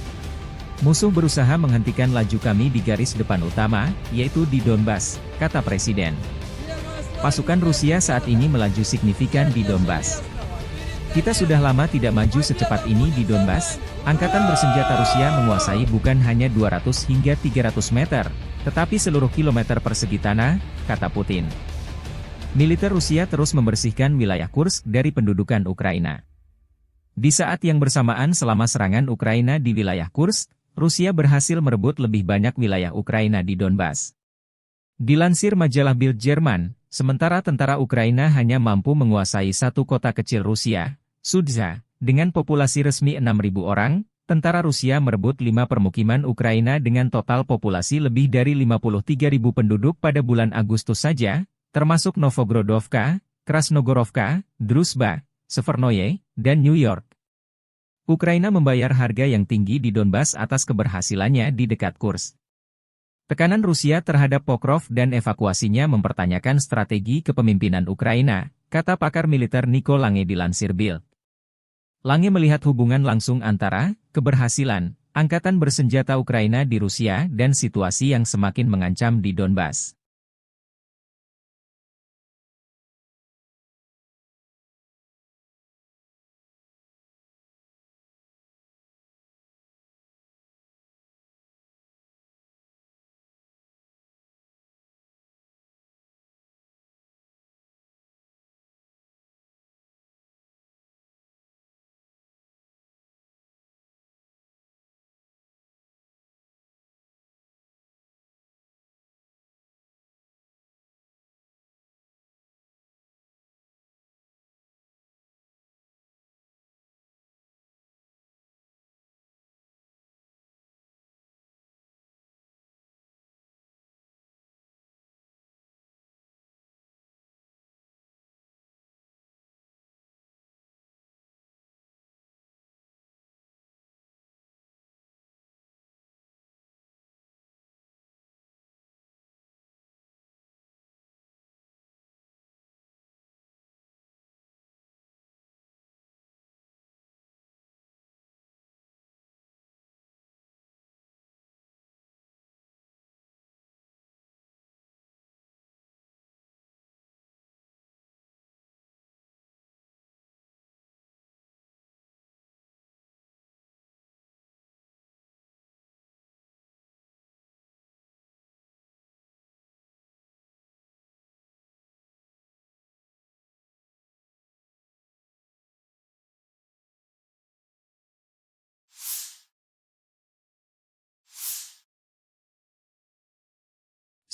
"Musuh berusaha menghentikan laju kami di garis depan utama, yaitu di Donbas," kata Presiden. "Pasukan Rusia saat ini melaju signifikan di Donbas. Kita sudah lama tidak maju secepat ini di Donbas. Angkatan bersenjata Rusia menguasai bukan hanya dua ratus hingga tiga ratus meter, tetapi seluruh kilometer persegi tanah," kata Putin. Militer Rusia terus membersihkan wilayah Kursk dari pendudukan Ukraina. Di saat yang bersamaan, selama serangan Ukraina di wilayah Kursk, Rusia berhasil merebut lebih banyak wilayah Ukraina di Donbas. Dilansir majalah Bild Jerman, sementara tentara Ukraina hanya mampu menguasai satu kota kecil Rusia, Sudza, dengan populasi resmi enam ribu orang, tentara Rusia merebut lima permukiman Ukraina dengan total populasi lebih dari lima puluh tiga ribu penduduk pada bulan Agustus saja, termasuk Novgorodovka, Krasnogorovka, Druzhba, Severnoye, dan New York. Ukraina membayar harga yang tinggi di Donbas atas keberhasilannya di dekat Kursk. Tekanan Rusia terhadap Pokrov dan evakuasinya mempertanyakan strategi kepemimpinan Ukraina, kata pakar militer Nico Lange dilansir Bild. Lange melihat hubungan langsung antara keberhasilan angkatan bersenjata Ukraina di Rusia dan situasi yang semakin mengancam di Donbas.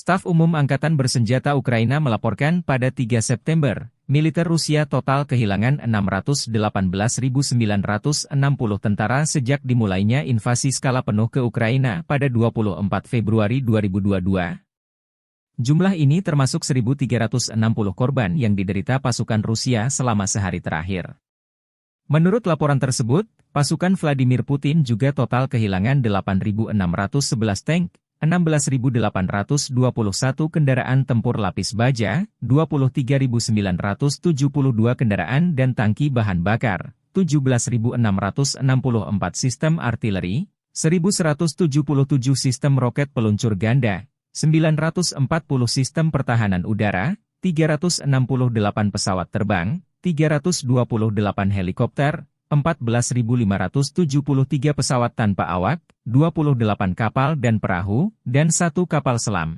Staf Umum Angkatan Bersenjata Ukraina melaporkan pada tiga September, militer Rusia total kehilangan enam ratus delapan belas ribu sembilan ratus enam puluh tentara sejak dimulainya invasi skala penuh ke Ukraina pada dua puluh empat Februari dua ribu dua puluh dua. Jumlah ini termasuk seribu tiga ratus enam puluh korban yang diderita pasukan Rusia selama sehari terakhir. Menurut laporan tersebut, pasukan Vladimir Putin juga total kehilangan delapan ribu enam ratus sebelas tank, enam belas ribu delapan ratus dua puluh satu kendaraan tempur lapis baja, dua puluh tiga ribu sembilan ratus tujuh puluh dua kendaraan dan tangki bahan bakar, tujuh belas ribu enam ratus enam puluh empat sistem artileri, seribu seratus tujuh puluh tujuh sistem roket peluncur ganda, sembilan ratus empat puluh sistem pertahanan udara, tiga ratus enam puluh delapan pesawat terbang, tiga ratus dua puluh delapan helikopter, empat belas ribu lima ratus tujuh puluh tiga pesawat tanpa awak, dua puluh delapan kapal dan perahu, dan satu kapal selam.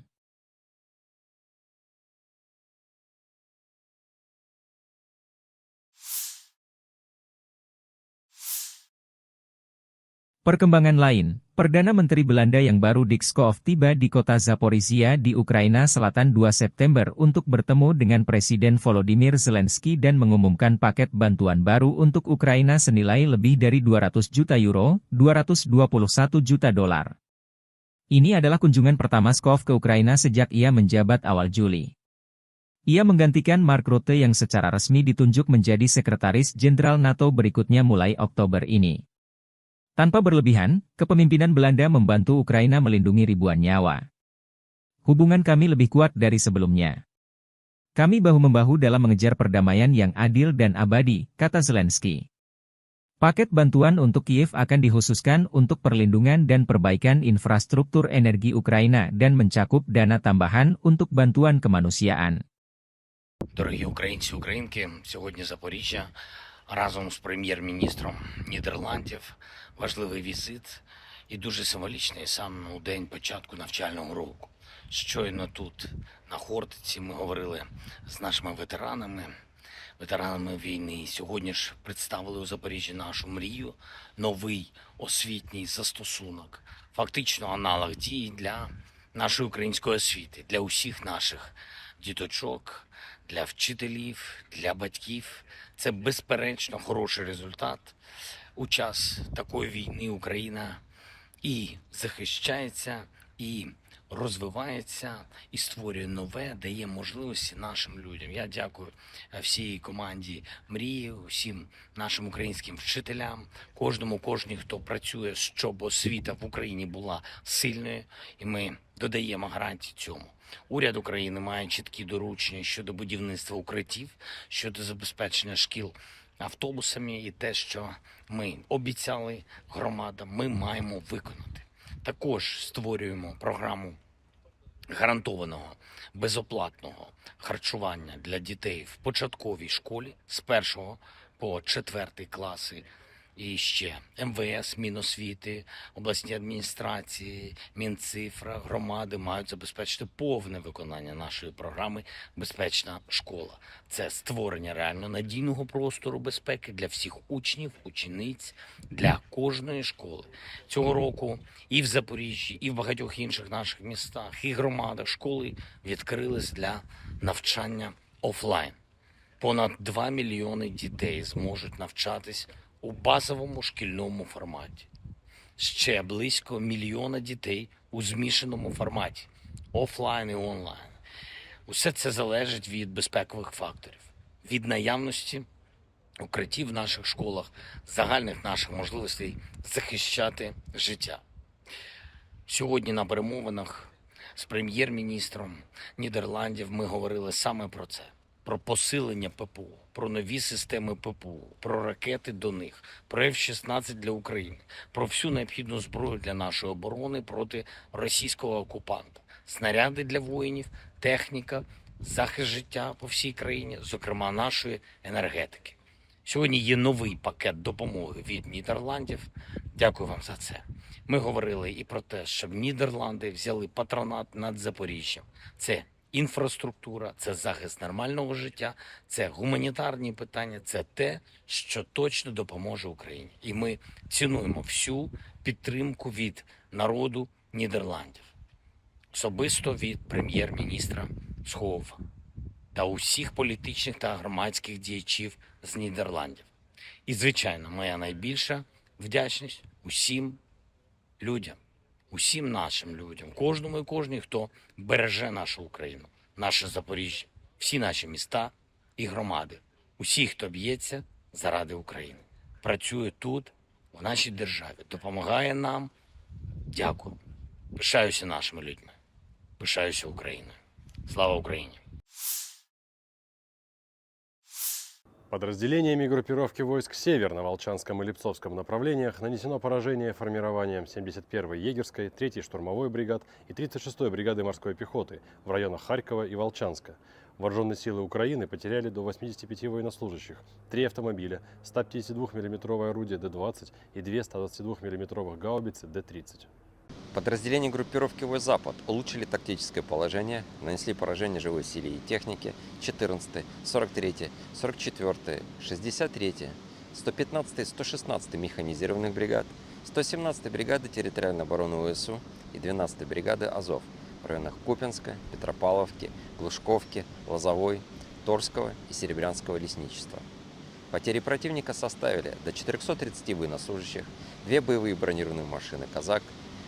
Perkembangan lain, Perdana Menteri Belanda yang baru Dick Schoof tiba di kota Zaporizhia di Ukraina Selatan dua September untuk bertemu dengan Presiden Volodymyr Zelensky dan mengumumkan paket bantuan baru untuk Ukraina senilai lebih dari dua ratus juta euro, dua ratus dua puluh satu juta dolar. Ini adalah kunjungan pertama Schoof ke Ukraina sejak ia menjabat awal Juli. Ia menggantikan Mark Rutte yang secara resmi ditunjuk menjadi Sekretaris Jenderal NATO berikutnya mulai Oktober ini. Tanpa berlebihan, kepemimpinan Belanda membantu Ukraina melindungi ribuan nyawa. "Hubungan kami lebih kuat dari sebelumnya. Kami bahu-membahu dalam mengejar perdamaian yang adil dan abadi," kata Zelensky. Paket bantuan untuk Kiev akan dikhususkan untuk perlindungan dan perbaikan infrastruktur energi Ukraina dan mencakup dana tambahan untuk bantuan kemanusiaan. Дорогі українці, українки, сьогодні Запоріжжя разом з прем'єр-міністром Нідерландів. Важливий візит і дуже символічний саме у день початку навчального року. Щойно тут, на Хортиці, ми говорили з нашими ветеранами, ветеранами війни. Сьогодні ж представили у Запоріжжі нашу мрію, новий освітній застосунок, фактично аналог дії для нашої української освіти, для усіх наших діточок, для вчителів, для батьків. Це безперечно хороший результат. У час такої війни Україна і захищається, і розвивається, і створює нове, дає можливості нашим людям. Я дякую, е, всій команді Мрії, усім нашим українським вчителям, кожному, кожній, хто працює, щоб освіта в Україні була сильною, і ми додаємо гарантії цьому. Уряд України має чіткі доручення щодо будівництва укриттів, щодо забезпечення шкіл автобусами, і те, що ми обіцяли громадам, ми маємо виконати. Також створюємо програму гарантованого безоплатного харчування для дітей в початковій школі з першого по четвертий класи. І ще МВС, Міносвіти, обласні адміністрації, Мінцифра, громади мають забезпечити повне виконання нашої програми "Безпечна школа". Це створення реально надійного простору безпеки для всіх учнів, учениць, для кожної школи. Цього року і в Запоріжжі, і в багатьох інших наших містах, і громадах школи відкрились для навчання офлайн. Понад два мільйони дітей зможуть навчатись у базовому шкільному форматі. Ще близько мільйона дітей у змішаному форматі, офлайн і онлайн. Усе це залежить від безпекових факторів, від наявності укриттів в наших школах, загальних наших можливостей захищати життя. Сьогодні на перемовинах з прем'єр-міністром Нідерландів ми говорили саме про це: про посилення ППО, про нові системи ППО, про ракети до них, про Ф шістнадцять для України, про всю необхідну зброю для нашої оборони проти російського окупанта, снаряди для воїнів, техніка, захист життя по всій країні, зокрема нашої енергетики. Сьогодні є новий пакет допомоги від Нідерландів. Дякую вам за це. Ми говорили і про те, щоб Нідерланди взяли патронат над Запоріжжям. Це інфраструктура, це захист нормального життя, це гуманітарні питання, це те, що точно допоможе Україні. І ми цінуємо всю підтримку від народу Нідерландів. особисто від прем'єр-міністра Схову та усіх політичних та громадських діячів з Нідерландів. І, звичайно, моя найбільша вдячність усім людям, усім нашим людям, кожному і кожній, хто береже нашу Україну, наше Запоріжжя, всі наші міста і громади, усі, хто б'ється заради України, працює тут, в нашій державі, допомагає нам. Дякую. Пишаюся нашими людьми. Пишаюся Україною. Слава Україні! Подразделениями группировки войск «Север» на Волчанском и Липцовском направлениях нанесено поражение формированиям семьдесят первой егерской, третьей штурмовой бригад и тридцать шестой бригады морской пехоты в районах Харькова и Волчанска. Вооружённые силы Украины потеряли до восьмидесяти пяти военнослужащих, три автомобиля, сто пятидесяти двух миллиметровое орудие Д двадцать и две сто двадцати двух миллиметровых гаубицы Д тридцать. Подразделения группировки войск «Запад» улучшили тактическое положение, нанесли поражение живой силе и технике четырнадцатой, сорок третьей, сорок четвёртой, шестьдесят третьей, сто пятнадцатой, сто шестнадцатой механизированных бригад, сто семнадцатой бригады территориальной обороны ВСУ и двенадцатой бригады «Азов» в районах Купинска, Петропавловки, Глушковки, Лозовой, Торского и Серебрянского лесничества. Потери противника составили до четырёхсот тридцати военнослужащих, две боевые бронированные машины «Казак»,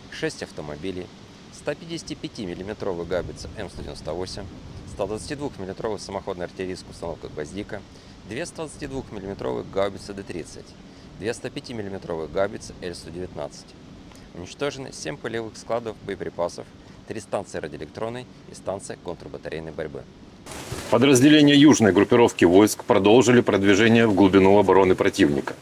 шесть автомобилей, сто пятидесяти пяти миллиметровую гаубицу М сто девяносто восемь, сто двадцати двух миллиметровую самоходную артиллерийскую установку «Гвоздика», две сто двадцати двух миллиметровые гаубицы Д тридцать, две сто пяти миллиметровые гаубицы Л сто девятнадцать. Уничтожены семь полевых складов боеприпасов, три станции радиоэлектронной и станция контрбатарейной борьбы. Подразделения южной группировки войск продолжили продвижение в глубину обороны противника.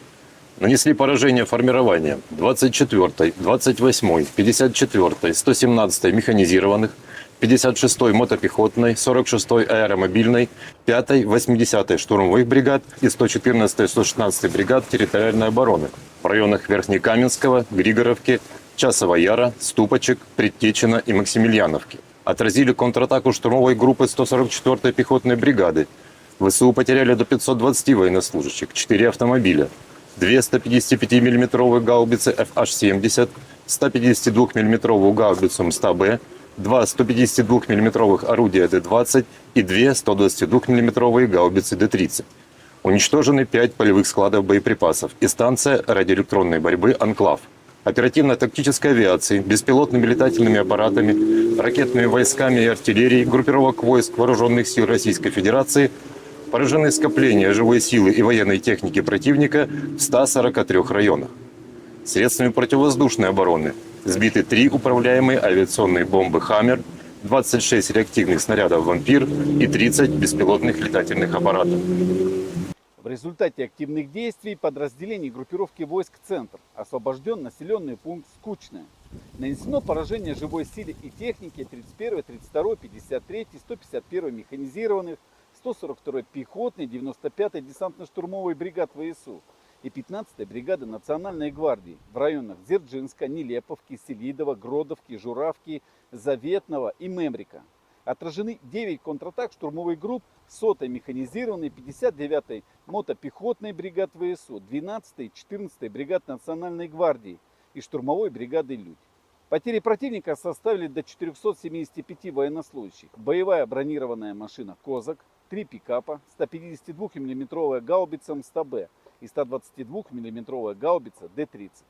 Нанесли поражение формированиям двадцать четвёртой, двадцать восьмой, пятьдесят четвёртой, сто семнадцатой механизированных, пятьдесят шестой мотопехотной, сорок шестой аэромобильной, пятой, восьмидесятой штурмовых бригад и сто четырнадцатой, сто шестнадцатой бригад территориальной обороны в районах Верхнекаменского, Григоровки, Часового Яра, Ступочек, Предтечина и Максимильяновки. Отразили контратаку штурмовой группы сто сорок четвёртой пехотной бригады. ВСУ потеряли до пятьсот двадцати военнослужащих, четыре автомобиля, две сто пятидесяти пяти миллиметровые гаубицы Ф Аш семьдесят, сто пятидесяти двух миллиметровую гаубицу М сто Б, два сто пятидесяти двух миллиметровых орудия Д двадцать и две сто двадцати двух миллиметровые гаубицы Д тридцать. Уничтожены пять полевых складов боеприпасов и станция радиоэлектронной борьбы «Анклав». Оперативно-тактической авиацией, беспилотными летательными аппаратами, ракетными войсками и артиллерией группировок войск Вооружённых сил Российской Федерации поражены скопления живой силы и военной техники противника в ста сорока трёх районах. Средствами противовоздушной обороны сбиты три управляемые авиационные бомбы «Хаммер», двадцать шесть реактивных снарядов «Вампир» и тридцать беспилотных летательных аппаратов. В результате активных действий подразделений группировки войск «Центр» освобождён населённый пункт Скучное. Нанесено поражение живой силе и технике тридцать первой, тридцать второй, пятьдесят третьей, сто пятьдесят первой механизированных, сто сорок второй пехотной, девяносто пятой десантно-штурмовой бригад ВСУ и пятнадцатой бригады Национальной гвардии в районах Дзержинска, Нелеповки, Селидово, Гродовки, Журавки, Заветного и Мемрика. Отражены девять контратак штурмовых групп сотой механизированной, пятьдесят девятой мотопехотной бригад ВСУ, двенадцатой и четырнадцатой бригад Национальной гвардии и штурмовой бригады «Людь». Потери противника составили до четырёхсот семидесяти пяти военнослужащих. Боевая бронированная машина «Козак», три пикапа, сто пятидесяти двух миллиметровая гаубица М сто Б и сто двадцати двух миллиметровая гаубица Д тридцать.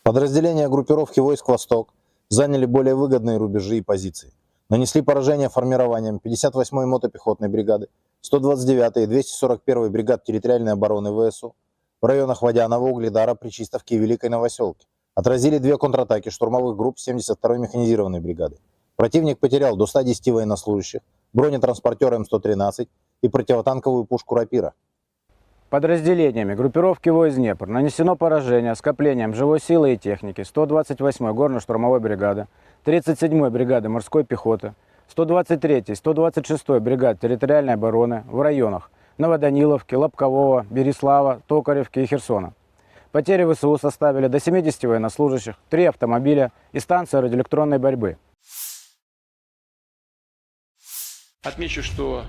Подразделения группировки войск «Восток» заняли более выгодные рубежи и позиции. Нанесли поражение формированиям пятьдесят восьмой мотопехотной бригады, сто двадцать девятой и двести сорок первой бригад территориальной обороны ВСУ в районах Водянова, Угледара, Причистовки и Великой Новосёлки. Отразили две контратаки штурмовых групп семьдесят второй механизированной бригады. Противник потерял до ста десяти военнослужащих, бронетранспортёр М сто тринадцать и противотанковую пушку «Рапира». Подразделениями группировки войск «Днепр» нанесено поражение скоплениям живой силы и техники сто двадцать восьмой горно-штурмовой бригады, тридцать седьмой бригады морской пехоты, сто двадцать третьей, сто двадцать шестой бригад территориальной обороны в районах Новоданиловки, Лобкового, Береслава, Токаревки и Херсона. Потери ВСУ составили до семидесяти военнослужащих, три автомобиля и станция радиоэлектронной борьбы. Отмечу, что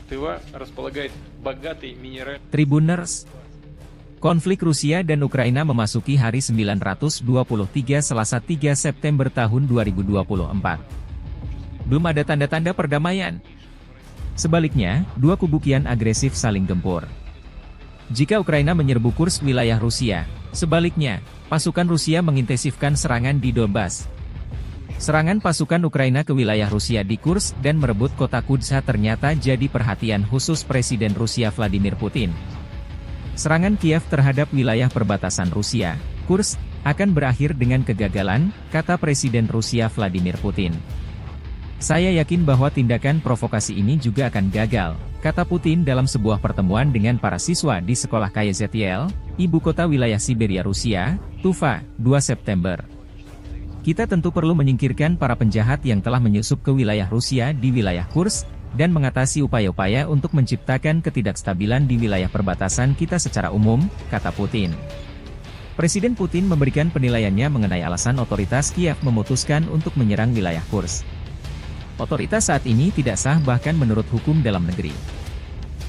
Тыва располагает богатой минеральной... Tribuners, konflik Rusia dan Ukraina memasuki hari sembilan ratus dua puluh tiga Selasa tiga September tahun dua ribu dua puluh empat. Belum ada tanda-tanda perdamaian. Sebaliknya, dua kubu kian agresif saling gempur. Jika Ukraina menyerbu Kursk, wilayah Rusia, sebaliknya, pasukan Rusia mengintensifkan serangan di Donbas. Serangan pasukan Ukraina ke wilayah Rusia di Kursk dan merebut kota Kudza ternyata jadi perhatian khusus Presiden Rusia Vladimir Putin. Serangan Kiev terhadap wilayah perbatasan Rusia, Kursk, akan berakhir dengan kegagalan, kata Presiden Rusia Vladimir Putin. "Saya yakin bahwa tindakan provokasi ini juga akan gagal," kata Putin dalam sebuah pertemuan dengan para siswa di sekolah K Z Y L, ibu kota wilayah Siberia Rusia, Tuva, dua September. "Kita tentu perlu menyingkirkan para penjahat yang telah menyusup ke wilayah Rusia di wilayah Kursk, dan mengatasi upaya-upaya untuk menciptakan ketidakstabilan di wilayah perbatasan kita secara umum," kata Putin. Presiden Putin memberikan penilaiannya mengenai alasan otoritas Kiev memutuskan untuk menyerang wilayah Kursk. "Otoritas saat ini tidak sah bahkan menurut hukum dalam negeri.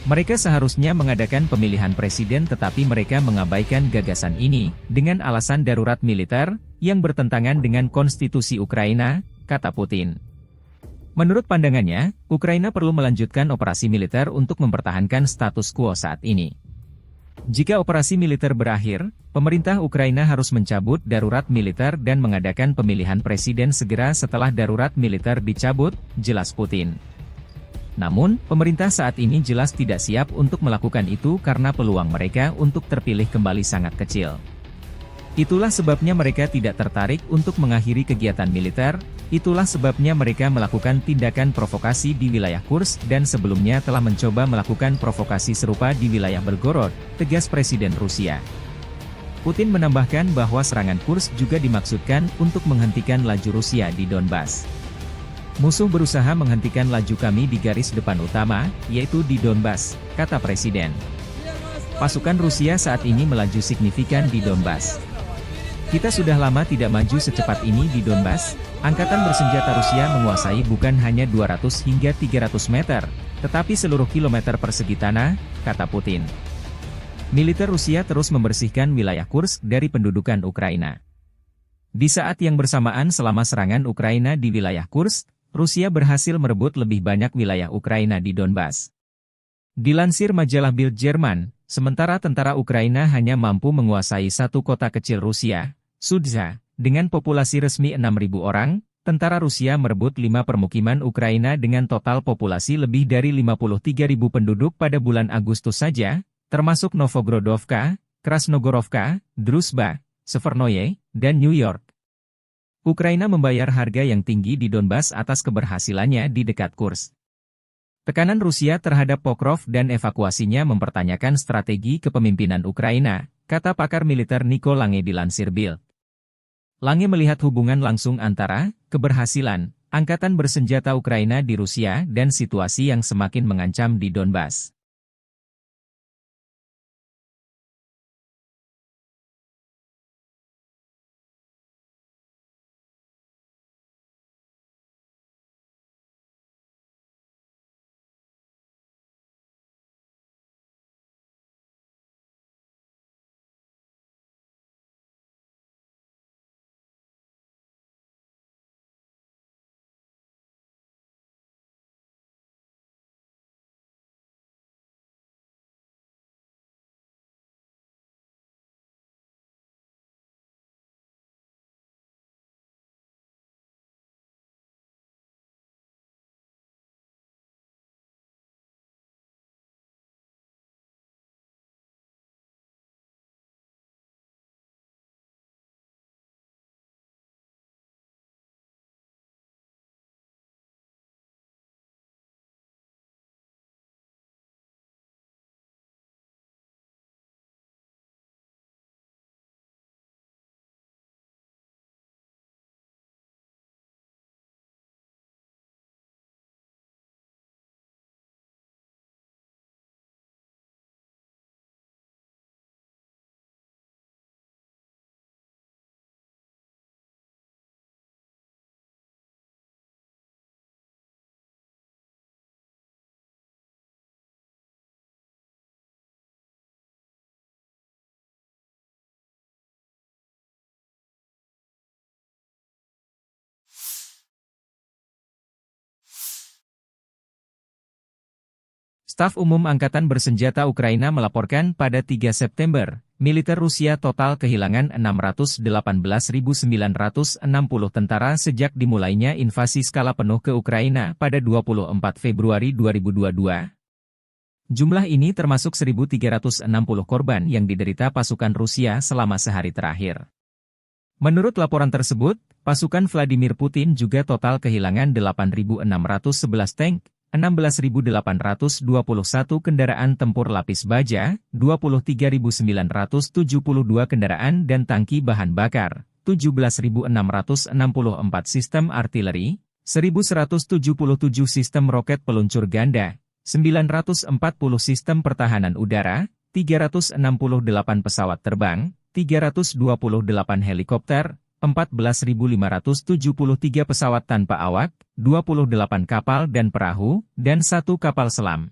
Mereka seharusnya mengadakan pemilihan presiden tetapi mereka mengabaikan gagasan ini dengan alasan darurat militer yang bertentangan dengan konstitusi Ukraina," kata Putin. Menurut pandangannya, Ukraina perlu melanjutkan operasi militer untuk mempertahankan status quo saat ini. Jika operasi militer berakhir, pemerintah Ukraina harus mencabut darurat militer dan mengadakan pemilihan presiden segera setelah darurat militer dicabut, jelas Putin. Namun, pemerintah saat ini jelas tidak siap untuk melakukan itu karena peluang mereka untuk terpilih kembali sangat kecil. Itulah sebabnya mereka tidak tertarik untuk mengakhiri kegiatan militer, itulah sebabnya mereka melakukan tindakan provokasi di wilayah Kursk dan sebelumnya telah mencoba melakukan provokasi serupa di wilayah Belgorod, tegas Presiden Rusia. Putin menambahkan bahwa serangan Kursk juga dimaksudkan untuk menghentikan laju Rusia di Donbas. "Musuh berusaha menghentikan laju kami di garis depan utama, yaitu di Donbas," kata Presiden. "Pasukan Rusia saat ini melaju signifikan di Donbas. Kita sudah lama tidak maju secepat ini di Donbas. Angkatan bersenjata Rusia menguasai bukan hanya dua ratus hingga tiga ratus meter, tetapi seluruh kilometer persegi tanah," kata Putin. Militer Rusia terus membersihkan wilayah Kursk dari pendudukan Ukraina. Di saat yang bersamaan, selama serangan Ukraina di wilayah Kursk, Rusia berhasil merebut lebih banyak wilayah Ukraina di Donbas. Dilansir majalah Bild Jerman, sementara tentara Ukraina hanya mampu menguasai satu kota kecil Rusia, Sudza, dengan populasi resmi enam ribu orang, tentara Rusia merebut lima permukiman Ukraina dengan total populasi lebih dari lima puluh tiga ribu penduduk pada bulan Agustus saja, termasuk Novogrodovka, Krasnogorovka, Druzhba, Severnoye, dan New York. Ukraina membayar harga yang tinggi di Donbas atas keberhasilannya di dekat Kursk. Tekanan Rusia terhadap Pokrov dan evakuasinya mempertanyakan strategi kepemimpinan Ukraina, kata pakar militer Nico Lange dilansir Bild. Lange melihat hubungan langsung antara keberhasilan angkatan bersenjata Ukraina di Rusia dan situasi yang semakin mengancam di Donbas. Staf Umum Angkatan Bersenjata Ukraina melaporkan pada tiga September, militer Rusia total kehilangan enam ratus delapan belas ribu sembilan ratus enam puluh tentara sejak dimulainya invasi skala penuh ke Ukraina pada dua puluh empat Februari dua ribu dua dua. Jumlah ini termasuk seribu tiga ratus enam puluh korban yang diderita pasukan Rusia selama sehari terakhir. Menurut laporan tersebut, pasukan Vladimir Putin juga total kehilangan delapan ribu enam ratus sebelas tank, enam belas ribu delapan ratus dua puluh satu kendaraan tempur lapis baja, dua puluh tiga ribu sembilan ratus tujuh puluh dua kendaraan dan tangki bahan bakar, tujuh belas ribu enam ratus enam puluh empat sistem artileri, seribu seratus tujuh puluh tujuh sistem roket peluncur ganda, sembilan ratus empat puluh sistem pertahanan udara, tiga ratus enam puluh delapan pesawat terbang, tiga ratus dua puluh delapan helikopter, empat belas ribu lima ratus tujuh puluh tiga pesawat tanpa awak, dua puluh delapan kapal dan perahu, dan satu kapal selam.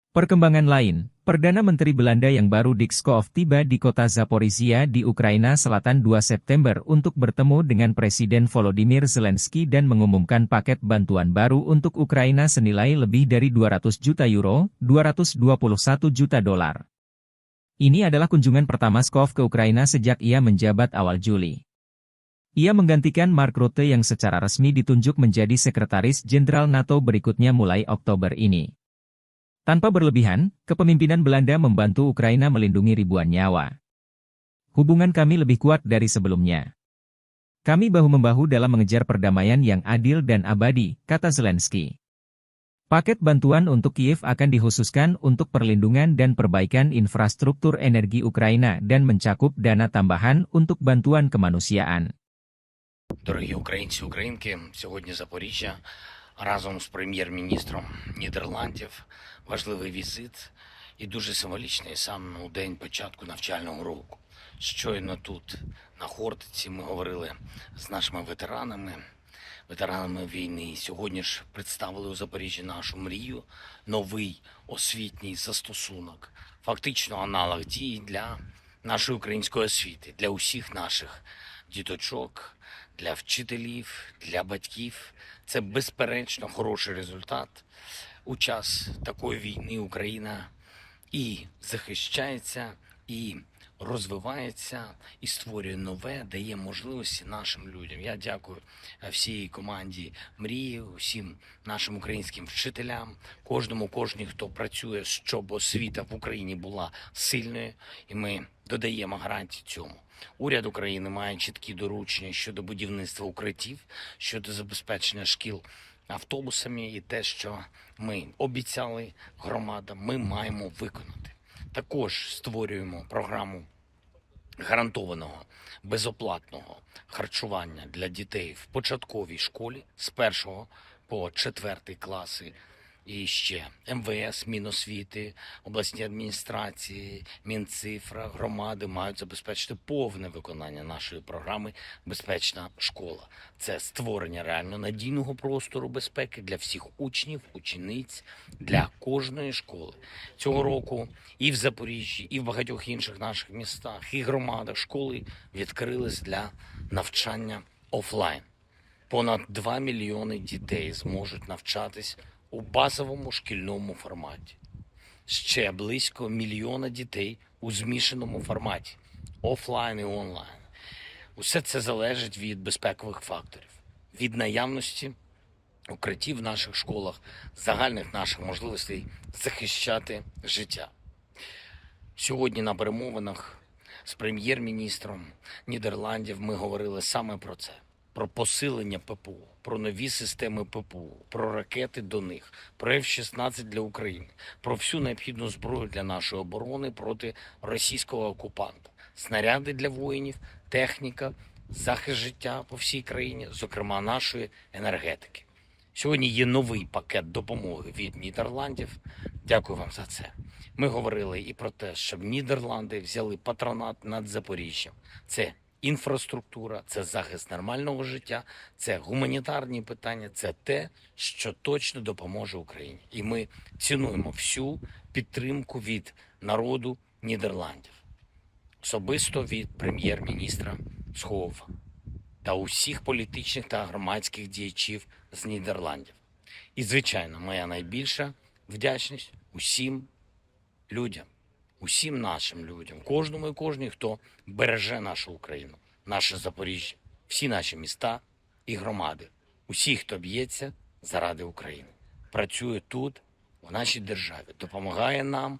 Perkembangan lain, Perdana Menteri Belanda yang baru Dick Schoof tiba di kota Zaporizhia di Ukraina Selatan dua September untuk bertemu dengan Presiden Volodymyr Zelensky dan mengumumkan paket bantuan baru untuk Ukraina senilai lebih dari dua ratus juta euro, dua ratus dua puluh satu juta dolar. Ini adalah kunjungan pertama Schoof ke Ukraina sejak ia menjabat awal Juli. Ia menggantikan Mark Rutte yang secara resmi ditunjuk menjadi Sekretaris Jenderal NATO berikutnya mulai Oktober ini. Tanpa berlebihan, kepemimpinan Belanda membantu Ukraina melindungi ribuan nyawa. "Hubungan kami lebih kuat dari sebelumnya. Kami bahu-membahu dalam mengejar perdamaian yang adil dan abadi," kata Zelensky. Paket bantuan untuk Kiev akan dikhususkan untuk perlindungan dan perbaikan infrastruktur energi Ukraina dan mencakup dana tambahan untuk bantuan kemanusiaan. Дорогі українці, українки, сьогодні Запоріжжя разом з прем'єр-міністром Нідерландів. Важливий візит і дуже символічний саме у день початку навчального року. Щойно тут, на Хортиці, ми говорили з нашими ветеранами, ветеранами війни. Сьогодні ж представили у Запоріжжі нашу мрію, новий освітній застосунок, фактично аналог дії для нашої української освіти, для усіх наших діточок, для вчителів, для батьків. Це безперечно хороший результат. У час такої війни Україна і захищається, і розвивається, і створює нове, дає можливості нашим людям. Я дякую, е, всій команді Мрії, усім нашим українським вчителям, кожному, кожній, хто працює, щоб освіта в Україні була сильною, і ми додаємо гарантії цьому. Уряд України має чіткі доручення щодо будівництва укриттів, щодо забезпечення шкіл автобусами, і те, що ми обіцяли громадам, ми маємо виконати. Також створюємо програму гарантованого безоплатного харчування для дітей в початковій школі з першого по четвертий класи. І ще МВС, Міносвіти, обласні адміністрації, Мінцифра, громади мають забезпечити повне виконання нашої програми "Безпечна школа". Це створення реально надійного простору безпеки для всіх учнів, учениць, для кожної школи. Цього року і в Запоріжжі, і в багатьох інших наших містах, і громадах школи відкрились для навчання офлайн. Понад два мільйони дітей зможуть навчатись у базовому шкільному форматі. Ще близько мільйона дітей у змішаному форматі, офлайн і онлайн. Усе це залежить від безпекових факторів, від наявності укриттів в наших школах, загальних наших можливостей захищати життя. Сьогодні на перемовинах з прем'єр-міністром Нідерландів ми говорили саме про це: про посилення ППО, про нові системи ППО, про ракети до них, про Ф шістнадцять для України, про всю необхідну зброю для нашої оборони проти російського окупанта, снаряди для воїнів, техніка, захист життя по всій країні, зокрема нашої енергетики. Сьогодні є новий пакет допомоги від Нідерландів. Дякую вам за це. Ми говорили і про те, щоб Нідерланди взяли патронат над Запоріжжям. Це інфраструктура, це захист нормального життя, це гуманітарні питання, це те, що точно допоможе Україні. І ми цінуємо всю підтримку від народу Нідерландів. особисто від прем'єр-міністра Сховова та усіх політичних та громадських діячів з Нідерландів. І, звичайно, моя найбільша вдячність усім людям, усім нашим людям, кожному і кожній, хто береже нашу Україну, наше Запоріжжя, всі наші міста і громади, усі, хто б'ється заради України, працює тут, у нашій державі, допомагає нам.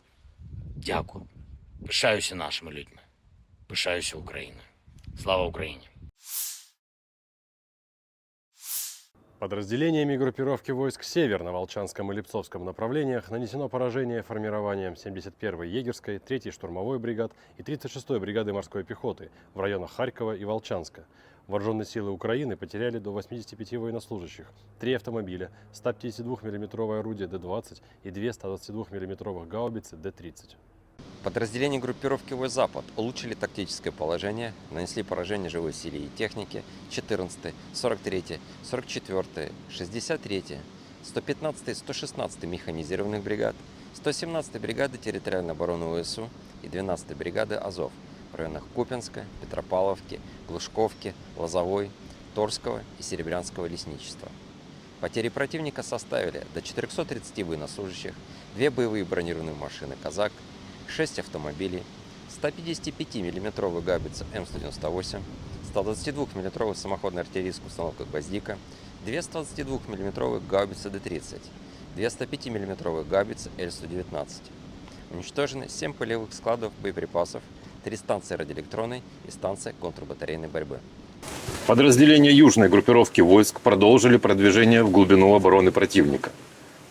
Дякую. Пишаюся нашими людьми. Пишаюся Україною. Слава Україні! Подразделениями группировки войск «Север» на Волчанском и Липцовском направлениях нанесено поражение формированиям семьдесят первой егерской, третьей штурмовой бригад и тридцать шестой бригады морской пехоты в районах Харькова и Волчанска. Вооружённые силы Украины потеряли до восьмидесяти пяти военнослужащих, три автомобиля, сто пятидесятидвухмиллиметровое орудие Д двадцать и две сто двадцатидвухмиллиметровых гаубицы Д тридцать. Подразделения группировки войск «Запад» улучшили тактическое положение, нанесли поражение живой силе и технике четырнадцатой, сорок третьей, сорок четвёртой, шестьдесят третьей, сто пятнадцатой, сто шестнадцатой механизированных бригад, сто семнадцатой бригады территориальной обороны В С У и двенадцатой бригады «Азов» в районах Купинска, Петропавловки, Глушковки, Лозовой, Торского и Серебрянского лесничества. Потери противника составили до четырёхсот тридцати военнослужащих, две боевые бронированные машины «Казак», шесть автомобилей, сто пятидесятипятимиллиметровая гаубица М сто девяносто восемь, сто двадцатидвухмиллиметровая самоходная артиллерийская установка «Гвоздика», две сто двадцатидвухмиллиметровые гаубицы Д тридцать, две сто пятимиллиметровые гаубицы Л сто девятнадцать. Уничтожены семь полевых складов боеприпасов, три станции радиоэлектронной и станция контрбатарейной борьбы. Подразделения южной группировки войск продолжили продвижение в глубину обороны противника.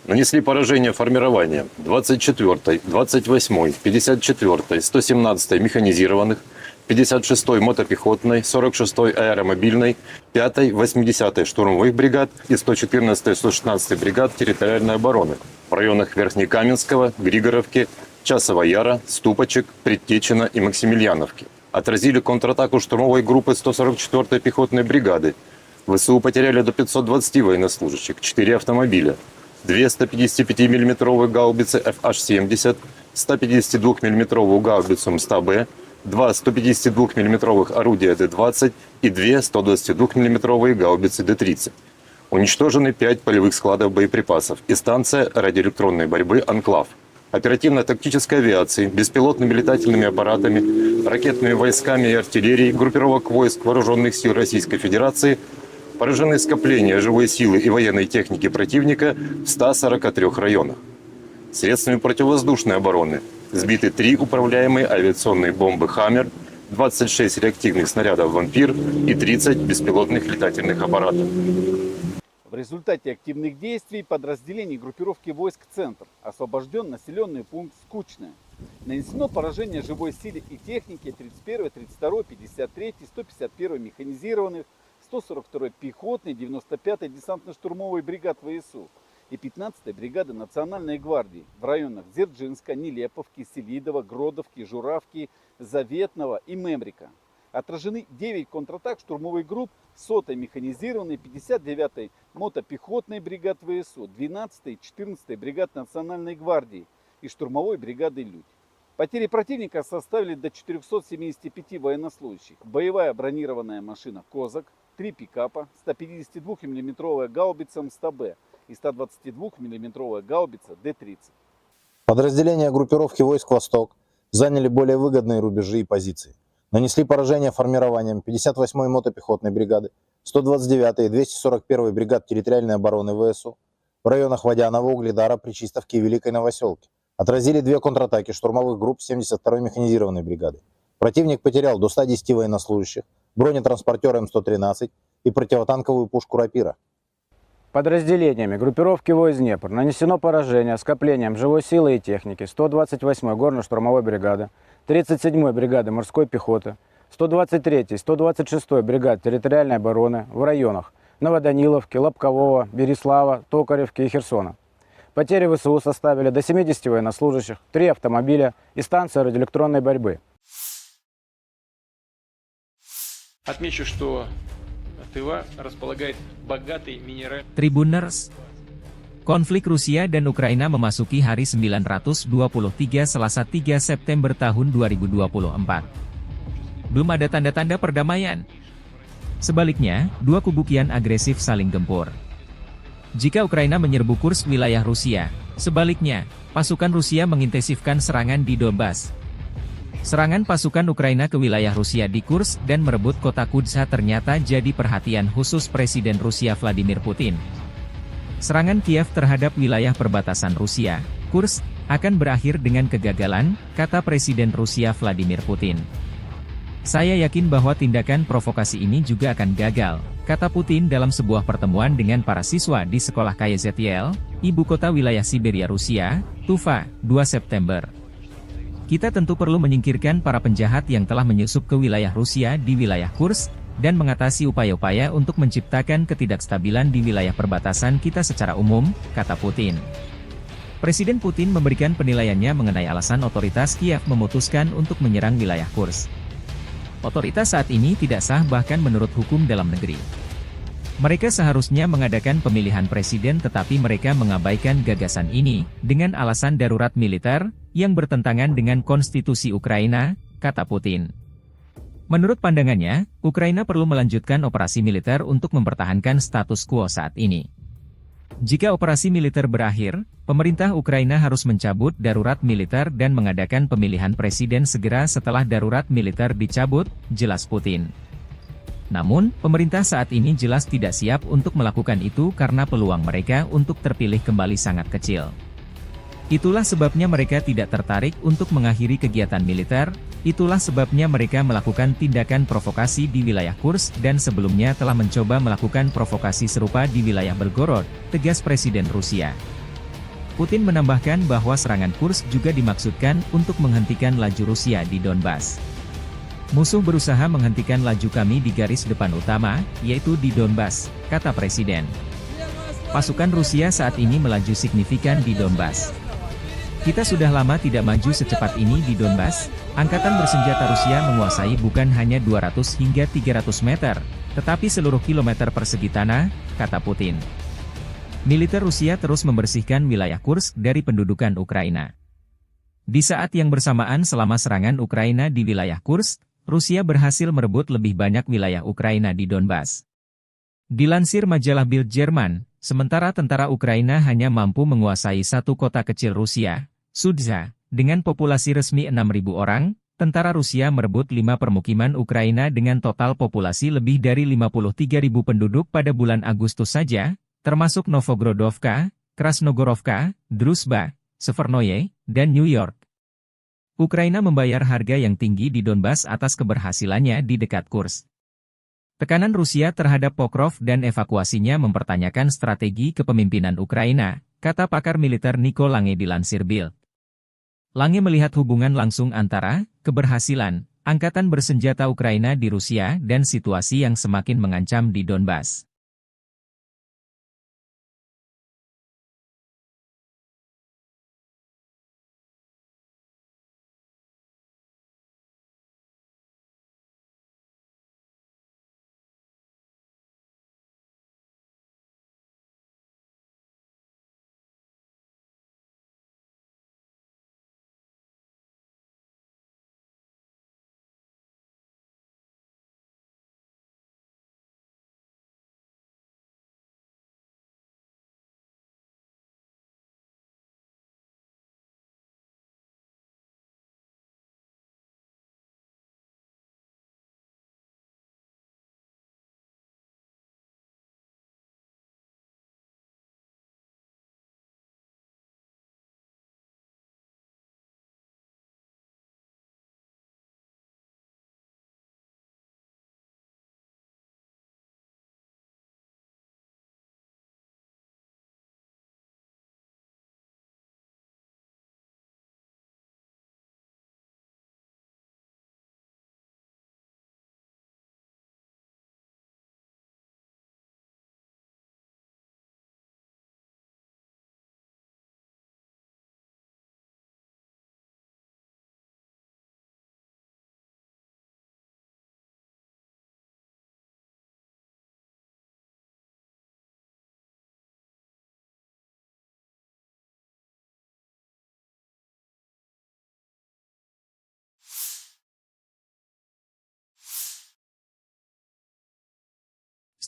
Нанесли поражение формированиям двадцать четвёртой, двадцать восьмой, пятьдесят четвёртой, сто семнадцатой механизированных, пятьдесят шестой мотопехотной, сорок шестой аэромобильной, пятой, восьмидесятой штурмовых бригад и сто четырнадцатой, сто шестнадцатой бригад территориальной обороны в районах Верхнекаменского, Григоровки, Часового Яра, Ступочек, Предтечина и Максимильяновки. Отразили контратаку штурмовой группы сто сорок четвёртой пехотной бригады. В С У потеряли до пятьсот двадцати военнослужащих, четыре автомобиля, две сто пятидесятипятимиллиметровые гаубицы Ф Аш семьдесят, сто пятидесятидвухмиллиметровую гаубицу М сто Б, два сто пятидесятидвухмиллиметровых орудия Д двадцать и две сто двадцатидвухмиллиметровые гаубицы Д тридцать. Уничтожены пять полевых складов боеприпасов и станция радиоэлектронной борьбы «Анклав». Оперативно-тактической авиацией, беспилотными летательными аппаратами, ракетными войсками и артиллерией группировок войск вооружённых сил Российской Федерации поражены скопления живой силы и военной техники противника в ста сорока трёх районах. Средствами противовоздушной обороны сбиты три управляемые авиационные бомбы «Хаммер», двадцать шесть реактивных снарядов «Вампир» и тридцать беспилотных летательных аппаратов. В результате активных действий подразделений группировки войск «Центр» освобождён населённый пункт Скучное. Нанесено поражение живой силе и технике тридцать первой, тридцать второй, пятьдесят третьей, сто пятьдесят первой механизированных, сто сорок второй пехотной, девяносто пятой десантно-штурмовой бригад В С У и пятнадцатой бригады Национальной гвардии в районах Дзержинска, Нелеповки, Селидово, Гродовки, Журавки, Заветного и Мемрика. Отражены девять контратак штурмовых групп сотой механизированной, пятьдесят девятой мотопехотной бригад В С У, двенадцатой и четырнадцатой бригад Национальной гвардии и штурмовой бригады «Людь». Потери противника составили до четырёхсот семидесяти пяти военнослужащих. Боевая бронированная машина «Козак», три пикапа, сто пятидесятидвухмиллиметровая гаубица М сто Б и сто двадцатидвухмиллиметровая гаубица Д тридцать. Подразделения группировки войск «Восток» заняли более выгодные рубежи и позиции. Нанесли поражение формированиям пятьдесят восьмой мотопехотной бригады, сто двадцать девятой и двести сорок первой бригад территориальной обороны В С У в районах Водянова, Угледара, Причистовки и Великой Новосёлки. Отразили две контратаки штурмовых групп семьдесят второй механизированной бригады. Противник потерял до ста десяти военнослужащих, бронетранспортёр М сто тринадцать и противотанковую пушку «Рапира». Подразделениями группировки войск «Днепр» нанесено поражение скоплениям живой силы и техники сто двадцать восьмой горно-штурмовой бригады, тридцать седьмой бригады морской пехоты, сто двадцать третьей, сто двадцать шестой бригад территориальной обороны в районах Новоданиловки, Лобкового, Береслава, Токаревки и Херсона. Потери В С У составили до семидесяти военнослужащих, три автомобиля и станция радиоэлектронной борьбы. Отмечу, что Тыва располагает богатой минеральной. Tribuners, konflik Rusia dan Ukraina memasuki hari sembilan ratus dua puluh tiga, Selasa, tiga September tahun dua ribu dua puluh empat. belum ada tanda-tanda perdamaian. Sebaliknya, dua kubu kian agresif saling gempur. Jika Ukraina menyerbu Kursk, wilayah Rusia, sebaliknya, pasukan Rusia mengintensifkan serangan di Donbas. Serangan pasukan Ukraina ke wilayah Rusia di Kursk dan merebut kota Kudza ternyata jadi perhatian khusus Presiden Rusia Vladimir Putin. Serangan Kiev terhadap wilayah perbatasan Rusia, Kursk, akan berakhir dengan kegagalan, kata Presiden Rusia Vladimir Putin. "Saya yakin bahwa tindakan provokasi ini juga akan gagal," kata Putin dalam sebuah pertemuan dengan para siswa di sekolah K Y Z L, ibu kota wilayah Siberia Rusia, Tuva, dua September. "Kita tentu perlu menyingkirkan para penjahat yang telah menyusup ke wilayah Rusia di wilayah Kursk, dan mengatasi upaya-upaya untuk menciptakan ketidakstabilan di wilayah perbatasan kita secara umum," kata Putin. Presiden Putin memberikan penilaiannya mengenai alasan otoritas Kiev memutuskan untuk menyerang wilayah Kursk. "Otoritas saat ini tidak sah bahkan menurut hukum dalam negeri. Mereka seharusnya mengadakan pemilihan presiden tetapi mereka mengabaikan gagasan ini dengan alasan darurat militer yang bertentangan dengan konstitusi Ukraina," kata Putin. Menurut pandangannya, Ukraina perlu melanjutkan operasi militer untuk mempertahankan status quo saat ini. "Jika operasi militer berakhir, pemerintah Ukraina harus mencabut darurat militer dan mengadakan pemilihan presiden segera setelah darurat militer dicabut," jelas Putin. Namun, pemerintah saat ini jelas tidak siap untuk melakukan itu karena peluang mereka untuk terpilih kembali sangat kecil. "Itulah sebabnya mereka tidak tertarik untuk mengakhiri kegiatan militer, itulah sebabnya mereka melakukan tindakan provokasi di wilayah Kursk dan sebelumnya telah mencoba melakukan provokasi serupa di wilayah Belgorod," tegas Presiden Rusia. Putin menambahkan bahwa serangan Kursk juga dimaksudkan untuk menghentikan laju Rusia di Donbas. "Musuh berusaha menghentikan laju kami di garis depan utama, yaitu di Donbas," kata Presiden. "Pasukan Rusia saat ini melaju signifikan di Donbas. Kita sudah lama tidak maju secepat ini di Donbas. Angkatan bersenjata Rusia menguasai bukan hanya dua ratus hingga tiga ratus meter, tetapi seluruh kilometer persegi tanah," kata Putin. Militer Rusia terus membersihkan wilayah Kursk dari pendudukan Ukraina. Di saat yang bersamaan, selama serangan Ukraina di wilayah Kursk, Rusia berhasil merebut lebih banyak wilayah Ukraina di Donbas. Dilansir majalah Bild Jerman, sementara tentara Ukraina hanya mampu menguasai satu kota kecil Rusia, Sudza, dengan populasi resmi enam ribu orang, tentara Rusia merebut lima permukiman Ukraina dengan total populasi lebih dari lima puluh tiga ribu penduduk pada bulan Agustus saja, termasuk Novogrodovka, Krasnogorovka, Druzhba, Severnoye, dan New York. Ukraina membayar harga yang tinggi di Donbas atas keberhasilannya di dekat Kursk. "Tekanan Rusia terhadap Pokrov dan evakuasinya mempertanyakan strategi kepemimpinan Ukraina," kata pakar militer Nico Lange dilansir Bild. Lange melihat hubungan langsung antara keberhasilan angkatan bersenjata Ukraina di Rusia dan situasi yang semakin mengancam di Donbas.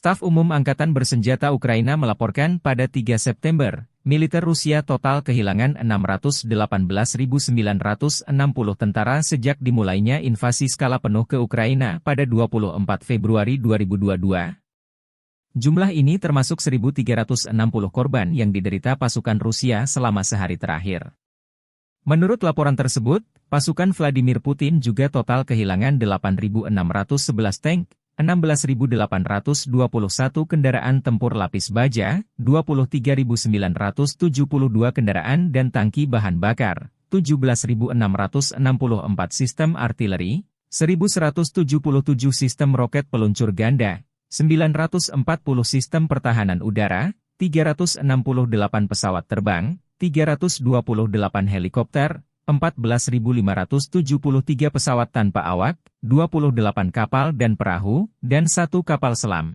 Staf Umum Angkatan Bersenjata Ukraina melaporkan pada tiga September, militer Rusia total kehilangan enam ratus delapan belas ribu sembilan ratus enam puluh tentara sejak dimulainya invasi skala penuh ke Ukraina pada dua puluh empat Februari dua ribu dua puluh dua. Jumlah ini termasuk seribu tiga ratus enam puluh korban yang diderita pasukan Rusia selama sehari terakhir. Menurut laporan tersebut, pasukan Vladimir Putin juga total kehilangan delapan ribu enam ratus sebelas tank, enam belas ribu delapan ratus dua puluh satu kendaraan tempur lapis baja, dua puluh tiga ribu sembilan ratus tujuh puluh dua kendaraan dan tangki bahan bakar, tujuh belas ribu enam ratus enam puluh empat sistem artileri, seribu seratus tujuh puluh tujuh sistem roket peluncur ganda, sembilan ratus empat puluh sistem pertahanan udara, tiga ratus enam puluh delapan pesawat terbang, tiga ratus dua puluh delapan helikopter, empat belas ribu lima ratus tujuh puluh tiga pesawat tanpa awak, dua puluh delapan kapal dan perahu, dan satu kapal selam.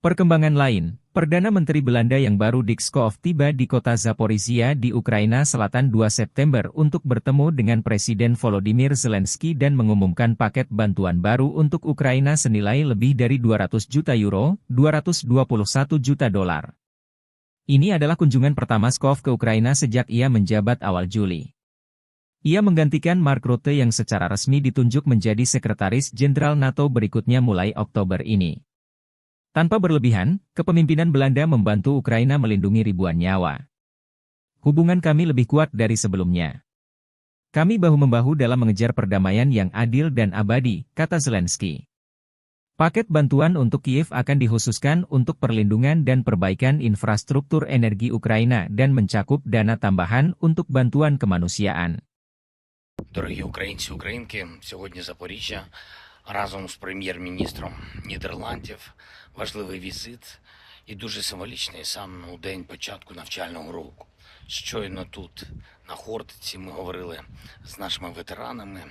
Perkembangan lain, Perdana Menteri Belanda yang baru Dick Schoof tiba di kota Zaporizhia di Ukraina Selatan dua September untuk bertemu dengan Presiden Volodymyr Zelensky dan mengumumkan paket bantuan baru untuk Ukraina senilai lebih dari dua ratus juta euro, dua ratus dua puluh satu juta dolar. Ini adalah kunjungan pertama Schoof ke Ukraina sejak ia menjabat awal Juli. Ia menggantikan Mark Rutte yang secara resmi ditunjuk menjadi Sekretaris Jenderal NATO berikutnya mulai Oktober ini. Tanpa berlebihan, kepemimpinan Belanda membantu Ukraina melindungi ribuan nyawa. "Hubungan kami lebih kuat dari sebelumnya. Kami bahu-membahu dalam mengejar perdamaian yang adil dan abadi," kata Zelensky. Paket bantuan untuk Kiev akan dikhususkan untuk perlindungan dan perbaikan infrastruktur energi Ukraina dan mencakup dana tambahan untuk bantuan kemanusiaan. Дорогі українці, українки, сьогодні Запоріжжя разом з прем'єр-міністром Нідерландів. Важливий візит і дуже символічний саме у день початку навчального року. Щойно тут, на Хортиці, ми говорили з нашими ветеранами,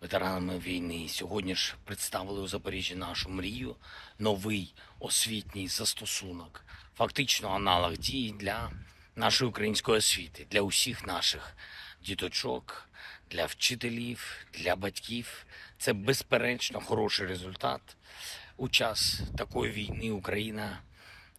ветеранами війни. Сьогодні ж представили у Запоріжжі нашу мрію, новий освітній застосунок, фактично аналог дії для нашої української освіти, для усіх наших діточок, для вчителів, для батьків. Це безперечно хороший результат. У час такої війни Україна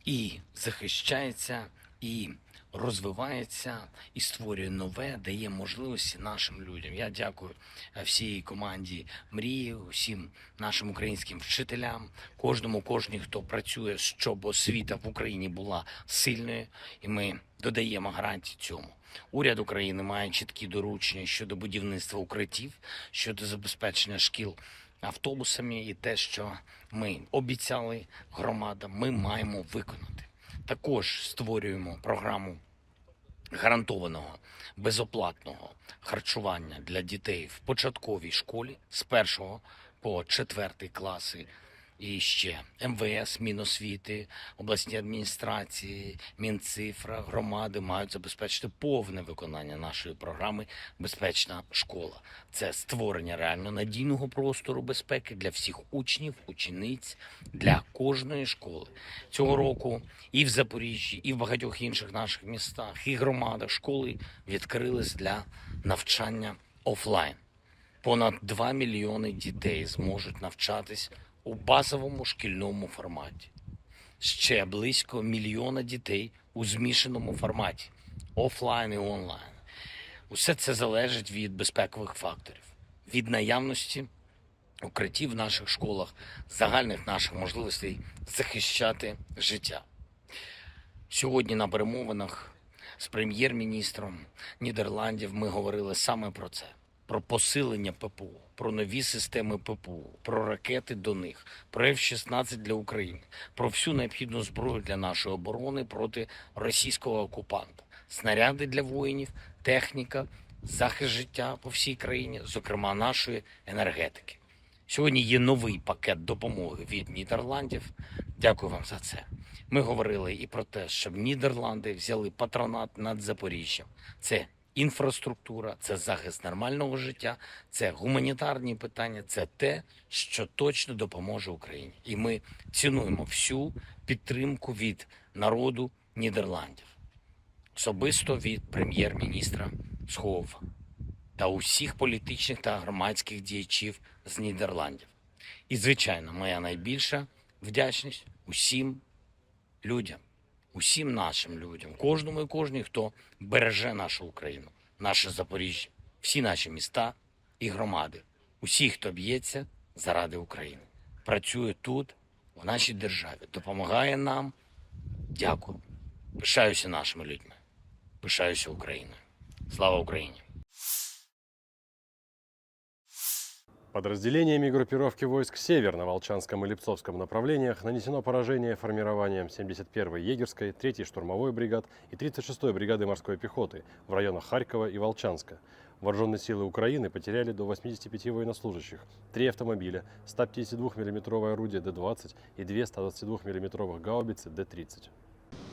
і захищається, і розвивається, і створює нове, дає можливості нашим людям. Я дякую, е, всій команді Мрії, усім нашим українським вчителям, кожному, кожній, хто працює, щоб освіта в Україні була сильною, і ми додаємо гарантії цьому. Уряд України має чіткі доручення щодо будівництва укриттів, щодо забезпечення шкіл автобусами, і те, що ми обіцяли громадам, ми маємо виконати. Також створюємо програму гарантованого безоплатного харчування для дітей в початковій школі з першого по четвертий класи. І ще МВС, Міносвіти, обласні адміністрації, Мінцифра, громади мають забезпечити повне виконання нашої програми "Безпечна школа". Це створення реально надійного простору безпеки для всіх учнів, учениць, для кожної школи. Цього року і в Запоріжжі, і в багатьох інших наших містах, і громадах школи відкрились для навчання офлайн. Понад два мільйони дітей зможуть навчатись у базовому шкільному форматі. Ще близько мільйона дітей у змішаному форматі, офлайн і онлайн. Усе це залежить від безпекових факторів, від наявності укриттів в наших школах, загальних наших можливостей захищати життя. Сьогодні на перемовинах з прем'єр-міністром Нідерландів ми говорили саме про це: про посилення ППО, про нові системи ППО, про ракети до них, про Ф шістнадцять для України, про всю необхідну зброю для нашої оборони проти російського окупанта, снаряди для воїнів, техніка, захист життя по всій країні, зокрема нашої енергетики. Сьогодні є новий пакет допомоги від Нідерландів. Дякую вам за це. Ми говорили і про те, щоб Нідерланди взяли патронат над Запоріжжям. Це інфраструктура, це захист нормального життя, це гуманітарні питання, це те, що точно допоможе Україні. І ми цінуємо всю підтримку від народу Нідерландів. особисто від прем'єр-міністра Схову та усіх політичних та громадських діячів з Нідерландів. І, звичайно, моя найбільша вдячність усім людям, усім нашим людям, кожному і кожній, хто береже нашу Україну, наше Запоріжжя, всі наші міста і громади, усі, хто б'ється заради України, працює тут, в нашій державі, допомагає нам. Дякую. Пишаюся нашими людьми. Пишаюся Україною. Слава Україні! Подразделениями группировки войск «Север» на Волчанском и Липцовском направлениях нанесено поражение формированиям семьдесят первой егерской, третьей штурмовой бригад и тридцать шестой бригады морской пехоты в районах Харькова и Волчанска. Вооружённые силы Украины потеряли до восьмидесяти пяти военнослужащих, три автомобиля, сто пятидесятидвухмиллиметровое орудие Д двадцать и две сто двадцатидвухмиллиметровых гаубицы Д тридцать.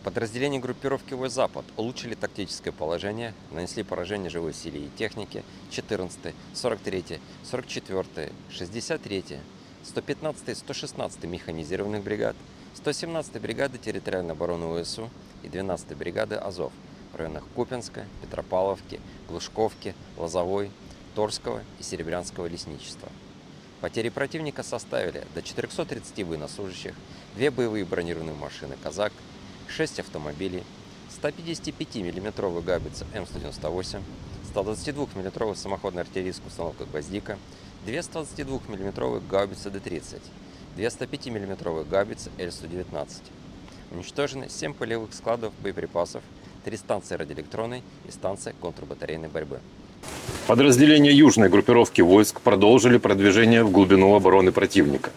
Подразделения группировки войск «Запад» улучшили тактическое положение, нанесли поражение живой силе и технике четырнадцатой, сорок третьей, сорок четвёртой, шестьдесят третьей, сто пятнадцатой, сто шестнадцатой механизированных бригад, сто семнадцатой бригады территориальной обороны ВСУ и двенадцатой бригады «Азов» в районах Купинска, Петропавловки, Глушковки, Лозовой, Торского и Серебрянского лесничества. Потери противника составили до четырёхсот тридцати военнослужащих, две боевые бронированные машины «Казак», шесть автомобилей, сто пятидесятипятимиллиметровая гаубица М сто девяносто восемь, сто двадцатидвухмиллиметровая самоходная артиллерийская установка «Гвоздика», две сто двадцатидвухмиллиметровые гаубицы Д тридцать, две сто пятимиллиметровые гаубицы Л сто девятнадцать. Уничтожены семь полевых складов боеприпасов, три станции радиоэлектронной и станция контрбатарейной борьбы. Подразделения южной группировки войск продолжили продвижение в глубину обороны противника.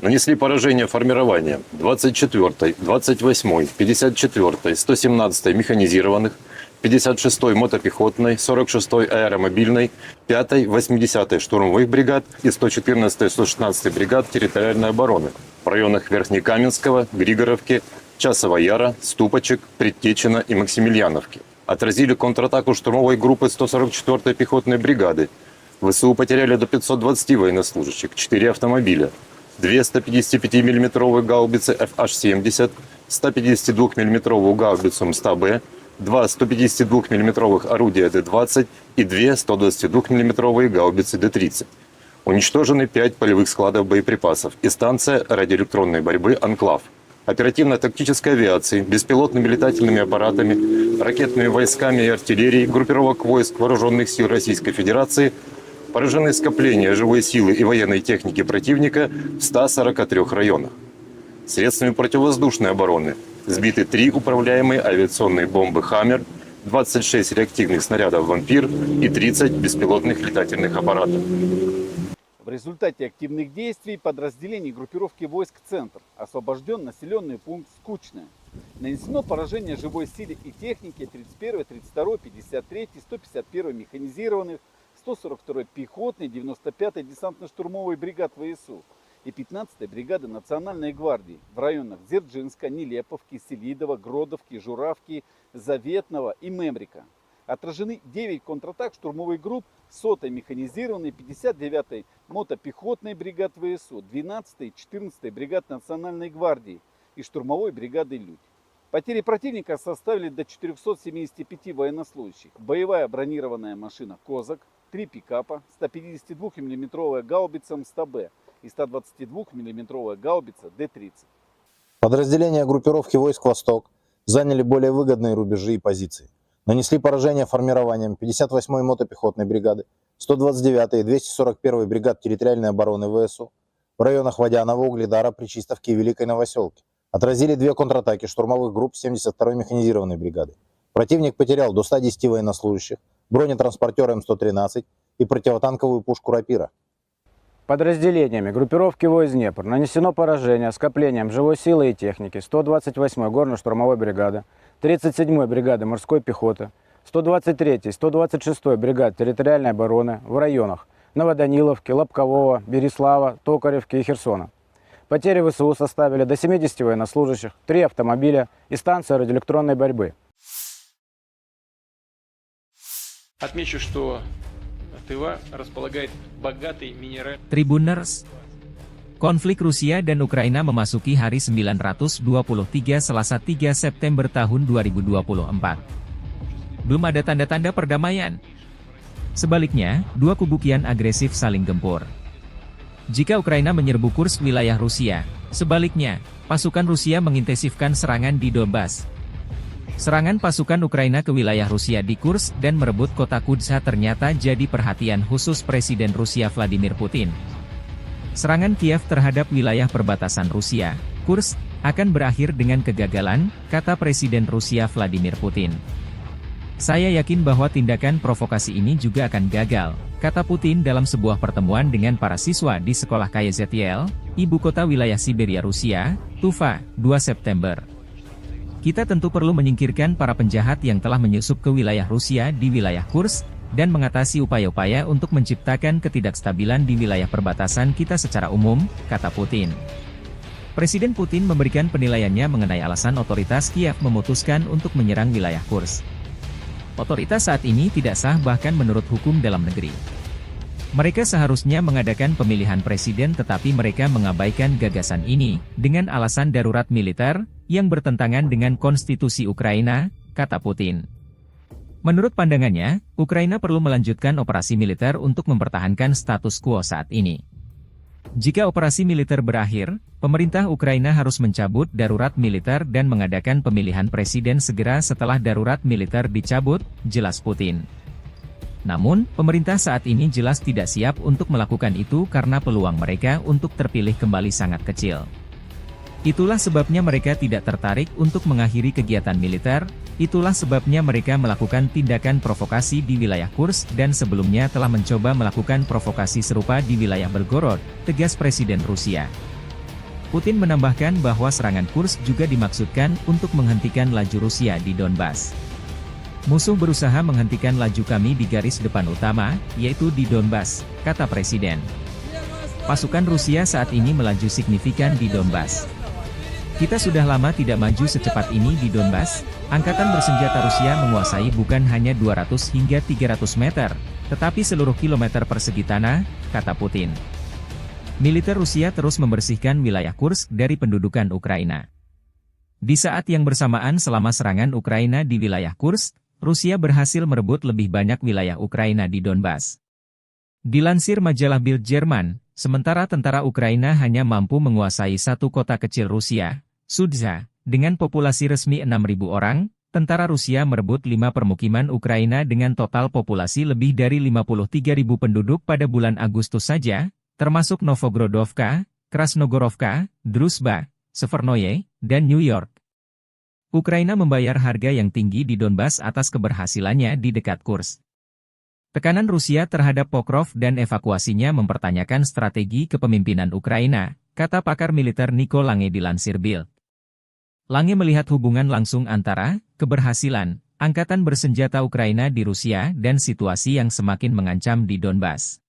Нанесли поражение формированиям двадцать четвёртой, двадцать восьмой, пятьдесят четвёртой, сто семнадцатой механизированных, пятьдесят шестой мотопехотной, сорок шестой аэромобильной, пятой, восьмидесятой штурмовых бригад и сто четырнадцатой, сто шестнадцатой бригад территориальной обороны в районах Верхнекаменского, Григоровки, Часового Яра, Ступочек, Предтечина и Максимильяновки. Отразили контратаку штурмовой группы сто сорок четвёртой пехотной бригады. ВСУ потеряли до пятьсот двадцати военнослужащих, четыре автомобиля, две сто пятидесятипятимиллиметровые гаубицы Ф Аш семьдесят, сто пятидесятидвухмиллиметровую гаубицу М сто Б, два сто пятидесятидвухмиллиметровых орудия Д двадцать и две сто двадцатидвухмиллиметровые гаубицы Д тридцать. Уничтожены пять полевых складов боеприпасов и станция радиоэлектронной борьбы «Анклав». Оперативно-тактической авиацией, беспилотными летательными аппаратами, ракетными войсками и артиллерией группировок войск Вооружённых сил Российской Федерации поражены скопления живой силы и военной техники противника в ста сорока трёх районах. Средствами противовоздушной обороны сбиты три управляемые авиационные бомбы «Хаммер», двадцать шесть реактивных снарядов «Вампир» и тридцать беспилотных летательных аппаратов. В результате активных действий подразделений группировки войск «Центр» освобождён населённый пункт Скучное. Нанесено поражение живой силе и технике тридцать первой, тридцать второй, пятьдесят третьей, сто пятьдесят первой механизированных, сто сорок второй пехотной, девяносто пятой десантно-штурмовой бригад ВСУ и пятнадцатой бригады Национальной гвардии в районах Дзержинска, Нелеповки, Селидова, Гродовки, Журавки, Заветного и Мемрика. Отражены девять контратак штурмовых групп сотой механизированной, пятьдесят девятой мотопехотной бригад ВСУ, двенадцатой и четырнадцатой бригад Национальной гвардии и штурмовой бригады «Людь». Потери противника составили до четырёхсот семидесяти пяти военнослужащих. Боевая бронированная машина «Козак», три пикапа, сто пятидесятидвухмиллиметровая гаубица М сто Б и сто двадцатидвухмиллиметровая гаубица Д тридцать. Подразделения группировки войск «Восток» заняли более выгодные рубежи и позиции. Нанесли поражение формированиям пятьдесят восьмой мотопехотной бригады, сто двадцать девятой и двести сорок первой бригад территориальной обороны ВСУ в районах Водянова, Угледара, Причистовки и Великой Новосёлки. Отразили две контратаки штурмовых групп семьдесят второй механизированной бригады. Противник потерял до ста десяти военнослужащих, бронетранспортёр М сто тринадцать и противотанковую пушку «Рапира». Подразделениями группировки войск «Днепр» нанесено поражение скоплениям живой силы и техники сто двадцать восьмой горно-штурмовой бригады, тридцать седьмой бригады морской пехоты, сто двадцать третьей, сто двадцать шестой бригад территориальной обороны в районах Новоданиловки, Лобкового, Береслава, Токаревки и Херсона. Потери ВСУ составили до семидесяти военнослужащих, три автомобиля и станция радиоэлектронной борьбы. Отмечу, что Тыва располагает богатой минеральной... Tribuners, konflik Rusia dan Ukraina memasuki hari sembilan ratus dua puluh tiga, Selasa, tiga September tahun dua ribu dua puluh empat. belum ada tanda-tanda perdamaian. Sebaliknya, dua kubu kian agresif saling gempur. Jika Ukraina menyerbu Kursk, wilayah Rusia, sebaliknya, pasukan Rusia mengintensifkan serangan di Donbas. Serangan pasukan Ukraina ke wilayah Rusia di Kursk dan merebut kota Kudza ternyata jadi perhatian khusus Presiden Rusia Vladimir Putin. Serangan Kiev terhadap wilayah perbatasan Rusia, Kursk, akan berakhir dengan kegagalan, kata Presiden Rusia Vladimir Putin. "Saya yakin bahwa tindakan provokasi ini juga akan gagal," kata Putin dalam sebuah pertemuan dengan para siswa di sekolah K Y Z T L, ibu kota wilayah Siberia Rusia, Tuva, dua September. "Kita tentu perlu menyingkirkan para penjahat yang telah menyusup ke wilayah Rusia di wilayah Kursk, dan mengatasi upaya-upaya untuk menciptakan ketidakstabilan di wilayah perbatasan kita secara umum," kata Putin. Presiden Putin memberikan penilaiannya mengenai alasan otoritas Kiev memutuskan untuk menyerang wilayah Kursk. "Otoritas saat ini tidak sah bahkan menurut hukum dalam negeri. Mereka seharusnya mengadakan pemilihan presiden tetapi mereka mengabaikan gagasan ini dengan alasan darurat militer yang bertentangan dengan konstitusi Ukraina," kata Putin. Menurut pandangannya, Ukraina perlu melanjutkan operasi militer untuk mempertahankan status quo saat ini. Jika operasi militer berakhir, pemerintah Ukraina harus mencabut darurat militer dan mengadakan pemilihan presiden segera setelah darurat militer dicabut, jelas Putin. Namun, pemerintah saat ini jelas tidak siap untuk melakukan itu karena peluang mereka untuk terpilih kembali sangat kecil. Itulah sebabnya mereka tidak tertarik untuk mengakhiri kegiatan militer, itulah sebabnya mereka melakukan tindakan provokasi di wilayah Kursk dan sebelumnya telah mencoba melakukan provokasi serupa di wilayah Belgorod, tegas Presiden Rusia. Putin menambahkan bahwa serangan Kursk juga dimaksudkan untuk menghentikan laju Rusia di Donbas. "Musuh berusaha menghentikan laju kami di garis depan utama, yaitu di Donbas," kata Presiden. "Pasukan Rusia saat ini melaju signifikan di Donbas. Kita sudah lama tidak maju secepat ini di Donbas. Angkatan bersenjata Rusia menguasai bukan hanya dua ratus hingga tiga ratus meter, tetapi seluruh kilometer persegi tanah," kata Putin. Militer Rusia terus membersihkan wilayah Kursk dari pendudukan Ukraina. Di saat yang bersamaan, selama serangan Ukraina di wilayah Kursk, Rusia berhasil merebut lebih banyak wilayah Ukraina di Donbas. Dilansir majalah Bild Jerman, sementara tentara Ukraina hanya mampu menguasai satu kota kecil Rusia, Sudza, dengan populasi resmi enam ribu orang, tentara Rusia merebut lima permukiman Ukraina dengan total populasi lebih dari lima puluh tiga ribu penduduk pada bulan Agustus saja, termasuk Novgorodovka, Krasnogorovka, Druzhba, Severnoye, dan New York. Ukraina membayar harga yang tinggi di Donbas atas keberhasilannya di dekat Kursk. Tekanan Rusia terhadap Pokrov dan evakuasinya mempertanyakan strategi kepemimpinan Ukraina, kata pakar militer Nico Lange dilansir Bild. Lange melihat hubungan langsung antara keberhasilan angkatan bersenjata Ukraina di Rusia dan situasi yang semakin mengancam di Donbas.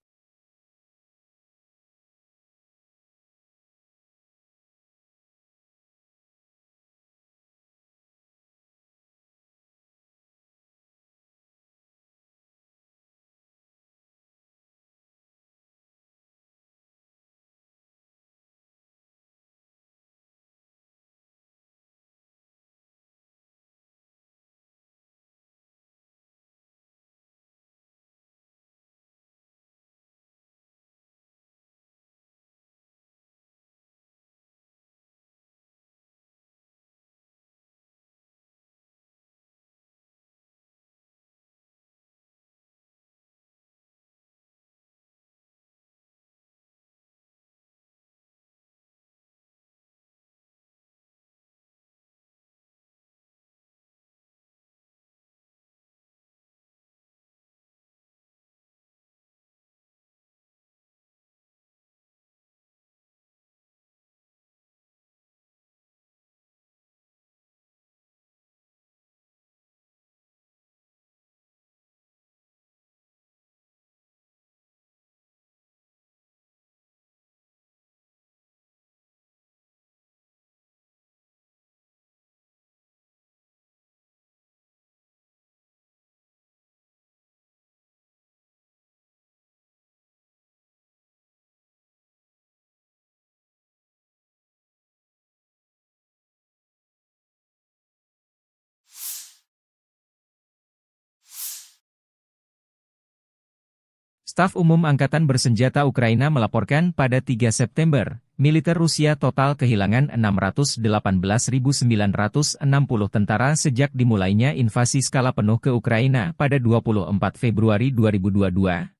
Staf Umum Angkatan Bersenjata Ukraina melaporkan pada tiga September, militer Rusia total kehilangan enam ratus delapan belas ribu sembilan ratus enam puluh tentara sejak dimulainya invasi skala penuh ke Ukraina pada dua puluh empat Februari dua ribu dua dua.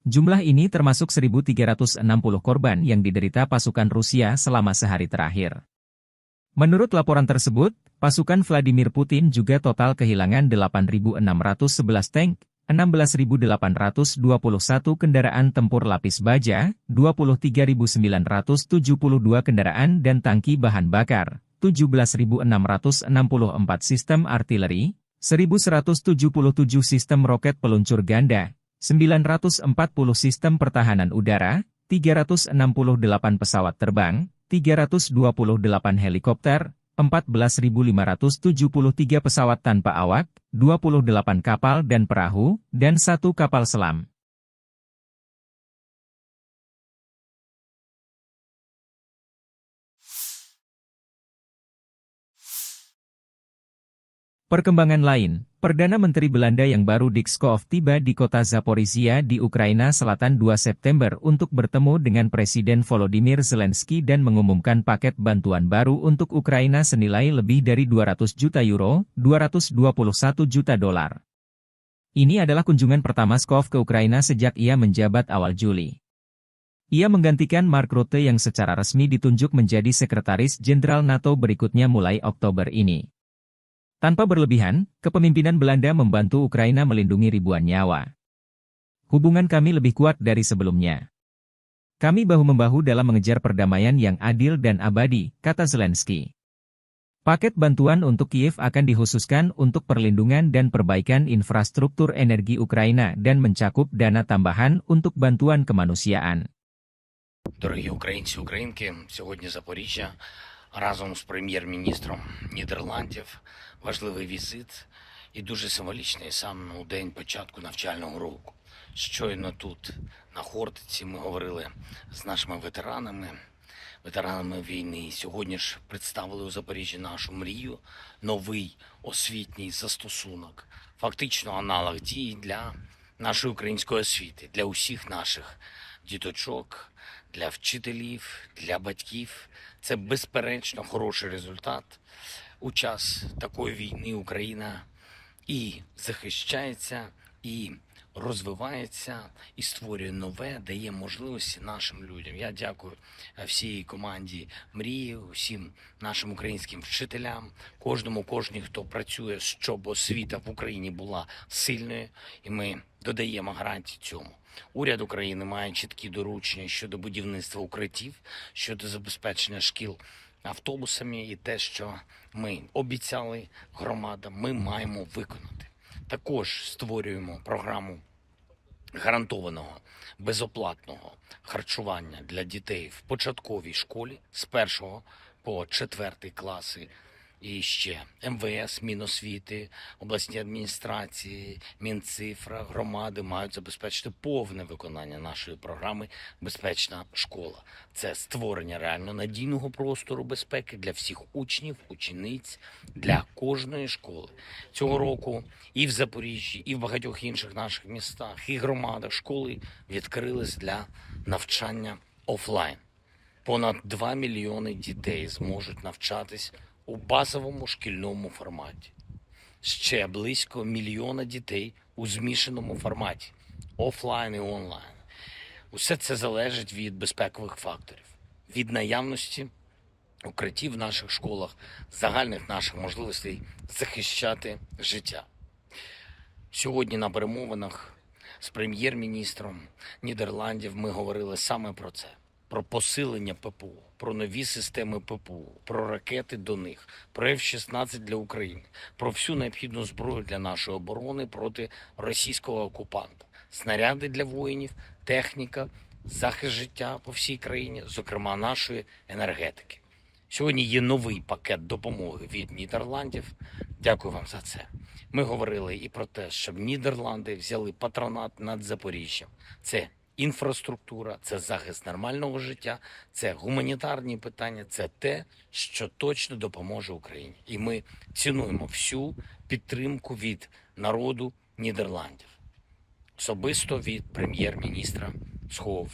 Jumlah ini termasuk seribu tiga ratus enam puluh korban yang diderita pasukan Rusia selama sehari terakhir. Menurut laporan tersebut, pasukan Vladimir Putin juga total kehilangan delapan ribu enam ratus sebelas tank, enam belas ribu delapan ratus dua puluh satu kendaraan tempur lapis baja, dua puluh tiga ribu sembilan ratus tujuh puluh dua kendaraan dan tangki bahan bakar, tujuh belas ribu enam ratus enam puluh empat sistem artileri, seribu seratus tujuh puluh tujuh sistem roket peluncur ganda, sembilan ratus empat puluh sistem pertahanan udara, tiga ratus enam puluh delapan pesawat terbang, tiga ratus dua puluh delapan helikopter, empat belas ribu lima ratus tujuh puluh tiga pesawat tanpa awak, dua puluh delapan kapal dan perahu, dan satu kapal selam. Perkembangan lain, Perdana Menteri Belanda yang baru Dick Schoof tiba di kota Zaporizhia di Ukraina Selatan dua September untuk bertemu dengan Presiden Volodymyr Zelensky dan mengumumkan paket bantuan baru untuk Ukraina senilai lebih dari dua ratus juta euro, dua ratus dua puluh satu juta dolar. Ini adalah kunjungan pertama Schoof ke Ukraina sejak ia menjabat awal Juli. Ia menggantikan Mark Rutte yang secara resmi ditunjuk menjadi Sekretaris Jenderal NATO berikutnya mulai Oktober ini. Tanpa berlebihan, kepemimpinan Belanda membantu Ukraina melindungi ribuan nyawa. "Hubungan kami lebih kuat dari sebelumnya. Kami bahu-membahu dalam mengejar perdamaian yang adil dan abadi," kata Zelensky. Paket bantuan untuk Kiev akan dikhususkan untuk perlindungan dan perbaikan infrastruktur energi Ukraina dan mencakup dana tambahan untuk bantuan kemanusiaan. Дорогі українці, українки, сьогодні Запоріжжя разом з прем'єр-міністром Нідерландів. Важливий візит і дуже символічний саме у день початку навчального року. Щойно тут, на Хортиці, ми говорили з нашими ветеранами, ветеранами війни. Сьогодні ж представили у Запоріжжі нашу мрію, новий освітній застосунок, фактично аналог дії для нашої української освіти, для усіх наших діточок, для вчителів, для батьків. Це безперечно хороший результат. У час такої війни Україна і захищається, і розвивається, і створює нове, дає можливості нашим людям. Я дякую, е, всій команді Мрії, усім нашим українським вчителям, кожному, кожній, хто працює, щоб освіта в Україні була сильною, і ми додаємо гарантії цьому. Уряд України має чіткі доручення щодо будівництва укриттів, щодо забезпечення шкіл автобусами, і те, що ми обіцяли громадам, ми маємо виконати. Також створюємо програму гарантованого безоплатного харчування для дітей в початковій школі з першого по четвертий класи. І ще МВС, Міносвіти, обласні адміністрації, Мінцифра, громади мають забезпечити повне виконання нашої програми "Безпечна школа". Це створення реально надійного простору безпеки для всіх учнів, учениць, для кожної школи. Цього року і в Запоріжжі, і в багатьох інших наших містах, і громадах школи відкрились для навчання офлайн. Понад два мільйони дітей зможуть навчатись у базовому шкільному форматі. Ще близько мільйона дітей у змішаному форматі, офлайн і онлайн. Усе це залежить від безпекових факторів, від наявності укриттів в наших школах, загальних наших можливостей захищати життя. Сьогодні на перемовинах з прем'єр-міністром Нідерландів ми говорили саме про це: про посилення ППО, про нові системи ППО, про ракети до них, про Ф шістнадцять для України, про всю необхідну зброю для нашої оборони проти російського окупанта, снаряди для воїнів, техніка, захист життя по всій країні, зокрема нашої енергетики. Сьогодні є новий пакет допомоги від Нідерландів. Дякую вам за це. Ми говорили і про те, щоб Нідерланди взяли патронат над Запоріжжям. Це інфраструктура, це захист нормального життя, це гуманітарні питання, це те, що точно допоможе Україні. І ми цінуємо всю підтримку від народу Нідерландів. особисто від прем'єр-міністра Схову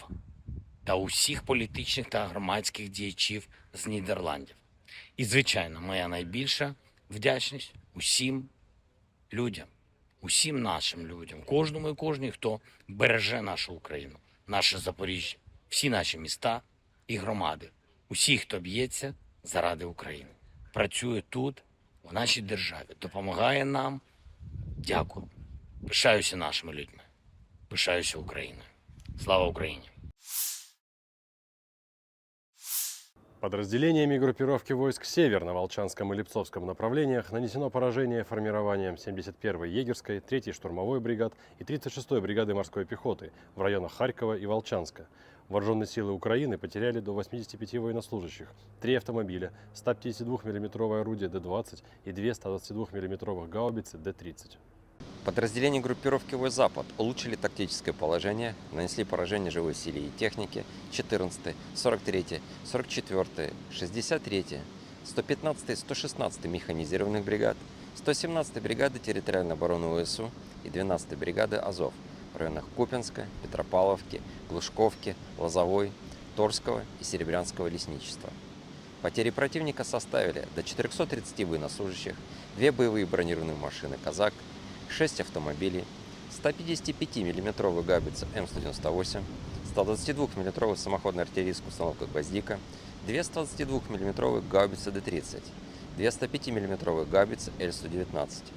та усіх політичних та громадських діячів з Нідерландів. І, звичайно, моя найбільша вдячність усім людям, усім нашим людям, кожному і кожній, хто береже нашу Україну, наше Запоріжжя, всі наші міста і громади, усі, хто б'ється заради України, працює тут, в нашій державі, допомагає нам. Дякую. Пишаюся нашими людьми. Пишаюся Україною. Слава Україні! Подразделениями группировки войск «Север» на Волчанском и Липцовском направлениях нанесено поражение формированиям семьдесят первой егерской, третьей штурмовой бригад и тридцать шестой бригады морской пехоты в районах Харькова и Волчанска. Вооружённые силы Украины потеряли до восьмидесяти пяти военнослужащих, три автомобиля, сто пятидесяти двух миллиметровое орудие Д двадцать и две сто двадцати двух миллиметровых гаубицы Д тридцать. Подразделения группировки войск «Запад» улучшили тактическое положение, нанесли поражение живой силе и технике четырнадцатой, сорок третьей, сорок четвёртой, шестьдесят третьей, сто пятнадцатой, сто шестнадцатой механизированных бригад, сто семнадцатой бригады территориальной обороны В С У и двенадцатой бригады «Азов» в районах Купинска, Петропавловки, Глушковки, Лозовой, Торского и Серебрянского лесничества. Потери противника составили до четырёхсот тридцати военнослужащих, две боевые бронированные машины «Казак», шесть автомобилей, сто пятидесяти пяти миллиметровая гаубица М сто девяносто восемь, сто двадцати двух миллиметровая самоходная артиллерийская установка «Гвоздика», две сто двадцати двух миллиметровые гаубицы Д тридцать, две сто пяти миллиметровые гаубицы Л сто девятнадцать.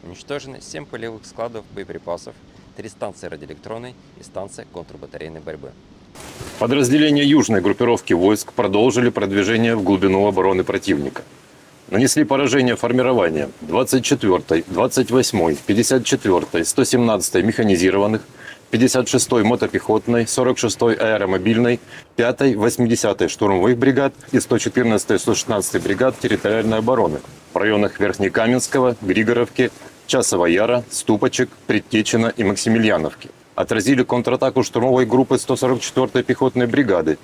Уничтожены семь полевых складов боеприпасов, три станции радиоэлектронной и станция контрбатарейной борьбы. Подразделения южной группировки войск продолжили продвижение в глубину обороны противника. Нанесли поражение формированиям двадцать четвёртой, двадцать восьмой, пятьдесят четвёртой, сто семнадцатой механизированных, пятьдесят шестой мотопехотной, сорок шестой аэромобильной, пятой, восьмидесятой штурмовых бригад и сто четырнадцатой, сто шестнадцатой бригад территориальной обороны в районах Верхнекаменского, Григоровки, Часового Яра, Ступочек, Предтечина и Максимильяновки. Отразили контратаку штурмовой группы сто сорок четвёртой пехотной бригады.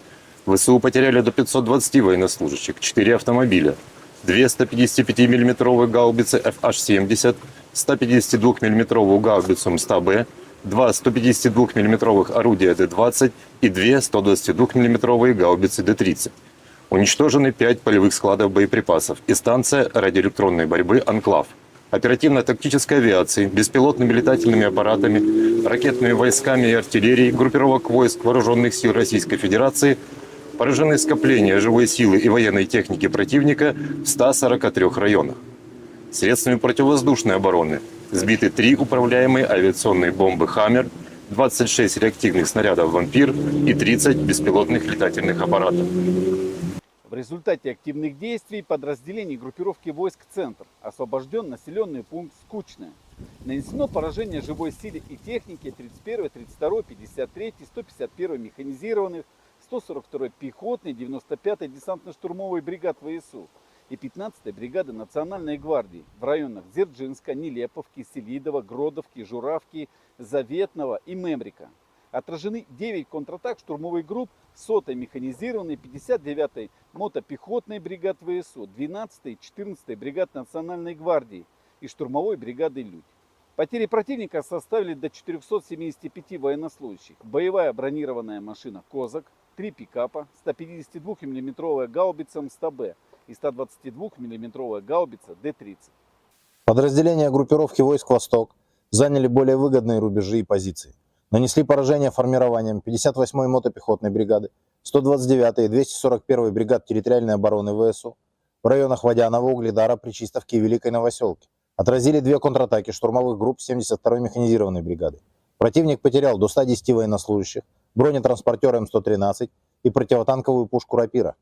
В С У потеряли до пятьсот двадцати военнослужащих, четыре автомобиля, две сто пятидесяти пяти миллиметровые гаубицы Ф Аш семьдесят, сто пятидесяти двух миллиметровую гаубицу М сто Б, два сто пятидесяти двух миллиметровых орудия Д двадцать и две сто двадцати двух миллиметровые гаубицы Д тридцать. Уничтожены пять полевых складов боеприпасов и станция радиоэлектронной борьбы «Анклав». Оперативно-тактической авиацией, беспилотными летательными аппаратами, ракетными войсками и артиллерией группировок войск Вооружённых сил Российской Федерации поражены скопления живой силы и военной техники противника в ста сорока трёх районах. Средствами противовоздушной обороны сбиты три управляемые авиационные бомбы «Хаммер», двадцать шесть реактивных снарядов «Вампир» и тридцать беспилотных летательных аппаратов. В результате активных действий подразделений группировки войск «Центр» освобождён населённый пункт Скучное. Нанесено поражение живой силе и технике тридцать первой, тридцать второй, пятьдесят третьей, сто пятьдесят первой механизированных, сто сорок второй пехотной, девяносто пятой десантно-штурмовой бригад В С У и пятнадцатой бригады Национальной гвардии в районах Дзержинска, Нелеповки, Селидово, Гродовки, Журавки, Заветного и Мемрика. Отражены девять контратак штурмовых групп сотой механизированной, пятьдесят девятой мотопехотной бригад В С У, двенадцатой и четырнадцатой бригад Национальной гвардии и штурмовой бригады «Людь». Потери противника составили до четырёхсот семидесяти пяти военнослужащих. Боевая бронированная машина «Козак», три пикапа, сто пятидесяти двух миллиметровая гаубица М сто Б и сто двадцати двух миллиметровая гаубица Д тридцать. Подразделения группировки войск «Восток» заняли более выгодные рубежи и позиции. Нанесли поражение формированиям пятьдесят восьмой мотопехотной бригады, сто двадцать девятой и двести сорок первой бригад территориальной обороны В С У в районах Водянова, Угледара, Причистовки и Великой Новосёлки. Отразили две контратаки штурмовых групп семьдесят второй механизированной бригады. Противник потерял до ста десяти военнослужащих, бронетранспортёр М сто тринадцать и противотанковую пушку «Рапира».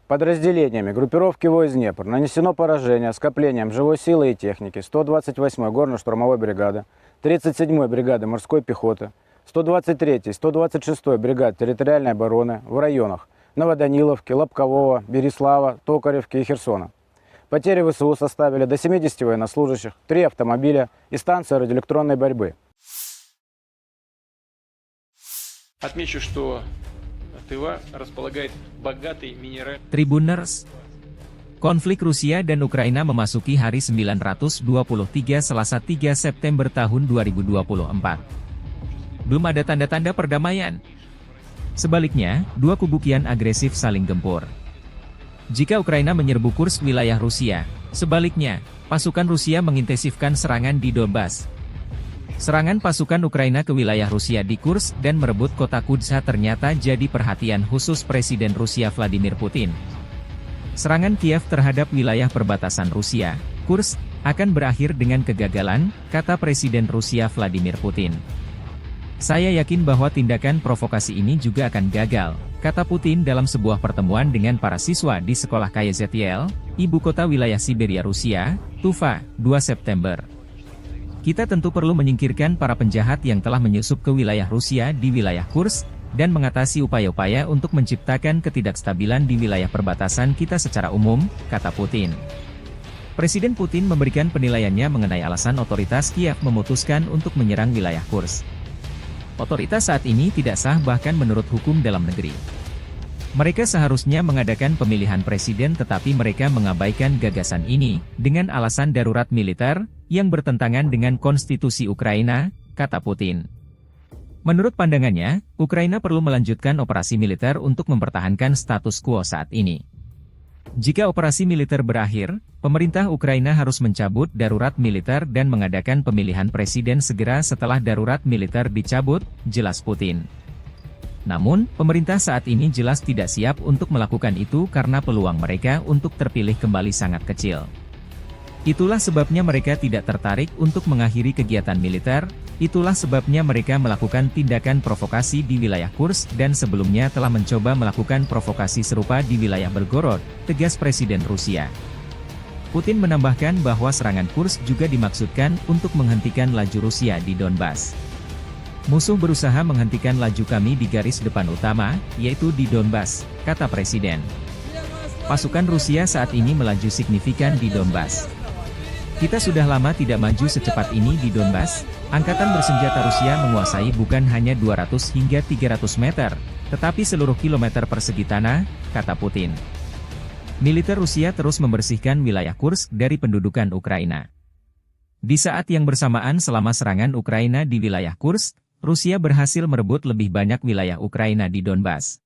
Подразделениями группировки войск «Днепр» нанесено поражение скоплениям живой силы и техники сто двадцать восьмой горно-штурмовой бригады, тридцать седьмой бригады морской пехоты, сто двадцать третьей, сто двадцать шестой бригад территориальной обороны в районах Новоданиловки, Лобкового, Береслава, Токаревки и Херсона. Потери В С У составили до семидесяти военнослужащих, три автомобиля и станция радиоэлектронной борьбы. Отмечу, что Тыва располагает богатой минеральной. Tribuners, konflik Rusia dan Ukraina memasuki hari sembilan ratus dua puluh tiga, Selasa, tiga September tahun dua ribu dua puluh empat. belum ada tanda-tanda perdamaian. Sebaliknya, dua kubu kian agresif saling gempur. Jika Ukraina menyerbu Kursk, wilayah Rusia, sebaliknya, pasukan Rusia mengintensifkan serangan di Donbas. Serangan pasukan Ukraina ke wilayah Rusia di Kursk dan merebut kota Kudza ternyata jadi perhatian khusus Presiden Rusia Vladimir Putin. Serangan Kiev terhadap wilayah perbatasan Rusia, Kursk, akan berakhir dengan kegagalan, kata Presiden Rusia Vladimir Putin. "Saya yakin bahwa tindakan provokasi ini juga akan gagal," kata Putin dalam sebuah pertemuan dengan para siswa di sekolah K Y Z T L, ibu kota wilayah Siberia Rusia, Tuva, dua September. "Kita tentu perlu menyingkirkan para penjahat yang telah menyusup ke wilayah Rusia di wilayah Kursk dan mengatasi upaya-upaya untuk menciptakan ketidakstabilan di wilayah perbatasan kita secara umum," kata Putin. Presiden Putin memberikan penilaiannya mengenai alasan otoritas Kiev memutuskan untuk menyerang wilayah Kursk. "Otoritas saat ini tidak sah bahkan menurut hukum dalam negeri. Mereka seharusnya mengadakan pemilihan presiden tetapi mereka mengabaikan gagasan ini dengan alasan darurat militer yang bertentangan dengan konstitusi Ukraina," kata Putin. Menurut pandangannya, Ukraina perlu melanjutkan operasi militer untuk mempertahankan status quo saat ini. "Jika operasi militer berakhir, pemerintah Ukraina harus mencabut darurat militer dan mengadakan pemilihan presiden segera setelah darurat militer dicabut," jelas Putin. "Namun, pemerintah saat ini jelas tidak siap untuk melakukan itu karena peluang mereka untuk terpilih kembali sangat kecil. Itulah sebabnya mereka tidak tertarik untuk mengakhiri kegiatan militer, itulah sebabnya mereka melakukan tindakan provokasi di wilayah Kursk dan sebelumnya telah mencoba melakukan provokasi serupa di wilayah Belgorod," tegas Presiden Rusia. Putin menambahkan bahwa serangan Kursk juga dimaksudkan untuk menghentikan laju Rusia di Donbas. "Musuh berusaha menghentikan laju kami di garis depan utama, yaitu di Donbas," kata Presiden. "Pasukan Rusia saat ini melaju signifikan di Donbas. Kita sudah lama tidak maju secepat ini di Donbas. Angkatan bersenjata Rusia menguasai bukan hanya dua ratus hingga tiga ratus meter, tetapi seluruh kilometer persegi tanah," kata Putin. Militer Rusia terus membersihkan wilayah Kursk dari pendudukan Ukraina. Di saat yang bersamaan, selama serangan Ukraina di wilayah Kursk, Rusia berhasil merebut lebih banyak wilayah Ukraina di Donbas.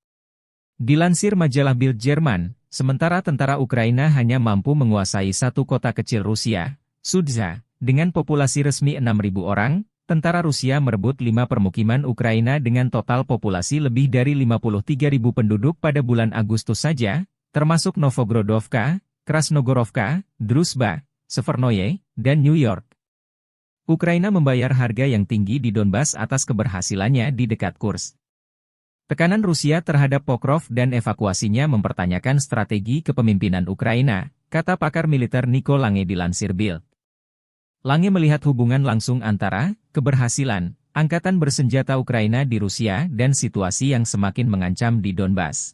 Dilansir majalah Bild Jerman, sementara tentara Ukraina hanya mampu menguasai satu kota kecil Rusia, Sudza, dengan populasi resmi enam ribu orang, tentara Rusia merebut lima permukiman Ukraina dengan total populasi lebih dari lima puluh tiga ribu penduduk pada bulan Agustus saja, termasuk Novogrodovka, Krasnogorovka, Druzhba, Severnoye, dan New York. Ukraina membayar harga yang tinggi di Donbas atas keberhasilannya di dekat Kursk. Tekanan Rusia terhadap Pokrov dan evakuasinya mempertanyakan strategi kepemimpinan Ukraina, kata pakar militer Nico Lange dilansir Bild. Lange melihat hubungan langsung antara keberhasilan angkatan bersenjata Ukraina di Rusia dan situasi yang semakin mengancam di Donbas.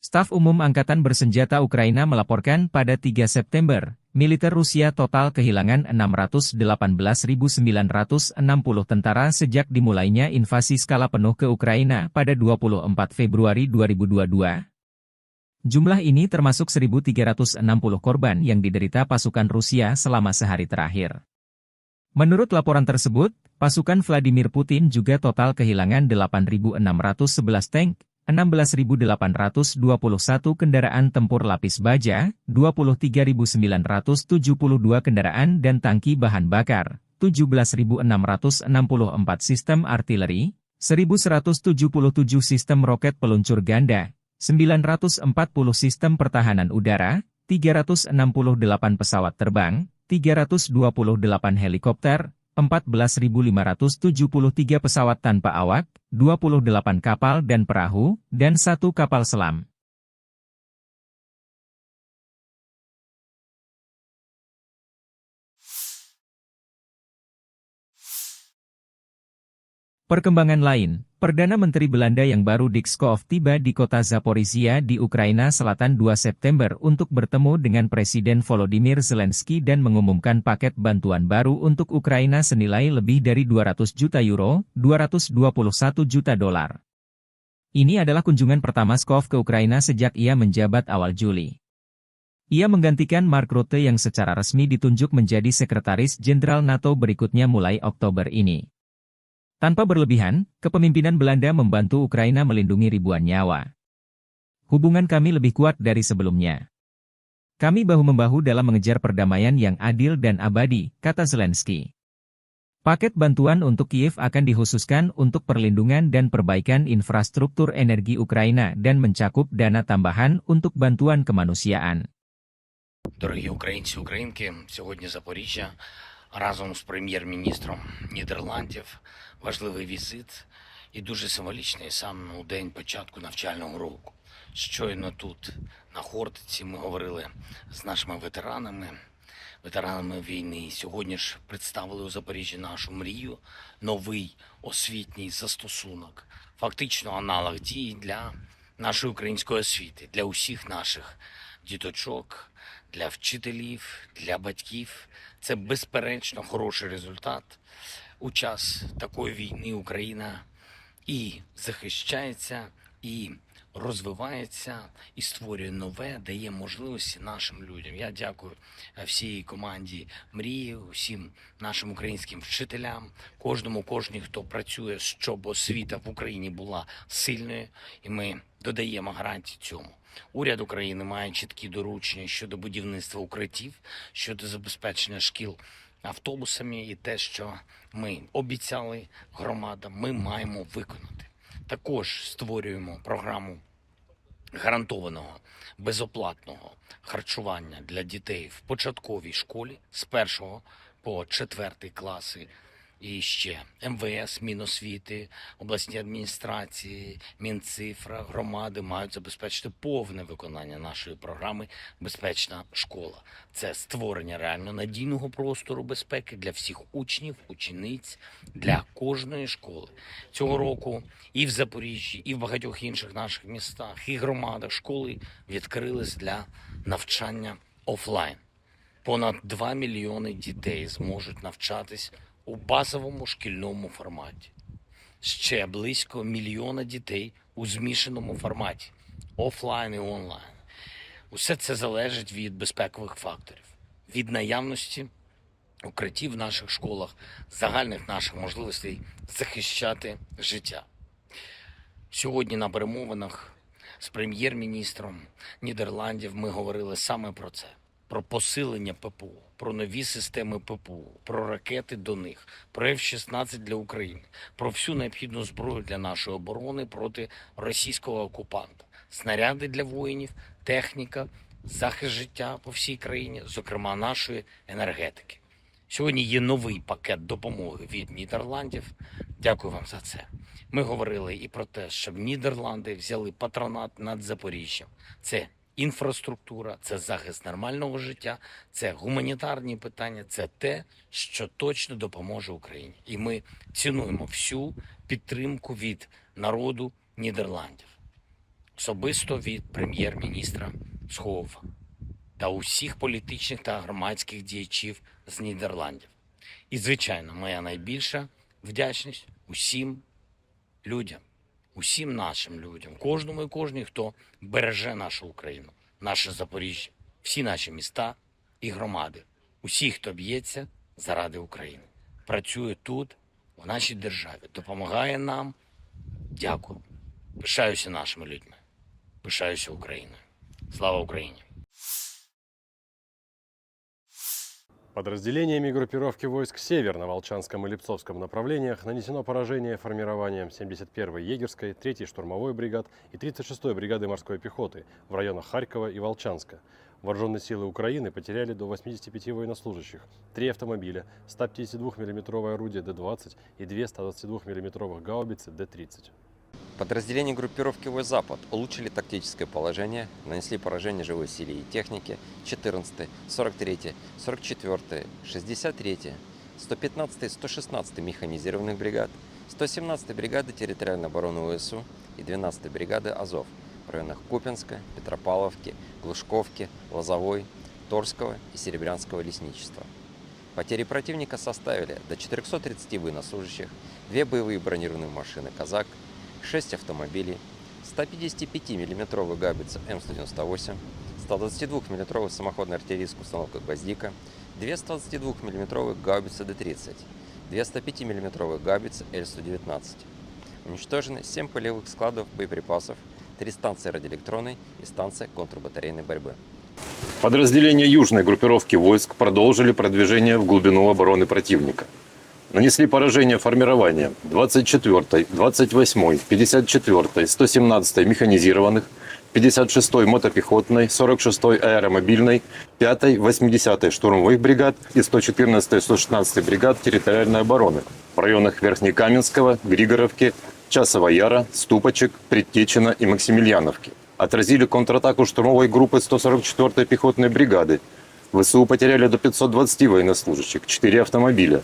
Staf Umum Angkatan Bersenjata Ukraina melaporkan pada tiga September, militer Rusia total kehilangan enam ratus delapan belas ribu sembilan ratus enam puluh tentara sejak dimulainya invasi skala penuh ke Ukraina pada dua puluh empat Februari dua ribu dua puluh dua. Jumlah ini termasuk seribu tiga ratus enam puluh korban yang diderita pasukan Rusia selama sehari terakhir. Menurut laporan tersebut, pasukan Vladimir Putin juga total kehilangan delapan ribu enam ratus sebelas tank, enam belas ribu delapan ratus dua puluh satu kendaraan tempur lapis baja, dua puluh tiga ribu sembilan ratus tujuh puluh dua kendaraan dan tangki bahan bakar, tujuh belas ribu enam ratus enam puluh empat sistem artileri, seribu seratus tujuh puluh tujuh sistem roket peluncur ganda, sembilan ratus empat puluh sistem pertahanan udara, tiga ratus enam puluh delapan pesawat terbang, tiga ratus dua puluh delapan helikopter, empat belas ribu lima ratus tujuh puluh tiga pesawat tanpa awak, dua puluh delapan kapal dan perahu, dan satu kapal selam. Perkembangan lain, Perdana Menteri Belanda yang baru Dick Schoof tiba di kota Zaporizhia di Ukraina Selatan dua September untuk bertemu dengan Presiden Volodymyr Zelensky dan mengumumkan paket bantuan baru untuk Ukraina senilai lebih dari dua ratus juta euro, dua ratus dua puluh satu juta dolar. Ini adalah kunjungan pertama Schoof ke Ukraina sejak ia menjabat awal Juli. Ia menggantikan Mark Rutte yang secara resmi ditunjuk menjadi Sekretaris Jenderal NATO berikutnya mulai Oktober ini. Tanpa berlebihan, kepemimpinan Belanda membantu Ukraina melindungi ribuan nyawa. "Hubungan kami lebih kuat dari sebelumnya. Kami bahu-membahu dalam mengejar perdamaian yang adil dan abadi," kata Zelensky. Paket bantuan untuk Kiev akan dikhususkan untuk perlindungan dan perbaikan infrastruktur energi Ukraina dan mencakup dana tambahan untuk bantuan kemanusiaan. Дорогі українці, українки, сьогодні Запоріжжя разом з прем'єр-міністром Нідерландів. Важливий візит і дуже символічний саме у день початку навчального року. Щойно тут, на Хортиці, ми говорили з нашими ветеранами, ветеранами війни. Сьогодні ж представили у Запоріжжі нашу мрію, новий освітній застосунок, фактично аналог дії для нашої української освіти, для усіх наших діточок, для вчителів, для батьків. Це безперечно хороший результат. У час такої війни Україна і захищається, і розвивається, і створює нове, дає можливості нашим людям. Я дякую, е, всій команді Мрії, усім нашим українським вчителям, кожному, кожній, хто працює, щоб освіта в Україні була сильною, і ми додаємо гарантії цьому. Уряд України має чіткі доручення щодо будівництва укриттів, щодо забезпечення шкіл автобусами, і те, що ми обіцяли громадам, ми маємо виконати. Також створюємо програму гарантованого безоплатного харчування для дітей в початковій школі з першого по четвертий класи. І ще МВС, Міносвіти, обласні адміністрації, Мінцифра, громади мають забезпечити повне виконання нашої програми "Безпечна школа". Це створення реально надійного простору безпеки для всіх учнів, учениць, для кожної школи. Цього року і в Запоріжжі, і в багатьох інших наших містах, і громадах школи відкрились для навчання офлайн. Понад два мільйони дітей зможуть навчатись у базовому шкільному форматі. Ще близько мільйона дітей у змішаному форматі, офлайн і онлайн. Усе це залежить від безпекових факторів, від наявності укриттів в наших школах, загальних наших можливостей захищати життя. Сьогодні на перемовинах з прем'єр-міністром Нідерландів ми говорили саме про це: про посилення ППО, про нові системи ППО, про ракети до них, про F шістнадцять для України, про всю необхідну зброю для нашої оборони проти російського окупанта, снаряди для воїнів, техніка, захист життя по всій країні, зокрема нашої енергетики. Сьогодні є новий пакет допомоги від Нідерландів. Дякую вам за це. Ми говорили і про те, щоб Нідерланди взяли патронат над Запоріжжям. Це інфраструктура, це захист нормального життя, це гуманітарні питання, це те, що точно допоможе Україні. І ми цінуємо всю підтримку від народу Нідерландів. особисто від прем'єр-міністра Схову та усіх політичних та громадських діячів з Нідерландів. І, звичайно, моя найбільша вдячність усім людям, усім нашим людям, кожному і кожній, хто береже нашу Україну, наше Запоріжжя, всі наші міста і громади, усі, хто б'ється заради України, працює тут, в нашій державі, допомагає нам. Дякую. Пишаюся нашими людьми. Пишаюся Україною. Слава Україні! Подразделениями группировки войск «Север» на Волчанском и Липцовском направлениях нанесено поражение формированиям семьдесят первой егерской, третьей штурмовой бригад и тридцать шестой бригады морской пехоты в районах Харькова и Волчанска. Вооружённые силы Украины потеряли до восьмидесяти пяти военнослужащих, три автомобиля, сто пятидесяти двух миллиметровое орудие Д двадцать и две сто двадцати двух миллиметровых гаубицы Д тридцать. Подразделения группировки войск «Запад» улучшили тактическое положение, нанесли поражение живой силе и технике четырнадцатой, сорок третьей, сорок четвёртой, шестьдесят третьей, сто пятнадцатой, сто шестнадцатой механизированных бригад, сто семнадцатой бригады территориальной обороны В С У и двенадцатой бригады «Азов» в районах Купинска, Петропавловки, Глушковки, Лозовой, Торского и Серебрянского лесничества. Потери противника составили до четырёхсот тридцати военнослужащих, две боевые бронированные машины «Казак», шесть автомобилей, сто пятидесяти пяти миллиметровая гаубица М сто девяносто восемь, сто двадцати двух миллиметровая самоходная артиллерийская установка «Гвоздика», две сто двадцати двух миллиметровые гаубицы Д тридцать, две сто пяти миллиметровые гаубицы Л сто девятнадцать. Уничтожены семь полевых складов боеприпасов, три станции радиоэлектронной и станция контрбатарейной борьбы. Подразделения южной группировки войск продолжили продвижение в глубину обороны противника. Нанесли поражение формированиям двадцать четвёртой, двадцать восьмой, пятьдесят четвёртой, сто семнадцатой механизированных, пятьдесят шестой мотопехотной, сорок шестой аэромобильной, пятой, восьмидесятой штурмовых бригад и сто четырнадцатой, сто шестнадцатой бригад территориальной обороны в районах Верхнекаменского, Григоровки, Часового Яра, Ступочек, Предтечина и Максимильяновки. Отразили контратаку штурмовой группы сто сорок четвёртой пехотной бригады. В С У потеряли до пятьсот двадцати военнослужащих, четыре автомобиля,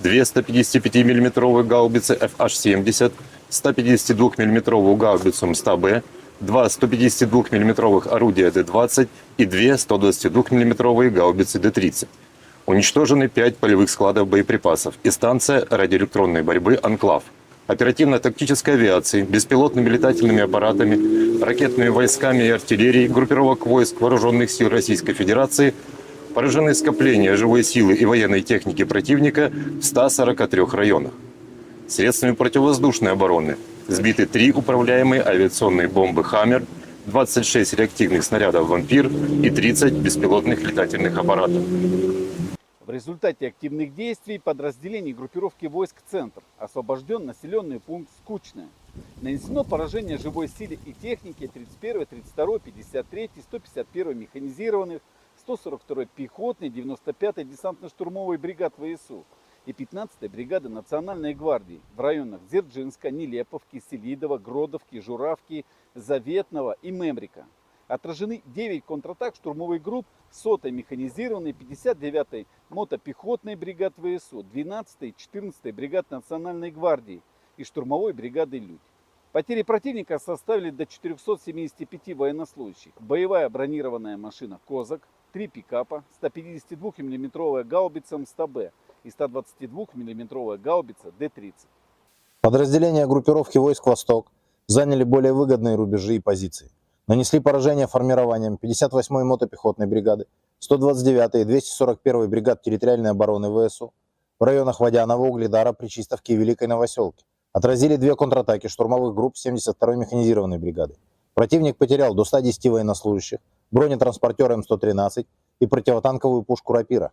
две сто пятидесяти пяти миллиметровые гаубицы Ф Аш семьдесят, сто пятидесяти двух миллиметровую гаубицу М сто Б, два сто пятидесяти двух миллиметровых орудия Д двадцать и две сто двадцати двух миллиметровые гаубицы Д тридцать. Уничтожены пять полевых складов боеприпасов и станция радиоэлектронной борьбы «Анклав». Оперативно-тактической авиацией, беспилотными летательными аппаратами, ракетными войсками и артиллерией группировок войск Вооружённых сил Российской Федерации поражены скопления живой силы и военной техники противника в ста сорока трёх районах. Средствами противовоздушной обороны сбиты три управляемые авиационные бомбы «Хаммер», двадцать шесть реактивных снарядов «Вампир» и тридцать беспилотных летательных аппаратов. В результате активных действий подразделений группировки войск «Центр» освобождён населённый пункт Скучное. Нанесено поражение живой силе и технике тридцать первой, тридцать второй, пятьдесят третьей, сто пятьдесят первой механизированных, сто сорок второй пехотной, девяносто пятой десантно-штурмовой бригад В С У и пятнадцатой бригады Национальной гвардии в районах Дзержинска, Нелеповки, Селидово, Гродовки, Журавки, Заветного и Мемрика. Отражены девять контратак штурмовых групп сотой механизированной, пятьдесят девятой мотопехотной бригад В С У, двенадцатой и четырнадцатой бригад Национальной гвардии и штурмовой бригады «Людь». Потери противника составили до четырёхсот семидесяти пяти военнослужащих. Боевая бронированная машина «Козак», три пикапа, сто пятидесяти двух миллиметровая гаубица М сто Б и сто двадцати двух миллиметровая гаубица Д тридцать. Подразделения группировки войск «Восток» заняли более выгодные рубежи и позиции. Нанесли поражение формированиям пятьдесят восьмой мотопехотной бригады, сто двадцать девятой и двести сорок первой бригад территориальной обороны В С У в районах Водяного, Угледара, Причистовки и Великой Новосёлки. Отразили две контратаки штурмовых групп семьдесят второй механизированной бригады. Противник потерял до ста десяти военнослужащих, бронетранспортёр М сто тринадцать и противотанковую пушку «Рапира».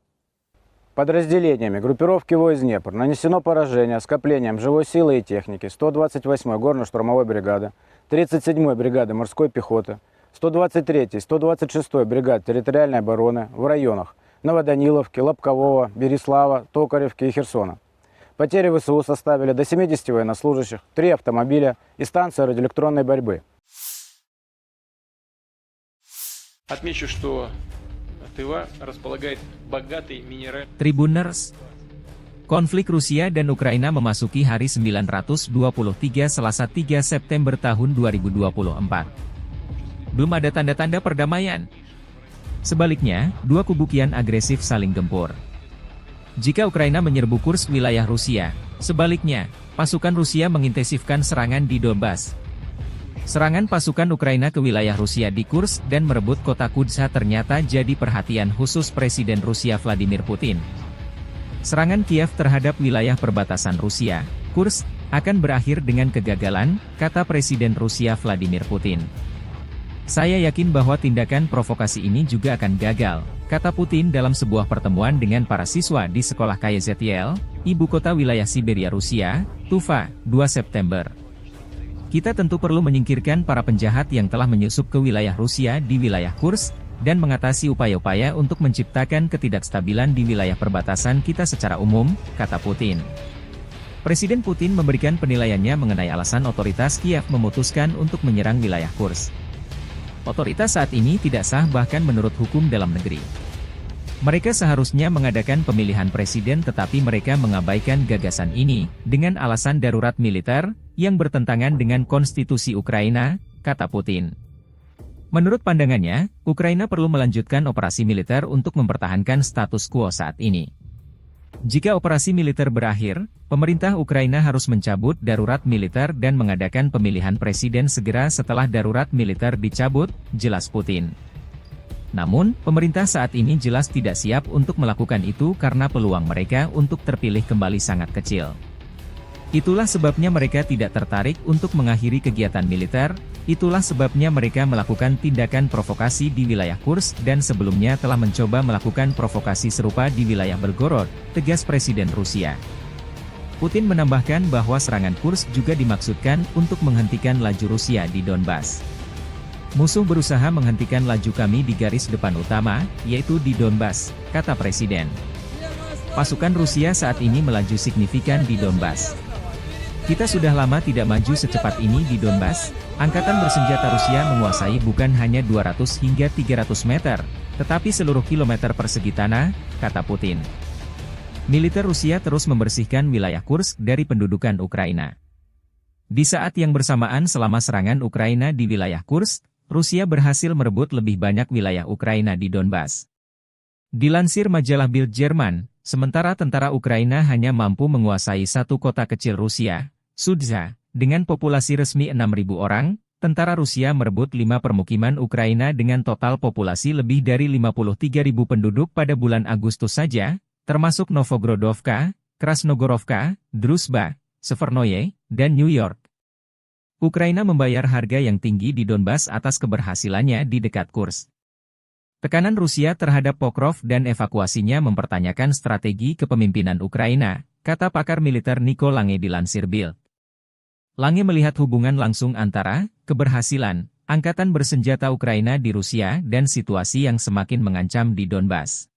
Подразделениями группировки войск «Днепр» нанесено поражение скоплениям живой силы и техники сто двадцать восьмой горно-штурмовой бригады, тридцать седьмой бригады морской пехоты, сто двадцать третьей, сто двадцать шестой бригад территориальной обороны в районах Новоданиловки, Лобкового, Береслава, Токаревки и Херсона. Потери В С У составили до семидесяти военнослужащих, три автомобиля и станция радиоэлектронной борьбы. Отмечу, что Тыва располагает богатой минеральной. Tribuners, konflik Rusia dan Ukraina memasuki hari sembilan ratus dua puluh tiga, Selasa, tiga September tahun dua ribu dua puluh empat. belum ada tanda-tanda perdamaian. Sebaliknya, dua kubu kian agresif saling gempur. Jika Ukraina menyerbu Kursk, wilayah Rusia, sebaliknya, pasukan Rusia mengintensifkan serangan di Donbas. Serangan pasukan Ukraina ke wilayah Rusia di Kursk dan merebut kota Kudza ternyata jadi perhatian khusus Presiden Rusia Vladimir Putin. Serangan Kiev terhadap wilayah perbatasan Rusia, Kursk, akan berakhir dengan kegagalan, kata Presiden Rusia Vladimir Putin. "Saya yakin bahwa tindakan provokasi ini juga akan gagal," kata Putin dalam sebuah pertemuan dengan para siswa di sekolah K Y Z L, ibu kota wilayah Siberia Rusia, Tuva, dua September. "Kita tentu perlu menyingkirkan para penjahat yang telah menyusup ke wilayah Rusia di wilayah Kursk, dan mengatasi upaya-upaya untuk menciptakan ketidakstabilan di wilayah perbatasan kita secara umum," kata Putin. Presiden Putin memberikan penilaiannya mengenai alasan otoritas Kiev memutuskan untuk menyerang wilayah Kursk. "Otoritas saat ini tidak sah bahkan menurut hukum dalam negeri. Mereka seharusnya mengadakan pemilihan presiden tetapi mereka mengabaikan gagasan ini dengan alasan darurat militer yang bertentangan dengan konstitusi Ukraina," kata Putin. Menurut pandangannya, Ukraina perlu melanjutkan operasi militer untuk mempertahankan status quo saat ini. Jika operasi militer berakhir, pemerintah Ukraina harus mencabut darurat militer dan mengadakan pemilihan presiden segera setelah darurat militer dicabut, jelas Putin. Namun, pemerintah saat ini jelas tidak siap untuk melakukan itu karena peluang mereka untuk terpilih kembali sangat kecil. Itulah sebabnya mereka tidak tertarik untuk mengakhiri kegiatan militer, itulah sebabnya mereka melakukan tindakan provokasi di wilayah Kursk dan sebelumnya telah mencoba melakukan provokasi serupa di wilayah Belgorod, tegas Presiden Rusia. Putin menambahkan bahwa serangan Kursk juga dimaksudkan untuk menghentikan laju Rusia di Donbas. "Musuh berusaha menghentikan laju kami di garis depan utama, yaitu di Donbas," kata Presiden. "Pasukan Rusia saat ini melaju signifikan di Donbas. Kita sudah lama tidak maju secepat ini di Donbas. Angkatan bersenjata Rusia menguasai bukan hanya dua ratus hingga tiga ratus meter, tetapi seluruh kilometer persegi tanah," kata Putin. Militer Rusia terus membersihkan wilayah Kursk dari pendudukan Ukraina. Di saat yang bersamaan, selama serangan Ukraina di wilayah Kursk, Rusia berhasil merebut lebih banyak wilayah Ukraina di Donbas. Dilansir majalah Bild Jerman, sementara tentara Ukraina hanya mampu menguasai satu kota kecil Rusia, Sudza, dengan populasi resmi enam ribu orang, tentara Rusia merebut lima permukiman Ukraina dengan total populasi lebih dari lima puluh tiga ribu penduduk pada bulan Agustus saja, termasuk Novgorodovka, Krasnogorovka, Druzhba, Severnoye, dan New York. Ukraina membayar harga yang tinggi di Donbas atas keberhasilannya di dekat Kursk. Tekanan Rusia terhadap Pokrov dan evakuasinya mempertanyakan strategi kepemimpinan Ukraina, kata pakar militer Nico Lange dilansir Bild. Lange melihat hubungan langsung antara keberhasilan angkatan bersenjata Ukraina di Rusia dan situasi yang semakin mengancam di Donbas.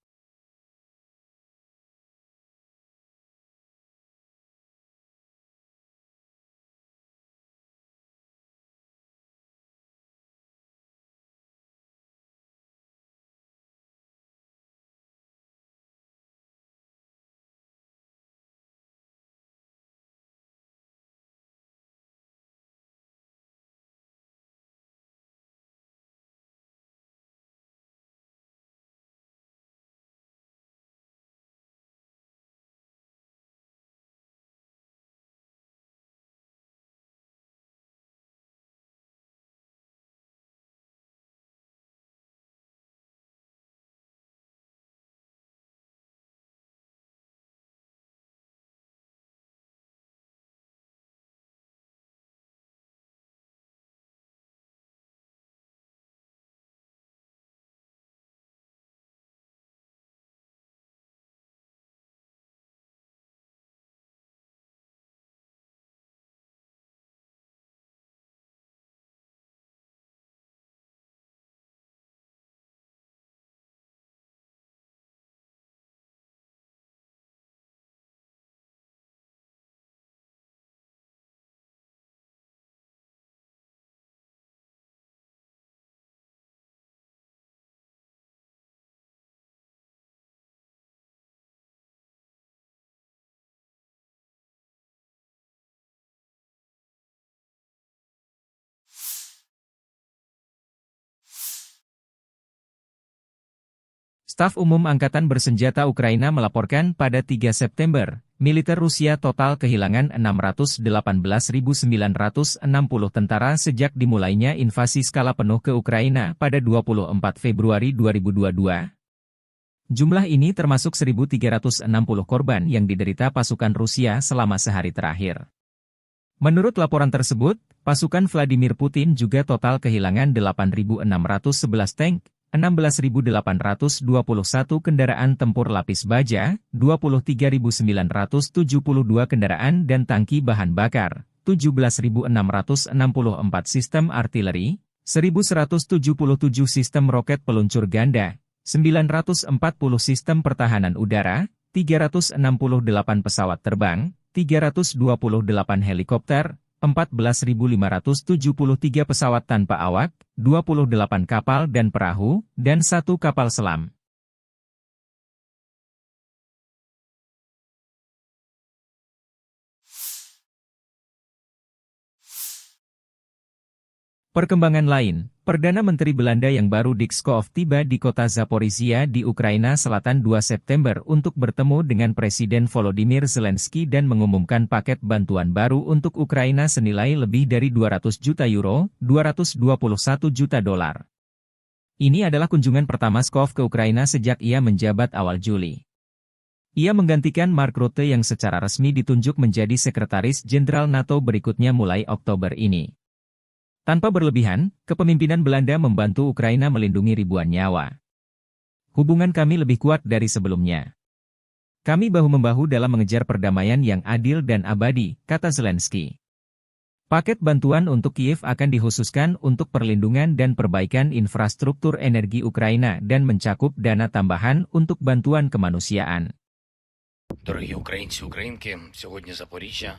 Staf Umum Angkatan Bersenjata Ukraina melaporkan pada tiga September, militer Rusia total kehilangan enam ratus delapan belas ribu sembilan ratus enam puluh tentara sejak dimulainya invasi skala penuh ke Ukraina pada dua puluh empat Februari dua ribu dua puluh dua. Jumlah ini termasuk seribu tiga ratus enam puluh korban yang diderita pasukan Rusia selama sehari terakhir. Menurut laporan tersebut, pasukan Vladimir Putin juga total kehilangan delapan ribu enam ratus sebelas tank, enam belas ribu delapan ratus dua puluh satu kendaraan tempur lapis baja, dua puluh tiga ribu sembilan ratus tujuh puluh dua kendaraan dan tangki bahan bakar, tujuh belas ribu enam ratus enam puluh empat sistem artileri, seribu seratus tujuh puluh tujuh sistem roket peluncur ganda, sembilan ratus empat puluh sistem pertahanan udara, tiga ratus enam puluh delapan pesawat terbang, tiga ratus dua puluh delapan helikopter, empat belas ribu lima ratus tujuh puluh tiga pesawat tanpa awak, dua puluh delapan kapal dan perahu, dan satu kapal selam. Perkembangan lain, Perdana Menteri Belanda yang baru Dick Schoof tiba di kota Zaporizhia di Ukraina Selatan dua September untuk bertemu dengan Presiden Volodymyr Zelensky dan mengumumkan paket bantuan baru untuk Ukraina senilai lebih dari dua ratus juta euro, dua ratus dua puluh satu juta dolar. Ini adalah kunjungan pertama Schoof ke Ukraina sejak ia menjabat awal Juli. Ia menggantikan Mark Rutte yang secara resmi ditunjuk menjadi Sekretaris Jenderal NATO berikutnya mulai Oktober ini. Tanpa berlebihan, kepemimpinan Belanda membantu Ukraina melindungi ribuan nyawa. "Hubungan kami lebih kuat dari sebelumnya. Kami bahu-membahu dalam mengejar perdamaian yang adil dan abadi," kata Zelensky. Paket bantuan untuk Kiev akan dikhususkan untuk perlindungan dan perbaikan infrastruktur energi Ukraina dan mencakup dana tambahan untuk bantuan kemanusiaan. Дорогі українці, українки, сьогодні Запоріжжя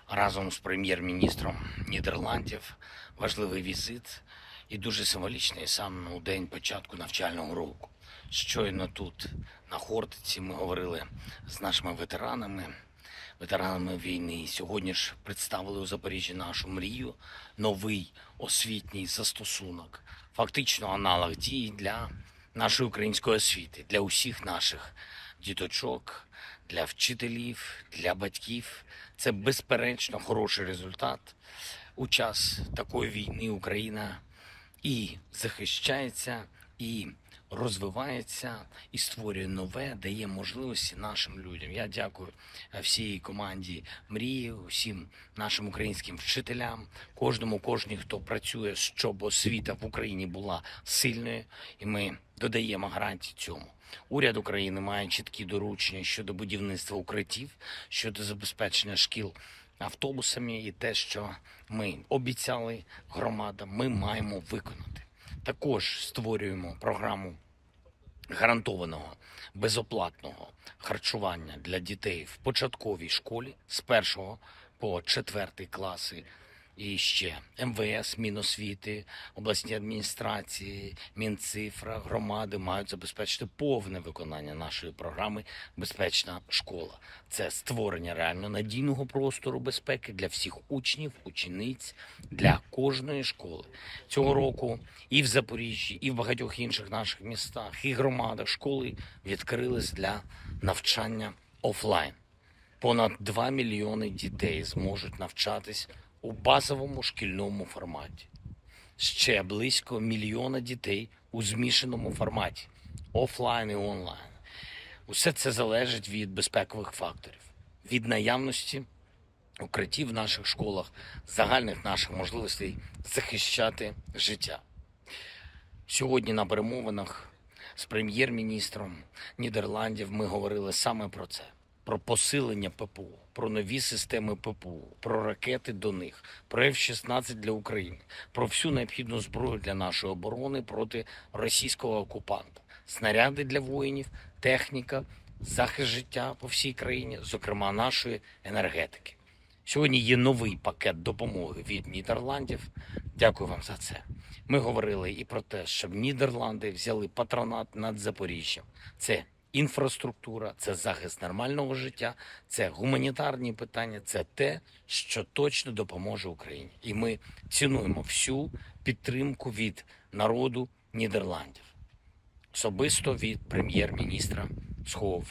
разом з прем'єр-міністром Нідерландів. Важливий візит і дуже символічний саме у день початку навчального року. Щойно тут, на Хортиці, ми говорили з нашими ветеранами, ветеранами війни. Сьогодні ж представили у Запоріжжі нашу мрію, новий освітній застосунок, фактично аналог дії для нашої української освіти, для усіх наших діточок, для вчителів, для батьків. Це безперечно хороший результат. У час такої війни Україна і захищається, і розвивається, і створює нове, дає можливості нашим людям. Я дякую, е, всій команді Мрії, усім нашим українським вчителям, кожному, кожній, хто працює, щоб освіта в Україні була сильною, і ми додаємо гарантії цьому. Уряд України має чіткі доручення щодо будівництва укриттів, щодо забезпечення шкіл автобусами, і те, що ми обіцяли громадам, ми маємо виконати. Також створюємо програму гарантованого безоплатного харчування для дітей в початковій школі з першого по четвертий класи. І ще МВС, Міносвіти, обласні адміністрації, Мінцифра, громади мають забезпечити повне виконання нашої програми "Безпечна школа". Це створення реально надійного простору безпеки для всіх учнів, учениць, для кожної школи. Цього року і в Запоріжжі, і в багатьох інших наших містах, і громадах школи відкрились для навчання офлайн. Понад два мільйони дітей зможуть навчатись у базовому шкільному форматі. Ще близько мільйона дітей у змішаному форматі, офлайн і онлайн. Усе це залежить від безпекових факторів, від наявності укриттів в наших школах, загальних наших можливостей захищати життя. Сьогодні на перемовинах з прем'єр-міністром Нідерландів ми говорили саме про це: про посилення ППО, про нові системи ППО, про ракети до них, про Ф шістнадцять для України, про всю необхідну зброю для нашої оборони проти російського окупанта, снаряди для воїнів, техніка, захист життя по всій країні, зокрема нашої енергетики. Сьогодні є новий пакет допомоги від Нідерландів. Дякую вам за це. Ми говорили і про те, щоб Нідерланди взяли патронат над Запоріжжям. Це інфраструктура, це захист нормального життя, це гуманітарні питання, це те, що точно допоможе Україні. І ми цінуємо всю підтримку від народу Нідерландів. особисто від прем'єр-міністра Схову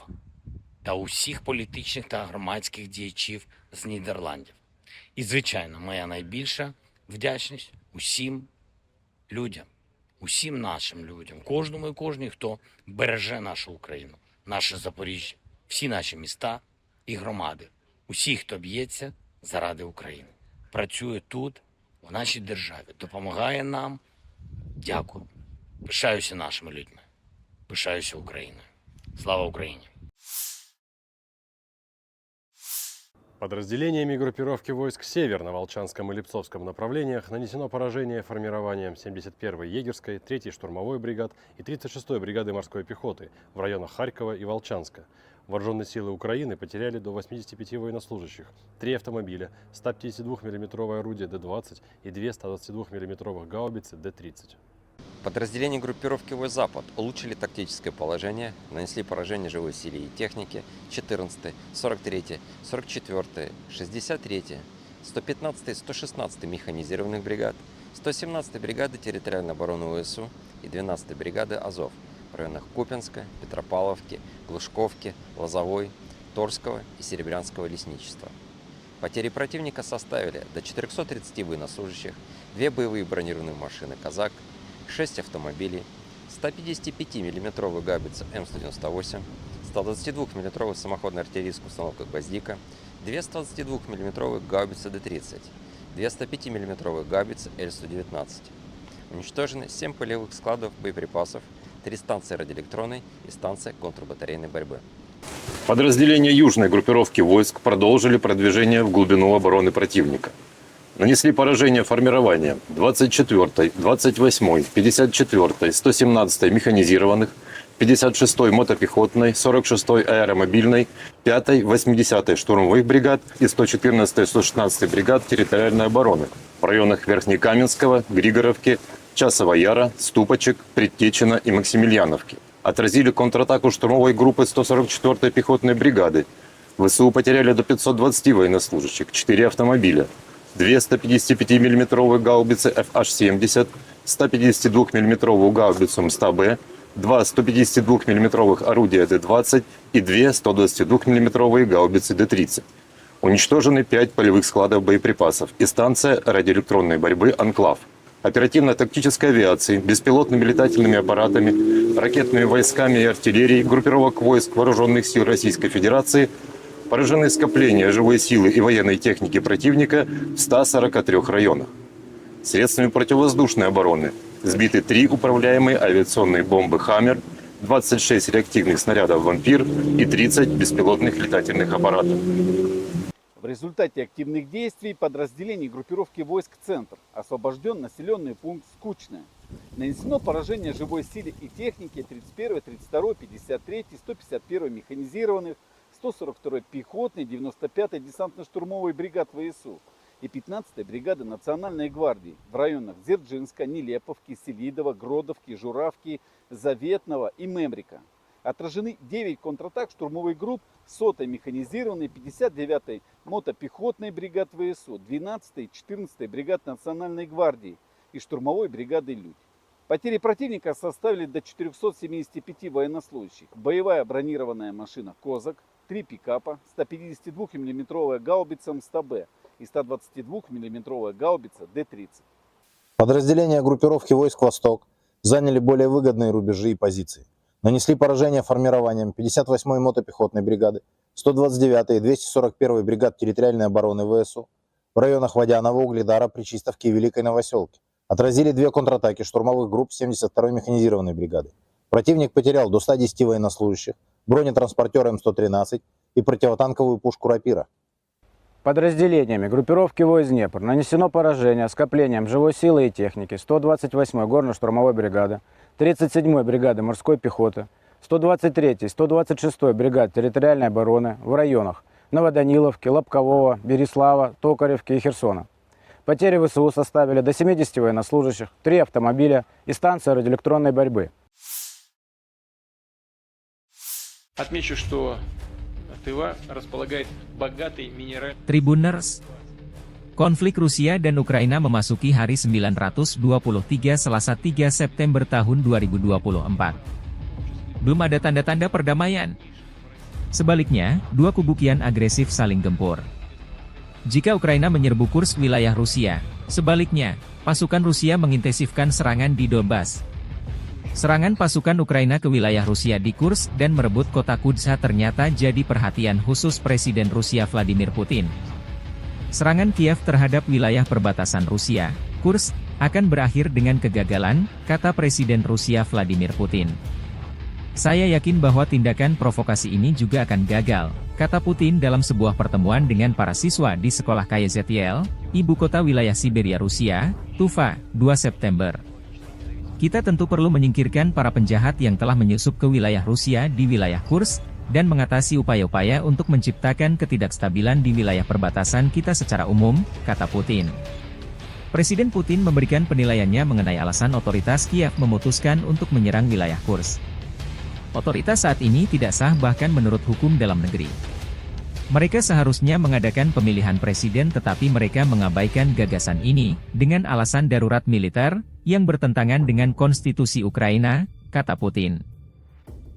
та усіх політичних та громадських діячів з Нідерландів. І, звичайно, моя найбільша вдячність усім людям, усім нашим людям, кожному і кожній, хто береже нашу Україну, наше Запоріжжя, всі наші міста і громади, усі, хто б'ється заради України, працює тут, в нашій державі, допомагає нам. Дякую. Пишаюся нашими людьми. Пишаюся Україною. Слава Україні! Подразделениями группировки войск «Север» на Волчанском и Липцовском направлениях нанесено поражение формированиям семьдесят первой егерской, третьей штурмовой бригад и тридцать шестой бригады морской пехоты в районах Харькова и Волчанска. Вооружённые силы Украины потеряли до восьмидесяти пяти военнослужащих, три автомобиля, сто пятидесяти двух миллиметровое орудие Д двадцать и две сто двадцати двух миллиметровых гаубицы Д тридцать. Подразделения группировки войск «Запад» улучшили тактическое положение, нанесли поражение живой силе и технике четырнадцатой, сорок третьей, сорок четвёртой, шестьдесят третьей, сто пятнадцатой, сто шестнадцатой механизированных бригад, сто семнадцатой бригады территориальной обороны В С У и двенадцатой бригады «Азов» в районах Купинска, Петропавловки, Глушковки, Лозовой, Торского и Серебрянского лесничества. Потери противника составили до четырёхсот тридцати военнослужащих, две боевые бронированные машины «Казак», шесть автомобилей, сто пятидесяти пяти миллиметровая гаубица М сто девяносто восемь, сто двадцати двух миллиметровая самоходная артиллерийская установка «Гвоздика», две сто двадцати двух миллиметровые гаубицы Д тридцать, две сто пяти миллиметровые гаубицы Л сто девятнадцать. Уничтожены семь полевых складов боеприпасов, три станции радиоэлектронной и станция контрбатарейной борьбы. Подразделения южной группировки войск продолжили продвижение в глубину обороны противника. Нанесли поражение формированиям двадцать четвёртой, двадцать восьмой, пятьдесят четвёртой, сто семнадцатой механизированных, пятьдесят шестой мотопехотной, сорок шестой аэромобильной, пятой, восьмидесятой штурмовых бригад и сто четырнадцатой, сто шестнадцатой бригад территориальной обороны в районах Верхнекаменского, Григоровки, Часового Яра, Ступочек, Предтечина и Максимильяновки. Отразили контратаку штурмовой группы сто сорок четвёртой пехотной бригады. В С У потеряли до пятьсот двадцати военнослужащих, четыре автомобиля, две сто пятидесяти пяти миллиметровые гаубицы Ф Аш семьдесят, сто пятидесяти двух миллиметровую гаубицу М сто Б, два сто пятидесяти двух миллиметровых орудия Д двадцать и две сто двадцати двух миллиметровые гаубицы Д тридцать. Уничтожены пять полевых складов боеприпасов и станция радиоэлектронной борьбы «Анклав». Оперативно-тактической авиацией, беспилотными летательными аппаратами, ракетными войсками и артиллерией группировок войск Вооружённых сил Российской Федерации поражены скопления живой силы и военной техники противника в ста сорока трёх районах. Средствами противовоздушной обороны сбиты три управляемые авиационные бомбы «Хаммер», двадцать шесть реактивных снарядов «Вампир» и тридцать беспилотных летательных аппаратов. В результате активных действий подразделений группировки войск «Центр» освобождён населённый пункт Скучное. Нанесено поражение живой силе и технике тридцать первой, тридцать второй, пятьдесят третьей, сто пятьдесят первой механизированных, сто сорок второй пехотной, девяносто пятой десантно-штурмовой бригад В С У и пятнадцатой бригады Национальной гвардии в районах Дзержинска, Нелеповки, Селидова, Гродовки, Журавки, Заветного и Мемрика. Отражены девять контратак штурмовых групп сотой механизированной, пятьдесят девятой мотопехотной бригад В С У, двенадцатой и четырнадцатой бригад Национальной гвардии и штурмовой бригады «Людь». Потери противника составили до четырёхсот семидесяти пяти военнослужащих. Боевая бронированная машина «Козак», три пикапа, сто пятидесяти двух миллиметровая гаубица М сто Б и сто двадцати двух миллиметровая гаубица Д тридцать. Подразделения группировки войск «Восток» заняли более выгодные рубежи и позиции. Нанесли поражение формированиям пятьдесят восьмой мотопехотной бригады, сто двадцать девятой и двести сорок первой бригад территориальной обороны В С У в районах Водянова, Угледара, Причистовки и Великой Новосёлки. Отразили две контратаки штурмовых групп семьдесят второй механизированной бригады. Противник потерял до ста десяти военнослужащих, бронетранспортёр М сто тринадцать и противотанковую пушку «Рапира». Подразделениями группировки войск «Днепр» нанесено поражение скоплениям живой силы и техники сто двадцать восьмой горно-штурмовой бригады, тридцать седьмой бригады морской пехоты, сто двадцать третьей, сто двадцать шестой бригад территориальной обороны в районах Новоданиловки, Лобкового, Береслава, Токаревки и Херсона. Потери В С У составили до семидесяти военнослужащих, три автомобиля и станция радиоэлектронной борьбы. Отмечу, что Тыва располагает богатой минеральной. Tribuners, konflik Rusia dan Ukraina memasuki hari sembilan ratus dua puluh tiga, Selasa, tiga September tahun dua ribu dua puluh empat. belum ada tanda-tanda perdamaian. Sebaliknya, dua kubu kian agresif saling gempur. Jika Ukraina menyerbu Kursk, wilayah Rusia, sebaliknya, pasukan Rusia mengintensifkan serangan di Donbas. Serangan pasukan Ukraina ke wilayah Rusia di Kursk dan merebut kota Kudza ternyata jadi perhatian khusus Presiden Rusia Vladimir Putin. Serangan Kiev terhadap wilayah perbatasan Rusia, Kursk, akan berakhir dengan kegagalan, kata Presiden Rusia Vladimir Putin. "Saya yakin bahwa tindakan provokasi ini juga akan gagal," kata Putin dalam sebuah pertemuan dengan para siswa di sekolah K Y Z L, ibu kota wilayah Siberia Rusia, Tuva, dua September. "Kita tentu perlu menyingkirkan para penjahat yang telah menyusup ke wilayah Rusia di wilayah Kursk, dan mengatasi upaya-upaya untuk menciptakan ketidakstabilan di wilayah perbatasan kita secara umum," kata Putin. Presiden Putin memberikan penilaiannya mengenai alasan otoritas Kiev memutuskan untuk menyerang wilayah Kursk. "Otoritas saat ini tidak sah bahkan menurut hukum dalam negeri. Mereka seharusnya mengadakan pemilihan presiden tetapi mereka mengabaikan gagasan ini dengan alasan darurat militer yang bertentangan dengan konstitusi Ukraina," kata Putin.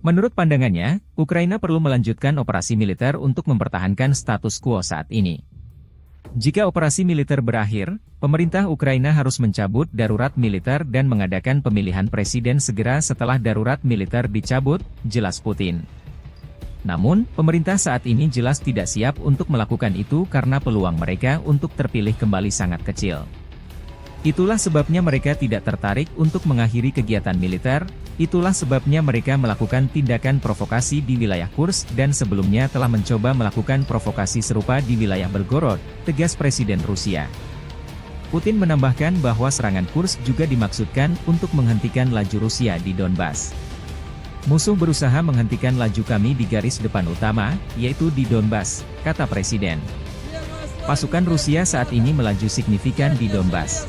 Menurut pandangannya, Ukraina perlu melanjutkan operasi militer untuk mempertahankan status quo saat ini. Jika operasi militer berakhir, pemerintah Ukraina harus mencabut darurat militer dan mengadakan pemilihan presiden segera setelah darurat militer dicabut, jelas Putin. Namun, pemerintah saat ini jelas tidak siap untuk melakukan itu karena peluang mereka untuk terpilih kembali sangat kecil. Itulah sebabnya mereka tidak tertarik untuk mengakhiri kegiatan militer, itulah sebabnya mereka melakukan tindakan provokasi di wilayah Kursk dan sebelumnya telah mencoba melakukan provokasi serupa di wilayah Belgorod, tegas Presiden Rusia. Putin menambahkan bahwa serangan Kursk juga dimaksudkan untuk menghentikan laju Rusia di Donbas. "Musuh berusaha menghentikan laju kami di garis depan utama, yaitu di Donbas," kata Presiden. "Pasukan Rusia saat ini melaju signifikan di Donbas.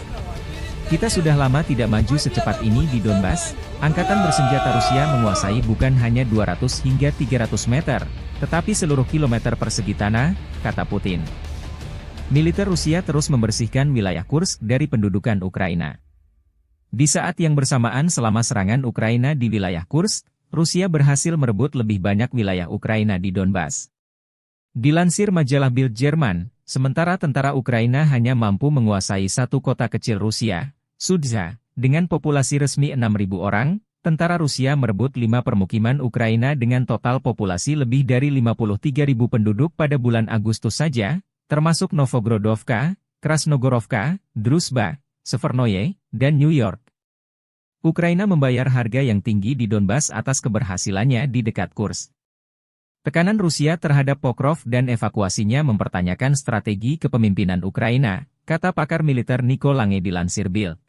Kita sudah lama tidak maju secepat ini di Donbas. Angkatan bersenjata Rusia menguasai bukan hanya dua ratus hingga tiga ratus meter, tetapi seluruh kilometer persegi tanah," kata Putin. Militer Rusia terus membersihkan wilayah Kursk dari pendudukan Ukraina. Di saat yang bersamaan, selama serangan Ukraina di wilayah Kursk, Rusia berhasil merebut lebih banyak wilayah Ukraina di Donbas. Dilansir majalah Bild Jerman, sementara tentara Ukraina hanya mampu menguasai satu kota kecil Rusia, Sudza, dengan populasi resmi enam ribu orang, tentara Rusia merebut lima permukiman Ukraina dengan total populasi lebih dari lima puluh tiga ribu penduduk pada bulan Agustus saja, termasuk Novogrodovka, Krasnogorovka, Druzhba, Severnoye, dan New York. Ukraina membayar harga yang tinggi di Donbas atas keberhasilannya di dekat Kursk. Tekanan Rusia terhadap Pokrov dan evakuasinya mempertanyakan strategi kepemimpinan Ukraina, kata pakar militer Nico Lange dilansir Bild.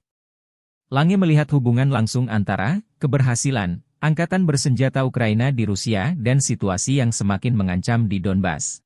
Lange melihat hubungan langsung antara keberhasilan angkatan bersenjata Ukraina di Rusia dan situasi yang semakin mengancam di Donbas.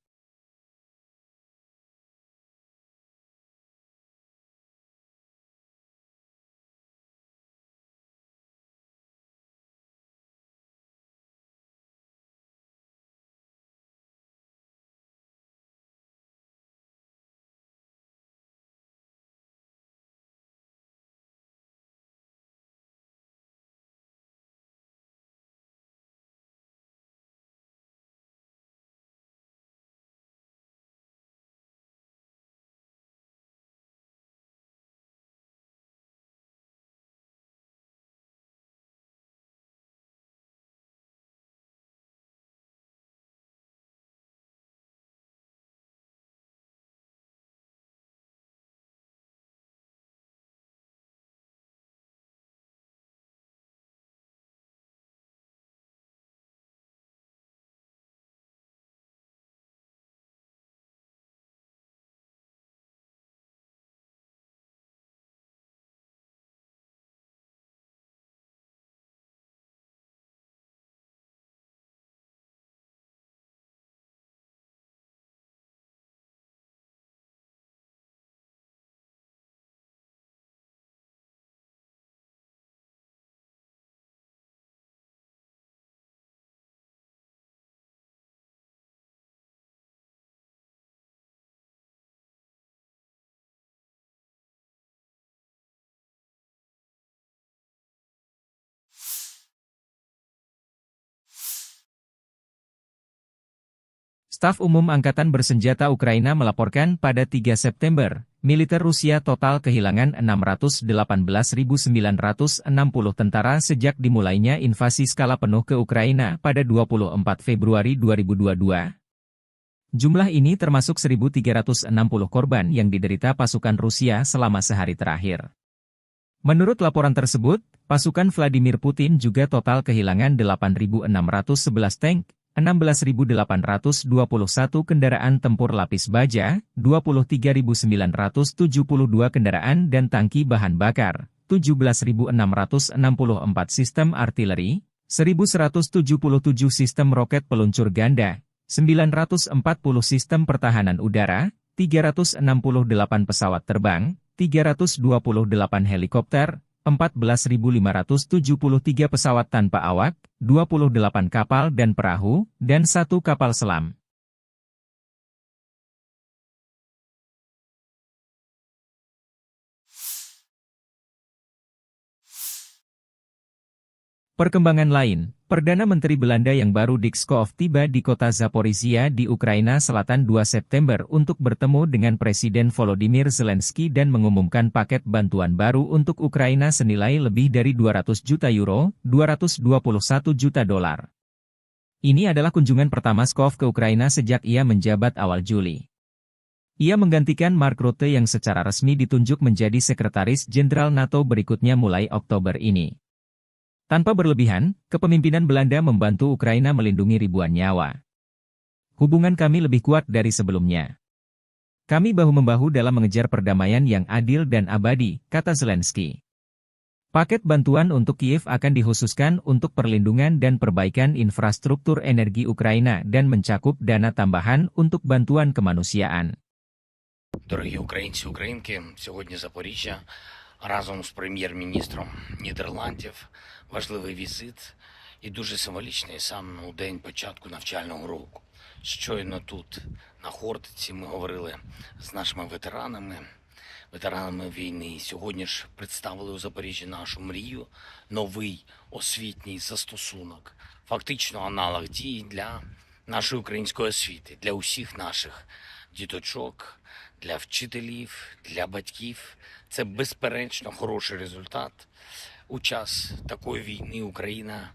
Staf Umum Angkatan Bersenjata Ukraina melaporkan pada tiga September, militer Rusia total kehilangan enam ratus delapan belas ribu sembilan ratus enam puluh tentara sejak dimulainya invasi skala penuh ke Ukraina pada dua puluh empat Februari dua ribu dua puluh dua. Jumlah ini termasuk seribu tiga ratus enam puluh korban yang diderita pasukan Rusia selama sehari terakhir. Menurut laporan tersebut, pasukan Vladimir Putin juga total kehilangan delapan ribu enam ratus sebelas tank, enam belas ribu delapan ratus dua puluh satu kendaraan tempur lapis baja, dua puluh tiga ribu sembilan ratus tujuh puluh dua kendaraan dan tangki bahan bakar, tujuh belas ribu enam ratus enam puluh empat sistem artileri, seribu seratus tujuh puluh tujuh sistem roket peluncur ganda, sembilan ratus empat puluh sistem pertahanan udara, tiga ratus enam puluh delapan pesawat terbang, tiga ratus dua puluh delapan helikopter, empat belas ribu lima ratus tujuh puluh tiga pesawat tanpa awak, dua puluh delapan kapal dan perahu, dan satu kapal selam. Perkembangan lain, Perdana Menteri Belanda yang baru Dick Schoof tiba di kota Zaporizhia di Ukraina Selatan dua September untuk bertemu dengan Presiden Volodymyr Zelensky dan mengumumkan paket bantuan baru untuk Ukraina senilai lebih dari dua ratus juta euro, dua ratus dua puluh satu juta dolar. Ini adalah kunjungan pertama Schoof ke Ukraina sejak ia menjabat awal Juli. Ia menggantikan Mark Rutte yang secara resmi ditunjuk menjadi Sekretaris Jenderal nato berikutnya mulai Oktober ini. Tanpa berlebihan, kepemimpinan Belanda membantu Ukraina melindungi ribuan nyawa. "Hubungan kami lebih kuat dari sebelumnya. Kami bahu-membahu dalam mengejar perdamaian yang adil dan abadi," kata Zelensky. Paket bantuan untuk Kiev akan dikhususkan untuk perlindungan dan perbaikan infrastruktur energi Ukraina dan mencakup dana tambahan untuk bantuan kemanusiaan. Дорогі українці, українки, сьогодні Запоріжжя разом з прем'єр-міністром Нідерландів. Важливий візит і дуже символічний саме у день початку навчального року. Щойно тут, на Хортиці, ми говорили з нашими ветеранами, ветеранами війни. Сьогодні ж представили у Запоріжжі нашу мрію, новий освітній застосунок, фактично аналог дії для нашої української освіти, для усіх наших діточок, для вчителів, для батьків. Це безперечно хороший результат. У час такої війни Україна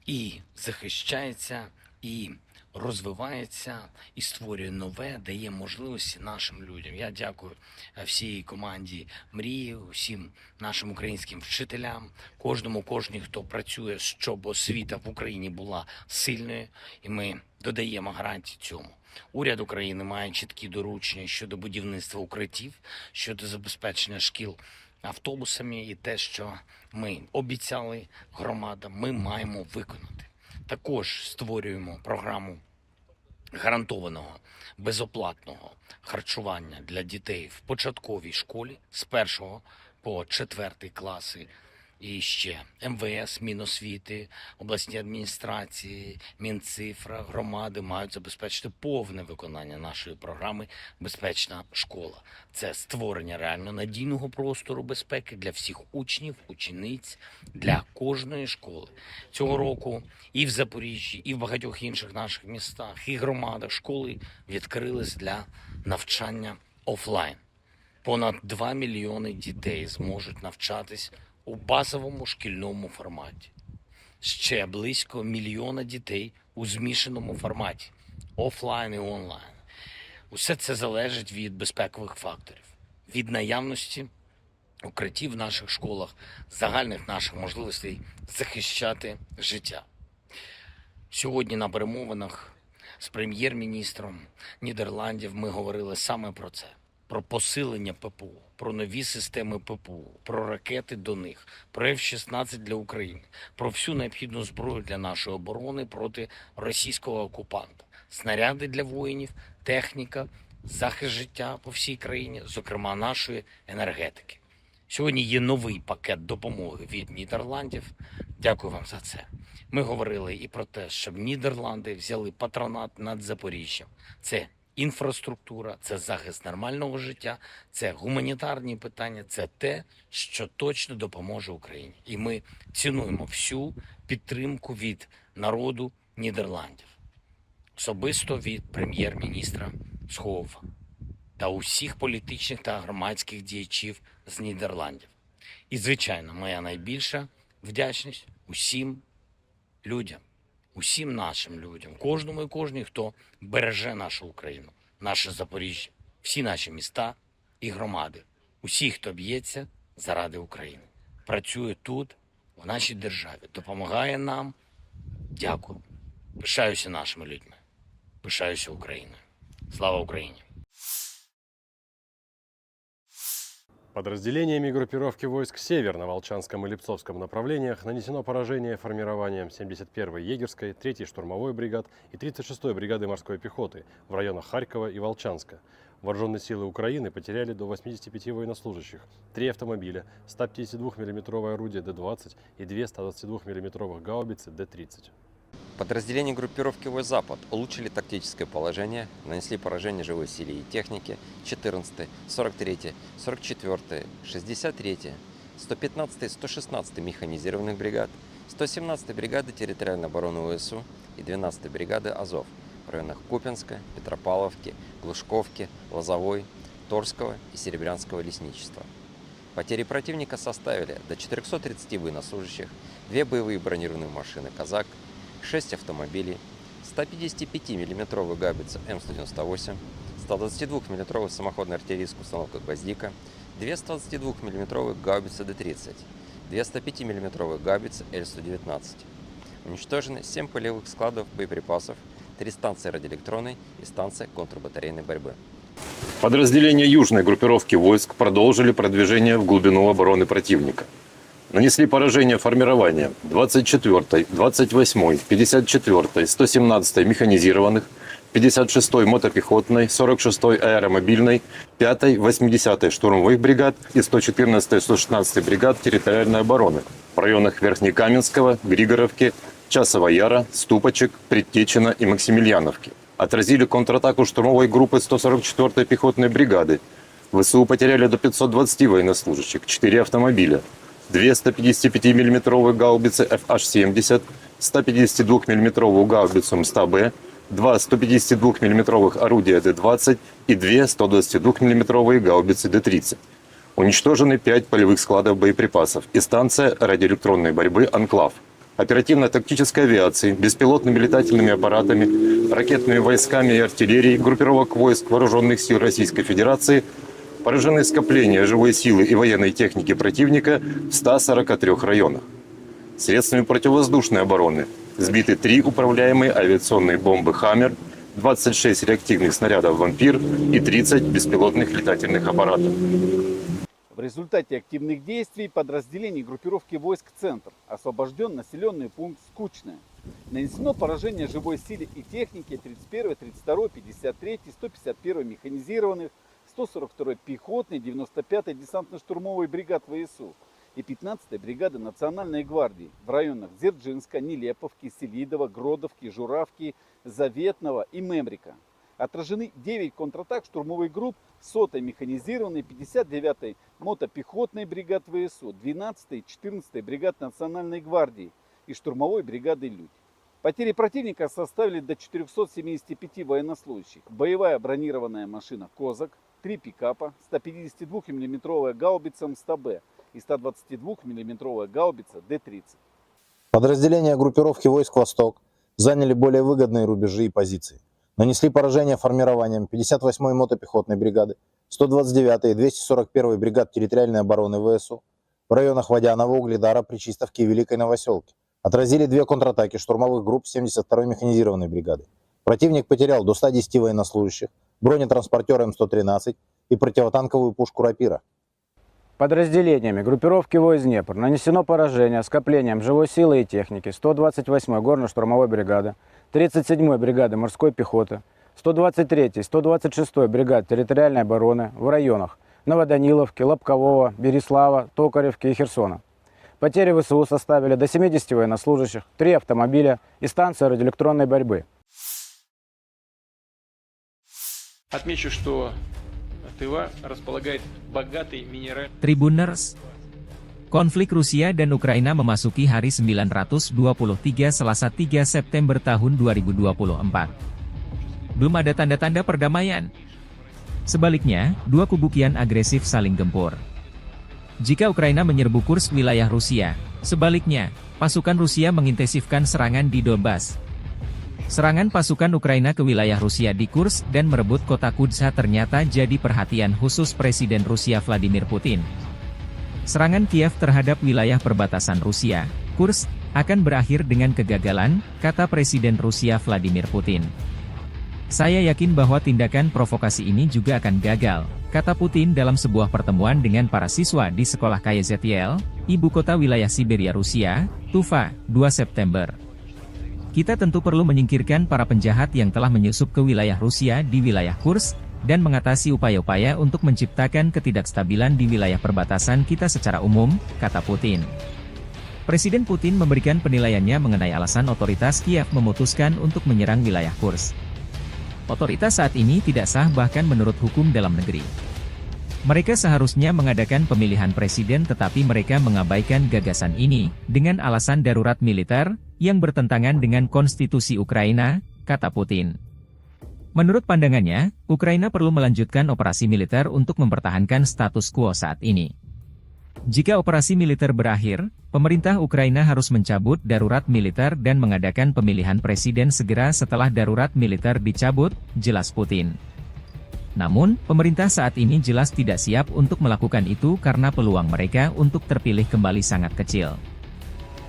і захищається, і розвивається, і створює нове, дає можливості нашим людям. Я дякую, е, всій команді Мрії, усім нашим українським вчителям, кожному, кожній, хто працює, щоб освіта в Україні була сильною, і ми додаємо гарантії цьому. Уряд України має чіткі доручення щодо будівництва укриттів, щодо забезпечення шкіл автобусами, і те, що ми обіцяли громадам, ми маємо виконати. Також створюємо програму гарантованого безоплатного харчування для дітей в початковій школі з першого по четвертий класи. І ще МВС, Міносвіти, обласні адміністрації, Мінцифра, громади мають забезпечити повне виконання нашої програми "Безпечна школа". Це створення реально надійного простору безпеки для всіх учнів, учениць, для кожної школи. Цього року і в Запоріжжі, і в багатьох інших наших містах, і громадах школи відкрились для навчання офлайн. Понад два мільйони дітей зможуть навчатись у базовому шкільному форматі. Ще близько мільйона дітей у змішаному форматі, офлайн і онлайн. Усе це залежить від безпекових факторів, від наявності укриттів в наших школах, загальних наших можливостей захищати життя. Сьогодні на перемовинах з прем'єр-міністром Нідерландів ми говорили саме про це: про посилення ППО, про нові системи ППО, про ракети до них, про Ф шістнадцять для України, про всю необхідну зброю для нашої оборони проти російського окупанта, снаряди для воїнів, техніка, захист життя по всій країні, зокрема нашої енергетики. Сьогодні є новий пакет допомоги від Нідерландів. Дякую вам за це. Ми говорили і про те, щоб Нідерланди взяли патронат над Запоріжжям. Це інфраструктура, це захист нормального життя, це гуманітарні питання, це те, що точно допоможе Україні. І ми цінуємо всю підтримку від народу Нідерландів. особисто від прем'єр-міністра Схову та усіх політичних та громадських діячів з Нідерландів. І, звичайно, моя найбільша вдячність усім людям, усім нашим людям, кожному і кожній, хто береже нашу Україну, наше Запоріжжя, всі наші міста і громади, усі, хто б'ється заради України, працює тут, в нашій державі, допомагає нам. Дякую. Пишаюся нашими людьми. Пишаюся Україною. Слава Україні! Подразделениями группировки войск «Север» на Волчанском и Липцовском направлениях нанесено поражение формированиям семьдесят первой егерской, третьей штурмовой бригад и тридцать шестой бригады морской пехоты в районах Харькова и Волчанска. Вооружённые силы Украины потеряли до восьмидесяти пяти военнослужащих, три автомобиля, сто пятидесятидвухмиллиметровое орудие Д двадцать и две сто двадцатидвухмиллиметровых гаубицы Д тридцать. Подразделения группировки войск «Запад» улучшили тактическое положение, нанесли поражение живой силе и технике четырнадцатой, сорок третьей, сорок четвёртой, шестьдесят третьей, сто пятнадцатой, сто шестнадцатой механизированных бригад, сто семнадцатой бригады территориальной обороны В С У и двенадцатой бригады «Азов» в районах Купинска, Петропавловки, Глушковки, Лозовой, Торского и Серебрянского лесничества. Потери противника составили до четырёхсот тридцати военнослужащих, две боевые бронированные машины «Казак», шесть автомобилей, сто пятидесятипятимиллиметровую гаубицу М сто девяносто восемь, сто двадцатидвухмиллиметровую самоходную артиллерийскую установку «Гвоздика», две сто двадцатидвухмиллиметровые гаубицы Д тридцать, две сто пятимиллиметровые гаубицы Л сто девятнадцать. Уничтожены семь полевых складов боеприпасов, три станции радиоэлектронной и станция контрбатарейной борьбы. Подразделения южной группировки войск продолжили продвижение в глубину обороны противника. Нанесли поражение формированиям двадцать четвёртой, двадцать восьмой, пятьдесят четвёртой, сто семнадцатой механизированных, пятьдесят шестой мотопехотной, сорок шестой аэромобильной, пятой, восьмидесятой штурмовых бригад и сто четырнадцатой, сто шестнадцатой бригад территориальной обороны в районах Верхнекаменского, Григоровки, Часового Яра, Ступочек, Предтечина и Максимильяновки. Отразили контратаку штурмовой группы сто сорок четвёртой пехотной бригады. В С У потеряли до пятьсот двадцати военнослужащих, четыре автомобиля, две сто пятидесятипятимиллиметровые гаубицы Ф Аш семьдесят, сто пятидесятидвухмиллиметровую гаубицу М сто Б, два сто пятидесятидвухмиллиметровых орудия Д двадцать и две сто двадцатидвухмиллиметровые гаубицы Д тридцать. Уничтожены пять полевых складов боеприпасов и станция радиоэлектронной борьбы «Анклав». Оперативно-тактической авиацией, беспилотными летательными аппаратами, ракетными войсками и артиллерией группировок войск Вооружённых сил Российской Федерации поражены скопления живой силы и военной техники противника в ста сорока трёх районах. Средствами противовоздушной обороны сбиты три управляемые авиационные бомбы «Хаммер», двадцать шесть реактивных снарядов «Вампир» и тридцать беспилотных летательных аппаратов. В результате активных действий подразделений группировки войск «Центр» освобождён населённый пункт Скучное. Нанесено поражение живой силе и технике тридцать первой, тридцать второй, пятьдесят третьей, сто пятьдесят первой механизированных, сто сорок второй пехотной, девяносто пятой десантно-штурмовой бригад В С У и пятнадцатой бригады Национальной гвардии в районах Дзержинска, Нелеповки, Селидово, Гродовки, Журавки, Заветного и Мемрика. Отражены девять контратак штурмовых групп сотой механизированной, пятьдесят девятой мотопехотной бригад В С У, двенадцатой и четырнадцатой бригад Национальной гвардии и штурмовой бригады «Людь». Потери противника составили до четырёхсот семидесяти пяти военнослужащих. Боевая бронированная машина «Козак», три пикапа, сто пятидесятидвухмиллиметровая гаубица М сто Б и сто двадцатидвухмиллиметровая гаубица Д тридцать. Подразделения группировки войск «Восток» заняли более выгодные рубежи и позиции. Нанесли поражение формированиям пятьдесят восьмой мотопехотной бригады, сто двадцать девятой и двести сорок первой бригад территориальной обороны В С У в районах Водяного, Угледара, Причистовки и Великой Новосёлки. Отразили две контратаки штурмовых групп семьдесят второй механизированной бригады. Противник потерял до ста десяти военнослужащих, бронетранспортёр М сто тринадцать и противотанковую пушку «Рапира». Подразделениями группировки войск «Днепр» нанесено поражение скоплениям живой силы и техники сто двадцать восьмой горно-штурмовой бригады, тридцать седьмой бригады морской пехоты, сто двадцать третьей, сто двадцать шестой бригад территориальной обороны в районах Новоданиловки, Лобкового, Береслава, Токаревки и Херсона. Потери В С У составили до семидесяти военнослужащих, три автомобиля и станция радиоэлектронной борьбы. Отмечу, что Тыва располагает богатой минеральной. Tribuners, konflik Rusia dan Ukraina memasuki hari sembilan ratus dua puluh tiga Selasa tiga September tahun dua ribu dua puluh empat. belum ada tanda-tanda perdamaian. Sebaliknya, dua kubu kian agresif saling gempur. Jika Ukraina menyerbu Kursk, wilayah Rusia, sebaliknya, pasukan Rusia mengintensifkan serangan di Donbas. Serangan pasukan Ukraina ke wilayah Rusia di Kursk dan merebut kota Kudza ternyata jadi perhatian khusus Presiden Rusia Vladimir Putin. Serangan Kiev terhadap wilayah perbatasan Rusia, Kursk, akan berakhir dengan kegagalan, kata Presiden Rusia Vladimir Putin. "Saya yakin bahwa tindakan provokasi ini juga akan gagal," kata Putin dalam sebuah pertemuan dengan para siswa di sekolah K Y Z L, ibu kota wilayah Siberia Rusia, Tuva, dua September. "Kita tentu perlu menyingkirkan para penjahat yang telah menyusup ke wilayah Rusia di wilayah Kursk dan mengatasi upaya-upaya untuk menciptakan ketidakstabilan di wilayah perbatasan kita secara umum," kata Putin. Presiden Putin memberikan penilaiannya mengenai alasan otoritas Kiev memutuskan untuk menyerang wilayah Kursk. "Otoritas saat ini tidak sah bahkan menurut hukum dalam negeri. Mereka seharusnya mengadakan pemilihan presiden tetapi mereka mengabaikan gagasan ini dengan alasan darurat militer yang bertentangan dengan konstitusi Ukraina," kata Putin. Menurut pandangannya, Ukraina perlu melanjutkan operasi militer untuk mempertahankan status quo saat ini. Jika operasi militer berakhir, pemerintah Ukraina harus mencabut darurat militer dan mengadakan pemilihan presiden segera setelah darurat militer dicabut, jelas Putin. Namun, pemerintah saat ini jelas tidak siap untuk melakukan itu karena peluang mereka untuk terpilih kembali sangat kecil.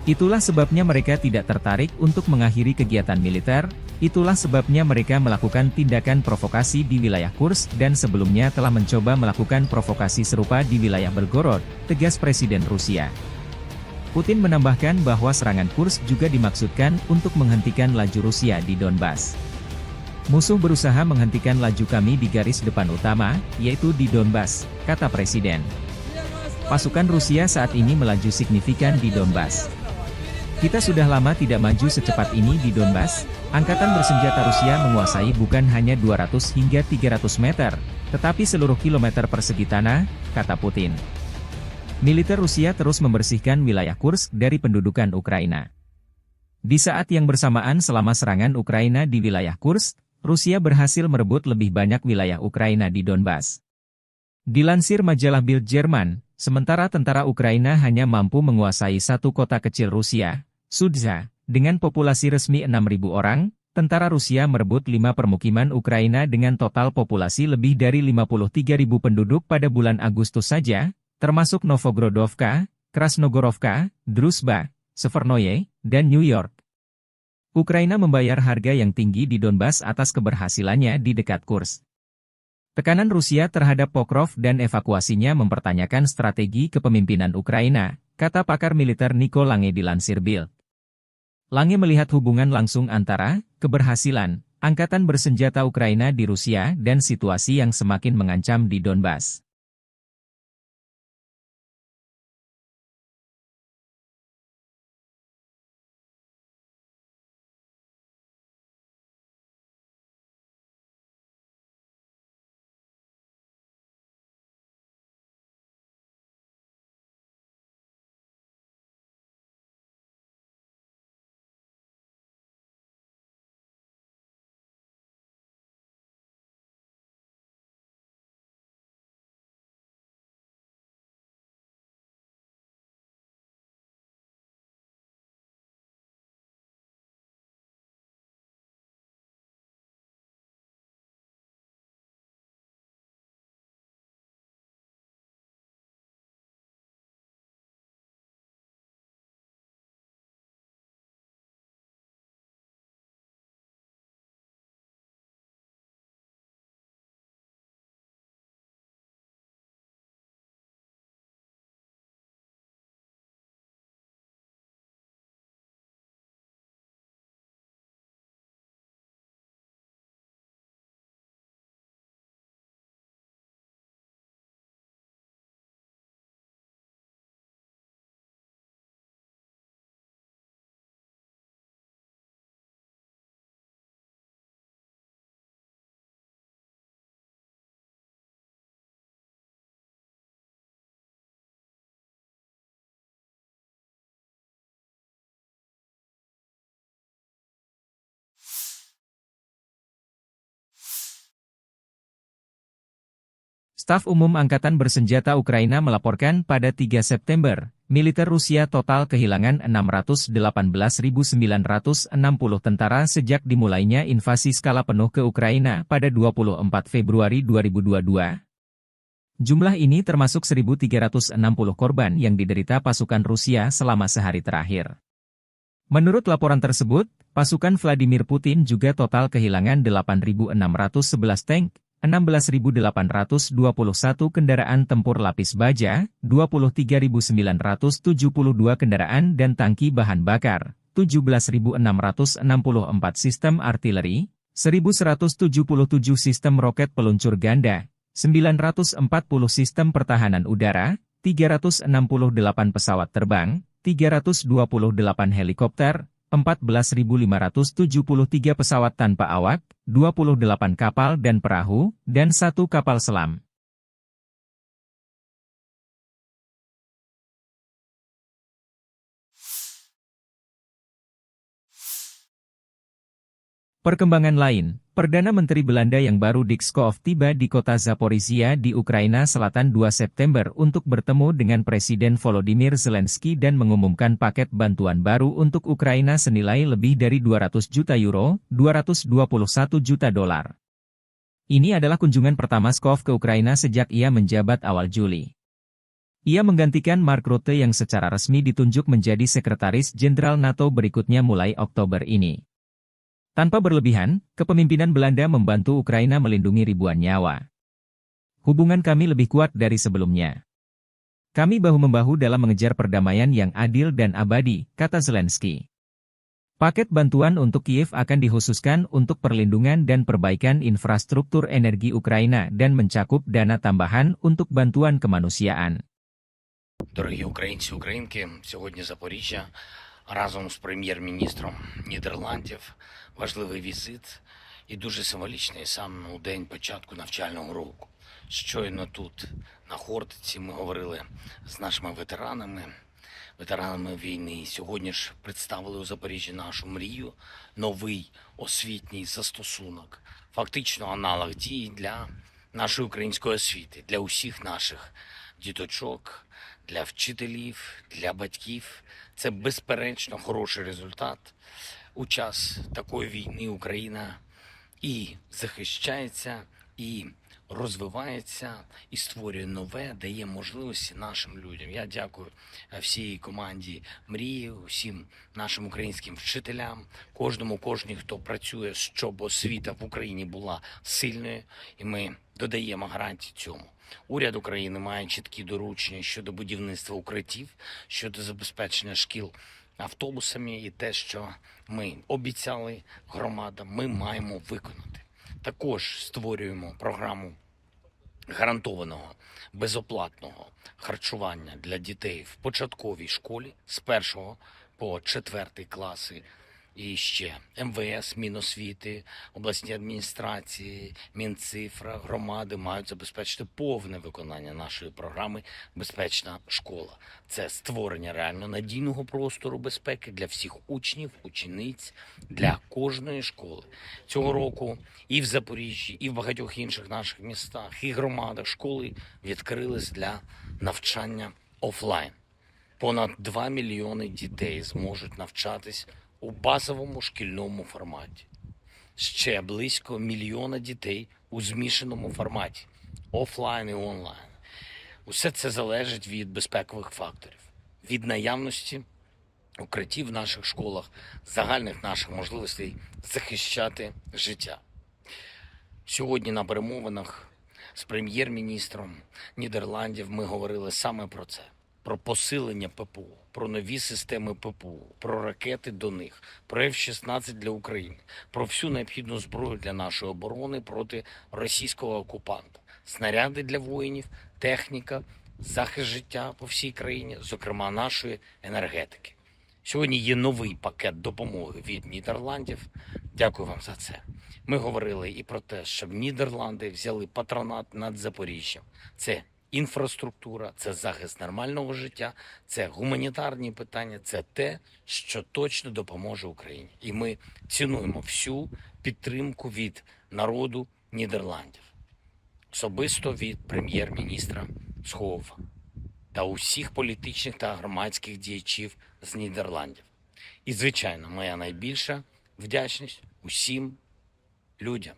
"Itulah sebabnya mereka tidak tertarik untuk mengakhiri kegiatan militer, itulah sebabnya mereka melakukan tindakan provokasi di wilayah Kursk dan sebelumnya telah mencoba melakukan provokasi serupa di wilayah Belgorod," tegas Presiden Rusia. Putin menambahkan bahwa serangan Kursk juga dimaksudkan untuk menghentikan laju Rusia di Donbas. "Musuh berusaha menghentikan laju kami di garis depan utama, yaitu di Donbas," kata Presiden. "Pasukan Rusia saat ini melaju signifikan di Donbas. Kita sudah lama tidak maju secepat ini di Donbas. Angkatan bersenjata Rusia menguasai bukan hanya dua ratus hingga tiga ratus meter, tetapi seluruh kilometer persegi tanah," kata Putin. Militer Rusia terus membersihkan wilayah Kursk dari pendudukan Ukraina. Di saat yang bersamaan, selama serangan Ukraina di wilayah Kursk, Rusia berhasil merebut lebih banyak wilayah Ukraina di Donbas. Dilansir majalah Bild Jerman, sementara tentara Ukraina hanya mampu menguasai satu kota kecil Rusia, Sudza, dengan populasi resmi enam ribu orang, tentara Rusia merebut lima permukiman Ukraina dengan total populasi lebih dari lima puluh tiga ribu penduduk pada bulan Agustus saja, termasuk Novogrodovka, Krasnogorovka, Druzhba, Severnoye, dan New York. Ukraina membayar harga yang tinggi di Donbas atas keberhasilannya di dekat Kursk. Tekanan Rusia terhadap Pokrov dan evakuasinya mempertanyakan strategi kepemimpinan Ukraina, kata pakar militer Nico Lange dilansir Bild. Lange melihat hubungan langsung antara keberhasilan angkatan bersenjata Ukraina di Rusia dan situasi yang semakin mengancam di Donbas. Staf Umum Angkatan Bersenjata Ukraina melaporkan pada tiga September, militer Rusia total kehilangan enam ratus delapan belas ribu sembilan ratus enam puluh tentara sejak dimulainya invasi skala penuh ke Ukraina pada dua puluh empat Februari dua ribu dua puluh dua. Jumlah ini termasuk seribu tiga ratus enam puluh korban yang diderita pasukan Rusia selama sehari terakhir. Menurut laporan tersebut, pasukan Vladimir Putin juga total kehilangan delapan ribu enam ratus sebelas tank, enam belas ribu delapan ratus dua puluh satu kendaraan tempur lapis baja, dua puluh tiga ribu sembilan ratus tujuh puluh dua kendaraan dan tangki bahan bakar, tujuh belas ribu enam ratus enam puluh empat sistem artileri, seribu seratus tujuh puluh tujuh sistem roket peluncur ganda, sembilan ratus empat puluh sistem pertahanan udara, tiga ratus enam puluh delapan pesawat terbang, tiga ratus dua puluh delapan helikopter, empat belas ribu lima ratus tujuh puluh tiga pesawat tanpa awak, dua puluh delapan kapal dan perahu, dan satu kapal selam. Perkembangan lain, Perdana Menteri Belanda yang baru Dick Schoof tiba di kota Zaporizhia di Ukraina Selatan dua September untuk bertemu dengan Presiden Volodymyr Zelensky dan mengumumkan paket bantuan baru untuk Ukraina senilai lebih dari dua ratus juta euro, dua ratus dua puluh satu juta dolar. Ini adalah kunjungan pertama Schoof ke Ukraina sejak ia menjabat awal Juli. Ia menggantikan Mark Rutte yang secara resmi ditunjuk menjadi Sekretaris Jenderal NATO berikutnya mulai Oktober ini. Tanpa berlebihan, kepemimpinan Belanda membantu Ukraina melindungi ribuan nyawa. "Hubungan kami lebih kuat dari sebelumnya. Kami bahu-membahu dalam mengejar perdamaian yang adil dan abadi," kata Zelensky. Paket bantuan untuk Kiev akan dikhususkan untuk perlindungan dan perbaikan infrastruktur energi Ukraina dan mencakup dana tambahan untuk bantuan kemanusiaan. Дорогі українці, українки, сьогодні Запоріжжя разом з прем'єр-міністром Нідерландів. Важливий візит і дуже символічний саме у день початку навчального року. Щойно тут, на Хортиці, ми говорили з нашими ветеранами, ветеранами війни. Сьогодні ж представили у Запоріжжі нашу мрію, новий освітній застосунок, фактично аналог дії для нашої української освіти, для усіх наших діточок, для вчителів, для батьків. Це безперечно хороший результат. У час такої війни Україна і захищається, і розвивається, і створює нове, дає можливості нашим людям. Я дякую, е, всій команді Мрії, усім нашим українським вчителям, кожному, кожній, хто працює, щоб освіта в Україні була сильною, і ми додаємо гарантії цьому. Уряд України має чіткі доручення щодо будівництва укриттів, щодо забезпечення шкіл автобусами, і те, що ми обіцяли громадам, ми маємо виконати. Також створюємо програму гарантованого безоплатного харчування для дітей в початковій школі з першого по четвертий класи. І ще МВС, Міносвіти, обласні адміністрації, Мінцифра, громади мають забезпечити повне виконання нашої програми "Безпечна школа". Це створення реально надійного простору безпеки для всіх учнів, учениць, для кожної школи. Цього року і в Запоріжжі, і в багатьох інших наших містах, і громадах школи відкрились для навчання офлайн. Понад два мільйони дітей зможуть навчатись у базовому шкільному форматі. Ще близько мільйона дітей у змішаному форматі, офлайн і онлайн. Усе це залежить від безпекових факторів, від наявності укриттів в наших школах, загальних наших можливостей захищати життя. Сьогодні на перемовинах з прем'єр-міністром Нідерландів ми говорили саме про це: про посилення ППО, про нові системи ППО, про ракети до них, про Ф шістнадцять для України, про всю необхідну зброю для нашої оборони проти російського окупанта, снаряди для воїнів, техніка, захист життя по всій країні, зокрема нашої енергетики. Сьогодні є новий пакет допомоги від Нідерландів. Дякую вам за це. Ми говорили і про те, щоб Нідерланди взяли патронат над Запоріжжям. Це інфраструктура, це захист нормального життя, це гуманітарні питання, це те, що точно допоможе Україні. І ми цінуємо всю підтримку від народу Нідерландів. особисто від прем'єр-міністра Схову та усіх політичних та громадських діячів з Нідерландів. І, звичайно, моя найбільша вдячність усім людям,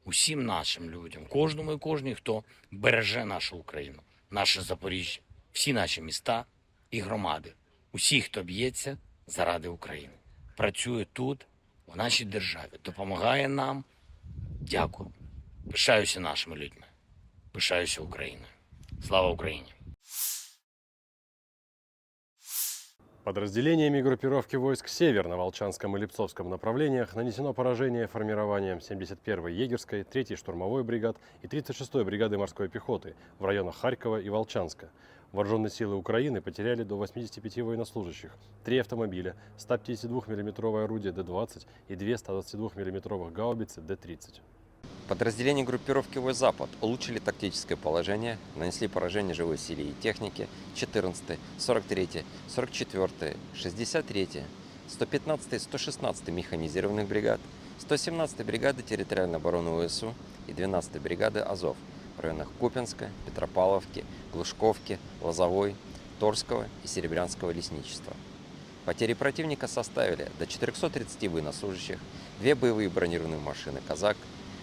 усім нашим людям, кожному і кожній, хто береже нашу Україну, наше Запоріжжя, всі наші міста і громади, усі, хто б'ється заради України, працює тут, в нашій державі, допомагає нам. Дякую. Пишаюся нашими людьми. Пишаюся Україною. Слава Україні! Подразделениями группировки войск «Север» на Волчанском и Липцовском направлениях нанесено поражение формированиям семьдесят первой егерской, третьей штурмовой бригад и тридцать шестой бригады морской пехоты в районах Харькова и Волчанска. Вооружённые силы Украины потеряли до восьмидесяти пяти военнослужащих, три автомобиля, сто пятидесяти двух миллиметровое орудие Д двадцать и две сто двадцати двух миллиметровых гаубицы Д тридцать. Подразделения группировки войск «Запад» улучшили тактическое положение, нанесли поражение живой силе и технике четырнадцатой, сорок третьей, сорок четвёртой, шестьдесят третьей, сто пятнадцатой, сто шестнадцатой механизированных бригад, сто семнадцатой бригады территориальной обороны ВСУ и двенадцатой бригады «Азов» в районах Купинска, Петропавловки, Глушковки, Лозовой, Торского и Серебрянского лесничества. Потери противника составили до четырёхсот тридцати военнослужащих, две боевые бронированные машины «Казак»,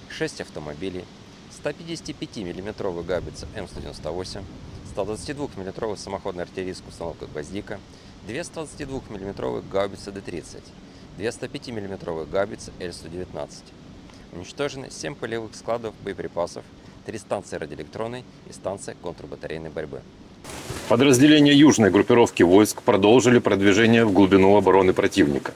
шесть автомобилей, сто пятидесяти пяти миллиметровую гаубицу М сто девяносто восемь, сто двадцати двух миллиметровую самоходную артиллерийскую установку «Гвоздика», две сто двадцати двух миллиметровые гаубицы Д тридцать, две сто пяти миллиметровые гаубицы Л сто девятнадцать. Уничтожены семь полевых складов боеприпасов, три станции радиоэлектронной и станция контрбатарейной борьбы. Подразделения южной группировки войск продолжили продвижение в глубину обороны противника.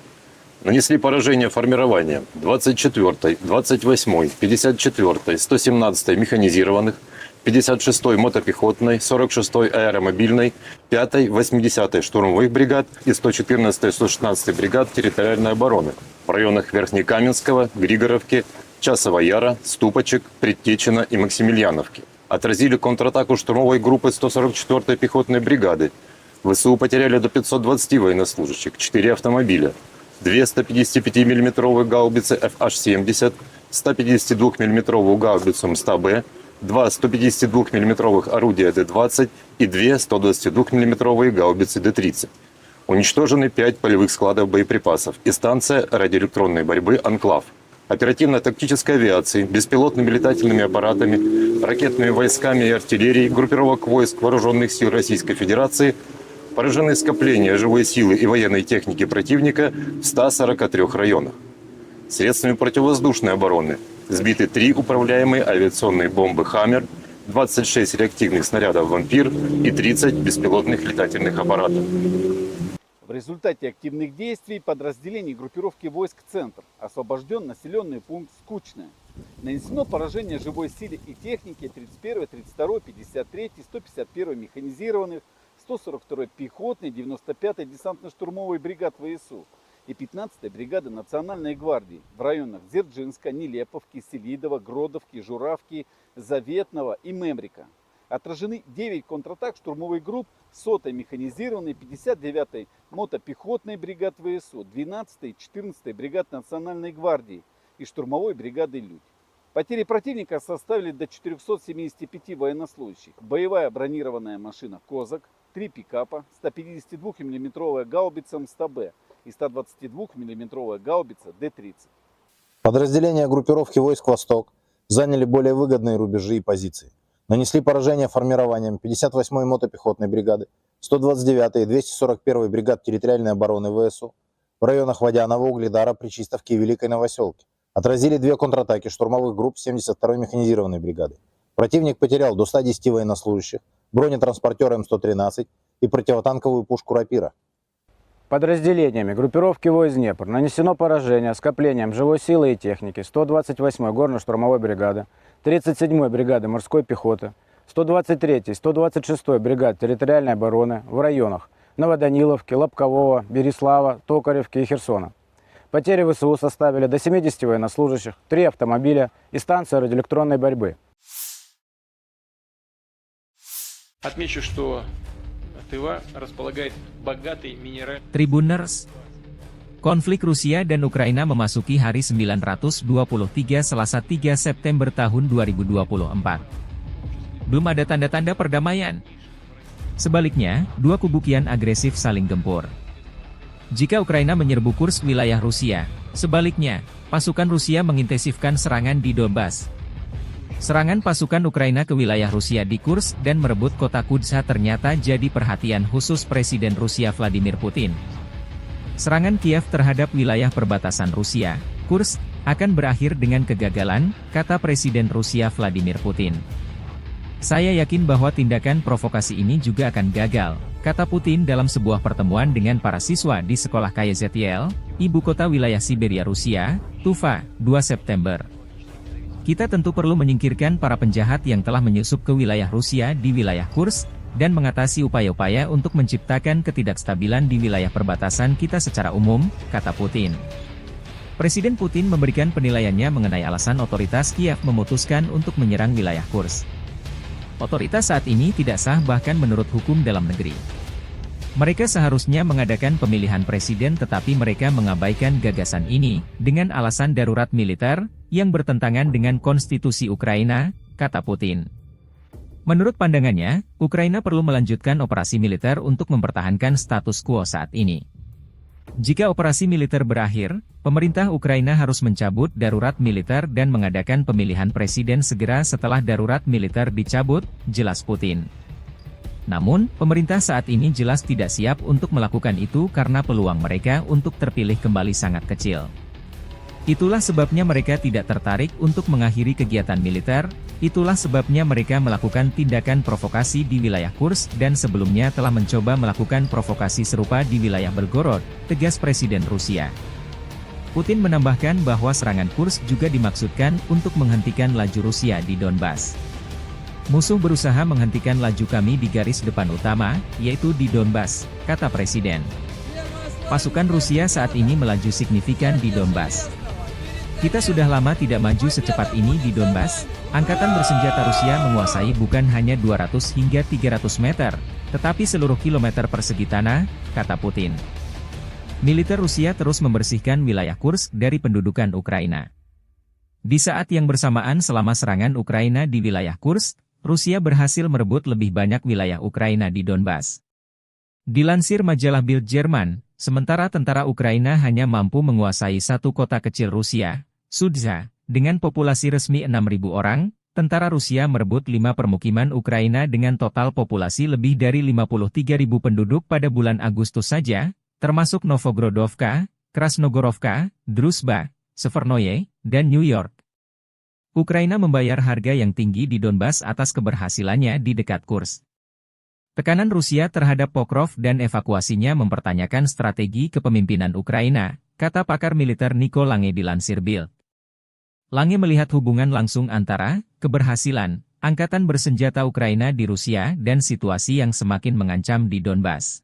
Нанесли поражение формированиям двадцать четвёртой, двадцать восьмой, пятьдесят четвёртой, сто семнадцатой механизированных, пятьдесят шестой мотопехотной, сорок шестой аэромобильной, пятой, восьмидесятой штурмовых бригад и сто четырнадцатой, сто шестнадцатой бригад территориальной обороны в районах Верхнекаменского, Григоровки, Часового Яра, Ступочек, Предтечина и Максимильяновки. Отразили контратаку штурмовой группы сто сорок четвёртой пехотной бригады. ВСУ потеряли до пятьсот двадцати военнослужащих, четыре автомобиля, две сто пятидесяти пяти миллиметровые гаубицы Ф Аш семьдесят, сто пятидесяти двух миллиметровую гаубицу М сто Б, два сто пятидесяти двух миллиметровых орудия Д двадцать и две сто двадцати двух миллиметровые гаубицы Д тридцать. Уничтожены пять полевых складов боеприпасов и станция радиоэлектронной борьбы «Анклав». Оперативно-тактической авиацией, беспилотными летательными аппаратами, ракетными войсками и артиллерией группировок войск Вооружённых сил Российской Федерации поражены скопления живой силы и военной техники противника в ста сорока трёх районах. Средствами противовоздушной обороны сбиты три управляемые авиационные бомбы «Хаммер», двадцать шесть реактивных снарядов «Вампир» и тридцать беспилотных летательных аппаратов. В результате активных действий подразделений группировки войск «Центр» освобождён населённый пункт Скучное. Нанесено поражение живой силе и технике тридцать первой, тридцать второй, пятьдесят третьей, сто пятьдесят первой механизированных, сто сорок второй пехотной, девяносто пятой десантно-штурмовой бригад ВСУ и пятнадцатой бригады Национальной гвардии в районах Дзержинска, Нелеповки, Селидово, Гродовки, Журавки, Заветного и Мемрика. Отражены девять контратак штурмовых групп сотой механизированной, пятьдесят девятой мотопехотной бригад ВСУ, двенадцатой и четырнадцатой бригад Национальной гвардии и штурмовой бригады «Людь». Потери противника составили до четырёхсот семидесяти пяти военнослужащих. Боевая бронированная машина «Козак», три пикапа, сто пятидесяти двух миллиметровая гаубица М сто Б и сто двадцати двух миллиметровая гаубица Д тридцать. Подразделения группировки войск «Восток» заняли более выгодные рубежи и позиции. Нанесли поражение формированиям пятьдесят восьмой мотопехотной бригады, сто двадцать девятой и двести сорок первой бригад территориальной обороны ВСУ в районах Водянова, Угледара, Причистовки и Великой Новосёлки. Отразили две контратаки штурмовых групп семьдесят второй механизированной бригады. Противник потерял до ста десяти военнослужащих, бронетранспортёр М сто тринадцать и противотанковую пушку «Рапира». Подразделениями группировки войск «Днепр» нанесено поражение скоплениям живой силы и техники сто двадцать восьмой горно-штурмовой бригады, тридцать седьмой бригады морской пехоты, сто двадцать третьей, сто двадцать шестой бригад территориальной обороны в районах Новоданиловки, Лобкового, Береслава, Токаревки и Херсона. Потери ВСУ составили до семидесяти военнослужащих, три автомобиля и станция радиоэлектронной борьбы. Отмечу, что Тыва располагает богатой минеральной... Tribuners, konflik Rusia dan Ukraina memasuki hari sembilan ratus dua puluh tiga Selasa tiga September tahun dua ribu dua puluh empat. Belum ada tanda-tanda perdamaian. Sebaliknya, dua kubu kian agresif saling gempur. Jika Ukraina menyerbu Kursk, wilayah Rusia, sebaliknya, pasukan Rusia mengintensifkan serangan di Donbas. Serangan pasukan Ukraina ke wilayah Rusia di Kursk dan merebut kota Kudza ternyata jadi perhatian khusus Presiden Rusia Vladimir Putin. Serangan Kiev terhadap wilayah perbatasan Rusia, Kursk, akan berakhir dengan kegagalan, kata Presiden Rusia Vladimir Putin. "Saya yakin bahwa tindakan provokasi ini juga akan gagal," kata Putin dalam sebuah pertemuan dengan para siswa di sekolah K Y Z T L, ibu kota wilayah Siberia Rusia, Tuva, dua September. "Kita tentu perlu menyingkirkan para penjahat yang telah menyusup ke wilayah Rusia di wilayah Kursk, dan mengatasi upaya-upaya untuk menciptakan ketidakstabilan di wilayah perbatasan kita secara umum," kata Putin. Presiden Putin memberikan penilaiannya mengenai alasan otoritas Kiev memutuskan untuk menyerang wilayah Kursk. "Otoritas saat ini tidak sah bahkan menurut hukum dalam negeri. Mereka seharusnya mengadakan pemilihan presiden tetapi mereka mengabaikan gagasan ini dengan alasan darurat militer yang bertentangan dengan konstitusi Ukraina," kata Putin. Menurut pandangannya, Ukraina perlu melanjutkan operasi militer untuk mempertahankan status quo saat ini. Jika operasi militer berakhir, pemerintah Ukraina harus mencabut darurat militer dan mengadakan pemilihan presiden segera setelah darurat militer dicabut, jelas Putin. Namun, pemerintah saat ini jelas tidak siap untuk melakukan itu karena peluang mereka untuk terpilih kembali sangat kecil. Itulah sebabnya mereka tidak tertarik untuk mengakhiri kegiatan militer, itulah sebabnya mereka melakukan tindakan provokasi di wilayah Kursk dan sebelumnya telah mencoba melakukan provokasi serupa di wilayah Belgorod, tegas Presiden Rusia. Putin menambahkan bahwa serangan Kursk juga dimaksudkan untuk menghentikan laju Rusia di Donbas. "Musuh berusaha menghentikan laju kami di garis depan utama, yaitu di Donbas," kata Presiden. "Pasukan Rusia saat ini melaju signifikan di Donbas. Kita sudah lama tidak maju secepat ini di Donbas. Angkatan bersenjata Rusia menguasai bukan hanya dua ratus hingga tiga ratus meter, tetapi seluruh kilometer persegi tanah," kata Putin. Militer Rusia terus membersihkan wilayah Kursk dari pendudukan Ukraina. Di saat yang bersamaan, selama serangan Ukraina di wilayah Kursk, Rusia berhasil merebut lebih banyak wilayah Ukraina di Donbas. Dilansir majalah Bild Jerman, sementara tentara Ukraina hanya mampu menguasai satu kota kecil Rusia, Sudza, dengan populasi resmi enam ribu orang, tentara Rusia merebut lima permukiman Ukraina dengan total populasi lebih dari lima puluh tiga ribu penduduk pada bulan Agustus saja, termasuk Novogrodovka, Krasnogorovka, Druzhba, Severnoye, dan New York. Ukraina membayar harga yang tinggi di Donbas atas keberhasilannya di dekat Kursk. Tekanan Rusia terhadap Pokrov dan evakuasinya mempertanyakan strategi kepemimpinan Ukraina, kata pakar militer Nico Lange dilansir Bild. Lange melihat hubungan langsung antara keberhasilan angkatan bersenjata Ukraina di Rusia dan situasi yang semakin mengancam di Donbas.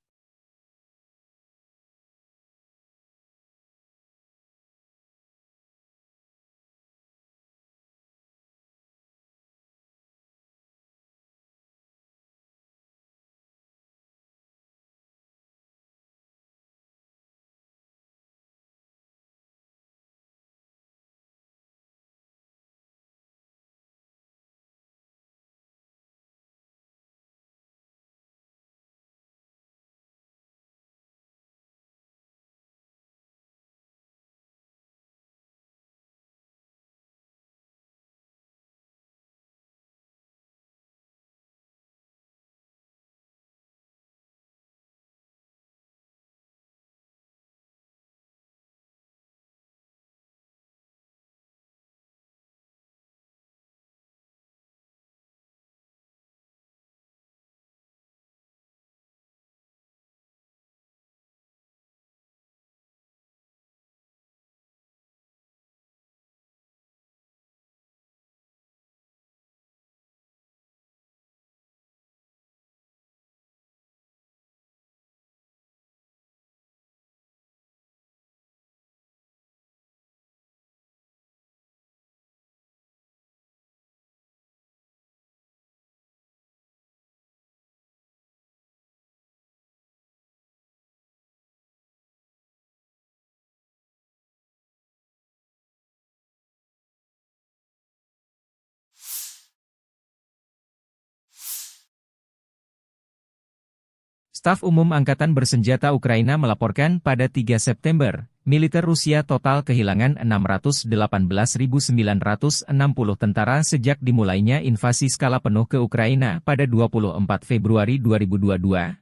Staf Umum Angkatan Bersenjata Ukraina melaporkan pada tiga September, militer Rusia total kehilangan enam ratus delapan belas ribu sembilan ratus enam puluh tentara sejak dimulainya invasi skala penuh ke Ukraina pada dua puluh empat Februari dua ribu dua puluh dua.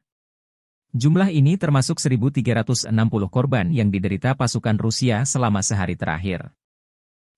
Jumlah ini termasuk seribu tiga ratus enam puluh korban yang diderita pasukan Rusia selama sehari terakhir.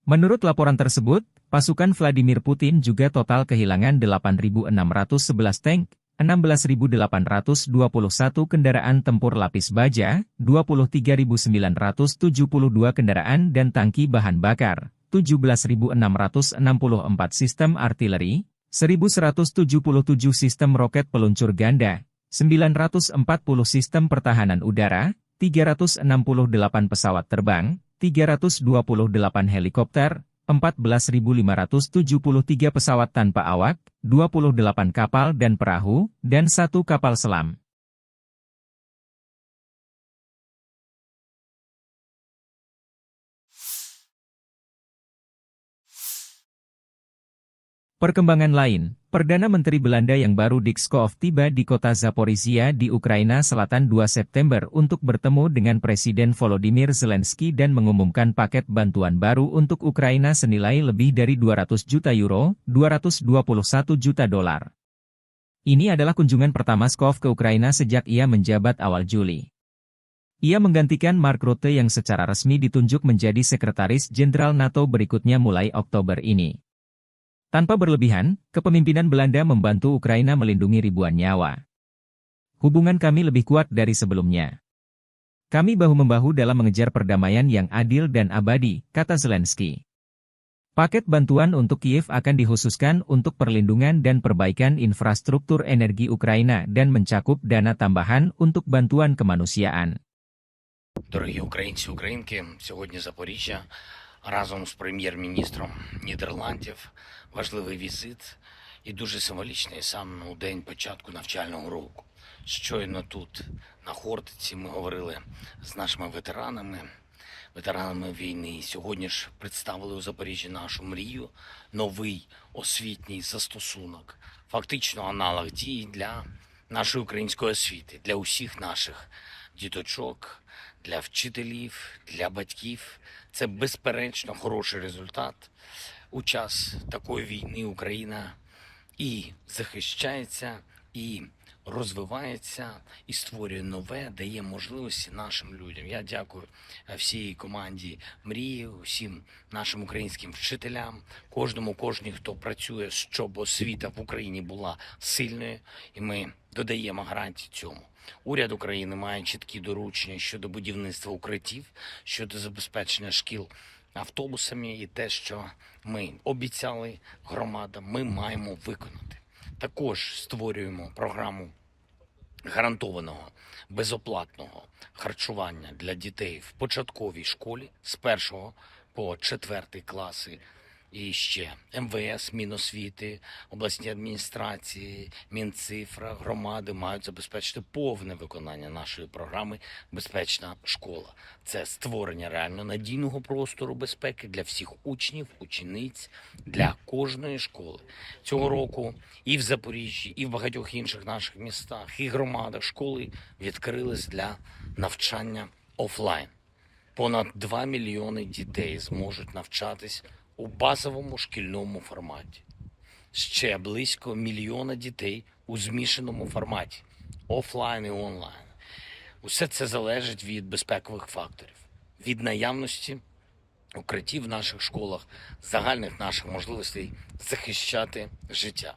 Menurut laporan tersebut, pasukan Vladimir Putin juga total kehilangan delapan ribu enam ratus sebelas tank, enam belas ribu delapan ratus dua puluh satu kendaraan tempur lapis baja, dua puluh tiga ribu sembilan ratus tujuh puluh dua kendaraan dan tangki bahan bakar, tujuh belas ribu enam ratus enam puluh empat sistem artileri, seribu seratus tujuh puluh tujuh sistem roket peluncur ganda, sembilan ratus empat puluh sistem pertahanan udara, tiga ratus enam puluh delapan pesawat terbang, tiga ratus dua puluh delapan helikopter, empat belas ribu lima ratus tujuh puluh tiga pesawat tanpa awak, dua puluh delapan kapal dan perahu, dan satu kapal selam. Perkembangan lain, Perdana Menteri Belanda yang baru Dick Schoof tiba di kota Zaporizhia di Ukraina Selatan dua September untuk bertemu dengan Presiden Volodymyr Zelensky dan mengumumkan paket bantuan baru untuk Ukraina senilai lebih dari dua ratus juta euro, dua ratus dua puluh satu juta dolar. Ini adalah kunjungan pertama Schoof ke Ukraina sejak ia menjabat awal Juli. Ia menggantikan Mark Rutte yang secara resmi ditunjuk menjadi Sekretaris Jenderal NATO berikutnya mulai Oktober ini. Tanpa berlebihan, kepemimpinan Belanda membantu Ukraina melindungi ribuan nyawa. "Hubungan kami lebih kuat dari sebelumnya. Kami bahu-membahu dalam mengejar perdamaian yang adil dan abadi," kata Zelensky. Paket bantuan untuk Kiev akan dikhususkan untuk perlindungan dan perbaikan infrastruktur energi Ukraina dan mencakup dana tambahan untuk bantuan kemanusiaan. Дорогі українці, українки, сьогодні Запоріжжя разом з прем'єр-міністром Нідерландів. Важливий візит і дуже символічний саме у день початку навчального року. Щойно тут, на Хортиці, ми говорили з нашими ветеранами, ветеранами війни. Сьогодні ж представили у Запоріжжі нашу мрію, новий освітній застосунок, фактично аналог дії для нашої української освіти, для усіх наших діточок, для вчителів, для батьків. Це безперечно хороший результат. У час такої війни Україна і захищається, і розвивається, і створює нове, дає можливості нашим людям. Я дякую, е, всій команді Мрії, усім нашим українським вчителям, кожному, кожній, хто працює, щоб освіта в Україні була сильною, і ми додаємо гарантії цьому. Уряд України має чіткі доручення щодо будівництва укриттів, щодо забезпечення шкіл автобусами, і те, що ми обіцяли громадам, ми маємо виконати. Також створюємо програму гарантованого безоплатного харчування для дітей в початковій школі з першого по четвертий класи. І ще МВС, Міносвіти, обласні адміністрації, Мінцифра, громади мають забезпечити повне виконання нашої програми "Безпечна школа". Це створення реально надійного простору безпеки для всіх учнів, учениць, для кожної школи. Цього року і в Запоріжжі, і в багатьох інших наших містах, і громадах школи відкрились для навчання офлайн. Понад два мільйони дітей зможуть навчатись у базовому шкільному форматі. Ще близько мільйона дітей у змішаному форматі, офлайн і онлайн. Усе це залежить від безпекових факторів, від наявності укриттів в наших школах, загальних наших можливостей захищати життя.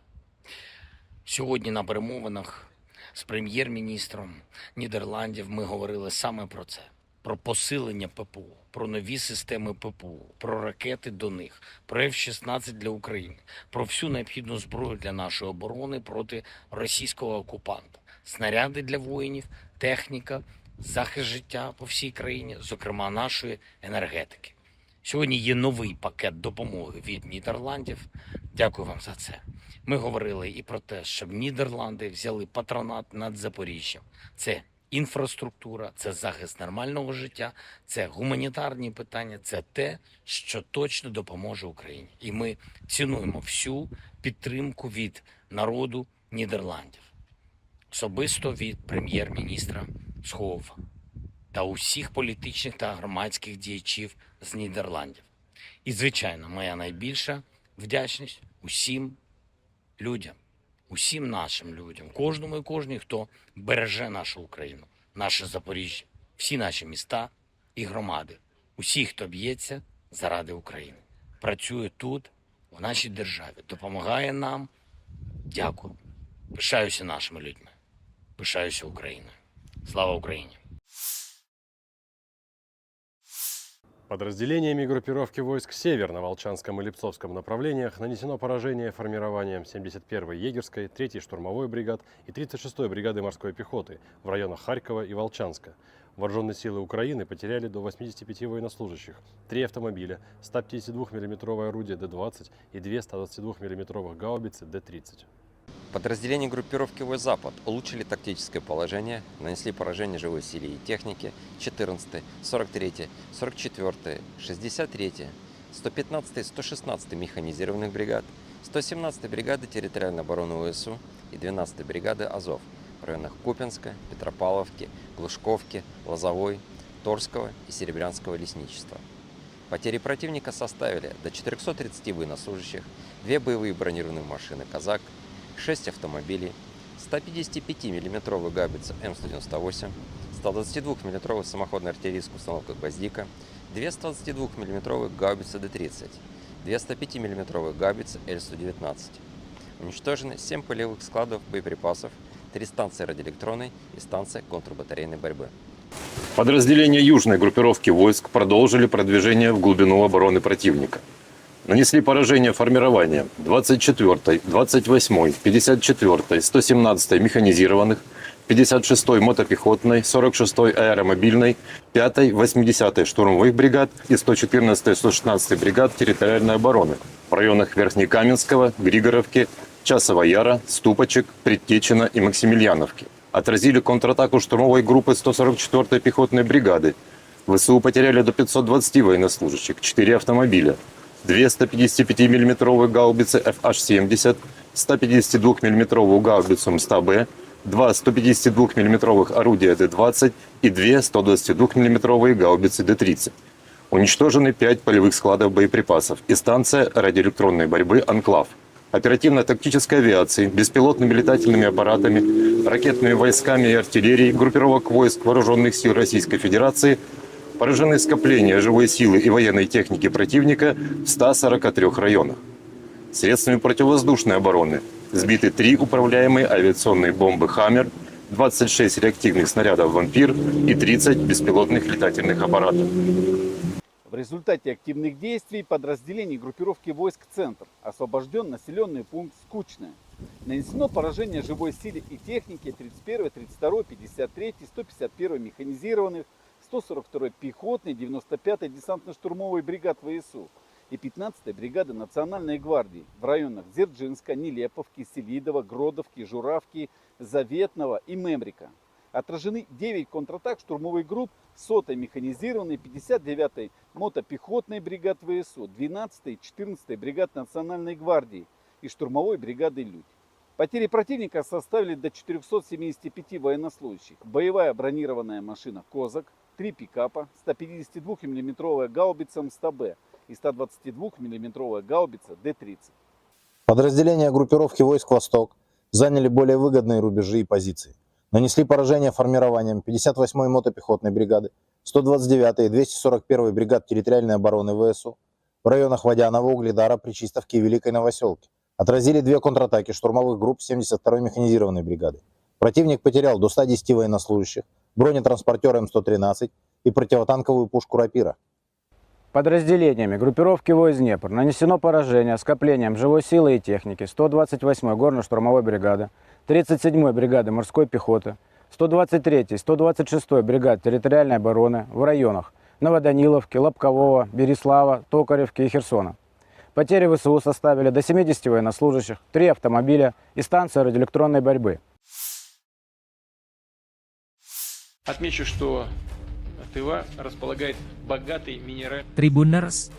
Сьогодні на перемовинах з прем'єр-міністром Нідерландів ми говорили саме про це: про посилення ППО, про нові системи ППО, про ракети до них, про Ф шістнадцять для України, про всю необхідну зброю для нашої оборони проти російського окупанта, снаряди для воїнів, техніка, захист життя по всій країні, зокрема нашої енергетики. Сьогодні є новий пакет допомоги від Нідерландів. Дякую вам за це. Ми говорили і про те, щоб Нідерланди взяли патронат над Запоріжжям. Це інфраструктура, це захист нормального життя, це гуманітарні питання, це те, що точно допоможе Україні. І ми цінуємо всю підтримку від народу Нідерландів. особисто від прем'єр-міністра Сховова та усіх політичних та громадських діячів з Нідерландів. І, звичайно, моя найбільша вдячність усім людям, усім нашим людям, кожному і кожній, хто береже нашу Україну, наше Запоріжжя, всі наші міста і громади, усі, хто б'ється заради України, працює тут, у нашій державі, допомагає нам. Дякую. Пишаюся нашими людьми. Пишаюся Україною. Слава Україні! Подразделениями группировки войск «Север» на Волчанском и Липцовском направлениях нанесено поражение формированиям семьдесят первой егерской, третьей штурмовой бригад и тридцать шестой бригады морской пехоты в районах Харькова и Волчанска. Вооружённые силы Украины потеряли до восьмидесяти пяти военнослужащих, три автомобиля, сто пятидесятидвухмиллиметровое орудие Д двадцать и две сто двадцатидвухмиллиметровых гаубицы Д тридцать. Подразделения группировки войск «Запад» улучшили тактическое положение, нанесли поражение живой силе и технике четырнадцатой, сорок третьей, сорок четвёртой, шестьдесят третьей, сто пятнадцатой, сто шестнадцатой механизированных бригад, сто семнадцатой бригады территориальной обороны В С У и двенадцатой бригады «Азов» в районах Купинска, Петропавловки, Глушковки, Лозовой, Торского и Серебрянского лесничества. Потери противника составили до четырёхсот тридцати военнослужащих, две боевые бронированные машины «Казак», шесть автомобилей, сто пятидесятипятимиллиметровая гаубица М сто девяносто восемь, сто двадцатидвухмиллиметровая самоходная артиллерийская установка «Гвоздика», две сто двадцатидвухмиллиметровые гаубицы Д тридцать, две сто пятимиллиметровые гаубицы Л сто девятнадцать. Уничтожены семь полевых складов боеприпасов, три станции радиоэлектронной и станция контрбатарейной борьбы. Подразделения южной группировки войск продолжили продвижение в глубину обороны противника. Нанесли поражение формированиям двадцать четвёртой, двадцать восьмой, пятьдесят четвёртой, сто семнадцатой механизированных, пятьдесят шестой мотопехотной, сорок шестой аэромобильной, пятой, восьмидесятой штурмовых бригад и сто четырнадцатой, сто шестнадцатой бригад территориальной обороны в районах Верхнекаменского, Григоровки, Часового Яра, Ступочек, Предтечина и Максимильяновки. Отразили контратаку штурмовой группы сто сорок четвёртой пехотной бригады. В С У потеряли до пятьсот двадцати военнослужащих, четыре автомобиля, две сто пятидесятипятимиллиметровые гаубицы Ф Аш семьдесят, сто пятидесятидвухмиллиметровую гаубицу М сто Б, два сто пятидесятидвухмиллиметровых орудия Д двадцать и две сто двадцатидвухмиллиметровые гаубицы Д тридцать. Уничтожены пять полевых складов боеприпасов и станция радиоэлектронной борьбы «Анклав». Оперативно-тактической авиацией, беспилотными летательными аппаратами, ракетными войсками и артиллерией группировок войск Вооружённых сил Российской Федерации поражены скопления живой силы и военной техники противника в ста сорока трёх районах. Средствами противовоздушной обороны сбиты три управляемые авиационные бомбы «Хаммер», двадцать шесть реактивных снарядов «Вампир» и тридцать беспилотных летательных аппаратов. В результате активных действий подразделений группировки войск «Центр» освобождён населённый пункт Скучное. Нанесено поражение живой силе и технике тридцать первой, тридцать второй, пятьдесят третьей, сто пятьдесят первой механизированных, сто сорок второй пехотной, девяносто пятой десантно-штурмовой бригад В С У и пятнадцатой бригады Национальной гвардии в районах Дзержинска, Нелеповки, Селидово, Гродовки, Журавки, Заветного и Мемрика. Отражены девять контратак штурмовых групп сотой механизированной, пятьдесят девятой мотопехотной бригад В С У, двенадцатой и четырнадцатой бригад Национальной гвардии и штурмовой бригады «Людь». Потери противника составили до четырёхсот семидесяти пяти военнослужащих. Боевая бронированная машина «Козак», три пикапа, сто пятидесятидвухмиллиметровая гаубица М сто Б и сто двадцатидвухмиллиметровая гаубица Д тридцать. Подразделения группировки войск «Восток» заняли более выгодные рубежи и позиции. Нанесли поражение формированиям пятьдесят восьмой мотопехотной бригады, сто двадцать девятой и двести сорок первой бригад территориальной обороны В С У в районах Водянова, Угледара, Причистовки и Великой Новосёлки. Отразили две контратаки штурмовых групп семьдесят второй механизированной бригады. Противник потерял до ста десяти военнослужащих, бронетранспортёр М сто тринадцать и противотанковую пушку «Рапира». Подразделениями группировки войск «Днепр» нанесено поражение скоплениям живой силы и техники сто двадцать восьмой горно-штурмовой бригады, тридцать седьмой бригады морской пехоты, сто двадцать третьей, сто двадцать шестой бригад территориальной обороны в районах Новоданиловки, Лобкового, Береслава, Токаревки и Херсона. Потери В С У составили до семидесяти военнослужащих, три автомобиля и станция радиоэлектронной борьбы. Отмечу, что Тыва располагает богатой минеральной. Tribuners,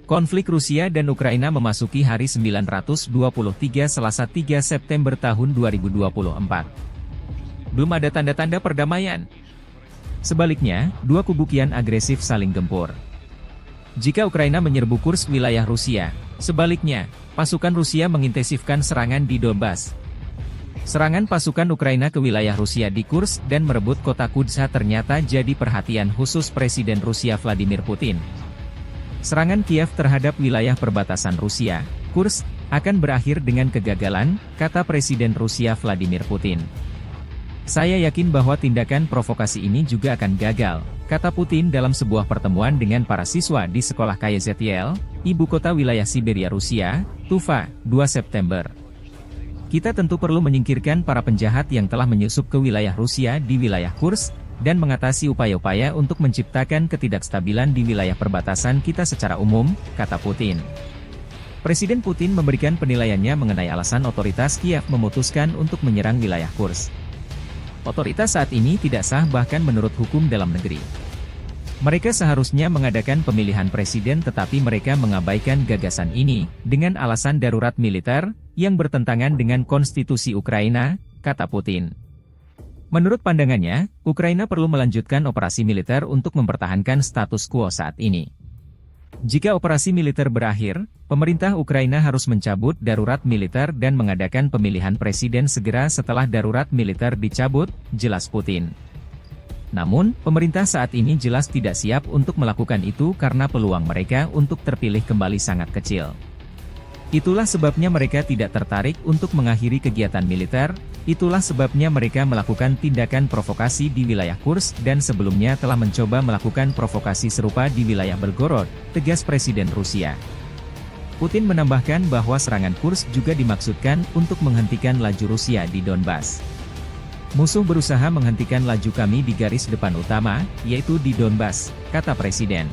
konflik Rusia dan Ukraina memasuki hari sembilan ratus dua puluh tiga, Selasa, tiga September tahun dua ribu dua puluh empat. belum ada tanda-tanda perdamaian. Sebaliknya, dua kubu kian agresif saling gempur. Jika Ukraina menyerbu Kursk, wilayah Rusia, sebaliknya, pasukan Rusia mengintensifkan serangan di Donbas. Serangan pasukan Ukraina ke wilayah Rusia di Kursk dan merebut kota Kudza ternyata jadi perhatian khusus Presiden Rusia Vladimir Putin. Serangan Kiev terhadap wilayah perbatasan Rusia, Kursk, akan berakhir dengan kegagalan, kata Presiden Rusia Vladimir Putin. "Saya yakin bahwa tindakan provokasi ini juga akan gagal," kata Putin dalam sebuah pertemuan dengan para siswa di sekolah K Y Z L, ibu kota wilayah Siberia Rusia, Tuva, dua September. "Kita tentu perlu menyingkirkan para penjahat yang telah menyusup ke wilayah Rusia di wilayah Kursk dan mengatasi upaya-upaya untuk menciptakan ketidakstabilan di wilayah perbatasan kita secara umum," kata Putin. Presiden Putin memberikan penilaiannya mengenai alasan otoritas Kiev memutuskan untuk menyerang wilayah Kursk. "Otoritas saat ini tidak sah bahkan menurut hukum dalam negeri. Mereka seharusnya mengadakan pemilihan presiden tetapi mereka mengabaikan gagasan ini dengan alasan darurat militer yang bertentangan dengan konstitusi Ukraina," kata Putin. Menurut pandangannya, Ukraina perlu melanjutkan operasi militer untuk mempertahankan status quo saat ini. "Jika operasi militer berakhir, pemerintah Ukraina harus mencabut darurat militer dan mengadakan pemilihan presiden segera setelah darurat militer dicabut," jelas Putin. Namun, pemerintah saat ini jelas tidak siap untuk melakukan itu karena peluang mereka untuk terpilih kembali sangat kecil. "Itulah sebabnya mereka tidak tertarik untuk mengakhiri kegiatan militer, itulah sebabnya mereka melakukan tindakan provokasi di wilayah Kursk dan sebelumnya telah mencoba melakukan provokasi serupa di wilayah Belgorod," tegas Presiden Rusia. Putin menambahkan bahwa serangan Kursk juga dimaksudkan untuk menghentikan laju Rusia di Donbas. "Musuh berusaha menghentikan laju kami di garis depan utama, yaitu di Donbas," kata Presiden.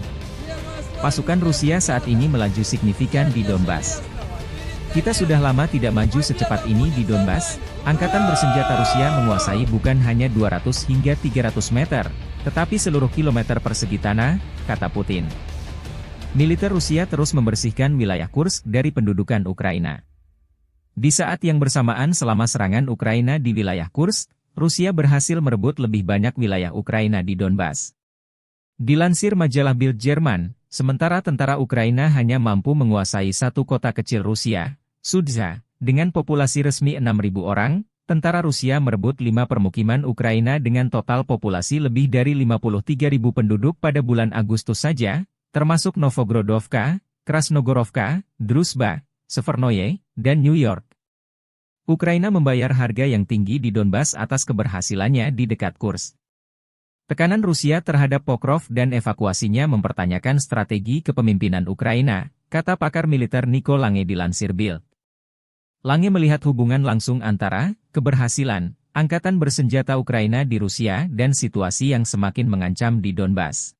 "Pasukan Rusia saat ini melaju signifikan di Donbas. Kita sudah lama tidak maju secepat ini di Donbas. Angkatan bersenjata Rusia menguasai bukan hanya dua ratus hingga tiga ratus meter, tetapi seluruh kilometer persegi tanah," kata Putin. Militer Rusia terus membersihkan wilayah Kursk dari pendudukan Ukraina. Di saat yang bersamaan, selama serangan Ukraina di wilayah Kursk, Rusia berhasil merebut lebih banyak wilayah Ukraina di Donbas. Dilansir majalah Bild Jerman, sementara tentara Ukraina hanya mampu menguasai satu kota kecil Rusia, Sudza, dengan populasi resmi enam ribu orang, tentara Rusia merebut lima permukiman Ukraina dengan total populasi lebih dari lima puluh tiga ribu penduduk pada bulan Agustus saja, termasuk Novogrodovka, Krasnogorovka, Druzhba, Severnoye, dan New York. Ukraina membayar harga yang tinggi di Donbas atas keberhasilannya di dekat Kursk. Tekanan Rusia terhadap Pokrov dan evakuasinya mempertanyakan strategi kepemimpinan Ukraina, kata pakar militer Nico Lange dilansir Bild. Lange melihat hubungan langsung antara keberhasilan angkatan bersenjata Ukraina di Rusia dan situasi yang semakin mengancam di Donbas.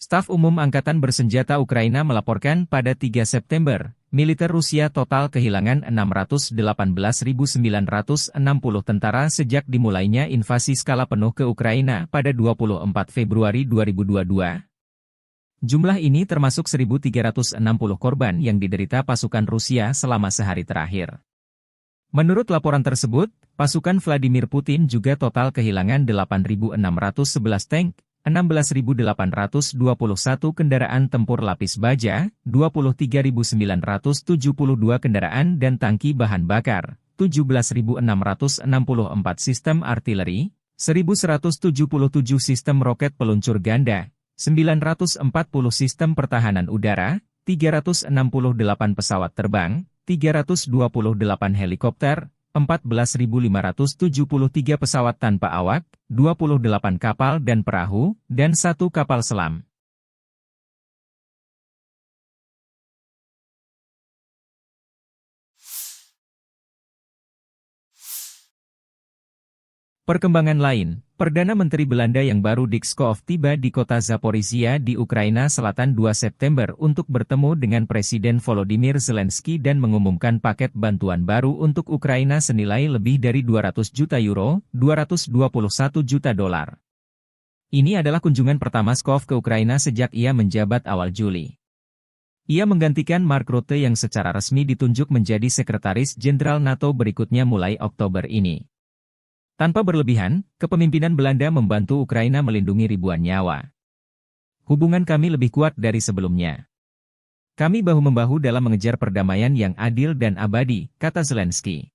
Staf Umum Angkatan Bersenjata Ukraina melaporkan pada tiga September, militer Rusia total kehilangan enam ratus delapan belas ribu sembilan ratus enam puluh tentara sejak dimulainya invasi skala penuh ke Ukraina pada dua puluh empat Februari dua ribu dua puluh dua. Jumlah ini termasuk seribu tiga ratus enam puluh korban yang diderita pasukan Rusia selama sehari terakhir. Menurut laporan tersebut, pasukan Vladimir Putin juga total kehilangan delapan ribu enam ratus sebelas tank, enam belas ribu delapan ratus dua puluh satu kendaraan tempur lapis baja, dua puluh tiga ribu sembilan ratus tujuh puluh dua kendaraan dan tangki bahan bakar, tujuh belas ribu enam ratus enam puluh empat sistem artileri, seribu seratus tujuh puluh tujuh sistem roket peluncur ganda, sembilan ratus empat puluh sistem pertahanan udara, tiga ratus enam puluh delapan pesawat terbang, tiga ratus dua puluh delapan helikopter, empat belas ribu lima ratus tujuh puluh tiga pesawat tanpa awak, dua puluh delapan kapal dan perahu, dan satu kapal selam. Perkembangan lain, Perdana Menteri Belanda yang baru Dick Schoof tiba di kota Zaporizhia di Ukraina Selatan dua September untuk bertemu dengan Presiden Volodymyr Zelensky dan mengumumkan paket bantuan baru untuk Ukraina senilai lebih dari dua ratus juta euro, dua ratus dua puluh satu juta dolar. Ini adalah kunjungan pertama Schoof ke Ukraina sejak ia menjabat awal Juli. Ia menggantikan Mark Rutte yang secara resmi ditunjuk menjadi Sekretaris Jenderal NATO berikutnya mulai Oktober ini. Tanpa berlebihan, kepemimpinan Belanda membantu Ukraina melindungi ribuan nyawa. "Hubungan kami lebih kuat dari sebelumnya. Kami bahu-membahu dalam mengejar perdamaian yang adil dan abadi," kata Zelensky.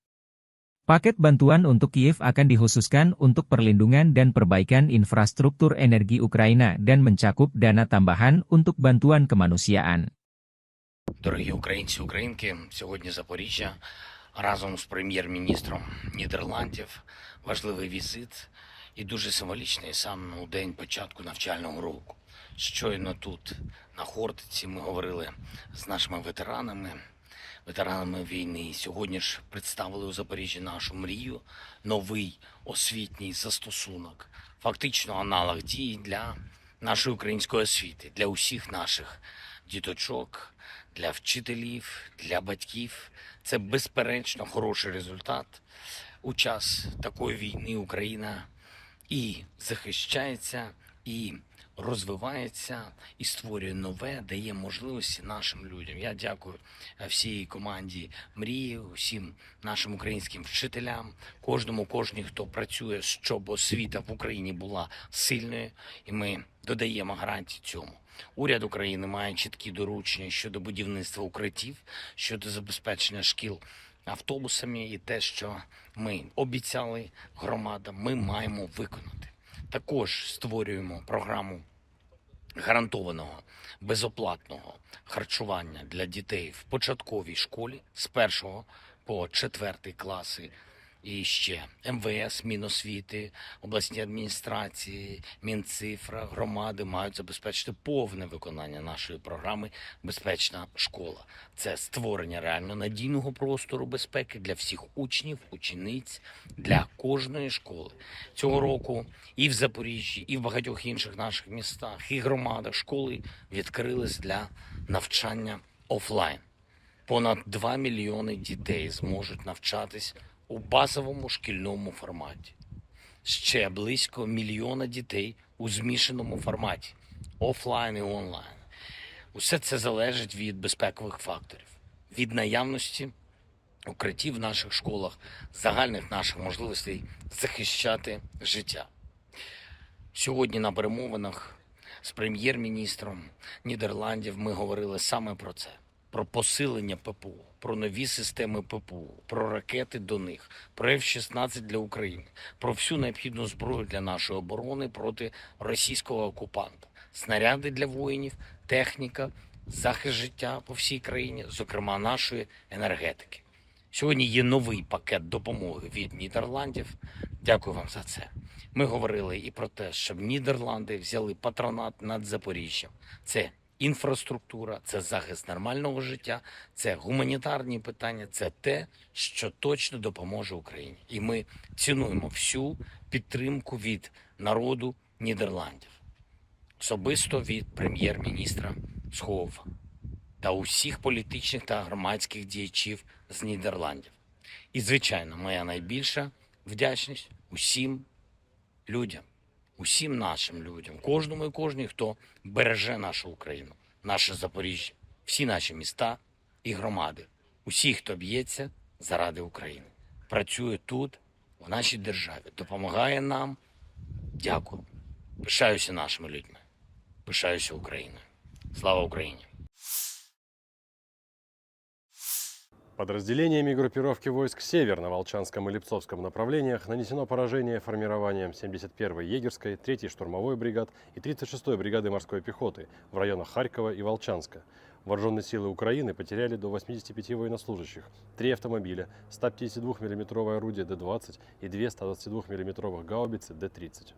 Paket bantuan untuk Kiev akan dikhususkan untuk perlindungan dan perbaikan infrastruktur energi Ukraina dan mencakup dana tambahan untuk bantuan kemanusiaan. Дорогі українці, українки, сьогодні Запоріжжя разом з прем'єр-міністром Нідерландів. Важливий візит і дуже символічний саме у день початку навчального року. Щойно тут, на Хортиці, ми говорили з нашими ветеранами, ветеранами війни. Сьогодні ж представили у Запоріжжі нашу мрію, новий освітній застосунок, фактично аналог дії для нашої української освіти, для усіх наших діточок, для вчителів, для батьків. Це безперечно хороший результат. У час такої війни Україна і захищається, і розвивається, і створює нове, дає можливості нашим людям. Я дякую, е, всій команді Мрії, усім нашим українським вчителям, кожному, кожній, хто працює, щоб освіта в Україні була сильною, і ми додаємо гарантії цьому. Уряд України має чіткі доручення щодо будівництва укриттів, щодо забезпечення шкіл автобусами, і те, що ми обіцяли громадам, ми маємо виконати. Також створюємо програму гарантованого безоплатного харчування для дітей в початковій школі з першого по четвертий класи. І ще МВС, Міносвіти, обласні адміністрації, Мінцифра, громади мають забезпечити повне виконання нашої програми "Безпечна школа". Це створення реально надійного простору безпеки для всіх учнів, учениць, для кожної школи. Цього року і в Запоріжжі, і в багатьох інших наших містах, і громадах школи відкрились для навчання офлайн. Понад два мільйони дітей зможуть навчатись у базовому шкільному форматі. Ще близько мільйона дітей у змішаному форматі, офлайн і онлайн. Усе це залежить від безпекових факторів, від наявності укриттів в наших школах, загальних наших можливостей захищати життя. Сьогодні на перемовинах з прем'єр-міністром Нідерландів ми говорили саме про це: про посилення ППО, про нові системи ППО, про ракети до них, про Ф шістнадцять для України, про всю необхідну зброю для нашої оборони проти російського окупанта, снаряди для воїнів, техніка, захист життя по всій країні, зокрема нашої енергетики. Сьогодні є новий пакет допомоги від Нідерландів. Дякую вам за це. Ми говорили і про те, щоб Нідерланди взяли патронат над Запоріжжям. Це інфраструктура, це захист нормального життя, це гуманітарні питання, це те, що точно допоможе Україні. І ми цінуємо всю підтримку від народу Нідерландів. особисто від прем'єр-міністра Схову та усіх політичних та громадських діячів з Нідерландів. І, звичайно, моя найбільша вдячність усім людям, усім нашим людям, кожному і кожній, хто береже нашу Україну, наше Запоріжжя, всі наші міста і громади, усі, хто б'ється заради України, працює тут, в нашій державі, допомагає нам. Дякую. Пишаюся нашими людьми. Пишаюся Україною. Слава Україні! Подразделениями группировки войск «Север» на Волчанском и Липцовском направлениях нанесено поражение формированиям семьдесят первой егерской, третьей штурмовой бригад и тридцать шестой бригады морской пехоты в районах Харькова и Волчанска. Вооружённые силы Украины потеряли до восьмидесяти пяти военнослужащих, три автомобиля, сто пятидесятидвухмиллиметровое орудие Д двадцать и две сто двадцатидвухмиллиметровых гаубицы Д тридцать.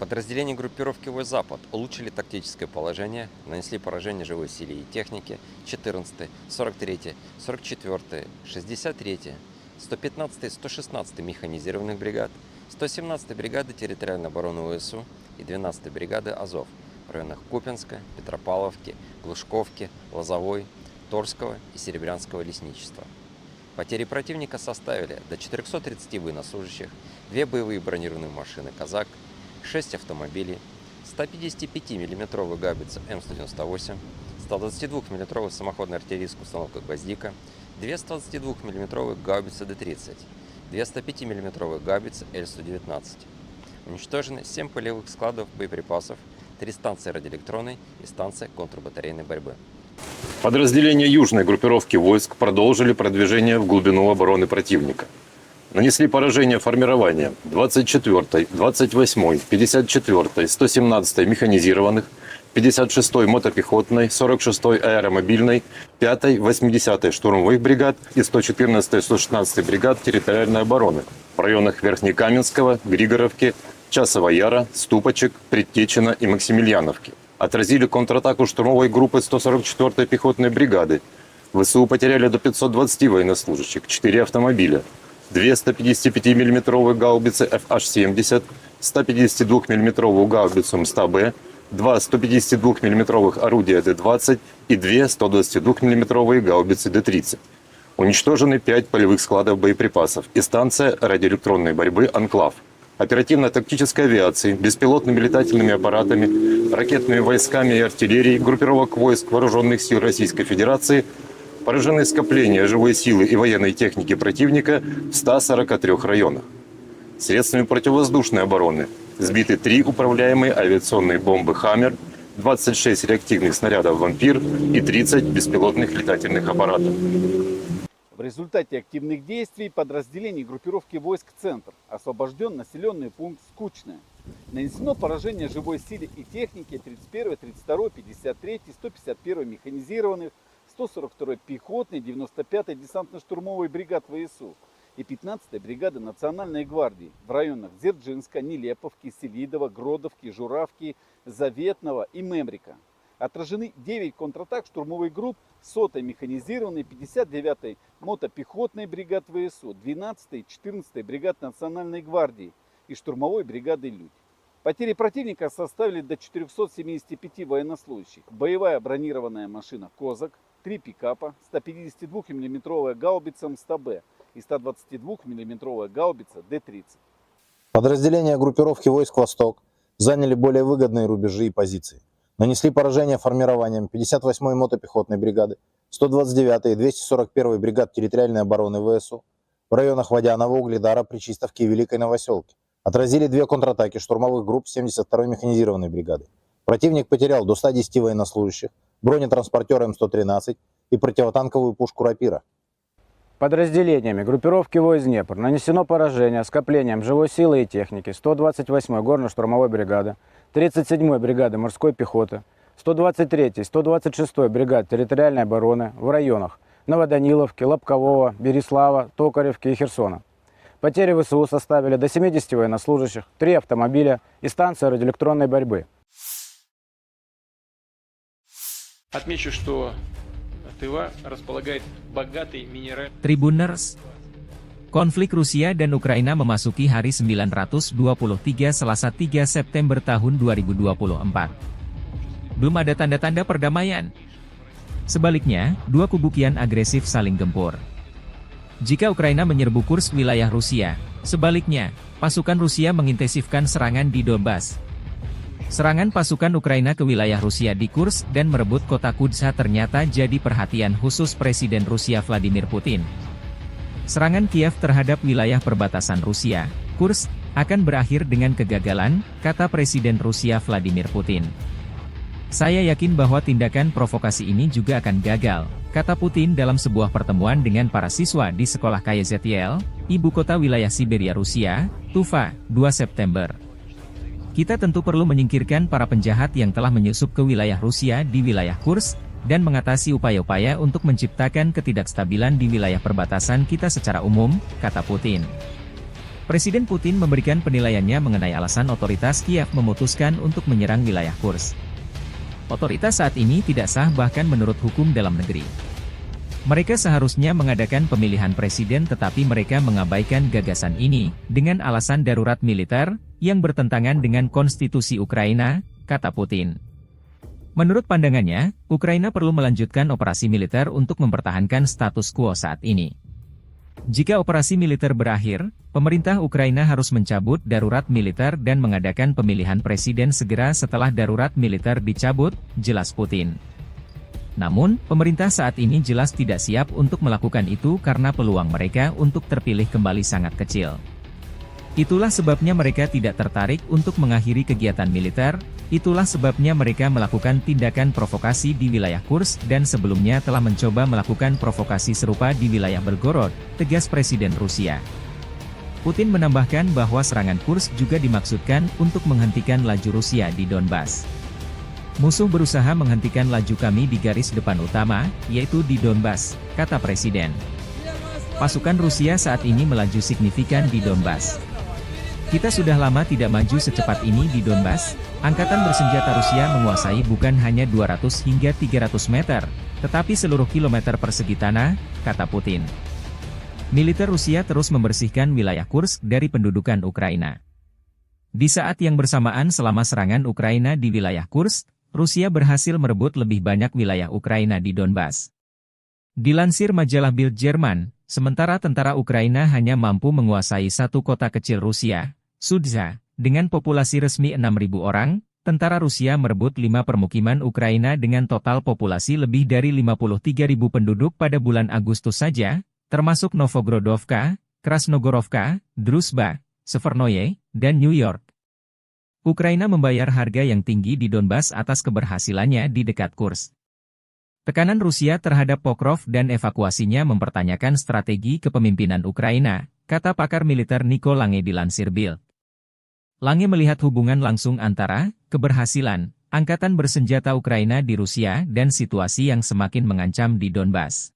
Подразделения группировки войск «Запад» улучшили тактическое положение, нанесли поражение живой силе и технике четырнадцатой, сорок третьей, сорок четвёртой, шестьдесят третьей, сто пятнадцатой, сто шестнадцатой механизированных бригад, сто семнадцатой бригады территориальной обороны ВСУ и двенадцатой бригады «Азов» в районах Купинска, Петропавловки, Глушковки, Лозовой, Торского и Серебрянского лесничества. Потери противника составили до четырёхсот тридцати военнослужащих, две боевые бронированные машины «Казак», шесть автомобилей, сто пятидесятипятимиллиметровая гаубица М сто девяносто восемь, сто двадцатидвухмиллиметровая самоходная артиллерийская установка «Гвоздика», две сто двадцатидвухмиллиметровые гаубицы Д тридцать, две сто пятимиллиметровые гаубицы Л сто девятнадцать. Уничтожены семь полевых складов боеприпасов, три станции радиоэлектронной и станция контрбатарейной борьбы. Подразделения южной группировки войск продолжили продвижение в глубину обороны противника. Нанесли поражение формированиям двадцать четвёртой, двадцать восьмой, пятьдесят четвёртой, сто семнадцатой механизированных, пятьдесят шестой мотопехотной, сорок шестой аэромобильной, пятой, восьмидесятой штурмовых бригад и сто четырнадцатой, сто шестнадцатой бригад территориальной обороны в районах Верхнекаменского, Григоровки, Часового Яра, Ступочек, Предтечина и Максимильяновки. Отразили контратаку штурмовой группы сто сорок четвёртой пехотной бригады. ВСУ потеряли до пятьсот двадцати военнослужащих, четыре автомобиля, две сто пятидесятипятимиллиметровые гаубицы Ф Аш семьдесят, сто пятидесятидвухмиллиметровую гаубицу М сто Б, два сто пятидесятидвухмиллиметровых орудия Д двадцать и две сто двадцатидвухмиллиметровые гаубицы Д тридцать. Уничтожены пять полевых складов боеприпасов и станция радиоэлектронной борьбы «Анклав». Оперативно-тактической авиацией, беспилотными летательными аппаратами, ракетными войсками и артиллерией группировок войск Вооружённых сил Российской Федерации поражены скопления живой силы и военной техники противника в ста сорока трёх районах. Средствами противовоздушной обороны сбиты три управляемые авиационные бомбы «Хаммер», двадцать шесть реактивных снарядов «Вампир» и тридцать беспилотных летательных аппаратов. В результате активных действий подразделений группировки войск «Центр» освобождён населённый пункт Скучное. Нанесено поражение живой силе и технике тридцать первой, тридцать второй, пятьдесят третьей, сто пятьдесят первой механизированных, сто сорок второй пехотной, девяносто пятой десантно-штурмовой бригад ВСУ и пятнадцатой бригады Национальной гвардии в районах Дзержинска, Нелеповки, Селидова, Гродовки, Журавки, Заветного и Мемрика. Отражены девять контратак штурмовых групп сотой механизированной, пятьдесят девятой мотопехотной бригад ВСУ, двенадцатой и четырнадцатой бригад Национальной гвардии и штурмовой бригады «Людь». Потери противника составили до четырёхсот семидесяти пяти военнослужащих. Боевая бронированная машина «Козак», три пикапа, сто пятидесятидвухмиллиметровая гаубица М сто Б и сто двадцатидвухмиллиметровая гаубица Д тридцать. Подразделения группировки войск «Восток» заняли более выгодные рубежи и позиции. Нанесли поражение формированиям пятьдесят восьмой мотопехотной бригады, сто двадцать девятой и двести сорок первой бригад территориальной обороны ВСУ в районах Водянова, Угледара, Причистовки и Великой Новосёлки. Отразили две контратаки штурмовых групп семьдесят второй механизированной бригады. Противник потерял до ста десяти военнослужащих, бронетранспортёр М сто тринадцать и противотанковую пушку «Рапира». Подразделениями группировки войск «Днепр» нанесено поражение скоплениям живой силы и техники сто двадцать восьмой горно-штурмовой бригады, тридцать седьмой бригады морской пехоты, сто двадцать третьей, сто двадцать шестой бригад территориальной обороны в районах Новоданиловки, Лобкового, Береслава, Токаревки и Херсона. Потери ВСУ составили до семидесяти военнослужащих, три автомобиля и станция радиоэлектронной борьбы. Отмечу, что Тыва располагает богатой минеральной... Tribuners, konflik Rusia dan Ukraina memasuki hari sembilan ratus dua puluh tiga, Selasa, tiga September tahun dua ribu dua puluh empat. belum ada tanda-tanda perdamaian. Sebaliknya, dua kubu kian agresif saling gempur. Jika Ukraina menyerbu Kursk, wilayah Rusia, sebaliknya, pasukan Rusia mengintensifkan serangan di Donbas. Serangan pasukan Ukraina ke wilayah Rusia di Kursk dan merebut kota Kudza ternyata jadi perhatian khusus Presiden Rusia Vladimir Putin. Serangan Kiev terhadap wilayah perbatasan Rusia, Kursk, akan berakhir dengan kegagalan, kata Presiden Rusia Vladimir Putin. "Saya yakin bahwa tindakan provokasi ini juga akan gagal," kata Putin dalam sebuah pertemuan dengan para siswa di sekolah K Y Z L, ibu kota wilayah Siberia Rusia, Tuva, dua September. "Kita tentu perlu menyingkirkan para penjahat yang telah menyusup ke wilayah Rusia di wilayah Kursk, dan mengatasi upaya-upaya untuk menciptakan ketidakstabilan di wilayah perbatasan kita secara umum," kata Putin. Presiden Putin memberikan penilaiannya mengenai alasan otoritas Kiev memutuskan untuk menyerang wilayah Kursk. "Otoritas saat ini tidak sah bahkan menurut hukum dalam negeri. Mereka seharusnya mengadakan pemilihan presiden tetapi mereka mengabaikan gagasan ini dengan alasan darurat militer yang bertentangan dengan konstitusi Ukraina," kata Putin. Menurut pandangannya, Ukraina perlu melanjutkan operasi militer untuk mempertahankan status quo saat ini. Jika operasi militer berakhir, pemerintah Ukraina harus mencabut darurat militer dan mengadakan pemilihan presiden segera setelah darurat militer dicabut, jelas Putin. Namun, pemerintah saat ini jelas tidak siap untuk melakukan itu karena peluang mereka untuk terpilih kembali sangat kecil. Itulah sebabnya mereka tidak tertarik untuk mengakhiri kegiatan militer, itulah sebabnya mereka melakukan tindakan provokasi di wilayah Kursk dan sebelumnya telah mencoba melakukan provokasi serupa di wilayah Belgorod, tegas Presiden Rusia. Putin menambahkan bahwa serangan Kursk juga dimaksudkan untuk menghentikan laju Rusia di Donbas. "Musuh berusaha menghentikan laju kami di garis depan utama, yaitu di Donbas," kata Presiden. "Pasukan Rusia saat ini melaju signifikan di Donbas. Kita sudah lama tidak maju secepat ini di Donbas. Angkatan bersenjata Rusia menguasai bukan hanya dua ratus hingga tiga ratus meter, tetapi seluruh kilometer persegi tanah," kata Putin. Militer Rusia terus membersihkan wilayah Kursk dari pendudukan Ukraina. Di saat yang bersamaan, selama serangan Ukraina di wilayah Kursk, Rusia berhasil merebut lebih banyak wilayah Ukraina di Donbas. Dilansir majalah Bild Jerman, sementara tentara Ukraina hanya mampu menguasai satu kota kecil Rusia, Sudza, dengan populasi resmi enam ribu orang, tentara Rusia merebut lima permukiman Ukraina dengan total populasi lebih dari lima puluh tiga ribu penduduk pada bulan Agustus saja, termasuk Novgorodovka, Krasnogorovka, Druzhba, Severnoye, dan New York. Ukraina membayar harga yang tinggi di Donbas atas keberhasilannya di dekat Kursk. Tekanan Rusia terhadap Pokrov dan evakuasinya mempertanyakan strategi kepemimpinan Ukraina, kata pakar militer Nico Lange dilansir Bild. Lange melihat hubungan langsung antara keberhasilan angkatan bersenjata Ukraina di Rusia dan situasi yang semakin mengancam di Donbas.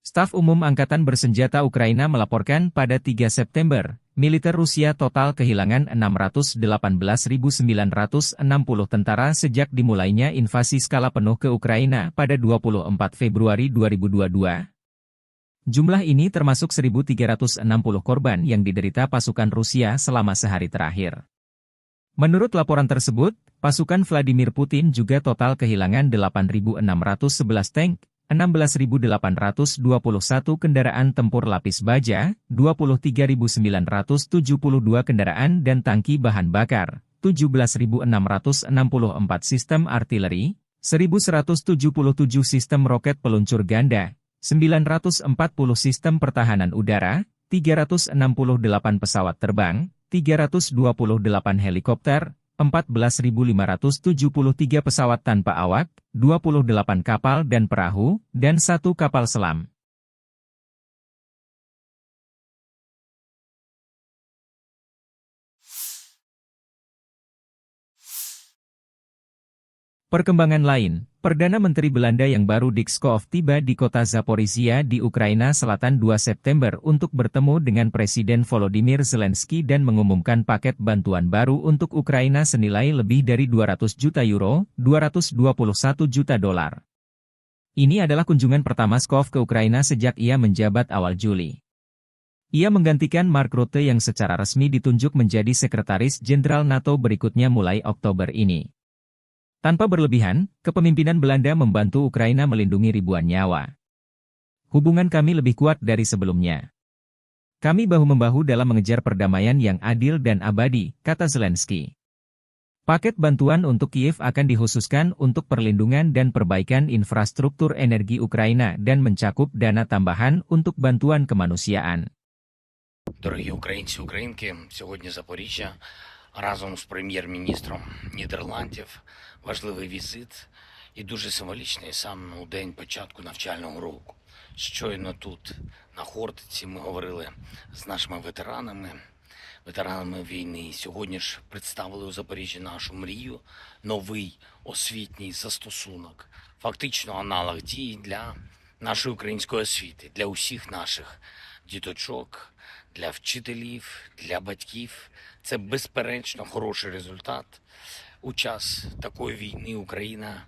Staf Umum Angkatan Bersenjata Ukraina melaporkan pada tiga September, militer Rusia total kehilangan enam ratus delapan belas ribu sembilan ratus enam puluh tentara sejak dimulainya invasi skala penuh ke Ukraina pada dua puluh empat Februari dua ribu dua puluh dua. Jumlah ini termasuk seribu tiga ratus enam puluh korban yang diderita pasukan Rusia selama sehari terakhir. Menurut laporan tersebut, pasukan Vladimir Putin juga total kehilangan delapan ribu enam ratus sebelas tank, enam belas ribu delapan ratus dua puluh satu kendaraan tempur lapis baja, dua puluh tiga ribu sembilan ratus tujuh puluh dua kendaraan dan tangki bahan bakar, tujuh belas ribu enam ratus enam puluh empat sistem artileri, seribu seratus tujuh puluh tujuh sistem roket peluncur ganda, sembilan ratus empat puluh sistem pertahanan udara, tiga ratus enam puluh delapan pesawat terbang, tiga ratus dua puluh delapan helikopter, empat belas ribu lima ratus tujuh puluh tiga pesawat tanpa awak, dua puluh delapan kapal dan perahu, dan satu kapal selam. Perkembangan lain, Perdana Menteri Belanda yang baru Dick Schoof tiba di kota Zaporizhia di Ukraina Selatan dua September untuk bertemu dengan Presiden Volodymyr Zelensky dan mengumumkan paket bantuan baru untuk Ukraina senilai lebih dari dua ratus juta euro, dua ratus dua puluh satu juta dolar. Ini adalah kunjungan pertama Schoof ke Ukraina sejak ia menjabat awal Juli. Ia menggantikan Mark Rutte yang secara resmi ditunjuk menjadi Sekretaris Jenderal NATO berikutnya mulai Oktober ini. Tanpa berlebihan, kepemimpinan Belanda membantu Ukraina melindungi ribuan nyawa. "Hubungan kami lebih kuat dari sebelumnya. Kami bahu-membahu dalam mengejar perdamaian yang adil dan abadi," kata Zelensky. Paket bantuan untuk Kiev akan dikhususkan untuk perlindungan dan perbaikan infrastruktur energi Ukraina dan mencakup dana tambahan untuk bantuan kemanusiaan. Дорогі українці, українки, сьогодні Запоріжжя разом з прем'єр-міністром Нідерландів. Важливий візит і дуже символічний саме у день початку навчального року. Щойно тут, на Хортиці, ми говорили з нашими ветеранами, ветеранами війни. Сьогодні ж представили у Запоріжжі нашу мрію, новий освітній застосунок, фактично аналог дії для нашої української освіти, для усіх наших діточок, для вчителів, для батьків. Це безперечно хороший результат. У час такої війни Україна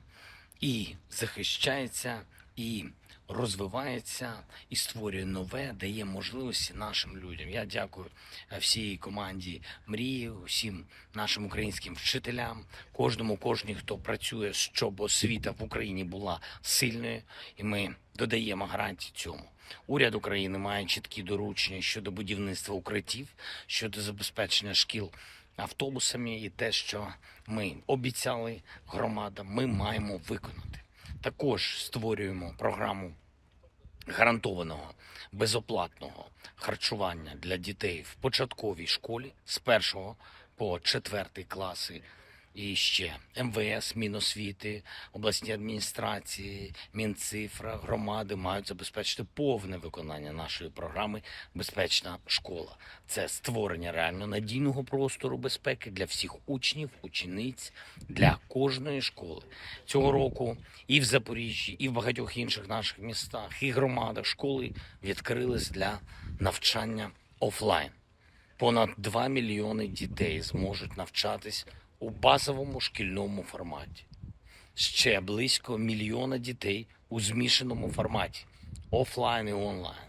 і захищається, і розвивається, і створює нове, дає можливості нашим людям. Я дякую, е, всій команді Мрії, усім нашим українським вчителям, кожному, кожній, хто працює, щоб освіта в Україні була сильною, і ми додаємо гарантії цьому. Уряд України має чіткі доручення щодо будівництва укриттів, щодо забезпечення шкіл автобусами, і те, що ми обіцяли громадам, ми маємо виконати. Також створюємо програму гарантованого безоплатного харчування для дітей в початковій школі з першого по четвертий класи. І ще МВС, Міносвіти, обласні адміністрації, Мінцифра, громади мають забезпечити повне виконання нашої програми "Безпечна школа". Це створення реально надійного простору безпеки для всіх учнів, учениць, для кожної школи. Цього року і в Запоріжжі, і в багатьох інших наших містах, і громадах школи відкрились для навчання офлайн. Понад два мільйони дітей зможуть навчатись у базовому шкільному форматі. Ще близько мільйона дітей у змішаному форматі, офлайн і онлайн.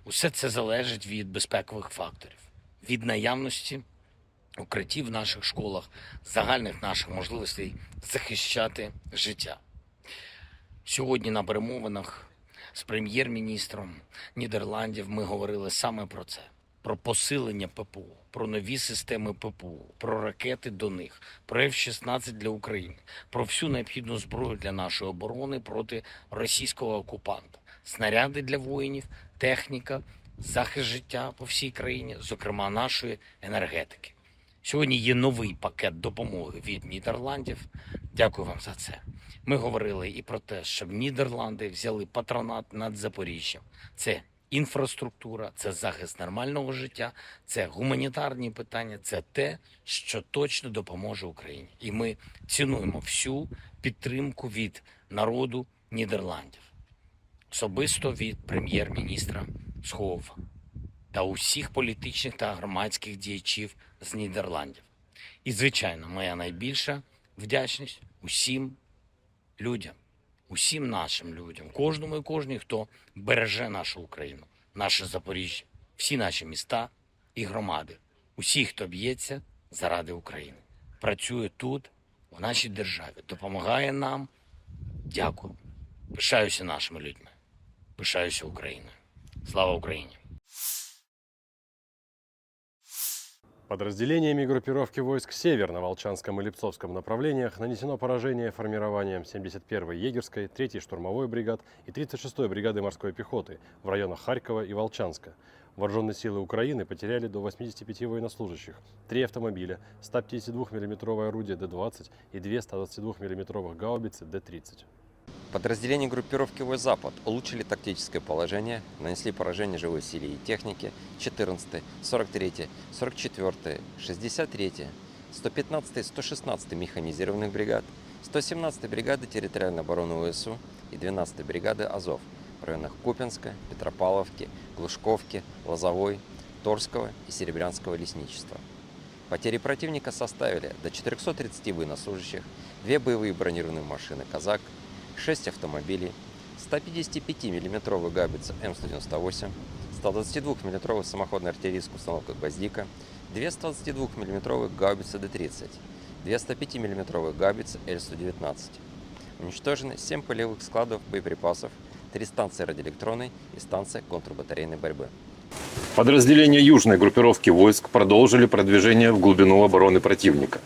Усе це залежить від безпекових факторів, від наявності укриттів в наших школах, загальних наших можливостей захищати життя. Сьогодні на перемовинах з прем'єр-міністром Нідерландів ми говорили саме про це: про посилення ППО, про нові системи ППО, про ракети до них, про Ф шістнадцять для України, про всю необхідну зброю для нашої оборони проти російського окупанта, снаряди для воїнів, техніка, захист життя по всій країні, зокрема нашої енергетики. Сьогодні є новий пакет допомоги від Нідерландів. Дякую вам за це. Ми говорили і про те, щоб Нідерланди взяли патронат над Запоріжжям. Це інфраструктура, це захист нормального життя, це гуманітарні питання, це те, що точно допоможе Україні. І ми цінуємо всю підтримку від народу Нідерландів. особисто від прем'єр-міністра Схову та усіх політичних та громадських діячів з Нідерландів. І, звичайно, моя найбільша вдячність усім людям, усім нашим людям, кожному і кожній, хто береже нашу Україну, наше Запоріжжя, всі наші міста і громади, усі, хто б'ється заради України, працює тут, в нашій державі, допомагає нам. Дякую. Пишаюся нашими людьми. Пишаюся Україною. Слава Україні! Подразделениями группировки войск «Север» на Волчанском и Липцовском направлениях нанесено поражение формированиям семьдесят первой егерской, третьей штурмовой бригад и тридцать шестой бригады морской пехоты в районах Харькова и Волчанска. Вооружённые силы Украины потеряли до восьмидесяти пяти военнослужащих, три автомобиля, сто пятидесяти двух миллиметровое орудие Д двадцать и две сто двадцати двух миллиметровых гаубицы Д тридцать. Подразделения группировки войск «Запад» улучшили тактическое положение, нанесли поражение живой силе и технике четырнадцатой, сорок третьей, сорок четвёртой, шестьдесят третьей, сто пятнадцатой, сто шестнадцатой механизированных бригад, сто семнадцатой бригады территориальной обороны В С У и двенадцатой бригады «Азов» в районах Купинска, Петропавловки, Глушковки, Лозовой, Торского и Серебрянского лесничества. Потери противника составили до четырёхсот тридцати военнослужащих, две боевые бронированные машины «Казак», шесть автомобилей, сто пятидесяти пяти миллиметровая гаубица М сто девяносто восемь, сто двадцати двух миллиметровая самоходная артиллерийская установка «Гвоздика», две сто двадцати двух миллиметровые гаубицы Д тридцать, две сто пяти миллиметровые гаубицы Л сто девятнадцать. Уничтожены семь полевых складов боеприпасов, три станции радиоэлектронной и станция контрбатарейной борьбы. Подразделения южной группировки войск продолжили продвижение в глубину обороны противника.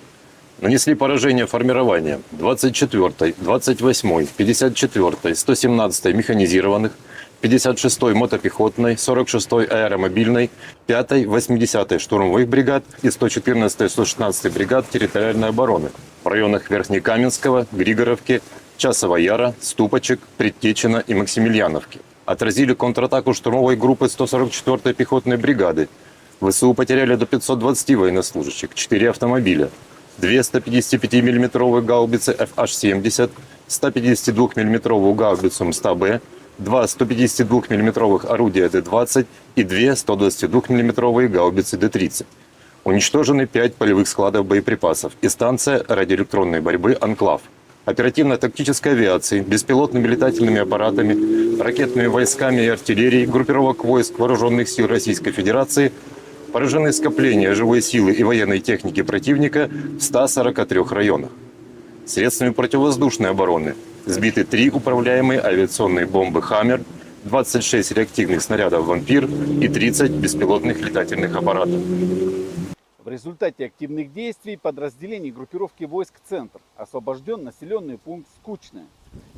Нанесли поражение формированиям двадцать четвёртой, двадцать восьмой, пятьдесят четвёртой, сто семнадцатой механизированных, пятьдесят шестой мотопехотной, сорок шестой аэромобильной, пятой, восьмидесятой штурмовых бригад и сто четырнадцатой, сто шестнадцатой бригад территориальной обороны в районах Верхнекаменского, Григоровки, Часового Яра, Ступочек, Предтечина и Максимильяновки. Отразили контратаку штурмовой группы сто сорок четвёртой пехотной бригады. В С У потеряли до пятьсот двадцати военнослужащих, четыре автомобиля, две сто пятидесяти пяти миллиметровые гаубицы Ф Аш семьдесят, сто пятидесяти двух миллиметровую гаубицу М сто Б, два сто пятидесяти двух миллиметровых орудия Д двадцать и две сто двадцати двух миллиметровые гаубицы Д тридцать. Уничтожены пять полевых складов боеприпасов и станция радиоэлектронной борьбы «Анклав». Оперативно-тактической авиацией, беспилотными летательными аппаратами, ракетными войсками и артиллерией группировок войск Вооружённых сил Российской Федерации поражены скопления живой силы и военной техники противника в ста сорока трёх районах. Средствами противовоздушной обороны сбиты три управляемые авиационные бомбы «Хаммер», двадцать шесть реактивных снарядов «Вампир» и тридцать беспилотных летательных аппаратов. В результате активных действий подразделений группировки войск «Центр» освобождён населённый пункт Скучное.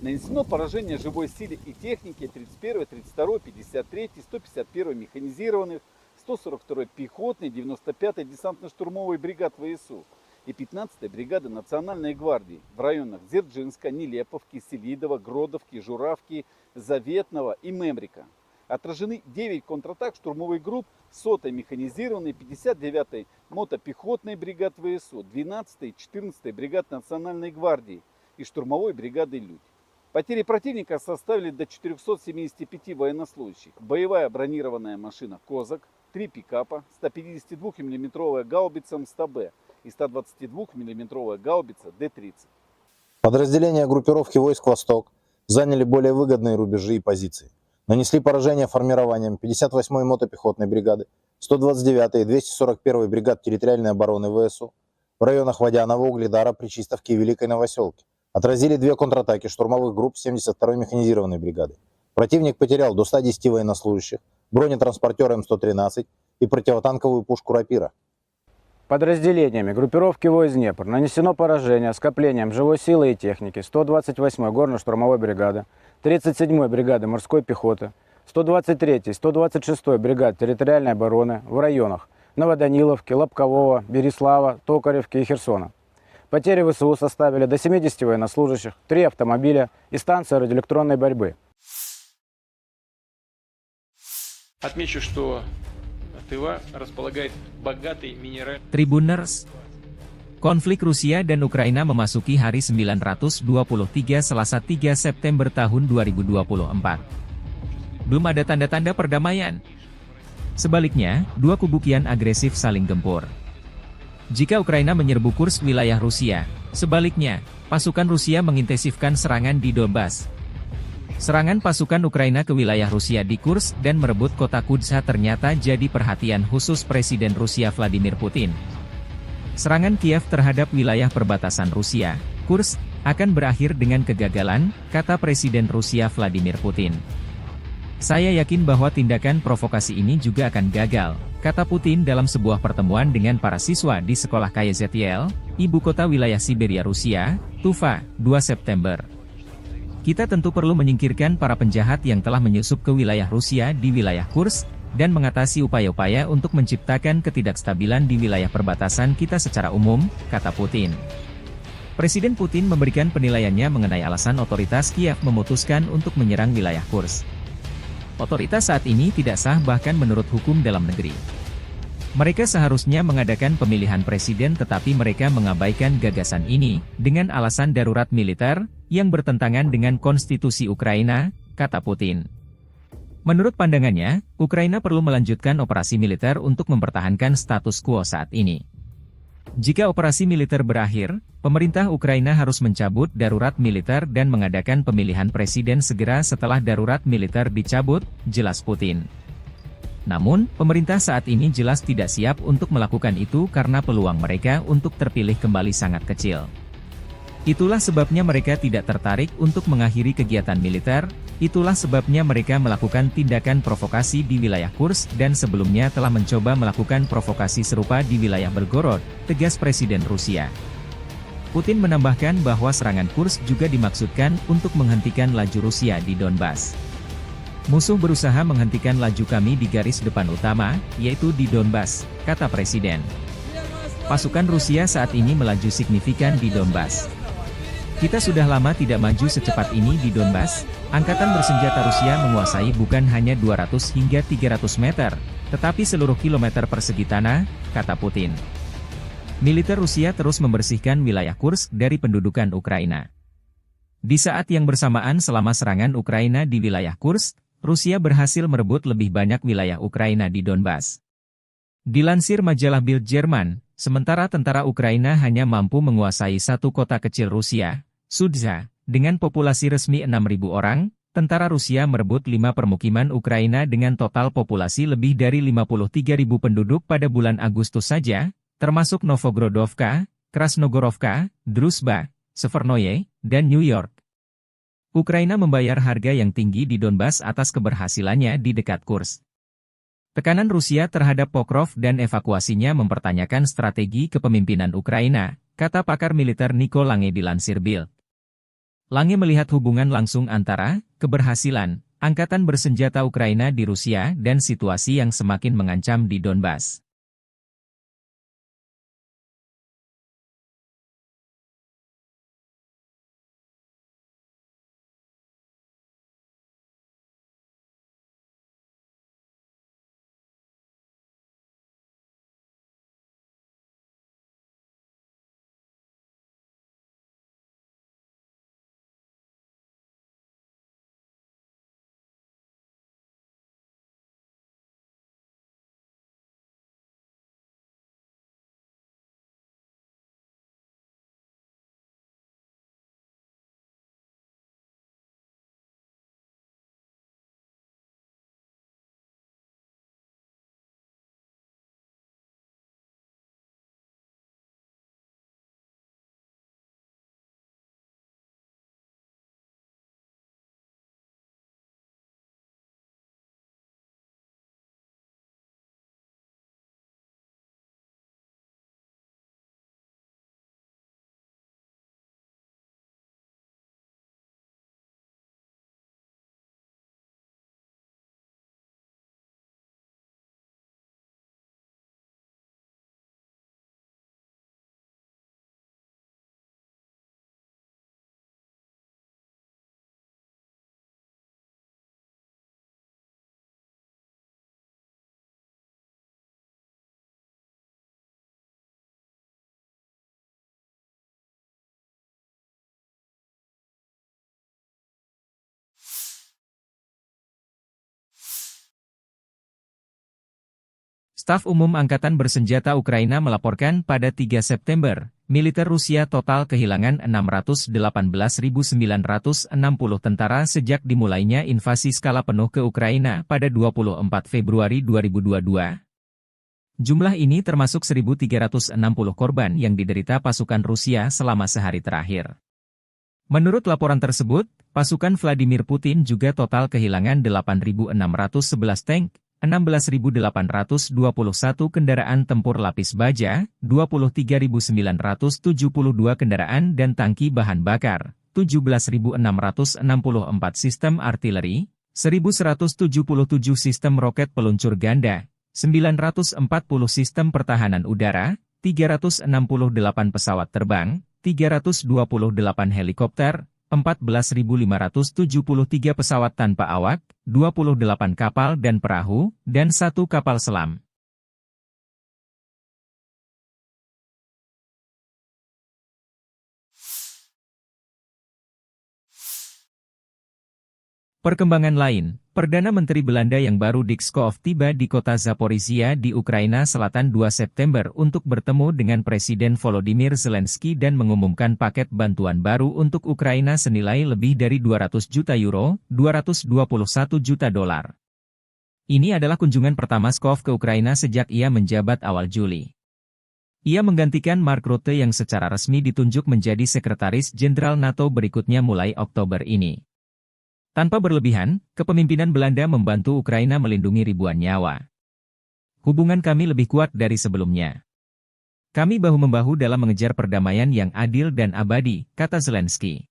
Нанесено поражение живой силе и технике тридцать первой, тридцать второй, пятьдесят третьей, сто пятьдесят первой механизированных, сто сорок второй пехотной, девяносто пятой десантно-штурмовой бригад В С У и пятнадцатой бригады Национальной гвардии в районах Дзержинска, Нелеповки, Селидово, Гродовки, Журавки, Заветного и Мемрика. Отражены девять контратак штурмовых групп сотой механизированной, пятьдесят девятой мотопехотной бригад В С У, двенадцатой и четырнадцатой бригад Национальной гвардии и штурмовой бригады «Людь». Потери противника составили до четырёхсот семидесяти пяти военнослужащих. Боевая бронированная машина «Козак», три пикапа, сто пятидесяти двух миллиметровая гаубица М сто Б и сто двадцати двух миллиметровая гаубица Д тридцать. Подразделения группировки войск «Восток» заняли более выгодные рубежи и позиции. Нанесли поражение формированиям пятьдесят восьмой мотопехотной бригады, сто двадцать девятой и двести сорок первой бригад территориальной обороны В С У в районах Водянова, Угледара, Причистовки и Великой Новосёлки. Отразили две контратаки штурмовых групп семьдесят второй механизированной бригады. Противник потерял до ста десяти военнослужащих, бронетранспортёр М сто тринадцать и противотанковую пушку «Рапира». Подразделениями группировки войск «Днепр» нанесено поражение скоплениям живой силы и техники сто двадцать восьмой горно-штурмовой бригады, тридцать седьмой бригады морской пехоты, сто двадцать третьей, сто двадцать шестой бригад территориальной обороны в районах Новоданиловки, Лобкового, Береслава, Токаревки и Херсона. Потери В С У составили до семидесяти военнослужащих, три автомобиля и станция радиоэлектронной борьбы. Отмечу, что Тыва располагает богатой минеральной. Tribuners, konflik Rusia dan Ukraina memasuki hari sembilan ratus dua puluh tiga, Selasa, tiga September tahun dua ribu dua puluh empat. belum ada tanda-tanda perdamaian. Sebaliknya, dua kubu kian agresif saling gempur. Jika Ukraina menyerbu Kursk, wilayah Rusia, sebaliknya, pasukan Rusia mengintensifkan serangan di Donbas. Serangan pasukan Ukraina ke wilayah Rusia di Kursk dan merebut kota Kudza ternyata jadi perhatian khusus Presiden Rusia Vladimir Putin. Serangan Kiev terhadap wilayah perbatasan Rusia, Kursk, akan berakhir dengan kegagalan, kata Presiden Rusia Vladimir Putin. "Saya yakin bahwa tindakan provokasi ini juga akan gagal," kata Putin dalam sebuah pertemuan dengan para siswa di sekolah K Y Z L, ibu kota wilayah Siberia Rusia, Tuva, dua September. "Kita tentu perlu menyingkirkan para penjahat yang telah menyusup ke wilayah Rusia di wilayah Kursk dan mengatasi upaya-upaya untuk menciptakan ketidakstabilan di wilayah perbatasan kita secara umum," kata Putin. Presiden Putin memberikan penilaiannya mengenai alasan otoritas Kiev memutuskan untuk menyerang wilayah Kursk. "Otoritas saat ini tidak sah bahkan menurut hukum dalam negeri. Mereka seharusnya mengadakan pemilihan presiden tetapi mereka mengabaikan gagasan ini dengan alasan darurat militer yang bertentangan dengan konstitusi Ukraina," kata Putin. Menurut pandangannya, Ukraina perlu melanjutkan operasi militer untuk mempertahankan status quo saat ini. "Jika operasi militer berakhir, pemerintah Ukraina harus mencabut darurat militer dan mengadakan pemilihan presiden segera setelah darurat militer dicabut," jelas Putin. "Namun, pemerintah saat ini jelas tidak siap untuk melakukan itu karena peluang mereka untuk terpilih kembali sangat kecil. Itulah sebabnya mereka tidak tertarik untuk mengakhiri kegiatan militer, itulah sebabnya mereka melakukan tindakan provokasi di wilayah Kursk dan sebelumnya telah mencoba melakukan provokasi serupa di wilayah Belgorod," tegas Presiden Rusia. Putin menambahkan bahwa serangan Kursk juga dimaksudkan untuk menghentikan laju Rusia di Donbas. "Musuh berusaha menghentikan laju kami di garis depan utama, yaitu di Donbas," kata Presiden. "Pasukan Rusia saat ini melaju signifikan di Donbas. Kita sudah lama tidak maju secepat ini di Donbas. Angkatan bersenjata Rusia menguasai bukan hanya dua ratus hingga tiga ratus meter, tetapi seluruh kilometer persegi tanah," kata Putin. Militer Rusia terus membersihkan wilayah Kursk dari pendudukan Ukraina. Di saat yang bersamaan, selama serangan Ukraina di wilayah Kursk, Rusia berhasil merebut lebih banyak wilayah Ukraina di Donbas. Dilansir majalah Bild Jerman, sementara tentara Ukraina hanya mampu menguasai satu kota kecil Rusia, Sudza, dengan populasi resmi enam ribu orang, tentara Rusia merebut lima permukiman Ukraina dengan total populasi lebih dari lima puluh tiga ribu penduduk pada bulan Agustus saja, termasuk Novogrodovka, Krasnogorovka, Druzhba, Severnoye, dan New York. Ukraina membayar harga yang tinggi di Donbas atas keberhasilannya di dekat Kursk. Tekanan Rusia terhadap Pokrov dan evakuasinya mempertanyakan strategi kepemimpinan Ukraina, kata pakar militer Nico Lange dilansir Bild. Lange melihat hubungan langsung antara keberhasilan angkatan bersenjata Ukraina di Rusia dan situasi yang semakin mengancam di Donbas. Staf Umum Angkatan Bersenjata Ukraina melaporkan pada tiga September, militer Rusia total kehilangan enam ratus delapan belas ribu sembilan ratus enam puluh tentara sejak dimulainya invasi skala penuh ke Ukraina pada dua puluh empat Februari dua ribu dua puluh dua. Jumlah ini termasuk seribu tiga ratus enam puluh korban yang diderita pasukan Rusia selama sehari terakhir. Menurut laporan tersebut, pasukan Vladimir Putin juga total kehilangan delapan ribu enam ratus sebelas tank, enam belas ribu delapan ratus dua puluh satu kendaraan tempur lapis baja, dua puluh tiga ribu sembilan ratus tujuh puluh dua kendaraan dan tangki bahan bakar, tujuh belas ribu enam ratus enam puluh empat sistem artileri, seribu seratus tujuh puluh tujuh sistem roket peluncur ganda, sembilan ratus empat puluh sistem pertahanan udara, tiga ratus enam puluh delapan pesawat terbang, tiga ratus dua puluh delapan helikopter, empat belas ribu lima ratus tujuh puluh tiga pesawat tanpa awak, dua puluh delapan kapal dan perahu, dan satu kapal selam. Perkembangan lain, Perdana Menteri Belanda yang baru Dick Schoof tiba di kota Zaporizhia di Ukraina Selatan dua September untuk bertemu dengan Presiden Volodymyr Zelensky dan mengumumkan paket bantuan baru untuk Ukraina senilai lebih dari dua ratus juta euro, dua ratus dua puluh satu juta dolar. Ini adalah kunjungan pertama Schoof ke Ukraina sejak ia menjabat awal Juli. Ia menggantikan Mark Rutte yang secara resmi ditunjuk menjadi Sekretaris Jenderal NATO berikutnya mulai Oktober ini. Tanpa berlebihan, kepemimpinan Belanda membantu Ukraina melindungi ribuan nyawa. "Hubungan kami lebih kuat dari sebelumnya. Kami bahu-membahu dalam mengejar perdamaian yang adil dan abadi," kata Zelensky.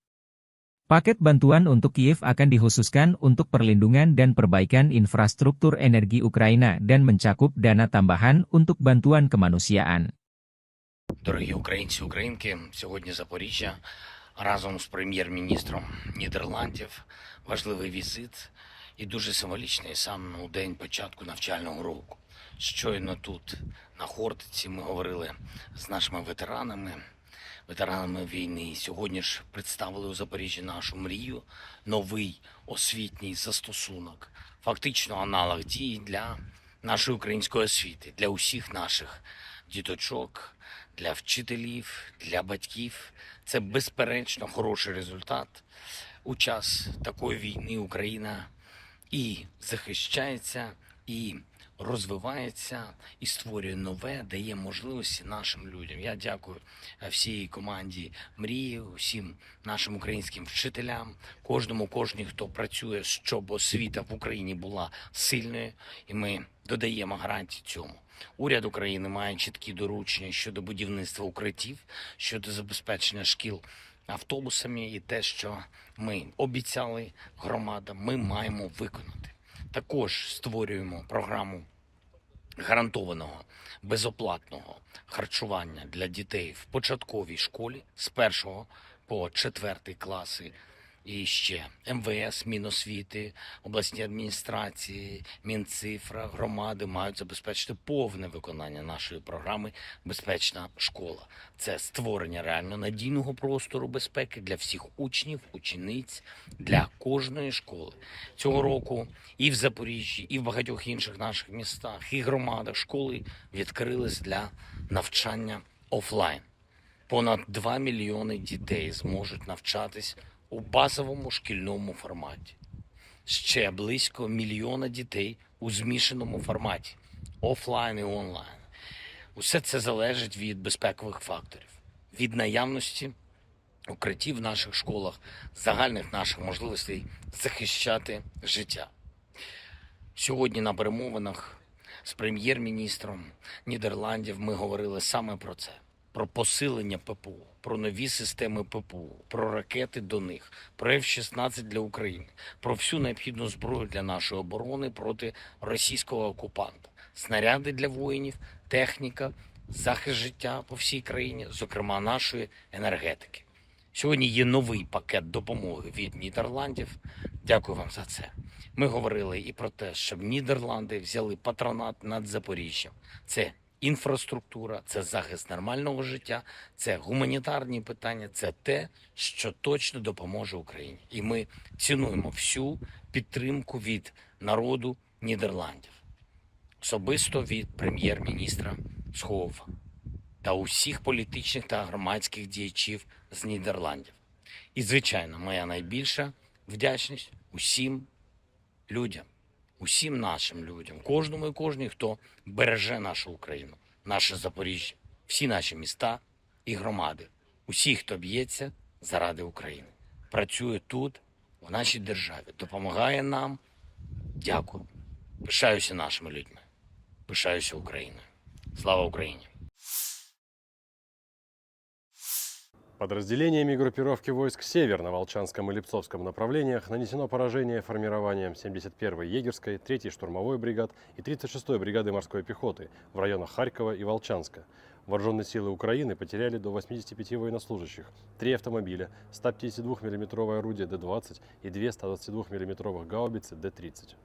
Paket bantuan untuk Kiev akan dikhususkan untuk perlindungan dan perbaikan infrastruktur energi Ukraina dan mencakup dana tambahan untuk bantuan kemanusiaan. Дорогі українці, українки, сьогодні Запоріжжя разом з прем'єр-міністром Нідерландів. Важливий візит і дуже символічний саме у день початку навчального року. Щойно тут, на Хортиці, ми говорили з нашими ветеранами, ветеранами війни. Сьогодні ж представили у Запоріжжі нашу мрію, новий освітній застосунок, фактично аналог дії для нашої української освіти, для усіх наших діточок, для вчителів, для батьків. Це безперечно хороший результат. У час такої війни Україна і захищається, і розвивається, і створює нове, дає можливості нашим людям. Я дякую, е, всій команді Мрії, усім нашим українським вчителям, кожному, кожній, хто працює, щоб освіта в Україні була сильною, і ми додаємо гарантії цьому. Уряд України має чіткі доручення щодо будівництва укриттів, щодо забезпечення шкіл автобусами, і те, що ми обіцяли громадам, ми маємо виконати. Також створюємо програму гарантованого безоплатного харчування для дітей в початковій школі з першого по четвертий класи. І ще МВС, Міносвіти, обласні адміністрації, Мінцифра, громади мають забезпечити повне виконання нашої програми "Безпечна школа". Це створення реально надійного простору безпеки для всіх учнів, учениць, для кожної школи. Цього року і в Запоріжжі, і в багатьох інших наших містах, і громадах школи відкрились для навчання офлайн. Понад два мільйони дітей зможуть навчатись у базовому шкільному форматі. Ще близько мільйона дітей у змішаному форматі, офлайн і онлайн. Усе це залежить від безпекових факторів, від наявності укриттів в наших школах, загальних наших можливостей захищати життя. Сьогодні на перемовинах з прем'єр-міністром Нідерландів ми говорили саме про це: про посилення ППО, про нові системи ППО, про ракети до них, про Ф шістнадцять для України, про всю необхідну зброю для нашої оборони проти російського окупанта, снаряди для воїнів, техніка, захист життя по всій країні, зокрема нашої енергетики. Сьогодні є новий пакет допомоги від Нідерландів. Дякую вам за це. Ми говорили і про те, щоб Нідерланди взяли патронат над Запоріжжям. Це інфраструктура, це захист нормального життя, це гуманітарні питання, це те, що точно допоможе Україні. І ми цінуємо всю підтримку від народу Нідерландів. особисто від прем'єр-міністра Схову та усіх політичних та громадських діячів з Нідерландів. І, звичайно, моя найбільша вдячність усім людям, усім нашим людям, кожному і кожній, хто береже нашу Україну, наше Запоріжжя, всі наші міста і громади, усі, хто б'ється заради України, працює тут, в нашій державі, допомагає нам. Дякую. Пишаюся нашими людьми. Пишаюся Україною. Слава Україні! Подразделениями группировки войск «Север» на Волчанском и Липцовском направлениях нанесено поражение формированиям семьдесят первой егерской, третьей штурмовой бригад и тридцать шестой бригады морской пехоты в районах Харькова и Волчанска. Вооружённые силы Украины потеряли до восьмидесяти пяти военнослужащих, три автомобиля, сто пятидесятидвухмиллиметровое орудие Д двадцать и две сто двадцатидвухмиллиметровых гаубицы Д тридцать.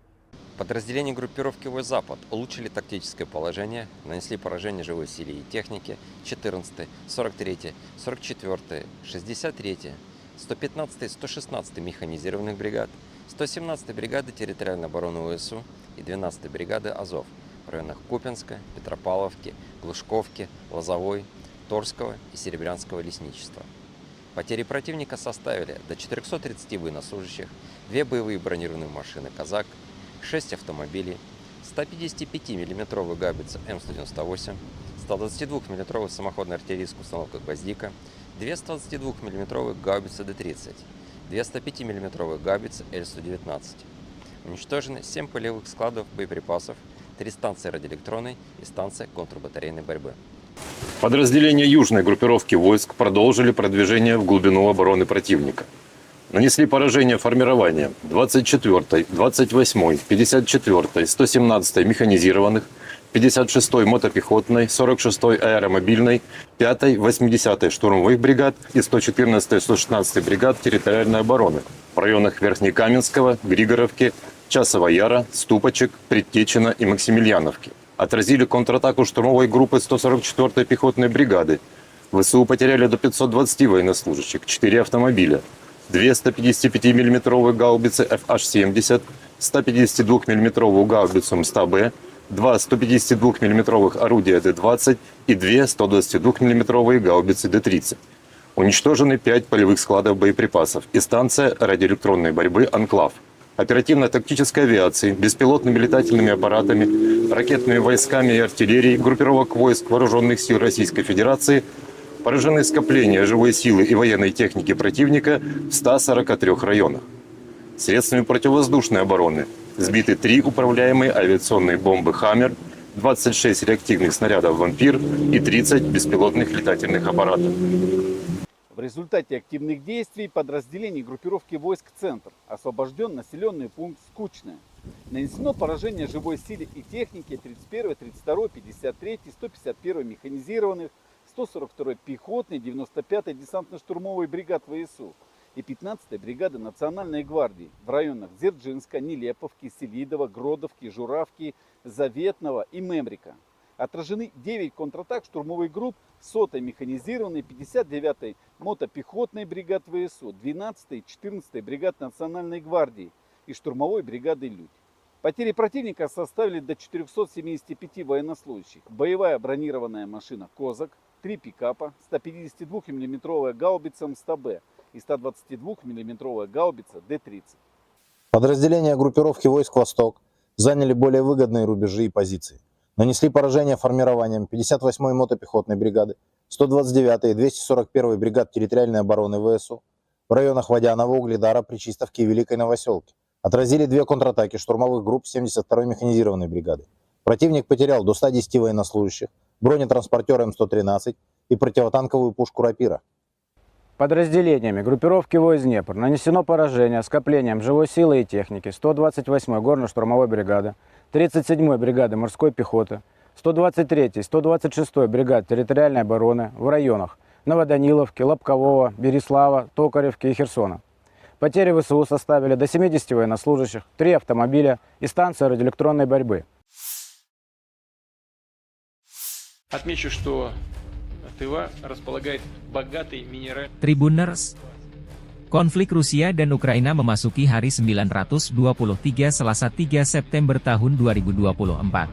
Подразделения группировки войск «Запад» улучшили тактическое положение, нанесли поражение живой силе и технике четырнадцатой, сорок третьей, сорок четвёртой, шестьдесят третьей, сто пятнадцатой, сто шестнадцатой механизированных бригад, сто семнадцатой бригады территориальной обороны ВСУ и двенадцатой бригады «Азов» в районах Купинска, Петропавловки, Глушковки, Лозовой, Торского и Серебрянского лесничества. Потери противника составили до четырёхсот тридцати военнослужащих, две боевые бронированные машины «Казак», шесть автомобилей, сто пятидесятипятимиллиметровая гаубица М сто девяносто восемь, сто двадцатидвухмиллиметровая самоходная артиллерийская установка «Гвоздика», две сто двадцатидвухмиллиметровые гаубицы Д тридцать, две сто пятимиллиметровые гаубицы Л сто девятнадцать. Уничтожены семь полевых складов боеприпасов, три станции радиоэлектронной и станция контрбатарейной борьбы. Подразделения южной группировки войск продолжили продвижение в глубину обороны противника. Нанесли поражение формированиям двадцать четвёртой, двадцать восьмой, пятьдесят четвёртой, сто семнадцатой механизированных, пятьдесят шестой мотопехотной, сорок шестой аэромобильной, пятой, восьмидесятой штурмовых бригад и сто четырнадцатой, сто шестнадцатой бригад территориальной обороны в районах Верхнекаменского, Григоровки, Часового Яра, Ступочек, Предтечина и Максимильяновки. Отразили контратаку штурмовой группы сто сорок четвёртой пехотной бригады. ВСУ потеряли до пятьсот двадцати военнослужащих, четыре автомобиля, две сто пятидесятипятимиллиметровые гаубицы Ф Аш семьдесят, сто пятидесятидвухмиллиметровую гаубицу М сто Б, два сто пятидесятидвухмиллиметровых орудия Д двадцать и две сто двадцатидвухмиллиметровые гаубицы Д тридцать. Уничтожены пять полевых складов боеприпасов и станция радиоэлектронной борьбы «Анклав». Оперативно-тактической авиацией, беспилотными летательными аппаратами, ракетными войсками и артиллерией группировок войск Вооружённых сил Российской Федерации поражены скопления живой силы и военной техники противника в ста сорока трёх районах. Средствами противовоздушной обороны сбиты три управляемые авиационные бомбы «Хаммер», двадцать шесть реактивных снарядов «Вампир» и тридцать беспилотных летательных аппаратов. В результате активных действий подразделений группировки войск «Центр» освобождён населённый пункт Скучное. Нанесено поражение живой силе и технике тридцать первой, тридцать второй, пятьдесят третьей, сто пятьдесят первой механизированных, сто сорок второй пехотной, девяносто пятой десантно-штурмовой бригад ВСУ и пятнадцатой бригады Национальной гвардии в районах Дзержинска, Нелеповки, Селидово, Гродовки, Журавки, Заветного и Мемрика. Отражены девять контратак штурмовых групп сотой механизированной, пятьдесят девятой мотопехотной бригад ВСУ, двенадцатой и четырнадцатой бригад Национальной гвардии и штурмовой бригады «Людь». Потери противника составили до четырёхсот семидесяти пяти военнослужащих. Боевая бронированная машина «Козак», три пикапа, сто пятидесятидвухмиллиметровая гаубица М сто Б и сто двадцатидвухмиллиметровая гаубица Д тридцать. Подразделения группировки войск «Восток» заняли более выгодные рубежи и позиции. Нанесли поражение формированиям пятьдесят восьмой мотопехотной бригады, сто двадцать девятой и двести сорок первой бригад территориальной обороны ВСУ в районах Водяного, Угледара, Причистовки и Великой Новосёлки. Отразили две контратаки штурмовых групп семьдесят второй механизированной бригады. Противник потерял до ста десяти военнослужащих, бронетранспортёр М сто тринадцать и противотанковую пушку «Рапира». Подразделениями группировки войск «Днепр» нанесено поражение скоплениям живой силы и техники сто двадцать восьмой горно-штурмовой бригады, тридцать седьмой бригады морской пехоты, сто двадцать третьей, сто двадцать шестой бригад территориальной обороны в районах Новоданиловки, Лобкового, Береслава, Токаревки и Херсона. Потери ВСУ составили до семидесяти военнослужащих, три автомобиля и станция радиоэлектронной борьбы. Отмечу, что Тыва располагает богатой минеральной... Tribuners, konflik Rusia dan Ukraina memasuki hari sembilan ratus dua puluh tiga, Selasa, tiga September tahun dua ribu dua puluh empat.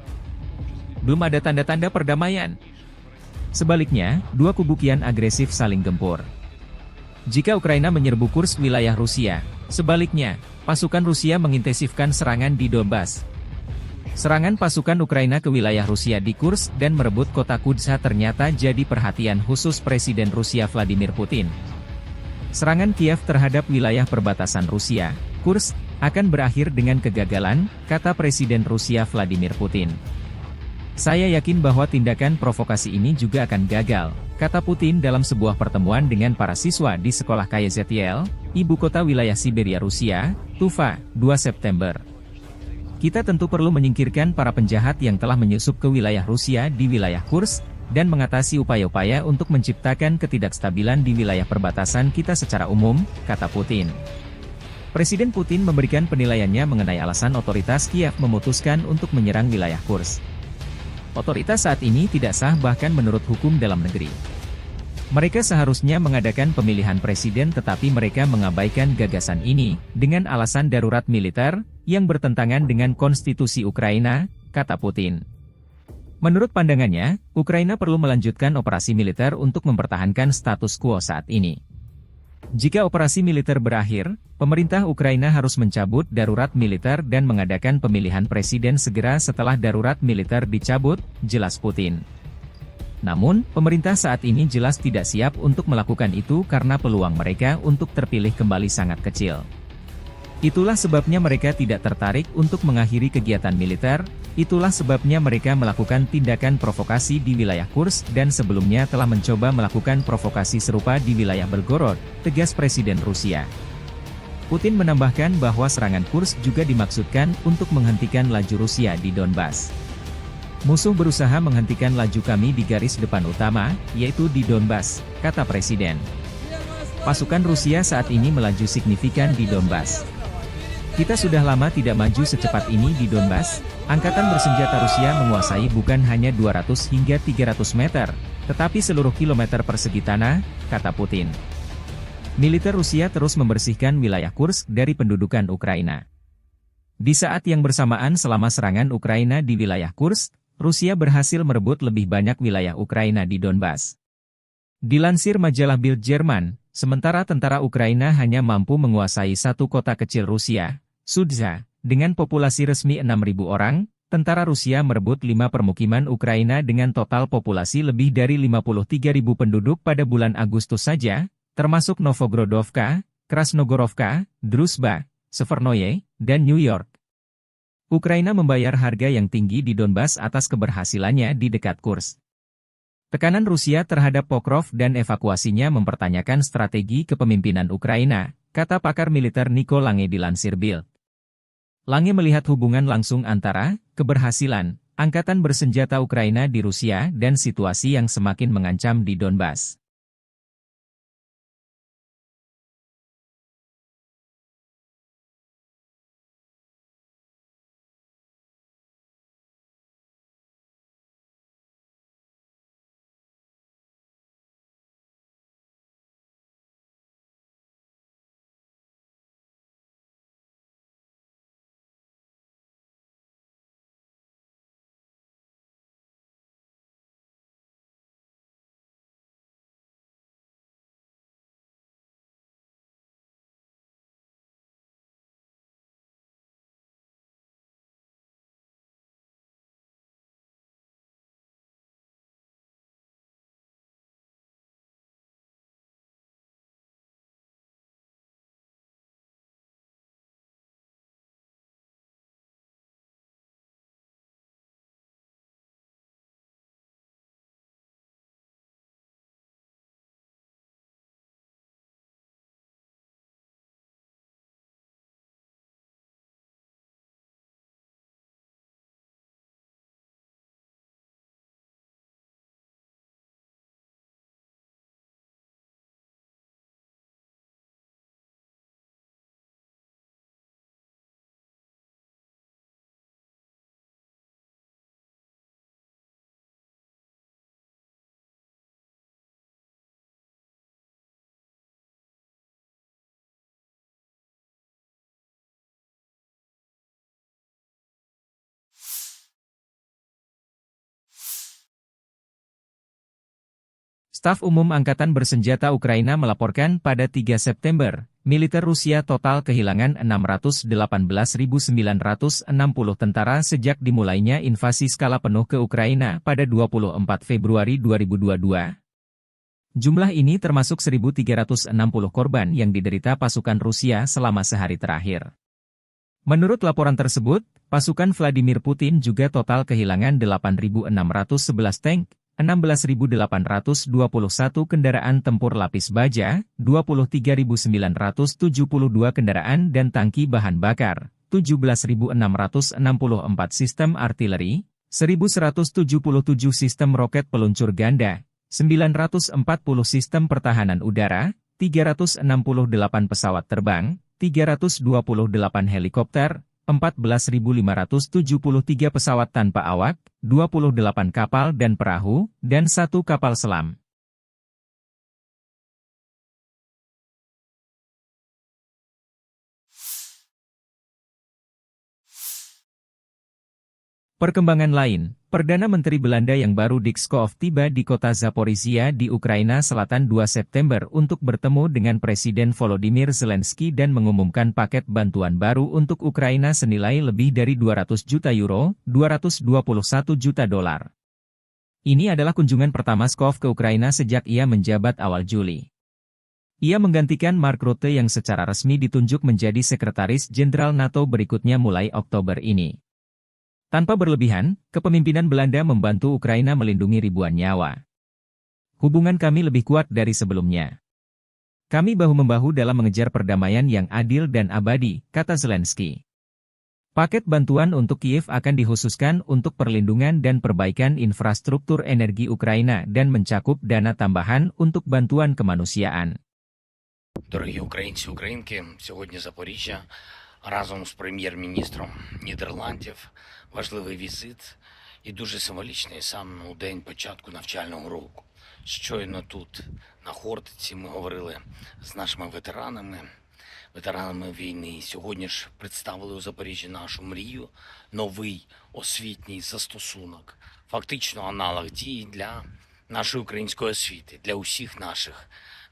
belum ada tanda-tanda perdamaian. Sebaliknya, dua kubu kian agresif saling gempur. Jika Ukraina menyerbu Kursk, wilayah Rusia, sebaliknya, pasukan Rusia mengintensifkan serangan di Donbas. Serangan pasukan Ukraina ke wilayah Rusia di Kursk dan merebut kota Kudza ternyata jadi perhatian khusus Presiden Rusia Vladimir Putin. "Serangan Kiev terhadap wilayah perbatasan Rusia, Kursk, akan berakhir dengan kegagalan," kata Presiden Rusia Vladimir Putin. "Saya yakin bahwa tindakan provokasi ini juga akan gagal," kata Putin dalam sebuah pertemuan dengan para siswa di sekolah K Y Z L, ibu kota wilayah Siberia Rusia, Tuva, dua September. "Kita tentu perlu menyingkirkan para penjahat yang telah menyusup ke wilayah Rusia di wilayah Kursk dan mengatasi upaya-upaya untuk menciptakan ketidakstabilan di wilayah perbatasan kita secara umum," kata Putin. Presiden Putin memberikan penilaiannya mengenai alasan otoritas Kiev memutuskan untuk menyerang wilayah Kursk. "Otoritas saat ini tidak sah bahkan menurut hukum dalam negeri. Mereka seharusnya mengadakan pemilihan presiden tetapi mereka mengabaikan gagasan ini dengan alasan darurat militer yang bertentangan dengan konstitusi Ukraina," kata Putin. Menurut pandangannya, Ukraina perlu melanjutkan operasi militer untuk mempertahankan status quo saat ini. Jika operasi militer berakhir, pemerintah Ukraina harus mencabut darurat militer dan mengadakan pemilihan presiden segera setelah darurat militer dicabut, jelas Putin. Namun, pemerintah saat ini jelas tidak siap untuk melakukan itu karena peluang mereka untuk terpilih kembali sangat kecil. "Itulah sebabnya mereka tidak tertarik untuk mengakhiri kegiatan militer, itulah sebabnya mereka melakukan tindakan provokasi di wilayah Kursk dan sebelumnya telah mencoba melakukan provokasi serupa di wilayah Belgorod," tegas Presiden Rusia. Putin menambahkan bahwa serangan Kursk juga dimaksudkan untuk menghentikan laju Rusia di Donbas. "Musuh berusaha menghentikan laju kami di garis depan utama, yaitu di Donbas," kata Presiden. "Pasukan Rusia saat ini melaju signifikan di Donbas. Kita sudah lama tidak maju secepat ini di Donbas. Angkatan bersenjata Rusia menguasai bukan hanya dua ratus hingga tiga ratus meter, tetapi seluruh kilometer persegi tanah," kata Putin. Militer Rusia terus membersihkan wilayah Kursk dari pendudukan Ukraina. Di saat yang bersamaan, selama serangan Ukraina di wilayah Kursk, Rusia berhasil merebut lebih banyak wilayah Ukraina di Donbas. Dilansir majalah Bild Jerman, sementara tentara Ukraina hanya mampu menguasai satu kota kecil Rusia, Sudza, dengan populasi resmi enam ribu orang, tentara Rusia merebut lima permukiman Ukraina dengan total populasi lebih dari lima puluh tiga ribu penduduk pada bulan Agustus saja, termasuk Novgorodovka, Krasnogorovka, Druzhba, Severnoye, dan New York. Ukraina membayar harga yang tinggi di Donbas atas keberhasilannya di dekat Kursk. "Tekanan Rusia terhadap Pokrov dan evakuasinya mempertanyakan strategi kepemimpinan Ukraina," kata pakar militer Nico Lange dilansir Bild. Lange melihat hubungan langsung antara keberhasilan angkatan bersenjata Ukraina di Rusia dan situasi yang semakin mengancam di Donbas. Staf Umum Angkatan Bersenjata Ukraina melaporkan pada tiga September, militer Rusia total kehilangan enam ratus delapan belas ribu sembilan ratus enam puluh tentara sejak dimulainya invasi skala penuh ke Ukraina pada dua puluh empat Februari dua ribu dua puluh dua. Jumlah ini termasuk seribu tiga ratus enam puluh korban yang diderita pasukan Rusia selama sehari terakhir. Menurut laporan tersebut, pasukan Vladimir Putin juga total kehilangan delapan ribu enam ratus sebelas tank, enam belas ribu delapan ratus dua puluh satu kendaraan tempur lapis baja, dua puluh tiga ribu sembilan ratus tujuh puluh dua kendaraan dan tangki bahan bakar, tujuh belas ribu enam ratus enam puluh empat sistem artileri, seribu seratus tujuh puluh tujuh sistem roket peluncur ganda, sembilan ratus empat puluh sistem pertahanan udara, tiga ratus enam puluh delapan pesawat terbang, tiga ratus dua puluh delapan helikopter, empat belas ribu lima ratus tujuh puluh tiga pesawat tanpa awak, dua puluh delapan kapal dan perahu, dan satu kapal selam. Perkembangan lain, Perdana Menteri Belanda yang baru Dick Schoof tiba di kota Zaporizhia di Ukraina Selatan dua September untuk bertemu dengan Presiden Volodymyr Zelensky dan mengumumkan paket bantuan baru untuk Ukraina senilai lebih dari dua ratus juta euro, dua ratus dua puluh satu juta dolar. Ini adalah kunjungan pertama Schoof ke Ukraina sejak ia menjabat awal Juli. Ia menggantikan Mark Rutte yang secara resmi ditunjuk menjadi Sekretaris Jenderal NATO berikutnya mulai Oktober ini. Tanpa berlebihan, kepemimpinan Belanda membantu Ukraina melindungi ribuan nyawa. "Hubungan kami lebih kuat dari sebelumnya. Kami bahu-membahu dalam mengejar perdamaian yang adil dan abadi," kata Zelensky. Paket bantuan untuk Kiev akan dikhususkan untuk perlindungan dan perbaikan infrastruktur energi Ukraina dan mencakup dana tambahan untuk bantuan kemanusiaan. Дорогі українці, українки, сьогодні Запоріжжя разом з прем'єр-міністром Нідерландів. Важливий візит і дуже символічний саме у день початку навчального року. Щойно тут, на Хортиці, ми говорили з нашими ветеранами, ветеранами війни. Сьогодні ж представили у Запоріжжі нашу мрію, новий освітній застосунок, фактично аналог дії для нашої української освіти, для усіх наших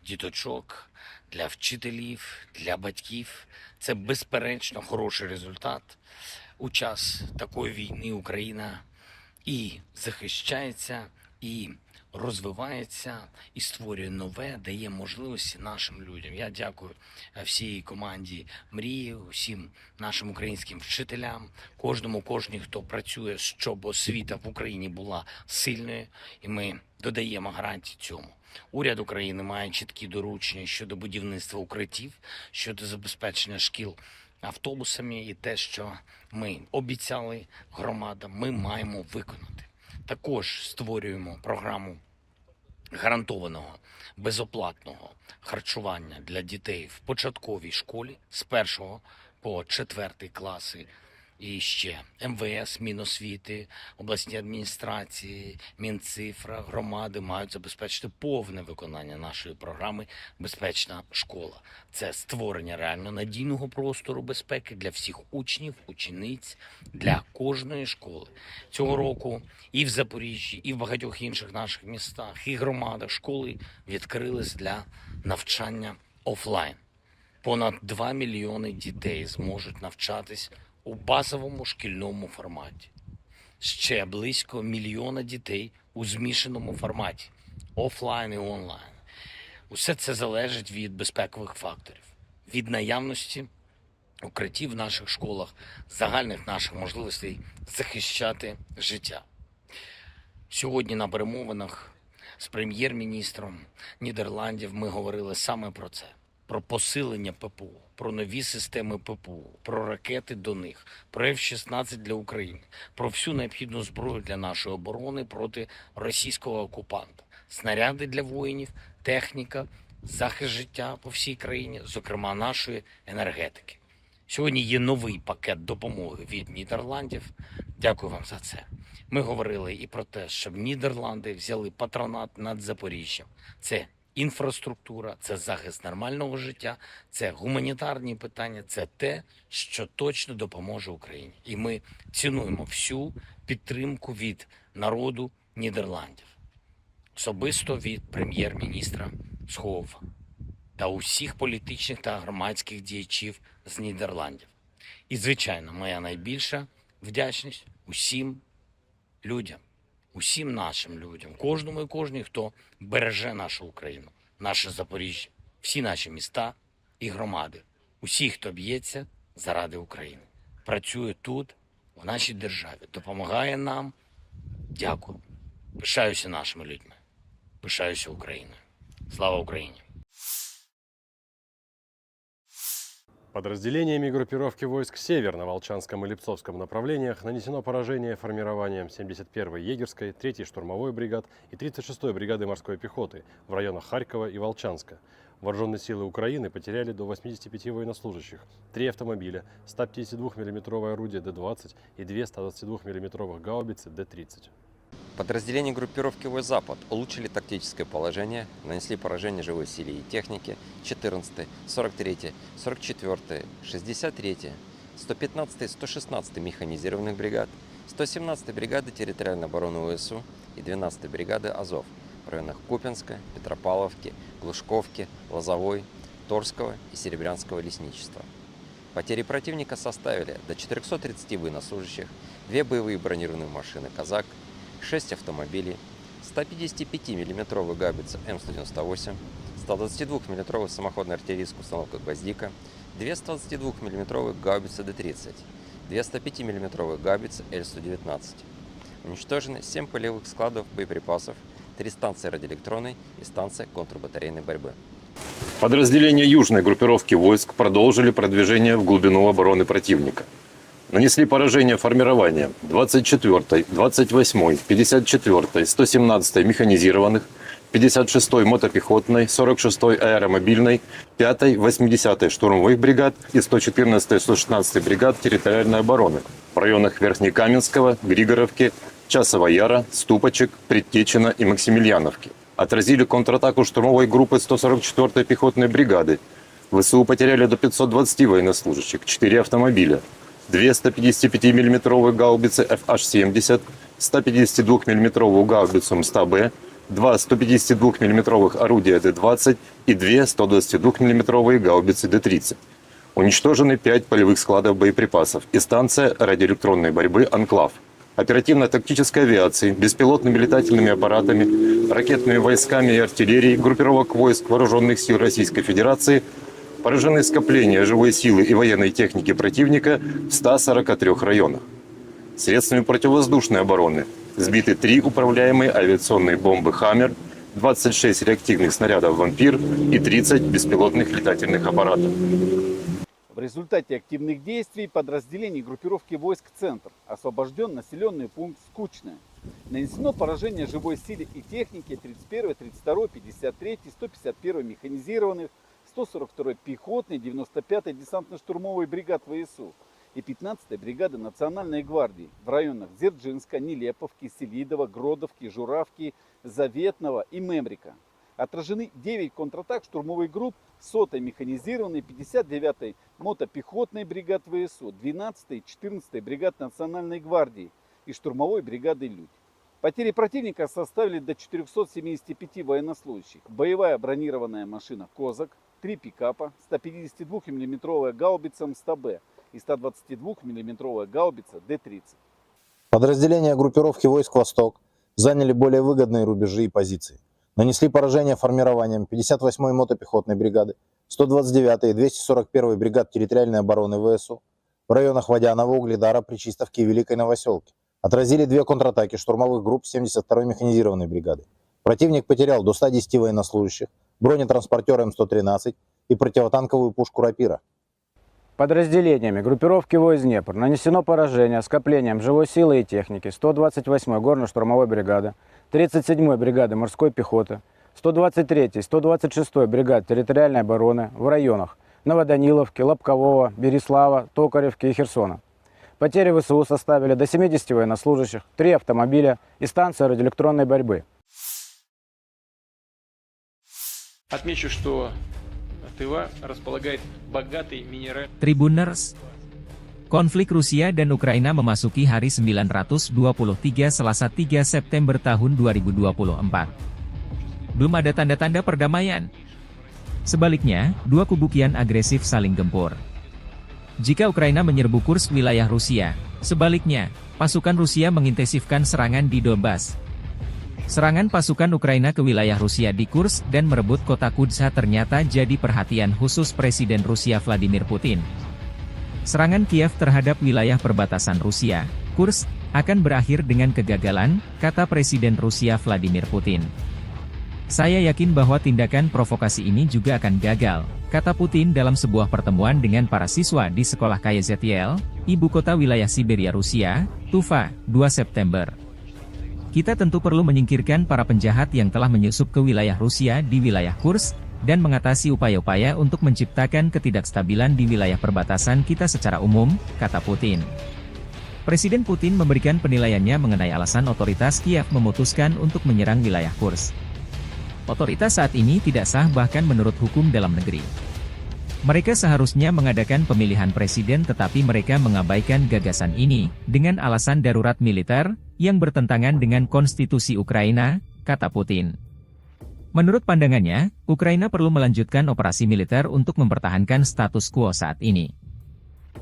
діточок, для вчителів, для батьків. Це безперечно хороший результат. У час такої війни Україна і захищається, і розвивається, і створює нове, дає можливості нашим людям. Я дякую, е, всій команді Мрії, усім нашим українським вчителям, кожному, кожній, хто працює, щоб освіта в Україні була сильною, і ми додаємо гарантії цьому. Уряд України має чіткі доручення щодо будівництва укриттів, щодо забезпечення шкіл автобусами, і те, що ми обіцяли громадам, ми маємо виконати. Також створюємо програму гарантованого безоплатного харчування для дітей в початковій школі з першого по четвертий класи. І ще МВС, Міносвіти, обласні адміністрації, Мінцифра, громади мають забезпечити повне виконання нашої програми "Безпечна школа". Це створення реально надійного простору безпеки для всіх учнів, учениць, для кожної школи. Цього року і в Запоріжжі, і в багатьох інших наших містах, і громадах школи відкрились для навчання офлайн. Понад два мільйони дітей зможуть навчатись у базовому шкільному форматі. Ще близько мільйона дітей у змішаному форматі, офлайн і онлайн. Усе це залежить від безпекових факторів, від наявності укриттів в наших школах, загальних наших можливостей захищати життя. Сьогодні на перемовинах з прем'єр-міністром Нідерландів ми говорили саме про це: про посилення ППО, про нові системи ППО, про ракети до них, про Ф шістнадцять для України, про всю необхідну зброю для нашої оборони проти російського окупанта, снаряди для воїнів, техніка, захист життя по всій країні, зокрема нашої енергетики. Сьогодні є новий пакет допомоги від Нідерландів. Дякую вам за це. Ми говорили і про те, щоб Нідерланди взяли патронат над Запоріжжям. Це інфраструктура, це захист нормального життя, це гуманітарні питання, це те, що точно допоможе Україні. І ми цінуємо всю підтримку від народу Нідерландів. особисто від прем'єр-міністра Схову та усіх політичних та громадських діячів з Нідерландів. І, звичайно, моя найбільша вдячність усім людям, усім нашим людям, кожному і кожній, хто береже нашу Україну, наше Запоріжжя, всі наші міста і громади, усі, хто б'ється заради України, працює тут, в нашій державі, допомагає нам. Дякую. Пишаюся нашими людьми. Пишаюся Україною. Слава Україні! Подразделениями группировки войск «Север» на Волчанском и Липцовском направлениях нанесено поражение формированиям семьдесят первой егерской, третьей штурмовой бригад и тридцать шестой бригады морской пехоты в районах Харькова и Волчанска. Вооружённые силы Украины потеряли до восьмидесяти пяти военнослужащих, три автомобиля, сто пятидесятидвухмиллиметровое орудие Д двадцать и две сто двадцатидвухмиллиметровых гаубицы Д тридцать. Подразделения группировки войск «Запад» улучшили тактическое положение, нанесли поражение живой силе и технике четырнадцатой, сорок третьей, сорок четвёртой, шестьдесят третьей, сто пятнадцатой, сто шестнадцатой механизированных бригад, сто семнадцатой бригады территориальной обороны В С У и двенадцатой бригады «Азов» в районах Купинска, Петропавловки, Глушковки, Лозовой, Торского и Серебрянского лесничества. Потери противника составили до четырёхсот тридцати военнослужащих, две боевые бронированные машины «Казак», шесть автомобилей, сто пятидесятипятимиллиметровая гаубица М сто девяносто восемь, сто двадцатидвухмиллиметровая самоходная артиллерийская установка «Гвоздика», две сто двадцатидвухмиллиметровые гаубицы Д тридцать, две сто пятимиллиметровые гаубицы Л сто девятнадцать. Уничтожены семь полевых складов боеприпасов, три станции радиоэлектронной и станция контрбатарейной борьбы. Подразделения южной группировки войск продолжили продвижение в глубину обороны противника. Нанесли поражение формированиям двадцать четвёртой, двадцать восьмой, пятьдесят четвёртой, сто семнадцатой механизированных, пятьдесят шестой мотопехотной, сорок шестой аэромобильной, пятой, восьмидесятой штурмовых бригад и сто четырнадцатой, сто шестнадцатой бригад территориальной обороны в районах Верхнекаменского, Григоровки, Часового Яра, Ступочек, Предтечина и Максимильяновки. Отразили контратаку штурмовой группы сто сорок четвёртой пехотной бригады. В С У потеряли до пятьсот двадцати военнослужащих, четыре автомобиля, две сто пятидесятипятимиллиметровые гаубицы Ф Аш семьдесят, сто пятидесятидвухмиллиметровую гаубицу М сто Б, два сто пятидесятидвухмиллиметровых орудия Д двадцать и две сто двадцатидвухмиллиметровые гаубицы Д тридцать. Уничтожены пять полевых складов боеприпасов и станция радиоэлектронной борьбы «Анклав». Оперативно-тактической авиацией, беспилотными летательными аппаратами, ракетными войсками и артиллерией группировок войск Вооружённых сил Российской Федерации поражены скопления живой силы и военной техники противника в ста сорока трёх районах. Средствами противовоздушной обороны сбиты три управляемые авиационные бомбы «Хаммер», двадцать шесть реактивных снарядов «Вампир» и тридцать беспилотных летательных аппаратов. В результате активных действий подразделений группировки войск «Центр» освобождён населённый пункт Скучное. Нанесено поражение живой силе и технике тридцать первой, тридцать второй, пятьдесят третьей, сто пятьдесят первой механизированных, сто сорок второй пехотной, девяносто пятой десантно-штурмовой бригад В С У и пятнадцатой бригады Национальной гвардии в районах Дзержинска, Нелеповки, Селидово, Гродовки, Журавки, Заветного и Мемрика. Отражены девять контратак штурмовых групп сотой механизированной, пятьдесят девятой мотопехотной бригад В С У, двенадцатой и четырнадцатой бригад Национальной гвардии и штурмовой бригады «Людь». Потери противника составили до четырёхсот семидесяти пяти военнослужащих. Боевая бронированная машина «Козак», три пикапа, сто пятидесятидвухмиллиметровая гаубица М сто Б и сто двадцатидвухмиллиметровая гаубица Д тридцать. Подразделения группировки войск «Восток» заняли более выгодные рубежи и позиции. Нанесли поражение формированиям пятьдесят восьмой мотопехотной бригады, сто двадцать девятой и двести сорок первой бригад территориальной обороны В С У в районах Водянова, Угледара, Причистовки и Великой Новосёлки. Отразили две контратаки штурмовых групп семьдесят второй механизированной бригады. Противник потерял до ста десяти военнослужащих, бронетранспортёр М сто тринадцать и противотанковую пушку «Рапира». Подразделениями группировки войск «Днепр» нанесено поражение скоплениям живой силы и техники сто двадцать восьмой горно-штурмовой бригады, тридцать седьмой бригады морской пехоты, сто двадцать третьей, сто двадцать шестой бригад территориальной обороны в районах Новоданиловки, Лобкового, Береслава, Токаревки и Херсона. Потери В С У составили до семидесяти военнослужащих, три автомобиля и станция радиоэлектронной борьбы. Отмечу, что Тыва располагает богатой минеральной. Tribuners, konflik Rusia dan Ukraina memasuki hari sembilan ratus dua puluh tiga, Selasa, tiga September tahun dua ribu dua puluh empat. belum ada tanda-tanda perdamaian. Sebaliknya, dua kubu kian agresif saling gempur. Jika Ukraina menyerbu Kursk, wilayah Rusia, sebaliknya, pasukan Rusia mengintensifkan serangan di Donbas. Serangan pasukan Ukraina ke wilayah Rusia di Kursk dan merebut kota Kudza ternyata jadi perhatian khusus Presiden Rusia Vladimir Putin. Serangan Kiev terhadap wilayah perbatasan Rusia, Kursk, akan berakhir dengan kegagalan, kata Presiden Rusia Vladimir Putin. "Saya yakin bahwa tindakan provokasi ini juga akan gagal," kata Putin dalam sebuah pertemuan dengan para siswa di sekolah K Y Z L, ibu kota wilayah Siberia Rusia, Tuva, dua September. "Kita tentu perlu menyingkirkan para penjahat yang telah menyusup ke wilayah Rusia di wilayah Kursk, dan mengatasi upaya-upaya untuk menciptakan ketidakstabilan di wilayah perbatasan kita secara umum," kata Putin. Presiden Putin memberikan penilaiannya mengenai alasan otoritas Kiev memutuskan untuk menyerang wilayah Kursk. "Otoritas saat ini tidak sah bahkan menurut hukum dalam negeri. Mereka seharusnya mengadakan pemilihan presiden, tetapi mereka mengabaikan gagasan ini dengan alasan darurat militer yang bertentangan dengan konstitusi Ukraina," kata Putin. Menurut pandangannya, Ukraina perlu melanjutkan operasi militer untuk mempertahankan status quo saat ini.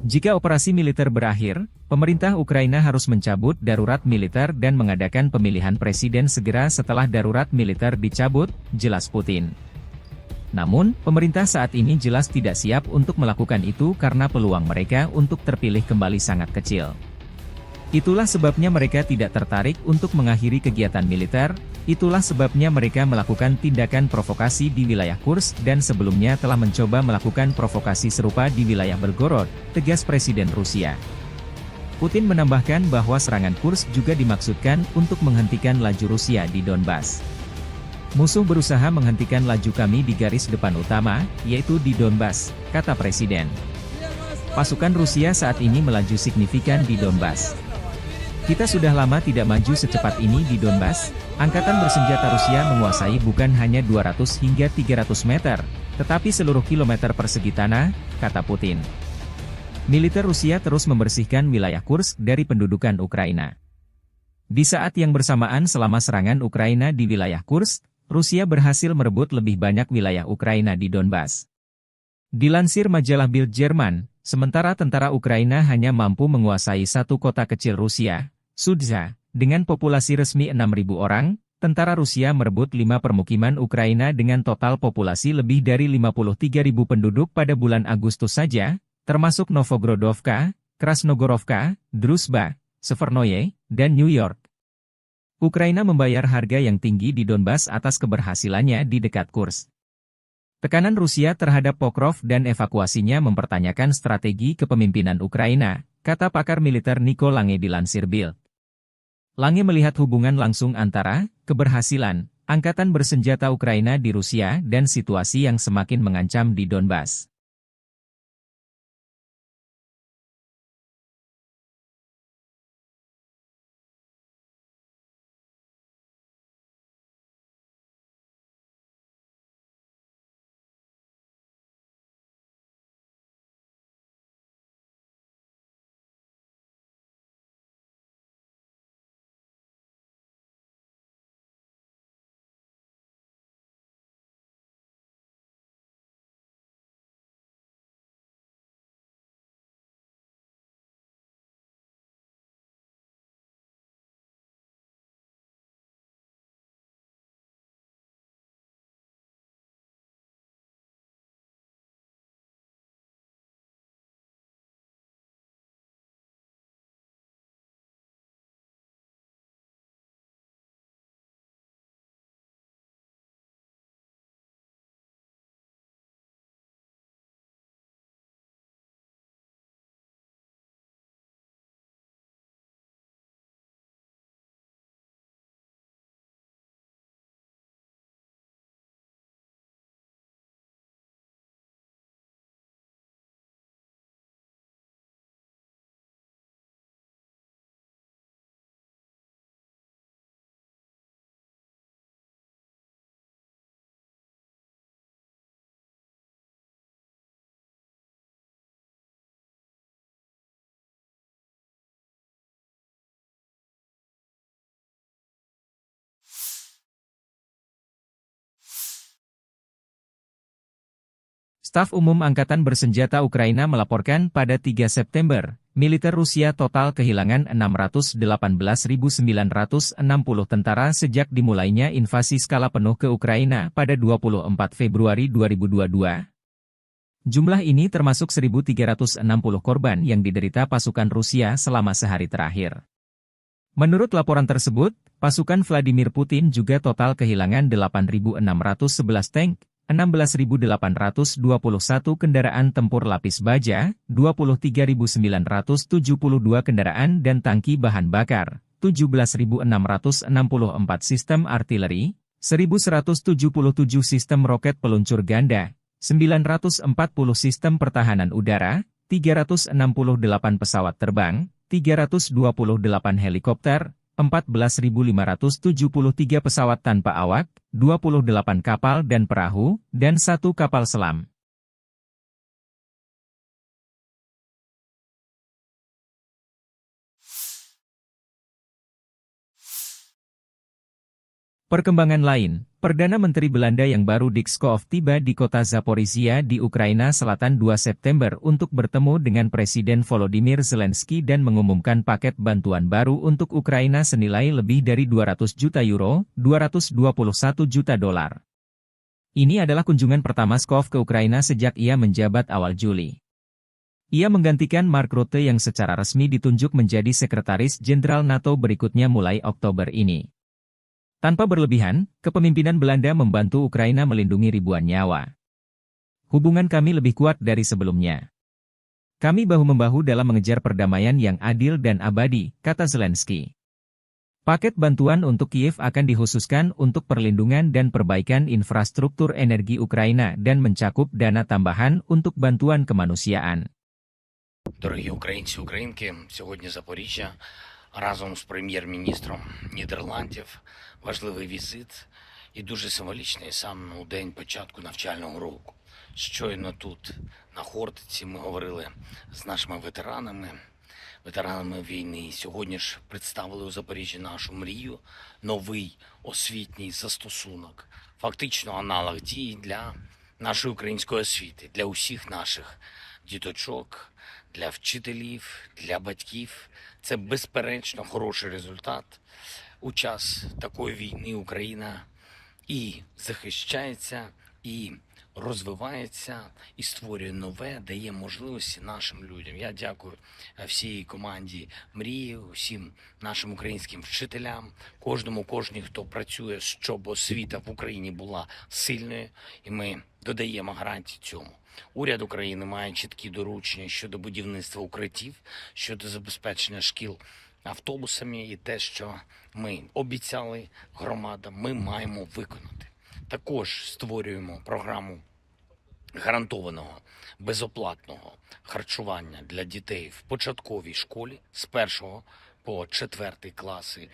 "Jika operasi militer berakhir, pemerintah Ukraina harus mencabut darurat militer dan mengadakan pemilihan presiden segera setelah darurat militer dicabut," jelas Putin. "Namun, pemerintah saat ini jelas tidak siap untuk melakukan itu karena peluang mereka untuk terpilih kembali sangat kecil. Itulah sebabnya mereka tidak tertarik untuk mengakhiri kegiatan militer, itulah sebabnya mereka melakukan tindakan provokasi di wilayah Kursk dan sebelumnya telah mencoba melakukan provokasi serupa di wilayah Belgorod," tegas Presiden Rusia. Putin menambahkan bahwa serangan Kursk juga dimaksudkan untuk menghentikan laju Rusia di Donbas. "Musuh berusaha menghentikan laju kami di garis depan utama, yaitu di Donbas," kata Presiden. "Pasukan Rusia saat ini melaju signifikan di Donbas. Kita sudah lama tidak maju secepat ini di Donbas. Angkatan bersenjata Rusia menguasai bukan hanya dua ratus hingga tiga ratus meter, tetapi seluruh kilometer persegi tanah," kata Putin. Militer Rusia terus membersihkan wilayah Kursk dari pendudukan Ukraina. Di saat yang bersamaan, selama serangan Ukraina di wilayah Kursk, Rusia berhasil merebut lebih banyak wilayah Ukraina di Donbas. Dilansir majalah Bild Jerman, sementara tentara Ukraina hanya mampu menguasai satu kota kecil Rusia, Sudza, dengan populasi resmi enam ribu orang, tentara Rusia merebut lima permukiman Ukraina dengan total populasi lebih dari lima puluh tiga ribu penduduk pada bulan Agustus saja, termasuk Novogrodovka, Krasnogorovka, Druzhba, Severnoye, dan New York. Ukraina membayar harga yang tinggi di Donbas atas keberhasilannya di dekat Kursk. Tekanan Rusia terhadap Pokrov dan evakuasinya mempertanyakan strategi kepemimpinan Ukraina, kata pakar militer Nico Lange dilansir Bild. Lange melihat hubungan langsung antara keberhasilan angkatan bersenjata Ukraina di Rusia dan situasi yang semakin mengancam di Donbas. Staf Umum Angkatan Bersenjata Ukraina melaporkan pada tiga September, militer Rusia total kehilangan enam ratus delapan belas ribu sembilan ratus enam puluh tentara sejak dimulainya invasi skala penuh ke Ukraina pada dua puluh empat Februari dua ribu dua puluh dua. Jumlah ini termasuk seribu tiga ratus enam puluh korban yang diderita pasukan Rusia selama sehari terakhir. Menurut laporan tersebut, pasukan Vladimir Putin juga total kehilangan delapan ribu enam ratus sebelas tank, enam belas ribu delapan ratus dua puluh satu kendaraan tempur lapis baja, dua puluh tiga ribu sembilan ratus tujuh puluh dua kendaraan dan tangki bahan bakar, tujuh belas ribu enam ratus enam puluh empat sistem artileri, seribu seratus tujuh puluh tujuh sistem roket peluncur ganda, sembilan ratus empat puluh sistem pertahanan udara, tiga ratus enam puluh delapan pesawat terbang, tiga ratus dua puluh delapan helikopter, empat belas ribu lima ratus tujuh puluh tiga pesawat tanpa awak, dua puluh delapan kapal dan perahu, dan satu kapal selam. Perkembangan lain, Perdana Menteri Belanda yang baru Dick Schoof tiba di kota Zaporizhia di Ukraina Selatan dua September untuk bertemu dengan Presiden Volodymyr Zelensky dan mengumumkan paket bantuan baru untuk Ukraina senilai lebih dari dua ratus juta euro, dua ratus dua puluh satu juta dolar. Ini adalah kunjungan pertama Schoof ke Ukraina sejak ia menjabat awal Juli. Ia menggantikan Mark Rutte yang secara resmi ditunjuk menjadi Sekretaris Jenderal NATO berikutnya mulai Oktober ini. Tanpa berlebihan, kepemimpinan Belanda membantu Ukraina melindungi ribuan nyawa. Hubungan kami lebih kuat dari sebelumnya. Kami bahu-membahu dalam mengejar perdamaian yang adil dan abadi, kata Zelensky. Paket bantuan untuk Kiev akan dikhususkan untuk perlindungan dan perbaikan infrastruktur energi Ukraina dan mencakup dana tambahan untuk bantuan kemanusiaan. Дорогі українці, українки, сьогодні Запоріжжя разом з прем'єр-міністром Нідерландів. Важливий візит і дуже символічний саме у день початку навчального року. Щойно тут, на Хортиці, ми говорили з нашими ветеранами, ветеранами війни. Сьогодні ж представили у Запоріжжі нашу мрію, новий освітній застосунок, фактично аналог дії для нашої української освіти, для усіх наших діточок, для вчителів, для батьків. Це безперечно хороший результат. У час такої війни Україна і захищається, і розвивається, і створює нове, дає можливості нашим людям. Я дякую, е, всій команді Мрії, усім нашим українським вчителям, кожному, кожній, хто працює, щоб освіта в Україні була сильною, і ми додаємо гарантії цьому. Уряд України має чіткі доручення щодо будівництва укриттів, щодо забезпечення шкіл автобусами, і те, що ми обіцяли громадам, ми маємо виконати. Також створюємо програму гарантованого безоплатного харчування для дітей в початковій школі з першого по четвертий класи.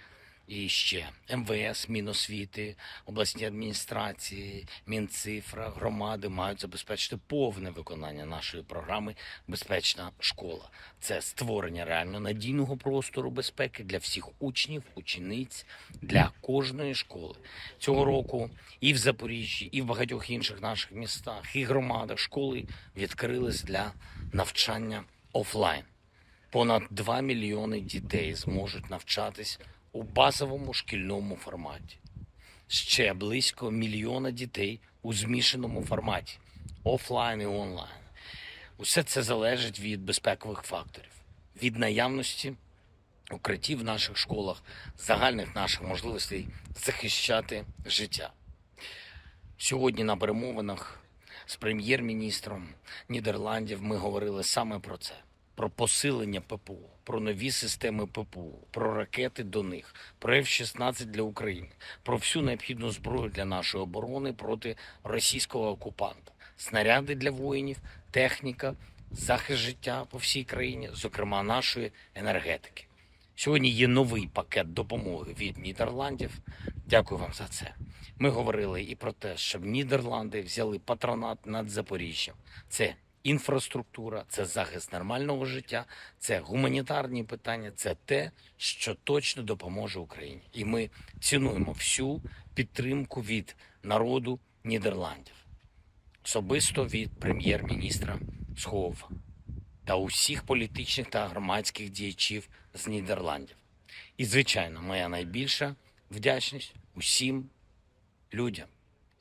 І ще МВС, Міносвіти, обласні адміністрації, Мінцифра, громади мають забезпечити повне виконання нашої програми «Безпечна школа». Це створення реально надійного простору безпеки для всіх учнів, учениць, для кожної школи. Цього року і в Запоріжжі, і в багатьох інших наших містах, і громадах школи відкрились для навчання офлайн. Понад два мільйони дітей зможуть навчатись у базовому шкільному форматі. Ще близько мільйона дітей у змішаному форматі, офлайн і онлайн. Усе це залежить від безпекових факторів, від наявності укриттів в наших школах, загальних наших можливостей захищати життя. Сьогодні на перемовинах з прем'єр-міністром Нідерландів ми говорили саме про це: про посилення ППО, про нові системи ППО, про ракети до них, про Ф шістнадцять для України, про всю необхідну зброю для нашої оборони проти російського окупанта, снаряди для воїнів, техніка, захист життя по всій країні, зокрема нашої енергетики. Сьогодні є новий пакет допомоги від Нідерландів. Дякую вам за це. Ми говорили і про те, щоб Нідерланди взяли патронат над Запоріжжям. Це інфраструктура, це захист нормального життя, це гуманітарні питання, це те, що точно допоможе Україні. І ми цінуємо всю підтримку від народу Нідерландів. особисто від прем'єр-міністра Схову та усіх політичних та громадських діячів з Нідерландів. І, звичайно, моя найбільша вдячність усім людям,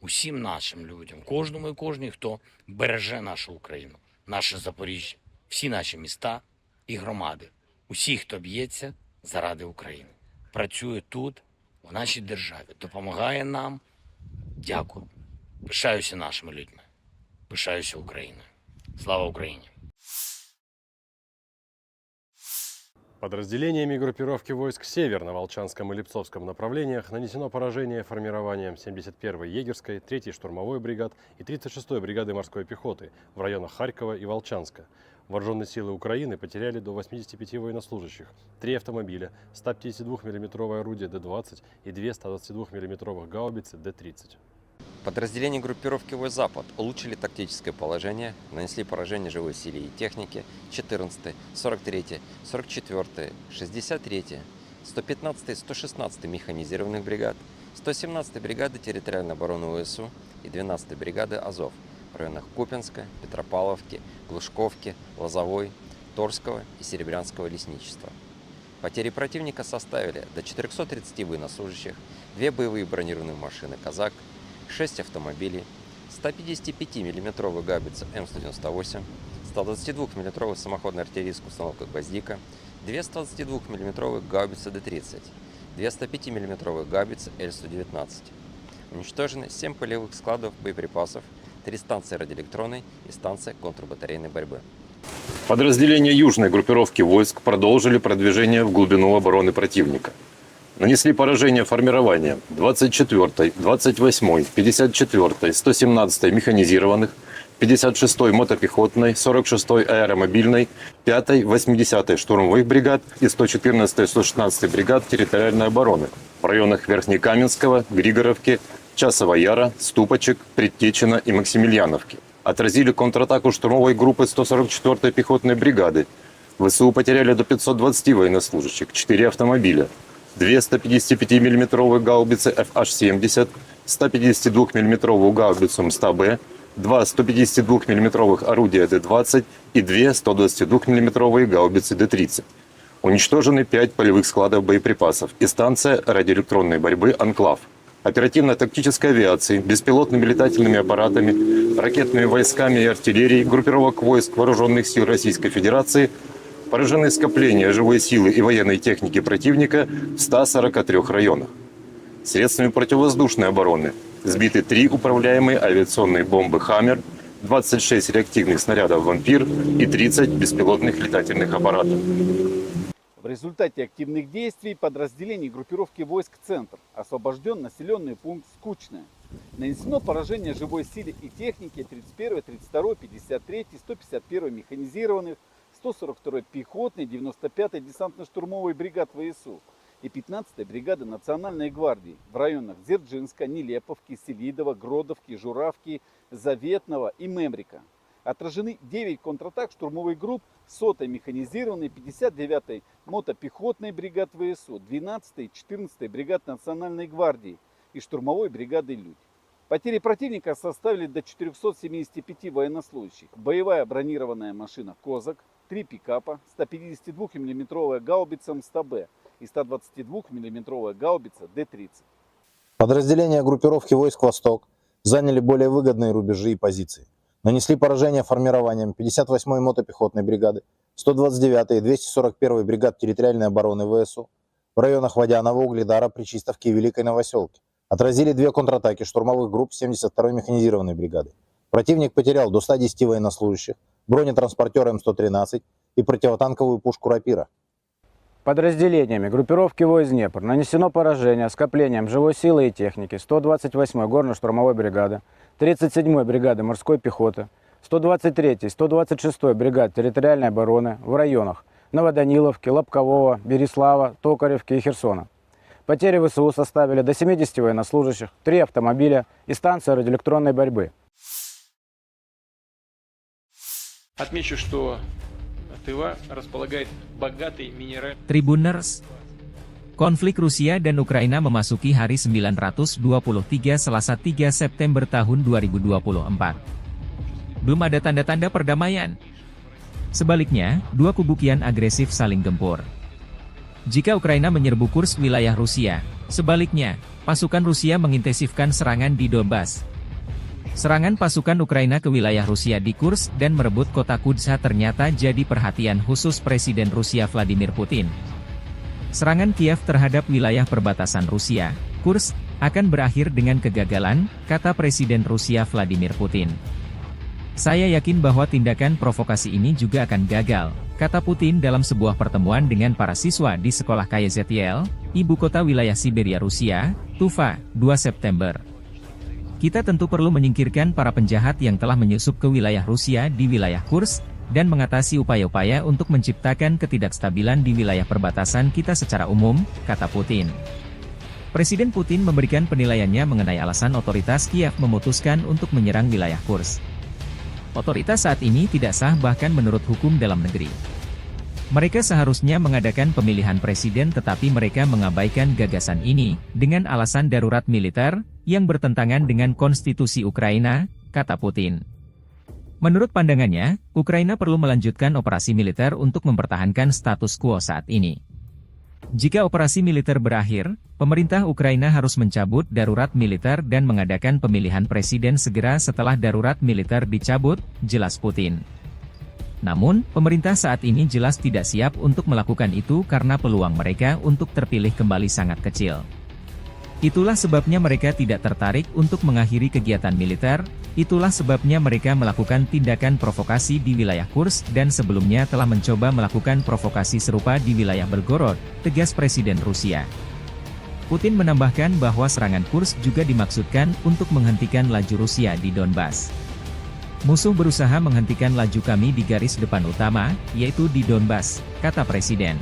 усім нашим людям, кожному і кожній, хто береже нашу Україну, наше Запоріжжя, всі наші міста і громади, усі, хто б'ється заради України, працює тут, в нашій державі, допомагає нам. Дякую. Пишаюся нашими людьми. Пишаюся Україною. Слава Україні! Подразделениями группировки войск «Север» на Волчанском и Липцовском направлениях нанесено поражение формированиям семьдесят первой егерской, третьей штурмовой бригад и тридцать шестой бригады морской пехоты в районах Харькова и Волчанска. Вооружённые силы Украины потеряли до восьмидесяти пяти военнослужащих, три автомобиля, сто пятидесятидвухмиллиметровое орудие Д двадцать и две сто двадцатидвухмиллиметровых гаубицы Д тридцать. Подразделения группировки войск «Запад» улучшили тактическое положение, нанесли поражение живой силе и технике четырнадцатой, сорок третьей, сорок четвёртой, шестьдесят третьей, сто пятнадцатой, сто шестнадцатой механизированных бригад, сто семнадцатой бригады территориальной обороны ВСУ и двенадцатой бригады «Азов» в районах Купинска, Петропавловки, Глушковки, Лозовой, Торского и Серебрянского лесничества. Потери противника составили до четырёхсот тридцати военнослужащих, две боевые бронированные машины «Казак», шесть автомобилей, сто пятидесятипятимиллиметровая гаубица М сто девяносто восемь, сто двадцатидвухмиллиметровая самоходная артиллерийская установка «Гвоздика», две сто двадцатидвухмиллиметровые гаубицы Д тридцать, две сто пятимиллиметровые гаубицы Л сто девятнадцать. Уничтожены семь полевых складов боеприпасов, три станции радиоэлектронной и станция контрбатарейной борьбы. Подразделения южной группировки войск продолжили продвижение в глубину обороны противника. Нанесли поражение формированиям двадцать четвёртой, двадцать восьмой, пятьдесят четвёртой, сто семнадцатой механизированных, пятьдесят шестой мотопехотной, сорок шестой аэромобильной, пятой, восьмидесятой штурмовых бригад и сто четырнадцатой, сто шестнадцатой бригад территориальной обороны в районах Верхнекаменского, Григоровки, Часового Яра, Ступочек, Предтечина и Максимильяновки. Отразили контратаку штурмовой группы сто сорок четвёртой пехотной бригады. ВСУ потеряли до пятьсот двадцати военнослужащих, четыре автомобиля, две сто пятидесятипятимиллиметровые гаубицы Ф Аш семьдесят, сто пятидесятидвухмиллиметровую гаубицу М сто Б, два сто пятидесятидвухмиллиметровых орудия Д двадцать и две сто двадцатидвухмиллиметровые гаубицы Д тридцать. Уничтожены пять полевых складов боеприпасов и станция радиоэлектронной борьбы «Анклав». Оперативно-тактической авиацией, беспилотными летательными аппаратами, ракетными войсками и артиллерией группировок войск Вооружённых сил Российской Федерации поражены скопления живой силы и военной техники противника в ста сорока трёх районах. Средствами противовоздушной обороны сбиты три управляемые авиационные бомбы «Хаммер», двадцать шесть реактивных снарядов «Вампир» и тридцать беспилотных летательных аппаратов. В результате активных действий подразделений группировки войск «Центр» освобождён населённый пункт Скучное. Нанесено поражение живой силе и технике тридцать первой, тридцать второй, пятьдесят третьей, сто пятьдесят первой механизированных, сто сорок второй пехотной, девяносто пятой десантно-штурмовой бригад ВСУ и пятнадцатой бригады Национальной гвардии в районах Дзержинска, Нелеповки, Селидово, Гродовки, Журавки, Заветного и Мемрика. Отражены девять контратак штурмовых групп сотой механизированной, пятьдесят девятой мотопехотной бригад ВСУ, двенадцатой и четырнадцатой бригад Национальной гвардии и штурмовой бригады «Людь». Потери противника составили до четырёхсот семидесяти пяти военнослужащих. Боевая бронированная машина «Козак», три пикапа, сто пятидесятидвухмиллиметровая гаубица М сто Б и сто двадцатидвухмиллиметровая гаубица Д тридцать. Подразделения группировки войск «Восток» заняли более выгодные рубежи и позиции. Нанесли поражение формированиям пятьдесят восьмой мотопехотной бригады, сто двадцать девятой и двести сорок первой бригад территориальной обороны ВСУ в районах Водяного, Угледара, Причистовки и Великой Новосёлки. Отразили две контратаки штурмовых групп семьдесят второй механизированной бригады. Противник потерял до ста десяти военнослужащих, бронетранспортёр М сто тринадцать и противотанковую пушку «Рапира». Подразделениями группировки войск «Днепр» нанесено поражение скоплениям живой силы и техники сто двадцать восьмой горно-штурмовой бригады, тридцать седьмой бригады морской пехоты, сто двадцать третьей, сто двадцать шестой бригад территориальной обороны в районах Новоданиловки, Лобкового, Береслава, Токаревки и Херсона. Потери ВСУ составили до семидесяти военнослужащих, три автомобиля и станция радиоэлектронной борьбы. Отмечу, что Тыва располагает богатой минеральной... Tribuners, konflik Rusia dan Ukraina memasuki hari sembilan ratus dua puluh tiga Selasa tiga September tahun dua ribu dua puluh empat. belum ada tanda-tanda perdamaian. Sebaliknya, dua kubu kian agresif saling gempur. Jika Ukraina menyerbu Kursk, wilayah Rusia, sebaliknya, pasukan Rusia mengintensifkan serangan di Donbas. Serangan pasukan Ukraina ke wilayah Rusia di Kursk dan merebut kota Kudza ternyata jadi perhatian khusus Presiden Rusia Vladimir Putin. Serangan Kiev terhadap wilayah perbatasan Rusia, Kursk, akan berakhir dengan kegagalan, kata Presiden Rusia Vladimir Putin. "Saya yakin bahwa tindakan provokasi ini juga akan gagal," kata Putin dalam sebuah pertemuan dengan para siswa di sekolah K Y Z L, ibu kota wilayah Siberia Rusia, Tuva, dua September. "Kita tentu perlu menyingkirkan para penjahat yang telah menyusup ke wilayah Rusia di wilayah Kursk dan mengatasi upaya-upaya untuk menciptakan ketidakstabilan di wilayah perbatasan kita secara umum," kata Putin. Presiden Putin memberikan penilaiannya mengenai alasan otoritas Kiev memutuskan untuk menyerang wilayah Kursk. "Otoritas saat ini tidak sah bahkan menurut hukum dalam negeri. Mereka seharusnya mengadakan pemilihan presiden tetapi mereka mengabaikan gagasan ini dengan alasan darurat militer yang bertentangan dengan konstitusi Ukraina," kata Putin. Menurut pandangannya, Ukraina perlu melanjutkan operasi militer untuk mempertahankan status quo saat ini. Jika operasi militer berakhir, pemerintah Ukraina harus mencabut darurat militer dan mengadakan pemilihan presiden segera setelah darurat militer dicabut, jelas Putin. Namun, pemerintah saat ini jelas tidak siap untuk melakukan itu karena peluang mereka untuk terpilih kembali sangat kecil. "Itulah sebabnya mereka tidak tertarik untuk mengakhiri kegiatan militer, itulah sebabnya mereka melakukan tindakan provokasi di wilayah Kursk dan sebelumnya telah mencoba melakukan provokasi serupa di wilayah Belgorod," tegas Presiden Rusia. Putin menambahkan bahwa serangan Kursk juga dimaksudkan untuk menghentikan laju Rusia di Donbas. "Musuh berusaha menghentikan laju kami di garis depan utama, yaitu di Donbas," kata Presiden.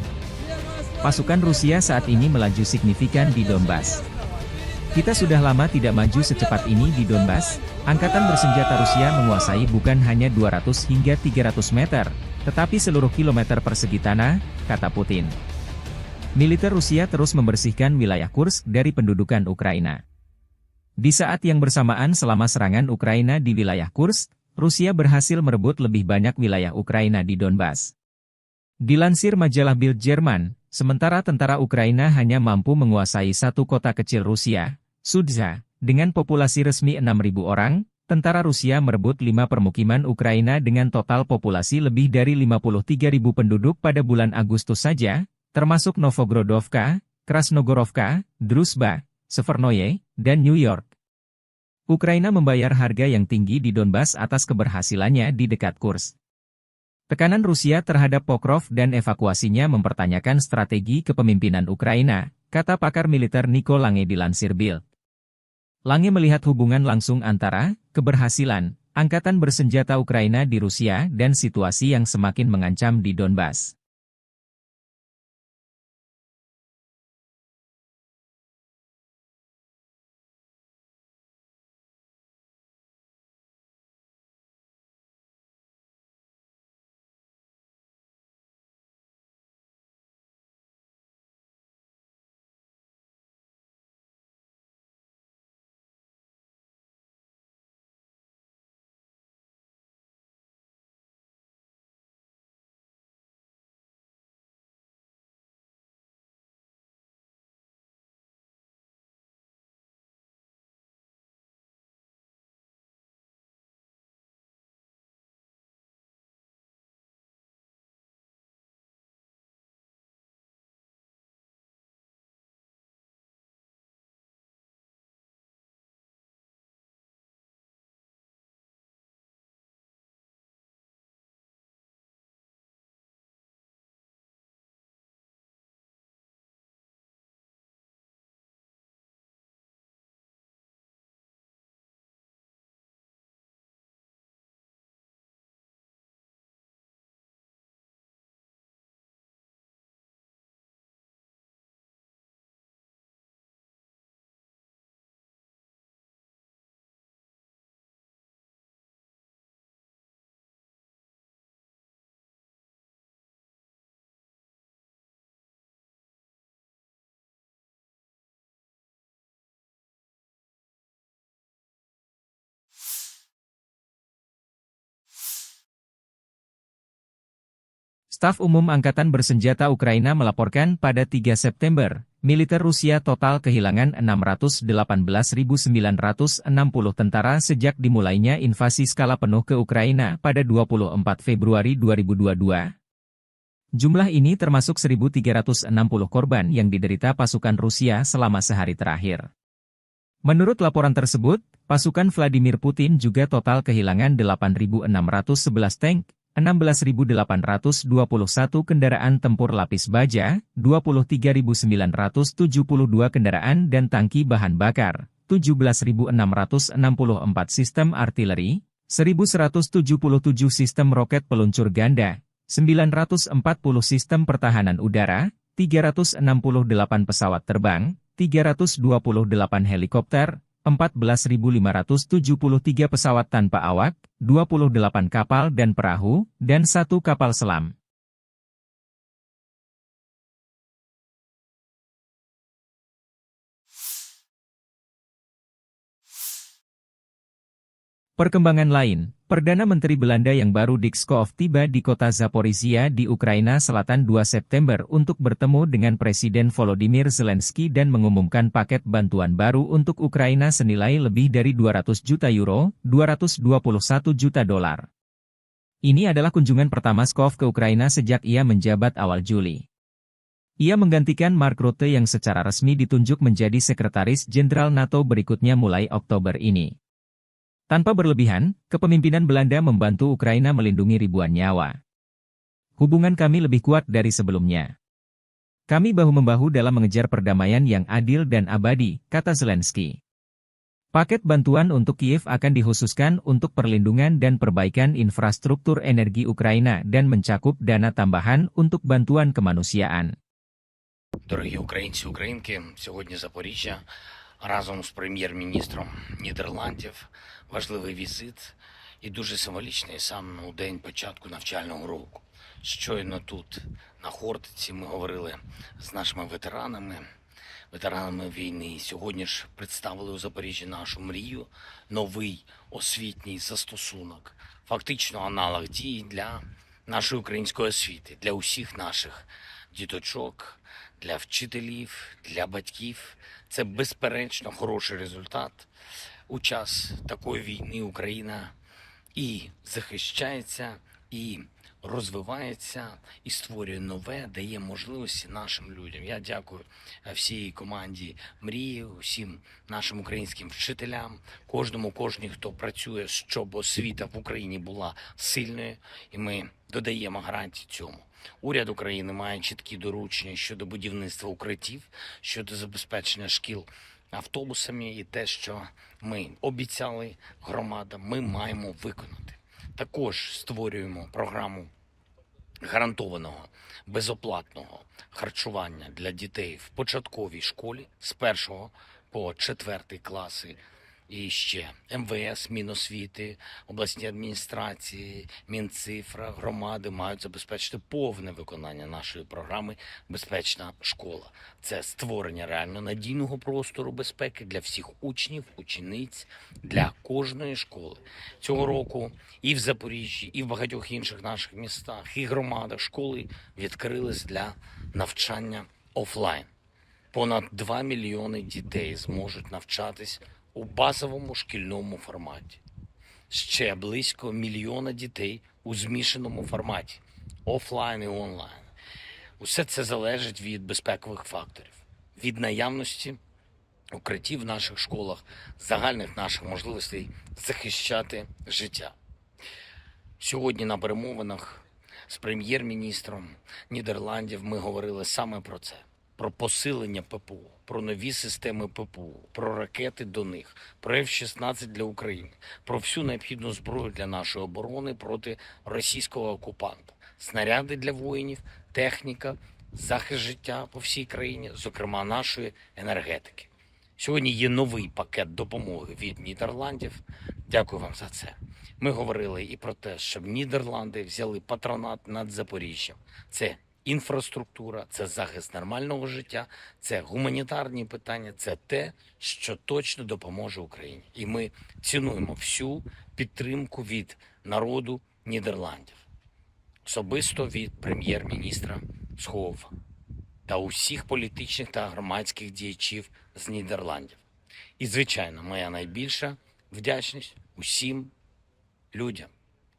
"Pasukan Rusia saat ini melaju signifikan di Donbas. Kita sudah lama tidak maju secepat ini di Donbas. Angkatan bersenjata Rusia menguasai bukan hanya dua ratus hingga tiga ratus meter, tetapi seluruh kilometer persegi tanah," kata Putin. Militer Rusia terus membersihkan wilayah Kursk dari pendudukan Ukraina. Di saat yang bersamaan, selama serangan Ukraina di wilayah Kursk, Rusia berhasil merebut lebih banyak wilayah Ukraina di Donbas. Dilansir majalah Bild Jerman, sementara tentara Ukraina hanya mampu menguasai satu kota kecil Rusia, Sudza, dengan populasi resmi enam ribu orang, tentara Rusia merebut lima permukiman Ukraina dengan total populasi lebih dari lima puluh tiga ribu penduduk pada bulan Agustus saja, termasuk Novgorodovka, Krasnogorovka, Druzhba, Severnoye, dan New York. Ukraina membayar harga yang tinggi di Donbas atas keberhasilannya di dekat Kursk. Tekanan Rusia terhadap Pokrov dan evakuasinya mempertanyakan strategi kepemimpinan Ukraina, kata pakar militer Nico Lange dilansir Bild. Lange melihat hubungan langsung antara keberhasilan angkatan bersenjata Ukraina di Rusia dan situasi yang semakin mengancam di Donbas. Staf Umum Angkatan Bersenjata Ukraina melaporkan pada tiga September, militer Rusia total kehilangan enam ratus delapan belas ribu sembilan ratus enam puluh tentara sejak dimulainya invasi skala penuh ke Ukraina pada dua puluh empat Februari dua ribu dua puluh dua. Jumlah ini termasuk seribu tiga ratus enam puluh korban yang diderita pasukan Rusia selama sehari terakhir. Menurut laporan tersebut, pasukan Vladimir Putin juga total kehilangan delapan ribu enam ratus sebelas tank, enam belas ribu delapan ratus dua puluh satu kendaraan tempur lapis baja, dua puluh tiga ribu sembilan ratus tujuh puluh dua kendaraan dan tangki bahan bakar, tujuh belas ribu enam ratus enam puluh empat sistem artileri, seribu seratus tujuh puluh tujuh sistem roket peluncur ganda, sembilan ratus empat puluh sistem pertahanan udara, tiga ratus enam puluh delapan pesawat terbang, tiga ratus dua puluh delapan helikopter, empat belas ribu lima ratus tujuh puluh tiga pesawat tanpa awak, dua puluh delapan kapal dan perahu, dan satu kapal selam. Perkembangan lain, Perdana Menteri Belanda yang baru Dick Schoof tiba di kota Zaporizhia di Ukraina Selatan dua September untuk bertemu dengan Presiden Volodymyr Zelensky dan mengumumkan paket bantuan baru untuk Ukraina senilai lebih dari dua ratus juta euro, dua ratus dua puluh satu juta dolar. Ini adalah kunjungan pertama Schoof ke Ukraina sejak ia menjabat awal Juli. Ia menggantikan Mark Rutte yang secara resmi ditunjuk menjadi Sekretaris Jenderal NATO berikutnya mulai Oktober ini. Tanpa berlebihan, kepemimpinan Belanda membantu Ukraina melindungi ribuan nyawa. "Hubungan kami lebih kuat dari sebelumnya. Kami bahu-membahu dalam mengejar perdamaian yang adil dan abadi," kata Zelensky. Paket bantuan untuk Kiev akan dikhususkan untuk perlindungan dan perbaikan infrastruktur energi Ukraina dan mencakup dana tambahan untuk bantuan kemanusiaan. Дорогі українці, українки, сьогодні Запоріжжя разом з прем'єр-міністром Нідерландів. Важливий візит і дуже символічний саме у день початку навчального року. Щойно тут, на Хортиці, ми говорили з нашими ветеранами, ветеранами війни. Сьогодні ж представили у Запоріжжі нашу мрію, новий освітній застосунок, фактично аналог дії для нашої української освіти, для усіх наших діточок, для вчителів, для батьків. Це безперечно хороший результат. У час такої війни Україна і захищається, і розвивається, і створює нове, дає можливості нашим людям. Я дякую, е, всій команді Мрії, усім нашим українським вчителям, кожному, кожній, хто працює, щоб освіта в Україні була сильною, і ми додаємо гарантії цьому. Уряд України має чіткі доручення щодо будівництва укриттів, щодо забезпечення шкіл автобусами, і те, що ми обіцяли громадам, ми маємо виконати. Також створюємо програму гарантованого безоплатного харчування для дітей в початковій школі з першого по четвертий класи. І ще МВС, Міносвіти, обласні адміністрації, Мінцифра, громади мають забезпечити повне виконання нашої програми "Безпечна школа". Це створення реально надійного простору безпеки для всіх учнів, учениць, для кожної школи. Цього року і в Запоріжжі, і в багатьох інших наших містах, і громадах школи відкрились для навчання офлайн. Понад два мільйони дітей зможуть навчатись у базовому шкільному форматі. Ще близько мільйона дітей у змішаному форматі, офлайн і онлайн. Усе це залежить від безпекових факторів, від наявності укриттів в наших школах, загальних наших можливостей захищати життя. Сьогодні на перемовинах з прем'єр-міністром Нідерландів ми говорили саме про це: про посилення ППО, про нові системи ППО, про ракети до них, про F шістнадцять для України, про всю необхідну зброю для нашої оборони проти російського окупанта, снаряди для воїнів, техніка, захист життя по всій країні, зокрема нашої енергетики. Сьогодні є новий пакет допомоги від Нідерландів. Дякую вам за це. Ми говорили і про те, щоб Нідерланди взяли патронат над Запоріжжям. Це інфраструктура, це захист нормального життя, це гуманітарні питання, це те, що точно допоможе Україні. І ми цінуємо всю підтримку від народу Нідерландів. особисто від прем'єр-міністра Схову та усіх політичних та громадських діячів з Нідерландів. І, звичайно, моя найбільша вдячність усім людям,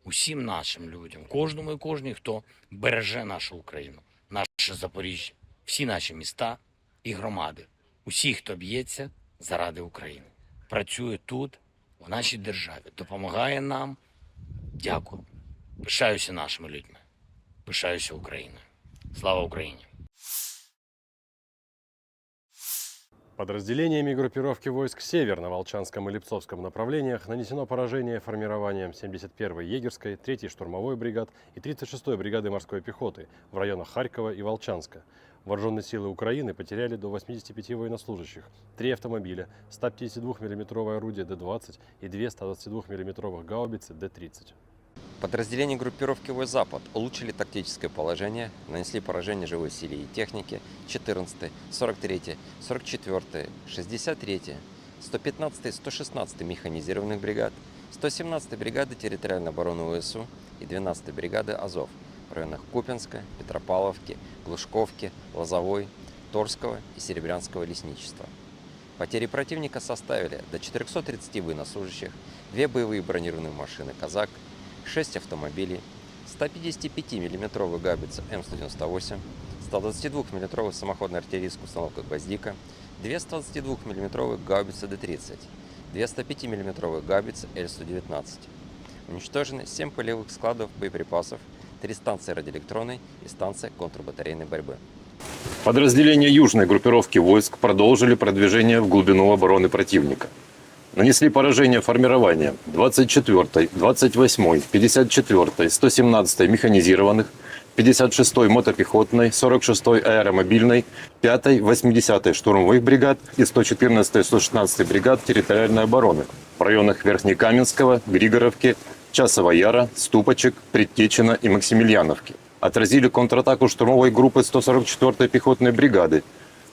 усім нашим людям, кожному і кожній, хто береже нашу Україну, наше Запоріжжя, всі наші міста і громади, усі, хто б'ється заради України, працює тут, в нашій державі, допомагає нам. Дякую. Пишаюся нашими людьми. Пишаюся Україною. Слава Україні! Подразделениями группировки войск «Север» на Волчанском и Липцовском направлениях нанесено поражение формированиям семьдесят первой егерской, третьей штурмовой бригад и тридцать шестой бригады морской пехоты в районах Харькова и Волчанска. Вооружённые силы Украины потеряли до восьмидесяти пяти военнослужащих, три автомобиля, сто пятидесятидвухмиллиметровое орудие Д двадцать и две сто двадцатидвухмиллиметровых гаубицы Д тридцать. Подразделения группировки войск «Запад» улучшили тактическое положение, нанесли поражение живой силе и технике четырнадцатой, сорок третьей, сорок четвёртой, шестьдесят третьей, сто пятнадцатой, сто шестнадцатой механизированных бригад, сто семнадцатой бригады территориальной обороны В С У и двенадцатой бригады «Азов» в районах Купинска, Петропавловки, Глушковки, Лозовой, Торского и Серебрянского лесничества. Потери противника составили до четырёхсот тридцати военнослужащих, две боевые бронированные машины «Казак», шесть автомобилей, сто пятидесятипятимиллиметровая гаубица М сто девяносто восемь, сто двадцатидвухмиллиметровая самоходная артиллерийская установка «Гвоздика», две сто двадцатидвухмиллиметровые гаубицы Д тридцать, две сто пятимиллиметровые гаубицы Л сто девятнадцать. Уничтожены семь полевых складов боеприпасов, три станции радиоэлектронной и станция контрбатарейной борьбы. Подразделения южной группировки войск продолжили продвижение в глубину обороны противника. Нанесли поражение формированиям двадцать четвёртой, двадцать восьмой, пятьдесят четвёртой, сто семнадцатой механизированных, пятьдесят шестой мотопехотной, сорок шестой аэромобильной, пятой, восьмидесятой штурмовых бригад и сто четырнадцатой, сто шестнадцатой бригад территориальной обороны в районах Верхнекаменского, Григоровки, Часового Яра, Ступочек, Предтечина и Максимильяновки. Отразили контратаку штурмовой группы сто сорок четвёртой пехотной бригады.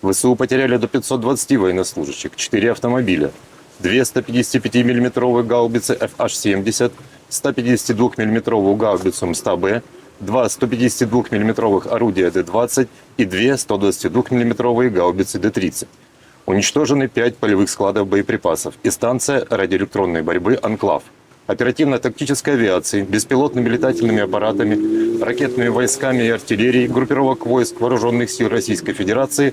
В С У потеряли до пятьсот двадцати военнослужащих, четыре автомобиля, две сто пятидесятипятимиллиметровые гаубицы Ф Аш семьдесят, сто пятидесятидвухмиллиметровую гаубицу М сто Б, два сто пятидесятидвухмиллиметровых орудия Д двадцать и две сто двадцатидвухмиллиметровые гаубицы Д тридцать. Уничтожены пять полевых складов боеприпасов и станция радиоэлектронной борьбы «Анклав». Оперативно-тактической авиацией, беспилотными летательными аппаратами, ракетными войсками и артиллерией группировок войск Вооружённых сил Российской Федерации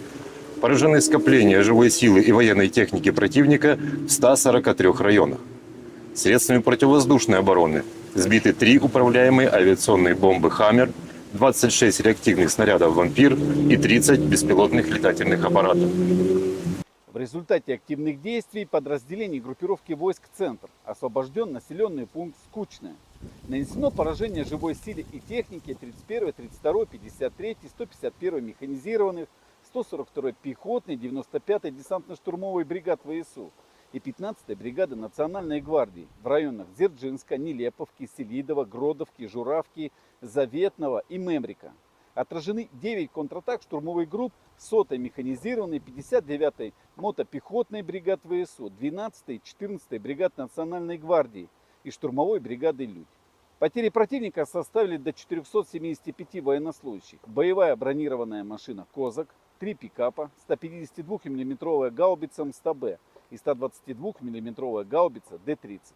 поражены скопления живой силы и военной техники противника в ста сорока трёх районах. Средствами противовоздушной обороны сбиты три управляемые авиационные бомбы «Хаммер», двадцать шесть реактивных снарядов «Вампир» и тридцать беспилотных летательных аппаратов. В результате активных действий подразделений группировки войск «Центр» освобождён населённый пункт Скучное. Нанесено поражение живой силе и технике тридцать первой, тридцать второй, пятьдесят третьей, сто пятьдесят первой механизированных, сто сорок второй пехотной, девяносто пятой десантно-штурмовой бригад В С У и пятнадцатой бригады Национальной гвардии в районах Дзержинска, Нелеповки, Селидово, Гродовки, Журавки, Заветного и Мемрика. Отражены девять контратак штурмовых групп сотой механизированной, пятьдесят девятой мотопехотной бригад В С У, двенадцатой и четырнадцатой бригад Национальной гвардии и штурмовой бригады «Людь». Потери противника составили до четырёхсот семидесяти пяти военнослужащих. Боевая бронированная машина «Козак», три пикапа, сто пятидесятидвухмиллиметровая гаубица М сто Б и сто двадцатидвухмиллиметровая гаубица Д тридцать.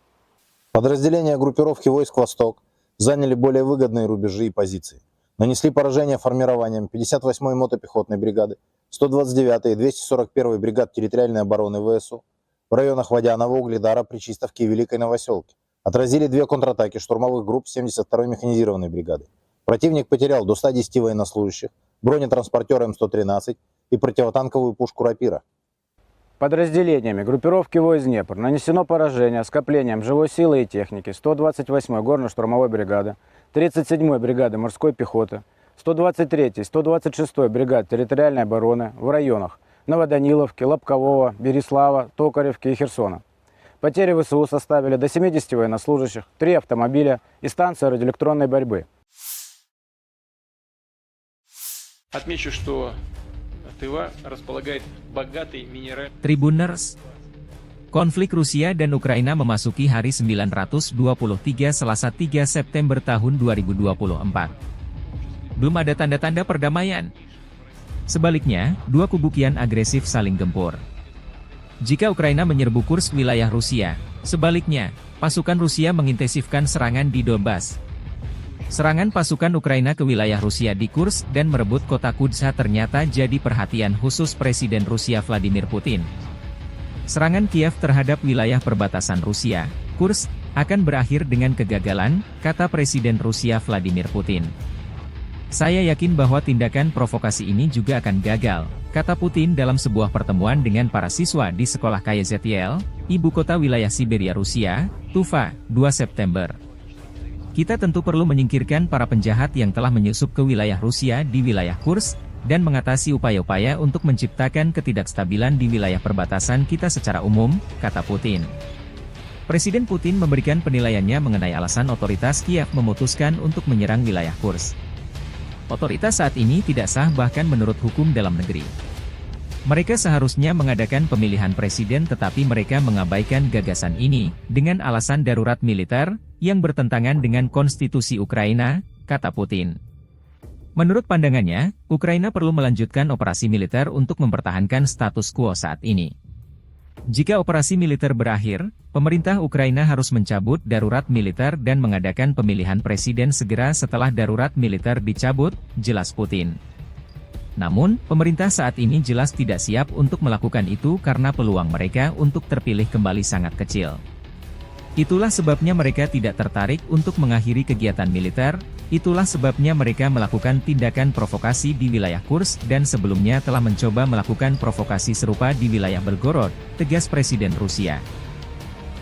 Подразделения группировки войск «Восток» заняли более выгодные рубежи и позиции. Нанесли поражение формированиям пятьдесят восьмой мотопехотной бригады, сто двадцать девятой и двести сорок первой бригад территориальной обороны В С У в районах Водянова, Угледара, Причистовки и Великой Новосёлки. Отразили две контратаки штурмовых групп семьдесят второй механизированной бригады. Противник потерял до ста десяти военнослужащих, бронетранспортёр М сто тринадцать и противотанковую пушку «Рапира». Подразделениями группировки войск «Днепр» нанесено поражение скоплениям живой силы и техники сто двадцать восьмой горно-штурмовой бригады, тридцать седьмой бригады морской пехоты, сто двадцать третьей, сто двадцать шестой бригад территориальной обороны в районах Новоданиловки, Лобкового, Береслава, Токаревки и Херсона. Потери В С У составили до семидесяти военнослужащих, три автомобиля и станция радиоэлектронной борьбы. Отмечу, что Тыва располагает богатой минеральной. Tribuners, konflik Rusia dan Ukraina memasuki hari sembilan ratus dua puluh tiga, Selasa, tiga September tahun dua ribu dua puluh empat. belum ada tanda-tanda perdamaian. Sebaliknya, dua kubu kian agresif saling gempur. Jika Ukraina menyerbu Kursk, wilayah Rusia, sebaliknya, pasukan Rusia mengintensifkan serangan di Donbas. Serangan pasukan Ukraina ke wilayah Rusia di Kursk dan merebut kota Kudza ternyata jadi perhatian khusus Presiden Rusia Vladimir Putin. Serangan Kiev terhadap wilayah perbatasan Rusia, Kursk, akan berakhir dengan kegagalan, kata Presiden Rusia Vladimir Putin. "Saya yakin bahwa tindakan provokasi ini juga akan gagal," kata Putin dalam sebuah pertemuan dengan para siswa di sekolah K Y Z L, ibu kota wilayah Siberia Rusia, Tuva, dua September. "Kita tentu perlu menyingkirkan para penjahat yang telah menyusup ke wilayah Rusia di wilayah Kursk dan mengatasi upaya-upaya untuk menciptakan ketidakstabilan di wilayah perbatasan kita secara umum," kata Putin. Presiden Putin memberikan penilaiannya mengenai alasan otoritas Kiev memutuskan untuk menyerang wilayah Kursk. "Otoritas saat ini tidak sah bahkan menurut hukum dalam negeri. Mereka seharusnya mengadakan pemilihan presiden tetapi mereka mengabaikan gagasan ini dengan alasan darurat militer yang bertentangan dengan konstitusi Ukraina," kata Putin. Menurut pandangannya, Ukraina perlu melanjutkan operasi militer untuk mempertahankan status quo saat ini. Jika operasi militer berakhir, pemerintah Ukraina harus mencabut darurat militer dan mengadakan pemilihan presiden segera setelah darurat militer dicabut, jelas Putin. Namun, pemerintah saat ini jelas tidak siap untuk melakukan itu karena peluang mereka untuk terpilih kembali sangat kecil. Itulah sebabnya mereka tidak tertarik untuk mengakhiri kegiatan militer, itulah sebabnya mereka melakukan tindakan provokasi di wilayah Kursk dan sebelumnya telah mencoba melakukan provokasi serupa di wilayah Belgorod, tegas Presiden Rusia.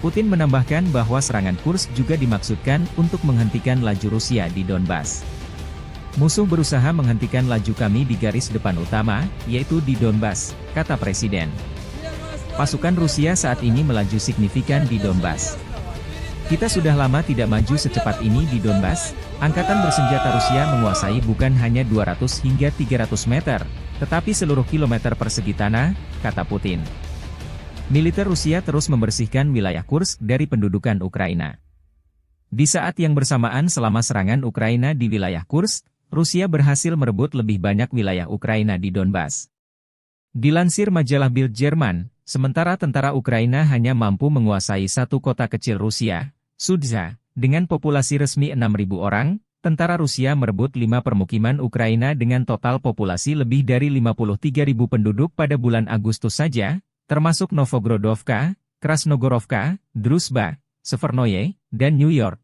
Putin menambahkan bahwa serangan Kursk juga dimaksudkan untuk menghentikan laju Rusia di Donbas. "Musuh berusaha menghentikan laju kami di garis depan utama, yaitu di Donbas," kata Presiden. "Pasukan Rusia saat ini melaju signifikan di Donbas. Kita sudah lama tidak maju secepat ini di Donbas. Angkatan bersenjata Rusia menguasai bukan hanya dua ratus hingga tiga ratus meter, tetapi seluruh kilometer persegi tanah," kata Putin. Militer Rusia terus membersihkan wilayah Kursk dari pendudukan Ukraina. Di saat yang bersamaan, selama serangan Ukraina di wilayah Kursk, Rusia berhasil merebut lebih banyak wilayah Ukraina di Donbas. Dilansir majalah Bild Jerman, sementara tentara Ukraina hanya mampu menguasai satu kota kecil Rusia, Sudza, dengan populasi resmi enam ribu orang, tentara Rusia merebut lima permukiman Ukraina dengan total populasi lebih dari lima puluh tiga ribu penduduk pada bulan Agustus saja, termasuk Novogrodovka, Krasnogorovka, Druzhba, Severnoye, dan New York.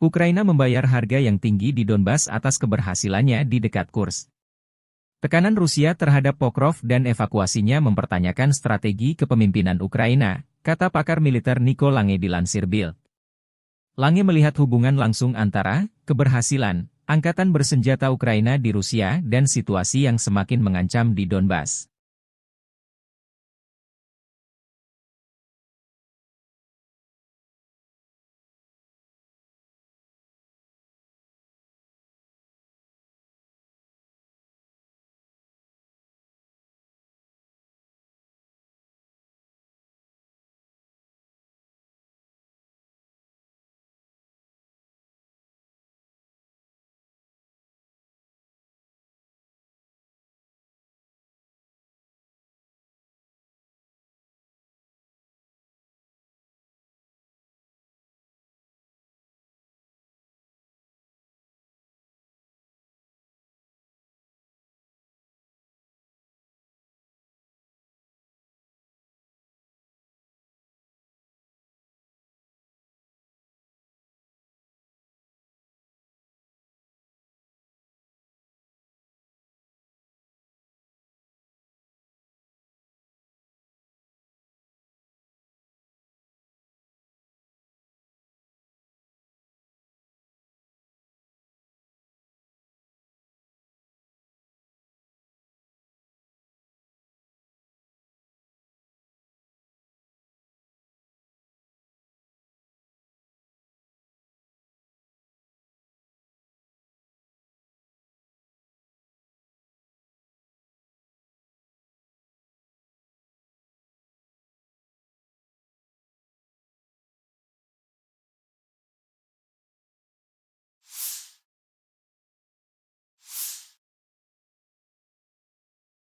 Ukraina membayar harga yang tinggi di Donbas atas keberhasilannya di dekat Kursk. Tekanan Rusia terhadap Pokrov dan evakuasinya mempertanyakan strategi kepemimpinan Ukraina, kata pakar militer Nico Lange dilansir Bild. Lange melihat hubungan langsung antara keberhasilan angkatan bersenjata Ukraina di Rusia dan situasi yang semakin mengancam di Donbas.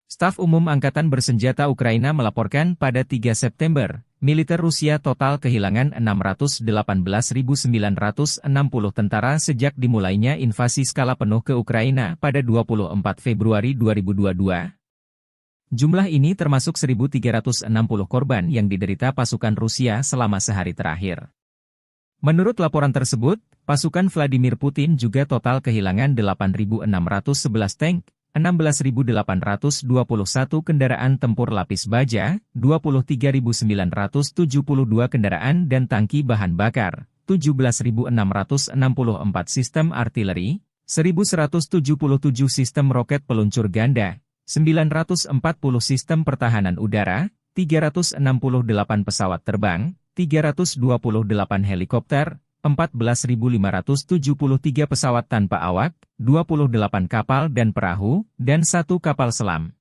Staf Umum Angkatan Bersenjata Ukraina melaporkan pada tiga September, militer Rusia total kehilangan enam ratus delapan belas ribu sembilan ratus enam puluh tentara sejak dimulainya invasi skala penuh ke Ukraina pada dua puluh empat Februari dua ribu dua puluh dua. Jumlah ini termasuk seribu tiga ratus enam puluh korban yang diderita pasukan Rusia selama sehari terakhir. Menurut laporan tersebut, pasukan Vladimir Putin juga total kehilangan delapan ribu enam ratus sebelas tank, enam belas ribu delapan ratus dua puluh satu kendaraan tempur lapis baja, dua puluh tiga ribu sembilan ratus tujuh puluh dua kendaraan dan tangki bahan bakar, tujuh belas ribu enam ratus enam puluh empat sistem artileri, seribu seratus tujuh puluh tujuh sistem roket peluncur ganda, sembilan ratus empat puluh sistem pertahanan udara, tiga ratus enam puluh delapan pesawat terbang, tiga ratus dua puluh delapan helikopter, empat belas ribu lima ratus tujuh puluh tiga pesawat tanpa awak, dua puluh delapan kapal dan perahu, dan satu kapal selam.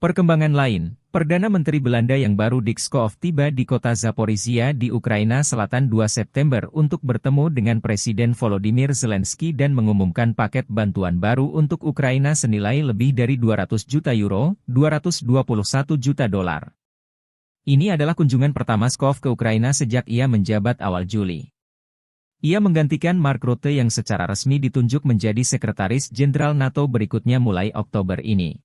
Perkembangan lain, Perdana Menteri Belanda yang baru Dick Schoof tiba di kota Zaporizhia di Ukraina Selatan dua September untuk bertemu dengan Presiden Volodymyr Zelensky dan mengumumkan paket bantuan baru untuk Ukraina senilai lebih dari dua ratus juta euro, dua ratus dua puluh satu juta dolar. Ini adalah kunjungan pertama Schoof ke Ukraina sejak ia menjabat awal Juli. Ia menggantikan Mark Rutte yang secara resmi ditunjuk menjadi Sekretaris Jenderal NATO berikutnya mulai Oktober ini.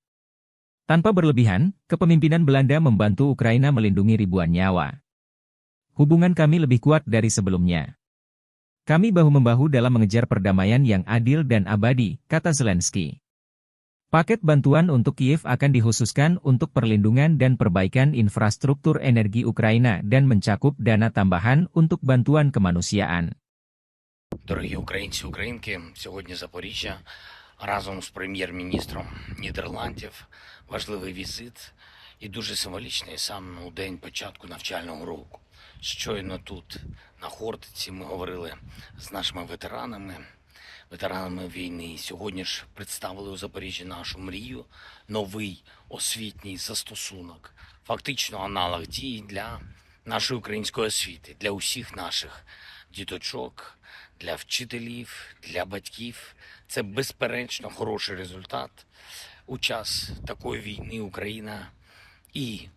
Tanpa berlebihan, kepemimpinan Belanda membantu Ukraina melindungi ribuan nyawa. "Hubungan kami lebih kuat dari sebelumnya. Kami bahu-membahu dalam mengejar perdamaian yang adil dan abadi," kata Zelensky. Paket bantuan untuk Kiev akan dikhususkan untuk perlindungan dan perbaikan infrastruktur energi Ukraina dan mencakup dana tambahan untuk bantuan kemanusiaan. Дорогі українці, українки, сьогодні Запоріжжя разом з прем'єр-міністром Нідерландів. Важливий візит і дуже символічний саме у день початку навчального року. Щойно тут, на Хортиці, ми говорили з нашими ветеранами, ветеранами війни. Сьогодні ж представили у Запоріжжі нашу мрію, новий освітній застосунок, фактично аналог дії для нашої української освіти, для усіх наших діточок, для вчителів, для батьків. Це безперечно хороший результат. У час такої війни Україна і